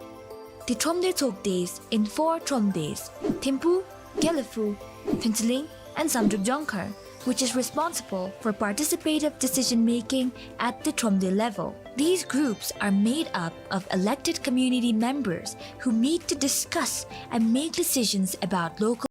the Thromde Tshogdes in four Thromdes, Thimphu, Gelephu, Phuentsholing, and Zamtrup Dzongkhar, which is responsible for participative decision-making at the Thromde level. These groups are made up of elected community members who meet to discuss and make decisions about local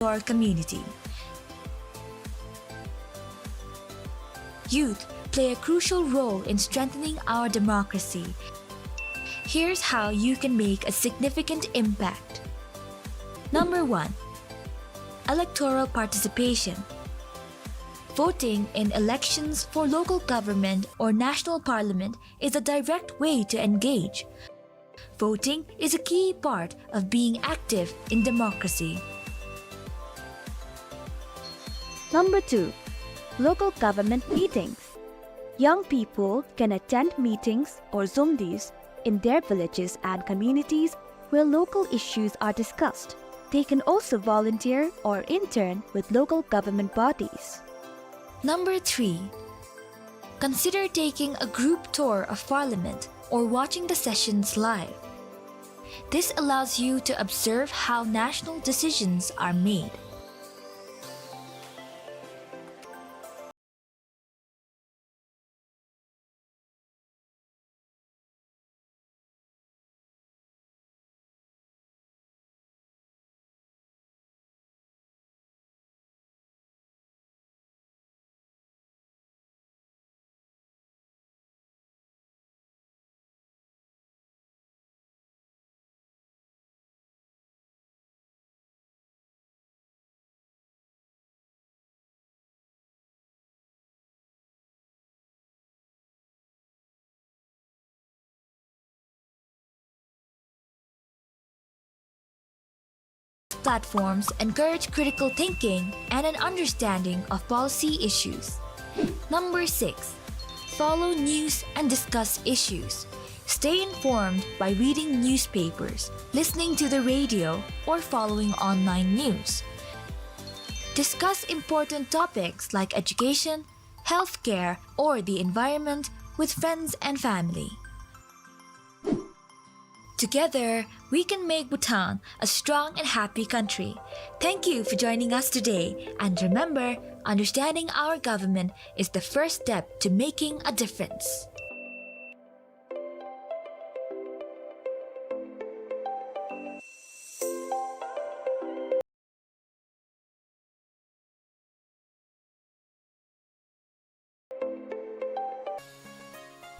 our community. Youth play a crucial role in strengthening our democracy. Here's how you can make a significant impact. Number one, electoral participation. Voting in elections for local government or national parliament is a direct way to engage. Voting is a key part of being active in democracy. Number two, local government meetings. Young people can attend meetings or zomdies in their villages and communities where local issues are discussed. They can also volunteer or intern with local government bodies. Number three, consider taking a group tour of Parliament or watching the sessions live. This allows you to observe how national decisions are made. platforms encourage critical thinking and an understanding of policy issues. Number six, follow news and discuss issues. Stay informed by reading newspapers, listening to the radio, or following online news. Discuss important topics like education, healthcare, or the environment with friends and family. Together, we can make Bhutan a strong and happy country. Thank you for joining us today. And remember, understanding our government is the first step to making a difference.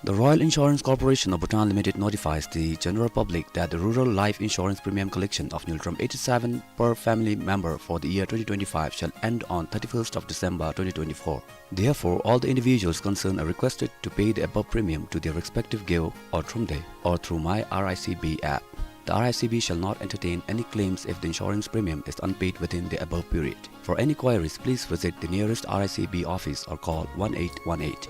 The Royal Insurance Corporation of Bhutan Limited notifies the general public that the rural life insurance premium collection of Ngultrum eighty-seven per family member for the year twenty twenty-five shall end on thirty-first of December twenty twenty-four. Therefore, all the individuals concerned are requested to pay the above premium to their respective Geo or Thromde or through My R I C B app. The R I C B shall not entertain any claims if the insurance premium is unpaid within the above period. For any queries, please visit the nearest R I C B office or call one eight one eight.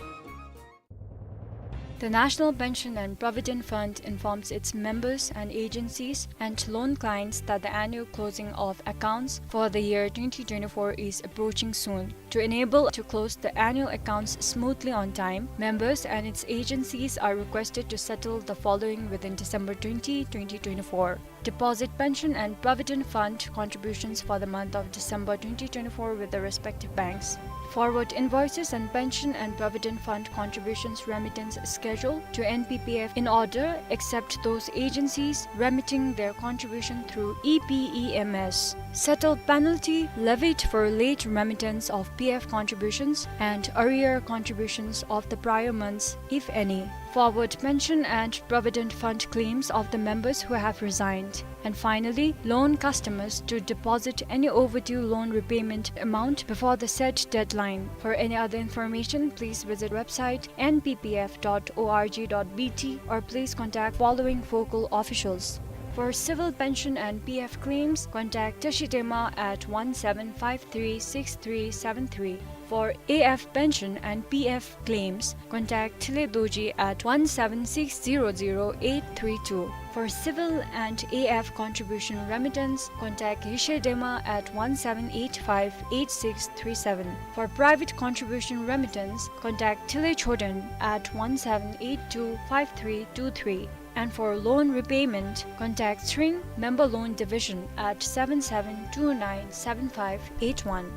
The National Pension and Provident Fund informs its members and agencies and loan clients that the annual closing of accounts for the year twenty twenty-four is approaching soon. To enable to close the annual accounts smoothly on time, members and its agencies are requested to settle the following within December twenty, twenty twenty-four. Deposit pension and provident fund contributions for the month of December twenty twenty-four with the respective banks. Forward invoices and pension and provident fund contributions remittance schedule to N P P F in order, except those agencies remitting their contribution through E P E M S. Settle penalty levied for late remittance of P F contributions and arrear contributions of the prior months, if any. Forward pension and provident fund claims of the members who have resigned. And finally, loan customers to deposit any overdue loan repayment amount before the said deadline. For any other information, please visit website N P P F dot O R G dot B T or please contact following focal officials. For civil pension and P F claims, contact Tashi Dema at one seven five three six three seven three. For A F pension and P F claims, contact Thile Dorji at one seven six zero zero eight three two. For civil and A F contribution remittance, contact Yishe Dema at one seven eight five eight six three seven. For private contribution remittance, contact Thile Choden at one seven eight two five three two three. And for loan repayment, contact Tshering Member Loan Division at seven seven two nine seven five eight one.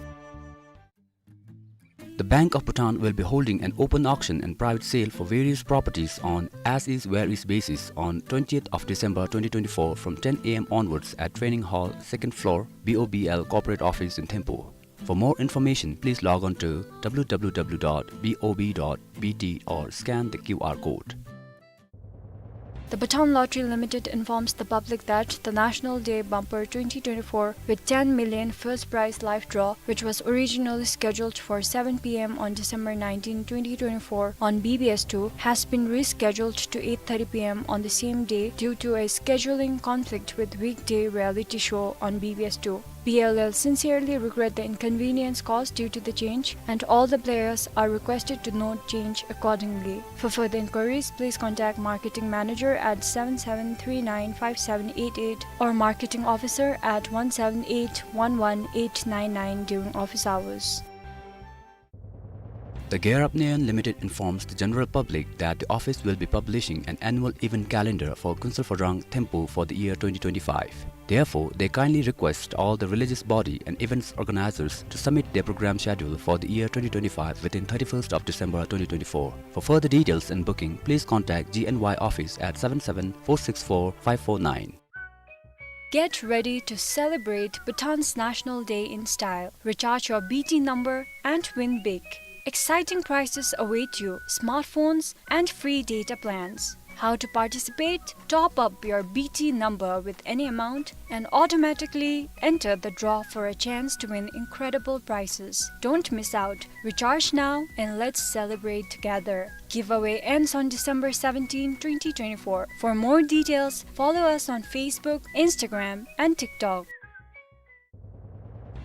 The Bank of Bhutan will be holding an open auction and private sale for various properties on as is where is basis on twentieth of December twenty twenty-four from ten A M onwards at Training Hall, second floor, B O B L Corporate Office in Thimphu. For more information, please log on to W W W dot B O B dot B T or scan the Q R code. The Bhutan Lottery Limited informs the public that the National Day Bumper twenty twenty-four with ten million first prize live draw, which was originally scheduled for seven P M on December nineteenth, twenty twenty-four on B B S two, has been rescheduled to eight thirty P M on the same day due to a scheduling conflict with weekday reality show on B B S two. B L L sincerely regret the inconvenience caused due to the change, and all the players are requested to note change accordingly. For further inquiries, please contact Marketing Manager at seven seven three nine five seven eight eight or Marketing Officer at one seven eight one one eight nine nine during office hours. The Gear Up Nayon Limited informs the general public that the office will be publishing an annual event calendar for Kunsel Phodrang Thimphu for the year twenty twenty-five. Therefore, they kindly request all the religious body and events organizers to submit their program schedule for the year twenty twenty-five within thirty-first of December twenty twenty-four. For further details and booking, please contact G N Y office at seven seven four six four five four nine. Get ready to celebrate Bhutan's National Day in style. Recharge your B T number and win big. Exciting prizes await you: smartphones and free data plans. How to participate? Top up your B T number with any amount and automatically enter the draw for a chance to win incredible prizes. Don't miss out. Recharge now and let's celebrate together. Giveaway ends on December seventeenth, twenty twenty-four. For more details, follow us on Facebook, Instagram, and TikTok.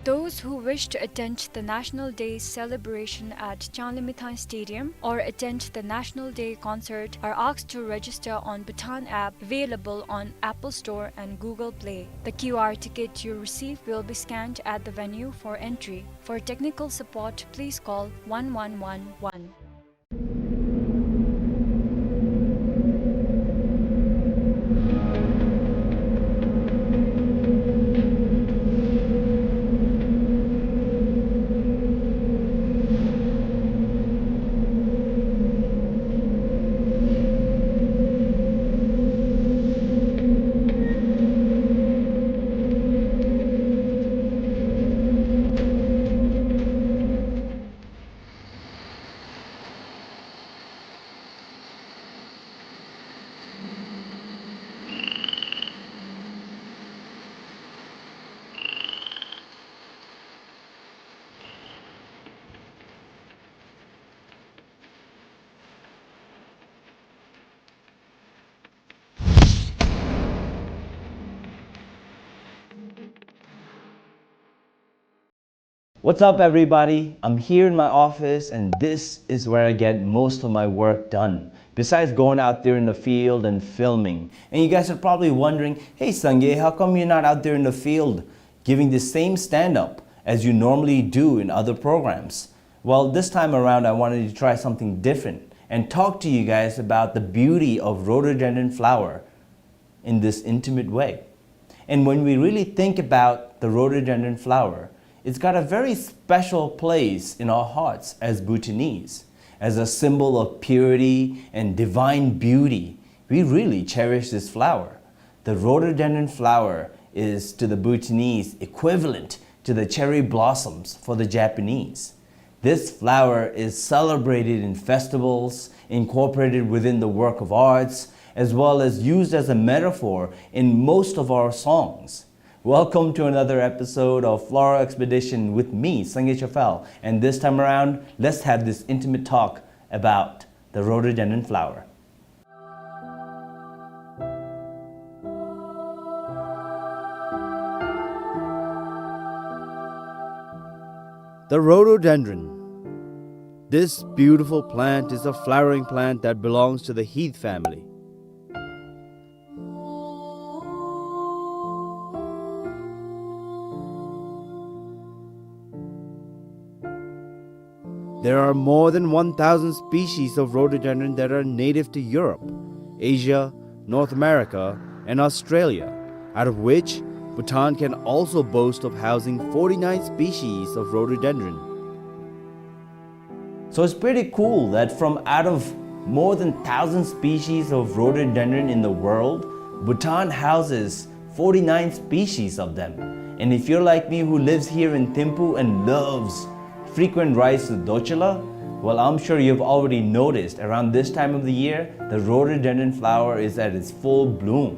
Those who wish to attend the National Day celebration at Changlimithang Stadium or attend the National Day concert are asked to register on Bhutan app available on Apple Store and Google Play. The Q R ticket you receive will be scanned at the venue for entry. For technical support, please call one one one one. What's up, everybody? I'm here in my office, and this is where I get most of my work done, besides going out there in the field and filming. And you guys are probably wondering, "Hey, Sangay, how come you're not out there in the field giving the same stand-up as you normally do in other programs?" Well, this time around, I wanted to try something different and talk to you guys about the beauty of rhododendron flower in this intimate way. And when we really think about the rhododendron flower, it's got a very special place in our hearts as Bhutanese, as a symbol of purity and divine beauty. We really cherish this flower. The rhododendron flower is to the Bhutanese equivalent to the cherry blossoms for the Japanese. This flower is celebrated in festivals, incorporated within the work of arts, as well as used as a metaphor in most of our songs. Welcome to another episode of Floral Expedition with me, Sangay Chafal, and this time around, let's have this intimate talk about the rhododendron flower. The rhododendron. This beautiful plant is a flowering plant that belongs to the heath family. There are more than one thousand species of rhododendron that are native to Europe, Asia, North America, and Australia, out of which Bhutan can also boast of housing forty-nine species of rhododendron. So it's pretty cool that from out of more than thousand species of rhododendron in the world, Bhutan houses forty-nine species of them. And if you're like me, who lives here in Thimphu and loves frequent rides to Dorchula, well, I'm sure you've already noticed around this time of the year, the rhododendron flower is at its full bloom.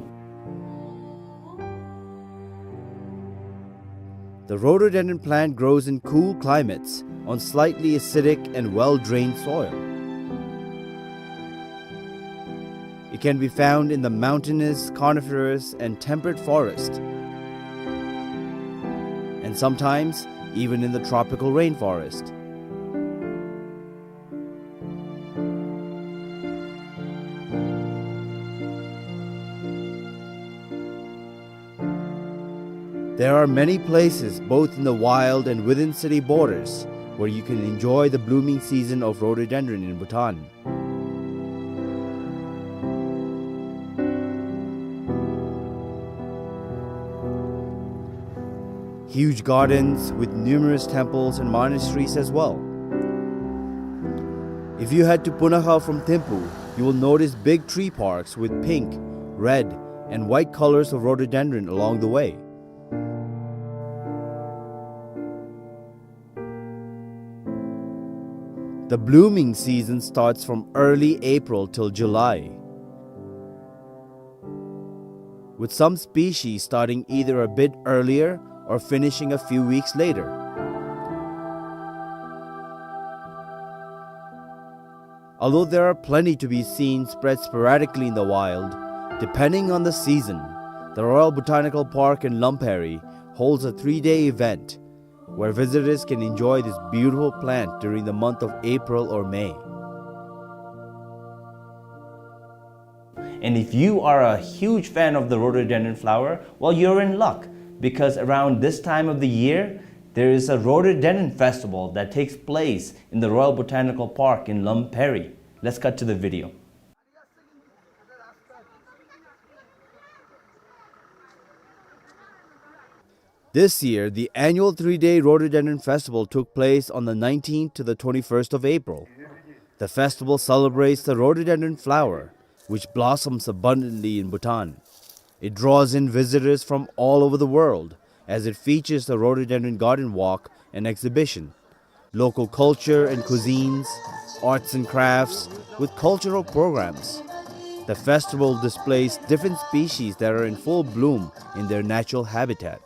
The rhododendron plant grows in cool climates on slightly acidic and well-drained soil. It can be found in the mountainous, coniferous, and temperate forest, and sometimes even in the tropical rainforest. There are many places, both in the wild and within city borders, where you can enjoy the blooming season of rhododendron in Bhutan. Huge gardens with numerous temples and monasteries as well. If you head to Punakha from Thimphu, you will notice big tree parks with pink, red, and white colors of rhododendron along the way. The blooming season starts from early April till July, with some species starting either a bit earlier or finishing a few weeks later. Although there are plenty to be seen spread sporadically in the wild, depending on the season, the Royal Botanical Park in Lamperi holds a three-day event where visitors can enjoy this beautiful plant during the month of April or May. And if you are a huge fan of the rhododendron flower, well, you're in luck, because around this time of the year, there is a rhododendron festival that takes place in the Royal Botanical Park in Lum Perri. Let's cut to the video. This year, the annual three-day Rhododendron Festival took place on the nineteenth to the twenty-first of April. The festival celebrates the rhododendron flower, which blossoms abundantly in Bhutan. It draws in visitors from all over the world, as it features the Rhododendron Garden Walk and exhibition, local culture and cuisines, arts and crafts, with cultural programs. The festival displays different species that are in full bloom in their natural habitat.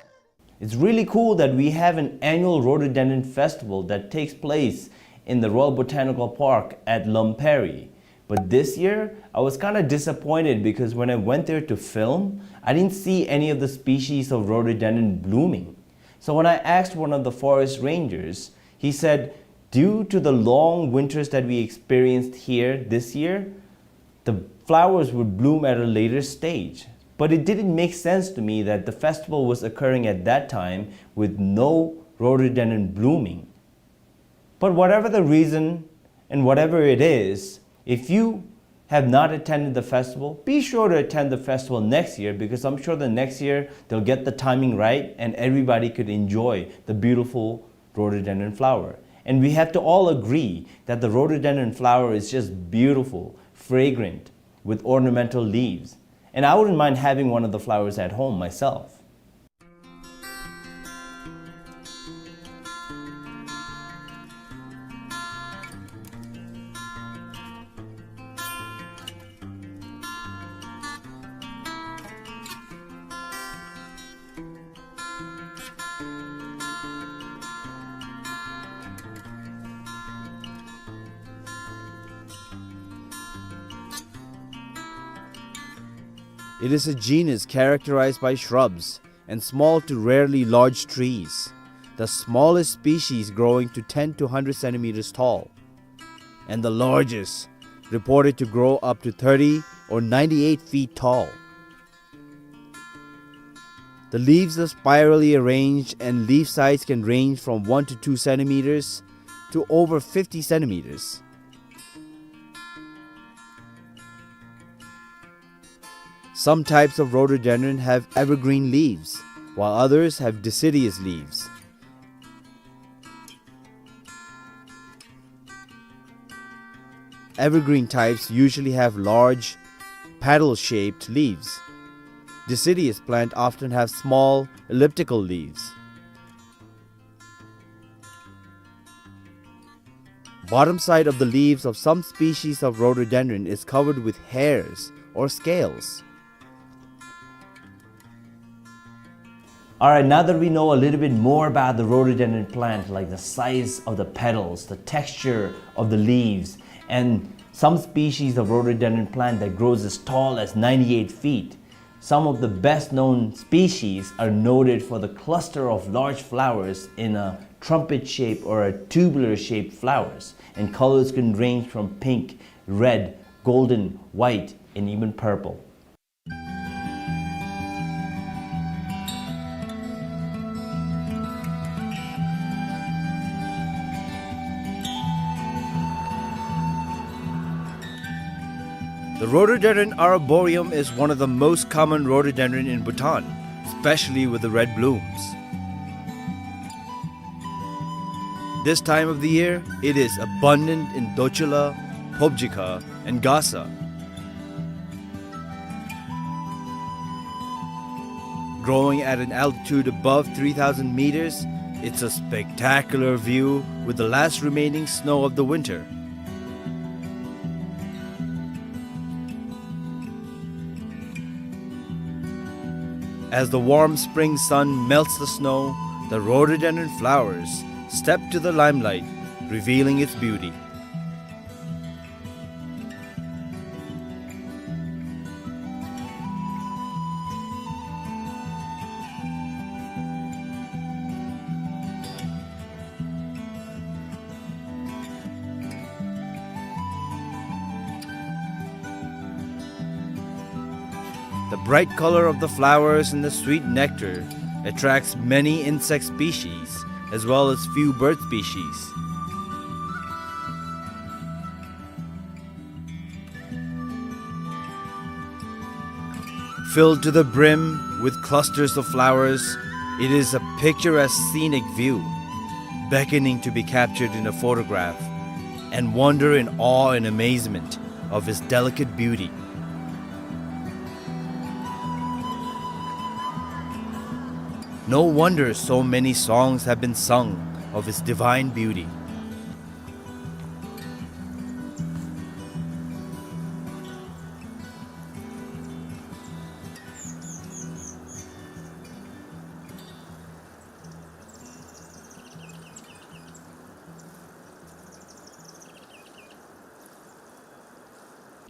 It's really cool that we have an annual rhododendron festival that takes place in the Royal Botanical Park at Lum Perri. But this year, I was kinda disappointed because when I went there to film, I didn't see any of the species of rhododendron blooming. So when I asked one of the forest rangers, he said, due to the long winters that we experienced here this year, the flowers would bloom at a later stage. But it didn't make sense to me that the festival was occurring at that time with no rhododendron blooming. But whatever the reason and whatever it is, if you have not attended the festival, be sure to attend the festival next year, because I'm sure the next year they'll get the timing right and everybody could enjoy the beautiful rhododendron flower. And we have to all agree that the rhododendron flower is just beautiful, fragrant, with ornamental leaves. And I wouldn't mind having one of the flowers at home myself. It is a genus characterized by shrubs and small to rarely large trees, the smallest species growing to ten to hundred centimeters tall, and the largest reported to grow up to thirty or ninety-eight feet tall. The leaves are spirally arranged and leaf size can range from one to two centimeters to over fifty centimeters. Some types of rhododendron have evergreen leaves, while others have deciduous leaves. Evergreen types usually have large, petal-shaped leaves. Deciduous plant often have small, elliptical leaves. Bottom side of the leaves of some species of rhododendron is covered with hairs or scales. All right, now that we know a little bit more about the rhododendron plant, like the size of the petals, the texture of the leaves, and some species of rhododendron plant that grows as tall as ninety-eight feet, some of the best known species are noted for the cluster of large flowers in a trumpet shape or a tubular shaped flowers, and colors can range from pink, red, golden, white, and even purple. The rhododendron arboreum is one of the most common rhododendron in Bhutan, especially with the red blooms. This time of the year, it is abundant in Dochula, Phobjikha, and Gasa. Growing at an altitude above three thousand meters, it's a spectacular view with the last remaining snow of the winter. As the warm spring sun melts the snow, the rhododendron flowers step to the limelight, revealing its beauty. The bright color of the flowers and the sweet nectar attracts many insect species as well as few bird species. Filled to the brim with clusters of flowers, it is a picturesque scenic view, beckoning to be captured in a photograph, and wonder in awe and amazement of its delicate beauty. No wonder so many songs have been sung of its divine beauty.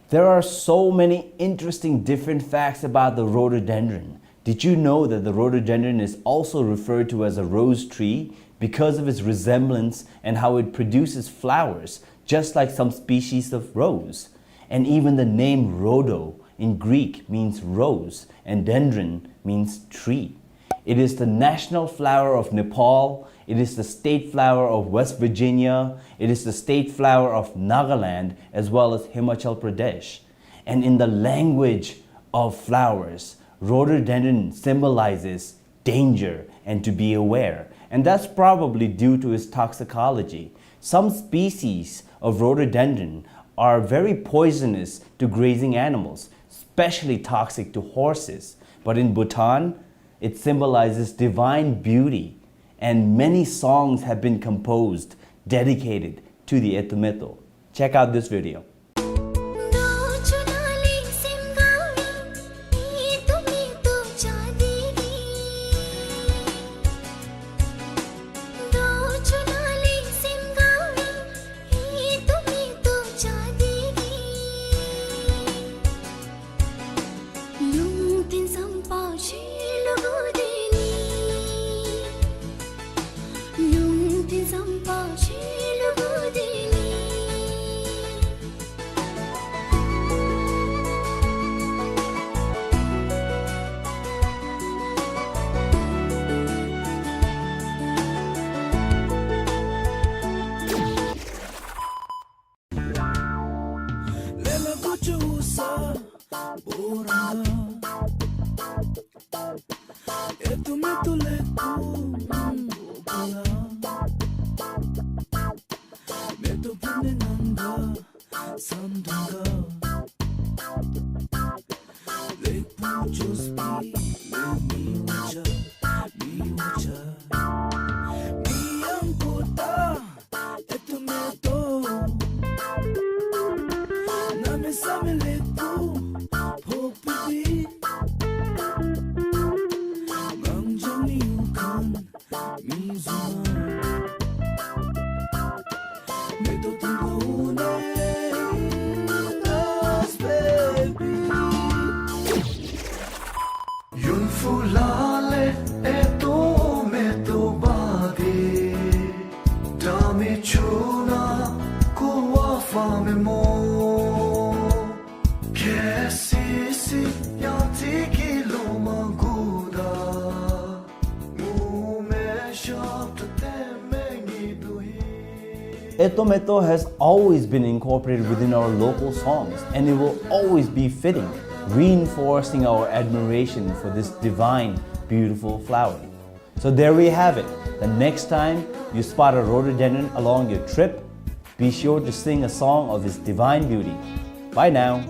There are so many interesting different facts about the rhododendron. Did you know that the rhododendron is also referred to as a rose tree because of its resemblance and how it produces flowers, just like some species of rose? And even the name rhodo in Greek means rose, and dendron means tree. It is the national flower of Nepal. It is the state flower of West Virginia. It is the state flower of Nagaland, as well as Himachal Pradesh. And in the language of flowers, rhododendron symbolizes danger and to be aware. And that's probably due to its toxicology. Some species of rhododendron are very poisonous to grazing animals, especially toxic to horses. But in Bhutan, it symbolizes divine beauty, and many songs have been composed dedicated to the Eto Meto. Check out this video. Eto Meto has always been incorporated within our local songs, and it will always be fitting, reinforcing our admiration for this divine, beautiful flower. So there we have it. The next time you spot a rhododendron along your trip, be sure to sing a song of its divine beauty. Bye now.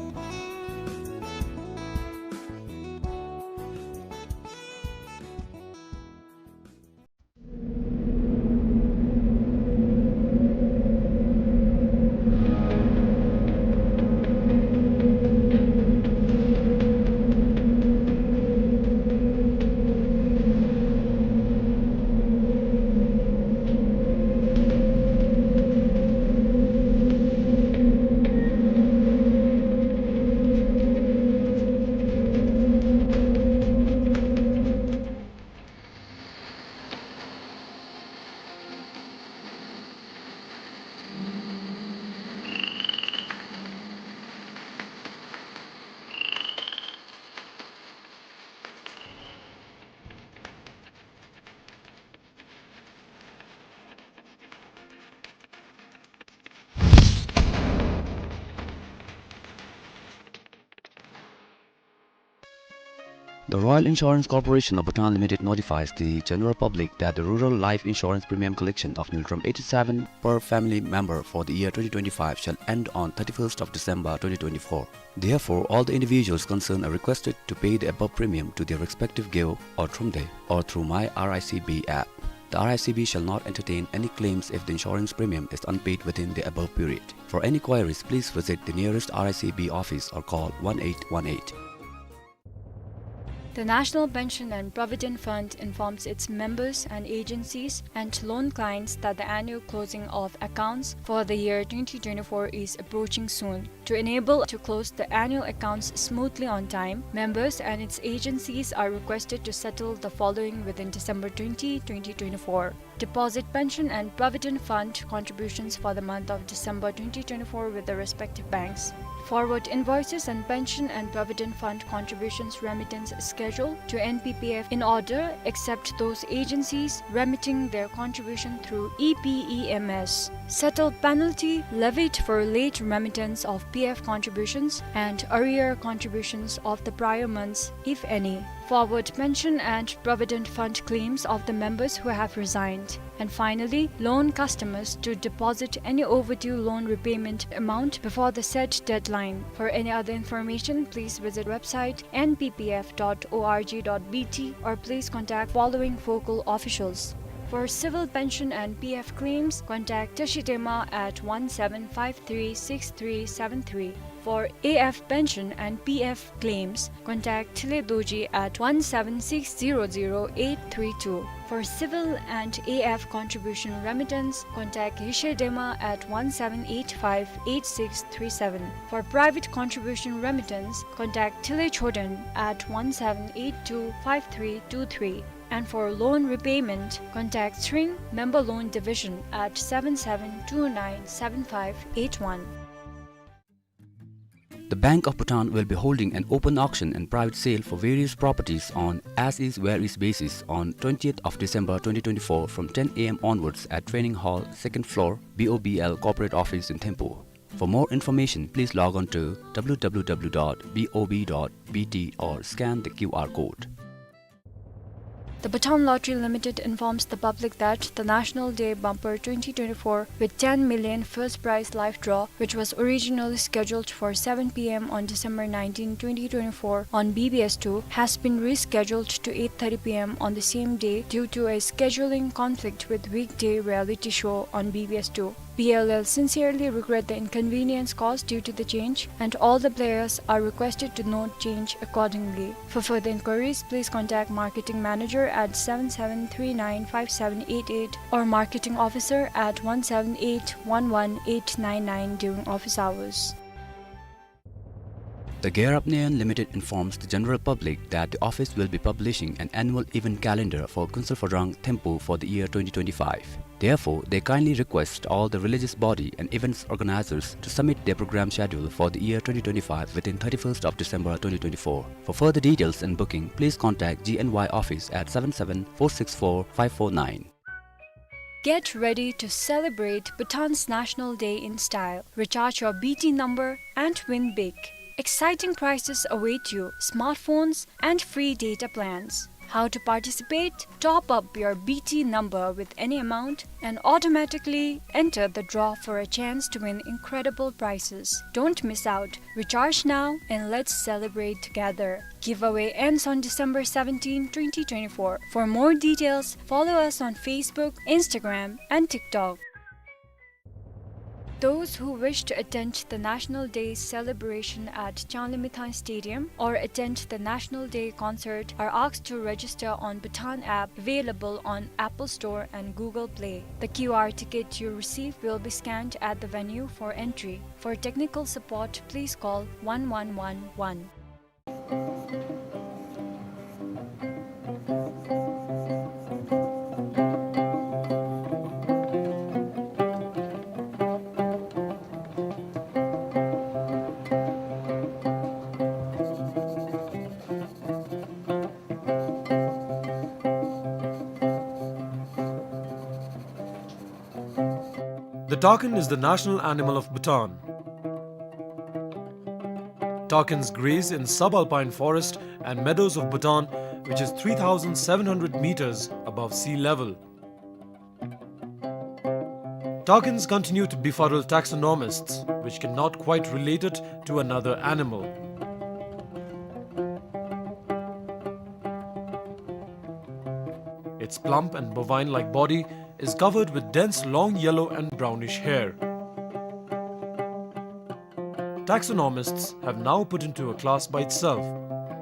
The Royal Insurance Corporation of Bhutan Limited notifies the general public that the rural life insurance premium collection of Ngultrum eighty-seven per family member for the year twenty twenty-five shall end on thirty-first of December twenty twenty-four. Therefore, all the individuals concerned are requested to pay the above premium to their respective Geo or Thromde or through My R I C B app. The R I C B shall not entertain any claims if the insurance premium is unpaid within the above period. For any queries, please visit the nearest R I C B office or call one eight one eight. The National Pension and Provident Fund informs its members and agencies and loan clients that the annual closing of accounts for the year twenty twenty-four is approaching soon. To enable to close the annual accounts smoothly on time, members and its agencies are requested to settle the following within December twenty, twenty twenty-four. Deposit pension and provident fund contributions for the month of December twenty twenty-four with the respective banks. Forward invoices and pension and provident fund contributions remittance schedule to N P P F in order, except those agencies remitting their contribution through E P E M S. Settle penalty levied for late remittance of P F contributions and arrear contributions of the prior months, if any. Forward pension and provident fund claims of the members who have resigned. And finally, loan customers to deposit any overdue loan repayment amount before the said deadline. For any other information, please visit website N P P F dot O R G dot B T or please contact following focal officials. For civil pension and P F claims, contact Tashi Dema at one seven five three six three seven three. For A F pension and P F claims, contact Thile Dorji at one seven six zero zero eight three two. For civil and A F contribution remittance, contact Yeshe Dema at one seven eight five eight six three seven. For private contribution remittance, contact Thile Choden at one seven eight two five three two three. And for loan repayment, contact Tshering Member Loan Division at seven seven two nine seven five eight one. The Bank of Bhutan will be holding an open auction and private sale for various properties on as is where is basis on twentieth of December twenty twenty-four from ten A M onwards at Training Hall, second floor, B O B L Corporate Office in Thimphu. For more information, please log on to W W W dot B O B dot B T or scan the Q R code. The Bhutan Lottery Limited informs the public that the National Day Bumper twenty twenty-four with ten million first prize live draw, which was originally scheduled for seven P M on December nineteenth, twenty twenty-four on B B S two, has been rescheduled to eight thirty P M on the same day due to a scheduling conflict with weekday reality show on B B S two. B L L sincerely regret the inconvenience caused due to the change, and all the players are requested to note change accordingly. For further inquiries, please contact Marketing Manager at seven seven three nine five seven eight eight or Marketing Officer at one seven eight one one eight nine nine during office hours. The Gear Up Nayon Limited informs the general public that the office will be publishing an annual event calendar for Kuensel Phodrang Thimphu for the year twenty twenty-five. Therefore, they kindly request all the religious body and events organizers to submit their program schedule for the year twenty twenty-five within thirty-first of December twenty twenty-four. For further details and booking, please contact G N Y office at seven seven four six four five four nine. Get ready to celebrate Bhutan's National Day in style. Recharge your B T number and win big. Exciting prizes await you: smartphones and free data plans. How to participate? Top up your B T number with any amount and automatically enter the draw for a chance to win incredible prizes. Don't miss out. Recharge now and let's celebrate together. Giveaway ends on December seventeenth, twenty twenty-four. For more details, follow us on Facebook, Instagram, and TikTok. Those who wish to attend the National Day celebration at Changlimithang Stadium or attend the National Day concert are asked to register on Bhutan app available on Apple Store and Google Play. The Q R ticket you receive will be scanned at the venue for entry. For technical support, please call one one one one. The takin is the national animal of Bhutan. Takins graze in subalpine forest and meadows of Bhutan, which is three thousand seven hundred meters above sea level. Takins continue to befuddle taxonomists, which cannot quite relate it to another animal. Its plump and bovine-like body is covered with dense long yellow and brownish hair. Taxonomists have now put into a class by itself.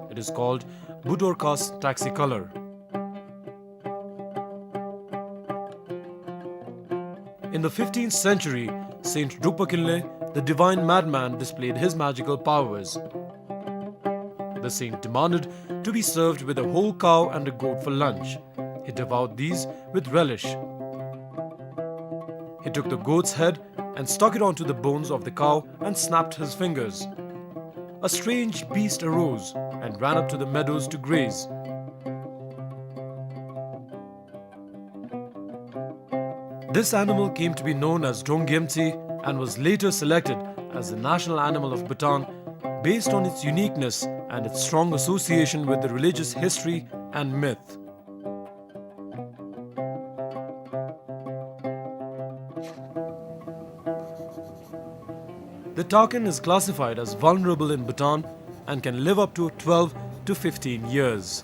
It is called Budorcas taxicolor. In the fifteenth century, Saint Drukpa Kinley, the divine madman, displayed his magical powers. The saint demanded to be served with a whole cow and a goat for lunch. He devoured these with relish. He took the goat's head and stuck it onto the bones of the cow and snapped his fingers. A strange beast arose and ran up to the meadows to graze. This animal came to be known as Drong Gyemtse and was later selected as the national animal of Bhutan based on its uniqueness and its strong association with the religious history and myth. The takin is classified as vulnerable in Bhutan and can live up to twelve to fifteen years.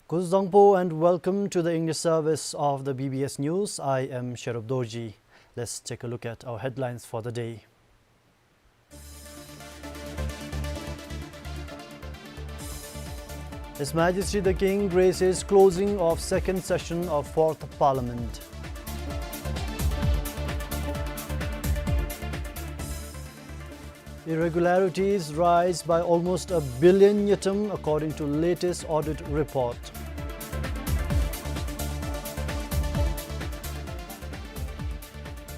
Kuzuzangpo and welcome to the English service of the B B S News. I am Sherub Dorji. Let's take a look at our headlines for the day. His Majesty the King graces closing of second session of Fourth Parliament. Irregularities rise by almost a billion ngultrum according to latest audit report.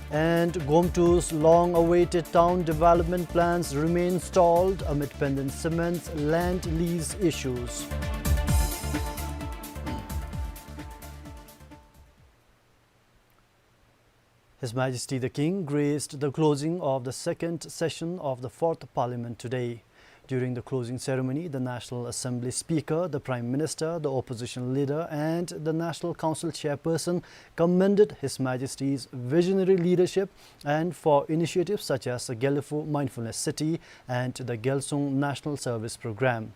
And Gomtu's long-awaited town development plans remain stalled amid pending cement land lease issues. His Majesty the King graced the closing of the second session of the Fourth Parliament today. During the closing ceremony, the National Assembly Speaker, the Prime Minister, the Opposition Leader, and the National Council Chairperson commended His Majesty's visionary leadership and for initiatives such as the Gelephu Mindfulness City and the Gyalsung National Service Programme.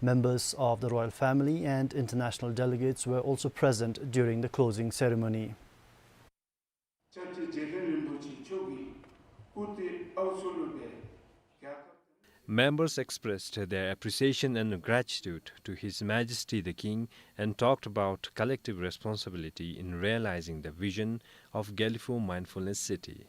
Members of the royal family and international delegates were also present during the closing ceremony. Members expressed their appreciation and gratitude to His Majesty the King and talked about collective responsibility in realizing the vision of Gelephu Mindfulness City.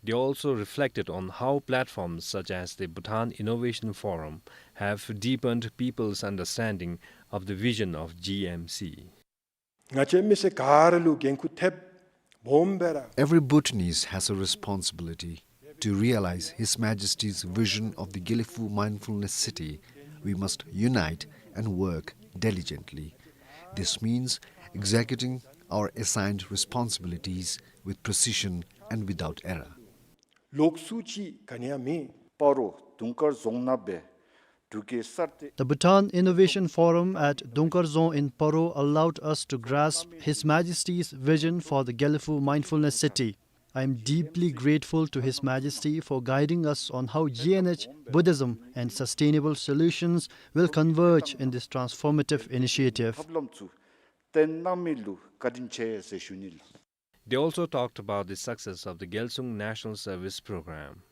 They also reflected on how platforms such as the Bhutan Innovation Forum have deepened people's understanding of the vision of G M C. ང་བཅས་མི་སེར་ག་ར་ལུ་འགན་ཁུར་ཐེབས་སྦོམ་སྦེ་ར། Every Bhutanese has a responsibility. To realize His Majesty's vision of the Gelephu Mindfulness City, we must unite and work diligently. This means executing our assigned responsibilities with precision and without error. ལོགས་སུ་ཅིག་ག་ནི་ཡང་མེད། སྤ་རོ་དུང་དཀར་རྫོང་ནང་སྦེ་འབྲུག་རྒྱལ་གསར་བརྗེ། The Bhutan Innovation Forum at Dungkar Dzong in Paro allowed us to grasp His Majesty's vision for the Gelephu Mindfulness City. I am deeply grateful to His Majesty for guiding us on how G N H, Buddhism, and sustainable solutions will converge in this transformative initiative. ཐབས་ལམ་ཚུ་བཏོན་གནང་མི་ལུ་བཀའ་དྲིན་ཆེ་ཟེར་ཞུ་ནི་ལགས། They also talked about the success of the Gyalsung National Service Program.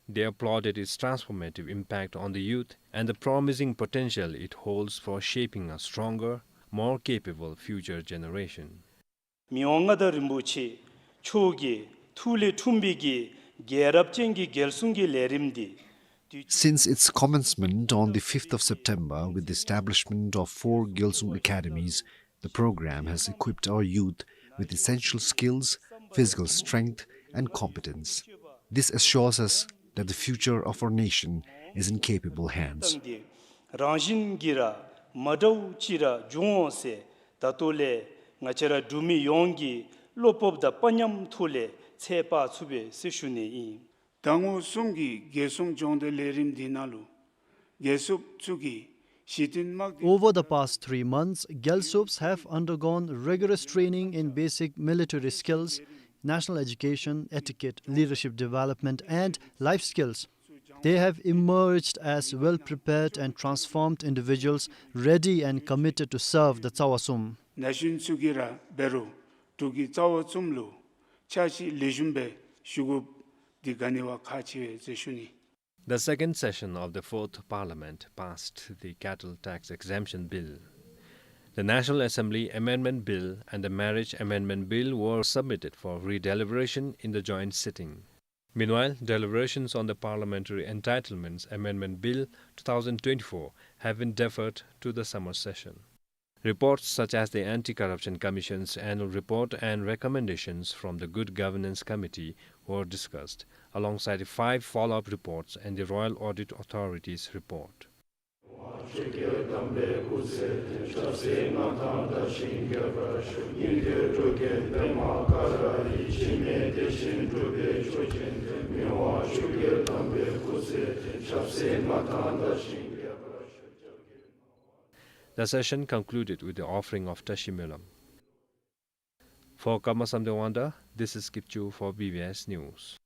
They applauded its transformative impact on the youth and the promising potential it holds for shaping a stronger, more capable future generation. མི་དབང་མངའ་བདག་རིན་པོ་ཆེ་མཆོག་གི་ཐུགས་ལས་འཁྲུངས་པའི་གི་རྒྱལ་རབས་ཅན་གྱི་རྒྱལ་སྲུང་གི་ལས་རིམ་འདི། Since its commencement on the fifth of September with the establishment of four Gyalsung Academies, the program has equipped our youth with essential skills, physical strength, and competence. This assures us that the future of our nation is in capable hands. རང་བཞིན་གྱིས་ར་མ་འདྲཝ་ཅིག་ར་འབྱུང་འོང་ཟེར་ད་ལྟོ་ལས་ང་བཅས་ར་འབྲུག་མི་ཡོངས་ཀྱིས་བློ་སྤོབས་དང་དཔའ་ཉམས་ཐོག་ལས་ཚད་དཔག་ཚུགས་པས་ཟེར་ཞུ་ནི་ཨིན། ཟླ་ངོ་གསུམ་གྱི་རྒྱལ་སྲུང་སྦྱོང་བརྡར་ལས་རིམ་འདི་ནང་ལུ་རྒྱལ་སྲུངཔ་ཚུ་གིས་གཞི་རྟེན་དམག་སྡེ། Over the past three months, Gyalsups have undergone rigorous training in basic military skills, national education, etiquette, leadership development, and life skills. They have emerged as well-prepared and transformed individuals, ready and committed to serve the Tsawa Tsum. ན་གཞོན་ཚུ་གིས་ར་འབད་རུང་འབྲུག་གི་རྩ་བ་བཙུམ་ལུ་ཕྱག་ཕྱིད་ལེགས་ཤོམ་སྦེ་ཞུ་དགོཔ་འདི་ག་ནི་བ་ཁག་ཆེ་བས་ཟེར་ཞུ་ནི། The second session of the Fourth Parliament passed the Cattle Tax Exemption Bill. The National Assembly Amendment Bill and the Marriage Amendment Bill were submitted for re-deliberation in the joint sitting. Meanwhile, deliberations on the Parliamentary Entitlements Amendment Bill two thousand twenty-four have been deferred to the summer session. Reports such as the Anti-Corruption Commission's annual report and recommendations from the Good Governance Committee were discussed, alongside the five follow-up reports and the Royal Audit Authority's report. The session concluded with the offering of Tashi Melam. For Karma Samdewangda, this is Kipchoo for B B S News.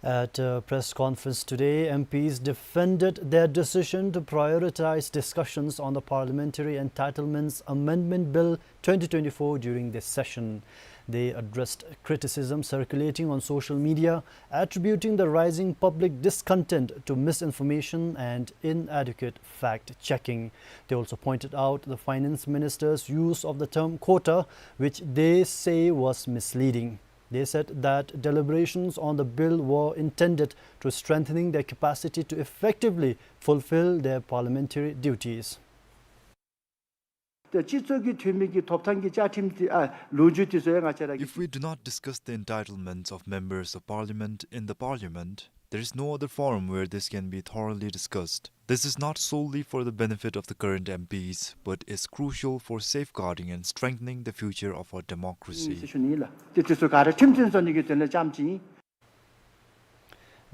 At a press conference today, M Ps defended their decision to prioritize discussions on the Parliamentary Entitlements Amendment Bill twenty twenty-four during this session. They addressed criticism circulating on social media, attributing the rising public discontent to misinformation and inadequate fact-checking. They also pointed out the finance minister's use of the term quota, which they say was misleading. They said that deliberations on the bill were intended to strengthening their capacity to effectively fulfill their parliamentary duties. ད་སྤྱི་ཚོགས་ཀྱི་འཐུས་མི་གི་ཐོབ་ཐང་གི་བཅའ་ཁྲིམས་དེ་ཨ་ལོ་རྒྱུས་དེ་ཚུ་ཡང་ང་བཅས་ར་གི། If we do not discuss the entitlements of members of parliament in the parliament, there is no other forum where this can be thoroughly discussed. This is not solely for the benefit of the current M Ps, but is crucial for safeguarding and strengthening the future of our democracy. ཞུ་ནི་ལགས། དེ་དེ་ཚུ་ག་ར་ཁྲིམས་མཐུན་བཟོ་ནི་གི་དོན་ལས་རྐྱངམ་ཅིག་ཨིན།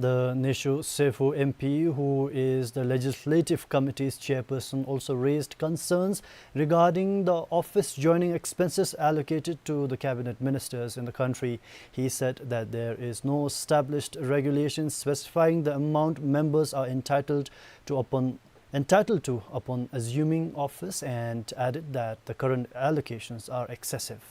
The Neishu Sephu M P, who is the Legislative Committee's chairperson, also raised concerns regarding the office joining expenses allocated to the cabinet ministers in the country. He said that there is no established regulation specifying the amount members are entitled to upon, entitled to upon assuming office, and added that the current allocations are excessive.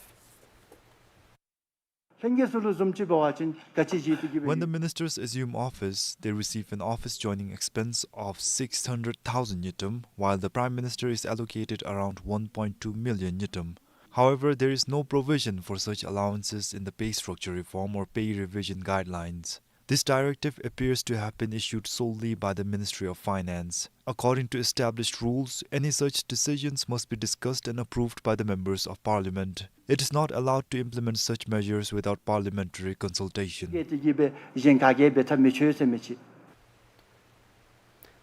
ལྷན་རྒྱས་ཚུ་ལུ་བཟུམ་ཅིག་འབད་བ་ཅིན་ག་ཅི་ཅིག་དེ་གི་སྦེ། When the ministers assume office, they receive an office joining expense of six hundred thousand ngultrum, while the Prime Minister is allocated around one point two million ngultrum. However, there is no provision for such allowances in the pay structure reform or pay revision guidelines. This directive appears to have been issued solely by the Ministry of Finance. According to established rules, any such decisions must be discussed and approved by the members of parliament. It is not allowed to implement such measures without parliamentary consultation. གི་དེ་གི་སྦེ་གཞན་ག་གིས་འབད་ཐབས་མི་ཆོག་ཟེར་མི་ཅིག།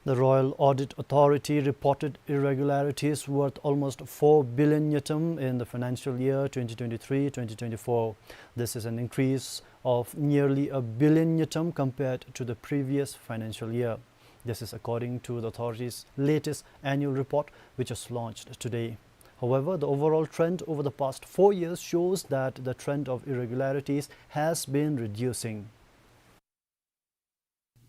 The Royal Audit Authority reported irregularities worth almost four billion ngultrum in the financial year twenty twenty-three twenty twenty-four. This is an increase of nearly a billion ngultrum compared to the previous financial year. This is according to the authority's latest annual report, which was launched today. However, the overall trend over the past four years shows that the trend of irregularities has been reducing.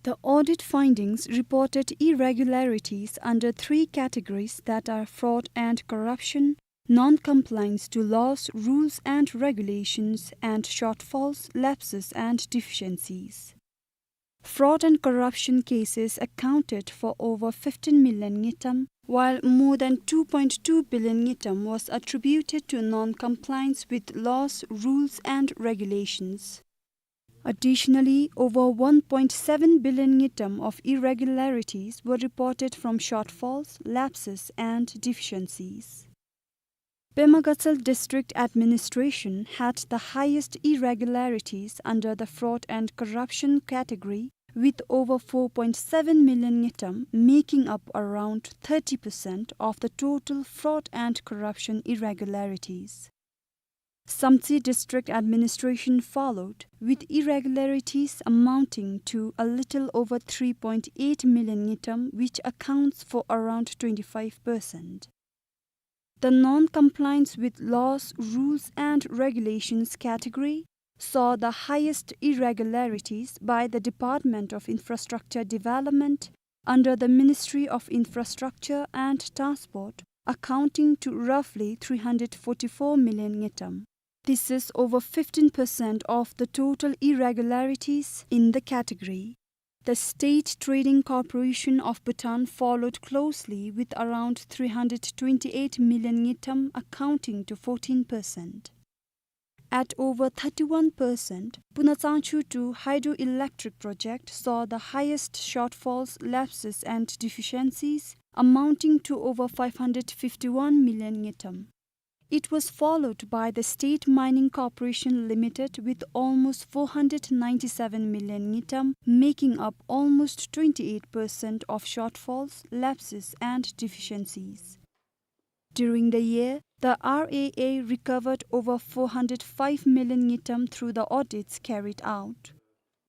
The audit findings reported irregularities under three categories, that are fraud and corruption, non-compliance to laws, rules and regulations, and shortfalls, lapses and deficiencies. Fraud and corruption cases accounted for over fifteen million ngultrum, while more than two point two billion ngultrum was attributed to non-compliance with laws, rules and regulations. Additionally, over one point seven billion ngultrum of irregularities were reported from shortfalls, lapses and deficiencies. Pema Gatshel District Administration had the highest irregularities under the fraud and corruption category, with over four point seven million ngultrum, making up around thirty percent of the total fraud and corruption irregularities. Samtse District Administration followed, with irregularities amounting to a little over three point eight million ngultrum, which accounts for around twenty-five percent. The non-compliance with laws, rules and regulations category saw the highest irregularities by the Department of Infrastructure Development under the Ministry of Infrastructure and Transport, accounting to roughly three hundred forty-four million ngultrum. This is over fifteen percent of the total irregularities in the category. The State Trading Corporation of Bhutan followed closely with around three hundred twenty-eight million ngultrum, accounting to fourteen percent. At over thirty-one percent, Puna Tsangchu two hydroelectric project saw the highest shortfalls, lapses and deficiencies, amounting to over five hundred fifty-one million ngultrum. It was followed by the State Mining Corporation Limited with almost four hundred ninety-seven million ngultrum, making up almost twenty-eight percent of shortfalls, lapses and deficiencies. During the year, the R A A recovered over four hundred five million ngultrum through the audits carried out.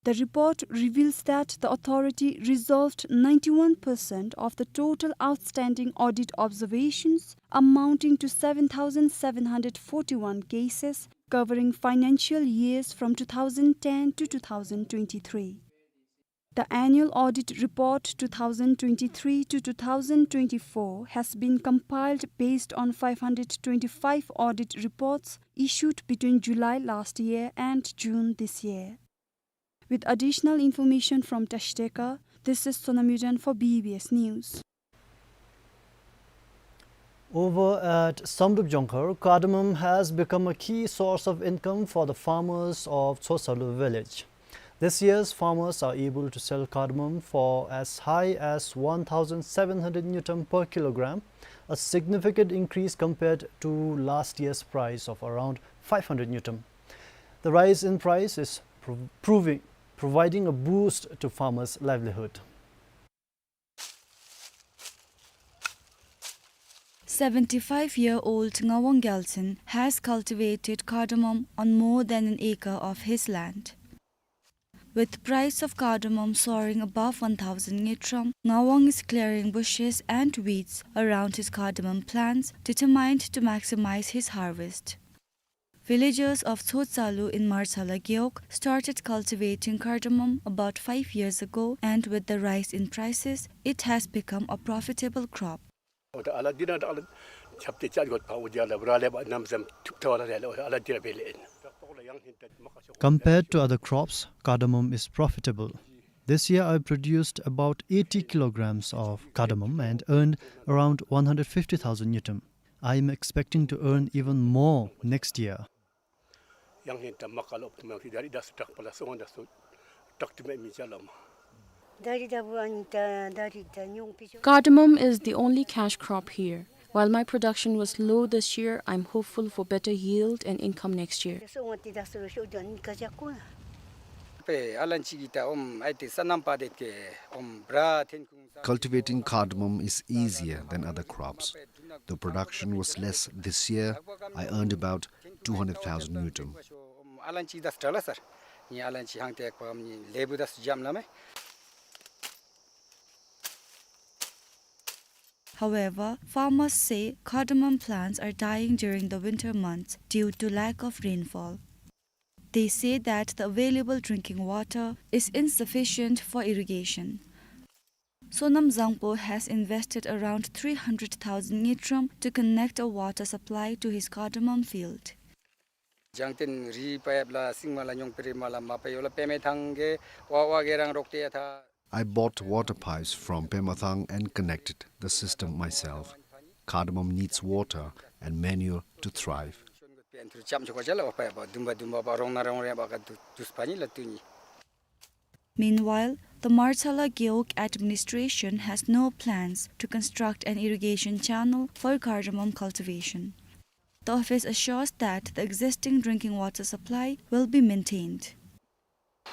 The report reveals that the authority resolved ninety-one percent of the total outstanding audit observations, amounting to seven thousand seven hundred forty-one cases, covering financial years from two thousand ten to two thousand twenty-three. The annual audit report two thousand twenty-three to two thousand twenty-four has been compiled based on five hundred twenty-five audit reports issued between July last year and June this year. With additional information from Tashteka, this is Sonam Yuden for B B S News. Over at Samdrup Jongkhar, cardamom has become a key source of income for the farmers of Tsotsalu village. This year's farmers are able to sell cardamom for as high as one thousand seven hundred ngultrum per kilogram, a significant increase compared to last year's price of around five hundred ngultrum. The rise in price is prov-, proving, providing a boost to farmers' livelihood. Seventy-five-year-old Ngawang Gyaltsen has cultivated cardamom on more than an acre of his land. With price of cardamom soaring above one thousand ngultrum, Ngawang is clearing bushes and weeds around his cardamom plants, determined to maximize his harvest. Villagers of Tsotsalu in Marchala Gewog started cultivating cardamom about five years ago, and with the rise in prices, it has become a profitable crop. Compared to other crops, cardamom is profitable. This year I produced about eighty kilograms of cardamom and earned around one hundred fifty thousand ngultrum. I am expecting to earn even more next year. དྲག་ཏུ་མེད་མི་ཅ་ལ་མ། ད་རི་ད་བུ་ཨ་ནི་ད་ད་རི་ད་ཉུང་པི་ཅོ། Cardamom is the only cash crop here. While my production was low this year, I'm hopeful for better yield and income next year. སོ་ང་ཏི་ད་སོ་ཤོ་ཇོ་ནི་ཀ་ཅ་ཀུ་ན། པེ་ཨ་ལན་ཅི་གི་ད་ཨོམ་ཨའི་ཏེ་ས་ནམ་པ་དེ་ཏེ་ཨོམ་བྲ་ཐེན་ཁུང་ས། Cultivating cardamom is easier than other crops. Though production was less this year, I earned about two hundred thousand ngultrum. ཨ་ལན་ཅི་ད་སྟྲ་ལ་སར། ཉི་ཨ་ལན་ཅི་ཧང་ཏེ་ཀོམ་ཉི་ལེ་བུ་ད་སུ་ཇམ་ལ་མེ། However, farmers say cardamom plants are dying during the winter months due to lack of rainfall. They say that the available drinking water is insufficient for irrigation. Sonam Zangpo has invested around three hundred thousand ngultrum to connect a water supply to his cardamom field. ཇང་ཏེན་རི་པ་ཡབ་ལ་སིང་མ་ལ་ཉོང་པི་རི་མ་ལ་མ་པ་ཡོ་ལ་པེ་མེ་ཐང་གེ་ཝ་ཝ་གེ་རང་རོག་ཏེ་ཡ་ཐ། I bought water pipes from Pemathang and connected the system myself. Cardamom needs water and manure to thrive. Meanwhile, the Marthala Gewog administration has no plans to construct an irrigation channel for cardamom cultivation. The office assures that the existing drinking water supply will be maintained.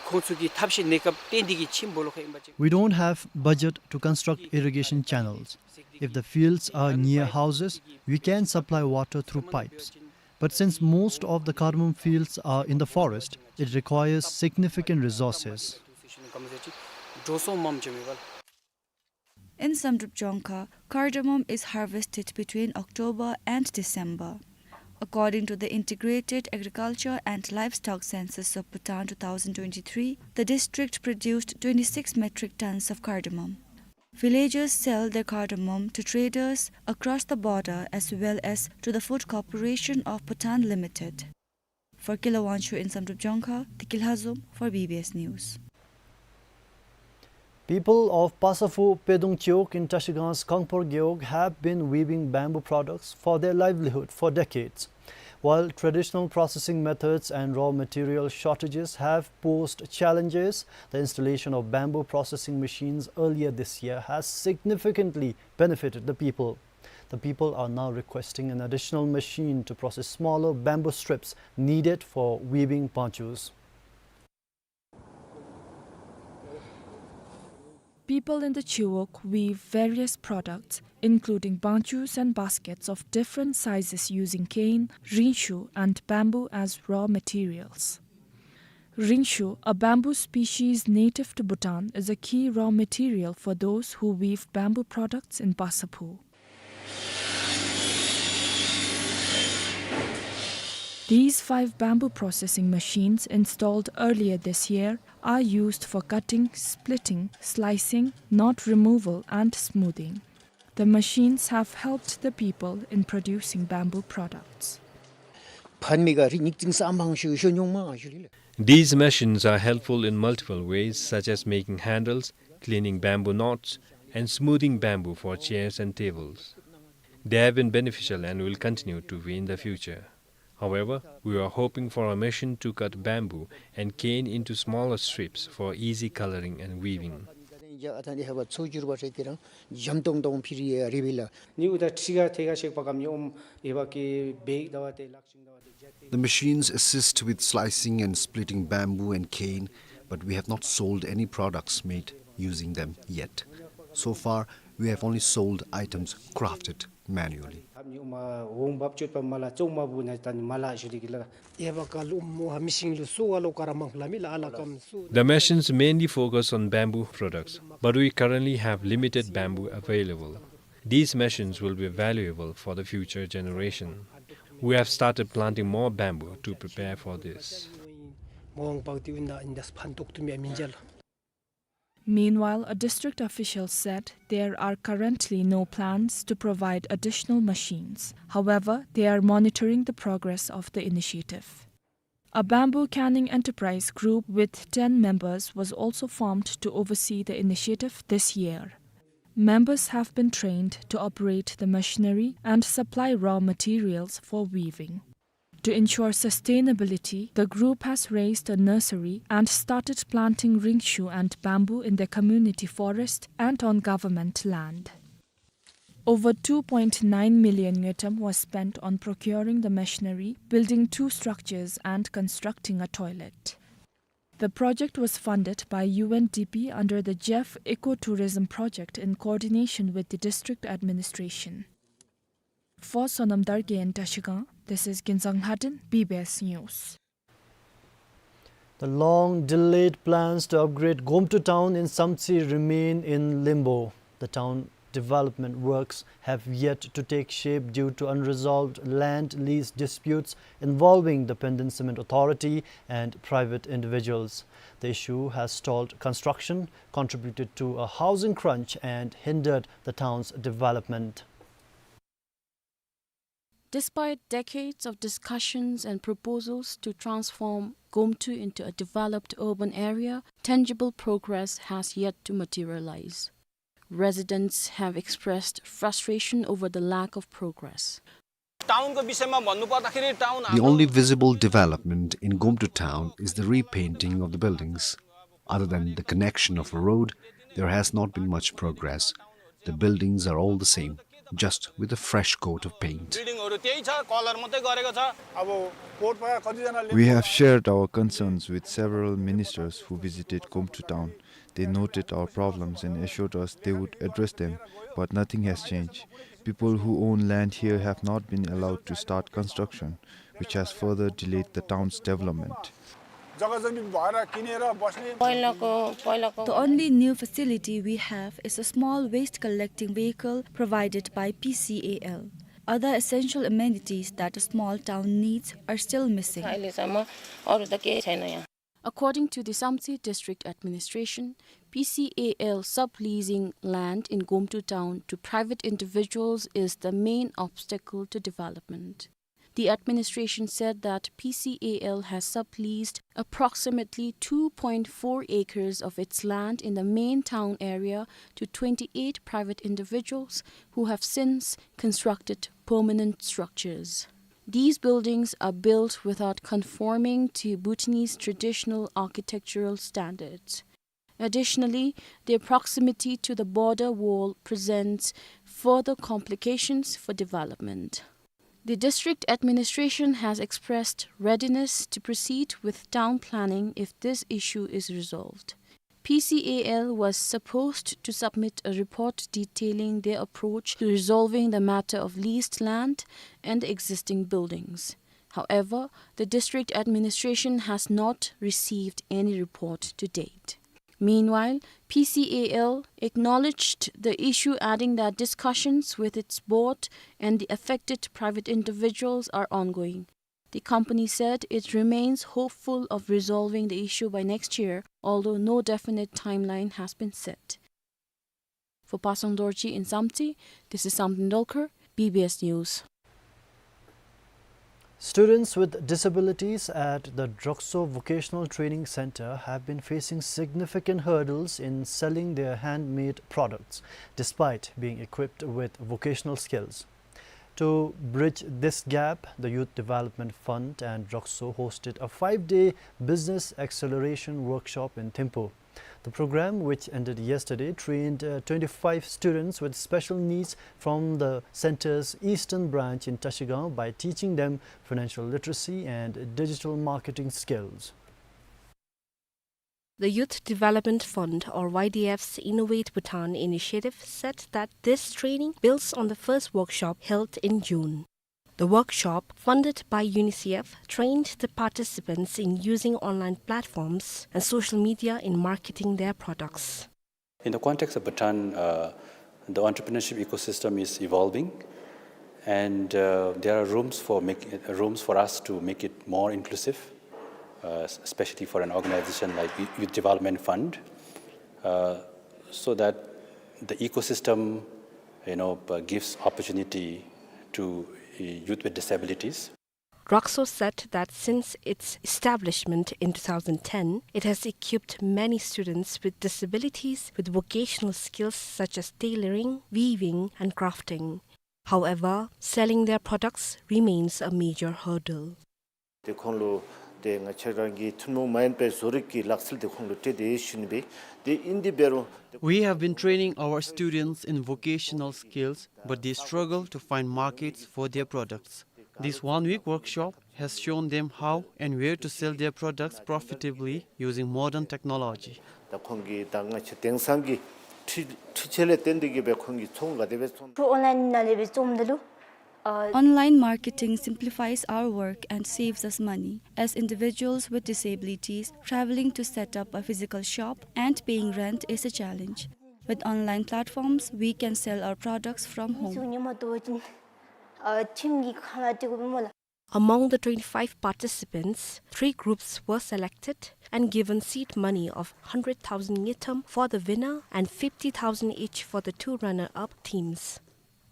ཁོང་ཚོ་གི་ཐབས་ཤེས་གནས་སྐབས་ཏན་ཏིག་གི་ཆེན་པོ་ལོ་ཁ་ཨིན་པ་ཅིག We don't have budget to construct irrigation channels. If the fields are near houses, we can supply water through pipes. But since most of the cardamom fields are in the forest, it requires significant resources. འགྲོ་སོང་མམ་ཅོ་མེ་བལ། In Samdrup Jongkha, cardamom is harvested between October and December. According to the Integrated Agriculture and Livestock Census of Bhutan two thousand twenty-three, the district produced twenty-six metric tons of cardamom. Villagers sell their cardamom to traders across the border as well as to the Food Corporation of Bhutan Limited. For Kila Wangchuk in Samdrup Jongkha, Tiki Lhazom for B B S News. People of Pasaphu Pedung Chiwog in Trashigang's Kangpor Gewog have been weaving bamboo products for their livelihood for decades. While traditional processing methods and raw material shortages have posed challenges, the installation of bamboo processing machines earlier this year has significantly benefited the people. The people are now requesting an additional machine to process smaller bamboo strips needed for weaving banchus. People in the Chiwog weave various products, including banchus and baskets of different sizes, using cane, ringshu, and bamboo as raw materials. Ringshu, a bamboo species native to Bhutan, is a key raw material for those who weave bamboo products in Pasaphu. These five bamboo processing machines installed earlier this year are used for cutting, splitting, slicing, knot removal and smoothing. The machines have helped the people in producing bamboo products. ཕན་མི་ག་རི་ཉིག་ཙིང་ས་མང་ཤོས་ཤོ་ཉུང་མ་ཤོ་ལི་ལ། These machines are helpful in multiple ways, such as making handles, cleaning bamboo knots, and smoothing bamboo for chairs and tables. They have been beneficial and will continue to be in the future. However, we are hoping for a machine to cut bamboo and cane into smaller strips for easy coloring and weaving. The machines assist with slicing and splitting bamboo and cane, but we have not sold any products made using them yet. So far, we have only sold items crafted manually. The machines mainly focus on bamboo products, but we currently have limited bamboo available. These machines will be valuable for the future generation. We have started planting more bamboo to prepare for this. Meanwhile, a district official said there are currently no plans to provide additional machines. However, they are monitoring the progress of the initiative. A bamboo canning enterprise group with ten members was also formed to oversee the initiative this year. Members have been trained to operate the machinery and supply raw materials for weaving. To ensure sustainability, the group has raised a nursery and started planting ringshu and bamboo in their community forest and on government land. Over two point nine million ngultrum was spent on procuring the machinery, building two structures, and constructing a toilet. The project was funded by U N D P under the Jeff Ecotourism Project in coordination with the district administration. For Sonam Dargay in Trashigang, this is Ginzang Lhaden, B B S News. The long-delayed plans to upgrade Gomtu town in Samtse remain in limbo. The town development works have yet to take shape due to unresolved land lease disputes involving the Penden Cement Authority and private individuals. The issue has stalled construction, contributed to a housing crunch, and hindered the town's development. Despite decades of discussions and proposals to transform Gomtu into a developed urban area, tangible progress has yet to materialize. Residents have expressed frustration over the lack of progress. टाउनको विषयमा भन्नुपर्दाखेरि town The only visible development in Gomtu town is the repainting of the buildings. Other than the connection of a road, there has not been much progress. The buildings are all the same, just with a fresh coat of paint. बिल्डिङहरू त्यही छ, कलर मात्रै गरेको छ। अब कोर्टमा कतिजनाले We have shared our concerns with several ministers who visited Gomtu town. They noted our problems and assured us they would address them, but nothing has changed. People who own land here have not been allowed to start construction, which has further delayed the town's development. जग्गा जमिन भएर किनेर बस्ने पहिलाको पहिलाको The only new facility we have is a small waste collecting vehicle provided by P C A L. Other essential amenities that a small town needs are still missing. अहिलेसम्म अरू त केही छैन यहाँ। According to the Samtse District Administration, P C A L subleasing land in Gomtu town to private individuals is the main obstacle to development. The administration said that P C A L has subleased approximately two point four acres of its land in the main town area to twenty-eight private individuals who have since constructed permanent structures. These buildings are built without conforming to Bhutanese traditional architectural standards. Additionally, their proximity to the border wall presents further complications for development. The district administration has expressed readiness to proceed with town planning if this issue is resolved. P C A L was supposed to submit a report detailing their approach to resolving the matter of leased land and existing buildings. However, the district administration has not received any report to date. Meanwhile, P C A L acknowledged the issue, adding that discussions with its board and the affected private individuals are ongoing. The company said it remains hopeful of resolving the issue by next year, although no definite timeline has been set. For Pasang Dorji in Samtse, this is Samten Dolkar, B B S News. Students with disabilities at the Drokso Vocational Training Center have been facing significant hurdles in selling their handmade products, despite being equipped with vocational skills. To bridge this gap, the Youth Development Fund and Drokso hosted a five-day business acceleration workshop in Thimphu. The program, which ended yesterday, trained, uh, twenty-five students with special needs from the center's eastern branch in Trashigang by teaching them financial literacy and digital marketing skills. The Youth Development Fund, or Y D F's Innovate Bhutan initiative, said that this training builds on the first workshop held in June. The workshop, funded by UNICEF, trained the participants in using online platforms and social media in marketing their products. In the context of Bhutan, uh, the entrepreneurship ecosystem is evolving, and, uh, there are rooms for make, rooms for us to make it more inclusive, uh, s-, especially for an organization like Yo-, Youth Development Fund, uh, so that the ecosystem, you know, uh, gives opportunity to, uh, youth with disabilities. Drokso said that since its establishment in two thousand ten, it has equipped many students with disabilities with vocational skills such as tailoring, weaving, and crafting. However, selling their products remains a major hurdle. ཏེ་ཁོང་ལུ་ཏེ་ང་བཅས་ར་གི་ཐུན་མོང་མ་ཡིན་པའི་བཟོ་རིག་གི་ལག་རྩལ་དེ་ཁོང་ལུ་སྤྲོད་དེ་ཡོད་ཞུ་ནི་སྦེ། ཏེ་ཨིན་དེ་འབད་རུང་ཏེ། We have been training our students in vocational skills, but they struggle to find markets for their products. This one-week workshop has shown them how and where to sell their products profitably using modern technology. ད་ཁོང་གིས་ད་ང་བཅས་དེང་སང་གི་འཕྲུལ་འཕྲུལ་ཆས་ལས་བརྟེན་ཏེ་གིས་སྦེ་ཁོང་གིས་ཚོང་ག་དེ་སྦེ་བཙུགས། ཁོང་ཨོན་ལའིན་ནང་ལས་སྦེ་བཙུགསཔ་ད་ལུ། Online marketing simplifies our work and saves us money. As individuals with disabilities, traveling to set up a physical shop and paying rent is a challenge. With online platforms, we can sell our products from home. Among the twenty-five participants, three groups were selected and given seed money of hundred thousand ngultrum for the winner and fifty thousand each for the two runner-up teams.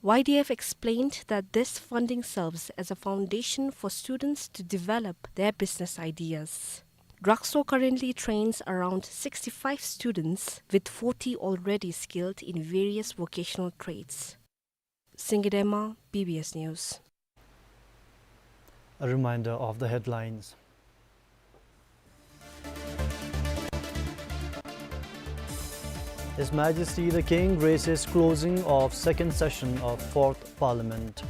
Y D F explained that this funding serves as a foundation for students to develop their business ideas. Drakso currently trains around sixty-five students, with forty already skilled in various vocational trades. Singye Dema, B B S News. A reminder of the headlines. His Majesty the King graces closing of second session of Fourth Parliament.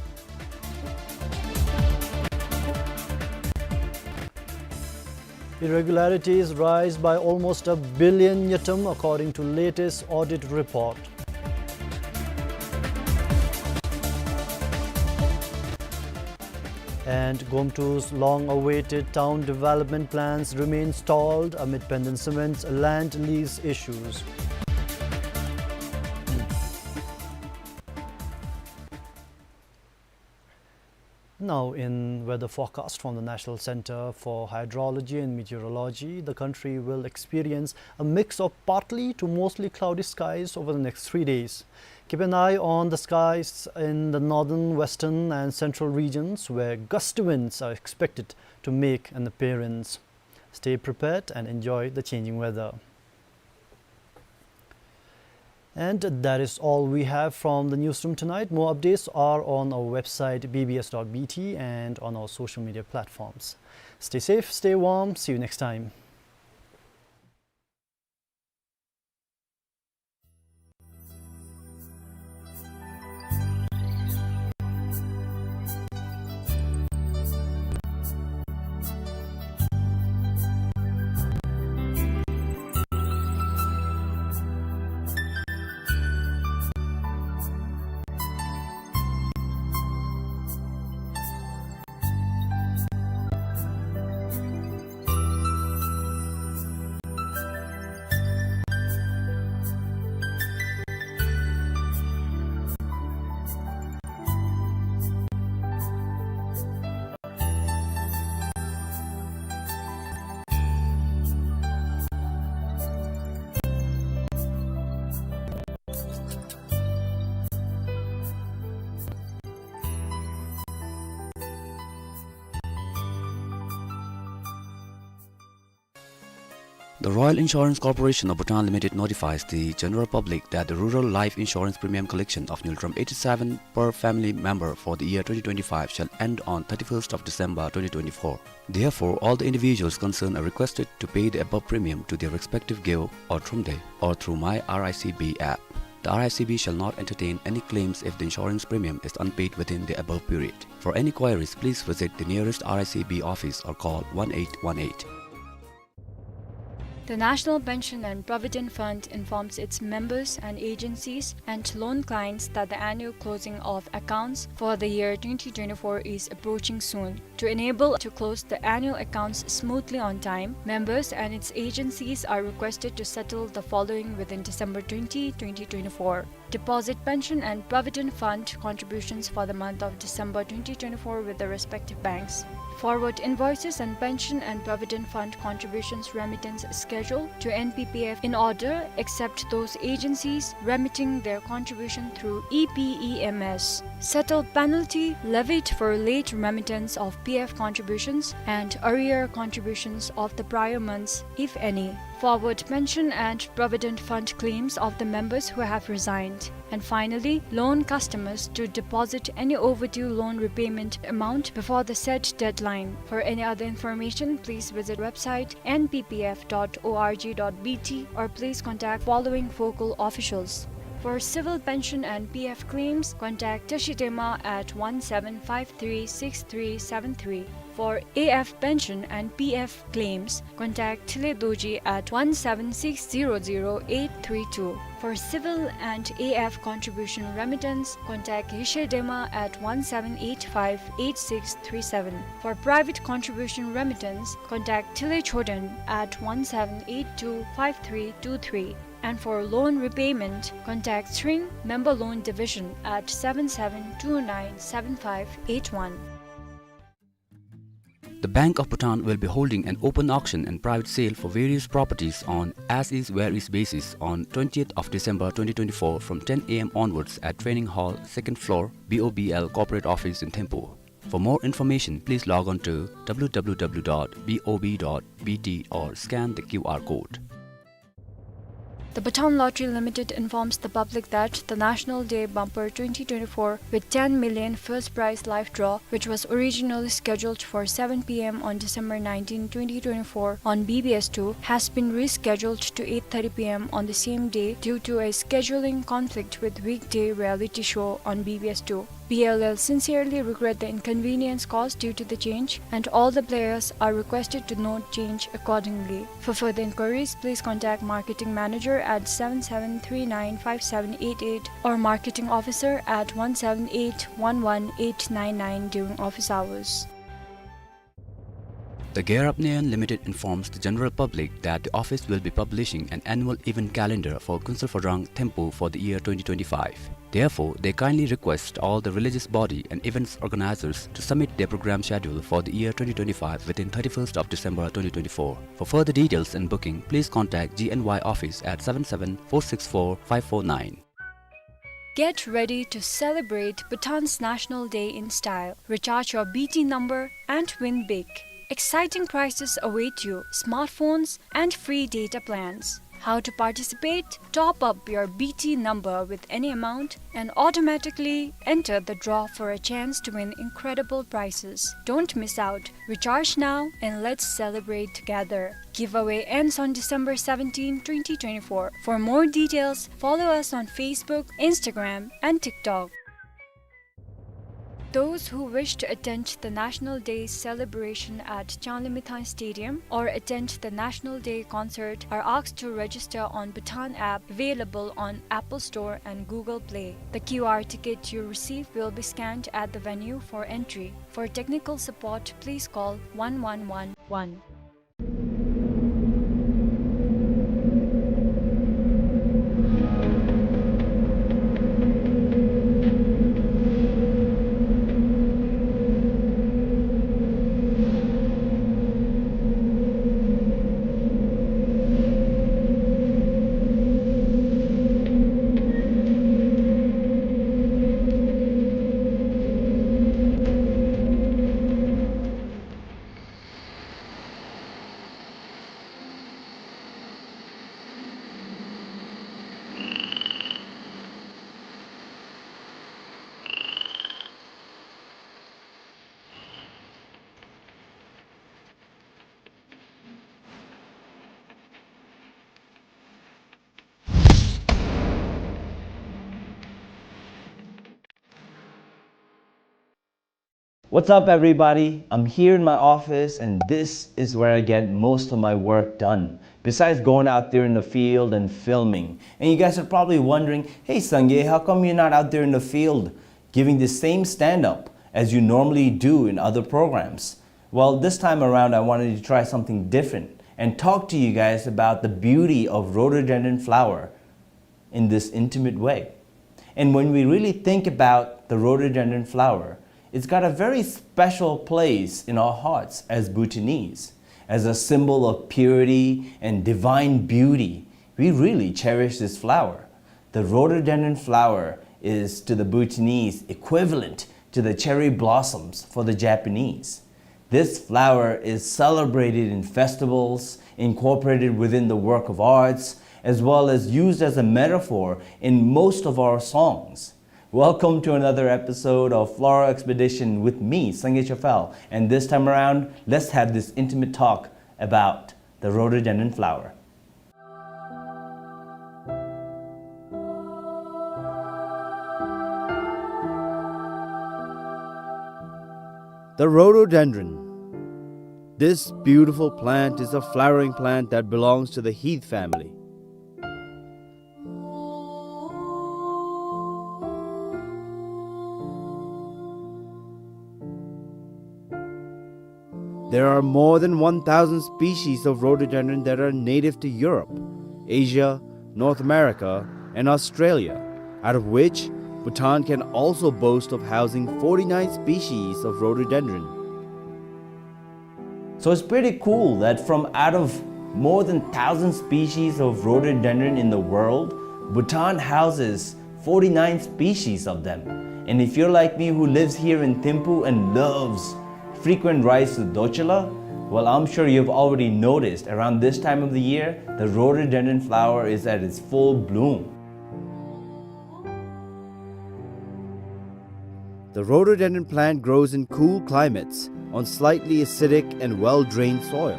Irregularities rise by almost a billion ngultrum according to latest audit report. And Gomtu's long-awaited town development plans remain stalled amid Penden Cement's land lease issues. Now, in weather forecast from the National Center for Hydrology and Meteorology, the country will experience a mix of partly to mostly cloudy skies over the next three days. Keep an eye on the skies in the northern, western, and central regions, where gusty winds are expected to make an appearance. Stay prepared and enjoy the changing weather. And that is all we have from the newsroom tonight. More updates are on our website, B B S dot B T, and on our social media platforms. Stay safe, stay warm. See you next time. The Royal Insurance Corporation of Bhutan Limited notifies the general public that the rural life insurance premium collection of ngultrum eighty-seven per family member for the year twenty twenty-five shall end on thirty-first of December twenty twenty-four. Therefore, all the individuals concerned are requested to pay the above premium to their respective Gyeo or Thromde or through My R I C B app. The R I C B shall not entertain any claims if the insurance premium is unpaid within the above period. For any queries, please visit the nearest R I C B office or call one eight one eight. The National Pension and Provident Fund informs its members and agencies and loan clients that the annual closing of accounts for the year twenty twenty-four is approaching soon. To enable to close the annual accounts smoothly on time, members and its agencies are requested to settle the following within December twenty, twenty twenty-four. Deposit pension and provident fund contributions for the month of December twenty twenty-four with the respective banks. Forward invoices and pension and provident fund contributions remittance schedule to N P P F in order, except those agencies remitting their contribution through E P E M S. Settle penalty levied for late remittance of P F contributions and arrear contributions of the prior months, if any. Forward pension and provident fund claims of the members who have resigned. And finally, loan customers to deposit any overdue loan repayment amount before the said deadline. For any other information, please visit website N P P F dot org dot B T or please contact following focal officials. For civil pension and P F claims, contact Tashi Dema at one seven five three six three seven three. For A F pension and P F claims, contact Thile Dorji at one seven six zero zero eight three two. For civil and A F contribution remittance, contact Yishe Dema at one seven eight five eight six three seven. For private contribution remittance, contact Thile Choden at one seven eight two five three two three. And for loan repayment, contact Tshering Member Loan Division at seven seven two nine seven five eight one. The Bank of Bhutan will be holding an open auction and private sale for various properties on as is where is basis on twentieth of December twenty twenty-four from ten A M onwards at Training Hall, second floor, B O B L Corporate Office in Thimphu. For more information, please log on to W W W dot B O B dot B T or scan the Q R code. The Bhutan Lottery Limited informs the public that the National Day Bumper twenty twenty-four with ten million first prize live draw, which was originally scheduled for seven P M on December nineteenth, twenty twenty-four on B B S two, has been rescheduled to eight thirty P M on the same day due to a scheduling conflict with weekday reality show on B B S two. B L L sincerely regret the inconvenience caused due to the change, and all the players are requested to note change accordingly. For further inquiries, please contact marketing manager at seven seven three nine five seven eight eight or marketing officer at one seven eight one one eight nine nine during office hours. The Gear Up Nayon Limited informs the general public that the office will be publishing an annual event calendar for Kunsel Phodrang Thimphu for the year twenty twenty-five. Therefore, they kindly request all the religious body and events organizers to submit their program schedule for the year twenty twenty-five within thirty-first of December twenty twenty-four. For further details and booking, please contact G N Y office at seven seven four six four five four nine. Get ready to celebrate Bhutan's National Day in style. Recharge your B T number and win big. Exciting prizes await you: smartphones and free data plans. How to participate? Top up your B T number with any amount and automatically enter the draw for a chance to win incredible prizes. Don't miss out. Recharge now and let's celebrate together. Giveaway ends on December seventeenth, twenty twenty-four. For more details, follow us on Facebook, Instagram, and TikTok. Those who wish to attend the National Day celebration at Changlimithang Stadium or attend the National Day concert are asked to register on Bhutan app available on Apple Store and Google Play. The Q R ticket you receive will be scanned at the venue for entry. For technical support, please call one one one one. What's up, everybody? I'm here in my office, and this is where I get most of my work done, besides going out there in the field and filming. And you guys are probably wondering, "Hey, Sangay, how come you're not out there in the field giving the same stand-up as you normally do in other programs?" Well, this time around, I wanted to try something different and talk to you guys about the beauty of rhododendron flower in this intimate way. And when we really think about the rhododendron flower, it's got a very special place in our hearts as Bhutanese. As a symbol of purity and divine beauty, we really cherish this flower. The rhododendron flower is, to the Bhutanese, equivalent to the cherry blossoms for the Japanese. This flower is celebrated in festivals, incorporated within the work of arts, as well as used as a metaphor in most of our songs. Welcome to another episode of Floral Expedition with me, Sangay Chafal, and this time around, let's have this intimate talk about the rhododendron flower. The rhododendron. This beautiful plant is a flowering plant that belongs to the heath family. There are more than one thousand species of rhododendron that are native to Europe, Asia, North America, and Australia, out of which Bhutan can also boast of housing forty-nine species of rhododendron. So it's pretty cool that from out of more than thousand species of rhododendron in the world, Bhutan houses forty-nine species of them. And if you're like me who lives here in Thimphu and loves frequent rides to Dorcula, well, I'm sure you've already noticed around this time of the year, the rhododendron flower is at its full bloom. The rhododendron plant grows in cool climates on slightly acidic and well-drained soil.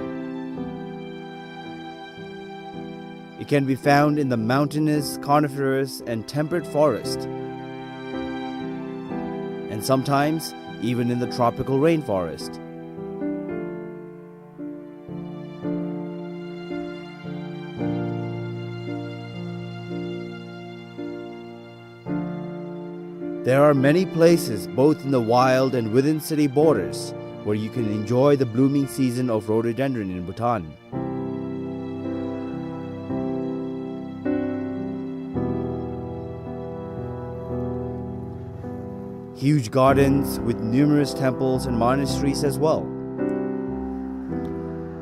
It can be found in the mountainous, coniferous, and temperate forest, and sometimes even in the tropical rainforest. There are many places, both in the wild and within city borders, where you can enjoy the blooming season of rhododendron in Bhutan. Huge gardens with numerous temples and monasteries as well.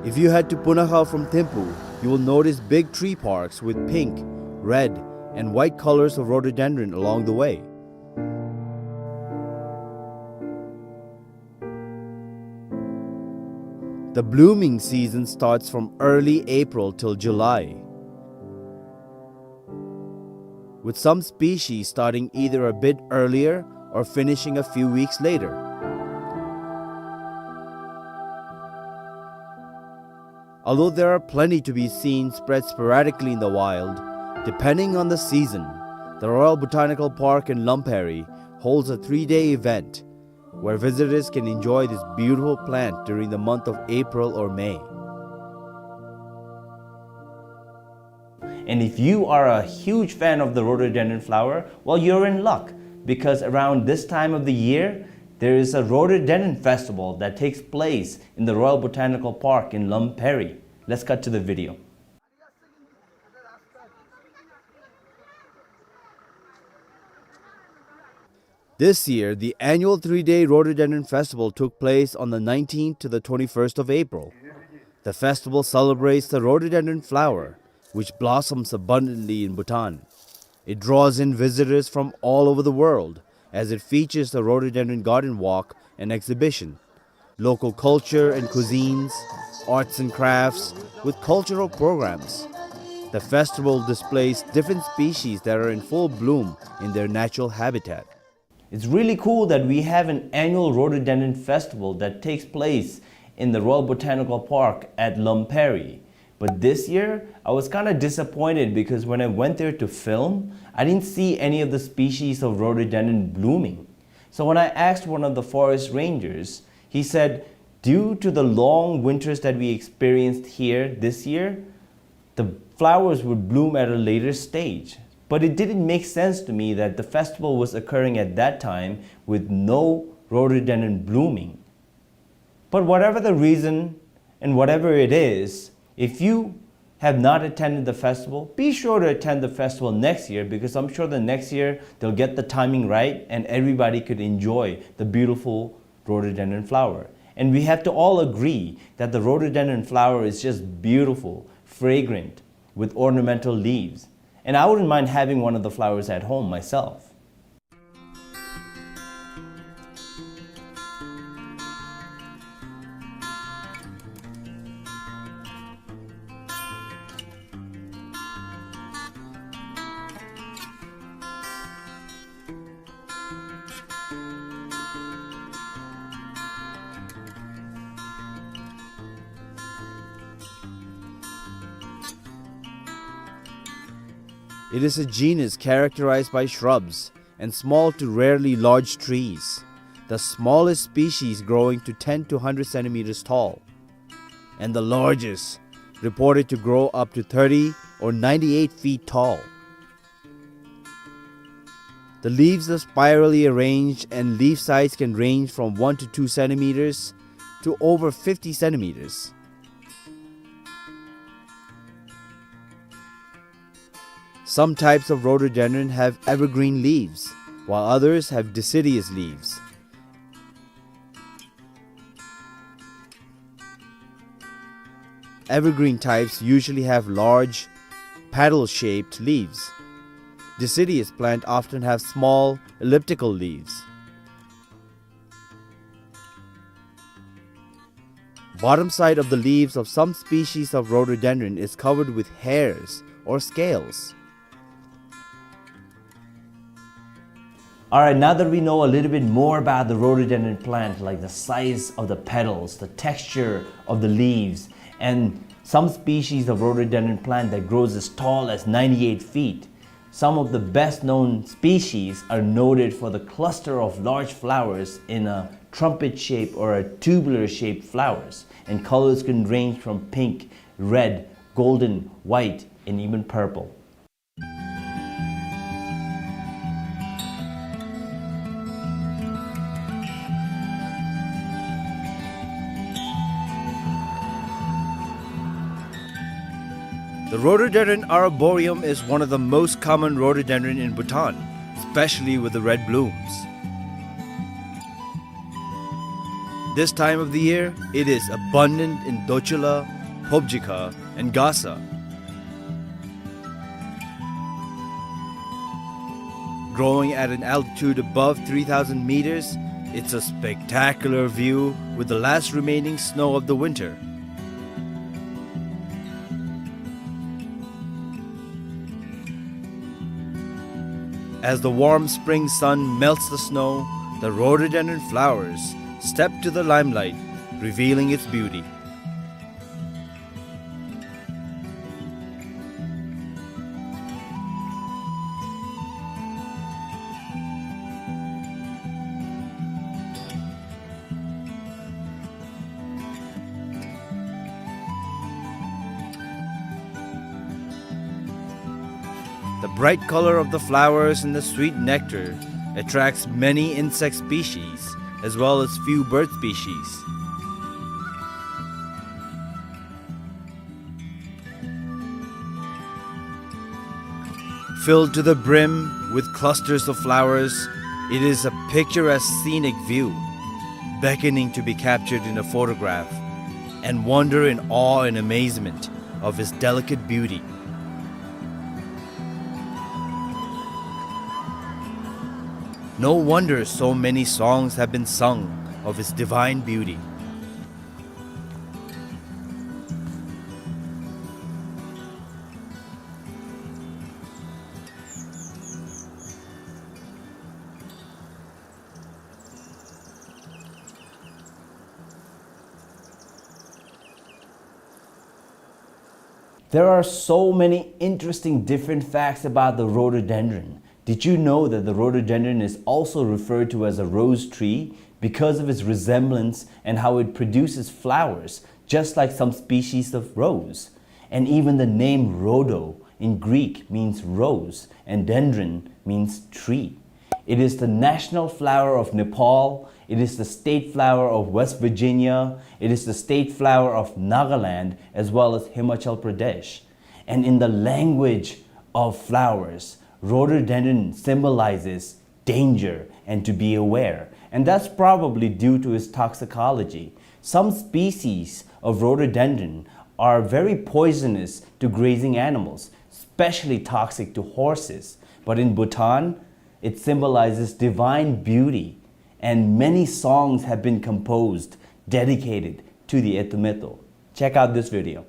If you head to Punakha from Thimphu, you will notice big tree parks with pink, red, and white colors of rhododendron along the way. The blooming season starts from early April till July, with some species starting either a bit earlier or finishing a few weeks later. Although there are plenty to be seen spread sporadically in the wild, depending on the season, the Royal Botanical Park in Lamperi holds a three-day event where visitors can enjoy this beautiful plant during the month of April or May. And if you are a huge fan of the rhododendron flower, well, you're in luck, because around this time of the year, there is a rhododendron festival that takes place in the Royal Botanical Park in Lamperi. Let's cut to the video. This year, the annual three-day Rhododendron Festival took place on the nineteenth to the twenty-first of April. The festival celebrates the rhododendron flower, which blossoms abundantly in Bhutan. It draws in visitors from all over the world, as it features the Rhododendron Garden Walk and exhibition, local culture and cuisines, arts and crafts, with cultural programs. The festival displays different species that are in full bloom in their natural habitat. It's really cool that we have an annual rhododendron festival that takes place in the Royal Botanical Park at Lamperi. But this year, I was kinda disappointed because when I went there to film, I didn't see any of the species of rhododendron blooming. So when I asked one of the forest rangers, he said, due to the long winters that we experienced here this year, the flowers would bloom at a later stage. But it didn't make sense to me that the festival was occurring at that time with no rhododendron blooming. But whatever the reason and whatever it is, if you have not attended the festival, be sure to attend the festival next year, because I'm sure the next year they'll get the timing right and everybody could enjoy the beautiful rhododendron flower. And we have to all agree that the rhododendron flower is just beautiful, fragrant, with ornamental leaves. And I wouldn't mind having one of the flowers at home myself. It is a genus characterized by shrubs and small to rarely large trees, the smallest species growing to ten to hundred centimeters tall, and the largest, reported to grow up to thirty or ninety-eight feet tall. The leaves are spirally arranged and leaf size can range from one to two centimeters to over fifty centimeters. Some types of rhododendron have evergreen leaves, while others have deciduous leaves. Evergreen types usually have large, petal-shaped leaves. Deciduous plant often have small, elliptical leaves. Bottom side of the leaves of some species of rhododendron is covered with hairs or scales. All right, now that we know a little bit more about the rhododendron plant, like the size of the petals, the texture of the leaves, and some species of rhododendron plant that grows as tall as ninety-eight feet, some of the best known species are noted for the cluster of large flowers in a trumpet shape or a tubular shaped flowers, and colors can range from pink, red, golden, white, and even purple. The rhododendron arboreum is one of the most common rhododendron in Bhutan, especially with the red blooms. This time of the year, it is abundant in Dochula, Phobjikha, and Gasa. Growing at an altitude above three thousand meters, it's a spectacular view with the last remaining snow of the winter. As the warm spring sun melts the snow, the rhododendron flowers step to the limelight, revealing its beauty. The bright color of the flowers and the sweet nectar attracts many insect species as well as few bird species. Filled to the brim with clusters of flowers, it is a picturesque scenic view, beckoning to be captured in a photograph, and wonder in awe and amazement of its delicate beauty. No wonder so many songs have been sung of its divine beauty. There are so many interesting different facts about the rhododendron. Did you know that the rhododendron is also referred to as a rose tree because of its resemblance and how it produces flowers, just like some species of rose? And even the name rhodo in Greek means rose, and dendron means tree. It is the national flower of Nepal. It is the state flower of West Virginia. It is the state flower of Nagaland, as well as Himachal Pradesh. And in the language of flowers, rhododendron symbolizes danger and to be aware. And that's probably due to its toxicology. Some species of rhododendron are very poisonous to grazing animals, especially toxic to horses. But in Bhutan, it symbolizes divine beauty, and many songs have been composed dedicated to the Etumeto. Check out this video.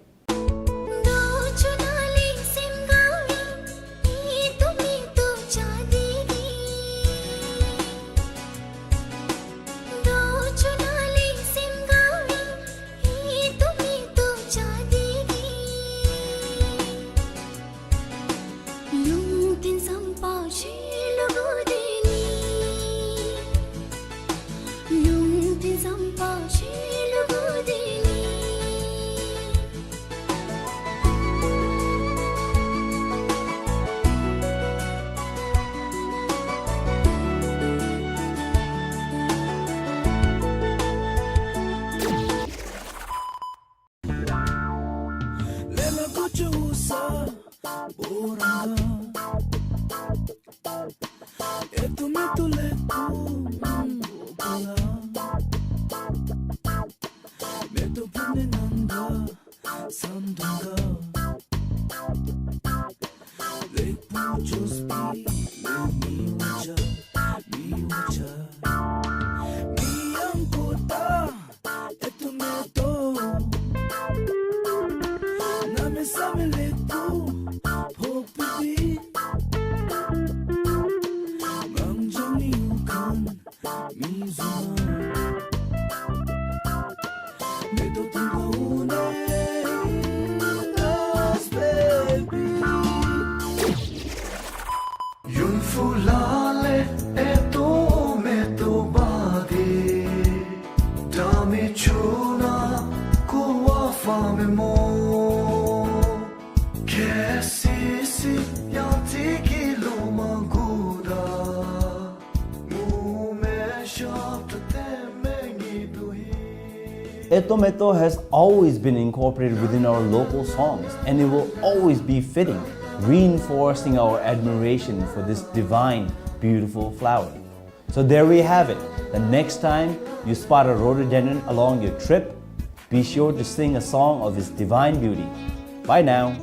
Just be with me, watch out, me, watch out. Me and Kota, head to head, oh. Nami sami leku, hope to be. Ngang jang ni ukan, Eto Meto has always been incorporated within our local songs, and it will always be fitting, reinforcing our admiration for this divine, beautiful flower. So there we have it. The next time you spot a rhododendron along your trip, be sure to sing a song of its divine beauty. Bye now.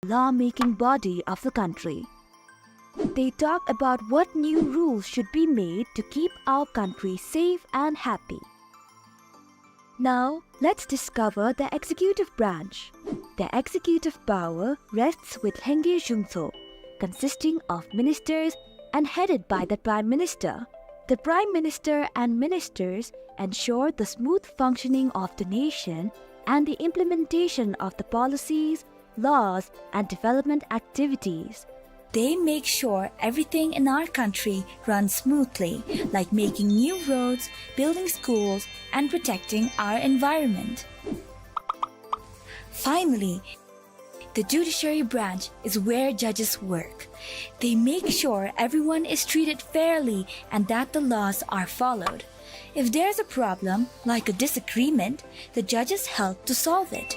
Lawmaking body of the country. They talk about what new rules should be made to keep our country safe and happy. Now, let's discover the executive branch. The executive power rests with Lhengye Zhungtso, consisting of ministers and headed by the Prime Minister. The Prime Minister and ministers ensure the smooth functioning of the nation and the implementation of the policies, laws, and development activities. They make sure everything in our country runs smoothly, like making new roads, building schools, and protecting our environment. Finally, the judiciary branch is where judges work. They make sure everyone is treated fairly and that the laws are followed. If there's a problem, like a disagreement, the judges help to solve it.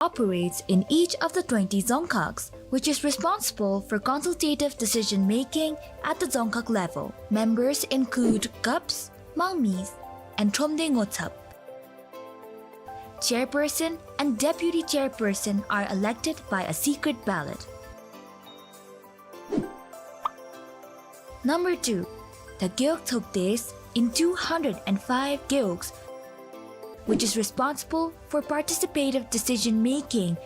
operates in each of the twenty dzongkhags, which is responsible for consultative decision-making at the dzongkhag level. Members include GAPs, Mangmis, and Thromde Ngotsap. Chairperson and deputy chairperson are elected by a secret ballot. Number two, the Gewog Tshogdes in two hundred and five gewogs, which is responsible for participative decision-making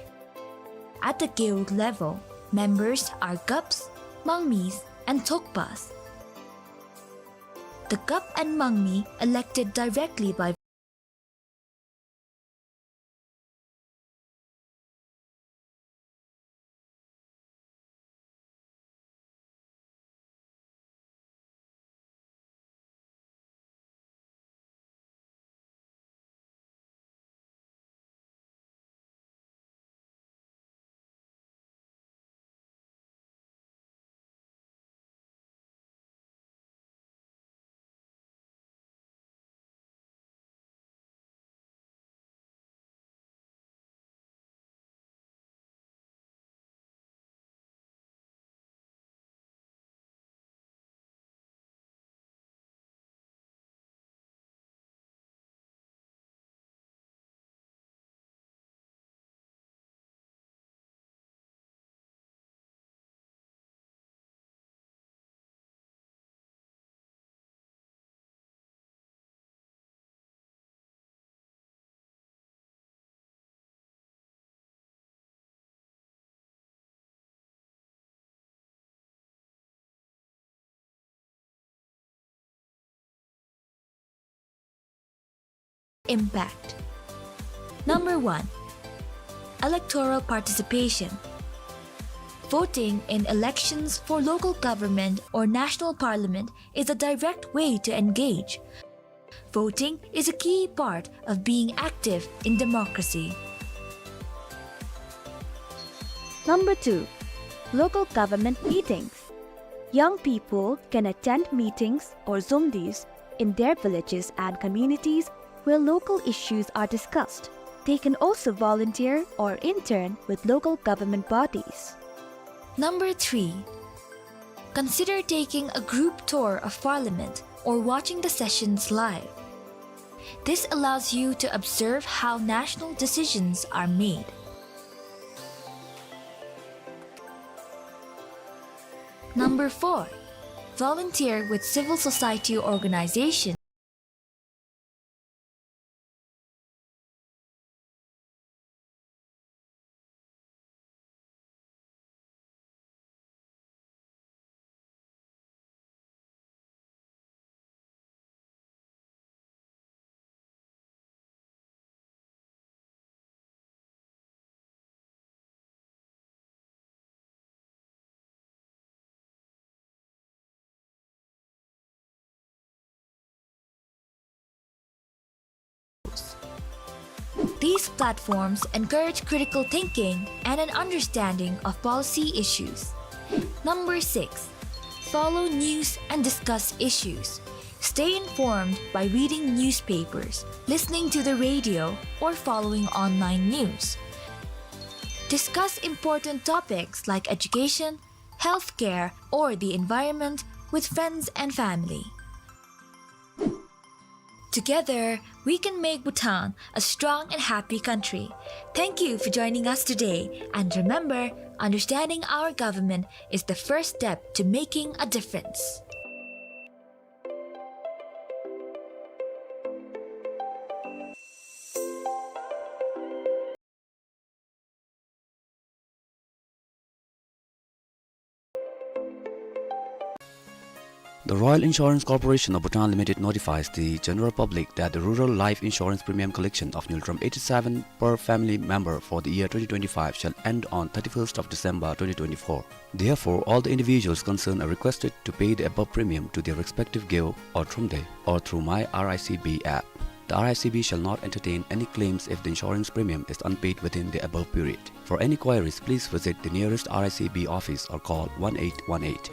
at the gewog level. Members are GAPs, Mangmis, and Tshogpas. The GAP and Mangmi elected directly by Impact. Number one, electoral participation. Voting in elections for local government or national parliament is a direct way to engage. Voting is a key part of being active in democracy. Number two, local government meetings. Young people can attend meetings or zomdies in their villages and communities where local issues are discussed. They can also volunteer or intern with local government bodies. Number three, consider taking a group tour of Parliament or watching the sessions live. This allows you to observe how national decisions are made. Number four, volunteer with civil society organization. These platforms encourage critical thinking and an understanding of policy issues. Number six, follow news and discuss issues. Stay informed by reading newspapers, listening to the radio, or following online news. Discuss important topics like education, healthcare, or the environment with friends and family. Together, we can make Bhutan a strong and happy country. Thank you for joining us today, and remember, understanding our government is the first step to making a difference. The Royal Insurance Corporation of Bhutan Limited notifies the general public that the rural life insurance premium collection of Ngultrum eighty-seven per family member for the year twenty twenty-five shall end on thirty-first of December twenty twenty-four. Therefore, all the individuals concerned are requested to pay the above premium to their respective gewog or thromde or through My R I C B app. The R I C B shall not entertain any claims if the insurance premium is unpaid within the above period. For any queries, please visit the nearest R I C B office or call one eight one eight.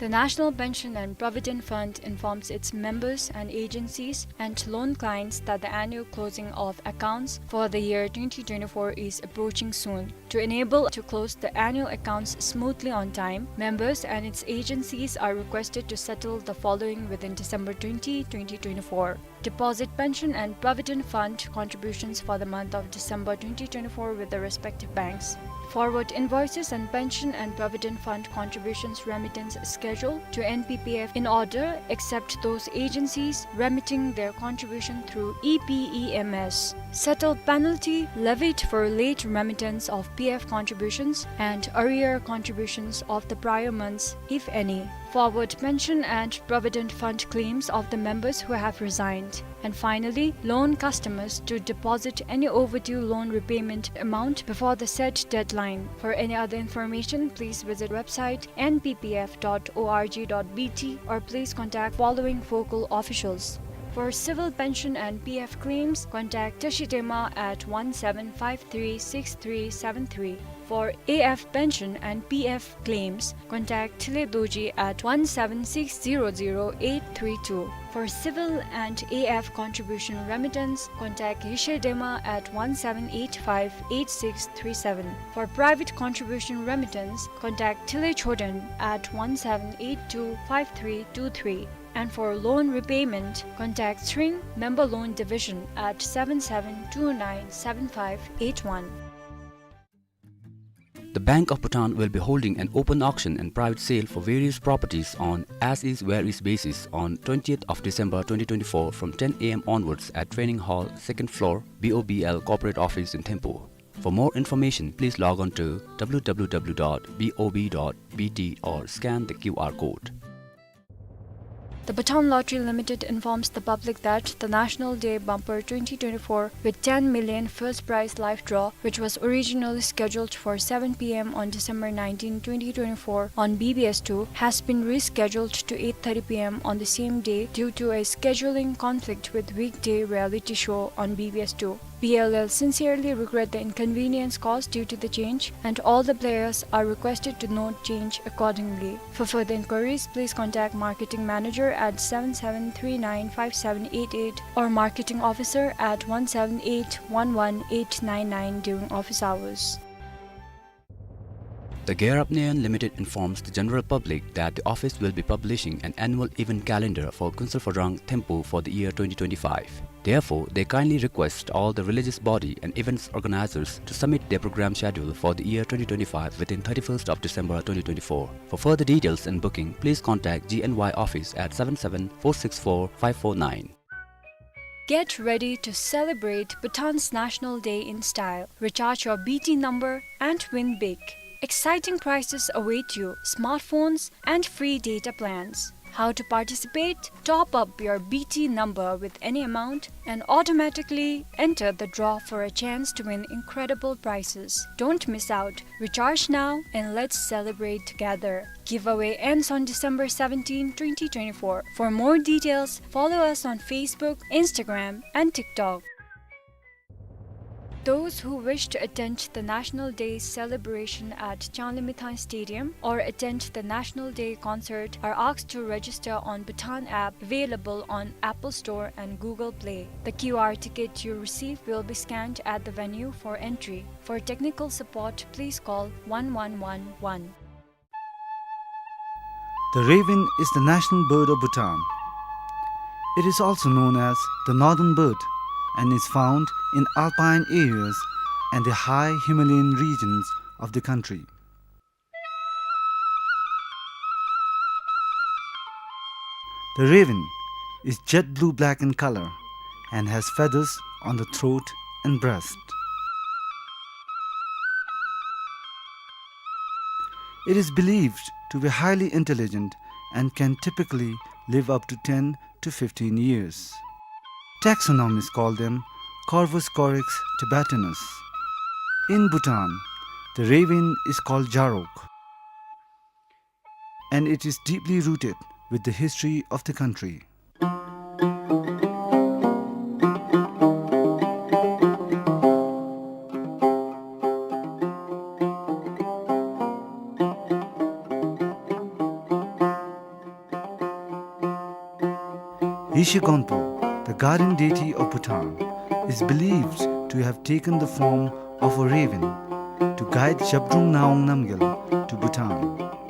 The National Pension and Provident Fund informs its members and agencies and loan clients that the annual closing of accounts for the year twenty twenty-four is approaching soon. To enable to close the annual accounts smoothly on time, members and its agencies are requested to settle the following within December twenty, twenty twenty-four. Deposit pension and provident fund contributions for the month of December twenty twenty-four with the respective banks. Forward invoices and pension and provident fund contributions remittance schedule to N P P F in order, except those agencies remitting their contribution through E P E M S. Settle penalty levied for late remittance of P F contributions and arrear contributions of the prior months, if any. Forward pension and provident fund claims of the members who have resigned. And finally, loan customers to deposit any overdue loan repayment amount before the said deadline. For any other information, please visit website N P P F dot O R G dot B T or please contact following focal officials. For civil pension and P F claims, contact Tashi Dema at one seven five three six three seven three. For A F pension and P F claims, contact Thile Dorji at one seven six zero zero eight three two. For civil and A F contribution remittance, contact Yeshe Dema at one seven eight five eight six three seven. For private contribution remittance, contact Thile Choden at one seven eight two five three two three. And for loan repayment, contact Tshering Member Loan Division at seven seven two nine seven five eight one. The Bank of Bhutan will be holding an open auction and private sale for various properties on as is where is basis on twentieth of December twenty twenty-four from ten A M onwards at Training Hall, second floor, B O B L Corporate Office in Thimphu. For more information, please log on to W W W dot B O B dot B T or scan the Q R code. The Bhutan Lottery Limited informs the public that the National Day Bumper twenty twenty-four with ten million first prize live draw, which was originally scheduled for seven P M on December nineteenth, twenty twenty-four on B B S two, has been rescheduled to eight thirty P M on the same day due to a scheduling conflict with weekday reality show on B B S two. B L L sincerely regret the inconvenience caused due to the change, and all the players are requested to note change accordingly. For further inquiries, please contact Marketing Manager at seven seven three nine five seven eight eight or Marketing Officer at one seven eight one one eight nine nine during office hours. The Gear Up Nayon Limited informs the general public that the office will be publishing an annual event calendar for Kuensel Phodrang Thimphu for the year twenty twenty-five. Therefore, they kindly request all the religious body and events organizers to submit their program schedule for the year twenty twenty-five within thirty-first of December twenty twenty-four. For further details and booking, please contact G N Y office at seven seven four six four five four nine. Get ready to celebrate Bhutan's National Day in style. Recharge your B T number and win big. Exciting prizes await you: smartphones and free data plans. How to participate? Top up your B T number with any amount and automatically enter the draw for a chance to win incredible prizes. Don't miss out. Recharge now and let's celebrate together. Giveaway ends on December seventeenth, twenty twenty-four. For more details, follow us on Facebook, Instagram, and TikTok. Those who wish to attend the National Day celebration at Changlimithang Stadium or attend the National Day concert are asked to register on Bhutan app available on Apple Store and Google Play. The Q R ticket you receive will be scanned at the venue for entry. For technical support, please call one one one one. The raven is the national bird of Bhutan. It is also known as the northern bird and is found in alpine areas and the high Himalayan regions of the country. The raven is jet blue black in color and has feathers on the throat and breast. It is believed to be highly intelligent and can typically live up to ten to fifteen years. Taxonomists call them Corvus corax tibetanus. In Bhutan, the raven is called Jarok, and it is deeply rooted with the history of the country. Yeshe Gonpo, the guardian deity of Bhutan, is believed to have taken the form of a raven to guide Zhabdrung Ngawang Namgyal to Bhutan.